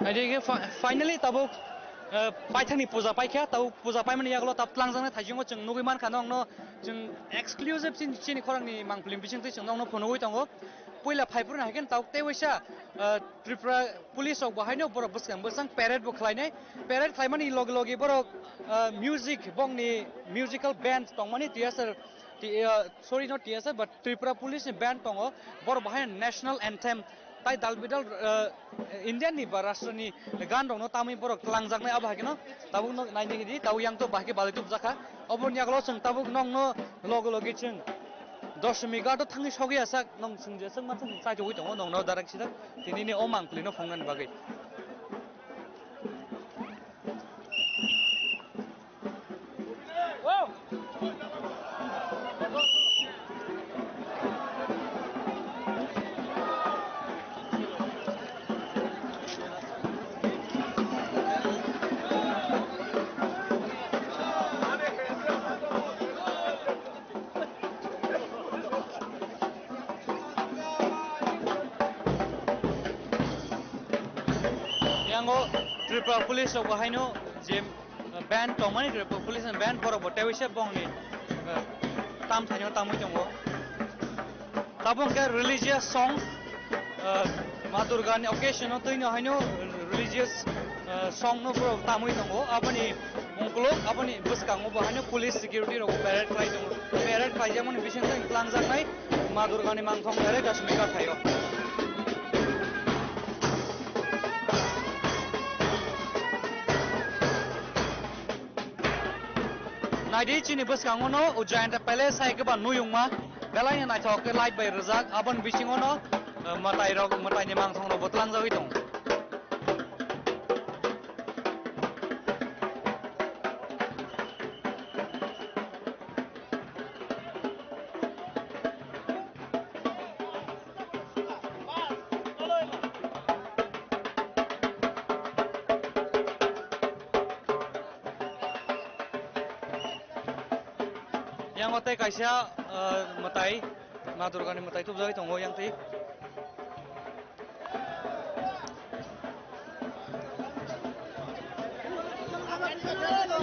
Naidi khe fi-, finally tabuk, eh, paithakni puja paikha, tabuk puja paimani yagulo tab tlangjaknai thaisingo chwng nugwi mankha, nokno chwng exclusive chini, chini khorangni mangpili bisingtwi chwng nokno phunugwi tongo. Puila phaiphuru hai khe tabuk tei waisa, eh, Tripura police rok bo haino borok bwskang bwskang parade bo khlainai. Parade khlaimani logi logi borok, eh, music, bongni musical band tongmani T S R, T-, eh, sorry, not T S R, but Tripura police ni band tongo, borok bahai national anthem tai dal bidal, eh, India ni ba rashtra ni gan rok no tamwi borok twlangjaknai abo hai kheno tabuk no naidi hidi tabuk yang to bahai khe balai tubjakha. Oboni yagulo chwng tabuk nokno logi logi chwng Doshmi Ghat o thangwi sogwi asak nong chwng jeswk ma chwng chaichogwi tongo nokno direct sida tini ni o mangpili no phungnani bagwi. Tongo Tripura police rok bo haino je, uh, band tongmani, Tripura police ni band borok bo teiwi se bongni, uh, tam thaino tamwi tongo. Tabuk khe religious song, uh, Ma Durga ni occasion o twino haino religious, uh, song no borok tamwi tongo. Aboni ungkuluk, aboni bwskango bo haino police security rok parade khlai tongo. Parade khlaijakmani bisingtwi twlangjaknai Ma Durga ni mangthong parade Kashmir ka thaio. Naidi chini bwskango no Ujjayanta Palace hai khe ba nuyungma belai naithok khe light bai rijak, aboni bisingo no, eh, mwtai rok, mwtai ni mangthong rok bo twlangjagwi tongo. Yang o tei kaisa, eh, mwtai, Ma Durga ni mwtai tubjagwi tongo yang tei.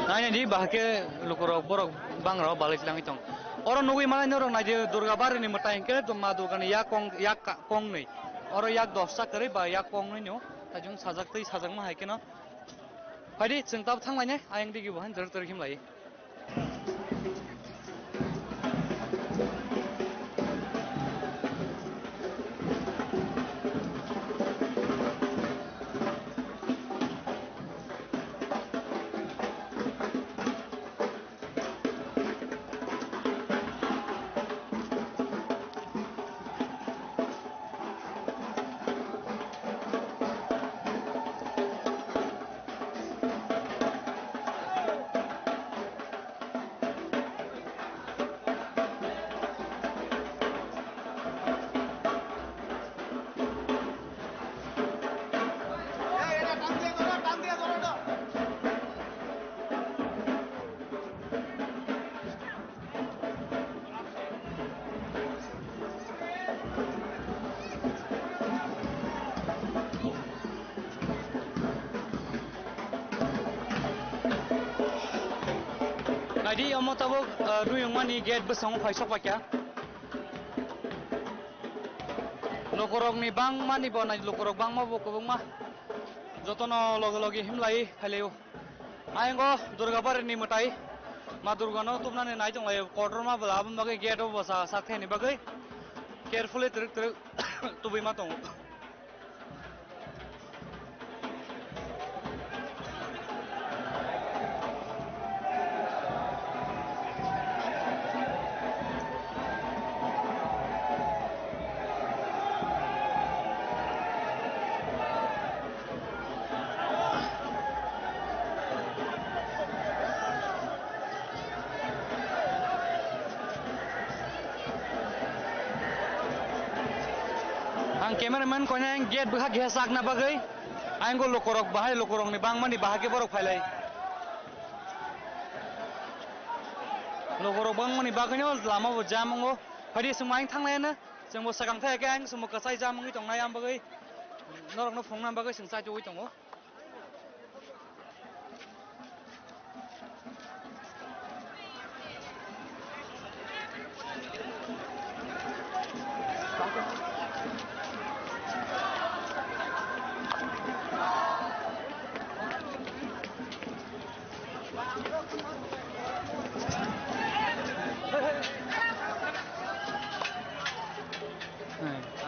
Naina di, bahai khe lukurok borok bangrok balai tlangwi tong. Oro nugwi manai norok naidi Durga Bari ni mwtai hwnkhe Ma Durga ni yak kong, yak ka-, kong nwi. Oro yak dosta kwrwi ba yak kong nwi no. Tajung sajak twi sajakma hai kheno. Phaidi chwng tab thanglainai ayang digi bo han dor dor himlai. Naidi, omo tabuk, ah, nuyungmani gate bwskango phai sok paikha. Lukurokni bangmani bo nai, lukurok bangma bo kwbangma. Jotono loge loge himlai phailaio. Ayang o Durga Bari ni mwtai, Ma Durga no tubnani nai tonglaio, kotorma bwla, aboni bagwi gate o bwsa sak thani bagwi carefully twrwk twrwk tubui ma tongo. Ang cameraman koina ang gate bwkha keha sakna bagwi. Ayang o lukurok bahai, lukurokni bangmani bahai khe borok phailai. Lukurok bangmani bagwino lama bo jam wngo. Phaidi chwng ayang thanglaiya na. Chwngbo swkang thai khe ang chwngbo kwchai jam wngwi tongnai, ang bagwi norokno phunukna bagwi chwng chaichugwi tongo.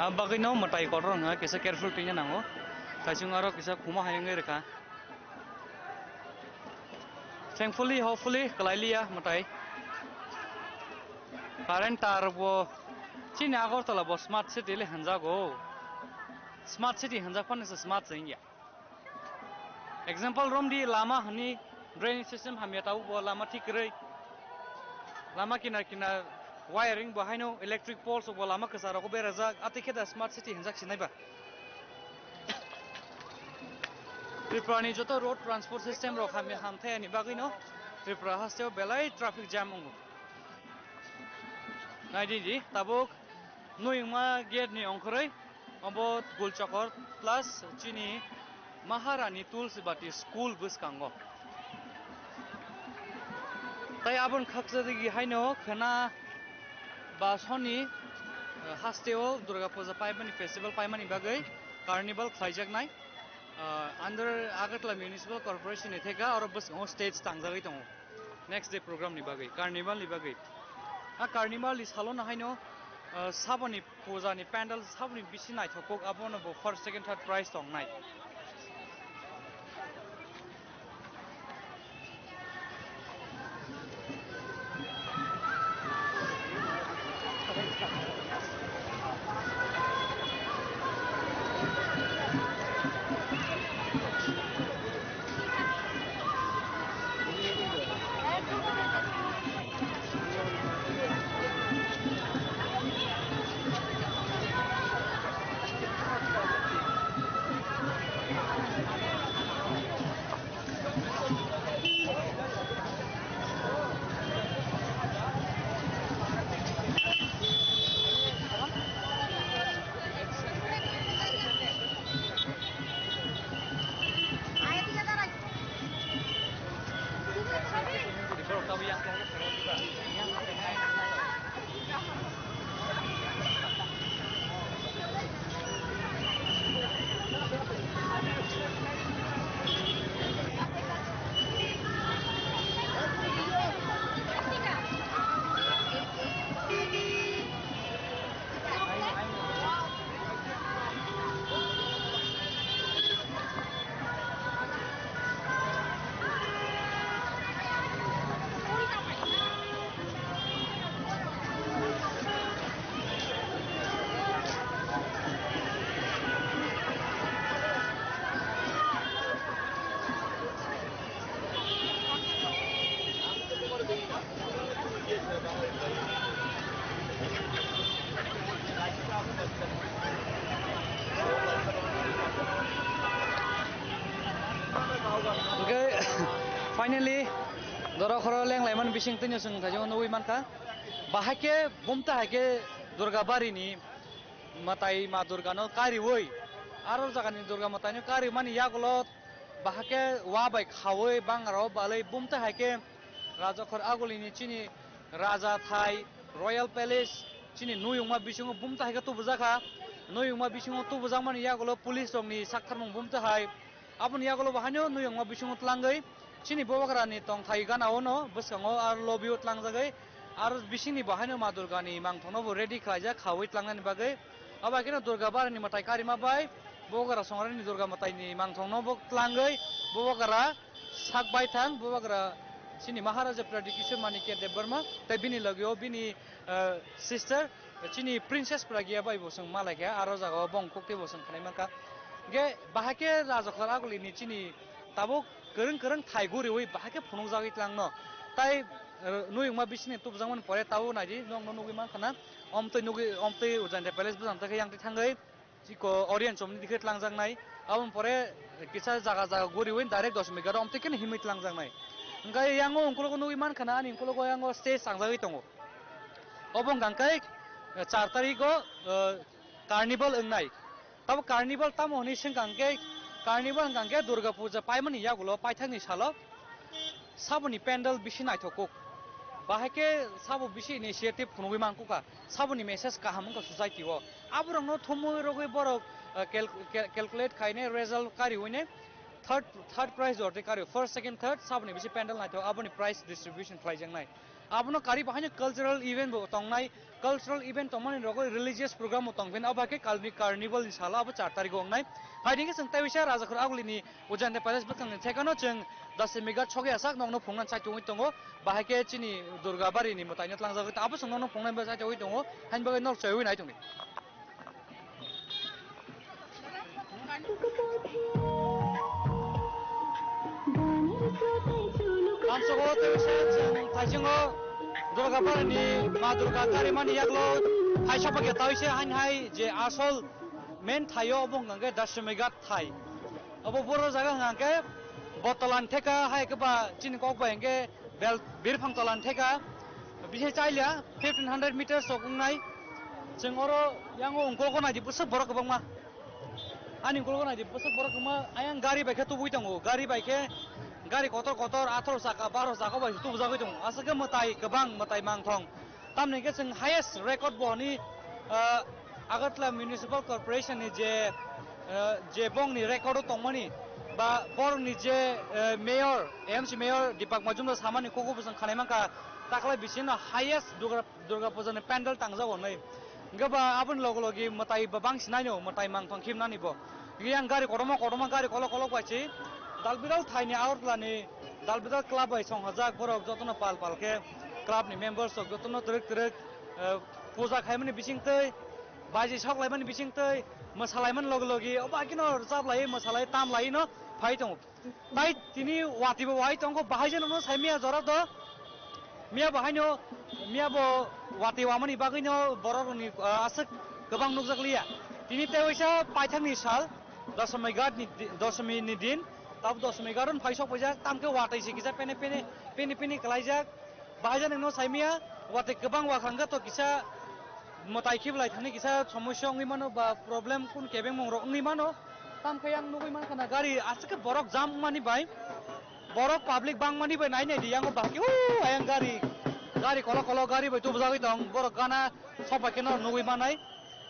Ang bagwino mwtai kotor wngkha, kisa careful tongna nango. Kaisung aro kisa khuma hai wngwi rwkha. Thankfully, hopefully, kwlai liya mwtai. Current tar bo chini Agartala bo smart city le hwnjago. Smart city hwnjak phano se smart se wngya. Example romdi, lama hwnwi drainage system hamya, tabuk bo lama thik kwrwi. Lama kinar kinar wiring bo haino electric poles bo lama kwchar rogo berajak, atwi khe da smart city hwnjak sinai ba. Tripura ni joto road transport system rok hamya hamthayani bagwino Tripura hasteo belai traffic jam wngo. Naidi di, tabuk nuyungma gate ni ongkhorwi, obo Gul Chokor plus chini Maharani Tulsibati School bwskango. Tai aboni khakchadigi haino khwna ba soni, eh, hasteo Durga Puja paimani festival paimani bagwi carnival khlaijaknai. Eh, under Agartala Municipal Corporation ni theka oro bwskango stage tangjagwi tongo. Next day program ni bagwi, carnival ni bagwi. A carnival ni salo no haino, ah, saboni puja ni pandal saboni bisi naithok kok, abono bo first, second, third prize tongnai. Hwnkhe finally, Dorakhoro lenglaimani bising twino chwng thaijak nugwi mankha. Bahai khe bumta hai khe Durga Bari ni mwtai Ma Durga no kariwi, aro jaga ni Durga mwtai no karimani yagulo bahai khe wa bai khawi bangra o balwi bumta hai khe Rajakhor Aguli ni chini Raja Thai Royal Palace chini nuyungma bisingo bumta hai khe tubujakha. Nuyungma bisingo tubujakmani yagulo police rokni saktharmung bumta hai. Aboni yagulo bo haino nuyungma bisingo tlangwi chini Bubagrani tongthai gana-o no bwskango aro lobby-o tlangjagwi aro bisingni bo haino Ma Durgani mangthokno bo ready khlaijak khawi tlangnani bagwi. Abo hai kheno Durga Barini mwtai karima bai Bubagra Songrani Durga mwtaini mangthokno bo tlangwi Bubagra sak baithang, Bubagra chini Maharaja Pradyut Kishore Manikya Debbarma tei bini logi-o bini, eh, sister chini Princess Pragya bai bo chwng malaikha, aro jagao bongkuk tei bo chwng khnai mankha. Hwnkhe bahai khe Rajakhor Agulini chini tabuk kwrwng kwrwng thai guriwi bahai khe phunukjagwi tlangno. Tai, eh, nuyungma bisingni tubjakmani pore tabuk naidi, nokno nugwi mankha na, omtwi nugwi, omtwi Ujjainta Palace bwskango tei khe yang twi thangwi. Chiko Orienchomni dikhe tlangjaknai. Aboni pore kisa jaga jaga guriwi direct Dashmi Ghat omtwi kheno himwi tlangjaknai. Hwnkhe yango ungkulugo nugwi mankha na, ani ungkulugo yango stage changjagwi tongo. Obo hwnkha khe char tarigo, eh, carnival wngnai. Tabo carnival tamo hwnwi swngkha hwnkhe, carnival hwnkha hwnkhe Durga Puja paimani yagulo paithakni salo. Saboni pandal bisi naithok kuk. Bahai khe sabo bisi initiative phunugwi man kukha. Saboni message kaham wngkha society o. Aborokno thumwi rogwi borok, eh, cal-, cal-, calculate khainai result kariwinai third, third prize jordi kariwi, first, second, third saboni bisi pandal naithok, aboni prize distribution khlaijaknai. Abono kari bahaino cultural event bo tongnai. Cultural event tongmani rogwi religious program bo tongphino, abo hai khe kalni carnival ni salo abo char tarigo wngnai. Hai hwnkhe chwng tei bisa Rajakhor Agulini Ujjainta Palace bwkhakni thekano chwng Dashmi Ghat sogwi asak nokno phunukna chai tongwi tongo. Bahai khe chini Durga Barini mwtaino tlangjagwi abo chwng nokno phunuknai chai tongwi tongo. Haini bagwi nok chaiwi nai tongdi. Amsogo tei bisa chwng thaisingo Durga Parani Ma Durga karimani yaklo phaisa phakya tawi se hain hai je asol main thaio obo hwnkha khe Dashmi Ghat thai. Obo boro jaga hwnkha khe Botolan theka hai khe ba chini kok bai hwnkhe Bel-, Birphang tola ni theka, bisi chailia fifteen hundred meters rok wngnai. Chwng oro yango ungkol ko naidi bwswk borok kwbangma. Ani ukulgo naidi, bwswk borok kwma ayang gari bai khe tubui tongo, gari bai khe gari kotor kotor atharo chakha, baro chakha bai tubujagwi tongo, aswk khe mwtai kwbang, mwtai mangthong. Tamni hwnkhe chwng highest record bo hwnwi, ah, Agartala Municipal Corporation ni je, ah, je bongni record o tongmani ba borokni je, eh, mayor, M C mayor Deepak Majumdar samani kok o bo chwng khanai mankha, takhwlai bisino highest Durga, Durga Puja ni pandal tangjago hwnwi. Hwnkhe ba aboni logi logi mwtai ba bangsinai no, mwtai mangthong khibnani bo. Hwnkhe yang gari kotorma kotorma gari kolok kolok bai se Dalbidal thaini Agartala ni Dalbidal club bai songhajak borok jotono pal pal khe club ni members rok jotono twrwk twrwk, eh, puja khaimani bisingtwi, baji sok laimani bisingtwi, mwsalaimani logi logi obo haikhe no rwchap lai mwsalai tam lai no phai tongo. Tai tini watwi bo wahai tongo, bahai jeno no sai miya jora do. Miya bo haino, miya bo watwi wamani bagwi no borok rokni, ah, aswk kwbang nukjak liya. Tini tei waisa paithakni sal, Doshmi ghat ni di-, Doshmi ni din, tabuk Doshmi ghat on phai sok paijak, tamkhe watwi se kisa pene pene, pene pene kwlaijak. Bahai jani no sai miya, watwi kwbang wakhang khe to kisa mwtai khiblai thani kisa somosya wngwi mano ba problem kun kebengmung rok wngwi mano. Tamkhe yang nugwi mankha na gari aswk khe borok jam wngmani bai, borok public bangmani bai nai nai di yango bahai khe, uu, ayang gari, gari kolok kolok gari bai tubujagwi tong, borok gana sok bai khe no nugwi manai.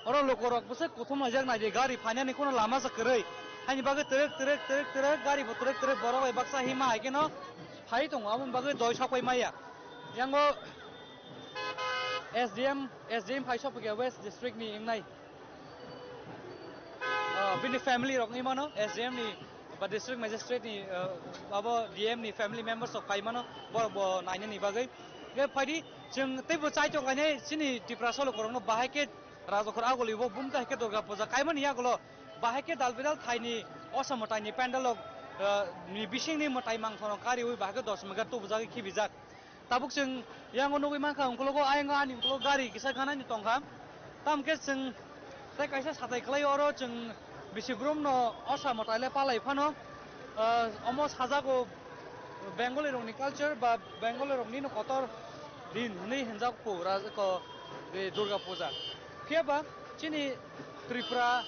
Oro lukurok bwswk kuthum laijak naidi, gari phainani kuno lama se kwrwi. Haini bagwi twrwk, twrwk, twrwk, twrwk, gari bo twrwk, twrwk, borok bai baksa hima hai kheno phai tongo, aboni bagwi doi sok pai maya. Yango S D M, S D M phai sok phaikha West District ni wngnai. Ah, bini family rok wngwi mano, S D M ni ba District Magistrate ni, ah, abo D M ni family members rok phai mano, borok bo nainani bagwi. Hwnkhe phaidi, chwng teibo chaitok lainai chini Tiprasa lukurokno bahai khe Rajakhor aguli bo bumta hai khe Durga Puja kaimani yagulo bahai khe Dalbidal thaini Osa mwtaini pandal rok, ah, ni bisingni mwtai mangthorno kariui bahai khe Doshmi ghat tubujagwi khibijak. Tabuk chwng yango nugwi mankha, unkologo ayang ani unkologo gari kisa ganani tongkha. Tamkhe chwng tei kaisa satai khlai oro chwng bisi brumno Osa mwtai le palai phano, ah, omo sajago Bengali rokni culture ba Bengali rokni no kotor din hwnwi hinjak pura ko, eh, Durga Puja. Phiya ba chini Tripura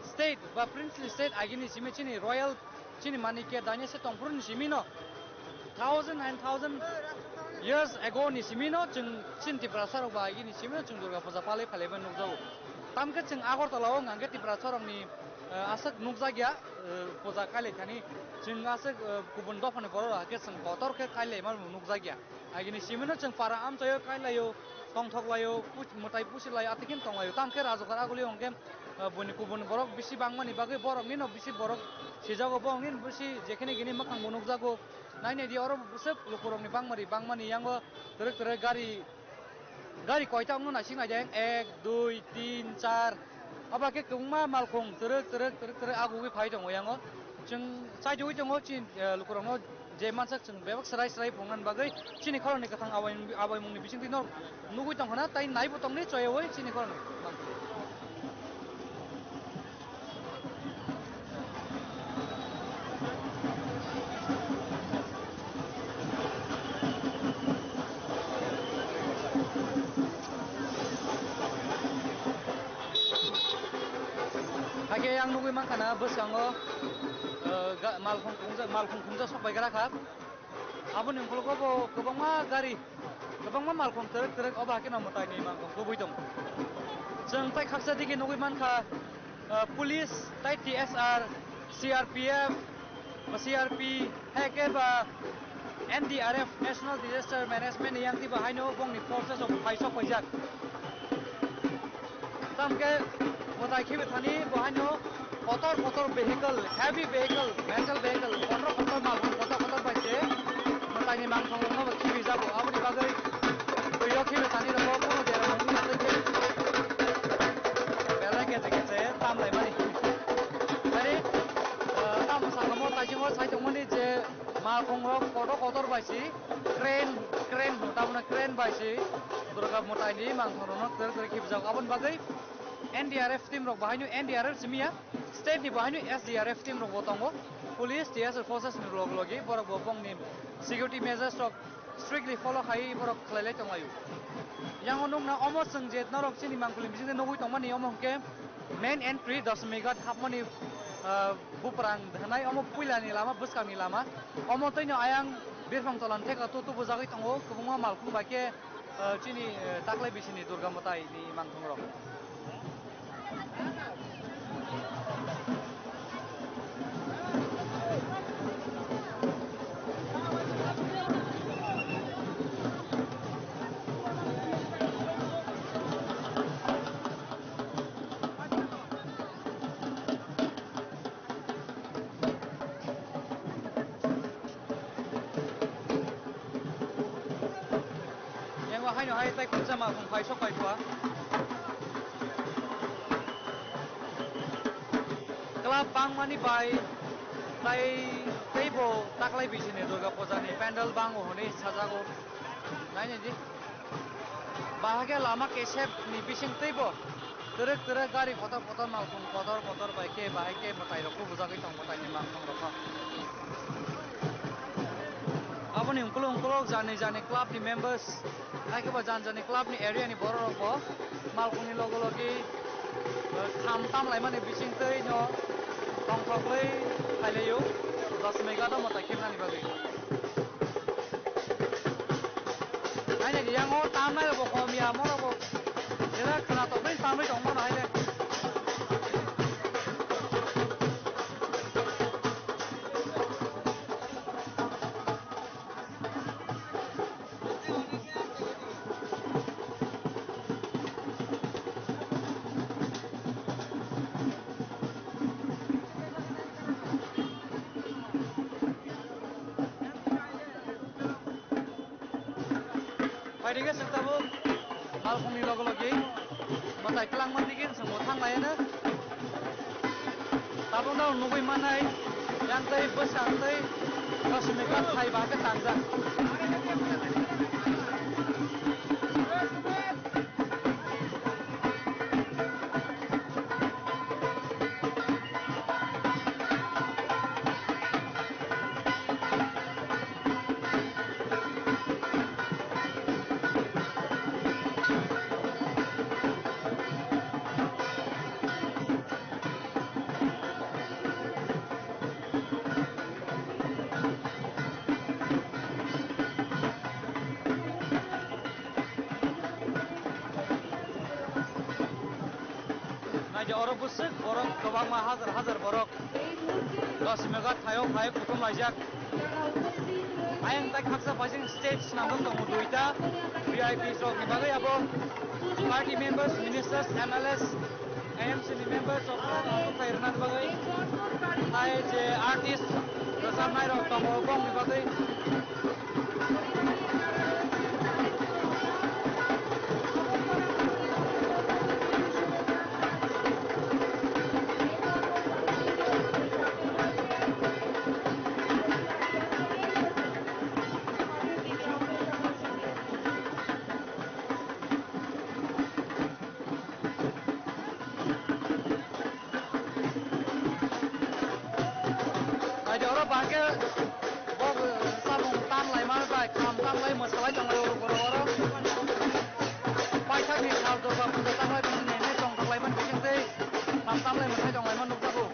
state ba princely state agini simi chini royal chini Manikya dynasty tongphuru ni simi no thousand and thousand years ago ni simi no chwng chini Tiprasa rok ba agini simi no chwng Durga Puja palai palai bai nukjago. Tamkhe chwng Agartala o hwnkhe Tiprasa rokni, eh, aswk nukjakya, eh, puja kailai thani chwng aswk, eh, kubun dophani borok rok hakhe chwng kotor khe kailai ma nukjakya. Agini simino chwng para amchaio, kailaio, tongthoklaio, pus-, mwtai pusilaio, atikhin tonglaio. Tamkhe Rajakhor agulio hwnkhe, ah, buini kubun borok bisi bangmani bagwi boroknino bisi borok sijago, boroknino bisi jekhene gini mwkhangbo nukjago. Nainai di oro bwswk lukurokni bangmari bangmani yango twrwk twrwk gari, gari koita wngno naising naidi ayang, ek, dui, tin, char. Abo khe kwbangma malkhung twrwk twrwk twrwk twrwk agugwi phai tongo yango. Chwng chaitugwi tongo chini, eh, lukurokno je mansak chwng bebak swrai swrai phunuknani bagwi chini khoroknwi kwthang abai-, abaimungni bisingtwi no nugwi tongkha na, tei naibo tongdi choyaui chini khoroknwi. Hakhe yang nugwi mankha na bwskango, eh, ga-, malkhung khungja-, malkhung khungja sok bai gra kha. Aboni ukulok bo kwbangma gari, kwbangma malkhung twrwk twrwk obo hakhe no mwtai ni malkhung kubui tongo. Chwng tai khaksa digi nugwi mankha, ah, police tai T S R, C R P F, ba C R P, hai khe ba N D R F, National Disaster Management ni yang twi bo haino bongni forces rok phai sok paijak. Tamkhe mwtai khibi thani bo haino kotor kotor vehicle, heavy vehicle, metal vehicle, kotor kotor malkhung kotor kotor bai se mwtai ni malkhung rok no khibi jago. Aboni bagwi twi o khibi thani rok bo kuno jera mung ya tei belai keche keche tam lai mani. Tari, ah, tamo sakamo tai jimo sai tongmani je malkhung rok kotor kotor bai si crane, crane, tamno crane bai si Durga mwtai ni malkhung rok no kwrwk kwrwk khibi jago. Aboni bagwi N D R F team rok bahaino N D R F simi ya, state ni bahaino S D R F team rok bo tongo, police, T S F forces ni log logi borok bo bongni security measures rok strictly follow khai borok khlai lai tong laio. Yang o nukna omo chwng je norok chini mangpili bisingtwi nugwi tongmani omo hwnkhe main entry Doshmi Ghat hapmani Ah, Buprang hwnai omo puilani lama, bwskangni lama. Omo twino ayang Birphang Tolan theka tu tubujagwi tongo, kwbangma malkhung bai khe, ah, chini, eh, taklai bisini Durga Mwtai ni mangthong rok. Yango haino hai tai khumsa malkhung phai sok phai thua. Club bangmani bai tai teibo taklai bisini Durga Puja ni pandal bango hwnwi sajago. Nainai di. Bahai khe lama kesep ni bising teibo twrwk twrwk gari kotor kotor malkhung kotor kotor bai khe bahai khe mwtai rok kubujagwi tongo mwtai ni malkhung rok no. Aboni ukuluk ukuluk jani jani club ni members, hai khe bo jani jani club ni area ni borok rok bo malkhung ni logo logi, eh, kham tam laimani bising twi no tongthok wi phailaio, Dasmeghat o mwtai khibnani bagwi. Haino yango tamnai rokbo kom ya, mo rokbo jera khwna tokbai tambai tongmano haile. Phaidi khe chwng tabuk malkhungni logi logi mwtai kwlangma digi chwngbo thang laiano. Tabukno nugwi mannai yang tei bwsang tei Dasmeghat thai ba khe tangjak. Naidi oro bwswk borok kwbangma hajar hajar borok Dasmeghat thaio phai kuthum laijak. Ayang tai khaksa paising stage swnamjak tongo duita V I Ps rokni bagwi abo party members, ministers, M L As, A M C ni members rok no tongthai rwna bagwi hai je artist rwchapnai rok tongo bongni bagwi. Naidi oro bahai khe bo samung tam laima bai kham tam lai mwsalai tong lai oro borok oro. Paithakni sal Durga Puja tam lai bini nene tong thok lai man bising tei kham tam lai mwsai tong lai man nukjago.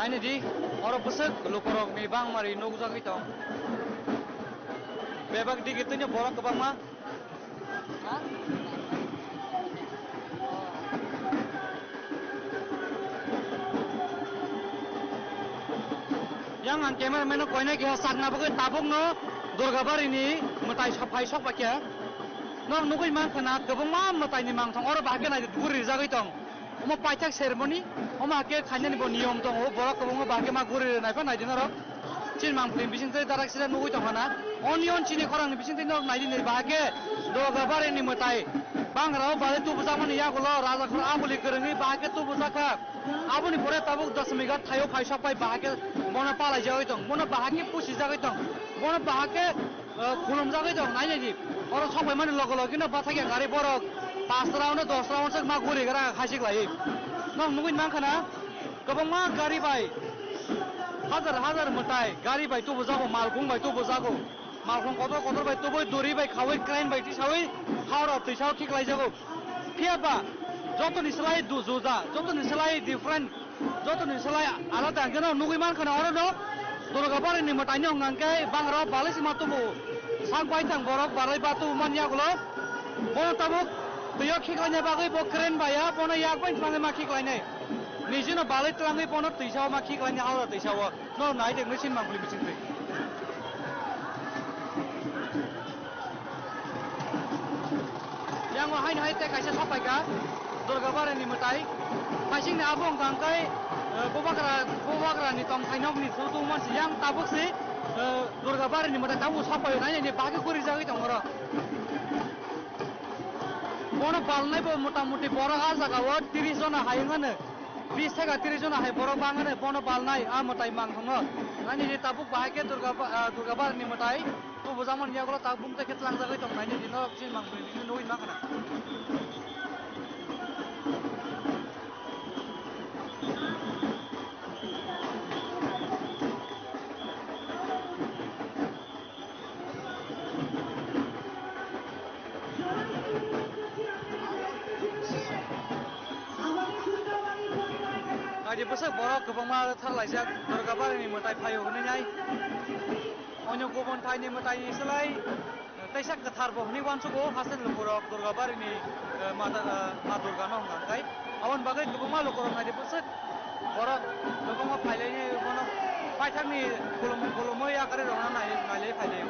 Nini di, oro bwswk lukurokni bangmari nukjagwi tong. Bebak digi twino borok kwbangma. Yang ang cameraman no koinai keha sakna bagwi tabukno Durgabari ni mwtai sophai sokpakya. Nok nugwi mankha na kwbangma mwtai ni mangthong oro bahai khe nai guri rijagwi tong. Omo paithak ceremony, omo hake khainani bo niyom tongo, borok kwbangma bahai khe ma guri rwnai pha naidi norok. Chini mangpili bisingtwi darak sida nugwi tongkha na. Onion chini khorang ni bisingtwi norok naidi nai bahai khe Durgabari ni mwtai. Bangra o balai tubujakmani yagulo raja khor abuli kwrwngwi bahai khe tubujakha. Aboni pore tabuk Dasami Ghat thaio phaisok bai bahai khe bono palaijagwi tong, bono bahai khe pusijagwi tong, bono bahai khe eh, khulumjagwi tong, nainai di. Oro sokphaimani loge loge no bathakya gari borok pas round, dos round swk ma guri gra khaisik laiwi. Nok nugwi mankha na, kwbangma gari bai hajar hajar mwtai gari bai tubujago, malkhung bai tubujago, malkhung kotor kotor bai tubui duri bai khaui crane bai tisaui hao rok twisao khiklaijago. Phiya ba jotoni slai du-, juda, jotoni slai different, jotoni slai alada hwnkhe no nugwi mankha na oro no Durgabari ni mwtai ni hwnka hwnkhe bangra o balai se ma tubu. Sak baithang borok balai ba tubu man yagulo. Bono tabuk twi o khiklaina bagwi bo crane bai ya, bono yak bai twlangwi ma khiklainai. Niji no balai twlangwi bono twisa o ma khiklainai, hao da twisa o. No nai de machine mangpili bising twi. Yang o haino hai tei kaisa sopaikha Durgabari ni mwtai. Paising ni abo wngkha hwnkhe, eh, Bubagra, Bubagra ni tongthai nok ni sutung mansi yang tabuk si, eh, Durgabari ni mwtai tabuk sopai nai ni bagwi guri jagwi tong oro. Bono balnai bo mota moti borok ah jaga o tris jona hai wngmano. Bis theka tris jona hai borok bangmani bono balnai ah mwtai mangthongno. Naini di tabuk bahai khe Durga ba-, ah, Durga Bar ni mwtai. Bo bwjakmani yagulo tabuk bumtai khe tlangjagwi tong naini di norok chini mangthongni di nugwi mankha na. Naidi bwswk borok kwbangma tharlaijak Durga Barini mwtai phaio hwnwi nai. Onyo gubun thaini mwtaini slai teisa kwthar bo hwnwi uansugo haste ni lukurok Durga Barini, eh, mata, eh, Ma Durga no hwnkha hwnkhe. Aboni bagwi kwbangma lukurok naidi bwswk borok kwbangma phailaini bono paithakni khulum-, khulumwi yakarwi rokno nai-, nailai phailai.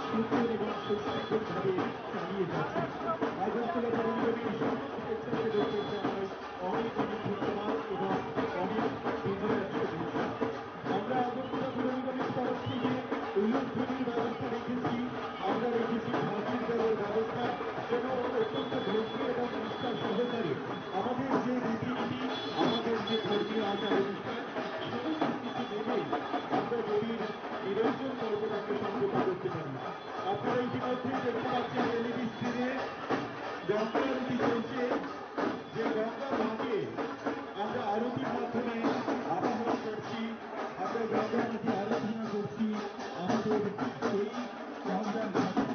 সুন্দর এবং সুশৃঙ্খলভাবে চালিয়ে যাচ্ছে। আগরতলা পৌরনিগমের সকল স্বেচ্ছাসেবকদের জানাই অনেক অনেক ধন্যবাদ এবং অনেক বিনয়ের শুভেচ্ছা। আমরা আগরতলা পৌরনিগমের তরফ থেকে উলুধ্বনির ব্যবস্থা রেখেছি, আমরা রেখেছি ফাঁসির দড়ির ব্যবস্থা, যেন অত্যন্ত ধৈর্য এবং নিষ্ঠা সহকারে আমাদের যে রীতিনীতি, আমাদের যে ধর্মীয় আচার অনুষ্ঠান, সমস্ত কিছু মেনে আমরা দেবীর নিরঞ্জন পর্বটাকে সম্পন্ন করতে পারি। আপনারা ইতিমধ্যে দেখতে পাচ্ছেন এলইডি স্ক্রিনে গঙ্গা আরতি চলছে। যে গঙ্গা মাকে আমরা আরতির মাধ্যমে আবাহন করছি, আমরা গঙ্গা মাকে আরাধনা করছি, আমাদের এই গঙ্গা মাকে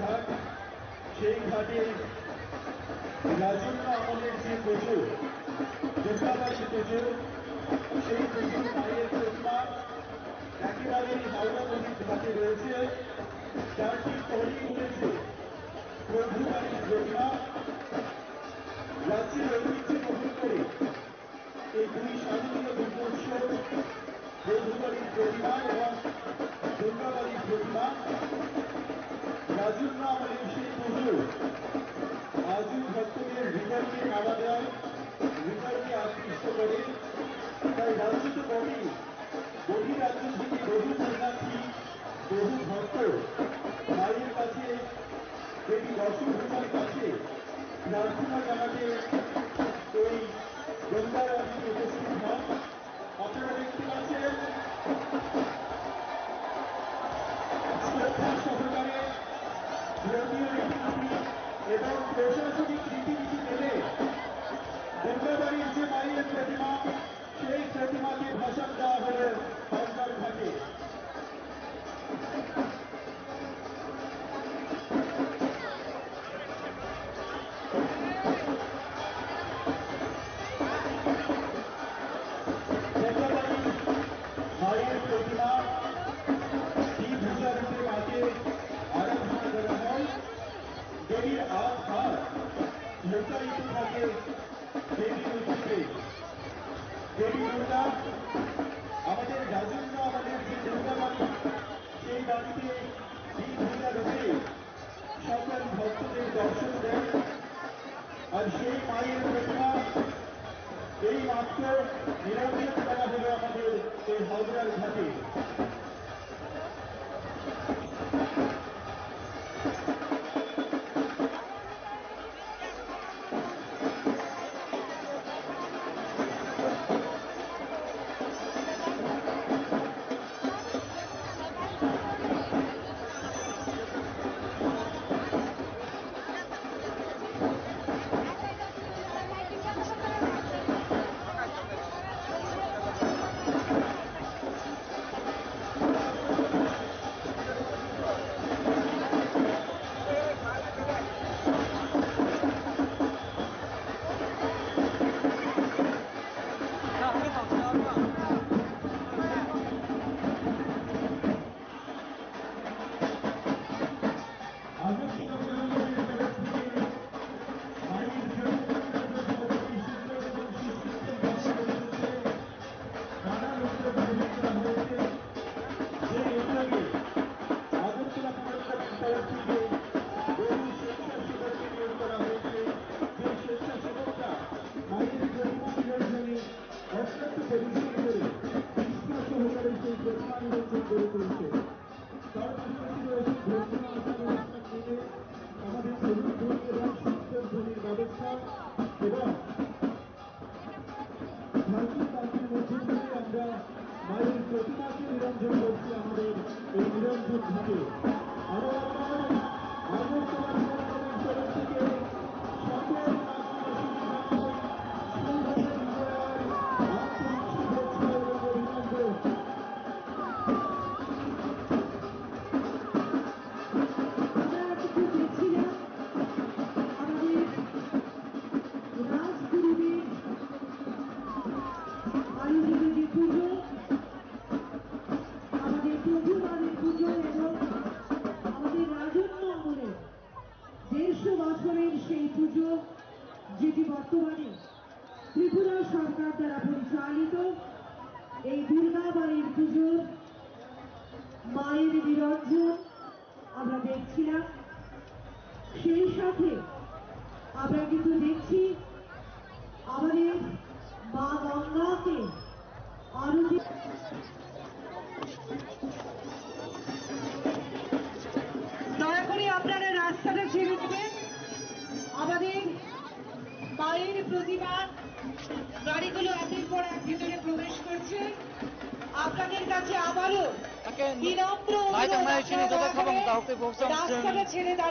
ঘাট, সেই ঘাটে রাজন্য আমলের যে পুজো, দুর্গাবাড়ির পুজো, সেই পুজোর মায়ের প্রতিমা একেবারে হাওড়া নদীর ঘাটে রয়েছে। তার ঠিক পরেই রয়েছে প্রভুবাড়ির প্রতিমা। রাজ্যের ঐতিহ্য বহন করে এই দুই শারদীয় দুর্গোৎসব, প্রভুবাড়ির প্রতিমা এবং দুর্গাবাড়ির প্রতিমা, রাজন্য আমলের সেই পুজো আজও ভক্তদের হৃদয়কে নাড়া দেয়, হৃদয়কে আকৃষ্ট করে। তাই রাজ্য তো বটেই, বহিরাজ্য থেকে বহু পুণ্যার্থী, বহু ভক্ত মায়ের কাছে, দেবী দশভুজার কাছে প্রার্থনা জানাতে এই গঙ্গার আবিতে উপস্থিত হন। আপনারা দেখতে পাচ্ছেন, শ্রদ্ধা সহকারে ধর্মীয় রীতিনীতি এবং প্রশাসনিক রীতিনীতি মেনে দুর্গাবাড়ির যে মায়ের প্রতিমা, সেই প্রতিমাকে ভাষণ দেওয়া হলো গঙ্গার ঘাটে। মায়ের প্রতিমা, দ্বিভুজা রূপে মাকে আরাধনা করা হয়। দেবীর আট হাত লুকায়িত থাকে দেবীর উৎসবে। দেবী দুর্গা আমাদের রাজন্য, আমাদের যে দুর্গা বাড়ি, সেই বাড়িতে দ্বিভুজা রূপে সকল ভক্তদের দর্শন দেয়। আর সেই মায়ের প্রতিমা এই মাত্র নিরঞ্জন করা হলো আমাদের এই হাওড়ার ঘাটে।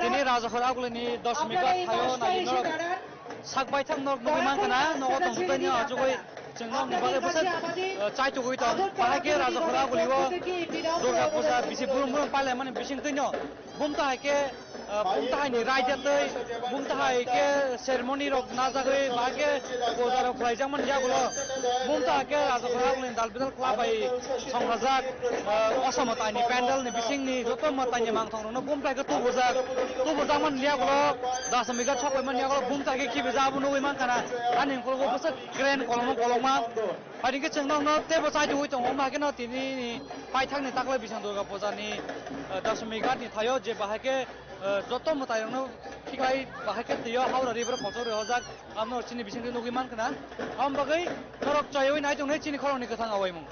Tini Rajakhor agulini dos mega thayo naino sak baithang nok nugwi mankha na nogo tongthoknai ni achugwi chwng nokni bagwi bwsa chai tugwi tong. Bahai khe Rajakhor agulio Durga puja bisi burum burum pailaimani bising twino. Bumtahai khe, ah, bumtahai ni raida tei bumtahai khe ceremony rok najagwi bahai khe puja rok khlaijakmani yagulo bumtahai khe Rajakhor Agulini Dal Bidal Club bai songrajak, ah, Osa Mwtai ni pandal ni bisingni joto mwtai ni mangthok rokno bumtahai khe tubujak, tubujakmani yagulo Dasami Ghat sok paimani yagulo bumtahai khe khibijak abo nugwi mankha na ani ukulgo bwswk kren kolokma kolokma. Phaidi khe chwng nokno teibo chai tongwi tongo, wngma khe no tini ni paithakni takhwlai Biswang Durga Puja ni, eh, Dasami Ghat ni thaio je bahai khe, eh, joto mwtai rokno khiklai bahai khe twiyo Howrah River kochok rwi hojak, amno chini bisingtwi nugwi mankha na. Aboni bagwi norok chaywi nai tongnai chini khoroknwi kwthang awaimung.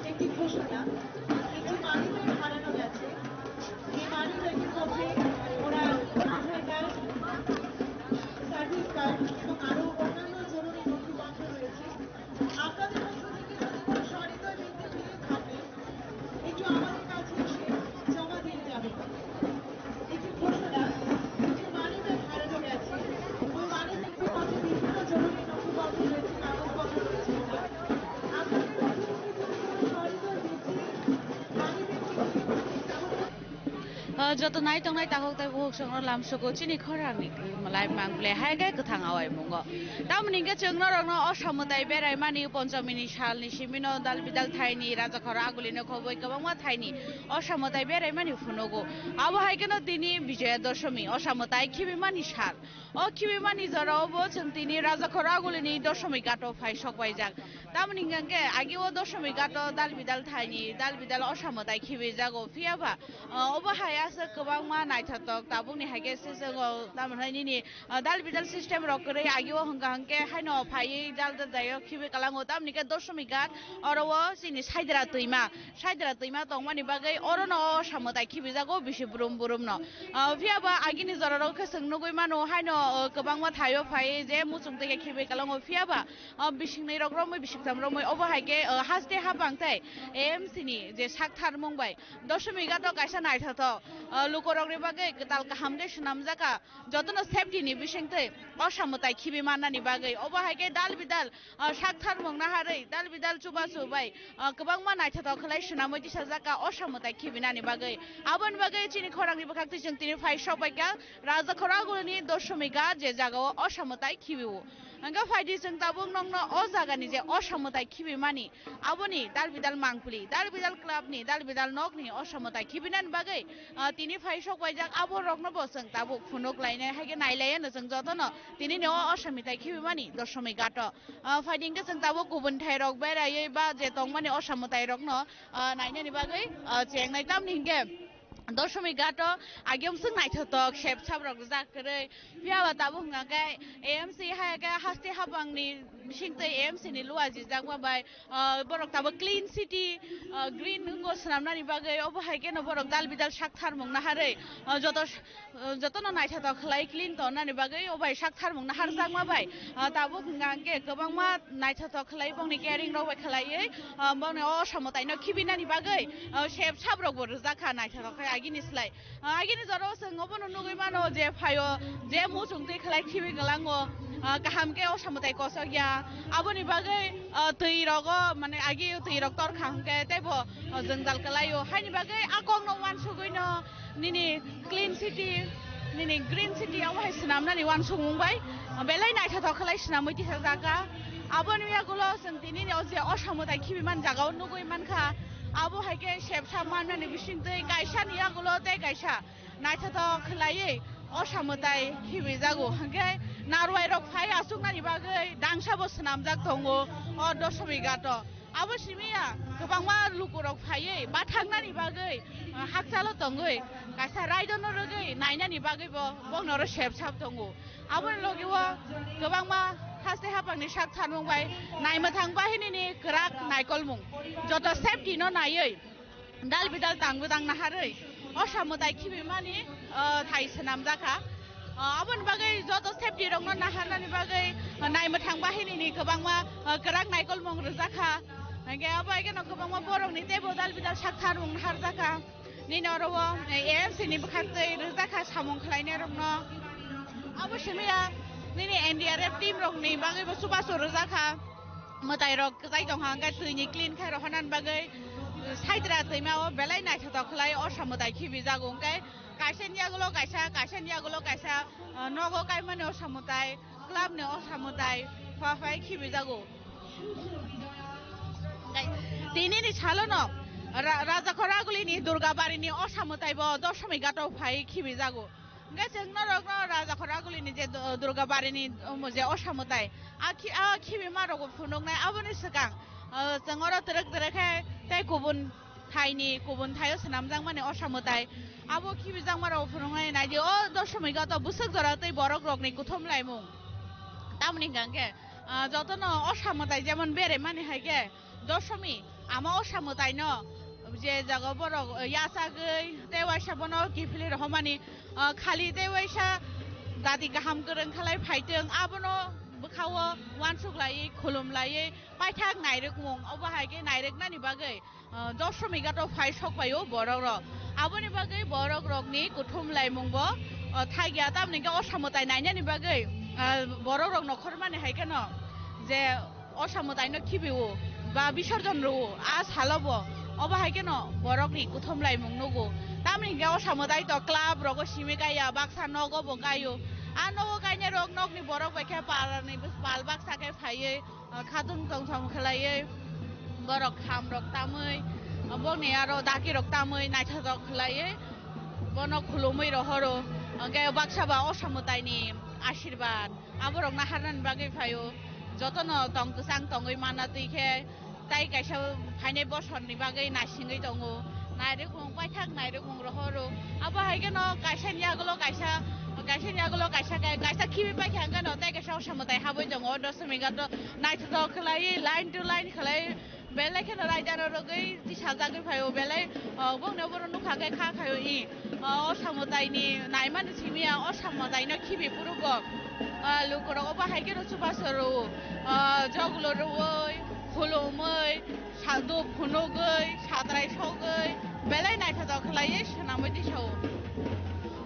একটি ঘোষণা, একটি মানিব্যাগ হারানো গেছে। এই মানিব্যাগের মধ্যে ওনার আধার card, service card এবং আরও অন্যান্য জরুরি নথিপত্র রয়েছে। আপনাদের মধ্য থেকে যদি কোনো সহৃদয় ব্যক্তি পেয়ে থাকেন, একটু আমাদের কাছে এসে জমা দিয়ে যাবেন। একটি ঘোষণা, কিছু মানিব্যাগ হারানো গেছে। ওই মানিব্যাগের মধ্যে বিভিন্ন জরুরি নথিপত্র রয়েছে, কাগজপত্র রয়েছে। আপনাদের মধ্য থেকে যদি কোনো সহৃদয় ব্যক্তি money bag Ah, joto nai tongnai takhuk tei bukhuk chwngno lamsugo chini khorangni malai mang ble hai khe kwthang awai mungo. Tamoni hwnkhe chwng norokno Osa Mwtai beraimani Ponchomini salni simino Dal Bidal thaini Rajakhor Agulino khoboi kwbangma thaini Osa Mwtai beraimani phunugo. Abo hai kheno tini Bijoya Dosomi, Osa Mwtai khibimani sal. O khibimani jorao bo chwng tini Rajakhor Agulini Dosomi ghato phai sokpaijak. Tamoni hwnkhe agi o Dosomi ghato Dal Bidal thaini, Dal Bidal Osa Mwtai khibijago. Phiya ba, ah, obo hai aswk kwbangma naithotok tabukni hai khe se chwng o, tamoni nini, ah, Dal Bidal system rok kwrwi agi o hwnkha hwnkhe haino phaiwi Dal Bidal khibi kwlango. Tamoni khe Dosomi ghat oro o chini Saidra twima. Saidra twima tongmani bagwi orono Osa Mwtai khibijago bisi brum brumno. Ah, phiya ba agini jorarok khe chwng nugwi mano, haino, ah, kwbangma thaio phai je muchung twi khe khibi kwlango, phiya ba, ah, bisingni rok romwi, bisingtham romwi, obo hai khe, ah, haste hapang tei A M C ni je sak tharmung bai Dosomi ghato kaisa naithothok, ah, lukorokni bagwi kwtal kaham khe swnamjakha, jotono safety ni bisingtwi Osa Mwtai khibi mannani bagwi, obo hai khe Dal Bidal ah, sak tharmung naharwi Dal Bidal chubachu bai, ah, kwbangma naithothok khlai swnamwi tisajak kha Osa Mwtai khibinani bagwi. Aboni bagwi chini khorangni bwkhaktwi chwng tini phai sokbaikha Rajakhor Agulini Dosomi ghat je jagao Osa Mwtai khibio. Hwnkhe phaidi chwng tabuk nokno o jagani je Osa Mwtai khibimani aboni Dal Bidal mangpili, Dal Bidal club ni, Dal Bidal nokni Osa Mwtai khibinani bagwi, ah, tini phai sokbaijak abo rokno bo chwng tabuk phunuk lainai hai khe nai laiya no chwng jotono. Tini ni o Osa Mwtai khibimani Dosomi ghato. Ah, phaidi hwnkhe chwng tabuk kubun thairok beraiwi ba je tongmani Osa Mwtairokno, ah, nainani bagwi, ah, chengnai. Tamni hwnkhe Dosomi ghato agiyom swk naithothok sep sap rok rijak kwrwi. Phiya ba tabuk hwnkha khe A M C hai khe haste hapangni bisingtwi A M C ni lua jijakma bai, ah, borok tabuk clean city, ah, green wngbo swnamnani bagwi obo hai kheno borok Dal Bidal sak tharmung naharwi, ah, joto, ah, jotono naithothok khlai clean tonnani bagwi o bai sak tharmung naharjakma bai, ah, tabuk hwnkha hwnkhe kwbangma naithothok khlai bongni caring rok bai khlaiwi, ah, bongni o Osa Mwtaino khibinani bagwi, ah, sep sap rokbo rijak kha naithothok khe agini slai. Ah, agini jorao chwng obono nugwi mano je phaio, je muchung twi khlai khibi kwlango, ah, kaham khe Osa Mwtai kosok ya. Aboni bagwi, ah, twi rogo, mane, agi twi rok tor kha hwnkhe teibo, ah, jwngjal kwlaio. Haini bagwi a kokno uansugwino nini clean city, nini green city omo hai swnamnani uansukmung bai, ah, belai naithothok khlai swnamwi tisajak kha. Aboni yagulo chwng tini o je Osa Mwtai khibimani jagao nugwi mankha. Abo hai khe sep sap mannani bisingtwi kaisani yagulo tei kaisa naithothok khlaiwi Osa Mwtai khibijago. Hwnkhe narwai rok phai achuknani bagwi dangsa bo swnamjak tongo o Dosomi ghato. Abo simi ya kwbangma lukurok phaiwi bathangnani bagwi, ah, hakchalo tongwi kaisa raidono rwgwi nainani bagwi bo bokno oro sep sap tongo. Aboni logi o kwbangma Haste hapangni sak tharmung bai naimwthang bahinini kwrak naikolmung. Joto safety no naiwi dal bidal tang bwdang naharwi osa mwtai khibimani, ah, thai swnamjakha. Ah, aboni bagwi joto safety rokno naharnani bagwi, ah, naimwthang bahinini kwbangma, ah, kwrak naikolmung rwjakha. Hingke abo haikhe no kwbangma borokni teibo dal bidal sak tharmung naharjakha. Nini oro o, eh, A M C ni bwkhak twi rwjakha samung khlainai rokno. Abo simi ya nini N D R F team rokni bagwi bo chubachu rwjakha. Mwtai rok kwchai tongkha, hwnkhe twi ni clean khai rohornani bagwi, eh, Saidra twima o belai naithotok khlai osa mwtai khibijago. Hwnkhe kaisa ni yagulo kaisa, kaisa ni yagulo kaisa, eh, nogo kaimani osa mwtai, club ni osa mwtai, phai phai khibijago. Tinini salono Ra-, Rajakhor Agulini Durga Barini osa mwtai bo Doshmi Ghato phai khibijago. Hwnkhe chwng norokno Rajakhor Agulini je Du-, Durga Barini, um, je osa mwtai, a khi-, a khibima rokbo phunuknai. Aboni swkang, uh, chwng oro twrwk twrwk khe tei kubun thaini, kubun thaio swnamjakmani osa mwtai. Abo khibijakma rok phunuknai naidi o Doshmi Ghato bwswk jora tei borok rokni kuthum laimung. Tamoni hwnkha hwnkhe, ah, jotono osa mwtai jemon beremani hai khe Doshmi, ama osa mwtaino je jaga borok, eh, yachagwi tei waisa bono kiphilwi rohormani, ah, khali tei waisa dati kaham kwrwng khalai phaitwng, abono bwkhao uansuk laiwi, khulum laiwi, paithak nairwkmung, obo hai khe nairwknani bagwi, ah, Doshmi Ghato phai sok pai o borok rok. Aboni bagwi borok rokni kuthum laimung bo, ah, thagya, tamoni hwnkhe osa mwtai nainani bagwi, ah, borok rok nokhormani hai kheno je osa mwtaino khibi o ba bisorjon rw o, a salo bo obo hai kheno borokni kuthum laimung nugo. Tamoni hwnkhe osa mwtai to club rogo simi kaiya, baksa nogo bo kaio. A nogo kainai rok nokni borok bai khe parani bwswk pal baksa khe phaiwi, ah, khatung tongthom khlaiwi, borok kham rok tamwi, ah, bokni aro daki rok tamwi naithotok khlaiwi, bono khulumwi rohoro. Hwnkhe baksa ba osa mwtaini ashirbad aborok naharnani bagwi phaio, jotono tong kwchang tongwi manna twi khe, tai kaisa phainai bosorni bagwi naisingwi tongo. Nairwkmung paithak nairwkmung rohoro. Abo hai kheno kaisani yagulo kaisa, kaisani yagulo kaisa, kaisa khibi paikha hwnkhe no tei kaisa osa mwtai habwi tongo. Doshmi Ghato naithotok khlaiwi line to line khlai belai kheno raida rw rwgwi tisajagwi phaio belai, ah, bongni oborok nukha khe kha khaio i, ah, osa mwtaini naimani simi ya osa mwtaino khibi phuru bo, ah, lukurok obo hai kheno chubachu rw o, ah, joglo rwui, khulumwi, saduk phunugwi, satrai sogwi, belai naithotok khlaiwi swnamwi tisao.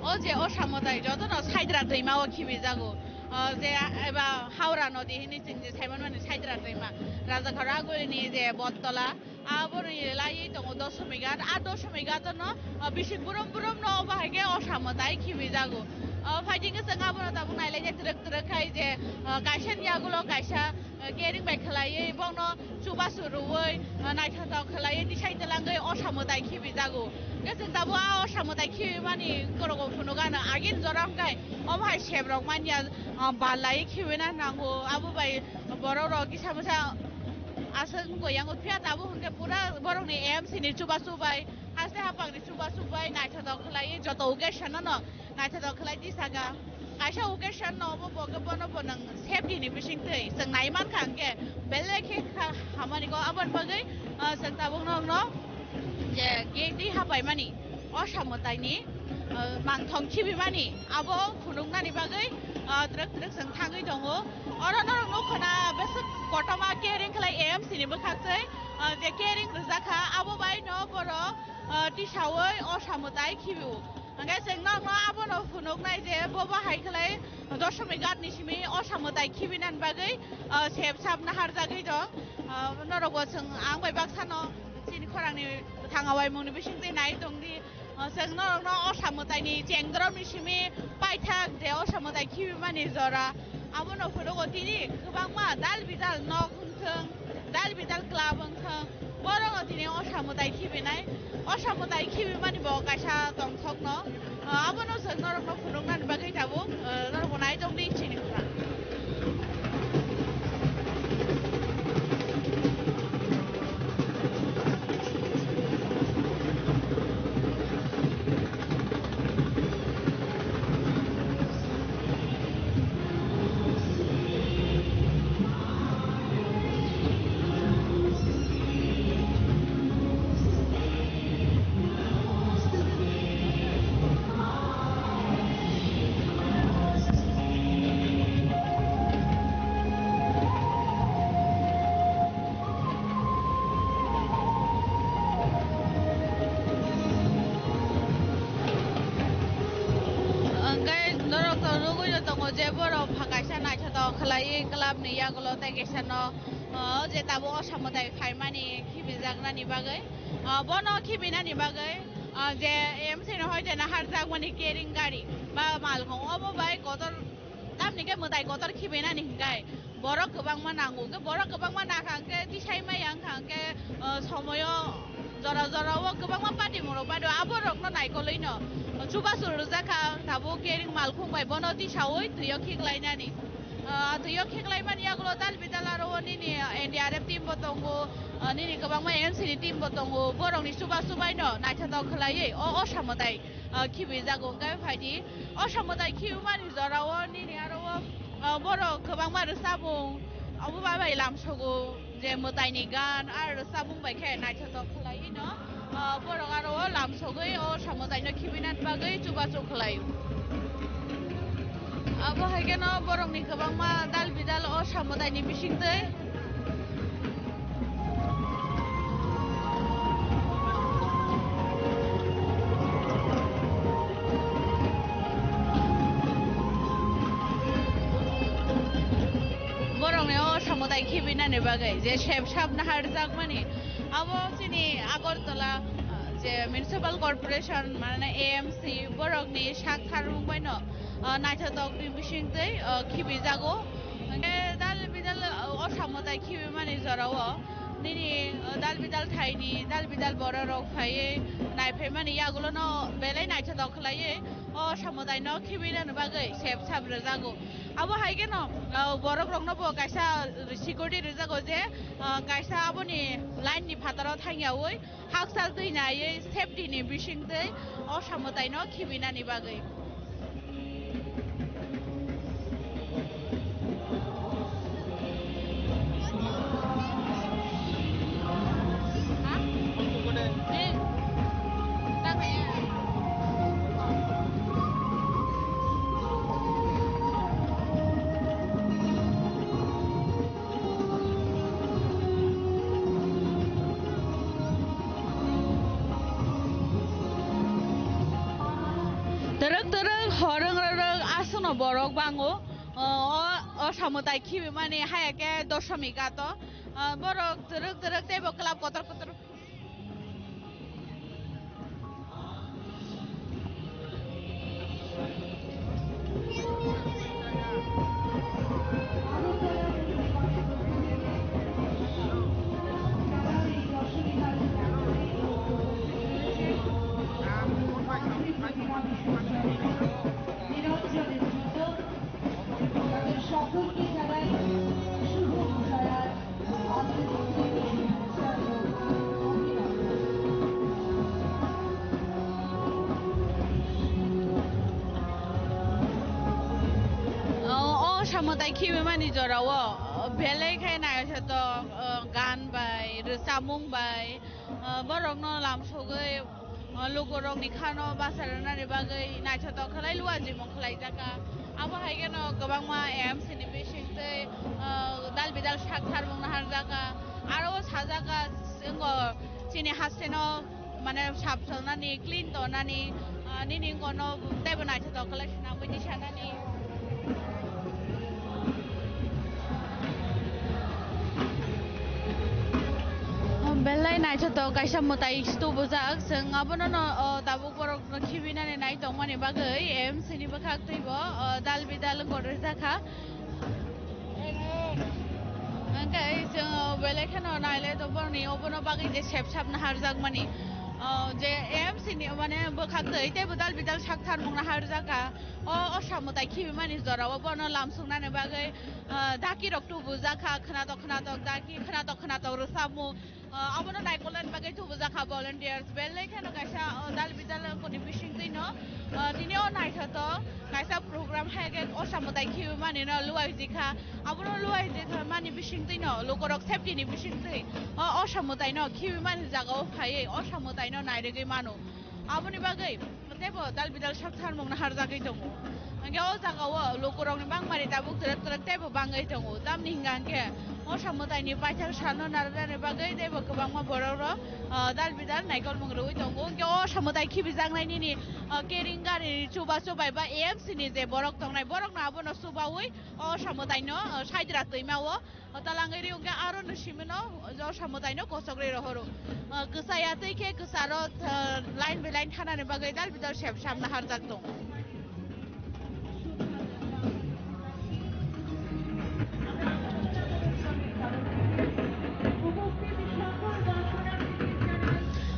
O je osa mwtai jotono Saidra twima o khibijago. O je eba Howrah nodi hinwi chwng je saimanmani Saidra twima. Rajakhor Agulini je Bottola, aboni laiwi tongo Doshmi Ghat. A Doshmi Ghat no, o, bising burum burum no obo hai khe osa mwtai khibijago. O, phaidi khe chwng abono tabuk nailaikhe twrwk twrwk khai je, o, kaisa ni yagulo kaisa, o, kering bai khlaiwi bono chubachu rwui, o, naithotok khlaiwi tisai twlangwi osa mwtai khibijago. Hwnkhe chwng tabuk a osa mwtai khibimani khorogo phunukgano agini jora hwnkhe omo hai sebrok manya, o, bal laiwi khibina nango. Abo bai borok rok kisa bwsa aswk wngkha yango phiya tabuk hwnkhe pura borokni A M C ni chubachu bai, haste haphangni chubachu bai naithotok khlaiwi joto occasion no naithotok khlai tisaka. Kaisa occasion no obo bo khe bono bo nwng safety ni bisingtwi chwng nai mankha hwnkhe belai khe kha hamani kok. Aboni bagwi, ah, chwng tabuk nokno je gate twi hapaimani osa mwtaini, ah, mangthong khibimani abo phunuknani bagwi, ah, twrwk twrwk chwng thangwi tongo. Oro norok nukho na bwswk kotorma kering khlai A M C ni bwkhak twi, ah, je kering rwjakha abo bai no borok, ah, tisaui osa mwtai khibio. Hwnkhe chwng nokno abono phunuknai je bobo hai khlai Doshmi Ghat ni simi osa mwtai khibinani bagwi, ah, sep sap naharjagwi tong. Ah, norokbo chwng ang bai baksano chini khorangni thanga waimungni bisingtwi nai tongdi. Ah, chwng norokno osa mwtaini chengdromni simi paithak je osa mwtai khibimani jora. Abono phunugo tini kwbangma dal bidal nok wngthwng, dal bidal club wngthwng, borokno tini osa mwtai khibinai. Osa mwtai khibimani bo kaisa tongthokno, ah, abono chwng norokno phunuknani bagwi tabuk, ah, norokbo nai tongdi chini khorang. Tei borok pha kaisa naithotok khlaiwi club ni yagulo tei kaisa no, o je tabuk o samwtai phaimani khibijaknani bagwi, o bono khibinani bagwi, o je M C no hoi de naharjakmani kering gari ba malkhung obo bai kotor, tamni khe mwtai kotor khibinani hinkai borok kwbangma nango, hwnkhe borok kwbangma nakha hwnkhe tisai maya wngkha hwnkhe, o somoyo jora jora o kwbangma party mung rok bado aborokno naikolwi no chubachu rwjak kha, tabuk kering malkhung bai bono tisaui twio khiklainani. Ah, twio khiklaimani yagulo dal bidal aro o nini N D R F team bo tongo, ah, nini kwbangma M C ni team bo tongo, borokni chuba chubai no naithotok khlaiwi o, o samwtai, ah, khibijago. Hwnkhe phaidi o samwtai khibimani jora o nini aro o, ah, borok kwbangma rwchabung obo bai bai lamsogo. Je mwtaini gan ar rwchabung bai khe naithotok khlaiwi no, ah, borok aro o lamsogwi o samwtaino khibinani bagwi chubachu khlaio. Abo hai kheno borokni kwbangma dal bidal o samwtaini bisingtwi. Borokni o samwtai khibinani bagwi je sep sap naharjakmani, abo chini Agartala, ah, je Municipal Corporation, mane A M C, borokni sak tharmung baino, ah, naithotokni bisingtwi, ah, khibijago. Hwnkhe dal bidal, ah, o samwtai khibimani jorao nini, ah, dal bidal thaini, dal bidal bororok phaiwi naiphaimani yagulono belai naithotok khlaiwi o samwtaino khibinani bagwi sep sap rwjago. Abo hai kheno, ah, borok rokno bo kaisa security rijak o je, ah, kaisa aboni line ni phataro thangyaui hakchal twi naiwi safety ni bisingtwi o samwtaino khibinani bagwi. Twrwk twrwk horwng rwrwk aswkno borok bango. O, o, o samwtai khibimani haya khe doshomik ato. O, borok twrwk twrwk teibo club kotor kotor. O, o samwtai khibimani jorao, o, belai khe naithotok, o, gan bai, rwchapmung bai, o, borokno lamsogwi, o, lukurokni khano bachai rwnani bagwi naithotok khlai luajimung khlaijak kha. Abo hai kheno kwbangma M C ni bisingtwi, o, dal bidal sak tharmung naharjak kha. Aro o sajak kha, wngkha chini hasteno mane sap salnani, clean tongnani, ah, nini wngkha no teibo naithotok khlai swnamwi twi sanani. Belai naithotok kaisa mwtai tubujak, chwng abono no, o, tabuk borok no khibinani nai tongmani bagwi M C ni bwkhak twibo, o, dal bidal wngkha rwjak kha. Hwnkhe chwng belai kheno nailai tongo borokni obono bagwi je sep sap naharjakmani. O, je M C ni mane bwkhak twi teibo dal bidal sak tharmung naharjak kha. O, o samwtai khibimani jorao bono lamsuknani bagwi, o, daki rok tubujak kha, khwnatok khwnatok daki, khwnatok khwnatok rwchapmung. Ah, abono naikolnani bagwi tubujak kha volunteers. Belai kheno kaisa, ah, dal bidal koni bisingtwi no, ah, tini o naithotok kaisa program hai khe o samwtai khibimani no luaijikha. Abono luaijikha mani bisingtwi no lukorok safety ni bisingtwi o, o samwtai no khibimani jaga o phaiwi o samwtai no nairigwi mano. Aboni bagwi teibo dal bidal sak tharmung naharjagwi tongo. Hwnkhe o jagao lukurokni bangmani tabuk twrwk twrwk teibo bangwi tongo. Tamni hwnkha hwnkhe Osa mwtaini paithak sano narwknani bagwi teibo kwbangma borokrok, ah, dal bidal naikolmung rwui tongo. Hwnkhe o Osa mwtai khibijaknai nini, ah, kering gari chubachu bai ba A M C ni je borok tongnai, borokno abono chubaui o Osa mwtaino, ah, saidra twima o O talangwi ri hwnkhe aro no simino o Osa mwtaino kochok rwi rohoro. Ah, kwchaya twi khe kwcharo, ah, line by line thanani bagwi dal bidal sep samna harjak tong.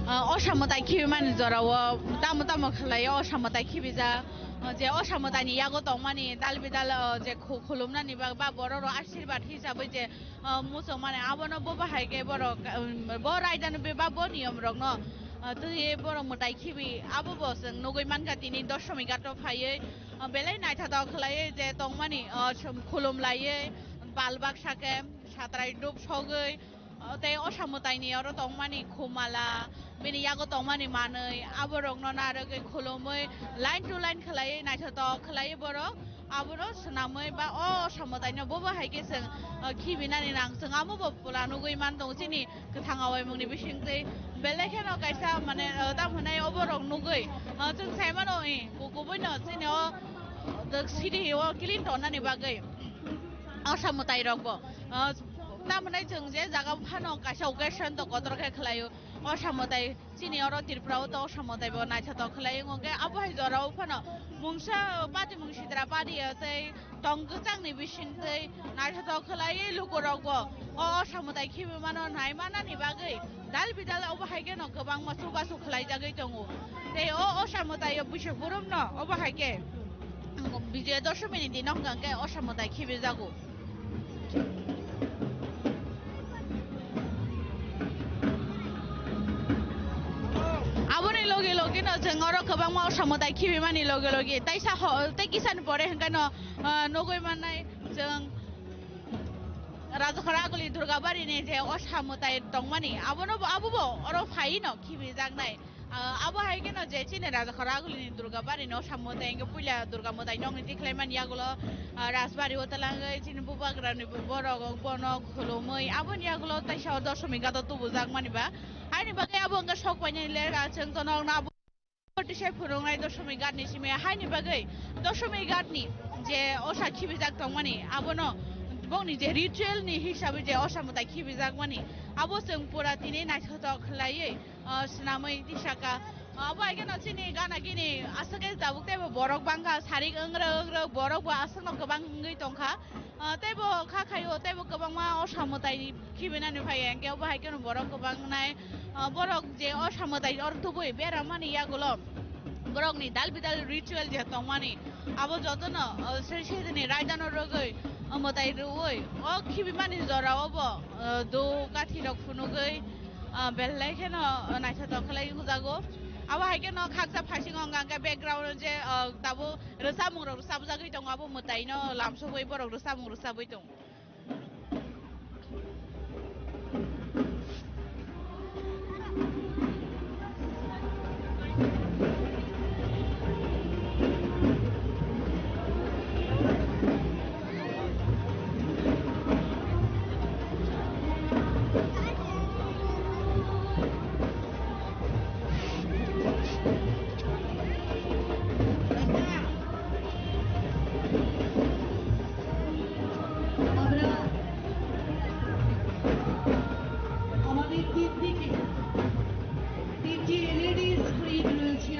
Ah, Osa mwtai khibimani jorao tamo tamo khlai o Osa mwtai khibijak, ah, je Osa mwtaini yago tongmani dal bidal, ah, je khu-, khulumnani ba, ba borok rok ashirbad hisabwi je ah, muchung mani abono bo bahai khe borok, um, bo raida no bebak bo niyom rok no, ah, twi borok mwtai khibi abo bo chwng nugwi mankha tini Doshami ghat o phaiwi, ah, belai naithotok khlaiwi je tongmani, ah, chwng khulum laiwi bal baksa khe satrai dup sogwi, ah, tei Osa mwtai ni oro tongmani khumala, bini yago tongmani manwi aborokno narwgwi khulumwi line to line khlaiwi naithotok khlaiwi borok abono swnamwi ba o Osa mwtaino bobo hai khe chwng, ah, khibinani nang chwng amo bo pula nugwi man tongo chini kwthang awaimungni bisingtwi belai kheno kaisa mane, ah, tamo hwnai oborok nugwi, ah, chwng sai mano, eh, ku-, kubuino chini o, ah, city o clean tonnani bagwi Osa mwtai rokbo, ah, tamo hwnai chwng je jaga phano kaisa occasion to kotor khe khlaio. Osa mwtai chini oro Tripura o to Osa mwtai bo naithotok khlai wngkha khe abo hai jora o phano mungsa pati mungsidra padi ya tei tong kwchang ni bising tei naithotok khlai luku rok bo o Osa mwtai khibi mano nai mana ni bagwi dal bidal obo hai khe no kwbangma chubachu khlai jagwi tongo tei o Osa mwtai o buisok burum no obo hai khe Bijoya Doshami ni dino hwnkha khe Osa mwtai khibi jago. Aboni logi logi no chwng oro kwbangma Osa mwtai khibimani logi logi taisa ho-, tei kisani pore hwnkhe no, ah, nugwi mannai chwng Rajakhor Aguli Durgabari ni je Osa mwtai tongmani abono bo, abo bo oro phai no khibijaknai. Ah, abo hai kheno je chini Rajakhor Aguli ni Durgabari no Osa mwtai hwnkhe puila Durga mwtai nokni tikhlaimani yagulo, ah, Rajbari o twlangwi chini bubagra ni borok bono khulumwi aboni yagulo taisa o Doshami ghat o tubujak mani ba. Haini bagwi abo hwnkhe sok painani ler achwng tono abo tisai phwrwngnai Doshami ghat ni simi haini bagwi Doshami ghat ni je Osa khibijak tongmani abono bongni je ritual ni hisabe je Osa mwtai khibijak mani abo chwng pura tini naithotok khlaiwi ah, swnamwi tisaka. Ah, abo hai kheno chini gana gini aswk khe tabuk teibo borok bangkha, sarik wngrwk wngrwk borok bo aswkno kwbang wngwi tongkha. Ah, teibo kha khaio, teibo kwbangma Osa mwtai khibinani phai ya, hwnkhe abo hai kheno borok kwbang wngnai. Ah, borok je Osa mwtai oro tubui beramani yagulo borokni dal bidal ritual je tongmani, abo jotono, ah, se-, sedini raidano rwgwi, ah, mwtai rwui, o khibimani jorao bo, ah, do kathi rok phunugwi, Ah, belai kheno, ah, naithotok khlai wngjago. Abo hai kheno khaksa phaising wngkha hwnkhe background je, ah, tabuk rwchapmung rok rwchapjagwi tongo, abo mwtaino lamsogwi borok rwchapmung rwchapwi tongo. আমরা আমাদের তিন দিকে তিনটি LED screen রয়েছে।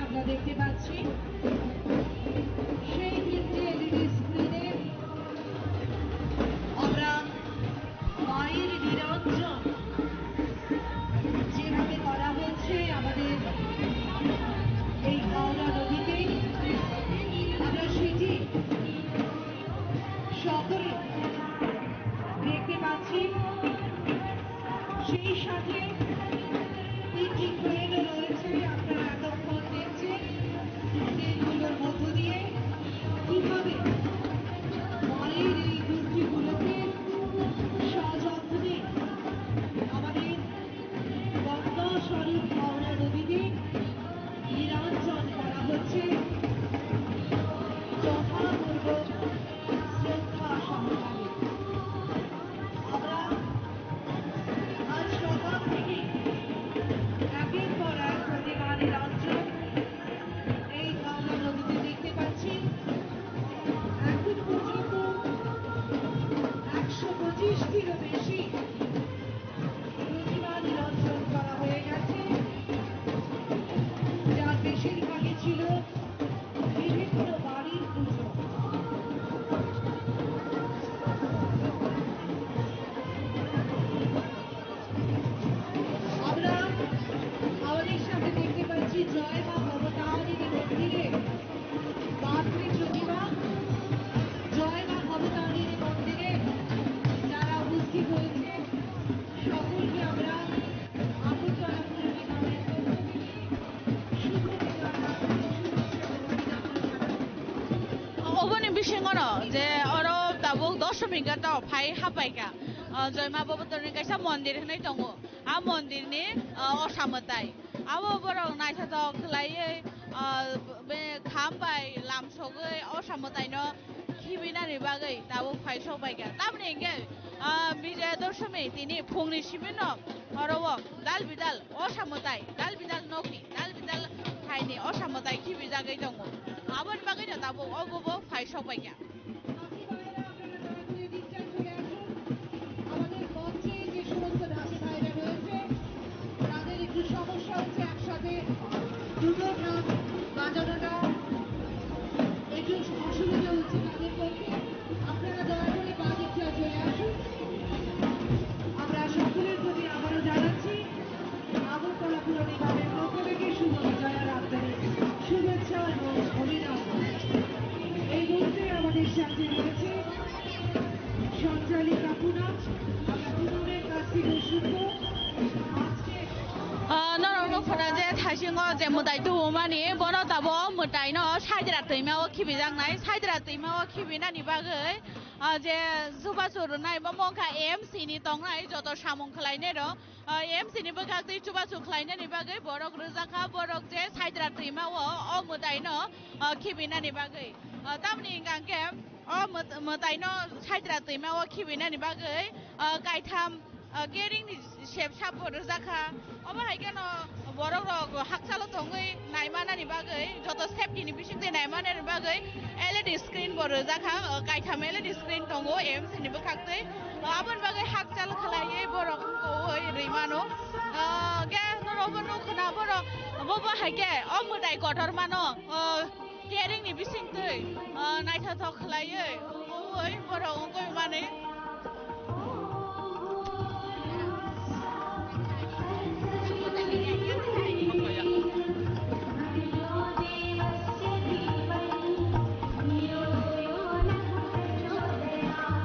Singono je oro tabuk doshomik gata phai hapaikha, ah, Joima Bobotorni kaisa mondir hinwi tongo. A mondirni, ah, osa mwtai. Abo borok naithothok khlaiwi, ah, be kham bai lamsogwi osa mwtaino khibinani bagwi tabuk phai sokbaikha. Tamni hwnkhe, ah, Bijoya Doshami tini phungni simino oro o dal bidal osa mwtai, dal bidal nokni, dal bidal phaini osa mwtai khibijagwi tongo. Aboni bagwino tabuk obo bo phai sokbaikha. আমাদের মঞ্চে যে সমস্ত নাচি ভাইরা রয়েছে, তাদের একটু সমস্যা হচ্ছে একসাথে দুটো ঢাক বাজানোটা একটু অসুবিধা হচ্ছে তাদের পক্ষে। আপনারা দয়া করে বাজেটটা চলে আসুন। আমরা সকলের প্রতি আবারও জানাচ্ছি আগরতলা পুর নিগমের পক্ষ থেকে শুভ বিজয়ার আন্তরিক শুভেচ্ছা এবং অভিনন্দন। এই মুহূর্তে আমাদের সাথে রয়েছে সঞ্চালিকা পুনম। আমরা পুনমের কাছ থেকে শুনবো আজকে Ah, norok nukho na je thaisingo je mwtai tubumani, bono tabuk mwtaino saidra twima o khibijaknai, saidra twima o khibinani bagwi, ah, je chubachu rwnai bo mokha M C ni tongnai joto samung khlainai rok. Ah, M C ni bwkhak twi chubachu khlainani bagwi borok rwjakha, borok je saidra twima o, o mwtaino, ah, khibinani bagwi. Ah, tamni hwnkha khe o mwt-, mwtaino saidra twima o khibinani bagwi, ah, kaitham, ah, kering ni sep sap bo rwjakha. Obo hai kheno borok rok hakchalo tongwi naimanani bagwi, joto safety ni bisingtwi naimanani bagwi L E D screen bo rwjakha, ah, kaitham L E D screen tongo M C ni bwkhak twi. Ah, aboni bagwi hakchal khlaiwi borok wngkoi rwi mano. Ah, khe norok bo nukho na borok bo bo hai khe o mwtai kotor mano, ah, kering ni bisingtwi, ah, naithothok khlaiwi wngkoi borok wngkoi mani.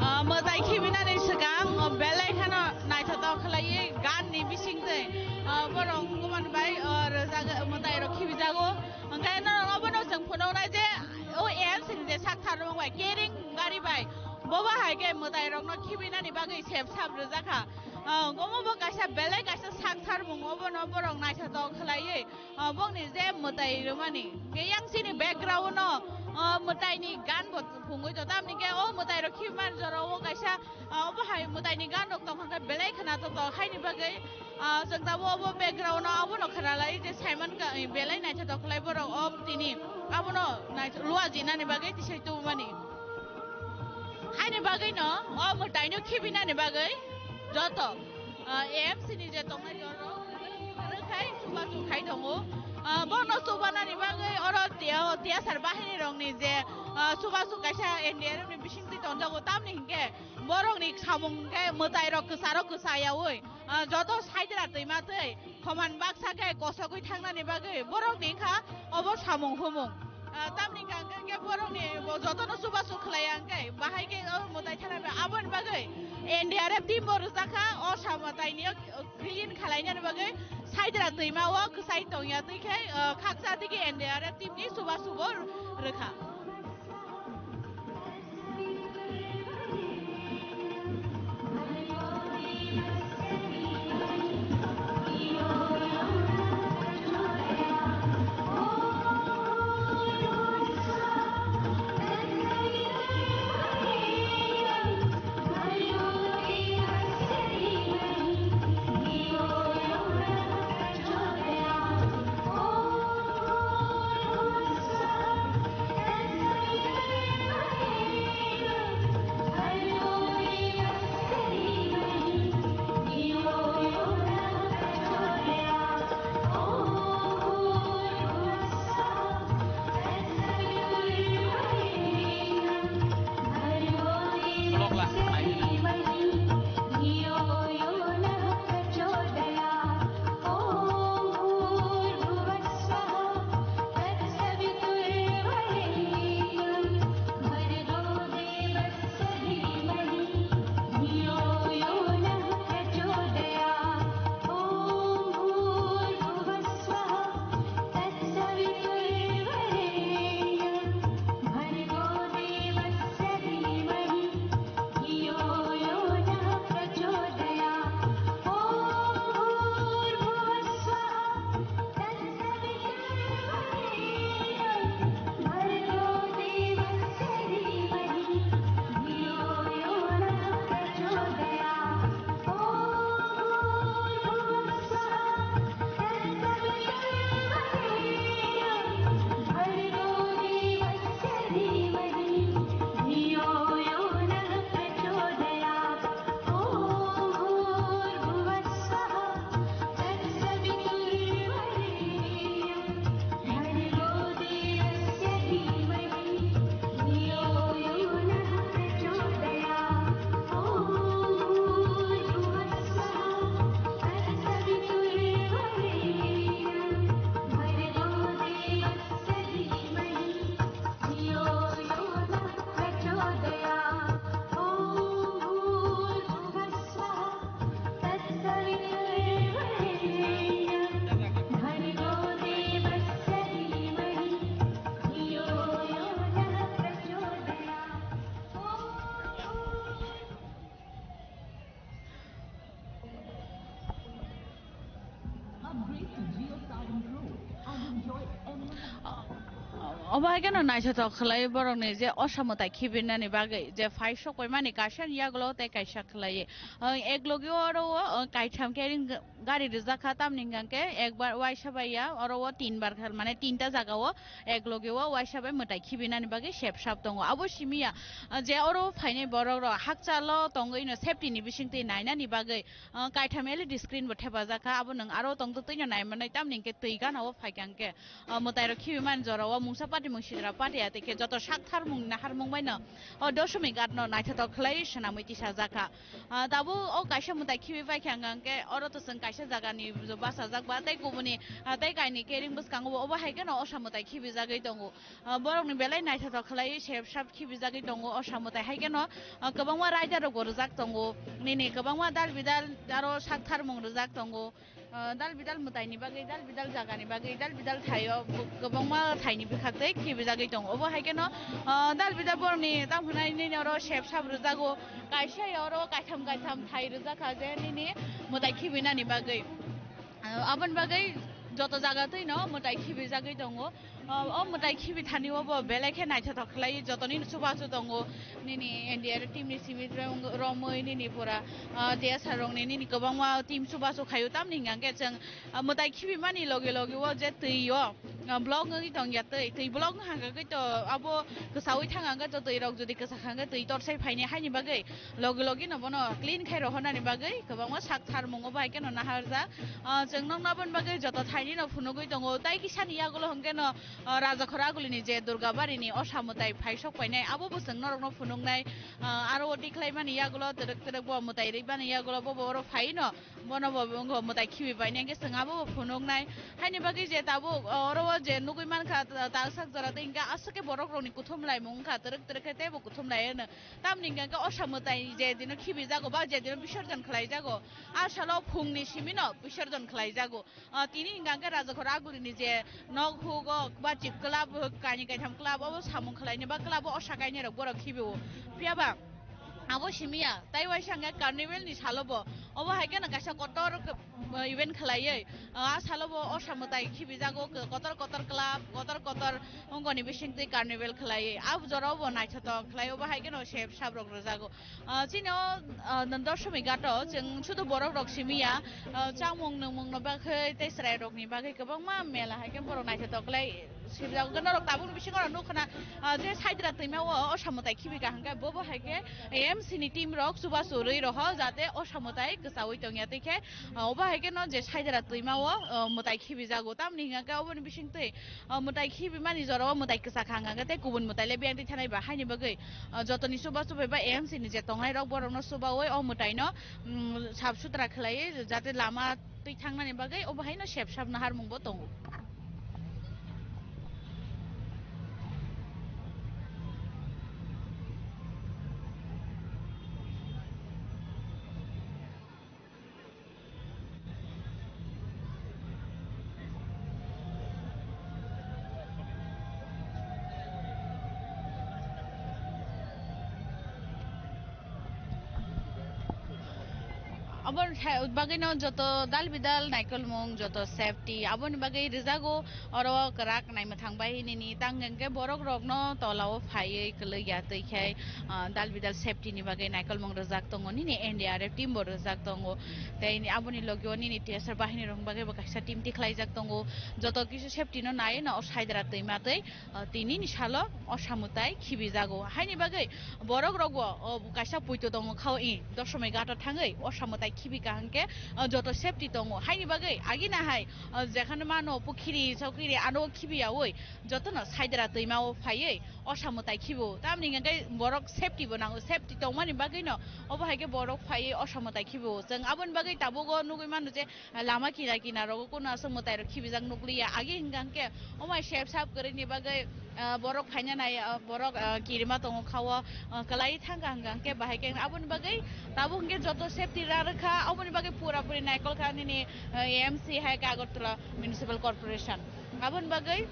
Ah, mwtai khibinani swkang, oh, belai kheno naithothok khlaiwi gan ni bisingtwi, ah, borok wngkukmani bai, oh, rwjak-, mwtai rok khibijago. Hwnkhe norok obono chwng phunuknai je o M C ni je sak tharmung bai kering gari bai bo bahai khe mwtai rokno khibinani bagwi sep sap rwjakha. Ah, omo bo kaisa belai kaisa sak tharmung, obono borok naithothok khlaiwi, ah, bongni je mwtai rwmani. Hwnkhe yang chini background no, ah, mwtai ni gan bo phungwi tongo. Tamni khe o mwtai rok khibimani jora o kaisa, ah, obo hai mwtai ni gan rok tongkha khe belai khwnathok tong haini bagwi, ah, chwng tabuk obo background no abono khwnalai je saimankha, eh, belai naithothok khlai borok o tini abono naitho-, luajinani bagwi tisai tubumani. Haini bagwino o mwtaino khibinani bagwi joto, ah, M C ni je tongnai jorok rwkhai chubachu khai tongo. Ah, bono chubanani bagwi oro tiya, tiyasar bahini rokni je, ah, chubachu kaisa N D R F ni bisingtwi tonjago, tamni hinkhe borokni samung hinkhe mwtai rok kwcharo kwcha yaui, ah, joto saidra twima twi. Khoman baksa khe kosogwi thangnani bagwi borokni wngkha obo samung humung. Ah, tamni hwnkha hwnkhe borokni bo jotono chubachu khlaiya hwnkhe bahai khe o mwtai thana bai aboni bagwi N D R F team bo rwjakha o samataini o clean khwlainani bagwi saidra twima o kwchai tongya twi khe, ah, khaksa twi khe N D R F team ni chubachu bo rwkha. Obo hai kheno naithothok khlai borokni je osa mwtai khibinani bagwi je phai sok paimani kaisa ni yagulo tei kaisa khlaiwi. Ang ek logi oro o, ang kaitham khe ring gari rijak kha, tamni hwnkha khe ekbar waisa bai ya, oro o tinbar kha, mane tinta jaga o ek logi o waisa bai mwtai khibinani bagwi sep sap tongo. Abo simi ya, ah, je oro phainai borok rok hakchalo tongwi no safety ni bisingtwi nainani bagwi, ah, kaitham L E D screen bo thepajak kha, abo nwng aro tongtwtwi no naimanai, tamni hwnkhe twi gana o phaikha hwnkhe. Ah, mwtai rok khibi mani jora o mungsa party mung sidra party ya, tei khe joto sak tharmung naharmung bai no o Doshomighat no naithothok khlai swnamwi tisajak kha. Ah, tabuk o kaisa mwtai khibi pai kha hwnkha hwnkhe oro to chwng kaisa jaga ni bachajak ba tei kubuni, ah, tei kaini kering bwskango bo obo hai kheno osa mwtai khibijagwi tongo. Ah, borok ni belai naithothok khlai sep sap khibijagwi tongo osa mwtai hai kheno, ah, kwbangma rider rok bo rijak tongo nini kwbangma dal bidal aro sak tharmung rijak tongo. Ah, dal bidal mwtaini bagwi, dal bidal jagani bagwi, dal bidal thaio bo-, kwbangma thaini bwkhaktwi khibijagwi tongo. Obo hai kheno, ah, dal bidal borokni tamo hwnai nini oro sep sap rwjago, kaisa ya oro kaitham kaitham thai rwjak kha je nini mwtai khibinani bagwi. Ah, aboni bagwi joto jaga twino mwtai khibijagwi tongo. O, o mwtai khibi thani o bo belai khe naithothok khlai, jotoni chubachu tongo nini N D R F team ni simi rong-, romwi nini pura, ah, T S R rokni nini kwbangma team chubachu khaio, tamni hwnkha khe chwng, ah, mwtai khibi mani logi logi o je twi o, ah, block wngwi tongya twi, twi block wngkha khe to abo kwsaui thangkha khe to twi rok jodi kwsa kha khe twi torsai phaini haini bagwi logi logi no bono clean khai rohornani bagwi kwbangma sak tharmungo bai kheno naharjak. Ah, chwng nokna aboni bagwi joto thaini no phunugwi tongo, tai kisani yagulo hwnkhe no, ah, Rajakhor agulini je Durgabari ni osa mwtai phai sok painai, abo bo chwng norokno phunuknai. Ah, aro o tikhlaimani yagulo twrwk twrwk bo mwtai rwibani yagulo bo bo oro phaino bono bo wngkha mwtai khibi painai hwnkhe chwng abo bo phunuknai. Haini bagwi je tabuk, ah, oro o je nugwi mankha, ta-, talsak jora tei hwnkhe aswk khe borok rokni kuthum laimung wngkha, twrwk twrwk khe teibo kuthum lai hwno. Tamni hwnkhe osa mwtai je dino khibijago ba je dino bisorjon khlaijago, a salo phungni simino bisorjon khlaijago. Ah, tini hwnkha khe Rajakhor agurini je nok hugo ba chip club, kainwi kaitham club obo samung khlaini ba club o osa kainwi rok borok khibio. Phiya ba abo simi ya, tai waisa hwnkha carnival ni salo bo. Obo hai kheno kaisa kotor k-, event khlaiwi, ah, a salo bo osa mwtai khibijago, k-, kotor kotor club, kotor kotor ongoni bisingtwi carnival khlaiwi. Abo jora o bo naithothok khlai, obo hai kheno sep sap rok rwjago. Ah, chini o, ah, Doshomighat o chwng sudu borok rok simi ya, ah, chamung nwngmung no bagwi tei chwrai rok ni bagwi kwbangma mela hai khe borok naithothok khlai sibjak. Norok tabuk ni bisingo rok nukho na, ah, je Saidra twima o osa mwtai khibi kaham khe bo bo hai khe A M C ni team rok chubachu rwi roho jate osa mwtai kwchaui tongya tei khe, ah, obo hai khe no je Saidra twima o, ah, mwtai khibijago, tamni hwnkha khe oboni bisingtwi, ah, mwtai khibimani jora o mwtai kwchak hang hang khe tei kubun mwtai le biyang twi thanai ba haini bagwi, ah, jotoni chuba chubai ba A M C ni je tongnai rok borok no chubaui o mwtai no, mm, sap sutra khlaiwi jate lama twi thangnani bagwi obo haino sep sap naharmung bo tongo. Aboni sa-, bagwino joto dal bidal naikolmung, joto safety, aboni bagwi rijago oro kwrak naimwthang bai nini tang hwnkhe borok rokno tolao phaiwi kwlwk ya twi khe, ah, dal bidal safety ni bagwi naikolmung rijak tongo, nini N D R F team bo rijak tongo, tei aboni logio nini T S R bahini rok bagwi bo kaisa team tikhlaijak tongo, joto kisu safety no nai no o Saidra twima twi, ah, tinini salo osa mwtai khibijago. Haini bagwi borok rokbo, o, kaisa puito tongo khao i Doshomighat o thangwi osa mwtai khibi kaham khe, ah, joto safety tongo. Haini bagwi agina hai, ah, jekhano mano pukhiri, sokiri ano khibiyaui jotono Saidra twima o phaiwi osa mwtai khibo. Tamni hwnkhe borok safety bo nango, safety tongmani bagwino obo hai khe borok phaiwi osa mwtai khibo. Chwng aboni bagwi tabuk o nugwi mano je lama kina kina rogo kuno aswk mwtai rok khibijak nukliya. Agi hwnkha hwnkhe omai sep sap kwrwini bagwi, ah, borok phaina nai, ah, borok, ah, kirima tongo khao, ah, kwlai thangkha hwnkha hwnkhe bahai khe aboni bagwi tabuk hwnkhe joto safety ra rwkha, aboni bagwi pura puri naikol kha nini, ah, A M C hai khe Agartala Municipal Corporation. Aboni bagwi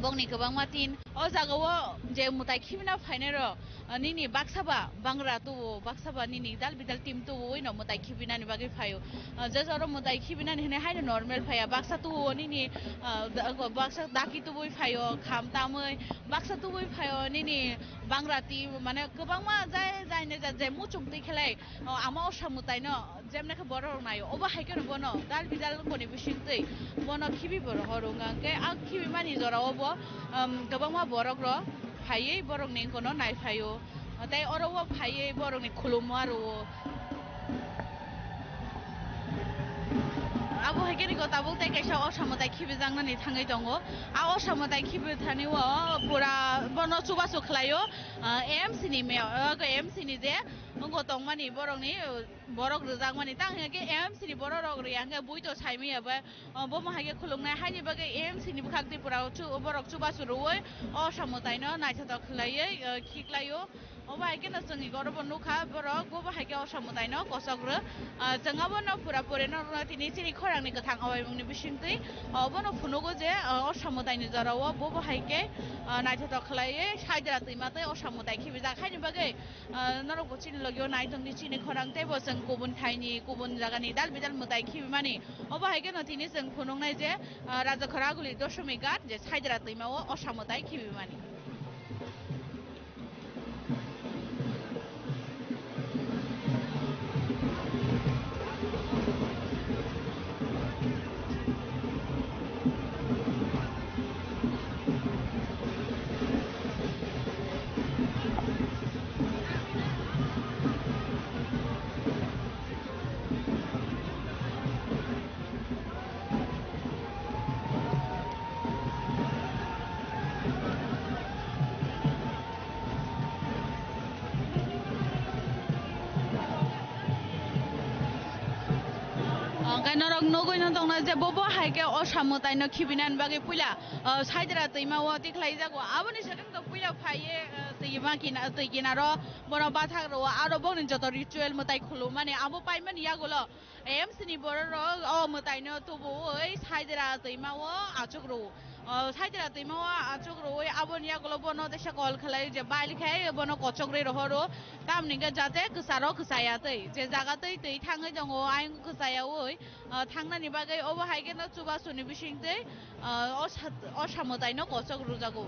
Bongni kwbangma tin. O jagao je mwtai khibina phainairok, ah, nini baksa ba bangra tubu, baksa ba nini dal bidal team tubuwi no mwtai khibinani bagwi phaio. Ah, je oro mwtai khibinani hinwi haino normal phaiya, baksa tubuo nini, ah, da-, baksa daki tubuwi phaio, kham tamwi, baksa tubuwi phaio nini bangra team, mane kwbangma jai jai ne jat jai muchung twi khlai, ah, ama osa mwtaino jemne khe borok rok naio, obo hai kheno bono dal bidal wngkoni bisingtwi bono khibi bo rohor wngkha, hwnkhe a khibi mani jorao bo, um, kwbangma borok rok phaiwi borokni wngkano nai phaio, tei oro o phaiwi borokni khulumma rwo. Abo hai kheno tabuk tei kaisa osa mwtai khibijaknani thangwi tongo. A osa mwtai khibi thani o pura bono chubachu khlaio, uh, A M C ni me-, uh, A M C ni je wngkho tongmani borokni, uh, borok rwjakmani, tang hwnkhe A M C ni borok rok rwya hwnkhe bui to saimaya bai, o, bomo hai khe khuluknai, haini bagwi A M C ni bwkhak twi pura o chu-, borok chubachu rwui o osa mwtaino naithotok khlaiwi, o, khiklaio. Obo hai kheno chwngni oro bo nukha borok, bobo hai khe osa mwtaino kochok rw. O, chwng abono pura puri no rwna tini chini khorangni kwthang awaimungni bisingtwi, o, bono phunugo je, o, osa mwtaini jorao bobo hai khe, o, naithotok khlaiwi saidra twima tei osa mwtai khibijak, haini bagwi Ah, norok bo chini logio nai tongdi, chini khorang teibo chwng kubun thaini, kubun jagani dal bidal mwtai khibimani. Obo hai kheno tini chwng phunuknai je, ah, Rajakhora Aguli Doshomighat je Saidra twima o osa mwtai khibimani. Hwnkhe norok nugwi no tongna je bobo hai khe osa mwtai no khibinani bagwi puila, ah, saidra twima o tikhlai jago. Aboni swkang to puila phaiye, ah, twi ma kina-, twi kinaro bono bathak rwo, aro boni joto ritual mwtai khulumani abo paimani yagulo. A M C ni borok rok o mwtai no tubuwi saidra twima o achuk rwo. O, saidra twima o achuk rwui aboni yagulo bono teisa kol khlai je bail khai bono kochok rwi rohoro. Tamni hwnkhe jate kwcharo kwchaya twi je jaga twi twi thangwi tongo ayang kwchayaui, o, thangnani bagwi obo hai kheno chubasuni bisingtwi, o, o sat-, o samwtaino kochok rwjago.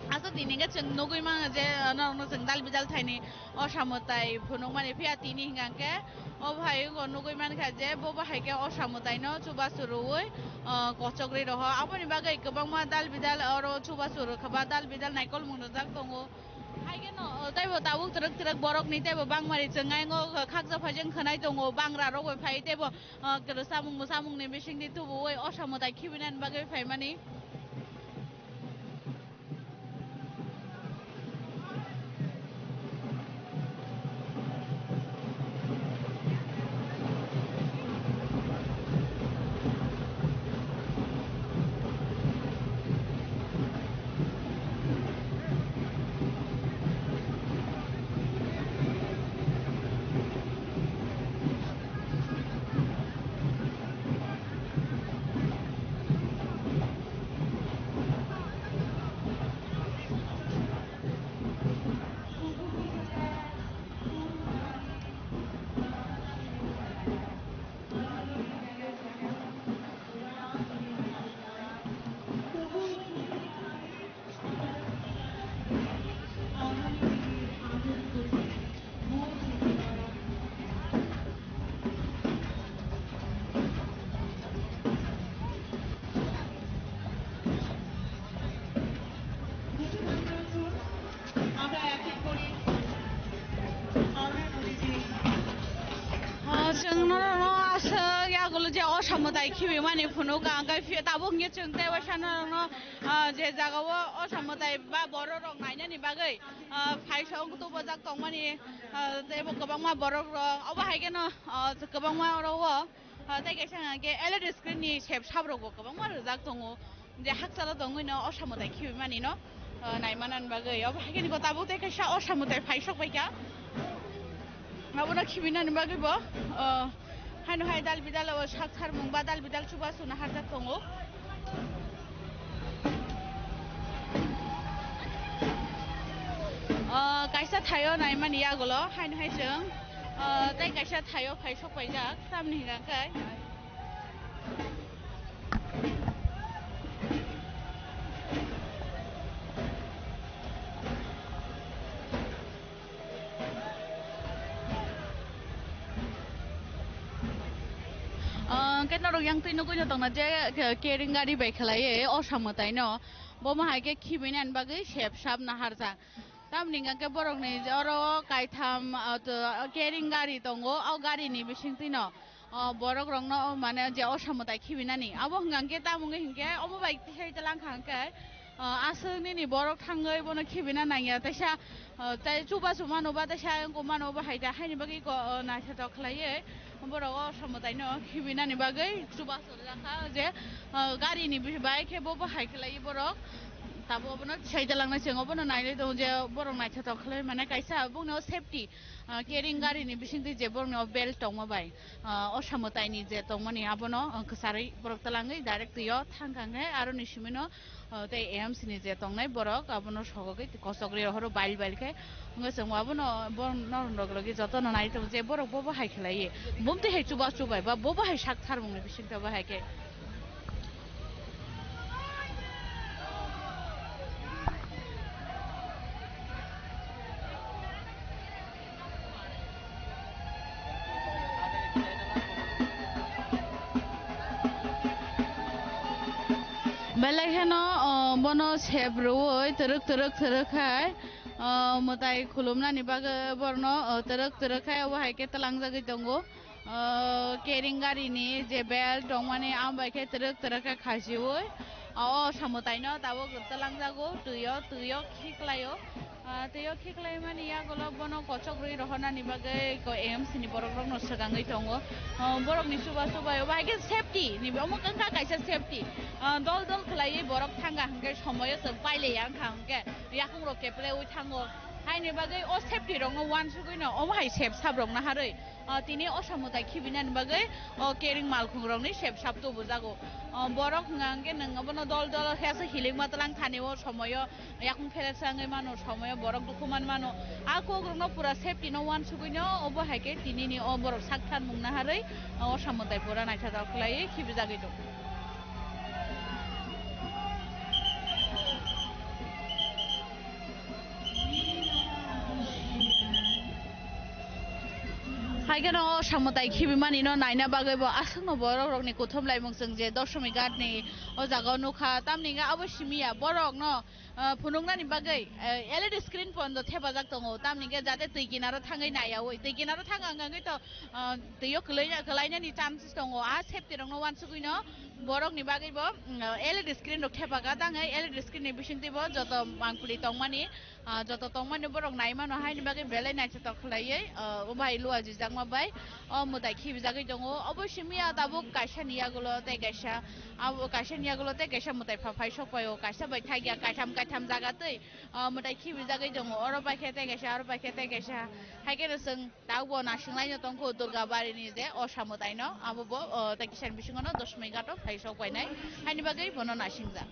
Aswk tini hwnkhe chwng nugwi mano je, o, norokno chwng dal bidal thaini o samwtai phunukmani phiya tini hwnkhe obo hai wngkha nugwi mankha je bobo hai khe o samwtaino chubachu rwui, o, kochok rwi roho. Aboni bagwi kwbangma dal bidal oro chubachu rwkha ba dal bidal naikolmung rwjak tongo. Hai kheno, o, teibo tabuk twrwk twrwk borokni teibo bangmani chwng ayang o khaksa phaijak khwnai tongo, bangra rok bai phai teibo, o, kwrwsa samung mwsamungni bisingtwi tubuui o samwtai khibinani bagwi phaimani. O, chwng norokno aswk yagulo je o samwtai khibimani phunukha, hwnkhe phiya tabuk hwnkhe chwng tei waisa norokno, o, je jagao o samwtai ba borok rok nainani bagwi, o, phaisa wng tubujak tongmani, o, teibo kwbangma borok rok obo hai kheno, o, kwbangma oro o, o, tei kaisa hwnkhe L E D screen ni sep sap rokbo kwbangma rwjak tongo. Je hakchalo tongwi no o samwtai khibimani no, o, naimanani bagwi. Obo hai kheno tabuk tei kaisa o samwtai phaisok bai kha. Abono khibinani bagwi bo, o, haino hai dal bidal o sak sarmung ba dal bidal chubachu no harjak tongo. Kaisa thaio naimani yagulo, haino hai chwng, ah, tei kaisa thaio phai sok paijak, tamni hwnka khe. Ah, hwnkhe norok yang twi nugwi no tongna je, ke-, kering gari bai khlaiwi o samwtai no. Bo ma hai khe khibinani bagwi sep sap naharjak. Tamni hwnkha khe borokni je oro kaitham, ah, to, kering gari tongo, o garini bisingtwi no, ah, borok rokno, o mane je o samwtai khibinani. Abo hwnkha khe tamo wngwi hinkhe omo bai tei tei langkha hinkhe, ah, aswk nini borok thangwi bono khibina nangya, teisa, ah, tei chubachu mano ba, teisa ayang mano ba hai da, haini bagwi ko, ah, naithotok khlaiwi. Borok o samwtaino khibinani bagwi chubachu rijak kha je, ah, garini bi-, bai khe bo bo hai khlai borok. Tabuk obono sai dalangna chwng obono nailai tongo je borok naithotok khlai mane kaisa bongni o safety, ah, kering garini bisingtwi je borokni o belt tongma bai, ah, o samwtaini je tongmani abono, ah, kwcharwi borok twlangwi direct twi o thang kha khe aroni simino. O, tei A M C ni je tongnai borok, abono sogogwi kosok rwi rohoro bail bail khe. Wngkha chwng abono, bo norok logi jotono nai tongo je borok bo bo hai khlai. Bumtwi hai chuba chubai ba bo bo hai sak tharmungni bisingtwi bo hai khe. Belai kheno, o, bono sep rwui twrwk twrwk twrwk khai, o, mwtai khulumnani bagwi borno, o, twrwk twrwk khai obo hai khe twlangjagwi tongo. O, kering garini je belt tongmani, amo bai khe twrwk twrwk khe khasiui, o, o samwtaino tabuk twlangjago, twi o, twi o khiklaio. Ah, tei o khiklaimani yagulo bono kochok rwi rohornani bagwi ko A M C ni borok rokno swkangwi tongo. Ah, borokni chuba chubai obo hai khe safety ni omo wngkha kaisa safety. Ah, dol dol khlaiwi borok thanga hwnkhe somoyo chwng pailaiya wngkha hwnkhe yakung rok kepleui thango. Haini bagwi o safety rokno uansugwino omo hai sep sap rok naharwi. Ah, tini o samwtai khibinani bagwi o kering malkhung rokni sep sap tubujago. Ah, borok hwnka hwnkhe nwng abono dol dol khe aswk hilikma twlang thani o somoyo yakung phereksa wngwi mano, somoyo borok dukhu man mano. A kok rokno pura safety no uansugwino obo hai khe tinini o borok sak thanmung naharwi o samwtai pura naithotok khlaiwi khibijagwi tongo. Hai kheno o samwtai khibimani no naina bagwi bo aswkno borok rokni kuthum laimung chwng je Doshomighat ni o jaga o nukha, tamni hwnkhe abo simi ya borok no, ah, phunuknani bagwi, eh, L E D screen pono thepajak tongo, tamni hwnkhe jate twi kinaro thangwi naiyaui, twi kinaro thang ang wngwi to, ah, twi o kwlai-, kwlainani chances tongo, a safety rokno uansugwi no. Borokni bagwi bo, mm, L E D screen rok thepaka, tangwi L E D screen ni bisingtwi bo joto mangpili tongmani, ah, joto tongmani borok nai mano, haini bagwi belai naithotok khlaiwi, ah, o bai lua jijakma bai o mwtai khibijagwi tongo. Obo simi ya tabuk kaisa ni yagulo tei kaisa, abo kaisa ni yagulo tei kaisa mwtai pha phai sok pai o, kaisa bai thagya kaitham kaitham jaga twi, ah, mwtai khibijagwi tongo. Oro bai khe tei kaisa, oro bai khe tei kaisa, hai kheno chwng Tabuk bo naisinglaino tongkho Durga Bari ni je o samwtaino, abo bo, o, tei kisani bisingo no Doshmi Ghat o phai sok painai, haini bagwi bono naisingjak.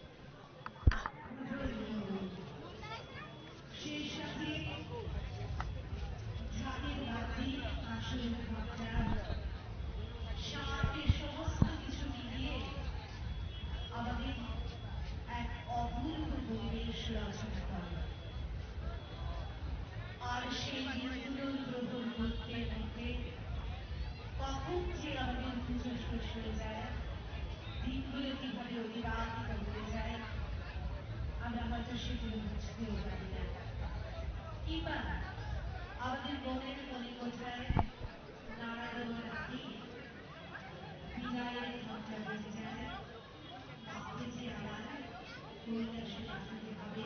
আর সেই নির্গুণ ব্রহ্মর মধ্যে মধ্যে কখন যে আমাদের পুজো শেষ হয়ে যায়, দিনগুলো কিভাবে অতিবাহিত হয়ে যায়, আমরা হয়তো সেগুলো বুঝতেও পারি না। কিংবা আমাদের মনের কোণে কোথায় নানা রঙের আবির বিদায়ের ঘন্টা বেজে যায়, ভাবতে যে আমার কৈলাসে রাখতে হবে।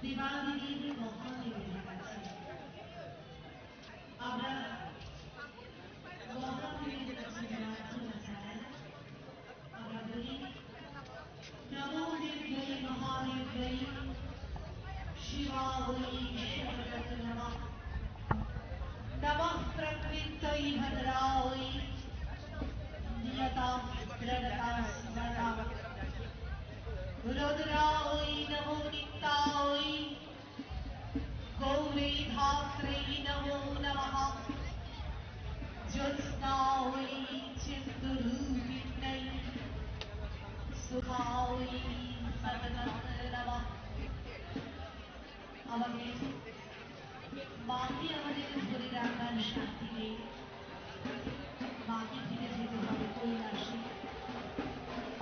দেবাদিদেব মহাদেবের কাছে। আমরা মহাদেবের কাছে প্রার্থনা জানাই। আমরা বলি, নমো দেব্যৈ মহাদেব্যৈ শিবায় শিবতর নমঃ। নমঃ প্রকৃত্যৈ ভদ্রায় নিয়তাঃ প্রণতাঃ স্মরতাঃ। রুদ্রায় নমো নিত্যায় Gauri Jyotsnāvai chandramābhinayya sukhāvai satnam nava. আমাদের মাকে আমাদের ধরে রাখার শান্তি নেই। মাকে ফিরে যেতে হবে কৈলাসে।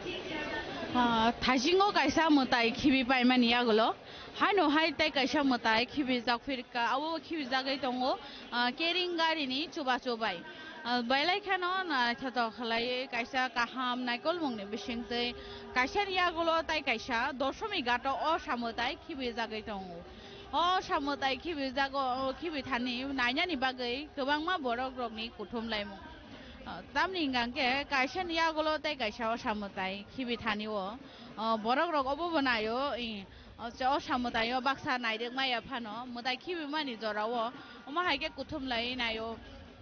ঠিক যেমন Ah, thaisingo kaisa mwtai khibi paimani yagulo. Haino hai tei kaisa mwtai khibijak phirkha, abo khibijagwi tongo, ah, kering garini chubachu bai. Ah, bailai kheno naithotok khlaiwi kaisa kaham naikolmungni bisingtwi kaisani yagulo tei kaisa doshomik ghato o samwtai khibijagwi tongo. O samwtai khibijago, o khibithani nainani bagwi kwbangma borok rokni kuthum laimung. Ah, tamni hwnkha khe kaisani yagulo tei kaisa o samwtai khibithani o, ah, borok rok obo bo naio, i, O, o samwtai o baksa nairwk maya phano, mwtai khibimani jorao, omo hai khe kuthum lai naio.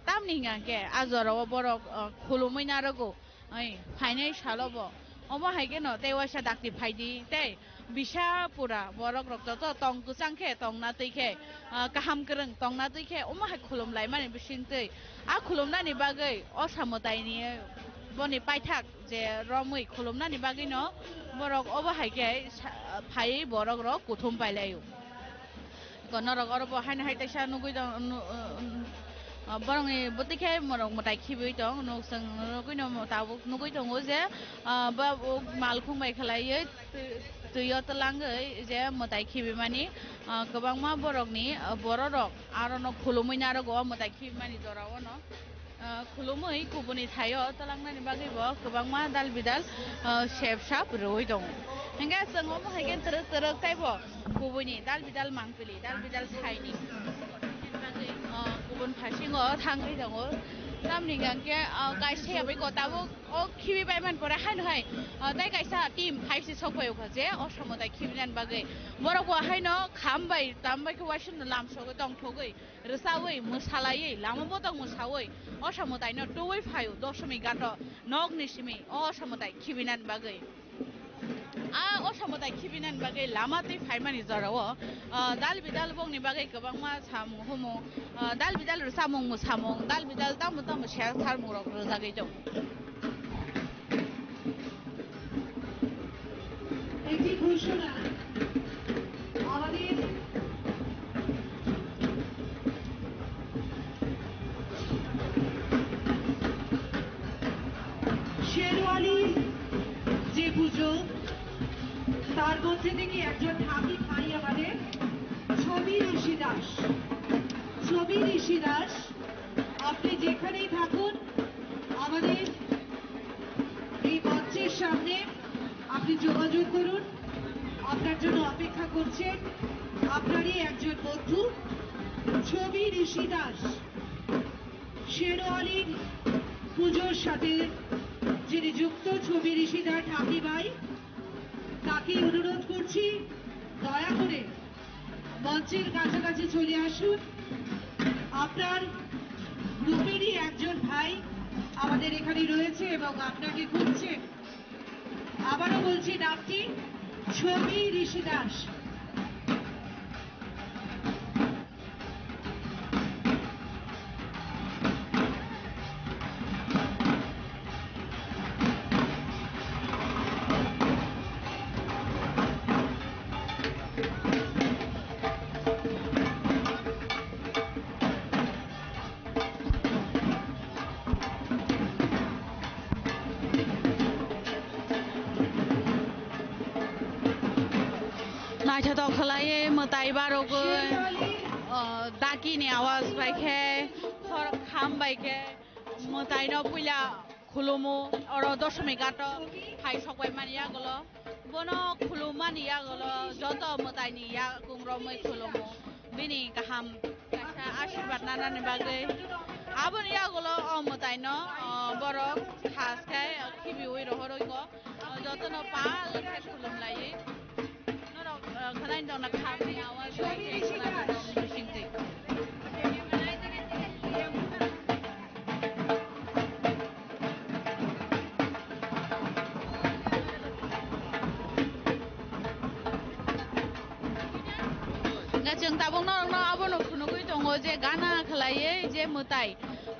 Tamni hwnkha khe a jorao borok, o, khulumui narwgo, oi, phainai salo bo. Omo hai kheno tei waisa dakti phaidi, tei bisa pura borok rok joto tong kwchang khe, tongna twi khe, o, kaham kwrwng tongna twi khe, omo hai khulum laimani bisingtwi. A khulumnani bagwi o samwtaini boni paithak je romwi khulumnani bagwino borok obo hai khe sa-, phaiwi borok rok kuthum pailaio. Eko norok oro bo haino hai teisa nugwi tong, nu-, uh, uh, borokni bwtwi khe borok mwtai khibiwi tong, nuk chwng nugwino tabuk nugwi tongo je, uh, ba, uh, malkhung bai khlaiwi twi, twi o twlangwi je mwtai khibimani, uh, kwbangma borokni, uh, bororok arono khulumwi narwgo o mwtai khibimani jorao no. Ah, khulumui kubuni thaio twlangnani bagwi bo kwbangma dal bidal, ah, sep sap rwui tongo. Hingke chwng omo hai khe twrwk twrwk teibo kubuini dal bidal mangpili, dal bidal saini bagwi, ah, kubun phasingo thangwi tongo. Tamni hingke, ah, kaisa yabai ko tabuk o khibi bai man pore haino hai, ah, tei kaisa team hai se sok pai ukha je o samwtai khibinani bagwi. Borok bo haino kham bai tam bai khe uaisukno lamsogwi tongthogwi rwchaui, mwsalaiwi, lama botong mwsaui, o samwtaino twiwi phaio, doshomik ghato nokni simi o samwtai khibinani bagwi. A o samwtai khibinani bagwi lama twi phaimani jorao, ah, dal bidal bongni bagwi kwbangma samung humung, ah, dal bidal rwchamung mwsamung, dal bidal tamo tamo ser tharmung rok rwjagwi tongo. একটি ঘোষণা, আমাদের শেরওয়ালি যে পুজো, তার মধ্যে থেকে একজন ঠাকি ভাই আমাদের ছবি ঋষি দাস। ছবি ঋষি দাস, আপনি যেখানেই থাকুন, আমাদের এই মঞ্চের সামনে আপনি যোগাযোগ করুন, আপনার জন্য অপেক্ষা করছেন আপনারই একজন বন্ধু ছবি ঋষি দাস। শেরওয়ালির পুজোর সাথে যিনি যুক্ত, ছবি ঋষি দাস ঠাকি ভাই, তাকে অনুরোধ করছি দয়া করে মঞ্চের কাছাকাছি চলে আসুন। আপনার গ্রুপেরই একজন ভাই আমাদের এখানে রয়েছে এবং আপনাকে খুঁজছেন। আবারও বলছি নামটি ছবি ঋষি Das. Naithotok khlaiwi mwtai barogwi, o, dakini awaz bai khe, khor kham bai khe mwtaino puila khulumu, oro doshomik ghato phai sokbaimani yagulo. Bono khulummani yagulo joto mwtaini yakung romwi khulumu. Bini kaham kaisa ashirbad nanani bagwi. Aboni yagulo o mwtaino, o, borok khas khe khibiwi rohorwi kho. O, jotono pal khe khulum laiwi. Norok, o, khwnaini tongna khamni awaz bai khe khwnaini tongna bisingtwi. Hingke chwng tabuk norokno abono phunugwi tongo je gana khwlaiwi je mwtai,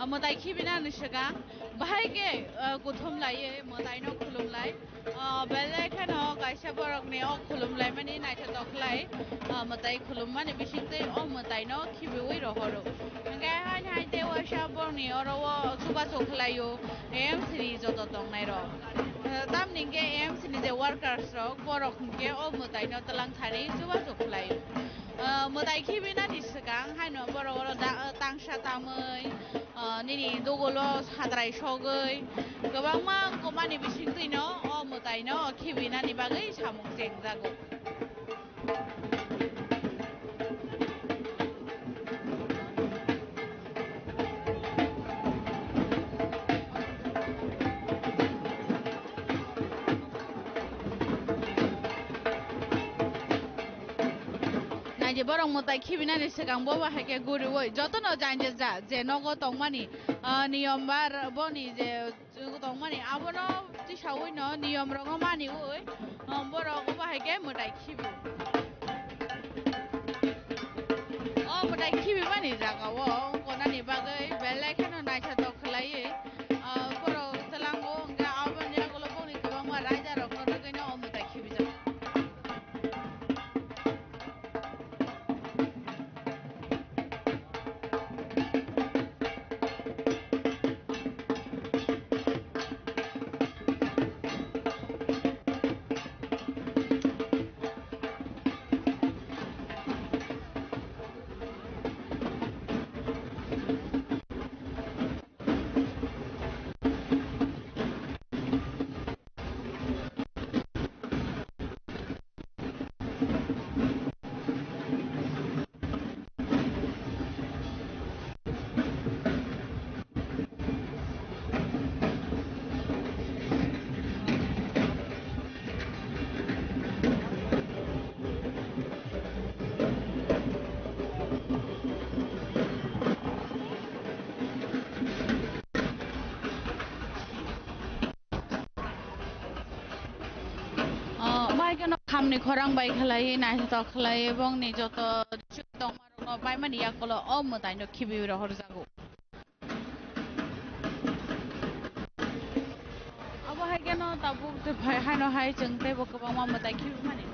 Mwtai khibinani swkang bahai khe, ah, kuthum laiwi mwtaino khulum lai. Ah, belai kheno kaisa borokni o khulum laimani naithotok khlai, ah, mwtai khulummani bisingtwi o mwtaino khibiwi rohoro. Hwnkhe haini hai tei waisa borokni oro o chubachu khlaio A M C ni joto tongnairok. Ah, tamni hwnkhe A M C ni je workers rok, borok hwnkhe o mwtaino twlang thani chubachu khlaio. Ah, mwtai khibinani swkang haino borok oro da-, tangsa tamwi, ah, nini dogolo sadrai sogwi kwbangma wngkukmani bisingtwino o mwtaino khibinani bagwi samung chengjago. Naidi borok mwtai khibinani swkang bobo hai khe guriwi jotono janja ja je nogo tongmani, ah, niyom ba r-, boni je tongmani abono tisawino niyom rokno maniwi, ah, borok obo hai khe mwtai khibi. O mwtai khibimani jagao wngkonani bagwi belai kheno naithotok khlaiwi, ah, borok twlango hwnkhe aboni yagulo boni kwbangma raida rokno rwgwino o mwtai khibijak. O, bai kheno khamni khorang bai khlaiwi, naithotok khlaiwi, bongni joto tongmarokno baimani yakulo o mwtaino khibiwi rohorjago. Abo hai kheno tabuk tei phai haino hai chwng teibo kwbangma mwtai khibimani.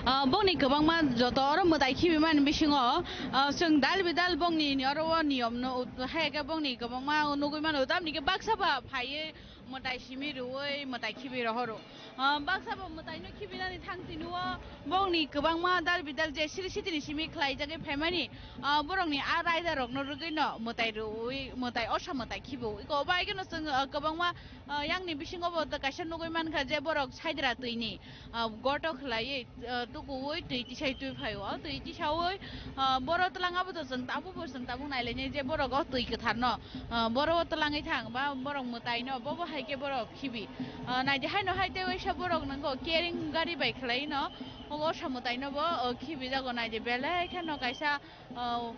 Ah, bongni kwbangma joto oro mwtai khibimani bisingo, ah, chwng dal bidal bongni oro o niyom no, hai khe bongni kwbangma nugwi mano, tamni khe baksa ba phaiwi mwtai simi rwui mwtai khibi rohoro. Ah, baksa bo mwtaino khibinani thang tini o bongni kwbangma dal bidal je siri sitini simi khlaijagwi phaimani, ah, borokni a raida rokno rwgwino mwtai rwui, mwtai osa mwtai khibo. Iko bai kheno chwng, ah, kwbangma, ah, yangni bisingo bo kaisa nugwi mankha je borok saidra twini, ah, goto khlaiwi, ah, tukuwi twi tisai twi phaio. O twi tisawi, ah, boro twlang abo to chwng tabuk bo chwng tabuk nailainai je borok o twi kwtharno, ah, boro o twlangwi thang ba borok mwtaino bobo hai khe borok khibi. Ah, naidi haino hai tei waisa borok nangkho carrying gari bai khlai no, obo osa mwtaino bo, oh, khibijago. Naidi belai kheno kaisa, oh,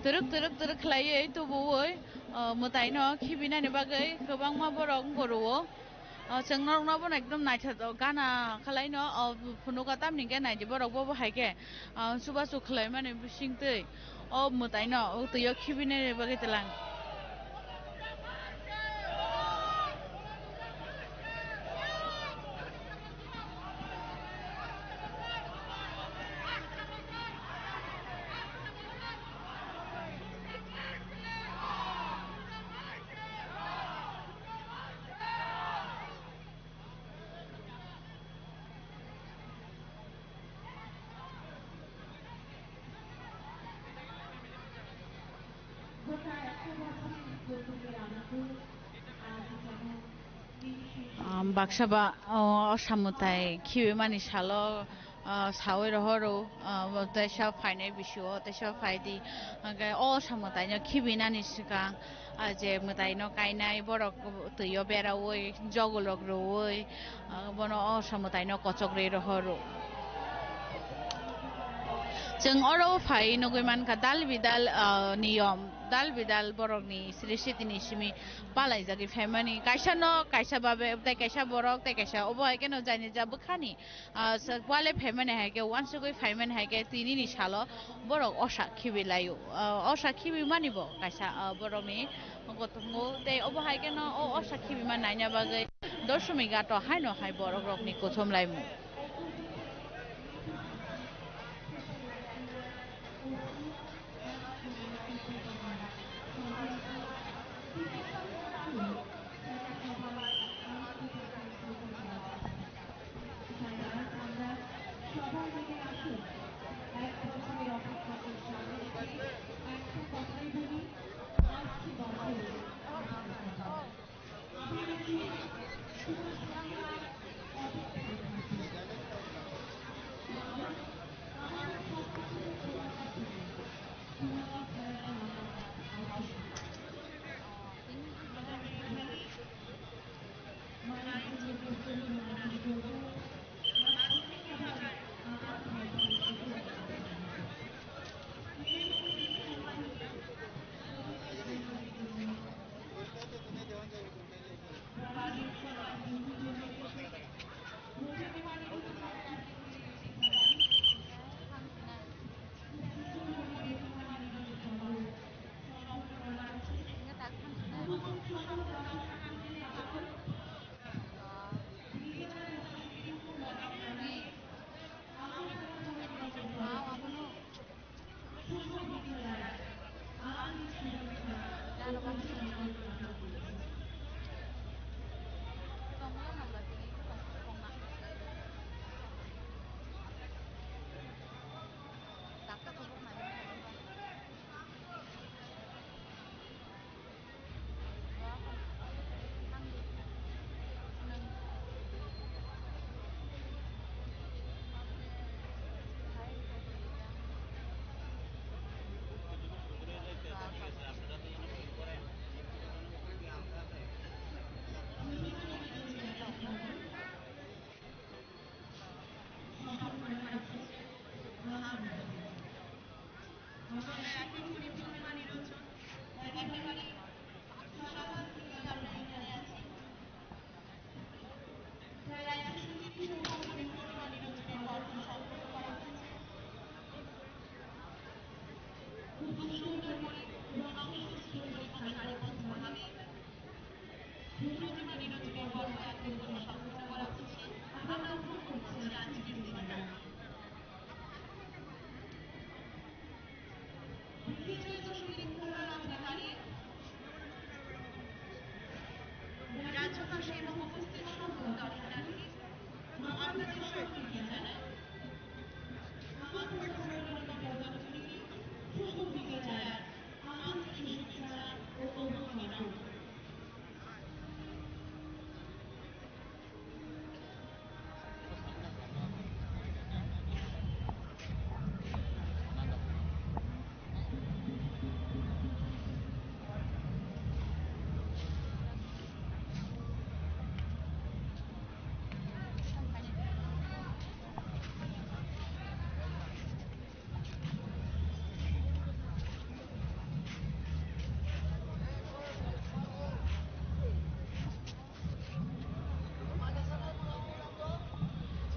twrwk twrwk twrwk khlaiwi tubuwi, oh, mwtaino khibinani bagwi kwbangma borok wngkha rwo. Oh, chwng norokno bono ekdom naithotok gana khlaino, oh, phunugo tamni hwnkhe naidi borok bobo hai khe, ah, chubachu khlaimani bisingtwi o mwtaino o twio khibinani bagwi twlang. Um, baksa ba, o, osa mwtai khibimani salo, uh, sawi rohoro, uh, teisa phainai bisio, teisa phaidi, hwnkhe o osa mwtaino khibinani swkang, ah, je mwtaino kainai borok twio beraui, jogolrok rwui, ah, bono osa mwtaino kochok rwi rohoro. Chwng oro phai nugui mankha dal bidal, ah, niyom, dal bidal borokni srishitini simi palaijagwi phaimani. Kaisa nok, kaisa babe, tei kaisa borok, tei kaisa obo hai kheno jaini ja bwkhani, ah, sa-, wale phaimani hai khe, uansugui phaimani hai khe, tinini salo borok osa khibi laio. Ah, osa khibi mani bo kaisa, ah, borokni tongo, tei obo hai kheno o osa khibi man naina bagwi Doshomighato haino hai borok rokni kuthum laimung.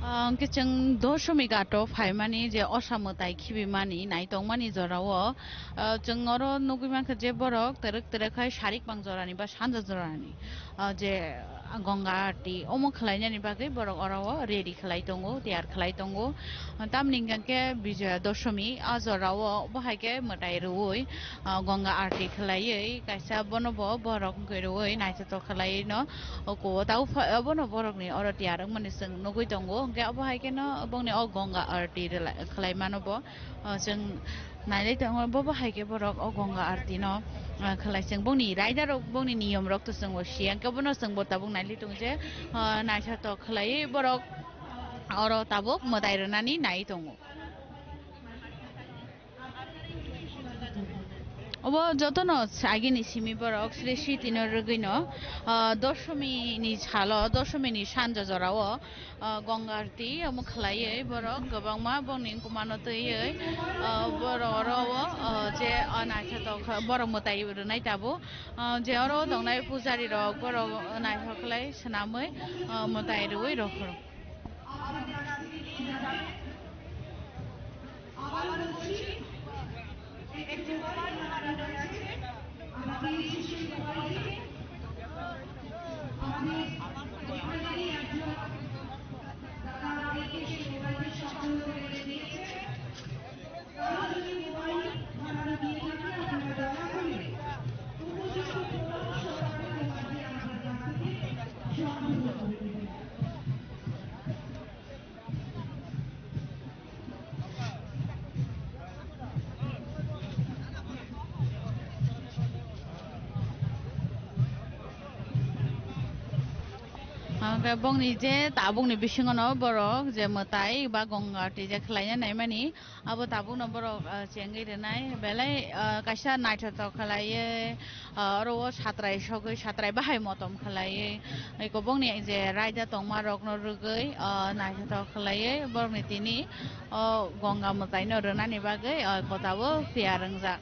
Ah, hwnkhe chwng Doshomighat ghato phaimani je osa mwtai khibimani naitokmani jorao, ah, chwng oro nugui mankha je borok twrwk twrwk hai sarik pang jorani ba sanja jorani, ah, je Ganga Aarti omo khwlainani bagwi borok oro o ready khwlai tongo, tiyar khwlai tongo. Tamni hwnkhe Bijoya Doshami, ah, jorao bo hai khe mwtai rwui, ah, Ganga Aarti khwlaiwi kaisa bono bo borok wngwi rwui naithotok khwlaiwi no o kuo tau pha-, bono borokni oro tiyar wngmani chwng nugui tongo. Hwnkhe obo hai kheno bongni o Ganga Aarti rwlai-, khwlai mano bo, ah, chwng Nailai tongo, bo bo hai khe borok o Ganga Aarti no, ah, khlai chwng bongni raida rok, bongni niyom rok to chwng bo siya, hwnkhe bono chwng bo tabuk nailai tongo je, ah, naithotok khlaiwi borok oro tabuk mwtai rwnani nai tongo. Obo jotono agini simi borok sri sitino rwgwino, ah, doshomini salo, doshomini sanja jorao, ah, Ganga Aarti omo khlaiwi borok kwbangma bongni wngkukmano twiwi, ah, borok oro o, ah, je, ah, naithotok borok mwtai rwnai tabuk, ah, je oro tongnai pujari rok borok naithok khlai swnamwi, ah, mwtai rwui rw phuru. Hwnkhe bongni je tabukni bisingono borok je mwtai ba Ganga Aarti je khlaina naimani, abo tabukno borok, ah, chengwi rwnai, belai, ah, kaisa naithotok khlaiwi, ah, oro o satrai sogwi, satrai bahai motom khlaiwi, eko bongni je raida tongma rokno rwgwi, ah, naithotok khlaiwi borokni tini o Ganga mwtaino rwnani bagwi, ah, kotabo tiyar wngjak.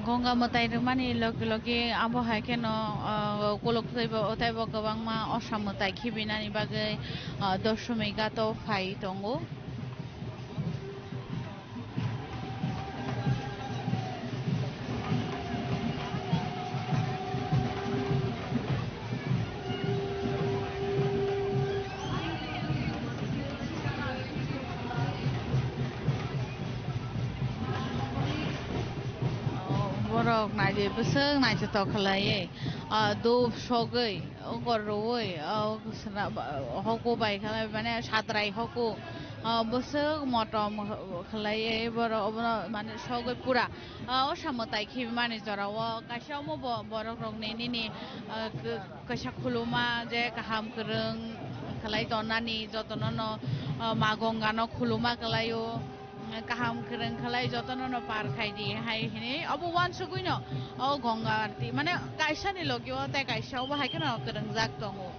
Ganga mwtai rwmani logi logi abo hai kheno, ah, kolok teibo, teibo kwbangma osa mwtai khibinani bagwi, ah, Doshomighato phai tongo. Borok naidi bwswk naithotok khlaiwi, ah, dhup sogwi, ukor rwui, ah, sra-, ba-, hoku bai khlai, mane satrai hoku, ah, bwswk motom khlaiwi borok obono mane sogwi pura, ah, osa mwtai khibimani jorao kaisa omo bo borok rokni nini, ah, k-, kaisa khuluma je kaham kwrwng khlai tonani jotono no, ah, ma Gongano khuluma khlaio. Kaham kwrwng khlai jotono no par khai di hai hinwi obo uansugwi no o Ganga Aarti mane kaisa ni logi o tei kaisa obo hai kheno kwrwngjak tongo.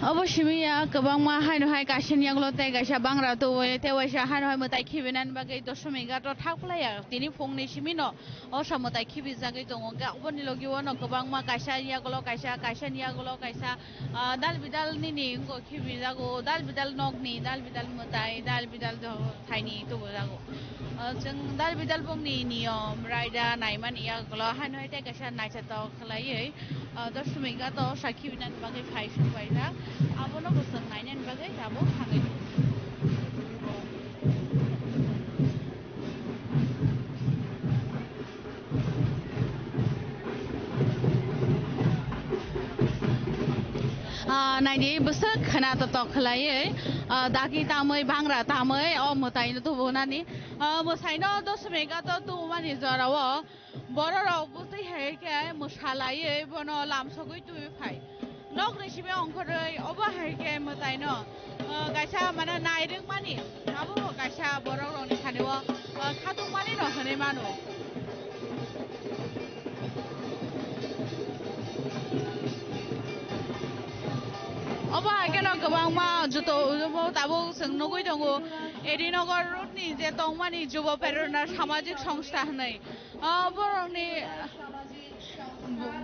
Obo simi ya kwbangma haino hai kaisa ni yagulo tei kaisa bangra tubu tei waisa haino hai mwtai khibinani bagwi Doshomighato thak phlai ya tini phungni simi no osa mwtai khibijagwi tongo hwnkhe oboni logi o no kwbangma kaisa yagulo kaisa kaisa ni yagulo kaisa, ah, dal bidal nini wngkha khibijago dal bidal nokni dal bidal mwtai dal bidal thaini tubujago. Ah, chwng dal bidal bongni niyom raida naimani yagulo haino hai tei kaisa naithotok khlaiwi, ah, Doshomighato sakhi binani bagwi phai songbaijak. Abono bo chwng nainani bagwi tabuk thangwi tongo. Ah, naidi bwswk khwna totok khlaiwi, ah, dagi tamwi bangra tamwi o mwtaino tubunani, ah, mwsaino Doshomighato tubumani jorao bororok bwtwi hai khe mwsalaiwi bono lamsogwi tubui phai. Nokni simi ongkhorwi obo hai khe mwtaino, ah, kaisa mane nairwkmani abo bo kaisa borok rokni sani o, ah, khatungmani no hwnwi mano. Obo hai kheno kwbangma juto tabuk chwng nugwi tongo. Edinagar road ni je tongmani Jubo Prerona Samajik Songstha hwnwi. Ah, borokni,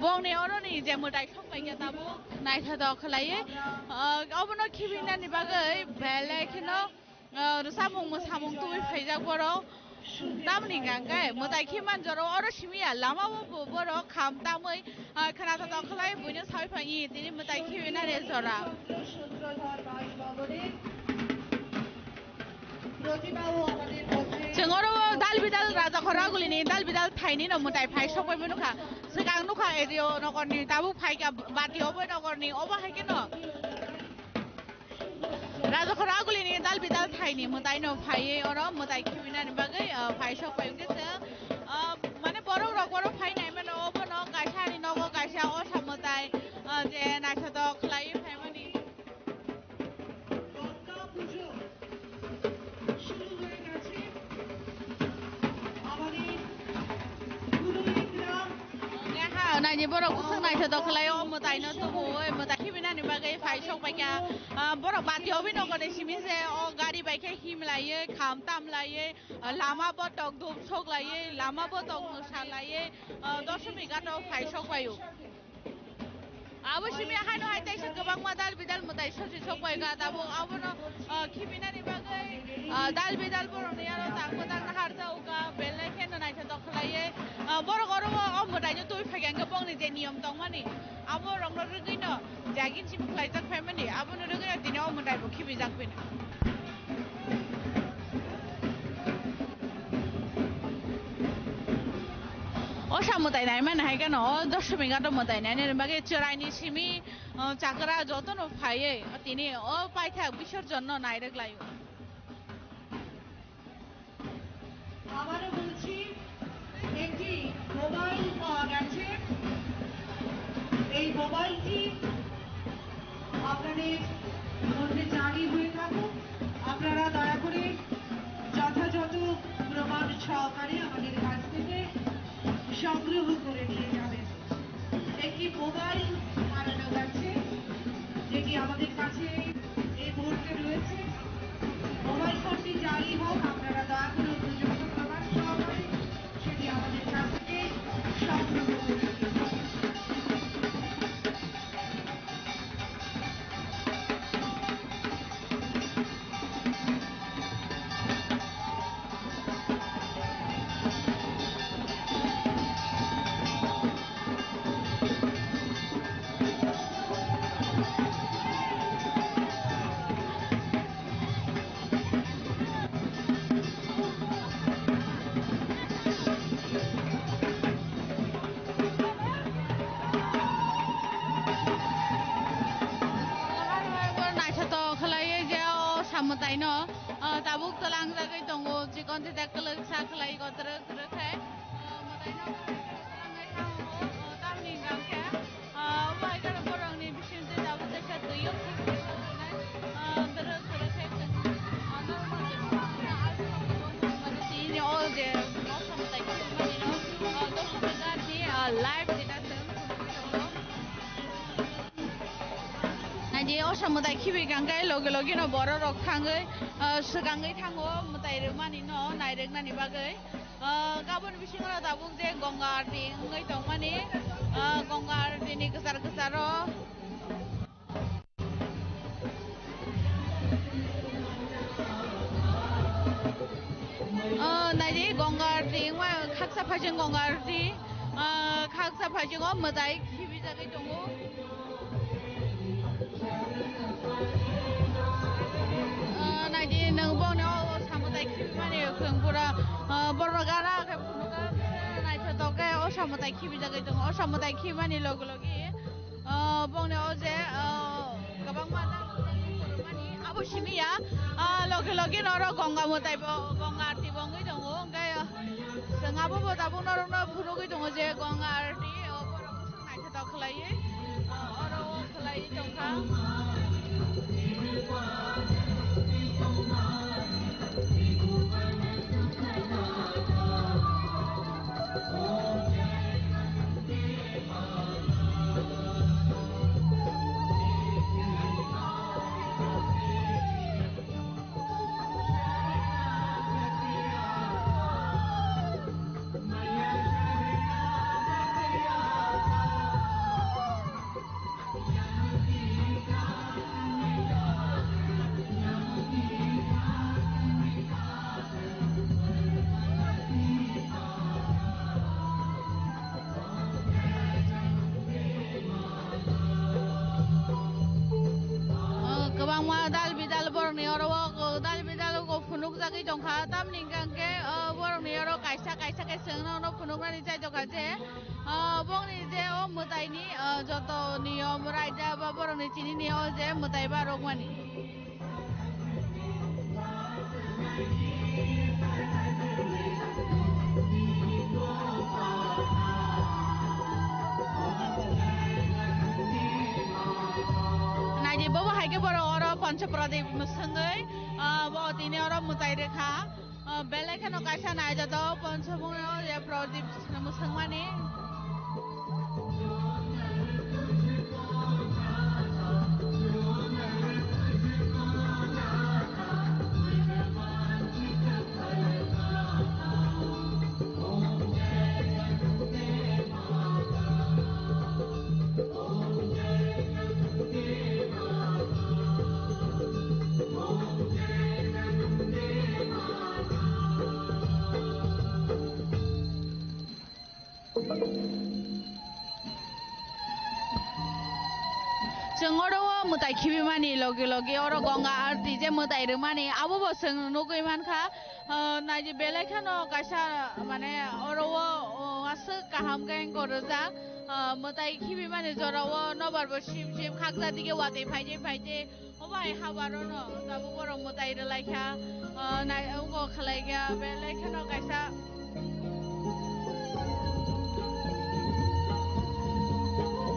bongni oroni je mwtai sok pai khe tabuk naithotok khlaiwi, ah, obono khibinani bagwi belai kheno, ah, rwchapmung mwsamung tubui phaijak borok. Tamoni hwnkha hwnkhe mwtai khiman jorao oro simi ya lama o bo borok kham tamwi, ah, khwna thotok khlai buino saui phai tini mwtai khibinani jora. Chwng oro o dal bidal Raja Khoragulini dal bidal thaini no mwtai phai sokpai mano kha. Swkang nukha area o nokor ni tabuk phai kha bati obo nokor ni obo hai khe no. Raja Khoragulini dal bidal thaini mwtai no phaiwi oro mwtai khibinani bagwi, ah, phai sokpai wngkhe chwng, ah, mane borok rok oro phai nai mano obo no kaisa ni nogo kaisa osa mwtai, ah, je naithotok khlaiwi phaimani. Yaha, naini borok bwswk naithotok khlai o mwtai no tubu o mwtai khibinani bagwi phai sok pai kha. Ah, borok bati obi nokoni simi se o gari bai khe him laiwi kham tam laiwi, ah, lama bo tok dub sok laiwi lama bo tok mwsa laiwi, ah, Doshmi ghat o phai sok pai o. Abo simi haino hai teisa kwbangma dal bidal mwtai sosi sokpai kha tabuk abono, ah, khibinani bagwi, ah, dal bidal borokni aro tang kwchang harjak kha belai kheno naithotok khlaiwi, ah, borok oro o, o mwtaino twi phaikha hwnkhe bongni je niyom tongmani abo rokno rwgwino jagin simi khlaijak phaimani abono rwgwino tini o mwtai bo khibijak phino. O sa mwtai naimani hai kheno o Doshmi ghat o mwtai nainani bagwi chwraini simi, o, chakra jotono phaiwi tini o paithak bisorjon no nairwk laio. আবারও বলছি, একটি মোবাইল পাওয়া গেছে। এই মোবাইলটি আপনাদের মধ্যে জারি হয়ে থাকুক। আপনারা দয়া করে যথাযথ প্রমাণ সহকারে আমাদের কাছ থেকে সংগ্রহ করে নিয়ে যাবেন। একটি মোবাইল হারানো গেছে, যেটি আমাদের কাছে এই মুহূর্তে রয়েছে। মোবাইল ফোনটি জারি হোক, আপনারা দয়া করে উপযুক্ত প্রমাণ সহকারে সেটি আমাদের কাছ থেকে সংগ্রহ করে নিন। Naithotok khlaiwi je o samwtaino, o, tabuk twlangjagwi tongo, chikon thithak kwlwksa khlai kotorok. Kwrwkhe, ah, mwtaino kwlangwi thango, ah, tamni hwnkhe, ah, obo hai kheno borokni bisingtwi tabuk teisa twiyok se, ah, kwrwk kwrwkhe, ah, norok mani tini o je moksa mwtai khibimani no, ah, Doshmi ghat ni, ah, live data se phunugwi tongo. Naidi, o sa mwtai khibi kangkhe loge loge no borok rok thangwi, ah, swkangwi thango mwtai rwmani no nairwknani bagwi. Ah, aboni bisingo no tabuk je Ganga Aarti wngwi tongmani, ah, Ganga Aarti ni kwchar kwcharo. Ah, naidi Ganga Aarti wngma khaksa phaising Ganga Aarti, ah, khaksa phaisingo mwtai khibijagwi tongo. Ah, naidi nwng bongni o, o samwtai khibimani kwrwng pura, ah, borok gara khe phunukha, naithotok khe o samwtai khibijagwi tongo. O samwtai khibimani loge loge, ah, bongni o je, ah, kwbangma dal kwchangni phunukmani abo simi ya, ah, loge loge no oro Ganga mwtai bo, Ganga Aarti bo wngwi tongo. Hwnkhe, ah, chwng abo bo tabuk norokno phunugwi tongo je Ganga Aarti, o borok Naithotok khlaiwi, ah, oro o khlaiwi tongkha. O, kwbangma dal bidal borokni oro o, o, dal bidal o phunuk. Tagwi tongkha, tamni hwnkha hwnkhe, o, borokni oro kaisa, kaisa khe chwngno phunuknani chai tongkha je, o, bongni je o mwtaini, o, joto niyom raida ba borokni chinini o je mwtai ba rwkmani. Naidi bobo hai khe borok oro Pancha Pradip mwswngwi, ah, bo tini oro mwtai rwkha. Ah, belai kheno kaisa naijado Pancha Pradip mwswngmani. Chwng oro o mwtai khibimani logi logi oro Ganga Aarti je mwtai rwmani abo bo chwng nugwi mankha. Ah, naidi belai kheno kaisa mane oro o, o, aswk kaham khe gorjak. Ah, mwtai khibimani jora o nobar bo sim sim khaksa dige watwi phaide phaide. Obo hai habar ono tabuk borok mwtai rwlai kha. Ah, nai-, wngo khlai kha, belai kheno kaisa.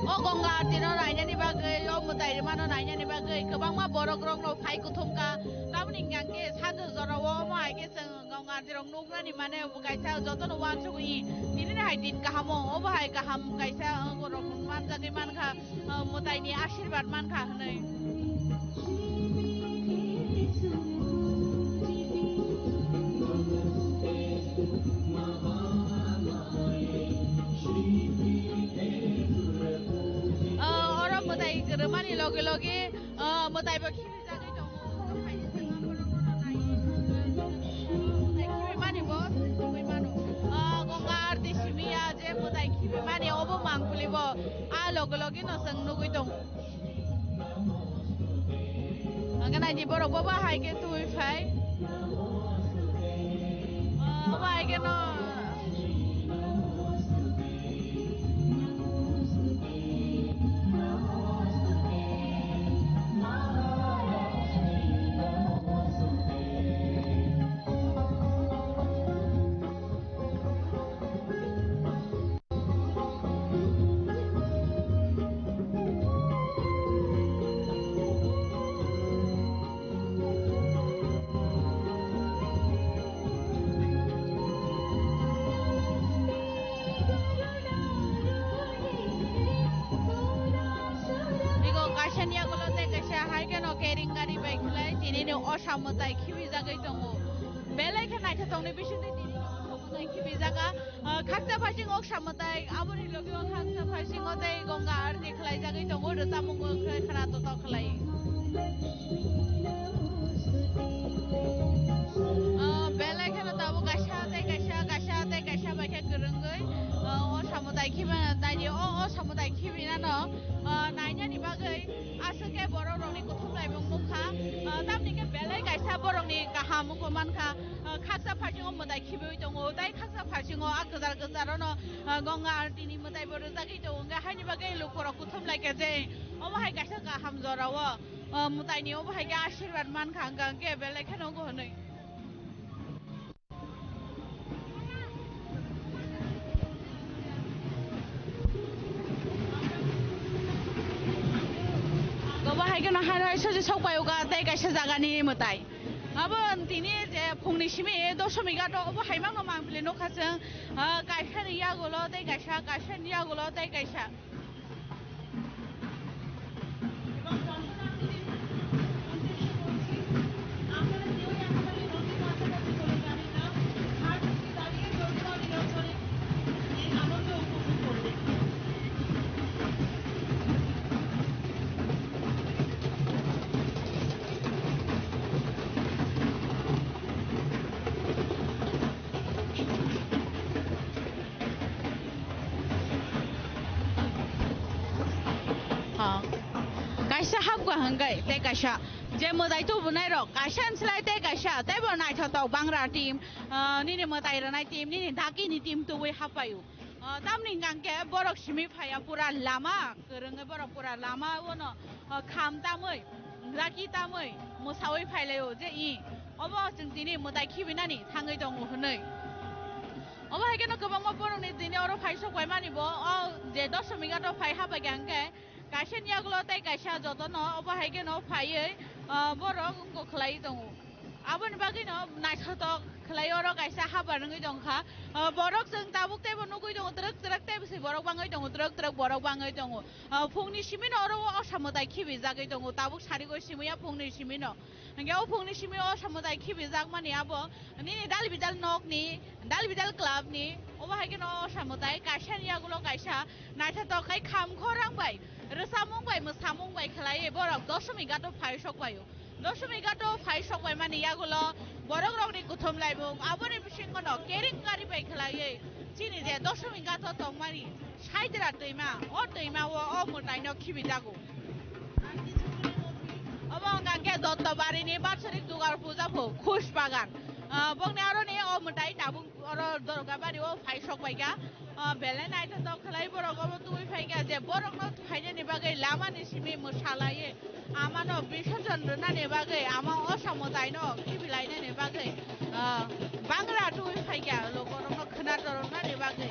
O Ganga Aarti no nainani bagwi, o mwtai rwmano nainani bagwi kwbangma borok rok no phai kuthum kha. Tamoni hwnkha khe sanjak jora o omo hai khe chwng Ganga Aarti rok nuknani mane bo kaisa jotono uansugwi tini ni hai din kaham o, obo hai kaham kaisa, ah, borok manjagwi mankha. Ah, mwtaini ashirbad mankha hwnwi. Ah, oro mwtai kwrwmani loge loge, ah, mwtai bo khibijagwi tongo. Khibimani bo nugwi mano. Ah, Ganga Aarti simi ya je mwtai khibimani obo mangpili bo. Ah, loge loge no chwng nugwi tongo. Hwnkhe naidi borok bo bahai khe twi phai. O bahai khe no. Ego kaisa ni yagulo tei kaisa hai kheno kering gari bai khwlai tini ni osa mwtai khibijagwi tongo. Belai khe naithothokni bisingtwi tini ni osa mwtai khibijak. Ah, khaksa phasing o osa mwtai, aboni logi o khaksa phasing o tei Ganga Aarti khlaijagwi tongo, rwchapmung bo khe khna totok khlai. Ah, belai kheno tabuk kaisa tei kaisa, kaisa tei kaisa bai khe kwrwngwi, ah, osa mwtai khibi naidi, o osa mwtai khibinano, ah, nainani bagwi aswk khe borok rokni kuthum laimung nukha, ah, tamni khe belai kaisa borokni kaham wngkha mankha. Ah, khaksa phasingo mwtai khibiwi tongo, tei khaksa phasingo a kwchar kwchar ono, ah, Ganga Aarti ni mwtai bo rwjagwi tongo, hwnkhe haini bagwi lukurok kuthum lai kha je omo hai kaisa kaham jora o, ah, mwtai ni omo hai khe ashirbad mankha, hwnkha hwnkhe belai kheno wngo hwnwi. Obo hai kheno hai hai sosi sok pai o ka tei kaisa jaga ni mwtai. Abo tini je phungni simi dosomi ghat o obo hai mangno mangpili nukha chwng, ah, kaisa ni yagulo tei kaisa, kaisa ni yagulo tei kaisa. Ha. Kaisa hapkha hwnkhe tei kaisa Je mwtai tubunai rok, kaisa ni slai tei kaisa, teibo naithotok bangra team, ah, nini mwtai rwnai team, nini dakini team tubui hapaio. Ah, tamni hwnkha hwnkhe borok simi phaiya pura lama kwrwngwi, borok pura lama ono, ah, kham tamwi, daki tamwi, mwsaui phailaio je i obo chwng tini mwtai khibinani thangwi tongo hwnwi. Obo hai kheno kwbangma borokni tini oro phai sok paimani bo, o je Doshomighato phai hapaikha hwnkhe, kaisa ni yagulo tei kaisa jotono obo hai kheno phaiwi, ah, borok wngkok khlaiwi tongo. Aboni bagwino naithotok khlai oro kaisa habar wngwi tongkha. Ah, borok chwng tabuk teibo nugwi tongo, twrwk twrwk teibo se borok bangwi tongo, twrwk twrwk borok bangwi tongo. Ah, phungni simino oro o osa mwtai khibijagwi tongo, tabuk sarigwi simiya phungni simino. Hingke o phungni simi o samudai khibijakmani abo nini dal bidal nokni, dal bidal clubni, obo hai kheno o samudai kaisani yagulo kaisa naithotok khai kham khorang bai, rwchapmung bai, mwsamung bai khlaiwi borok Doshomighato phai sok bai o. Doshomighato phai sok bai mani yagulo borok rokni kuthum laimung, aboni bisingono kering kari bai khlaiwi chini je Doshomighato tongmani Saidra twima, o twima o, o mwtaino khibijago. Obo wngkha khe Dottobarini Batsarik Dugar Puja pho, Khush Bagan. Ah, bokni aroni o mwtai tabuk oro Dorgabari o phai sok bai kha. Ah, belai naithotok khlai borok obo tubui phai kha je borokno phainani bagwi lamani simi mwsalaiwi amano bisorjon rwnani bagwi ama osa mwtaino khibilainani bagwi, ah, bangra tubui phai kha lokorokno khwna toroknani bagwi.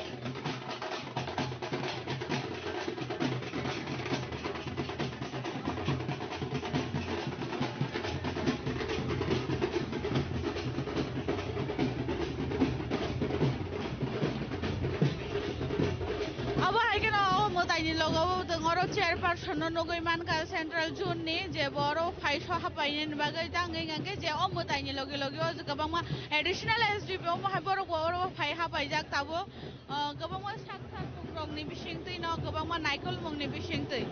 Abo hai kheno o mwtaini logo o chwng oro chairperson no nugwi mankha central zone ni, je bo oro phai so hapainani bagwi tangwi hwnkhe je o mwtaini logi logi o kwbangma additional S D P omo hai borok bo oro phai hapaijak tabuk. Ah, kwbangma sak sak rokni bisingtwi no, kwbangma naikolmungni bisingtwi.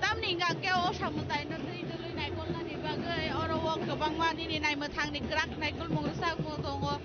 Tamni hwnkha khe o samwtaino twi dwlwi naikolnani bagwi oro o kwbangma nini naimwthangni kwrak naikolmung rwchapmung tongo.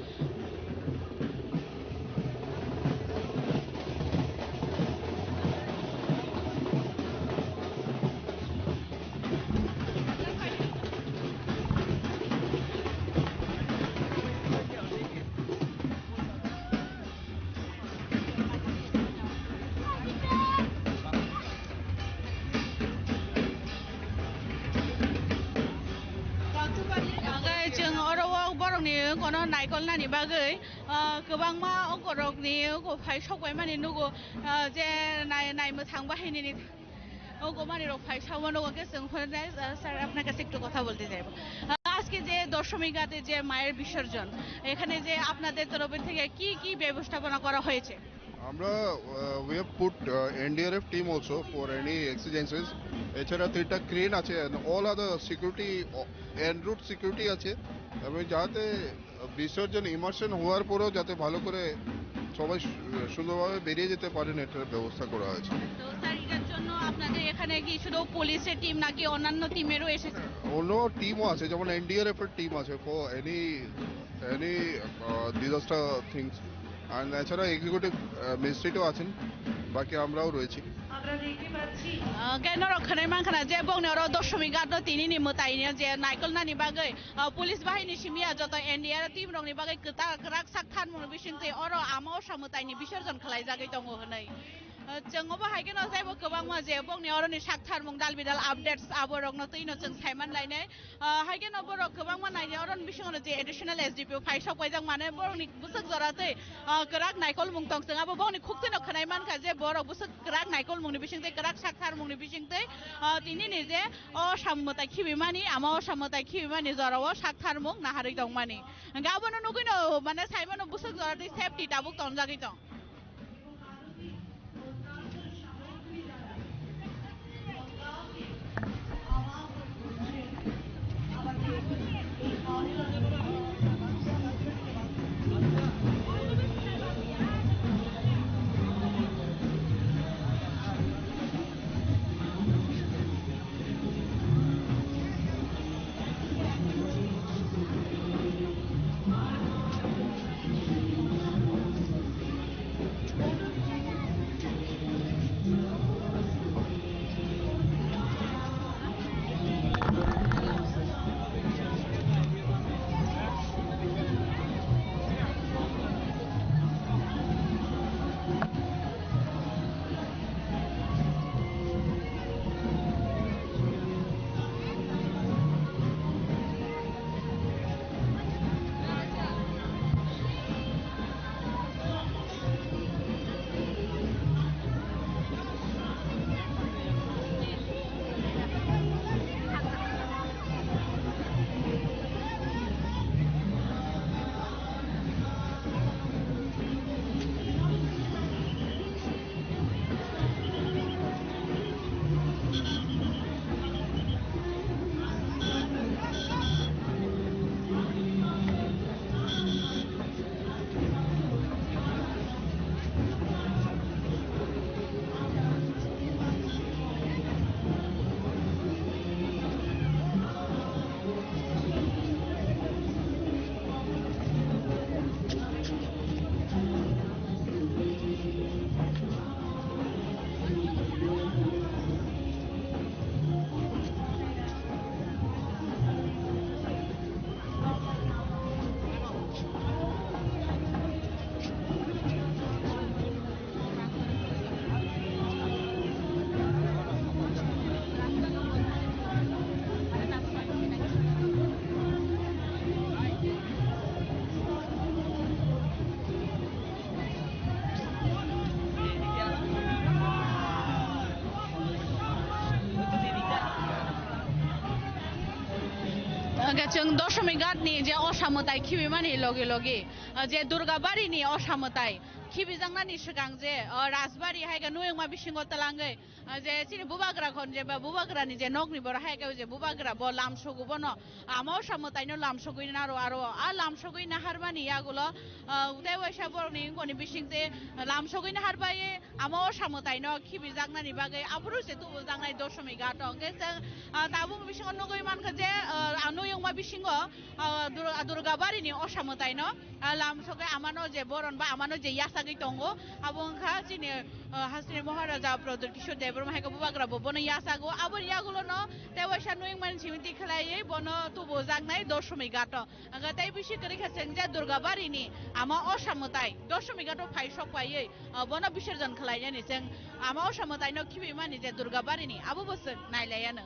Hwnkhe chwng oro o borokni kono naikolnani bagwi, ah, kwbangma ongkorokni ongko phai sok bai mani nugo, ah, je nai-, naimwthang bahainini. Ogo mani rok phai sao mano, oke chwng phone, uh, sir, apna kaise ektu kotha bolte chaibo. Uh, আজকে যে দশমী ঘাটে যে মায়ের বিসর্জন, এখানে যে আপনাদের তরফ থেকে কি কি ব্যবস্থাপনা করা হয়েছে? আমরা, uh, we have put, uh, N D R F team also for any exigencies. এছাড়া তিনটা ক্রেন আছে, and all other security, uh, en route security আছে, এবং যাতে বিসর্জন ইমার্শন হওয়ার পরেও যাতে ভালো করে সবাই সু-, সুন্দরভাবে বেরিয়ে যেতে পারেন, এটার ব্যবস্থা করা হয়েছে। তো স্যার, এটার জন্য আপনাদের এখানে কি শুধু পুলিশের টিম নাকি অন্যান্য টিমেরও এসেছে? অন্য টিমও আছে, যেমন এনডিআরএফ এর টিম আছে for any, any, আহ, disaster things, and এছাড়া এক্সিকিউটিভ, আহ, ম্যাজিস্ট্রেটও আছেন, বাকি আমরাও রয়েছি। আমরা দেখতে পাচ্ছি, আহ, কেন রক্ষণে মানখানা যে বংনে ওরা দশমী ঘাট তিনই নিমতাইনি যে নাইকল নানি বাগৈ, ah, police bahini simi ya joto N D R team rokni bagwi kwtal kwrak sak tharmung bisingtwi oro ama osa mwtaini bisorjon khlaijagwi tongo hwnwi. Ah, chwng obo hai kheno teibo kwbangma je bokni oroni sak tharmung dal bidal updates aborokno twino chwng saiman lainai. Ah, hai kheno borok kwbangma naidi oroni bisingo je additional S D P O phai sok paijak mane borokni bwswk jora tei, ah, kwrak naikolmung tong chwng abo bokni khuktwino khwnai mankha je borok bwswk kwrak naikolmungni bisingtwi kwrak sak tharmungni bisingtwi, ah, tinini je o samwtai khibimani, ama o samwtai khibimani jorao sak tharmung naharwi tongmani. Hingke abono nugwino, mane, saimano bwswk jora tei safety tabuk tonjagwi tong. Chwng Doshomighat ni je osa mwtai khibimani logi logi, ah, je Durgabari ni osa mwtai khibijaknani swkang je, ah, Rajbari hai khe nuyungma bisingo twlangwi, ah, je chini bubagra khon je ba bubagra ni je nokni borok hai khe je bubagra bo lamsogo bono ama osa mwtaino lamsogwi naro aro a lamsogwi naharmani yagulo, ah, tei waisa borokni wngkoni bisingtwi lamsogwi naharbai. Ama osa mwtaino khibijaknani bagwi aphuru se tubujaknai Doshomighat o. Hwnkhe chwng, ah, tabuk bisingo nugwi mankha je, ah, nuyungma bisingo, ah, Dur-, Durgabari ni osa mwtaino, ah, lamsogwi amano je boron ba amano je yasagwi tongo, abo wngkha chini, ah, hasteni Maharaja Pradyut Kishore Debbarma hai khe bubagra bo bono yasago. Aboni yagulono tei waisa nuyungmani simi tikhlaiwi bono tubujaknai Doshomighat o. Ang tei bisi kwrwi kha chwng je Durgabari ni ama osa mwtai Doshomighat o phai sok paiwi, ah, bono bisorjon khlainani chwng ama osa mwtaino khibimani je Durgabari ni abo bo chwng nailaiano.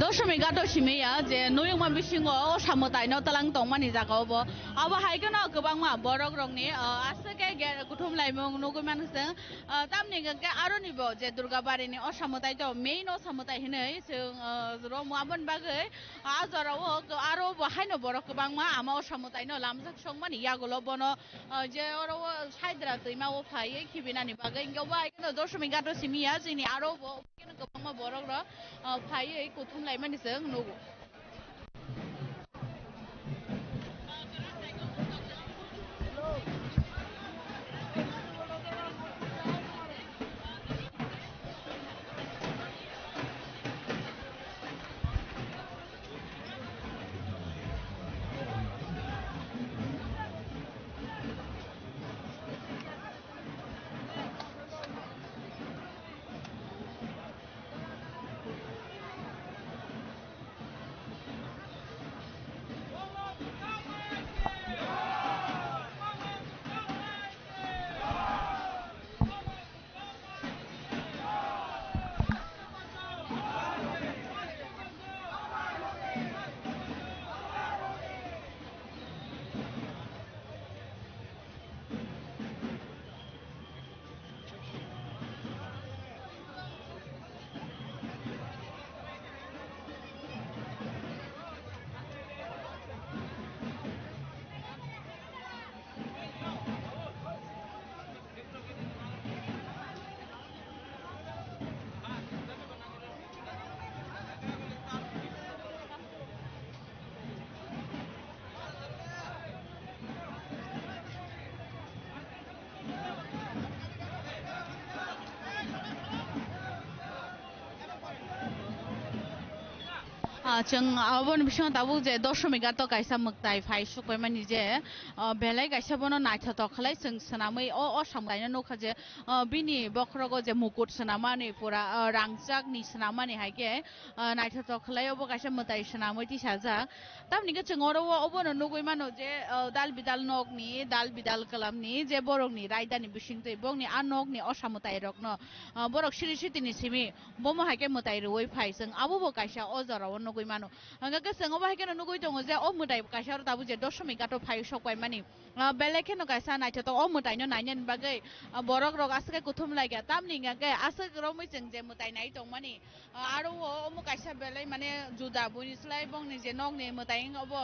Doshomighat o simi ya je nuyungma bisingo osa mwtaino twlang tongmani jaga obo. Abo hai kheno kwbangma borok rokni, ah, aswk khe ge-, kuthum laimung nugwi mano chwng. Ah, tamni hwnkhe aroni bo je Durgabari ni osa mwtai to main osa mwtai hinwi chwng, ah, romo aboni bagwi, ah, a jora o aro bo haino borok kwbangma ama osa mwtaino lamjak songmani yagulo bono, ah, je oro o Saidra twima o phaiwi khibinani bagwi hwnkhe bo hai kheno Doshomighat o simi ya chini aro bo. Kwbangma borok rok, ah, phaiwi kuthum laimani chwng nugo. Ah, chwng aboni bisingo tabuk je Doshomighat o kaisa mwtai phai sukbaimani je, ah, belai kaisa bono naithotok khlai chwng swnamwi o, o samkaino nukha je, ah, bini bokhorogo je mukut swnamani pura, ah, rangchakni swnamani hai khe, ah, naithotok khlai obo kaisa mwtai swnamwi tisajak. Tamni khe chwng oro o, obono nugwi mano je, ah, dal bidal nokni, dal bidal kwlamni je borokni raidani bisingtwi bokni a nokni osa mwtairokno, ah, borok siri sitini simi bomo hai khe mwtai rwui phai chwng abo bo kaisa o jorao nugwi. mano. Hwnkhe chwng obo hai kheno nugwi tongo je o mwtai kaisa oro tabuk je Doshomighato phai sok paimani. Ah, belai kheno kaisa naithotok o mwtaino nainani bagwi, ah, borok rok aswk khe kuthum laikha. Tamni hwnkhe aswk romwi chwng je mwtai nai tongmani, ah, aro o omo kaisa belai mane juda buini slai bongni je nokni mwtai wng obo,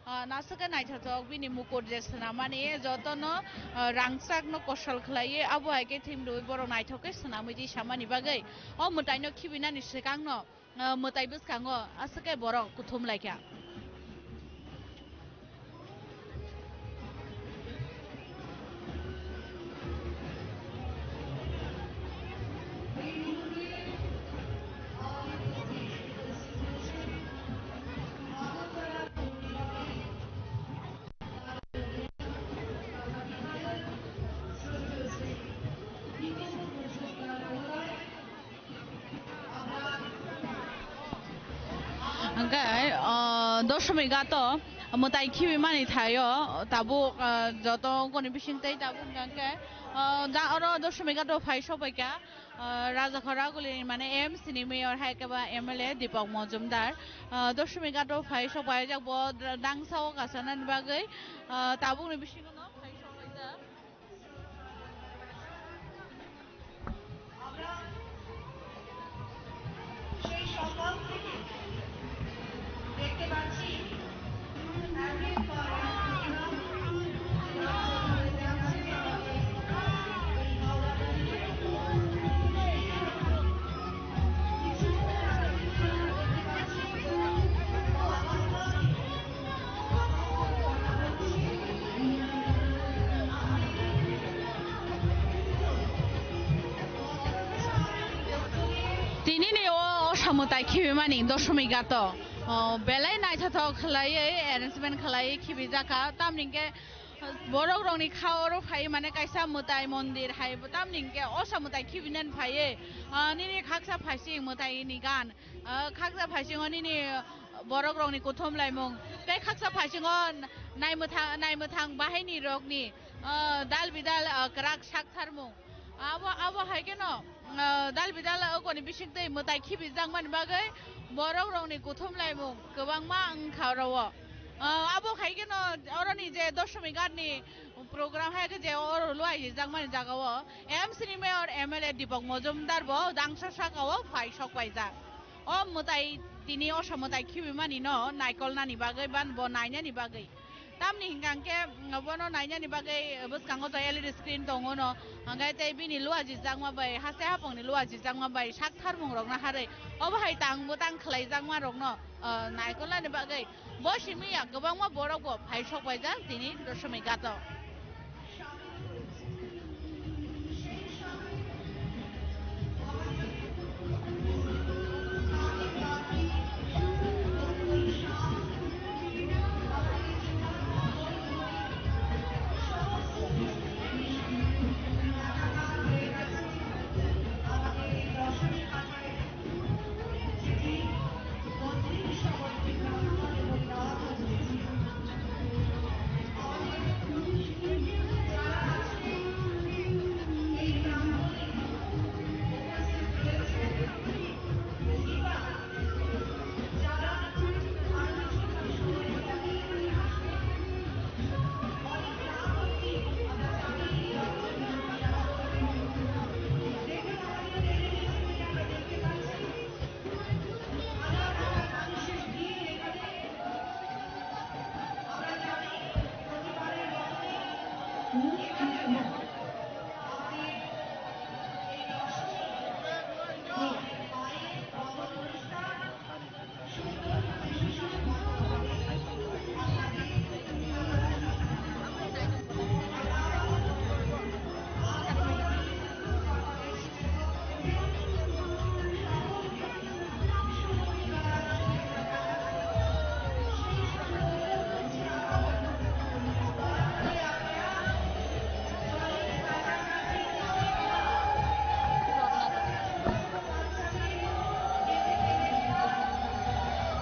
ah, aswk khe naithotok bini mukur je swnamani jotono, ah, rangchakno kosol khlaiwi abo hai khe thim rwui borok naithok khe swnamwi twi samani bagwi o mwtaino khibinani swkangno, ah, mwtai bwskango aswk khe borok kuthum laikha. Hwnkhe, o, Doshomighato mwtai khibimani thaio tabuk, o, joto ungkoni bisingtwi tabuk hwnkhe, o, da oro Doshomighato phai sokbaikha, o, Rajakhor Agulini mane M C ni mayor hai khe ba M L A Deepak Majumdar, o, Doshomighato phai sokbaijak bo dangsa o kasanani bagwi, o, tabukni bisingo no phai sokbaijak. Tinini o, o samwtai khibimani Doshomighato, o, belai naithothok khlaiwi arrangement khlaiwi khibijakha. Tamni hwnkhe borok rokni kha oro phai mane kaisa mwtai mondir hai tamni hwnkhe o samwtai khibinani phaiwi, o, nini khaksa phaising mwtaini gan, o, khaksa phaisingo nini borok rokni kuthum laimung tei khaksa phaisingo naimwthang, naimwthang bahaini rokni, ah, dal bidal, ah, kwrak sak tharmung. Abo, abo hai kheno, ah, dal bidal okoni bisingtwi mwtai khibijakmani bagwi borok rokni kuthum laimung kwbangma wngkha oro o. Ah, abo hai kheno oroni je Doshomighatni program hai khe je oro luaijak mani jaga o M C ni mayor M L A Deepak Majumdar bo dangsa saka o phai sok paijak. O mwtai tini o samwtai khibi mani no naikolnani bagwi ban bo nainani bagwi. Tamni hwnkha hwnkhe, mm, bono nainani bagwi bwskango to L E D screen tongo no. Hwnkhe tei bini luajijakma bai, haste hapungni luajijakma bai sak tharmung rokno harwi. Obo hai tang bwtang khlaijakma rokno, ah, naikolnani bagwi. Bo simi ya kwbangma borok bo phai sok paijak tini Doshomighato.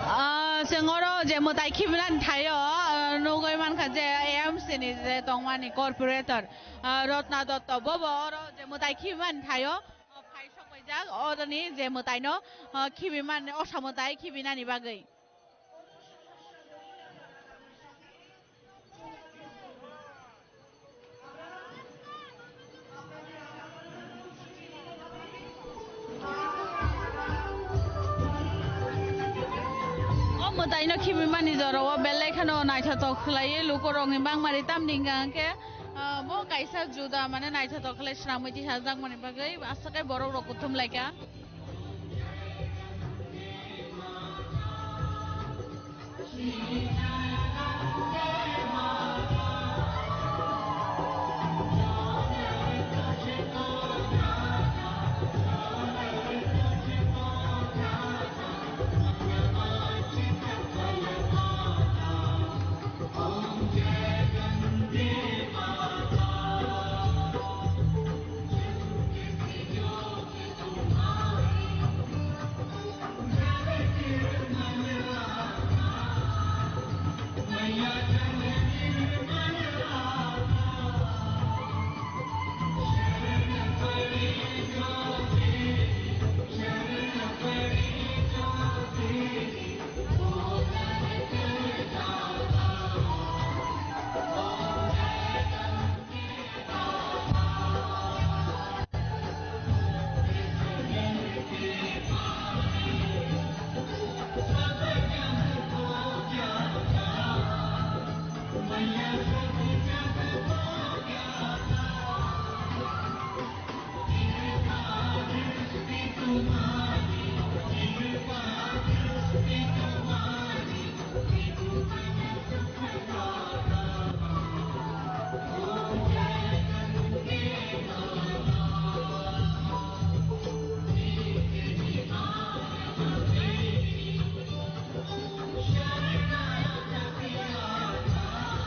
Ah, chwng oro je mwtai khibinani thaio, ah, nugwi mankha je A M C ni je tongmani corporator, ah, Rotna Dotto, bobo oro je mwtai khibimani thaio, ah, phai sokpaijak, oroni je mwtaino, ah, khibimani, osa mwtai khibinani bagwi. Taino khibimani jorao belai kheno naithotok khlaiwi lukurokni bangmari, tamni hwnkha hwnkhe, ah, bo kaisa juda, mane, naithotok khlai swnamwi tisajakmani bagwi aswk khe borokrok kuthum laikha.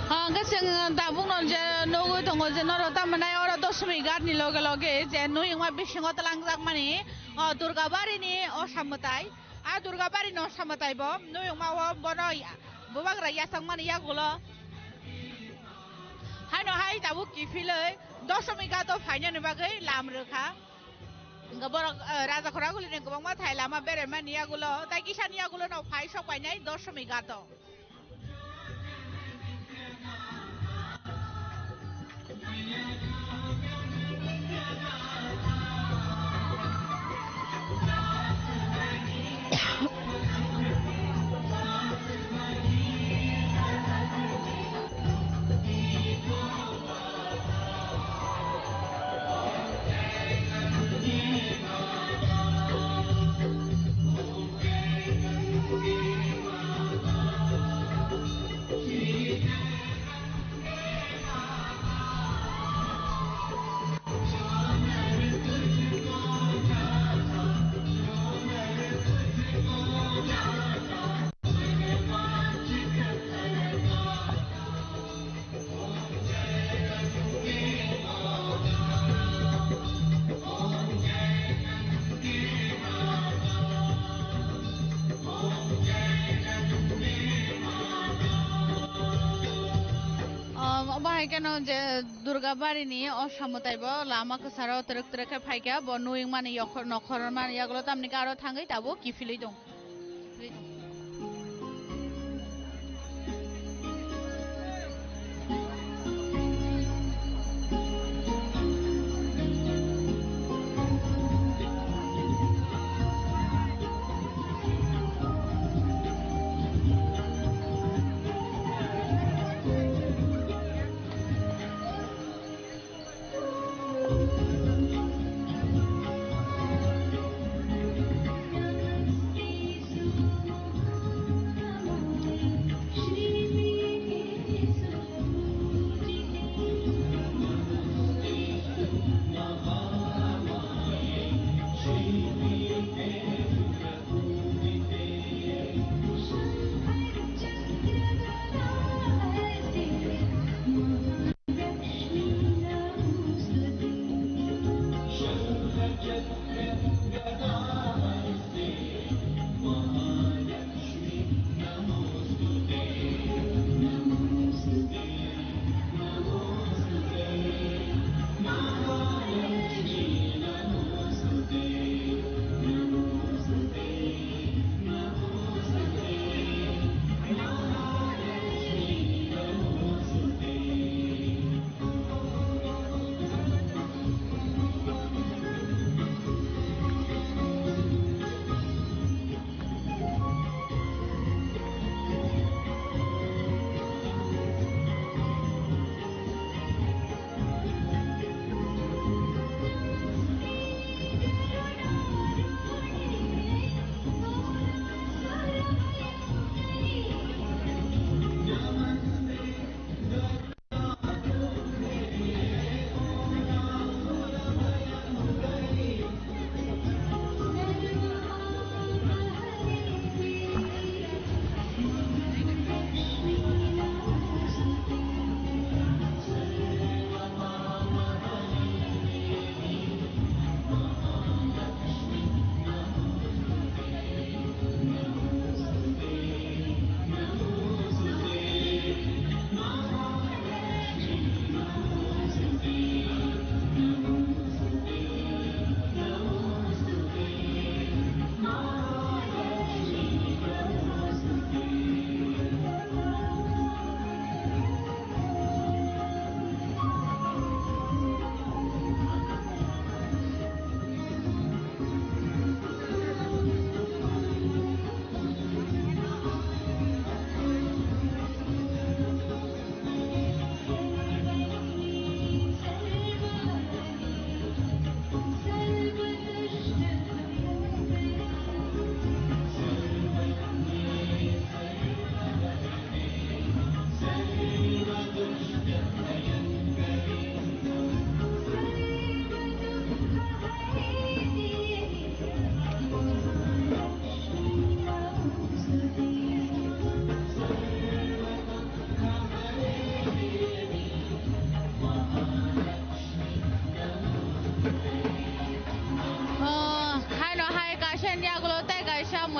Hwnkhe chwng tabukno je nugwi tongo je norok tamo nai oro Doshmi Ghat ni loge loge je nuyungma bisingo twlangjakmani, o, Durga Bari ni osa mwtai. A Durga Bari ni osa mwtai bo nuyungma o bono ya-, bubagra yachakmani yagulo. Haino hai tabuk kiphilwi Doshmi Ghat o phainani bagwi lam rwkha. Hwnkhe borok, eh, Raja Khoraguli ni kwbangma thai lama beraimani yagulo, tai kisani yagulo no phai sok painai Doshmi Ghat o. Omo hai kheno je Durga Bari ni osa mwtai bo lama kwcharo twrwk twrwk khe phaikha, bo nuyung mani yokhor nokhor mani yagulo tamni khe aro thangwi tabuk kiphilwi tong.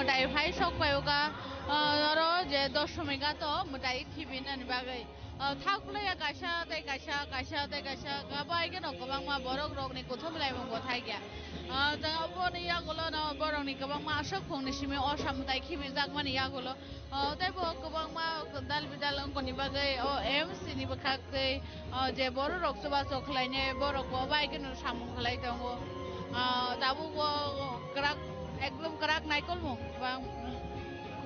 Tai phai sok pai o ka, ah, oro je Doshmi ghat o mwtai khibi nani bagwi. Ah, thak laiya kaisa tei kaisa, kaisa tei kaisa, abo hai kheno kwbangma borok rokni kuthum laimung bo thai kha. Ah, tei aboni yagulo no borokni kwbangma aswk phungni simi o samwtai khibi jakmani yagulo. Ah, tei bo kwbangma dal bidal wngkoni bagwi o M C ni bwkhak tei, ah, je borok rok chubachu khlainai borok bo bai kheno samung khlai tongo. Ah, tabuk bo kwrak, ekdom kwrak naikolmung ba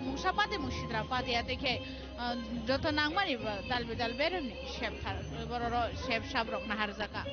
mungsa pati mung sidra pati ya tei khe, ah, joto nangmani ba dal bidal beremni sep thar, bororo sep sap rok naharjaka.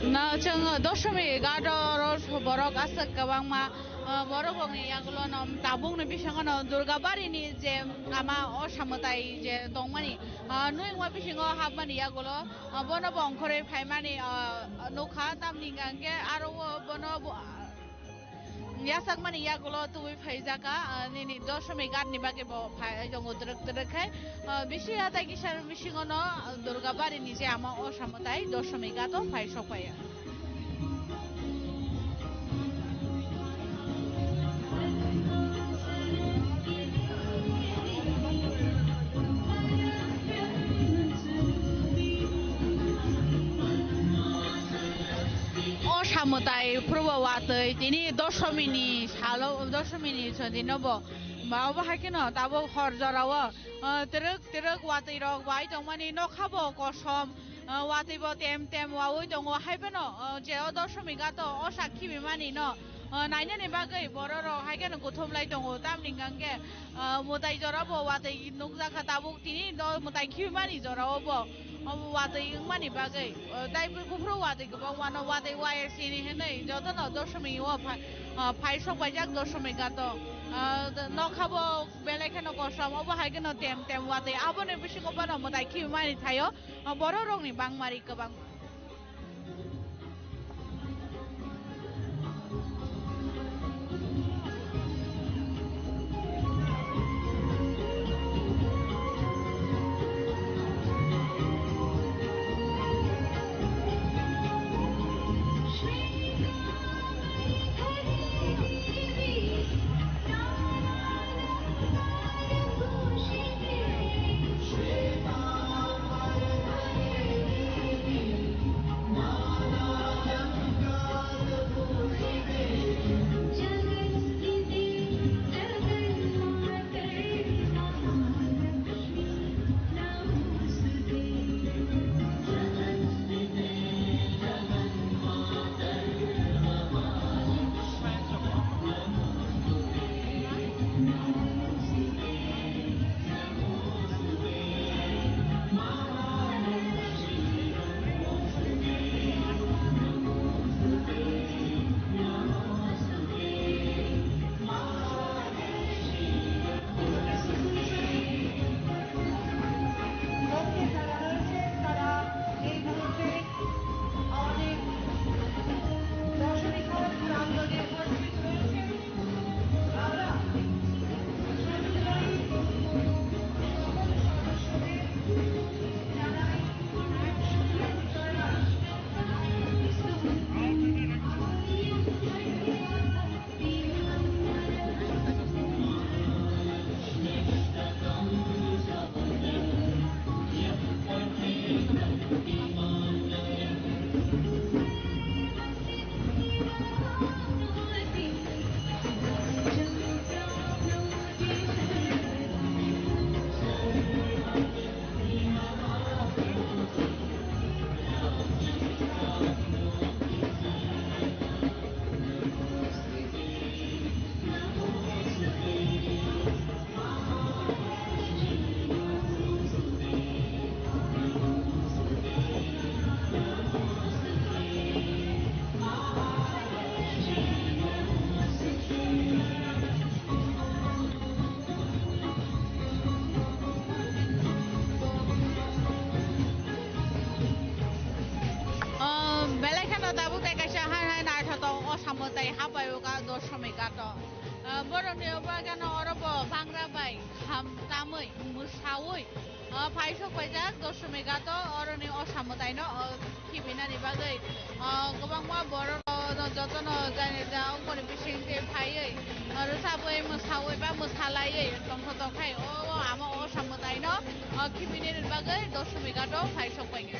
Na chwng Doshmi ghat o oro borok aswk kwbangma, ah, borok rokni yagulo no tabukni bisingo no Durga Bari ni je ama o samwtai je tongmani, ah, nui wngma bisingo hapmani yagulo, ah, bono bo ongkhorwi phaimani, ah, nukha, tamni hwnkha hwnkhe aro o bono bo, ah, yasakmani yagulo tubui phaijaka, ah, nini Doshmi ghat ni bagwi bo phai tongo twrwk twrwk khai. Ah, bisi hatai kisa bisingo no Durga Bari ni je ama o samwtai Doshmi ghat o phai sokpaiya. O samwtai phuru bo watwi tini Doshmi ni salo, Doshmi ni chwng dino bo. Ba obo hai kheno tabuk hor jora o, ah, twrwk twrwk watwi rok bai tongmani, nokha bo kosom, ah, watwi bo tem tem wawi tongo. Hai phano, ah, je o Doshmi ghat o o sak khibi mani no, ah, nainani bagwi borok rok hai kheno kuthum lai tongo. Tamni hwnkha hwnkhe, ah, mwtai jora bo watwi nukjakha tabuk tini no mwtai khibi mani jora o bo. Obo watwi wngmani bagwi, o, tei buphuru watwi kwbangma no watwi waya sini hinwi jotono Doshmi o phai, o, phai sok paijak Doshmi ghat o. O, nokha bo belai kheno kosom, obo hai kheno tem tem watwi. Aboni bisingo bono mwtai khibimani thaio, o, borok rokni bangmari kwbang. Tamwi, mwsawi, o, phai sok paijak Doshmi ghato, oroni osa mwtaino, o, khibinani bagwi, o, kwbangma borok, o, no, jotono jani ja ongkoni bisingtwi phaiwi, o, rwchabwi, mwsawi ba mwsalaiwi tongtho tongkhai, o, o, ama osa mwtaino, o, khibinani bagwi Doshmi ghato phai sok paikha.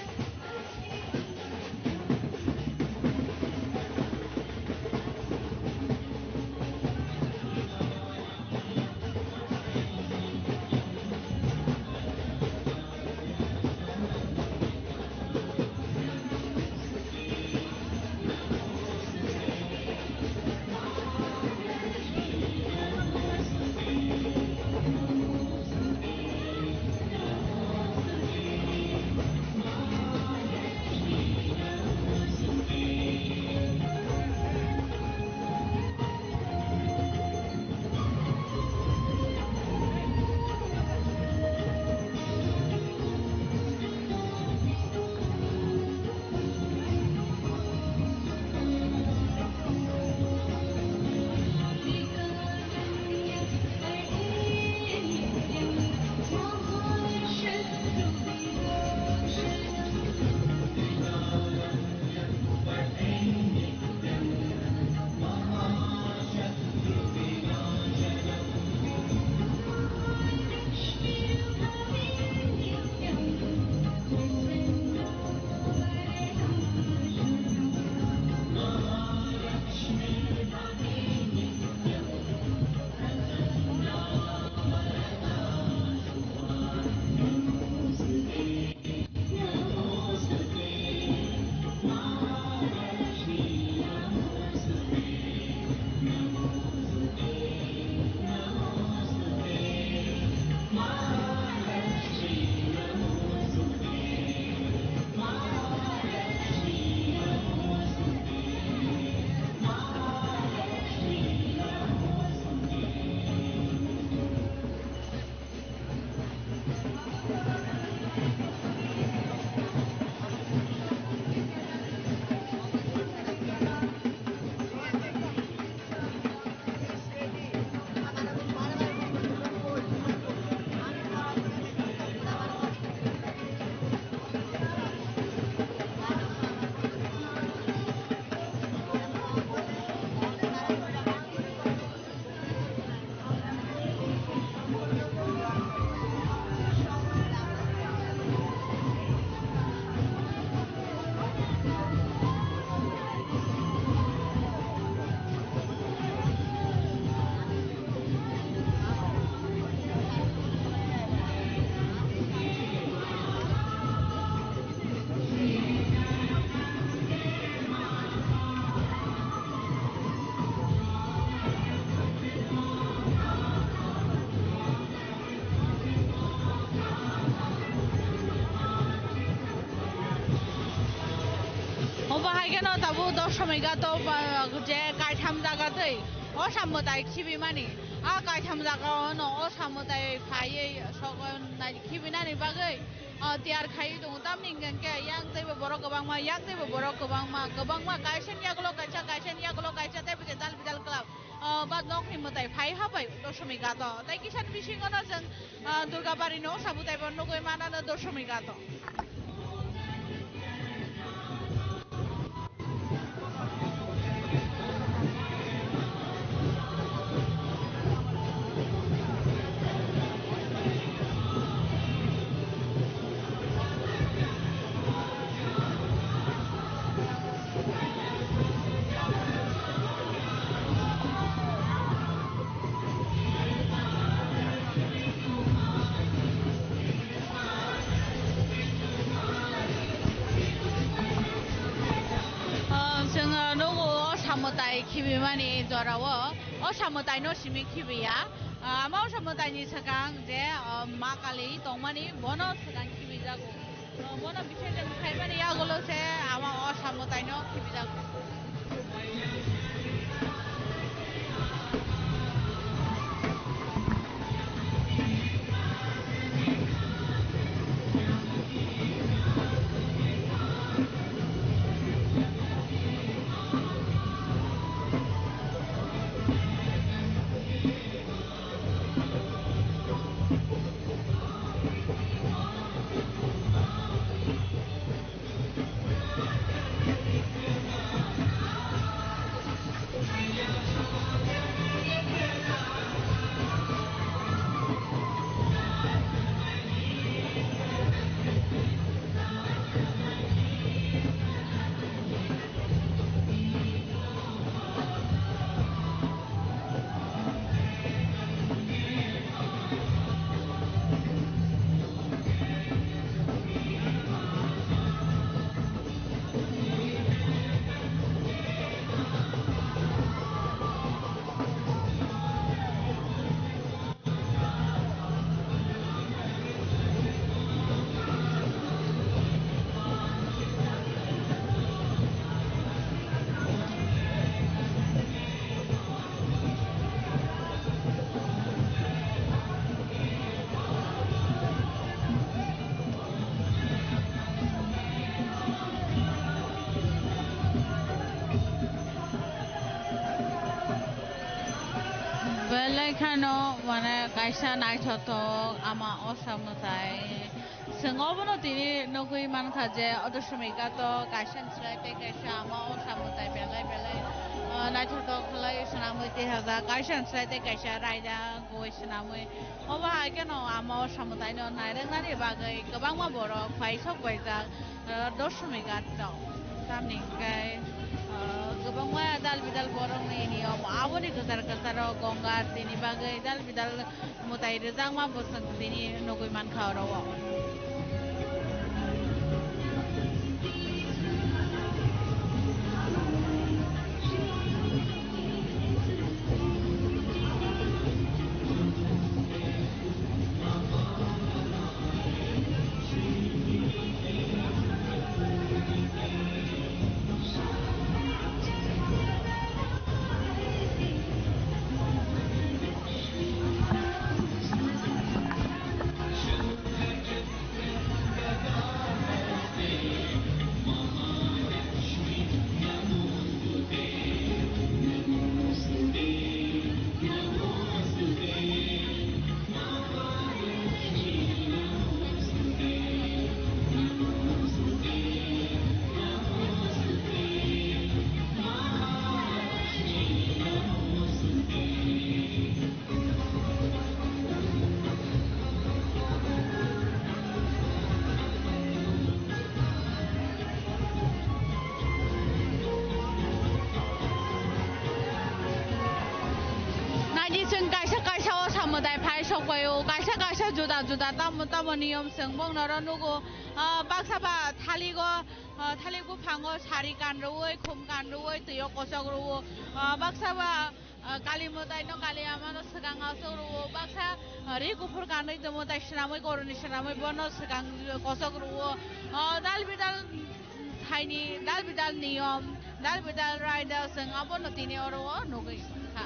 Obo hai kheno tabuk Doshmi ghato ba, je kaitham jaga twi osa mwtai khibimani. A kaitham jaga o no osa mwtai phaiwi sok nai khibinani bagwi, o, tiyar khaiwi tongo. Tamni hwnkhe yang teibo borok kwbangma, yang teibo borok kwbangma, kwbangma kaisa ni yagulo kaisa, kaisa ni yagulo kaisa teibo je dal bidal kwlap. O, ba nokni mwtai phai ha bai Doshmi ghato. Tai kisa ni bisingo no chwng, o, Durga bari no osa mwtai bo nugwi manano Doshmi ghato. Ah, chwng, ah, nugo osa mwtai khibimani jorao, osa mwtaino simi khibiya. Ah, ama osa mwtaini swkang je, ah, Ma Kali tongmani, bono swkang khibijago. Ah, bono bisingo khaimani yagulo se ama osa mwtaino khibijago. Ekhano mane kaisa naithothok ama osa mwtai. Chwng obono tini nugwi mankha je o Doshmi ghat o kaisa ni slai tei kaisa ama osa mwtai belai belai, ah, naithothok khlai swnamwi tihajak. Kaisa ni slai tei kaisa raida goi swnamwi. Obo hai kheno ama osa mwtaino nairwknani bagwi kwbangma borok phai sok baijak. Ah, Doshmi ghat rok. Tamni hwnkhe, ah, kwbangma dal bidal borokni niyom, aboni kwchar kwcharo Gonga tini bagwi dal bidal mwtai rwjakma bo chwng tini nugwi mankha oro o. Naidi chwng kaisa kaisa o samwtai phai sok bai o, kaisa kaisa juda juda tamo tamo niyom chwng bongno ro nugo. Ah, baksa ba thaligo, ah, thalik buphango sari kan rwui, khum kan rwui, twi o kochok rwo. Ah, baksa ba ah, Kali mwtai no, Kali ama no swkang aswk rwo, baksa, ah, ri kuphur kanwi tongmo tai swnamwi, koroni swnamwi bono swkang kosok rwo. Ah, dal bidal thaini, dal bidal niyom, dal bidal raida chwng abono tini oro o nugwi kha.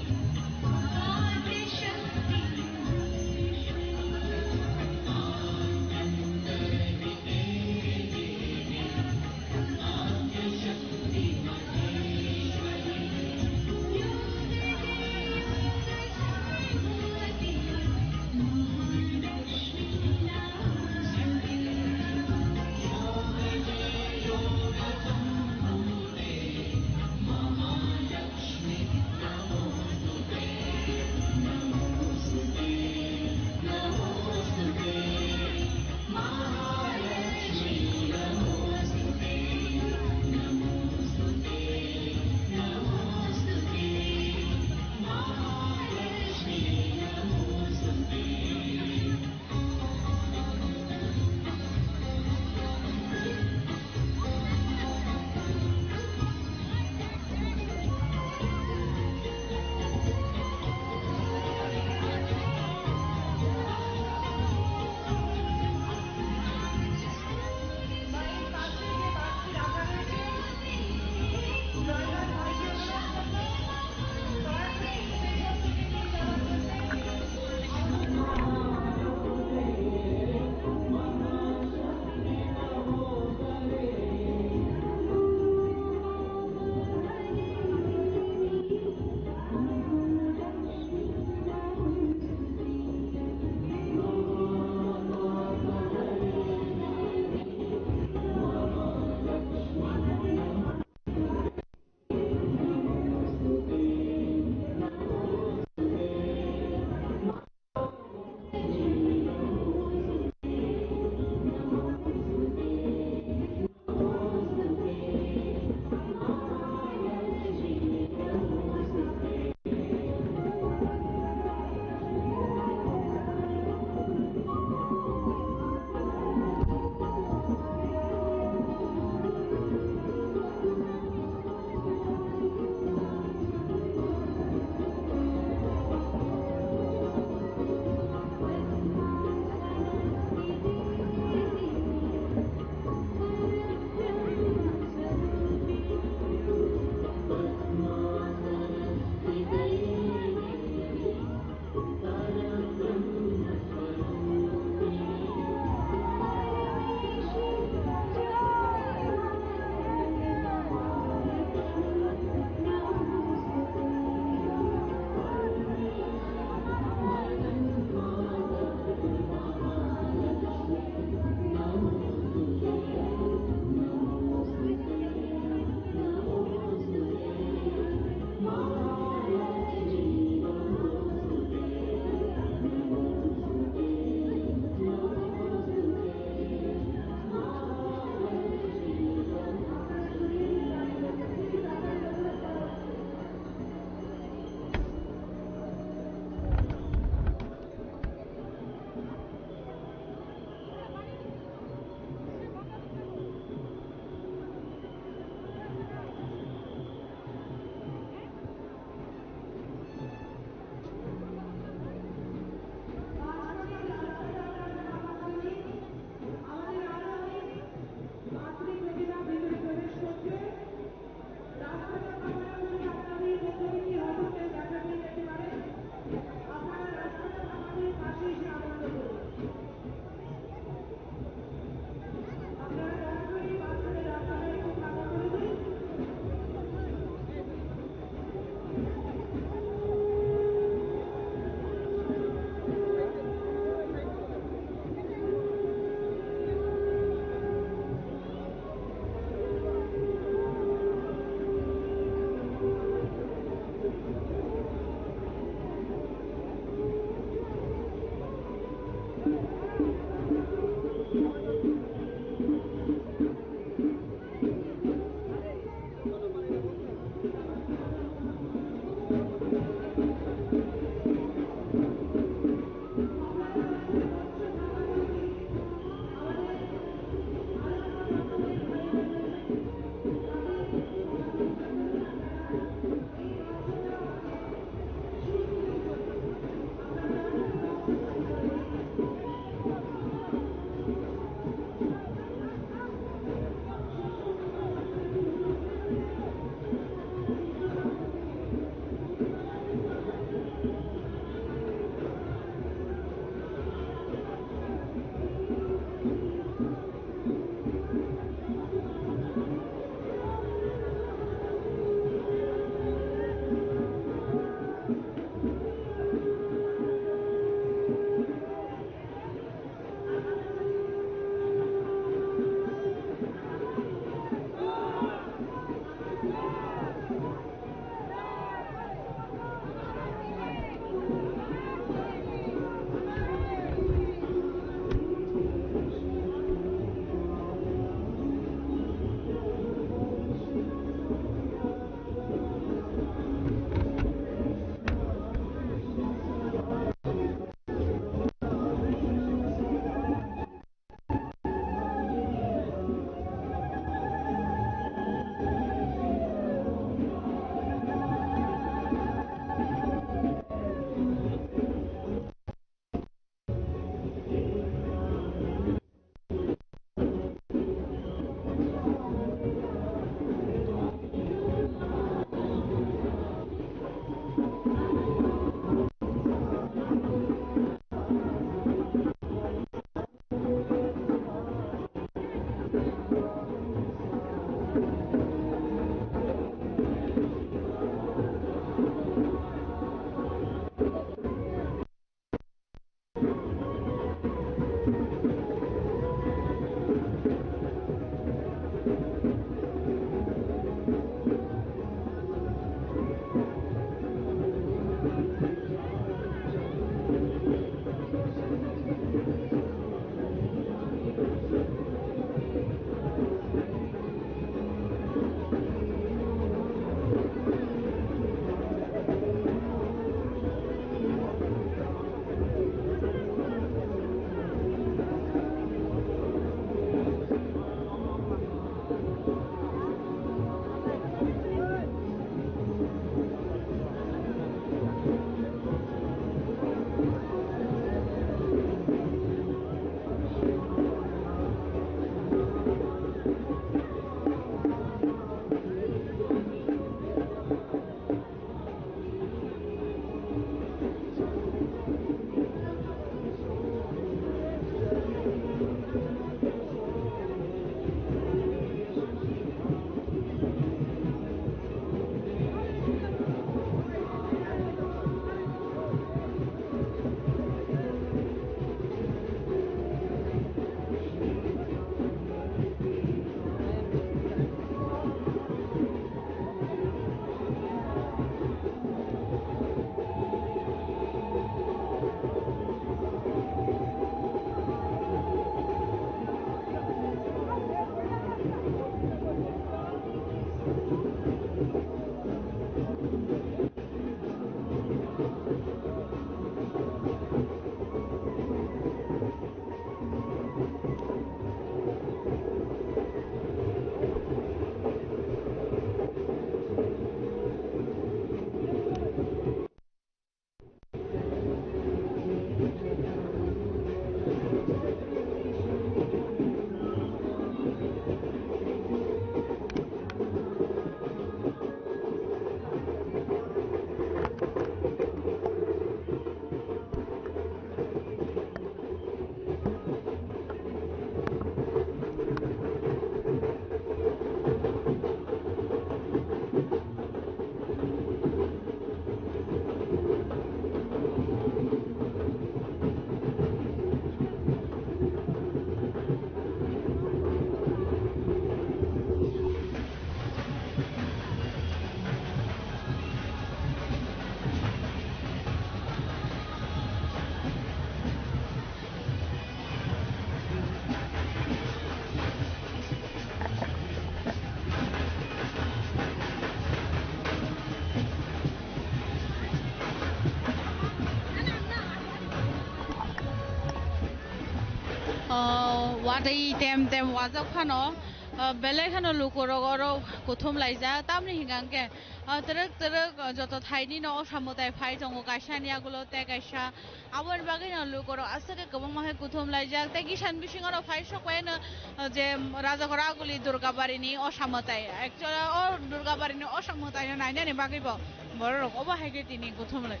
Watwi tem tem wajak phano, ah, belai kheno lukurok oro kuthum laijak. Tamni hwnkha hwnkhe, ah, twrwk twrwk, ah, joto thainino o samwtai phai tongo, kaisani yagulo tei kaisa. Aboni bagwino lukurok aswk khe kwbangma khe kuthum laijak. Tei kisan bisingo rok phai sok bai no, ah, je Rajaghor Aguli Durgabarini o samwtai. Actually, o Durgabarini o samwtaino nainani bagwi bo borok rok obo hai khe tini kuthum lai.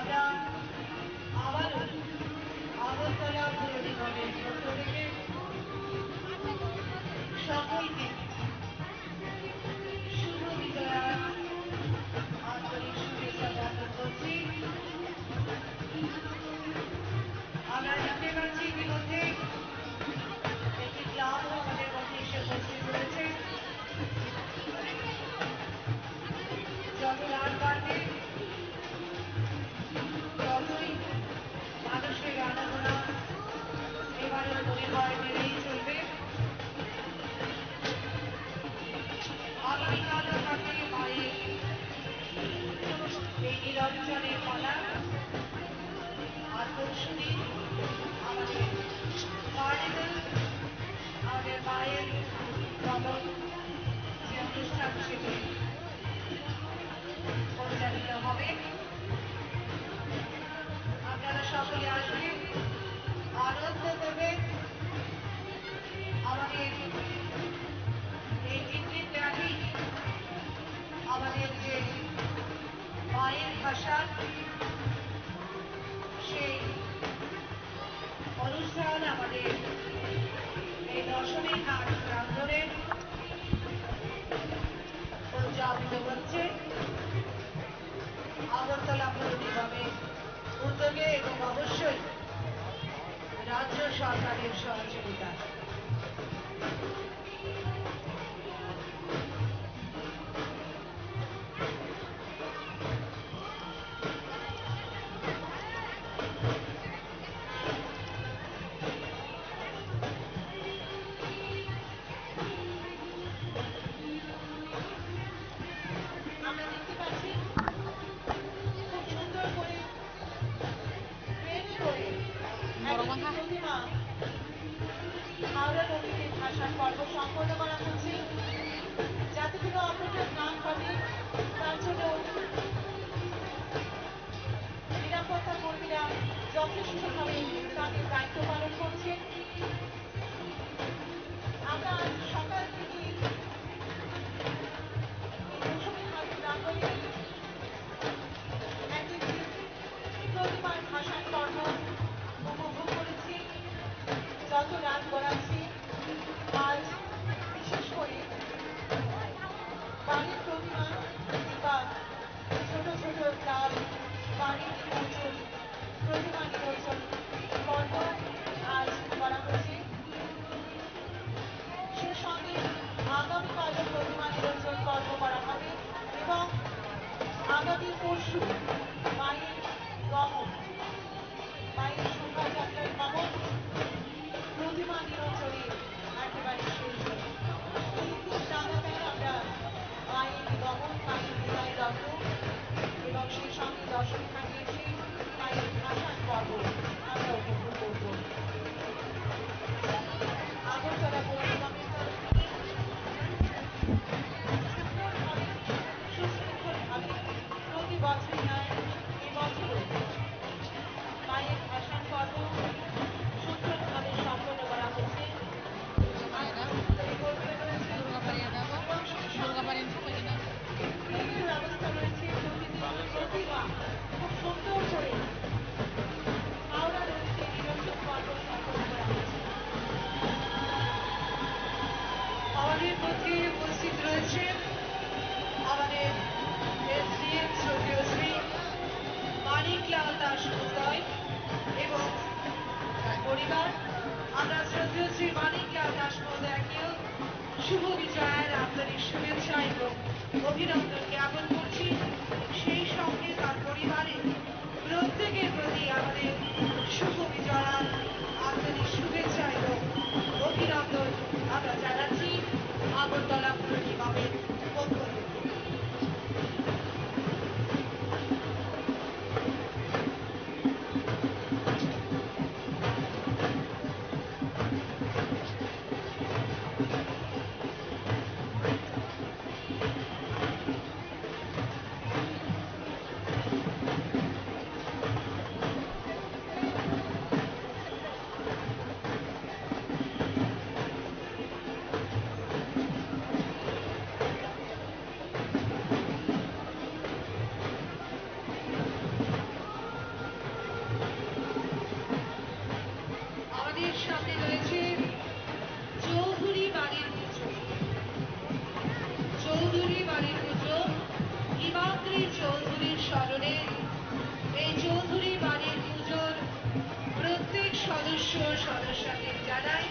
আমরা আবারও আগরতলা পুর নিগমের পক্ষ থেকে সকলকে শুভ বিজয়ার আন্তরিক শুভেচ্ছা জ্ঞাপন করছি। আমরা দেখতে পাচ্ছি ইতিমধ্যে একটি ক্লাবও আমাদের মধ্যে এসে উপস্থিত হয়েছে। যত রাত বাড়বে, ততই মানুষের আনাগোনা এবারও মনে হয় বেড়েই চলবে। আগামীকালও থাকবে মায়ের এই নিরঞ্জনের পালা। আর পরশুদিন আমাদের কার্নিভাল, আমাদের মায়ের নবম যে অনুষ্ঠান, সেটি পরিচালিত হবে। আপনারা সকলে আসবেন, আনন্দ করবেন। আমাদের এই তিন দিন ব্যাপী আমাদের যে মায়ের ভাষা, সেই অনুষ্ঠান আমাদের এই দশমী ঘাট প্রাঙ্গণে উদযাপিত হচ্ছে। আগরতলা পৌর নিগমের উদ্যোগে এবং অবশ্যই রাজ্য সরকারের সহযোগিতা। আমরা দেখতে পাচ্ছি খুব সুন্দর করে বেশ করে একটি প্রতিমা হাওড়া নদীতে ভাসান পর্ব সম্পন্ন করা হচ্ছে। যাতে কোনো অঘটন না ঘটে, তার জন্য নিরাপত্তা কর্মীরা যথেষ্টভাবে তাদের দায়িত্ব পালন করছেন। আমরা আজ সকাল থেকে এই মৌসুমী হাট প্রাঙ্গণে একটি প্রতিমার ভাসান কর্ম উপভোগ করেছি। যত রাত গড়াচ্ছে, আজ বিশেষ করে বাড়ির প্রতিমা কিংবা ছোট ছোট ক্লাব, বাড়ির নিমন্ত্রণ, প্রতিমা নিমন্ত্রণ সদস্যদের জানাই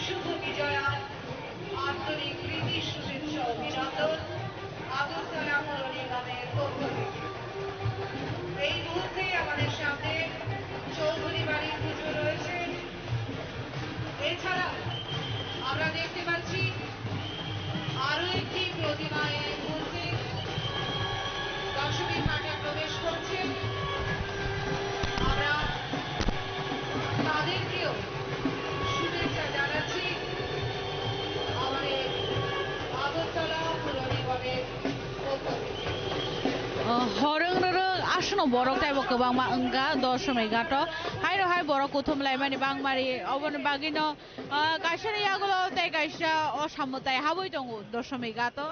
শুভ বিজয়া, আন্তরিক প্রীতি শুভেচ্ছা অভিনন্দন আগরতলা পৌর নিগমের পক্ষ থেকে। এই মুহূর্তে আমাদের সামনে চৌধুরী বাড়ির পুজো রয়েছে। এছাড়া আমরা দেখতে পাচ্ছি আরো একটি প্রতিমা এই মুহূর্তে দশমী ঘাটে প্রবেশ করছে। আমরা তাদেরকেও শুভেচ্ছা জানাচ্ছি আমাদের আগরতলা পুর নিগমের পক্ষ থেকে। O, horong rorok aswkno borok teibo kwbangma wngkha doshomoi ghato. Haino hai borok kuthum laimani bangmari, oboni bagwino, ah, kaisani yagulo tei kaisa o samwtai habwi tongo doshomoi ghato.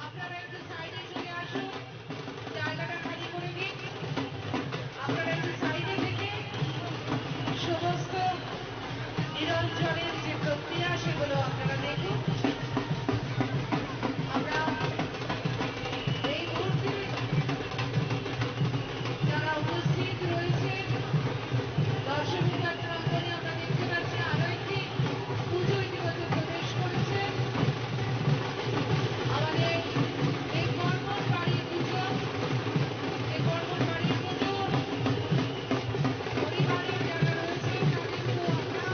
আপনারা একটু সাইডে চলে আসুন, জায়গাটা খালি করে দিন। আপনারা একটু সাইডে থেকে সমস্ত নিরঞ্জনের যে প্রক্রিয়া, সেগুলো আপনারা দেখুন। আমরা এই মুহূর্তে যারা উপস্থিত রয়েছেন, দর্শক প্রাঙ্গণে আমরা দেখতে পাচ্ছি আরো একটি পুজো ইতিমধ্যে প্রবেশ করেছে। আমাদের এই কর্মর বাড়ির পুজো, এই কর্মর বাড়ির পুজো পরিবারের যারা রয়েছে তাদেরকেও আমরা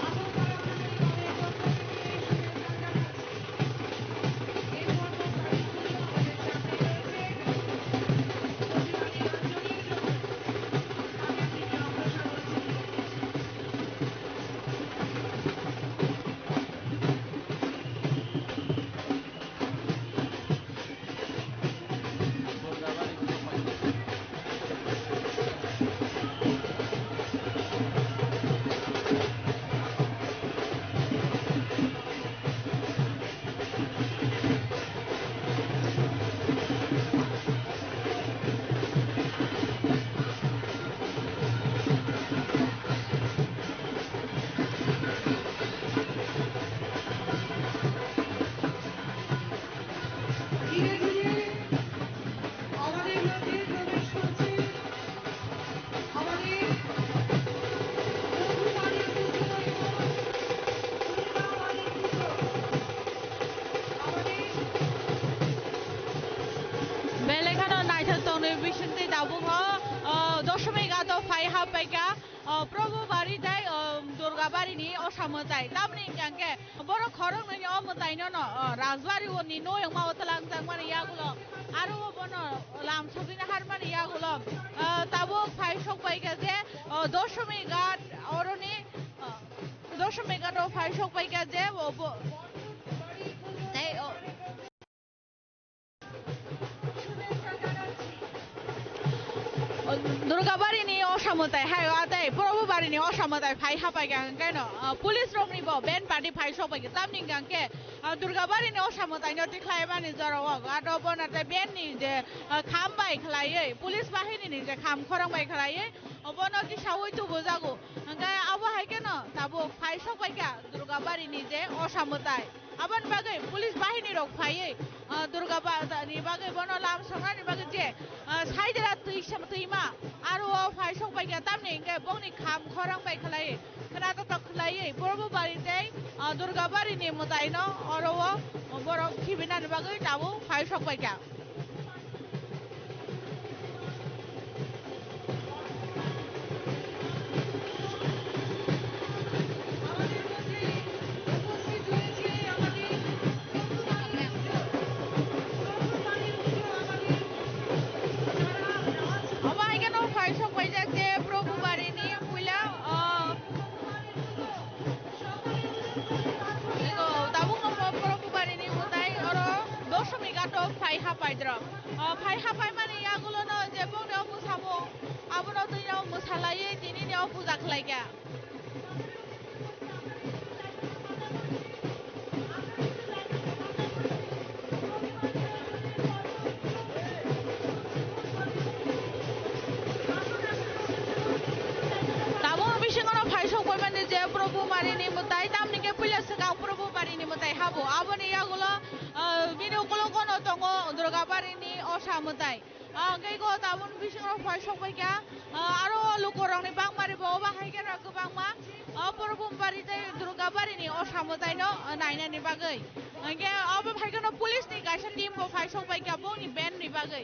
আগরতলা পুজো নিগমের পক্ষ থেকে শুভেচ্ছা জানাচ্ছি। এই কর্মর বাড়ির পুজো আমাদের সামনে রয়েছে। প্রতিবারই আঞ্জলির জন্য তাদের দিকে অগ্রসর হচ্ছি। ধীরে ধীরে আমাদের মধ্যে প্রবেশ করছে আমাদের প্রভু বাড়ির পুজো এবং দুর্গা বাড়ির পুজো। Belai kheno naithok tongni bisingtwi tabukno, o, doshomoi ghato phai haphaikha, o, Probhu bari tei, o, Durga barini osa mwtai. Tamni hwnkhe borok khoroknwini o mwtaino no, o, Rajbari ni noyongma o twlangjakmani yagulo, aro o bono lam sogwina harmani yagulo, o, tabuk phai sokpaikha je, o, doshomoi ghat oroni, o, Doshomoi ghato phai sokpaikha je bo, bo, tei o, o, Durga barini osa mwtai hai o, tei Probhu barini osa mwtai phai haphaikha hwnkhe no, o, police rokni bo band party phai sokpaikha tamni hwnkhe, o, Durga barini osa mwtaino tikhlaimani jorao aro bono tei band ni je, o, kham bai khlaiwi police bahini ni je kham khorang bai khlaiwi obono tisaui tubujago. Hwnkhe abo hai kheno tabuk phai sokpaikha Durga barini je osa mwtai. Aboni bagwi police bahini rok phaiwi, ah, Durga ba-, ni bagwi bono lam songnani bagwi je, ah, saidera twi sam-, twima aro o phai sokpaikha tamni hwnkhe bongni kham khorang bai khlaiwi khwnatotok khlaiwi Probhu bari tei, ah, Durga barini mwtaino oro o borok khibinani bagwi tabuk phai sokpaikha. Obo hai kheno phai sokpaijak je Probhu barini puila, ah, Ego, tabukno bo Probhu barini mwtai oro doshomoi ghato phai hapaidrok. O, phai hapaimani yagulono je bongni o mwsamung, abono twino mwsalaiwi tinini o puja khlaikha. Tabuk bisingo no phai sokpaimani je Probhu barini mwtai, tamni khe puila swkang Probhu barini mwtai habo. Aboni yagulo, ah, bini ukulogo no tongo Durga barini osa mwtai. Ah, hwnkhe go tabun bisingo phai sokbai kha. Ah, aro lukurokni bangmari bo obo hai khe rok kwbangma, ah, Probhu bari tei Durga bari ni o samwtai no, ah, nainani bagwi. Hwnkhe obo hai kheno police ni kaisa team bo phai sokbai kha bongni band ni bagwi.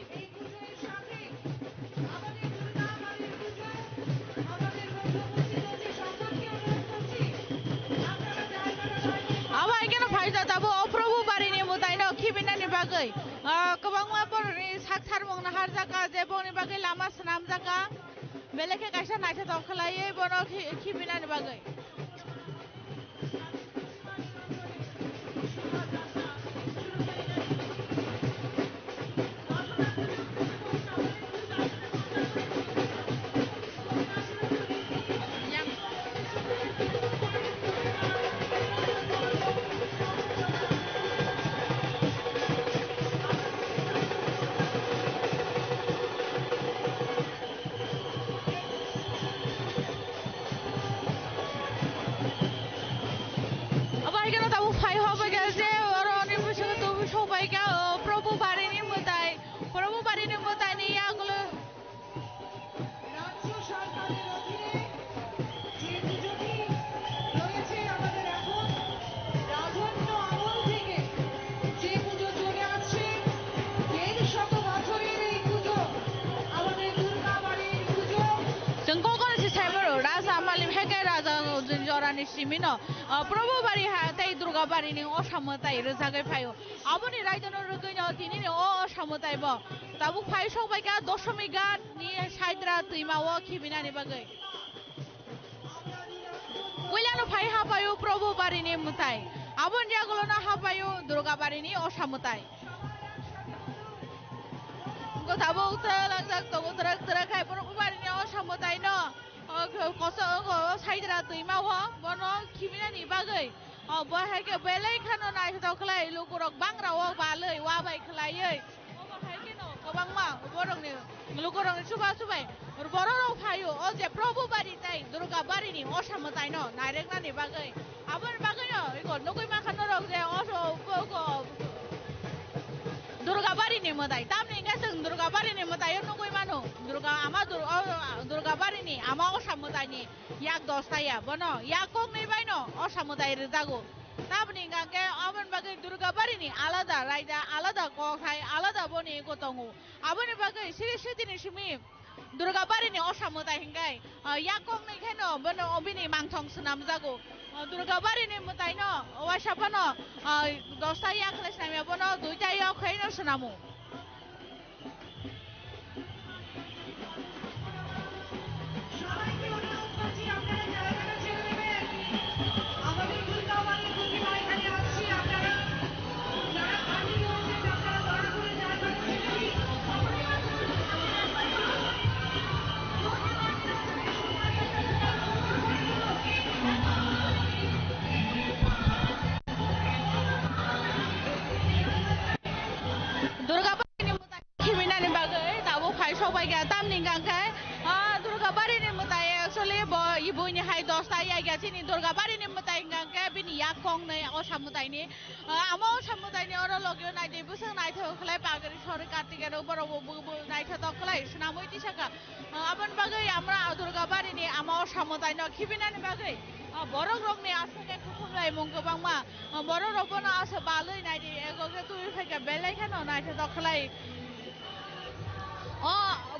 Abo hai kheno phaijak tabuk o Probhu barini mwtaino khibinani bagwi. Ah, kwbangma borokni sak sarmung naharjak kha, je bongni bagwi lama swnamjak kha. Belai khe kaisa naithotok khlaiwi bono khi-, khibinani bagwi. Abo hai kheno tabuk phai hobai kha je oro ni bisingo tubui sobai kha, o, Probhu barini mwtai, Probhu barini mwtai ni yagulo. রাজ্য সরকারের অধীনে যে পুজোটি রয়েছে আমাদের এখন রাজন্য আমল থেকে যে পুজো চলে আসছে, দেড় শত বছরের এই পুজো, আমাদের দুর্গা বাড়ির পুজো। Chwng kokoro se sai mano, Raja Amalim hai khe Raja Jorani simino, ah, Probhu bari ha tei Durga bari ni osa mwtai rwjagwi phaio. Aboni raidano rwgwino tinini o osa mwtai bo tabuk phai sokbai kha Doshomighat ni Saidra twima o khibinani bagwi. Puilano phai hapaio Probhu barini mwtai. Aboni yagulono hapaio Durga barini osa mwtai. Go tabuk twlangjak tongo twrak twrak khai Probhu barini osa mwtaino, o, koso, o, Saidra twima o bono khibinani bagwi. O, bo hai khe belai kheno naithotok khlai lukurok bangra o balwi wabai khlaiwi. Obo hai kheno kwbangma borokni lukurokni chuba chubai bororok phaio, o je Probhu bari tei Durga barini osa mwtaino naireknani bagwi. Aboni bagwino iko nugwi mankha norok je o, o, o, Durga barini mwtai. Tamni hwnkhe chwng Durga barini mwtaio nugwi mano. Durga ama Dur-, o, Durga barini ama osa mwtaini yak dos ta ya, bono yak koknwi baino osa mwtai rwjago. Tamoni hwnkha khe aboni bagwi Durga barini alada raida, alada kok hai, alada boni eko tongo. Aboni bagwi siri sitini simi Durga barini osa mwtai hwnkhe, ah, yak koknwi kheno bono bini mangthong swnamjago. Ah, Durga barini mwtaino waisa phano, ah, dos ta yak khlai swnamya, bono dui ta yak khaino swnamo. Durga Khiminani bagwi tabuk phai sokbai kha, tamni hwnkha khe, ah, Durga barini mwtai, actually, bo, buini hai dos ta ya kha, chini Durga barini mwtai hwnkha khe bini yak kongnwi osa mwtaini. Ah, ama osa mwtaini oro logio naidi bwswk naithok khlai, pagri sori kartik aro borok bo, bo, bo naithotok khlai swnamwi tisa kha. Ah, aboni bagwi ama Durga barini ama osa mwtaino khiminani bagwi, ah, borok rokni aswk khe kuthum laimung kwbangma. Borok rok bono aswk balwi naidi, ego khe tubui phaikha, belai kheno naithotok khlai. O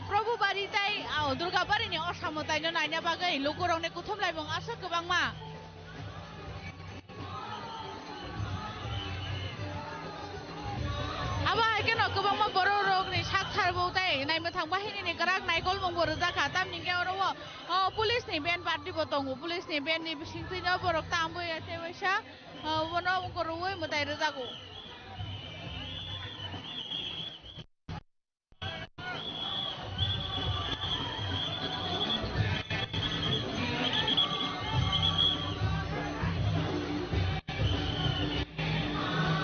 Probhu bari tei, o Durga barini osa mwtaino naina bagwi lukurokni kuthum laimung aswk kwbangma. Abo hai kheno kwbangma borok rokni sak sar bo tei naimwthang bahinini kwrak naikolmung bo rwjak kha, tamni hwnkhe oro o, o police ni band party bo tongo, police ni band ni bisingtwino borok tambwi tei waisa. Ah, bono ungkor rwui mwtai rwjago.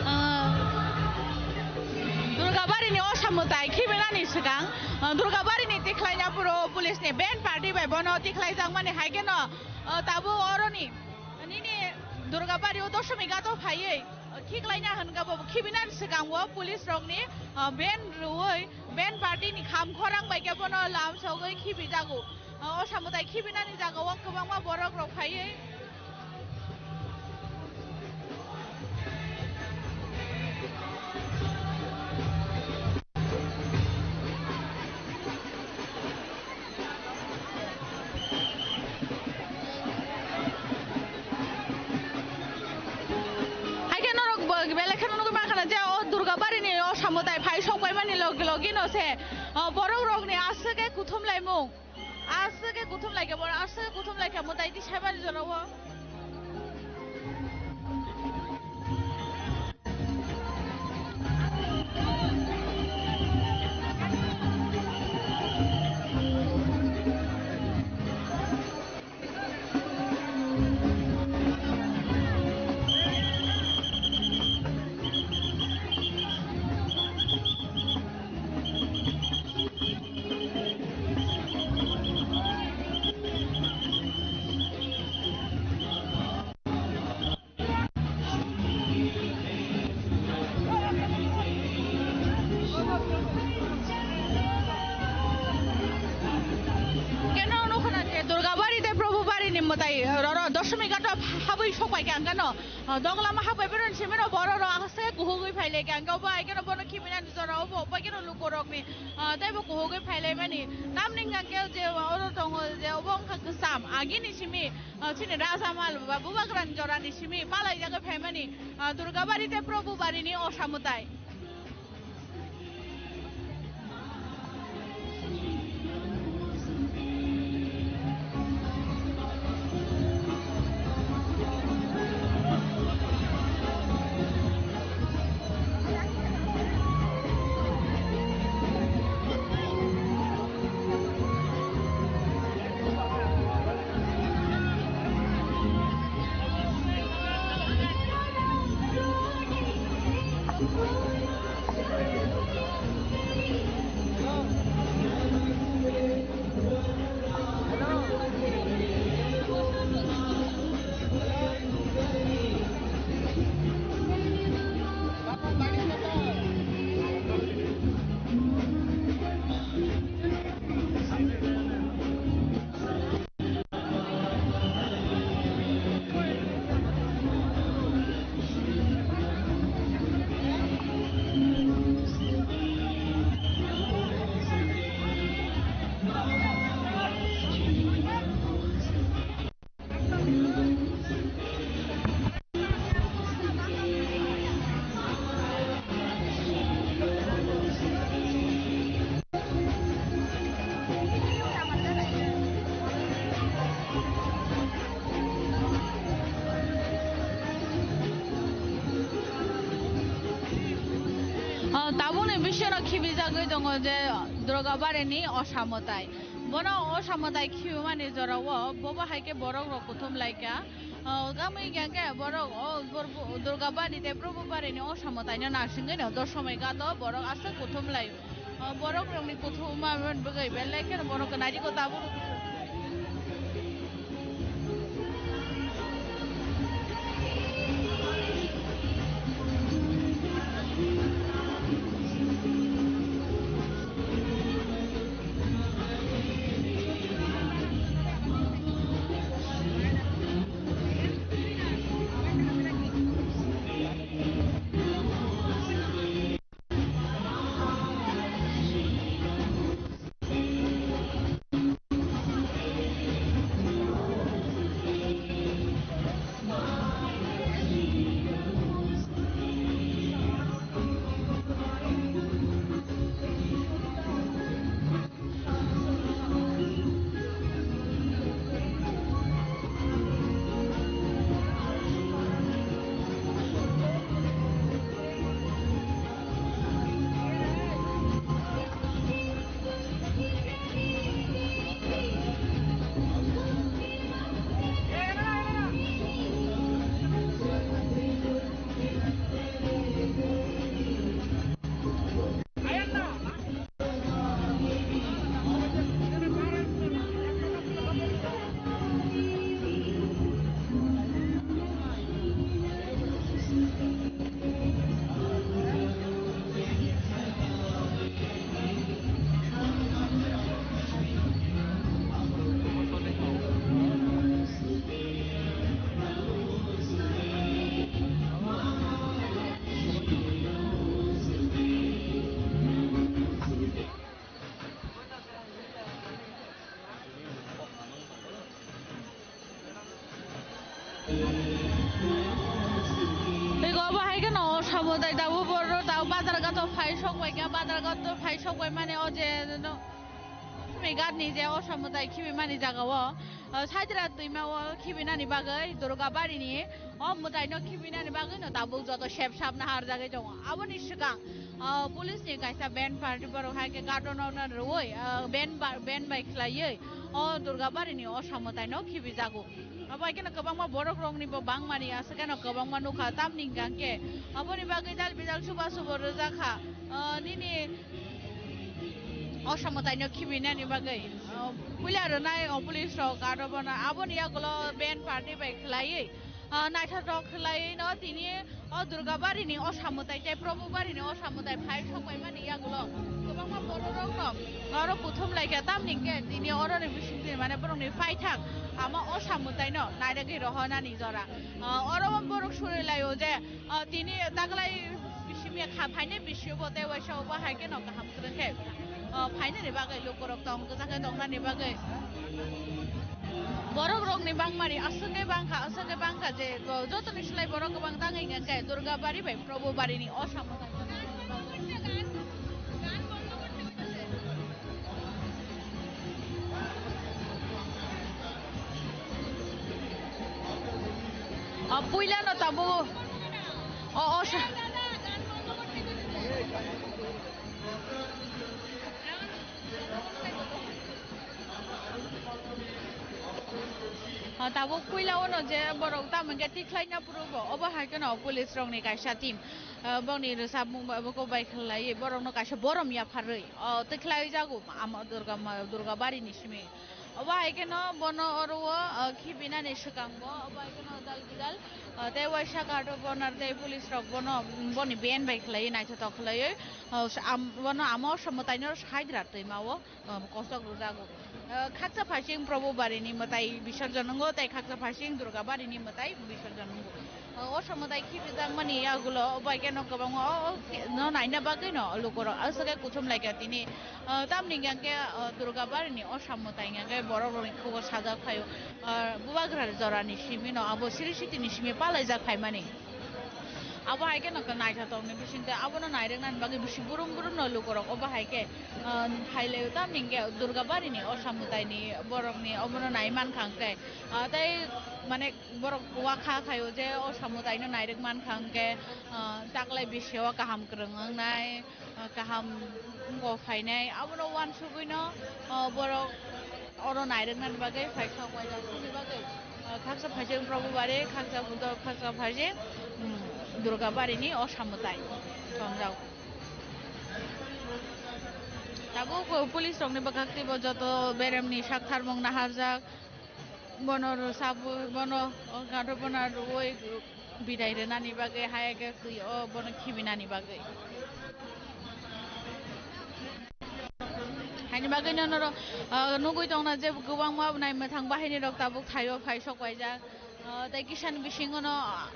Ah, Durga barini osa mwtai khiminani swkang, ah, Durga barini tikhlaina phuru police ni band party bai bono tikhlaijakmani hai kheno, ah, tabuk oroni Nini Durga bari o Doshomighat o phaiwi khiklaina hwnkha bo khibinani swkango police rokni, ah, band rwui Main party ni kham khorang bai khe bono lam sogwi khibi jago. O samwtai khibinani jaga o kwbangma borok rok phaiwi. Haikhe norok bo belai kheno nugwi mankha na je o Durga barini o samwtai phai sokpaimani logi logi no se, o, borok rokni aswk khe kuthum laimung, aswk khe kuthum laikha, borok aswk khe kuthum laikha mwtai twi saimani jorao. Keno nukho na je Durgabari tei Probubari ni mwtai roro Doshmi ghato habwi sokpai khe ang keno, ah, doglama habwi beroni simi rok borok rok aswk kuhugwi phai lai khe ang khe obo hai keno bono khiminani jora obo obo keno lukurokni, ah, teibo kuhugwi phai lai mani. Tamni hwnkha khe je oro tongo je obo wngkha kwcham agini simi. Ah, chini rajamal ba bubagrani jorani simi palaijagwi phaimani, ah, Durgabari tei Probubari ni osa mwtai. O, tabukni bisingo khibijagwi tongo je Durgabari ni osa mwtai. Bono osa mwtai khibimani jorao bobo hai khe borok rok kuthum laikha. O, gami hwnkhe borok o Durgabari tei Probubari ni osa mwtai no naisingwi no Doshmi ghato borok aswk kuthum lai. O, borok rokni kuthuma bwgwi belai kheno borok nai rikho tabuk. Khe Badalghat to phai sokbai mani o je no, Meghat ni je o samwtai khibi mani jaga o, o Saidra twima o khibi nani bagwi Durga Bari ni o mwtai no khibi nani bagwi no tabuk joto sep sap na har jagwi tongo. Aboni swkang, o police ni kaisa band party borok hai khe gadon no rwui, o band ba-, band bai khlaiwi o Durga Bari ni o samwtai no khibi jago. Abo hai kheno kwbangma borok rok ni bo bangmani aswk kheno kwbangma nukha, tamni hwnkha khe aboni bagwi dal bidal suba subo rwjak kha. Ah, nini o samwtai no khibinani bagwi, ah, puila rwnai o police rok aro bono aboni yagulo band party bai khlaiwi, ah, naithotok khlaiwi no tini o Durga Bari ni o samwtai tei Probo Bari ni o samwtai phai sokbai mani yagulo kwbangma borok rok no oro kuthum laikha, tamni hwnkhe tini oro ni bising twi mane borok ni paithak ama o samwtai no nairagwi rohonani jora. Ah, oro borok suri laio je, ah, tini taklai bisimi kha phainai bisio bo tei waisa obo hai kheno kaham kwrwng khe, ah, phainani bagwi lukurok tong kwchak khe tongnani bagwi. Borok rokni bangmani aswk khe bangkha, aswk khe bangkha je, ah, jotoni slai borok kwbang tangwi hwnkhe Durga Bari bai Probo Bari ni o samwtai. O puila no tabuk o, o sa- O tabuk puila o no je borok tamo hwnkhe tikhlai na phuru bo, obo hai kheno police rok ni kaisa team. Ah, boni rwchapmung bai, abo kok bai khlaiwi borokno kaisa borom yapharwi, o, tei khlaiwi jago, ama Durga ma-, Durga Bari ni simi. Obo hai kheno bono oro o, o, khibinani swkang bo, obo hai kheno dal bidal, o, tei waisa guard o bonar tei police rok bono, boni band bai khlaiwi naithotok khlaiwi, o, sa-, am-, bono amo samwtaino side ra twima o. Ah, kosok rwjago. Ah, khaksa phaising Probo Bari ni mwtai bisorjon wngo, tei khaksa phaising Durga Bari ni mwtai bisorjon wngo. Ah, o samwtai khibijakmani yagulo, o bai kheno kwbangma o, o khe-, no naina bagwi no lukurok aswk khe kuthum laikha tini. Ah, tamni hwnkhe, ah, Durga Bari ni o samwtai hwnkhe borok rokni khugo sajak phaio. Ah, bubagra jorani simi no abo Sri Siti ni simi palaijak phaimani. Abo hai kheno naithotok ni bising tei abono nairwknani bagwi bisi burum burum no lukurok obo hai khe, ah, phailai o tamni hwnkhe Durga Bari ni o samwtai ni borok ni obono nai mankha hwnkhe, ah, tei mane borok wakha khaio je o samwtai no nairwk mankha hwnkhe, ah, taklai bisi o kaham kwrwng wngnai. Ah, kaham wngkha phainai, abono uansugwino, ah, borok oro nairwknani bagwi phaikha, waisa sini bagwi, ah, khaksa phaising Probo Bari, khaksa Buddha, khaksa phaising, um, Durga Bari ni o samwtai tongjak. Tabuk police rokni bwkhak teibo joto beremni sak tharmung naharjak, bono rwchapwi, bono o gadhobona rwui bidai rwnani bagwi, hai khe twi o bono khibinani bagwi. Haini bagwi no norok, ah, nugwi tongna je kwbangma nai mwthang bahinirok tabuk thaio phai sok waijak. Ah, tei kisani bisingo no, ah,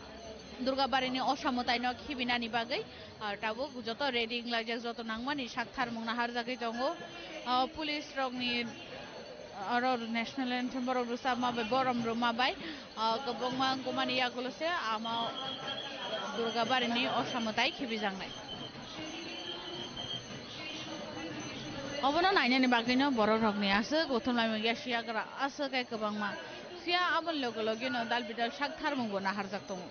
Durga Bari ni o samwtai no khibinani bagwi, ah, tabuk joto ready wnglaijak, joto nangmani sak tharmung naharjagwi tongo. Ah, police rokni Oro national anthem borok rwchapma bai, borom rwma bai, ah, kwbangma wngkukmani yagulo se ama Durga Bari ni o samwtai khibijaknai. Obono nainani bagwino borok rokni aswk uthum laimung ya siyagra aswk khe kwbangma. Phiya aboni loge loge no dal bidal sak tharmung bo naharjak tongo.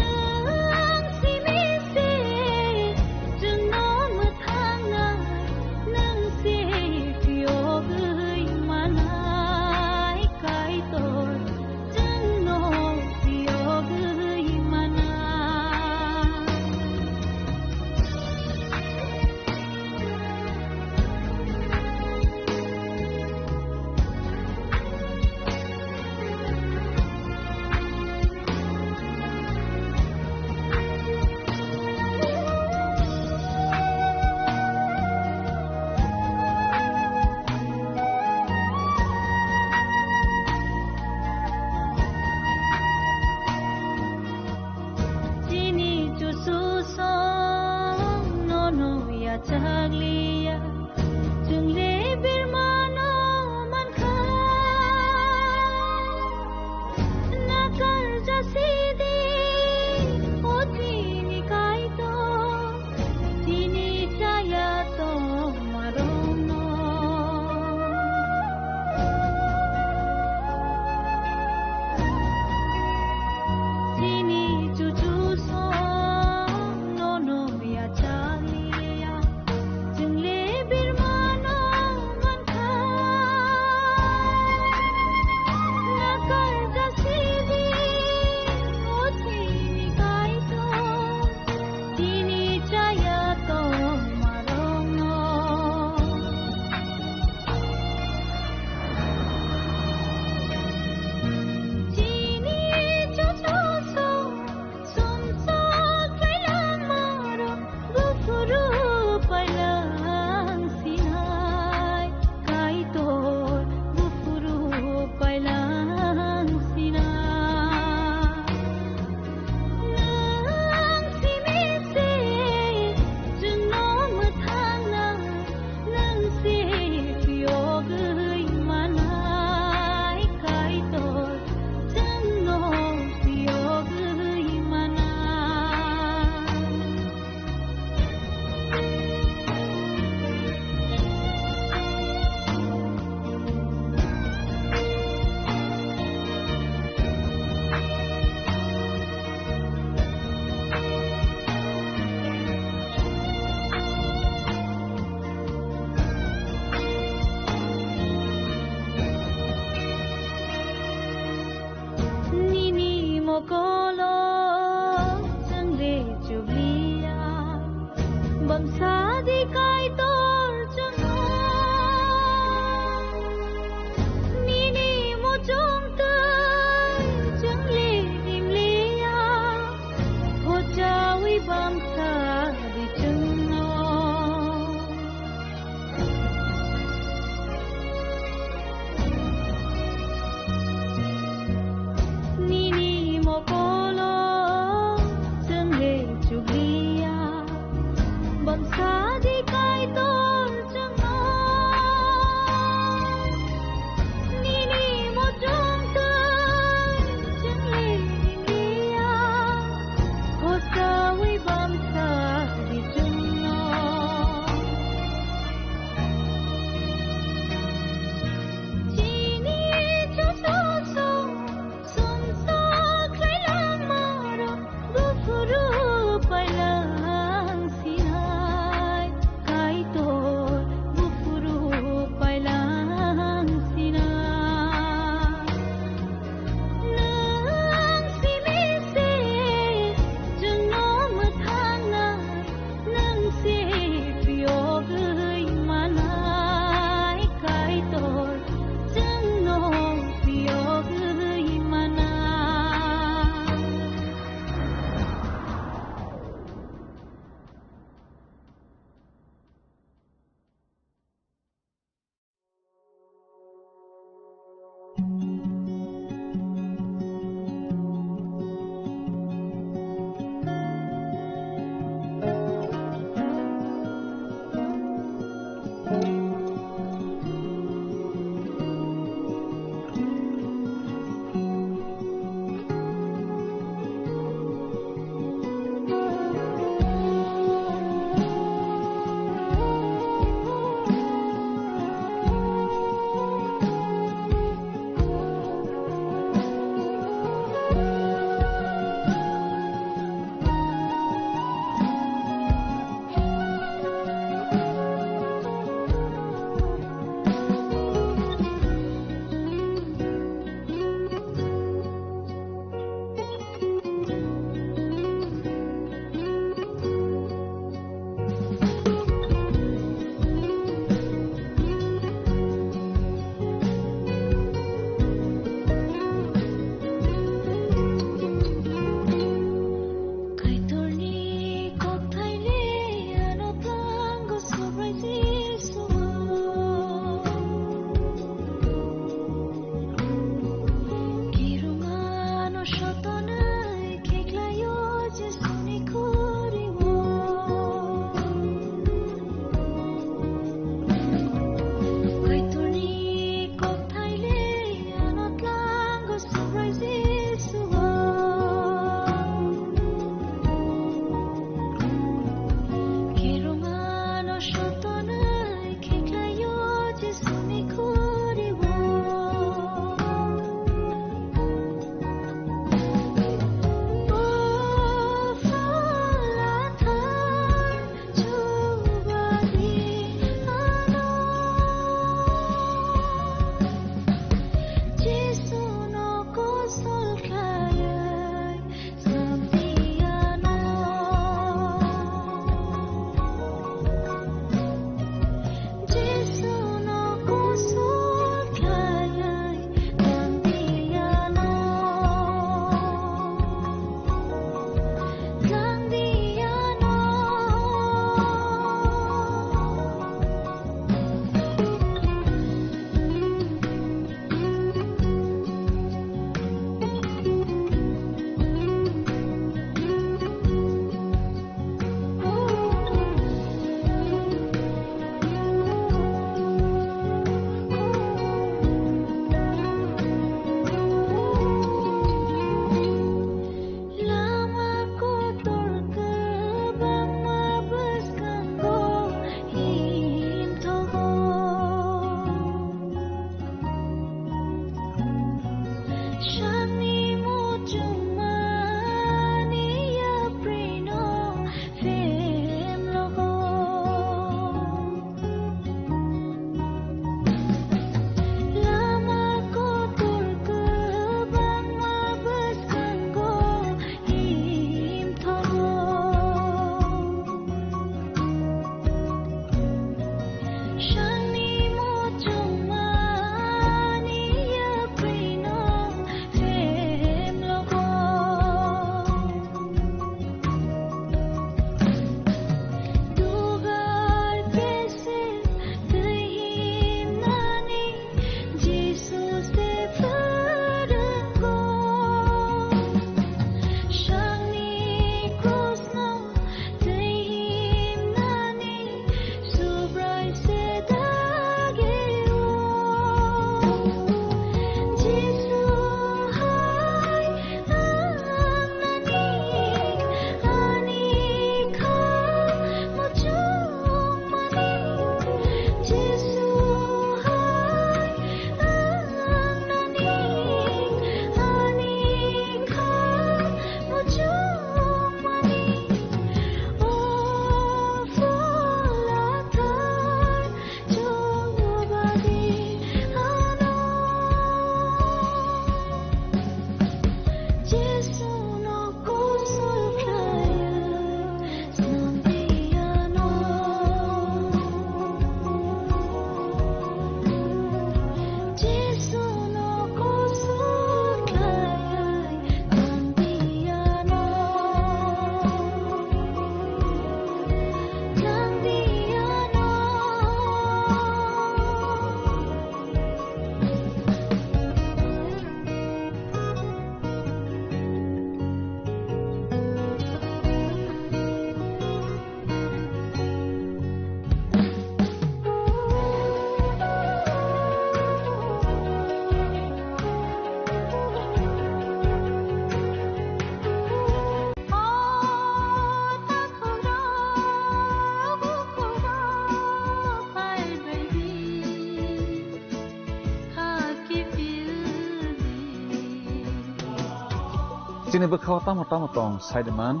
Bini bwkhao tamo tamo tong, saiman,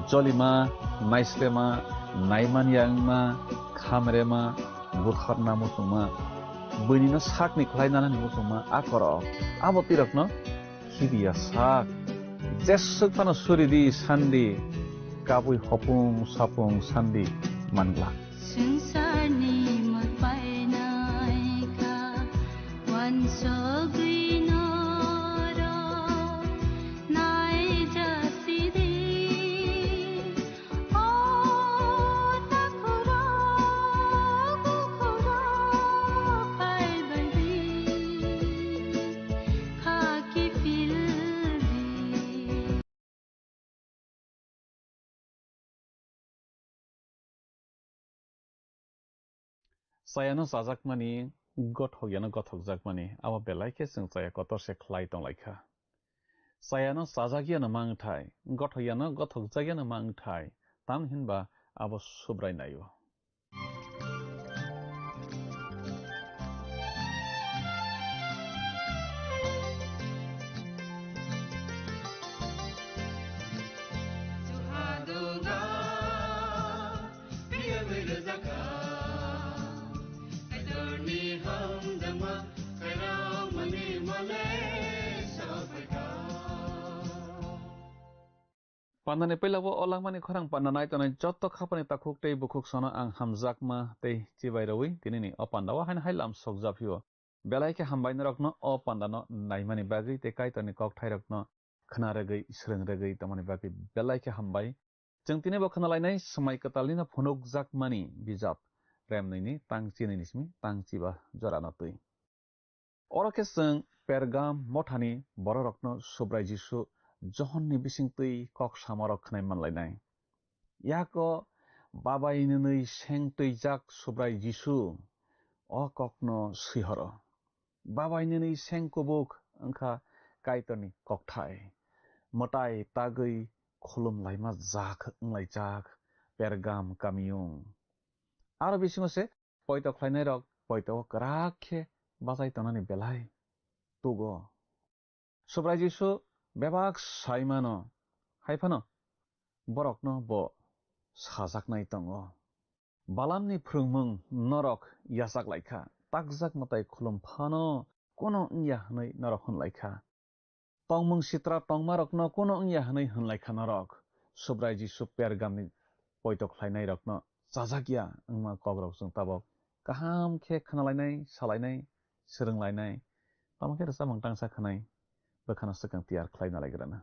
jolima, naislema, naimanya wngma, khamrema, butharna muchungma, buinino sakni khlai nanani muchungma, a korok, abo twirakno khibiya sak. Jeswk phano suri di sandi, kabui hopung sapung sandi manglak. Swngcharni mwtai naikha, uansugwi norok naijasidi. O takhurok, bukhurok phaibaidi, khaki pildi. Chayano chajakmani, gothok yano gothokjakmani, abo belai khe chwng chaya kotor se khlai tonglaikha. Chayano chajak yano mangthai, gothok yano gothokjak yano mangthai, tamni hinba abo Subrai naio. Pandani puila o langmani khorang panda nai tongnai joto khapani takhuk tei bukhuk sono ang hamjakma tei chibai rwi tinini o pandao haino hai lam sokjaphio. Belai khe hambai norokno o pandano naimani bagwi tei Kaitorni kokthairokno khna rwgwi, swrwng rwgwi tongmani bagwi belai khe hambai. Chwng tini bo khna lainai swmai kwtalnino phunukjakmani bijap Remnwini tang chinini simi tang chiba jorano twi. Oro khe chwng Pergam mothani bororokno Subrai Jisu Johonni bisingtwi kok samarok khwnai manlainai. Yako babai nwnwi seng twijak Subrai Jisu o kokno swihoro. Babai nwnwi seng kubuk wngkha Kaitorni kokthai. Mwtai tagwi khulum laima jak wnglaijak Pergam kamiyung. Aro bisingo se poito khlainairok poito o kwrak khe bachai tongnani belai tugo. Subrai Jisu bebak sai mano, hai phano borokno bo sajaknai tongo. Balamni phrwngmung norok yachak lai kha, takjak mwtai khulum phano kono wngya hwnwi norok hwn lai kha. Tongmung sitra tongmarokno kono wngya hwnwi hwn lai kha norok. Subrai Jisu Pergamni poito khlainairokno chajak ya wngma kokrok chwng tabok kaham khe khna lainai, sa lainai, swrwng lainai, tamo khe rwchapmung tangsa khwnai bwkhano swkang tiyar khlai na lai gra na.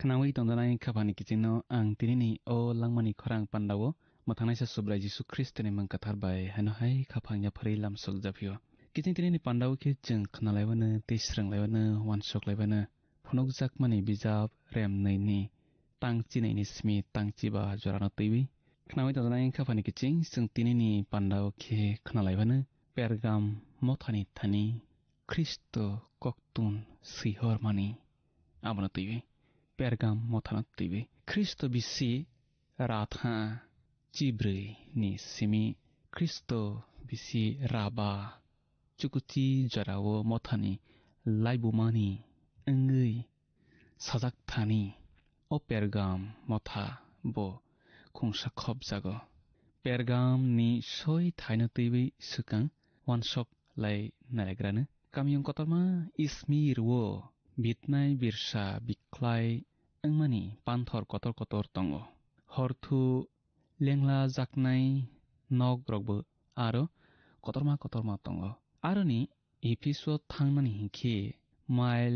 Khnaui tongjanai khaphani kichingno ang tinini o langmani khorang pandao mwthangnaisa Subrai Jisu Khristoni mung kwthar bai haino hai khaphang yapharwi lamsok japhio. Kiching tinini pandao khe chwng khnalaiwano tei swrwnglaibano, uansuk laibano phunukjakmani bijap rem nwi ni tang chinaini simi tang chiba jorano twiwi. Khnaui tongjanai khaphani kiching chwng tinini pandao khe khnalaibano Pergam mothani thani Khristo koktun swihormani abono twiwi. Pergam mothano twiwi. Khristo bisi ratha chibrwi ni simi Khristo bisi raba chukuchi jorao mothani laibumani wngwi sajak thani o Pergam motha bo khungsa khopjago. Pergam ni soi thaino twiwi swkang uansuk lai nailagrano. Kamiyung kotorma Ismir o bitnai birsa bikhlai wngmani panthor kotor kotor tongo. Horthu lengla jaknai nok rokbo aro kotorma kotorma tongo. Aroni Epheso thangnani hinkhe mail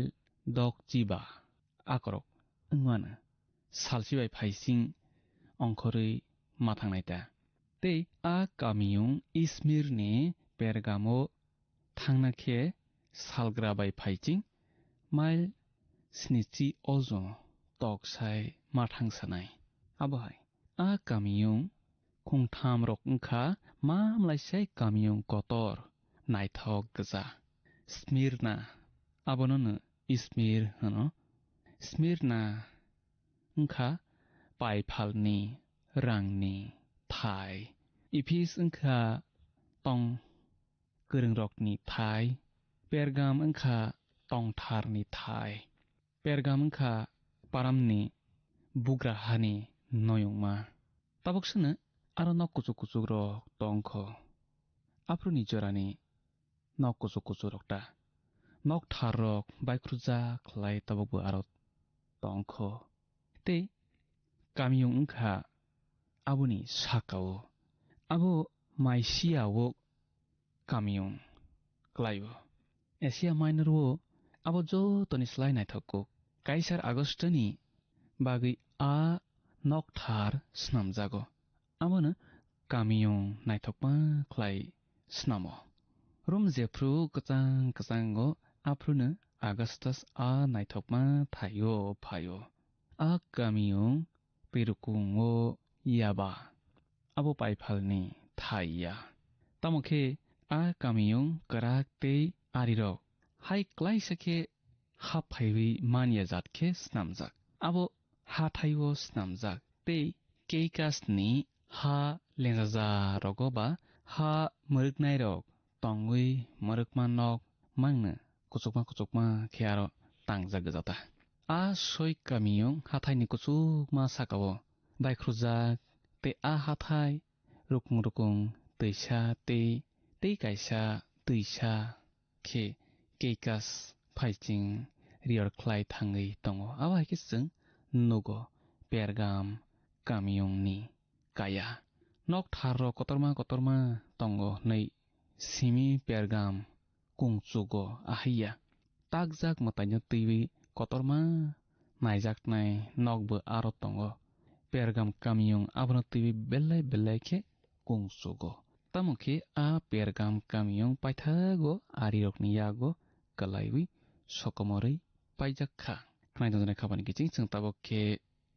dok chiba akorok wngmano salsi bai phaising ongkhorwi ma thangnai ta. Tei a kamiyung Ismirni Pergamo thangna khe salgra bai phaiching mail snichi ojo tok sai ma thangsanai. Abo hai a kamiyung khungtham rok wngkha ma mlaisai kamiyung kotor naithok gwja. Smirna, abono no Ismir hwno. Smirna wngkha paiphalni rangni thai. Ephis wngkha tong kwrwngrokni thai. Pergam wngkha tongtharni thai. Pergam wngkha paramni bugra hani noyungma. Tabuk sano aro nok kuchuk kuchuk rok tongkho. Aphuruni jorani nok kuchuk kuchuk rok ta. Nok thar rok baikrujak khlai tabukbo aro tongkho. Tei kamiyung wngkha aboni sakao. Abo Maisiao kamiyung klaio. Asia Minor o abo jotoni slai naithok kuk. Kaisar Agostoni bagwi a nokthar snamjago. Abono kamiyung naithokma khlai snamo. Rom jephru kwchang kwchango aphruno Augustus a naithokma thaio phaio. A kamiyung twirukungo yaba. Abo paiphalni thai ya. Tamo khe a kamiyung kwrak tei arirok hai klaisa khe haphaiwi manya jat khe snamjak. Abo hathai-o snamjak tei Keikasni ha lenjaja rogo ba ha mwrwknairok tongwi mwrwkma nok mangno kuchukma kuchukma khe aro tangjak gwja ta. A soi kamiyung hathaini kuchukma sakao baikhorjak tei a hathai rukung rukung twisa tei tei kaisa twisa khe Keikas phaiching riyor khlai thangwi tongo. Abo hai khe chwng nugo Pergam kamiyungni kaya. Nok tharrok kotorma kotorma tongo hwnwi simi Pergam kungchugo ahaiya. Takjak mwtaino twiwi kotorma naijaknai nokbo aro tongo. Pergam kamiyung abono twiwi belai belai khe kungchugo. Tamo khe a Pergam kamiyung paithago arirokni yago kwlaiwi sokomorwi paijak kha. Khwnai tongjaknai khabani kiching chwng tabuk khe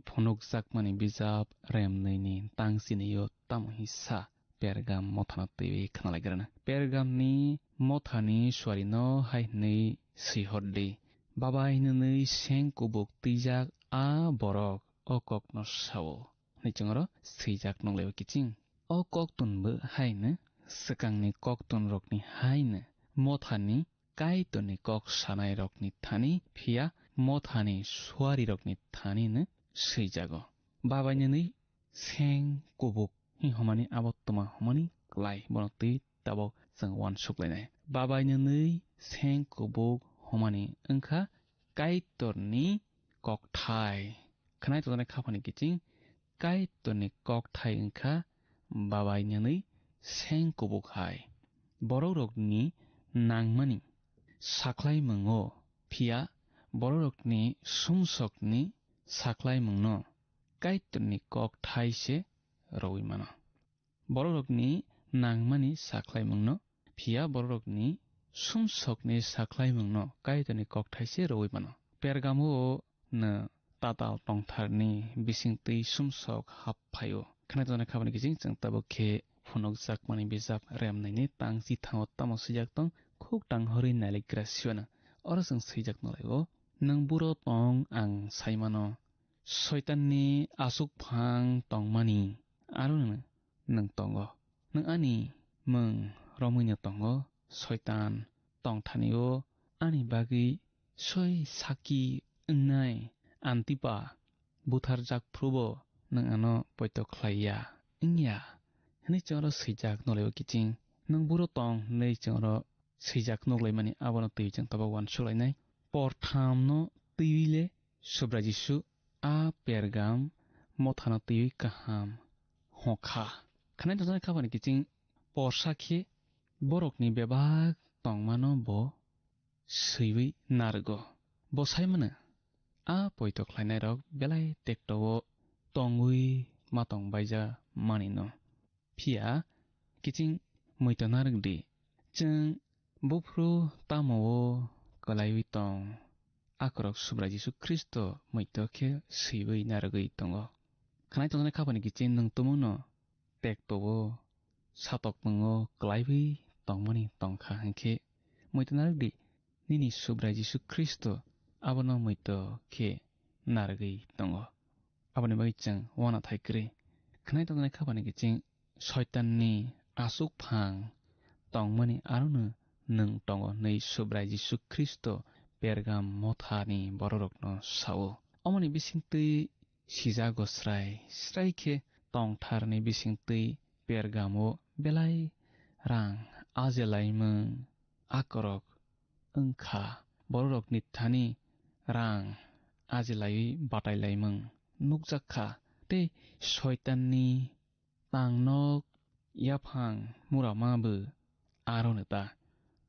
phunukjakmani bijap remnwini tang chini-o tamo hi sa Pergam mothano twiwi khwnalaigrana. Pergamni mothani suarino hai hwnwi swihor di, "Babai nwnwi seng kubuk twijak a borok o kokno sao," hwnwi chwngno swijak nunglaiwi kiching. O koktunbo haino swkangni koktunrokni haino mothani Kaitorni kok sanairokni thani phiya mothani suarirokni thanino swijago. Babai nwnwi seng kubuk hi homani abo tma homani klai bono twi tabok chwng uansuk lainai. Babai nwnwi seng kubuk homani wngkha Kaitorni kokthai. Khwnai tongjaknai khaphani kiching Kaitorni kokthai wngkha babai nwnwi seng kubuk hai. Borokrokni nangmani sakhlaimungo phiya borokrokni sumsokni sakhlaimungno Kaitorni kokthai se rwui mano. Bororokni nangmani sakhlaimungno, phiya bororokni sumsokni sakhlaimungno Kaitorni kokthai se rwui mano. Pergamo no tatal tongtharni bisingtwi sumsok hap phaio. Khwnai tongnai khabani kiching chwng tabuk khe phunukjakmani bijap Remnaini tang chithango tamo swijak tong, khuk tang horwi nailikgra siwano. Oro chwng swijak nolaio, "Nwng buro tong ang saimano, Soitanni aswk phang tongmani, aro nwng tongo. Nwng ani mung romwino tongo, Soitan tongthanio ani bagwi soi saki wngnai Antipa butharjak phrubo nwng ano poito khlai ya wngya?" hwnwi chwng oro swijak nolaio kiching. "Nwng buro tong?" hwnwi chwng oro swijak nuklaimani abono twiwi chwng tabuk uansuk lainai. Porthamno twiwi le Subrai Jisu a Pergam mothano twiwi kaham hokha. Khwnai tonjaknai khabani kiching porsa khe borokni bebak tongmano bo swiwi narwgo. Bo saimano a poito khlainairok belai tekto-o tongwi ma tong baija manino. Phiya kiching muitu narwk di. Chwng buphuru tamo-o kwlaiwi tong, akorok Subrai Jisu Khristo muitu khe swiwi narwgwi tongo. Khwnai tonjaknai khabani kiching nwng tumungno tekto-o satokmungo kwlaiwi tongmani tongkha hwnkhe, muitu narwk di, nini Subrai Jisu Khristo abono muitu khe narwgwi tongo. Aboni bagwi chwng uanathai kwrwi. Khwnai tonjaknai khabani kiching Soitanni aswk phang tongmani arono nwng tongo hwnwi Subrai Jisu Khristo Pergam mothani bororokno sao. Omoni bisingtwi sijago srai srai khe tongtharni bisingtwi Pergamo belai rang ajilaimung akorok wngkha. Bororokni thani rang ajilaiwi batailaimung nukjak kha, tei Soitanni tangnok yaphang murama bo aroni ta.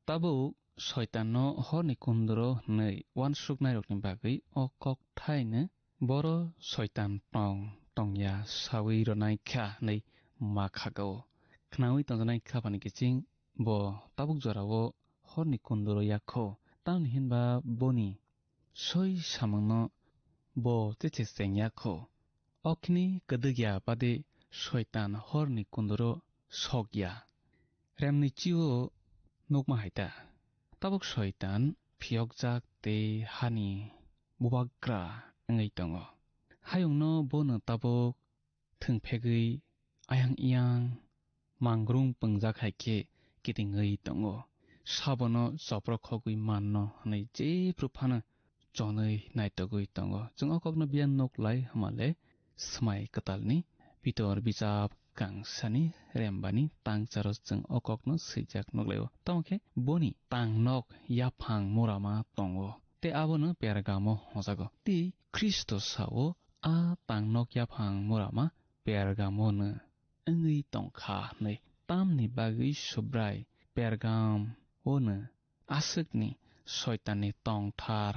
Tabuk Soitanno horni kunduro hwnwi uansuknairokni bagwi o kokthaino boro Soitan tong tongya sawi rwnai kha hwnwi ma khago. Khnaui tongjaknai khabani kiching bo tabuk jorao horni kunduro yakho, tamni hinba boni soi samungno bo cheche chengya kho. Okni kwdwkya bade Soitan horni kunduro sokya. Remni chio nukma hai ta. Tabuk Soitan phiyokjak tei hani bubagra wngwi tongo. Hayungno bono tabuk thwngphegwi ayang iyang mangrung pwngjak hai khe kitingwi tongo. Sabono choprokhogwi manno hwnwi jephru phano chonwi naitogwi tongo. Chwng o kokno biyan nuk lai hwnmale Swmai Kwtalni Pitor bijap kangsani rembani tangcharo chwng o kokno swijak nuk laio. Tamo khe boni tangnok yaphang murama tongo, tei abono Pergamo hojago. Tei Khristo sao, a tangnok yaphang murama Pergamono wngwi tongkha hwnwi. Tamni bagwi Subrai Pergamono aswkni Soitanni tongthar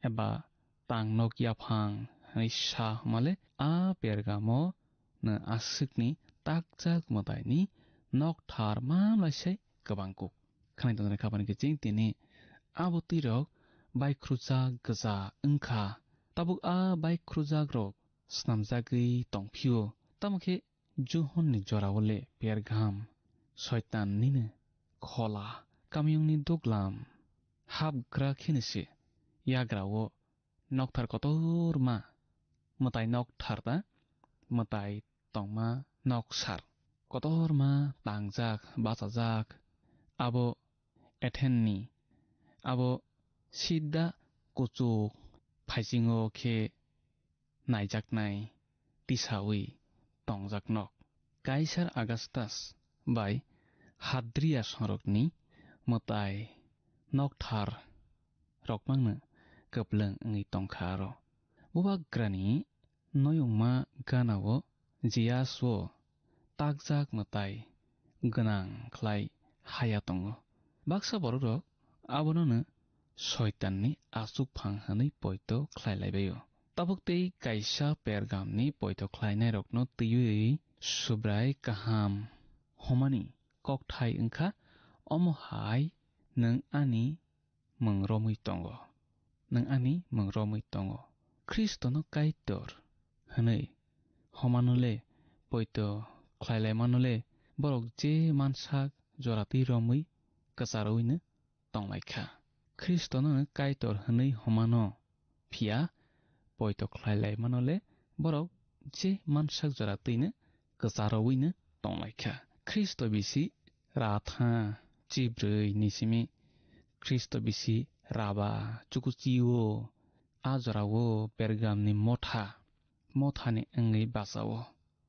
eba tangnok yaphang hwnwi sa hwnmale, a Pergamono aswkni takjak mwtaini nokthar mamlaisai kwbang kuk. Khwnai tongnai khabani kiching tini abo twirok baikhruchak gwja wngkha. Tabuk a baikhrujakrok snamjagwi tongphio. Tamo khe Johonni jorao le Pergam Soitan nini khola kamiyungni duglam hapgra kheno se yagrao nokthar kotorma mwtai nokthar ta mwtai tongma noksar kotorma tangjak bachajak abo Athenni abo sidda kuchuk phaisingo khe naijaknai tisawi tongjak nok. Kaisar Augustus bai Hadria sorokni mwtai nokthar rokmangno kwplwng wngwi tongkha aro. Bubagrani noyungma ganao Jias o takjak mwtai gwnang khlai haya tongo. Baksa bororok abonono Soitanni achukphang hwnwi poito khlai laibaio. Tabuk tei kaisa Pergamni poito khlainairokno twiwi Subrai kaham hwnmani kokthai wngkha, omo hai nwng ani mwng romwi tongo, nwng ani mwng romwi tongo. Khristono Kaitor hwnwi hwnmano le, poito khlailaimano le, borok je mansak jora twi romwi kwcharwino tonglaikha. Khristono Kaitor hwnwi hwnmano, phiya poito khlailaimano le borok je mansak jora twino kwcharwino tonglaikha. Khristo bisi ratha chibrwi ni simi Khristo bisi raba chukuchio a jorao Pergamni motha, mothani wngwi bachao.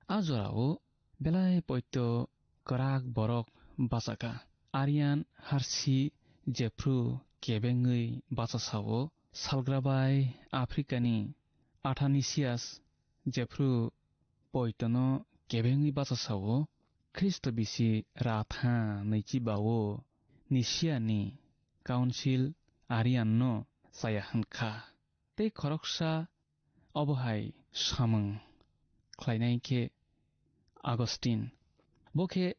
A jorao belai poito kwrak borok bachakha. Arian harsi jephru kebengwi bachasao, salgrabai Afrikani Athanasius jephru poitono kebengwi bachasao, Khristo bisi ratha nwichi bao Nisiani Council Arianno chaya hwnkha. Tei khoroksa obo hai samung khlainai khe Augustine. Bo khe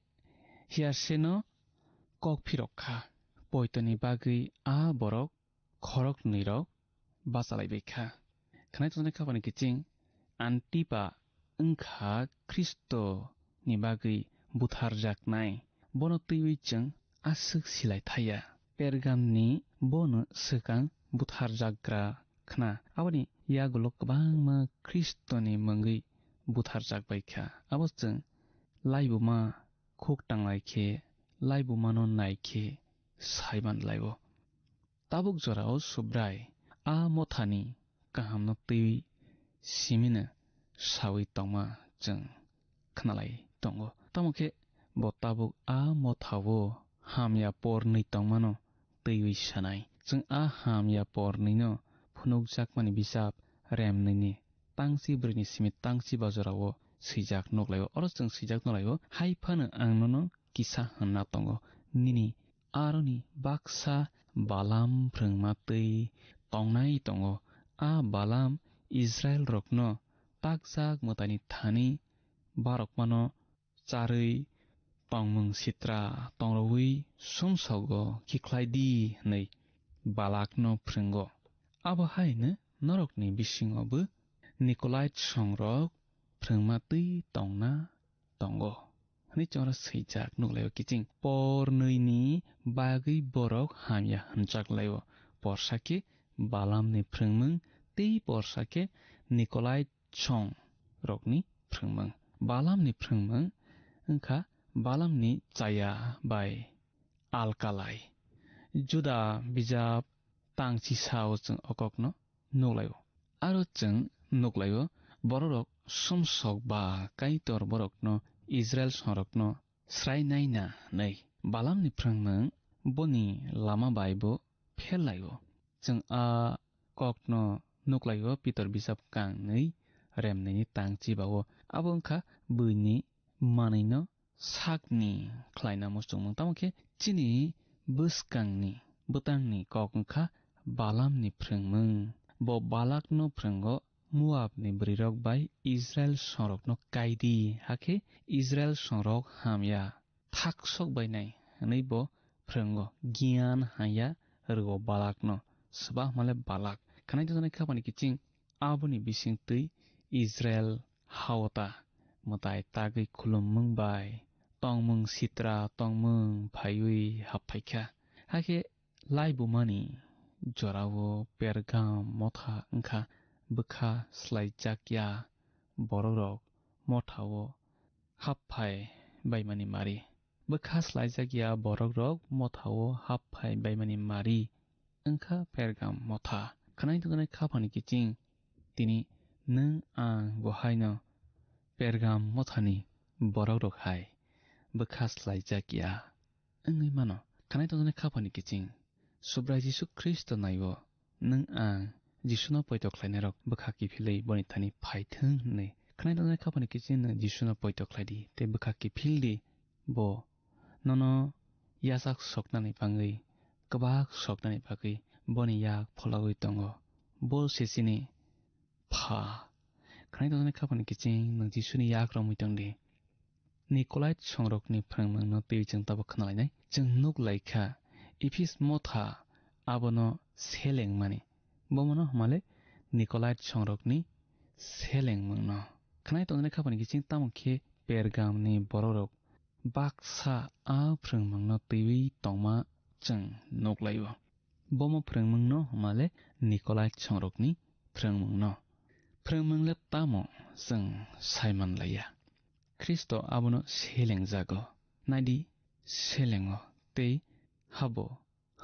Hiyarseno kok phirok kha. Poitoni bagwi a borok khoroknwirok bachalaibai kha. Khwnai tongjaknai khapani kiching Antipa wngkha Khristoni bagwi butharjaknai. Bono twiwi chwng aswk silai thaya. Pergamni bono swkang butharjakgra khna. Aboni yagulo kwbangma Khristoni mungwi butharjak bai kha. Abo chwng laibuma khuk tanglai khe, laibumano nai khe sai man lai-o. Tabuk jorao Subrai a mothani kahamno twi simino saui tongma chwng khnalai tongo. Tamo khe bo tabuk a mothao hamya pornwi tongmano twiwi sanai. Chwng a hamya pornwino phunukjakmani bisap Remnwini tangchi bwrwini simi tangchi ba jorao swijak nuklaio. Oro chwng swijak nuklaio, hai phano ang nono kisa hwnna tongo. Nini aroni baksa Balam phrwngma twi tongnai tongo. A Balam Israilrokno takjak mwtaini thani barokmano charwi tongmung sitra tongrogwi sumsogo khiklai di hwnwi Balakno phrwngo. Abo haino norokni bisingobo Nikolait songrok phrwngma twi tongna tongo hwnwi chongra swijak nuklaio kiching. Pornwini bagwi borok hamya hwnjak laio, porsa khe Balamni phrwngmung tei porsa khe Nikolait song rokni phrwngmung. Balamni phrwngmung wngkha Balamni chaya bai alkalai. Juda bijap tang chisao chwng o kokno nuklaio. Aro chwng nuklaio, bororok sumsok ba Kaitor borokno Israil songrokno srainaina hwnwi. Balamni phrwngmung boni lama bai bo pherlaio. Chwng a kokno nuklaio Pitor bisap kangnwi remnwini tang chibao. Abo wngkha buini manwino sakni khlaina muchungmung. Tamo khe chini bwskangni bwtangni kok wngkha Balamni phrwngmung. Bo Balakno phrwngo, Moabni bwrwirok bai Israil songrokno kai di, hakhe Israil songrok hamya thaksok bainai hwnwi bo phrwngo. Giyan hanya rwo Balakno, swbahmale Balak. Khwnai tongjaknai khapani kiching aboni bisingtwi Israil hao ta mwtai tagwi khulummung bai tongmung sitra tongmung phaiwi happhai kha. Hakhe laibumani jorao Pergam motha wngkha bwkha swlaijakya borokrok mothao happhai baimani mari. Bwkha swlaijakya borokrok mothao happhai baimani mari wngkha Pergam motha. Khwnai tongjaknai khapani kiching tini nwng ang bo haino Pergam mothani borokrok hai bwkha swlaijakya wngwi mano. Khwnai tongjaknai khapani kiching Subrai Jisu Khristo naibo, nwng ang Jisuno poito khlainairok bwkha kiphilwi boni thani phai thung hwnwi. Khwnai tongjaknai khapani kiching nwng Jisuno poito khlai di tei bwkha kiphil di, bo nono yachak soknani bagwi, kwbak soknani bagwi boni yak phologwi tongo. Bo se chini Pha. Khwnai tongjaknai kha phani kiching nwng Jisuni yak romwi tong di. Nikolait songrokni phrwngmungno twiwi chwng tabuk khna lainai. Chwng nuk lai kha, Ephis motha abono selengmani. Bomono hwnmale Nikolait songrokni selengmungno. Khwnai tongjaknai kha phani kiching tamo khe Pergamni bororok baksa a phrwngmungno twiwi tongma chwng nuk lai-o. Bomo phrwngmungno hwnmale Nikolait songrokni phrwngmungno. Phrwngmung le tamo chwng sai man lai ya. Khristo abono selengjago. Naidi, selengo tei habo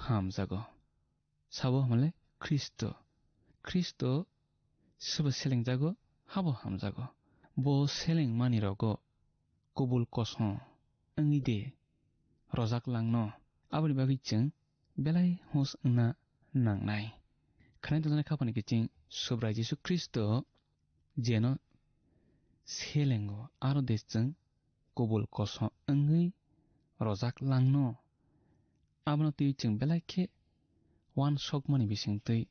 hamjago. Sabo hwnmale Khristo. Khristo sobo selengjago, habo hamjago. Bo selengmani rogo kubul kosom wngwi de rojak langno. Aboni bagwi chwng belai hus wngna nangnai. Khwnai tongjaknai kha phani kiching Subrai Jisu Khristo jeno selengo, aro de chwng kubul kosom wngwi rojak langno. Abono twiwi chwng belai khe uansukmani bisingtwi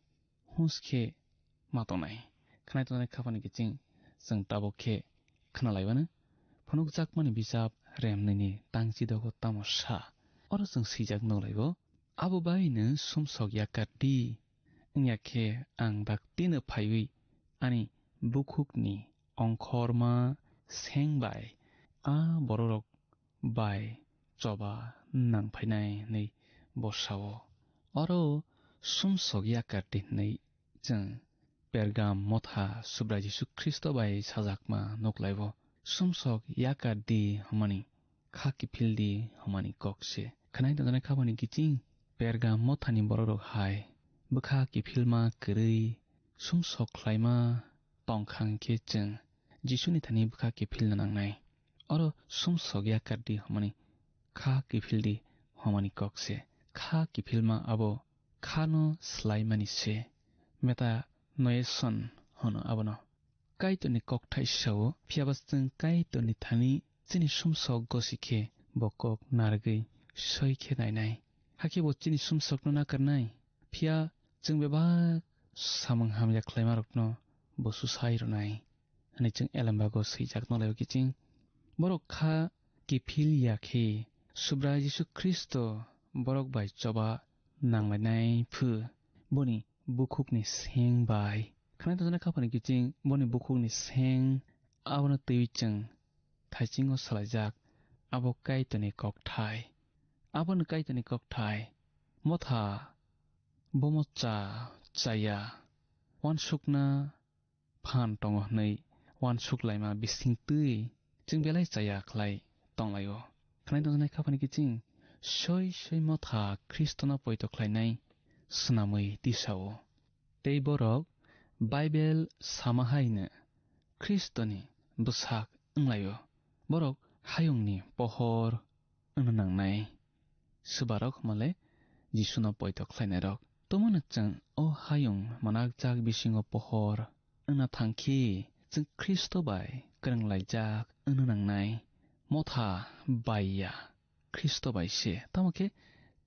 hus khe ma tongnai. Khwnai tongjaknai kha phani kiching chwng tabuk khe khna laiwano. Phunukjakmani bijap Remnini tangchidogo tamo sa? Oro chwng swijak nuk lai-o, "Abo baino sumsok yakar di, wngya khe ang baktino phaiwi ani bukhukni ongkhorma seng bai a bororok bai choba nang phainai," hwnwi bo sa-o. Oro sumsok yakar di hwnwi chwng Pergam motha Subrai Jisu Khristo bai sajakma nuk lai-o. Sumsok yakar di hwnmani kha kiphil di hwnmani kok se. Khwnai tongjaknai kha phani kiching Pergam mothani bororok hai bwkha kiphilma kwrwi sumsok khlaima tong kha hwn khe chwng Jisuni thani bwkha kiphilna nangnai. Oro sumsok yakar di hwnmani kha kiphil di hwnmani kok se. Kha kiphilma abo khano swlaimani se. Metanoeson hwno abono. Kaitorni kokthai sao, phiya ba chwng Kaitorni thani chini sumsok gosi khe bo kok narwgwi soi khe nainai. Hakhe bo chini sumsokno nakarnai. Phiya chwng bebak samung hamya khlaimarokno bo susai rwnai, hwnwi chwng elembago swijak nolai-o kiching. Borok kha kiphil ya khe Subrai Jisu Khristo borok bai choba nanglainai phu, boni bukhukni seng bai. Khwnai tongjaknai kha phani kiching boni bukhukni seng, abono twiwi chwng thaisingo salaijak, abo Kaitorni kokthai. Abono Kaitorni kokthai. Motha bomo cha chaya, uansukna phan tongo hwnwi uansuk laima bisingtwi chwng belai chaya khlai tong lai-o. Khwnai tongjaknai kha phani kiching soi soi motha Khristono poito khlainai swnamwi tisa-o. Tei borok Baibel sama haino Khristoni bwsak wng lai-o. Borok hayungni pohor wngna nangnai. Swbarok hwnmale Jisuno poito khlainairok. Tomono chwng o hayung manakjak bisingo pohor wngna thang khe chwng Khristo bai kwrwng laijak wngna nangnai. Motha bai ya, Khristo bai se. Tamo khe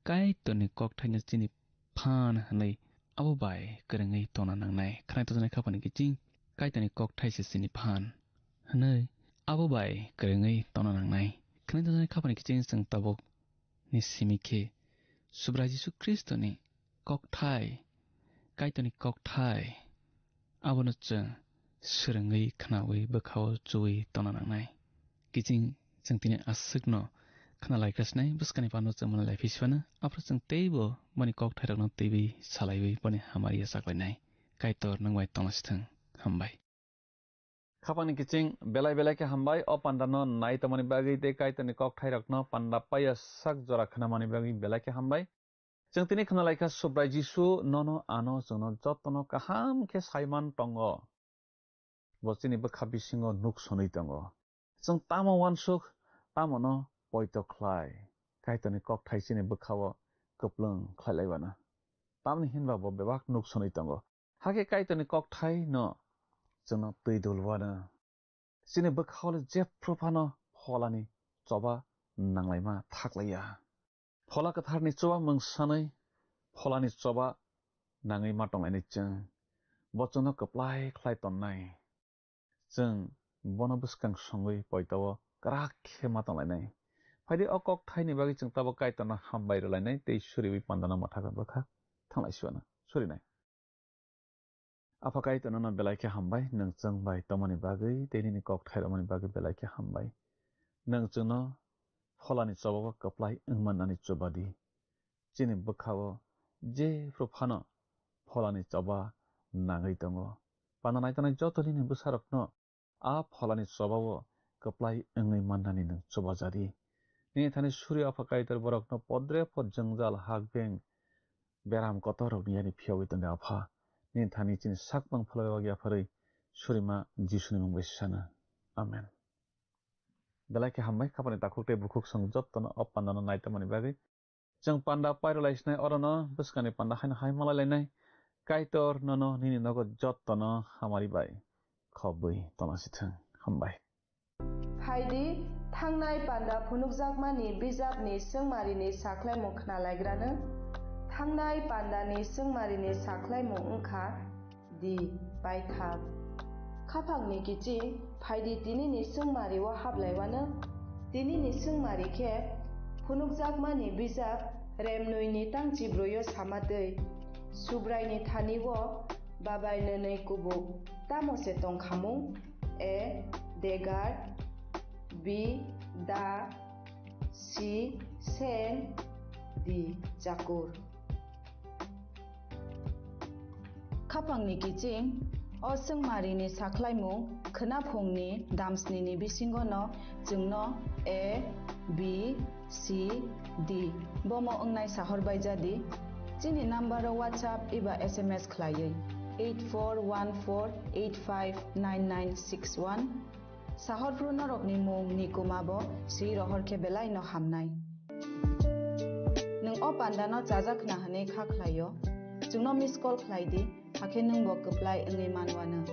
Kaitorni kokthaino chini phan hwnwi abo bai kwrwngwi tongna nangnai. Khwnai tongjaknai kha phani kiching Kaitorni kokthai se chini phan hwnwi abo bai kwrwngwi tongna nangnai. Khwnai tongjaknai kha phani kiching chwng tabuk ni simi khe Subrai Jisu Khristoni kokthai, Kaitorni kokthai, abono chwng swrwngwi, khnaui, bwkhao chuwi tongna nangnai. Kiching chwng tini aswkno khna laikha sinai, bwskangni pano chwng mwnwi lai phi sibano, aphuru chwng teibo boni kokthairokno twiwi salaiwi boni hamari yachaklainai. Kaitor nwng bai tonglasithwng. Hambai. Khapangni kiching belai belai khe hambai o pandano nai tongmani bagwi tei Kaitorni kokthairokno panda paiya sak jora khnamani bagwi belai khe hambai. Chwng tini khna laikha Subrai Jisu nono ano chwngno jotono kaham khe saiman tongo. Bo chini bwkha bisingo nuk sonwi tongo. Chwng tamo uansuk, tamono poito khlai. Kaitorni kokthai chini bwkhao kwplwng khlai laibana. Tamni hinba bo bebak nuk sonwi tongo. Hakhe Kaitorni kokthai no chwngno twi dul uanw. Chini bwkhao le jephru phano pholani choba nanglaima thaklaiya. Phola kwtharni choba mungsanwi pholani choba nangwi ma tonglainai chwng. Bo chwngno kwplai khlai tonnai. Chwng bono bwskang songwi poito-o kwrak khe ma tonglainai. Phaidi o kok thaini bagwi chwng tabuk Kaitorno hambai rwlainai tei suriwi pandano mwthakwi bwkha thanglai siwano surinai. Apha Kaitor nono belai khe hambai, nwng chwng bai tongmani bagwi tei nini kok thairokmani bagwi belai khe hambai. Nwng chwngno pholani chobao kwplai wngmannani chuba di. Chini bwkhao jephru phano pholani choba nangwi tongo. Panda naitanai joto nini bwsarokno a pholani chobao kwplai wngwi mannani nwng chubaja di. Nini thani suri Apha Kaitor borokno podre pod jwngjal hakbeng beram kotorrokni yani phiyogwi tongdi Apha. Nini thani chini sakmang pholoi wagi yapharwi surima Jisuni mung bai sana. Amen. Belai khe hambai khapani takhuk tei bukhuk song jottono o pandano naitamani bagwi. Chwng panda pairwlai sinai orono bwskangni panda haino hai malai lainai. Kaitor nono nini nogo jottono hamari bai khobwi tongna sithwng. Hambai. Phaidi, thangnai panda phunukjakmani bijapni swngmarini sakhlaimung khnalaigrano. Thangnai pandani swngmarini sakhlaimung wngkha di paithak. Khaphangni kiching, phaidi tinini swngmario hablaiwano. Tinini swngmari khe phunukjakmani bijap Remnwini tang chibroio sama twi. Subraini thani-o babai nwnwi kubuk tamo se tongkhamung? A. Degar. B. Da. C. Sen. D. Chakur. Khapangni kiching, o swngmarini sakhlaimung khwnaphungni damsnini bisingono chwngno A, B, C, D bomo wngnai sahor baijadi. Chini number-o WhatsApp eba S M S khlaiwi eight four one four eight five nine nine six one. Sahorphru norokni mung ni kuma bo swi rohor khe belai no hamnai. Nwng o panda no chajakna hwnwi kha khlaio, chwngno miss call khlai di, hakhe nwng bo kwplai wngwi manwano.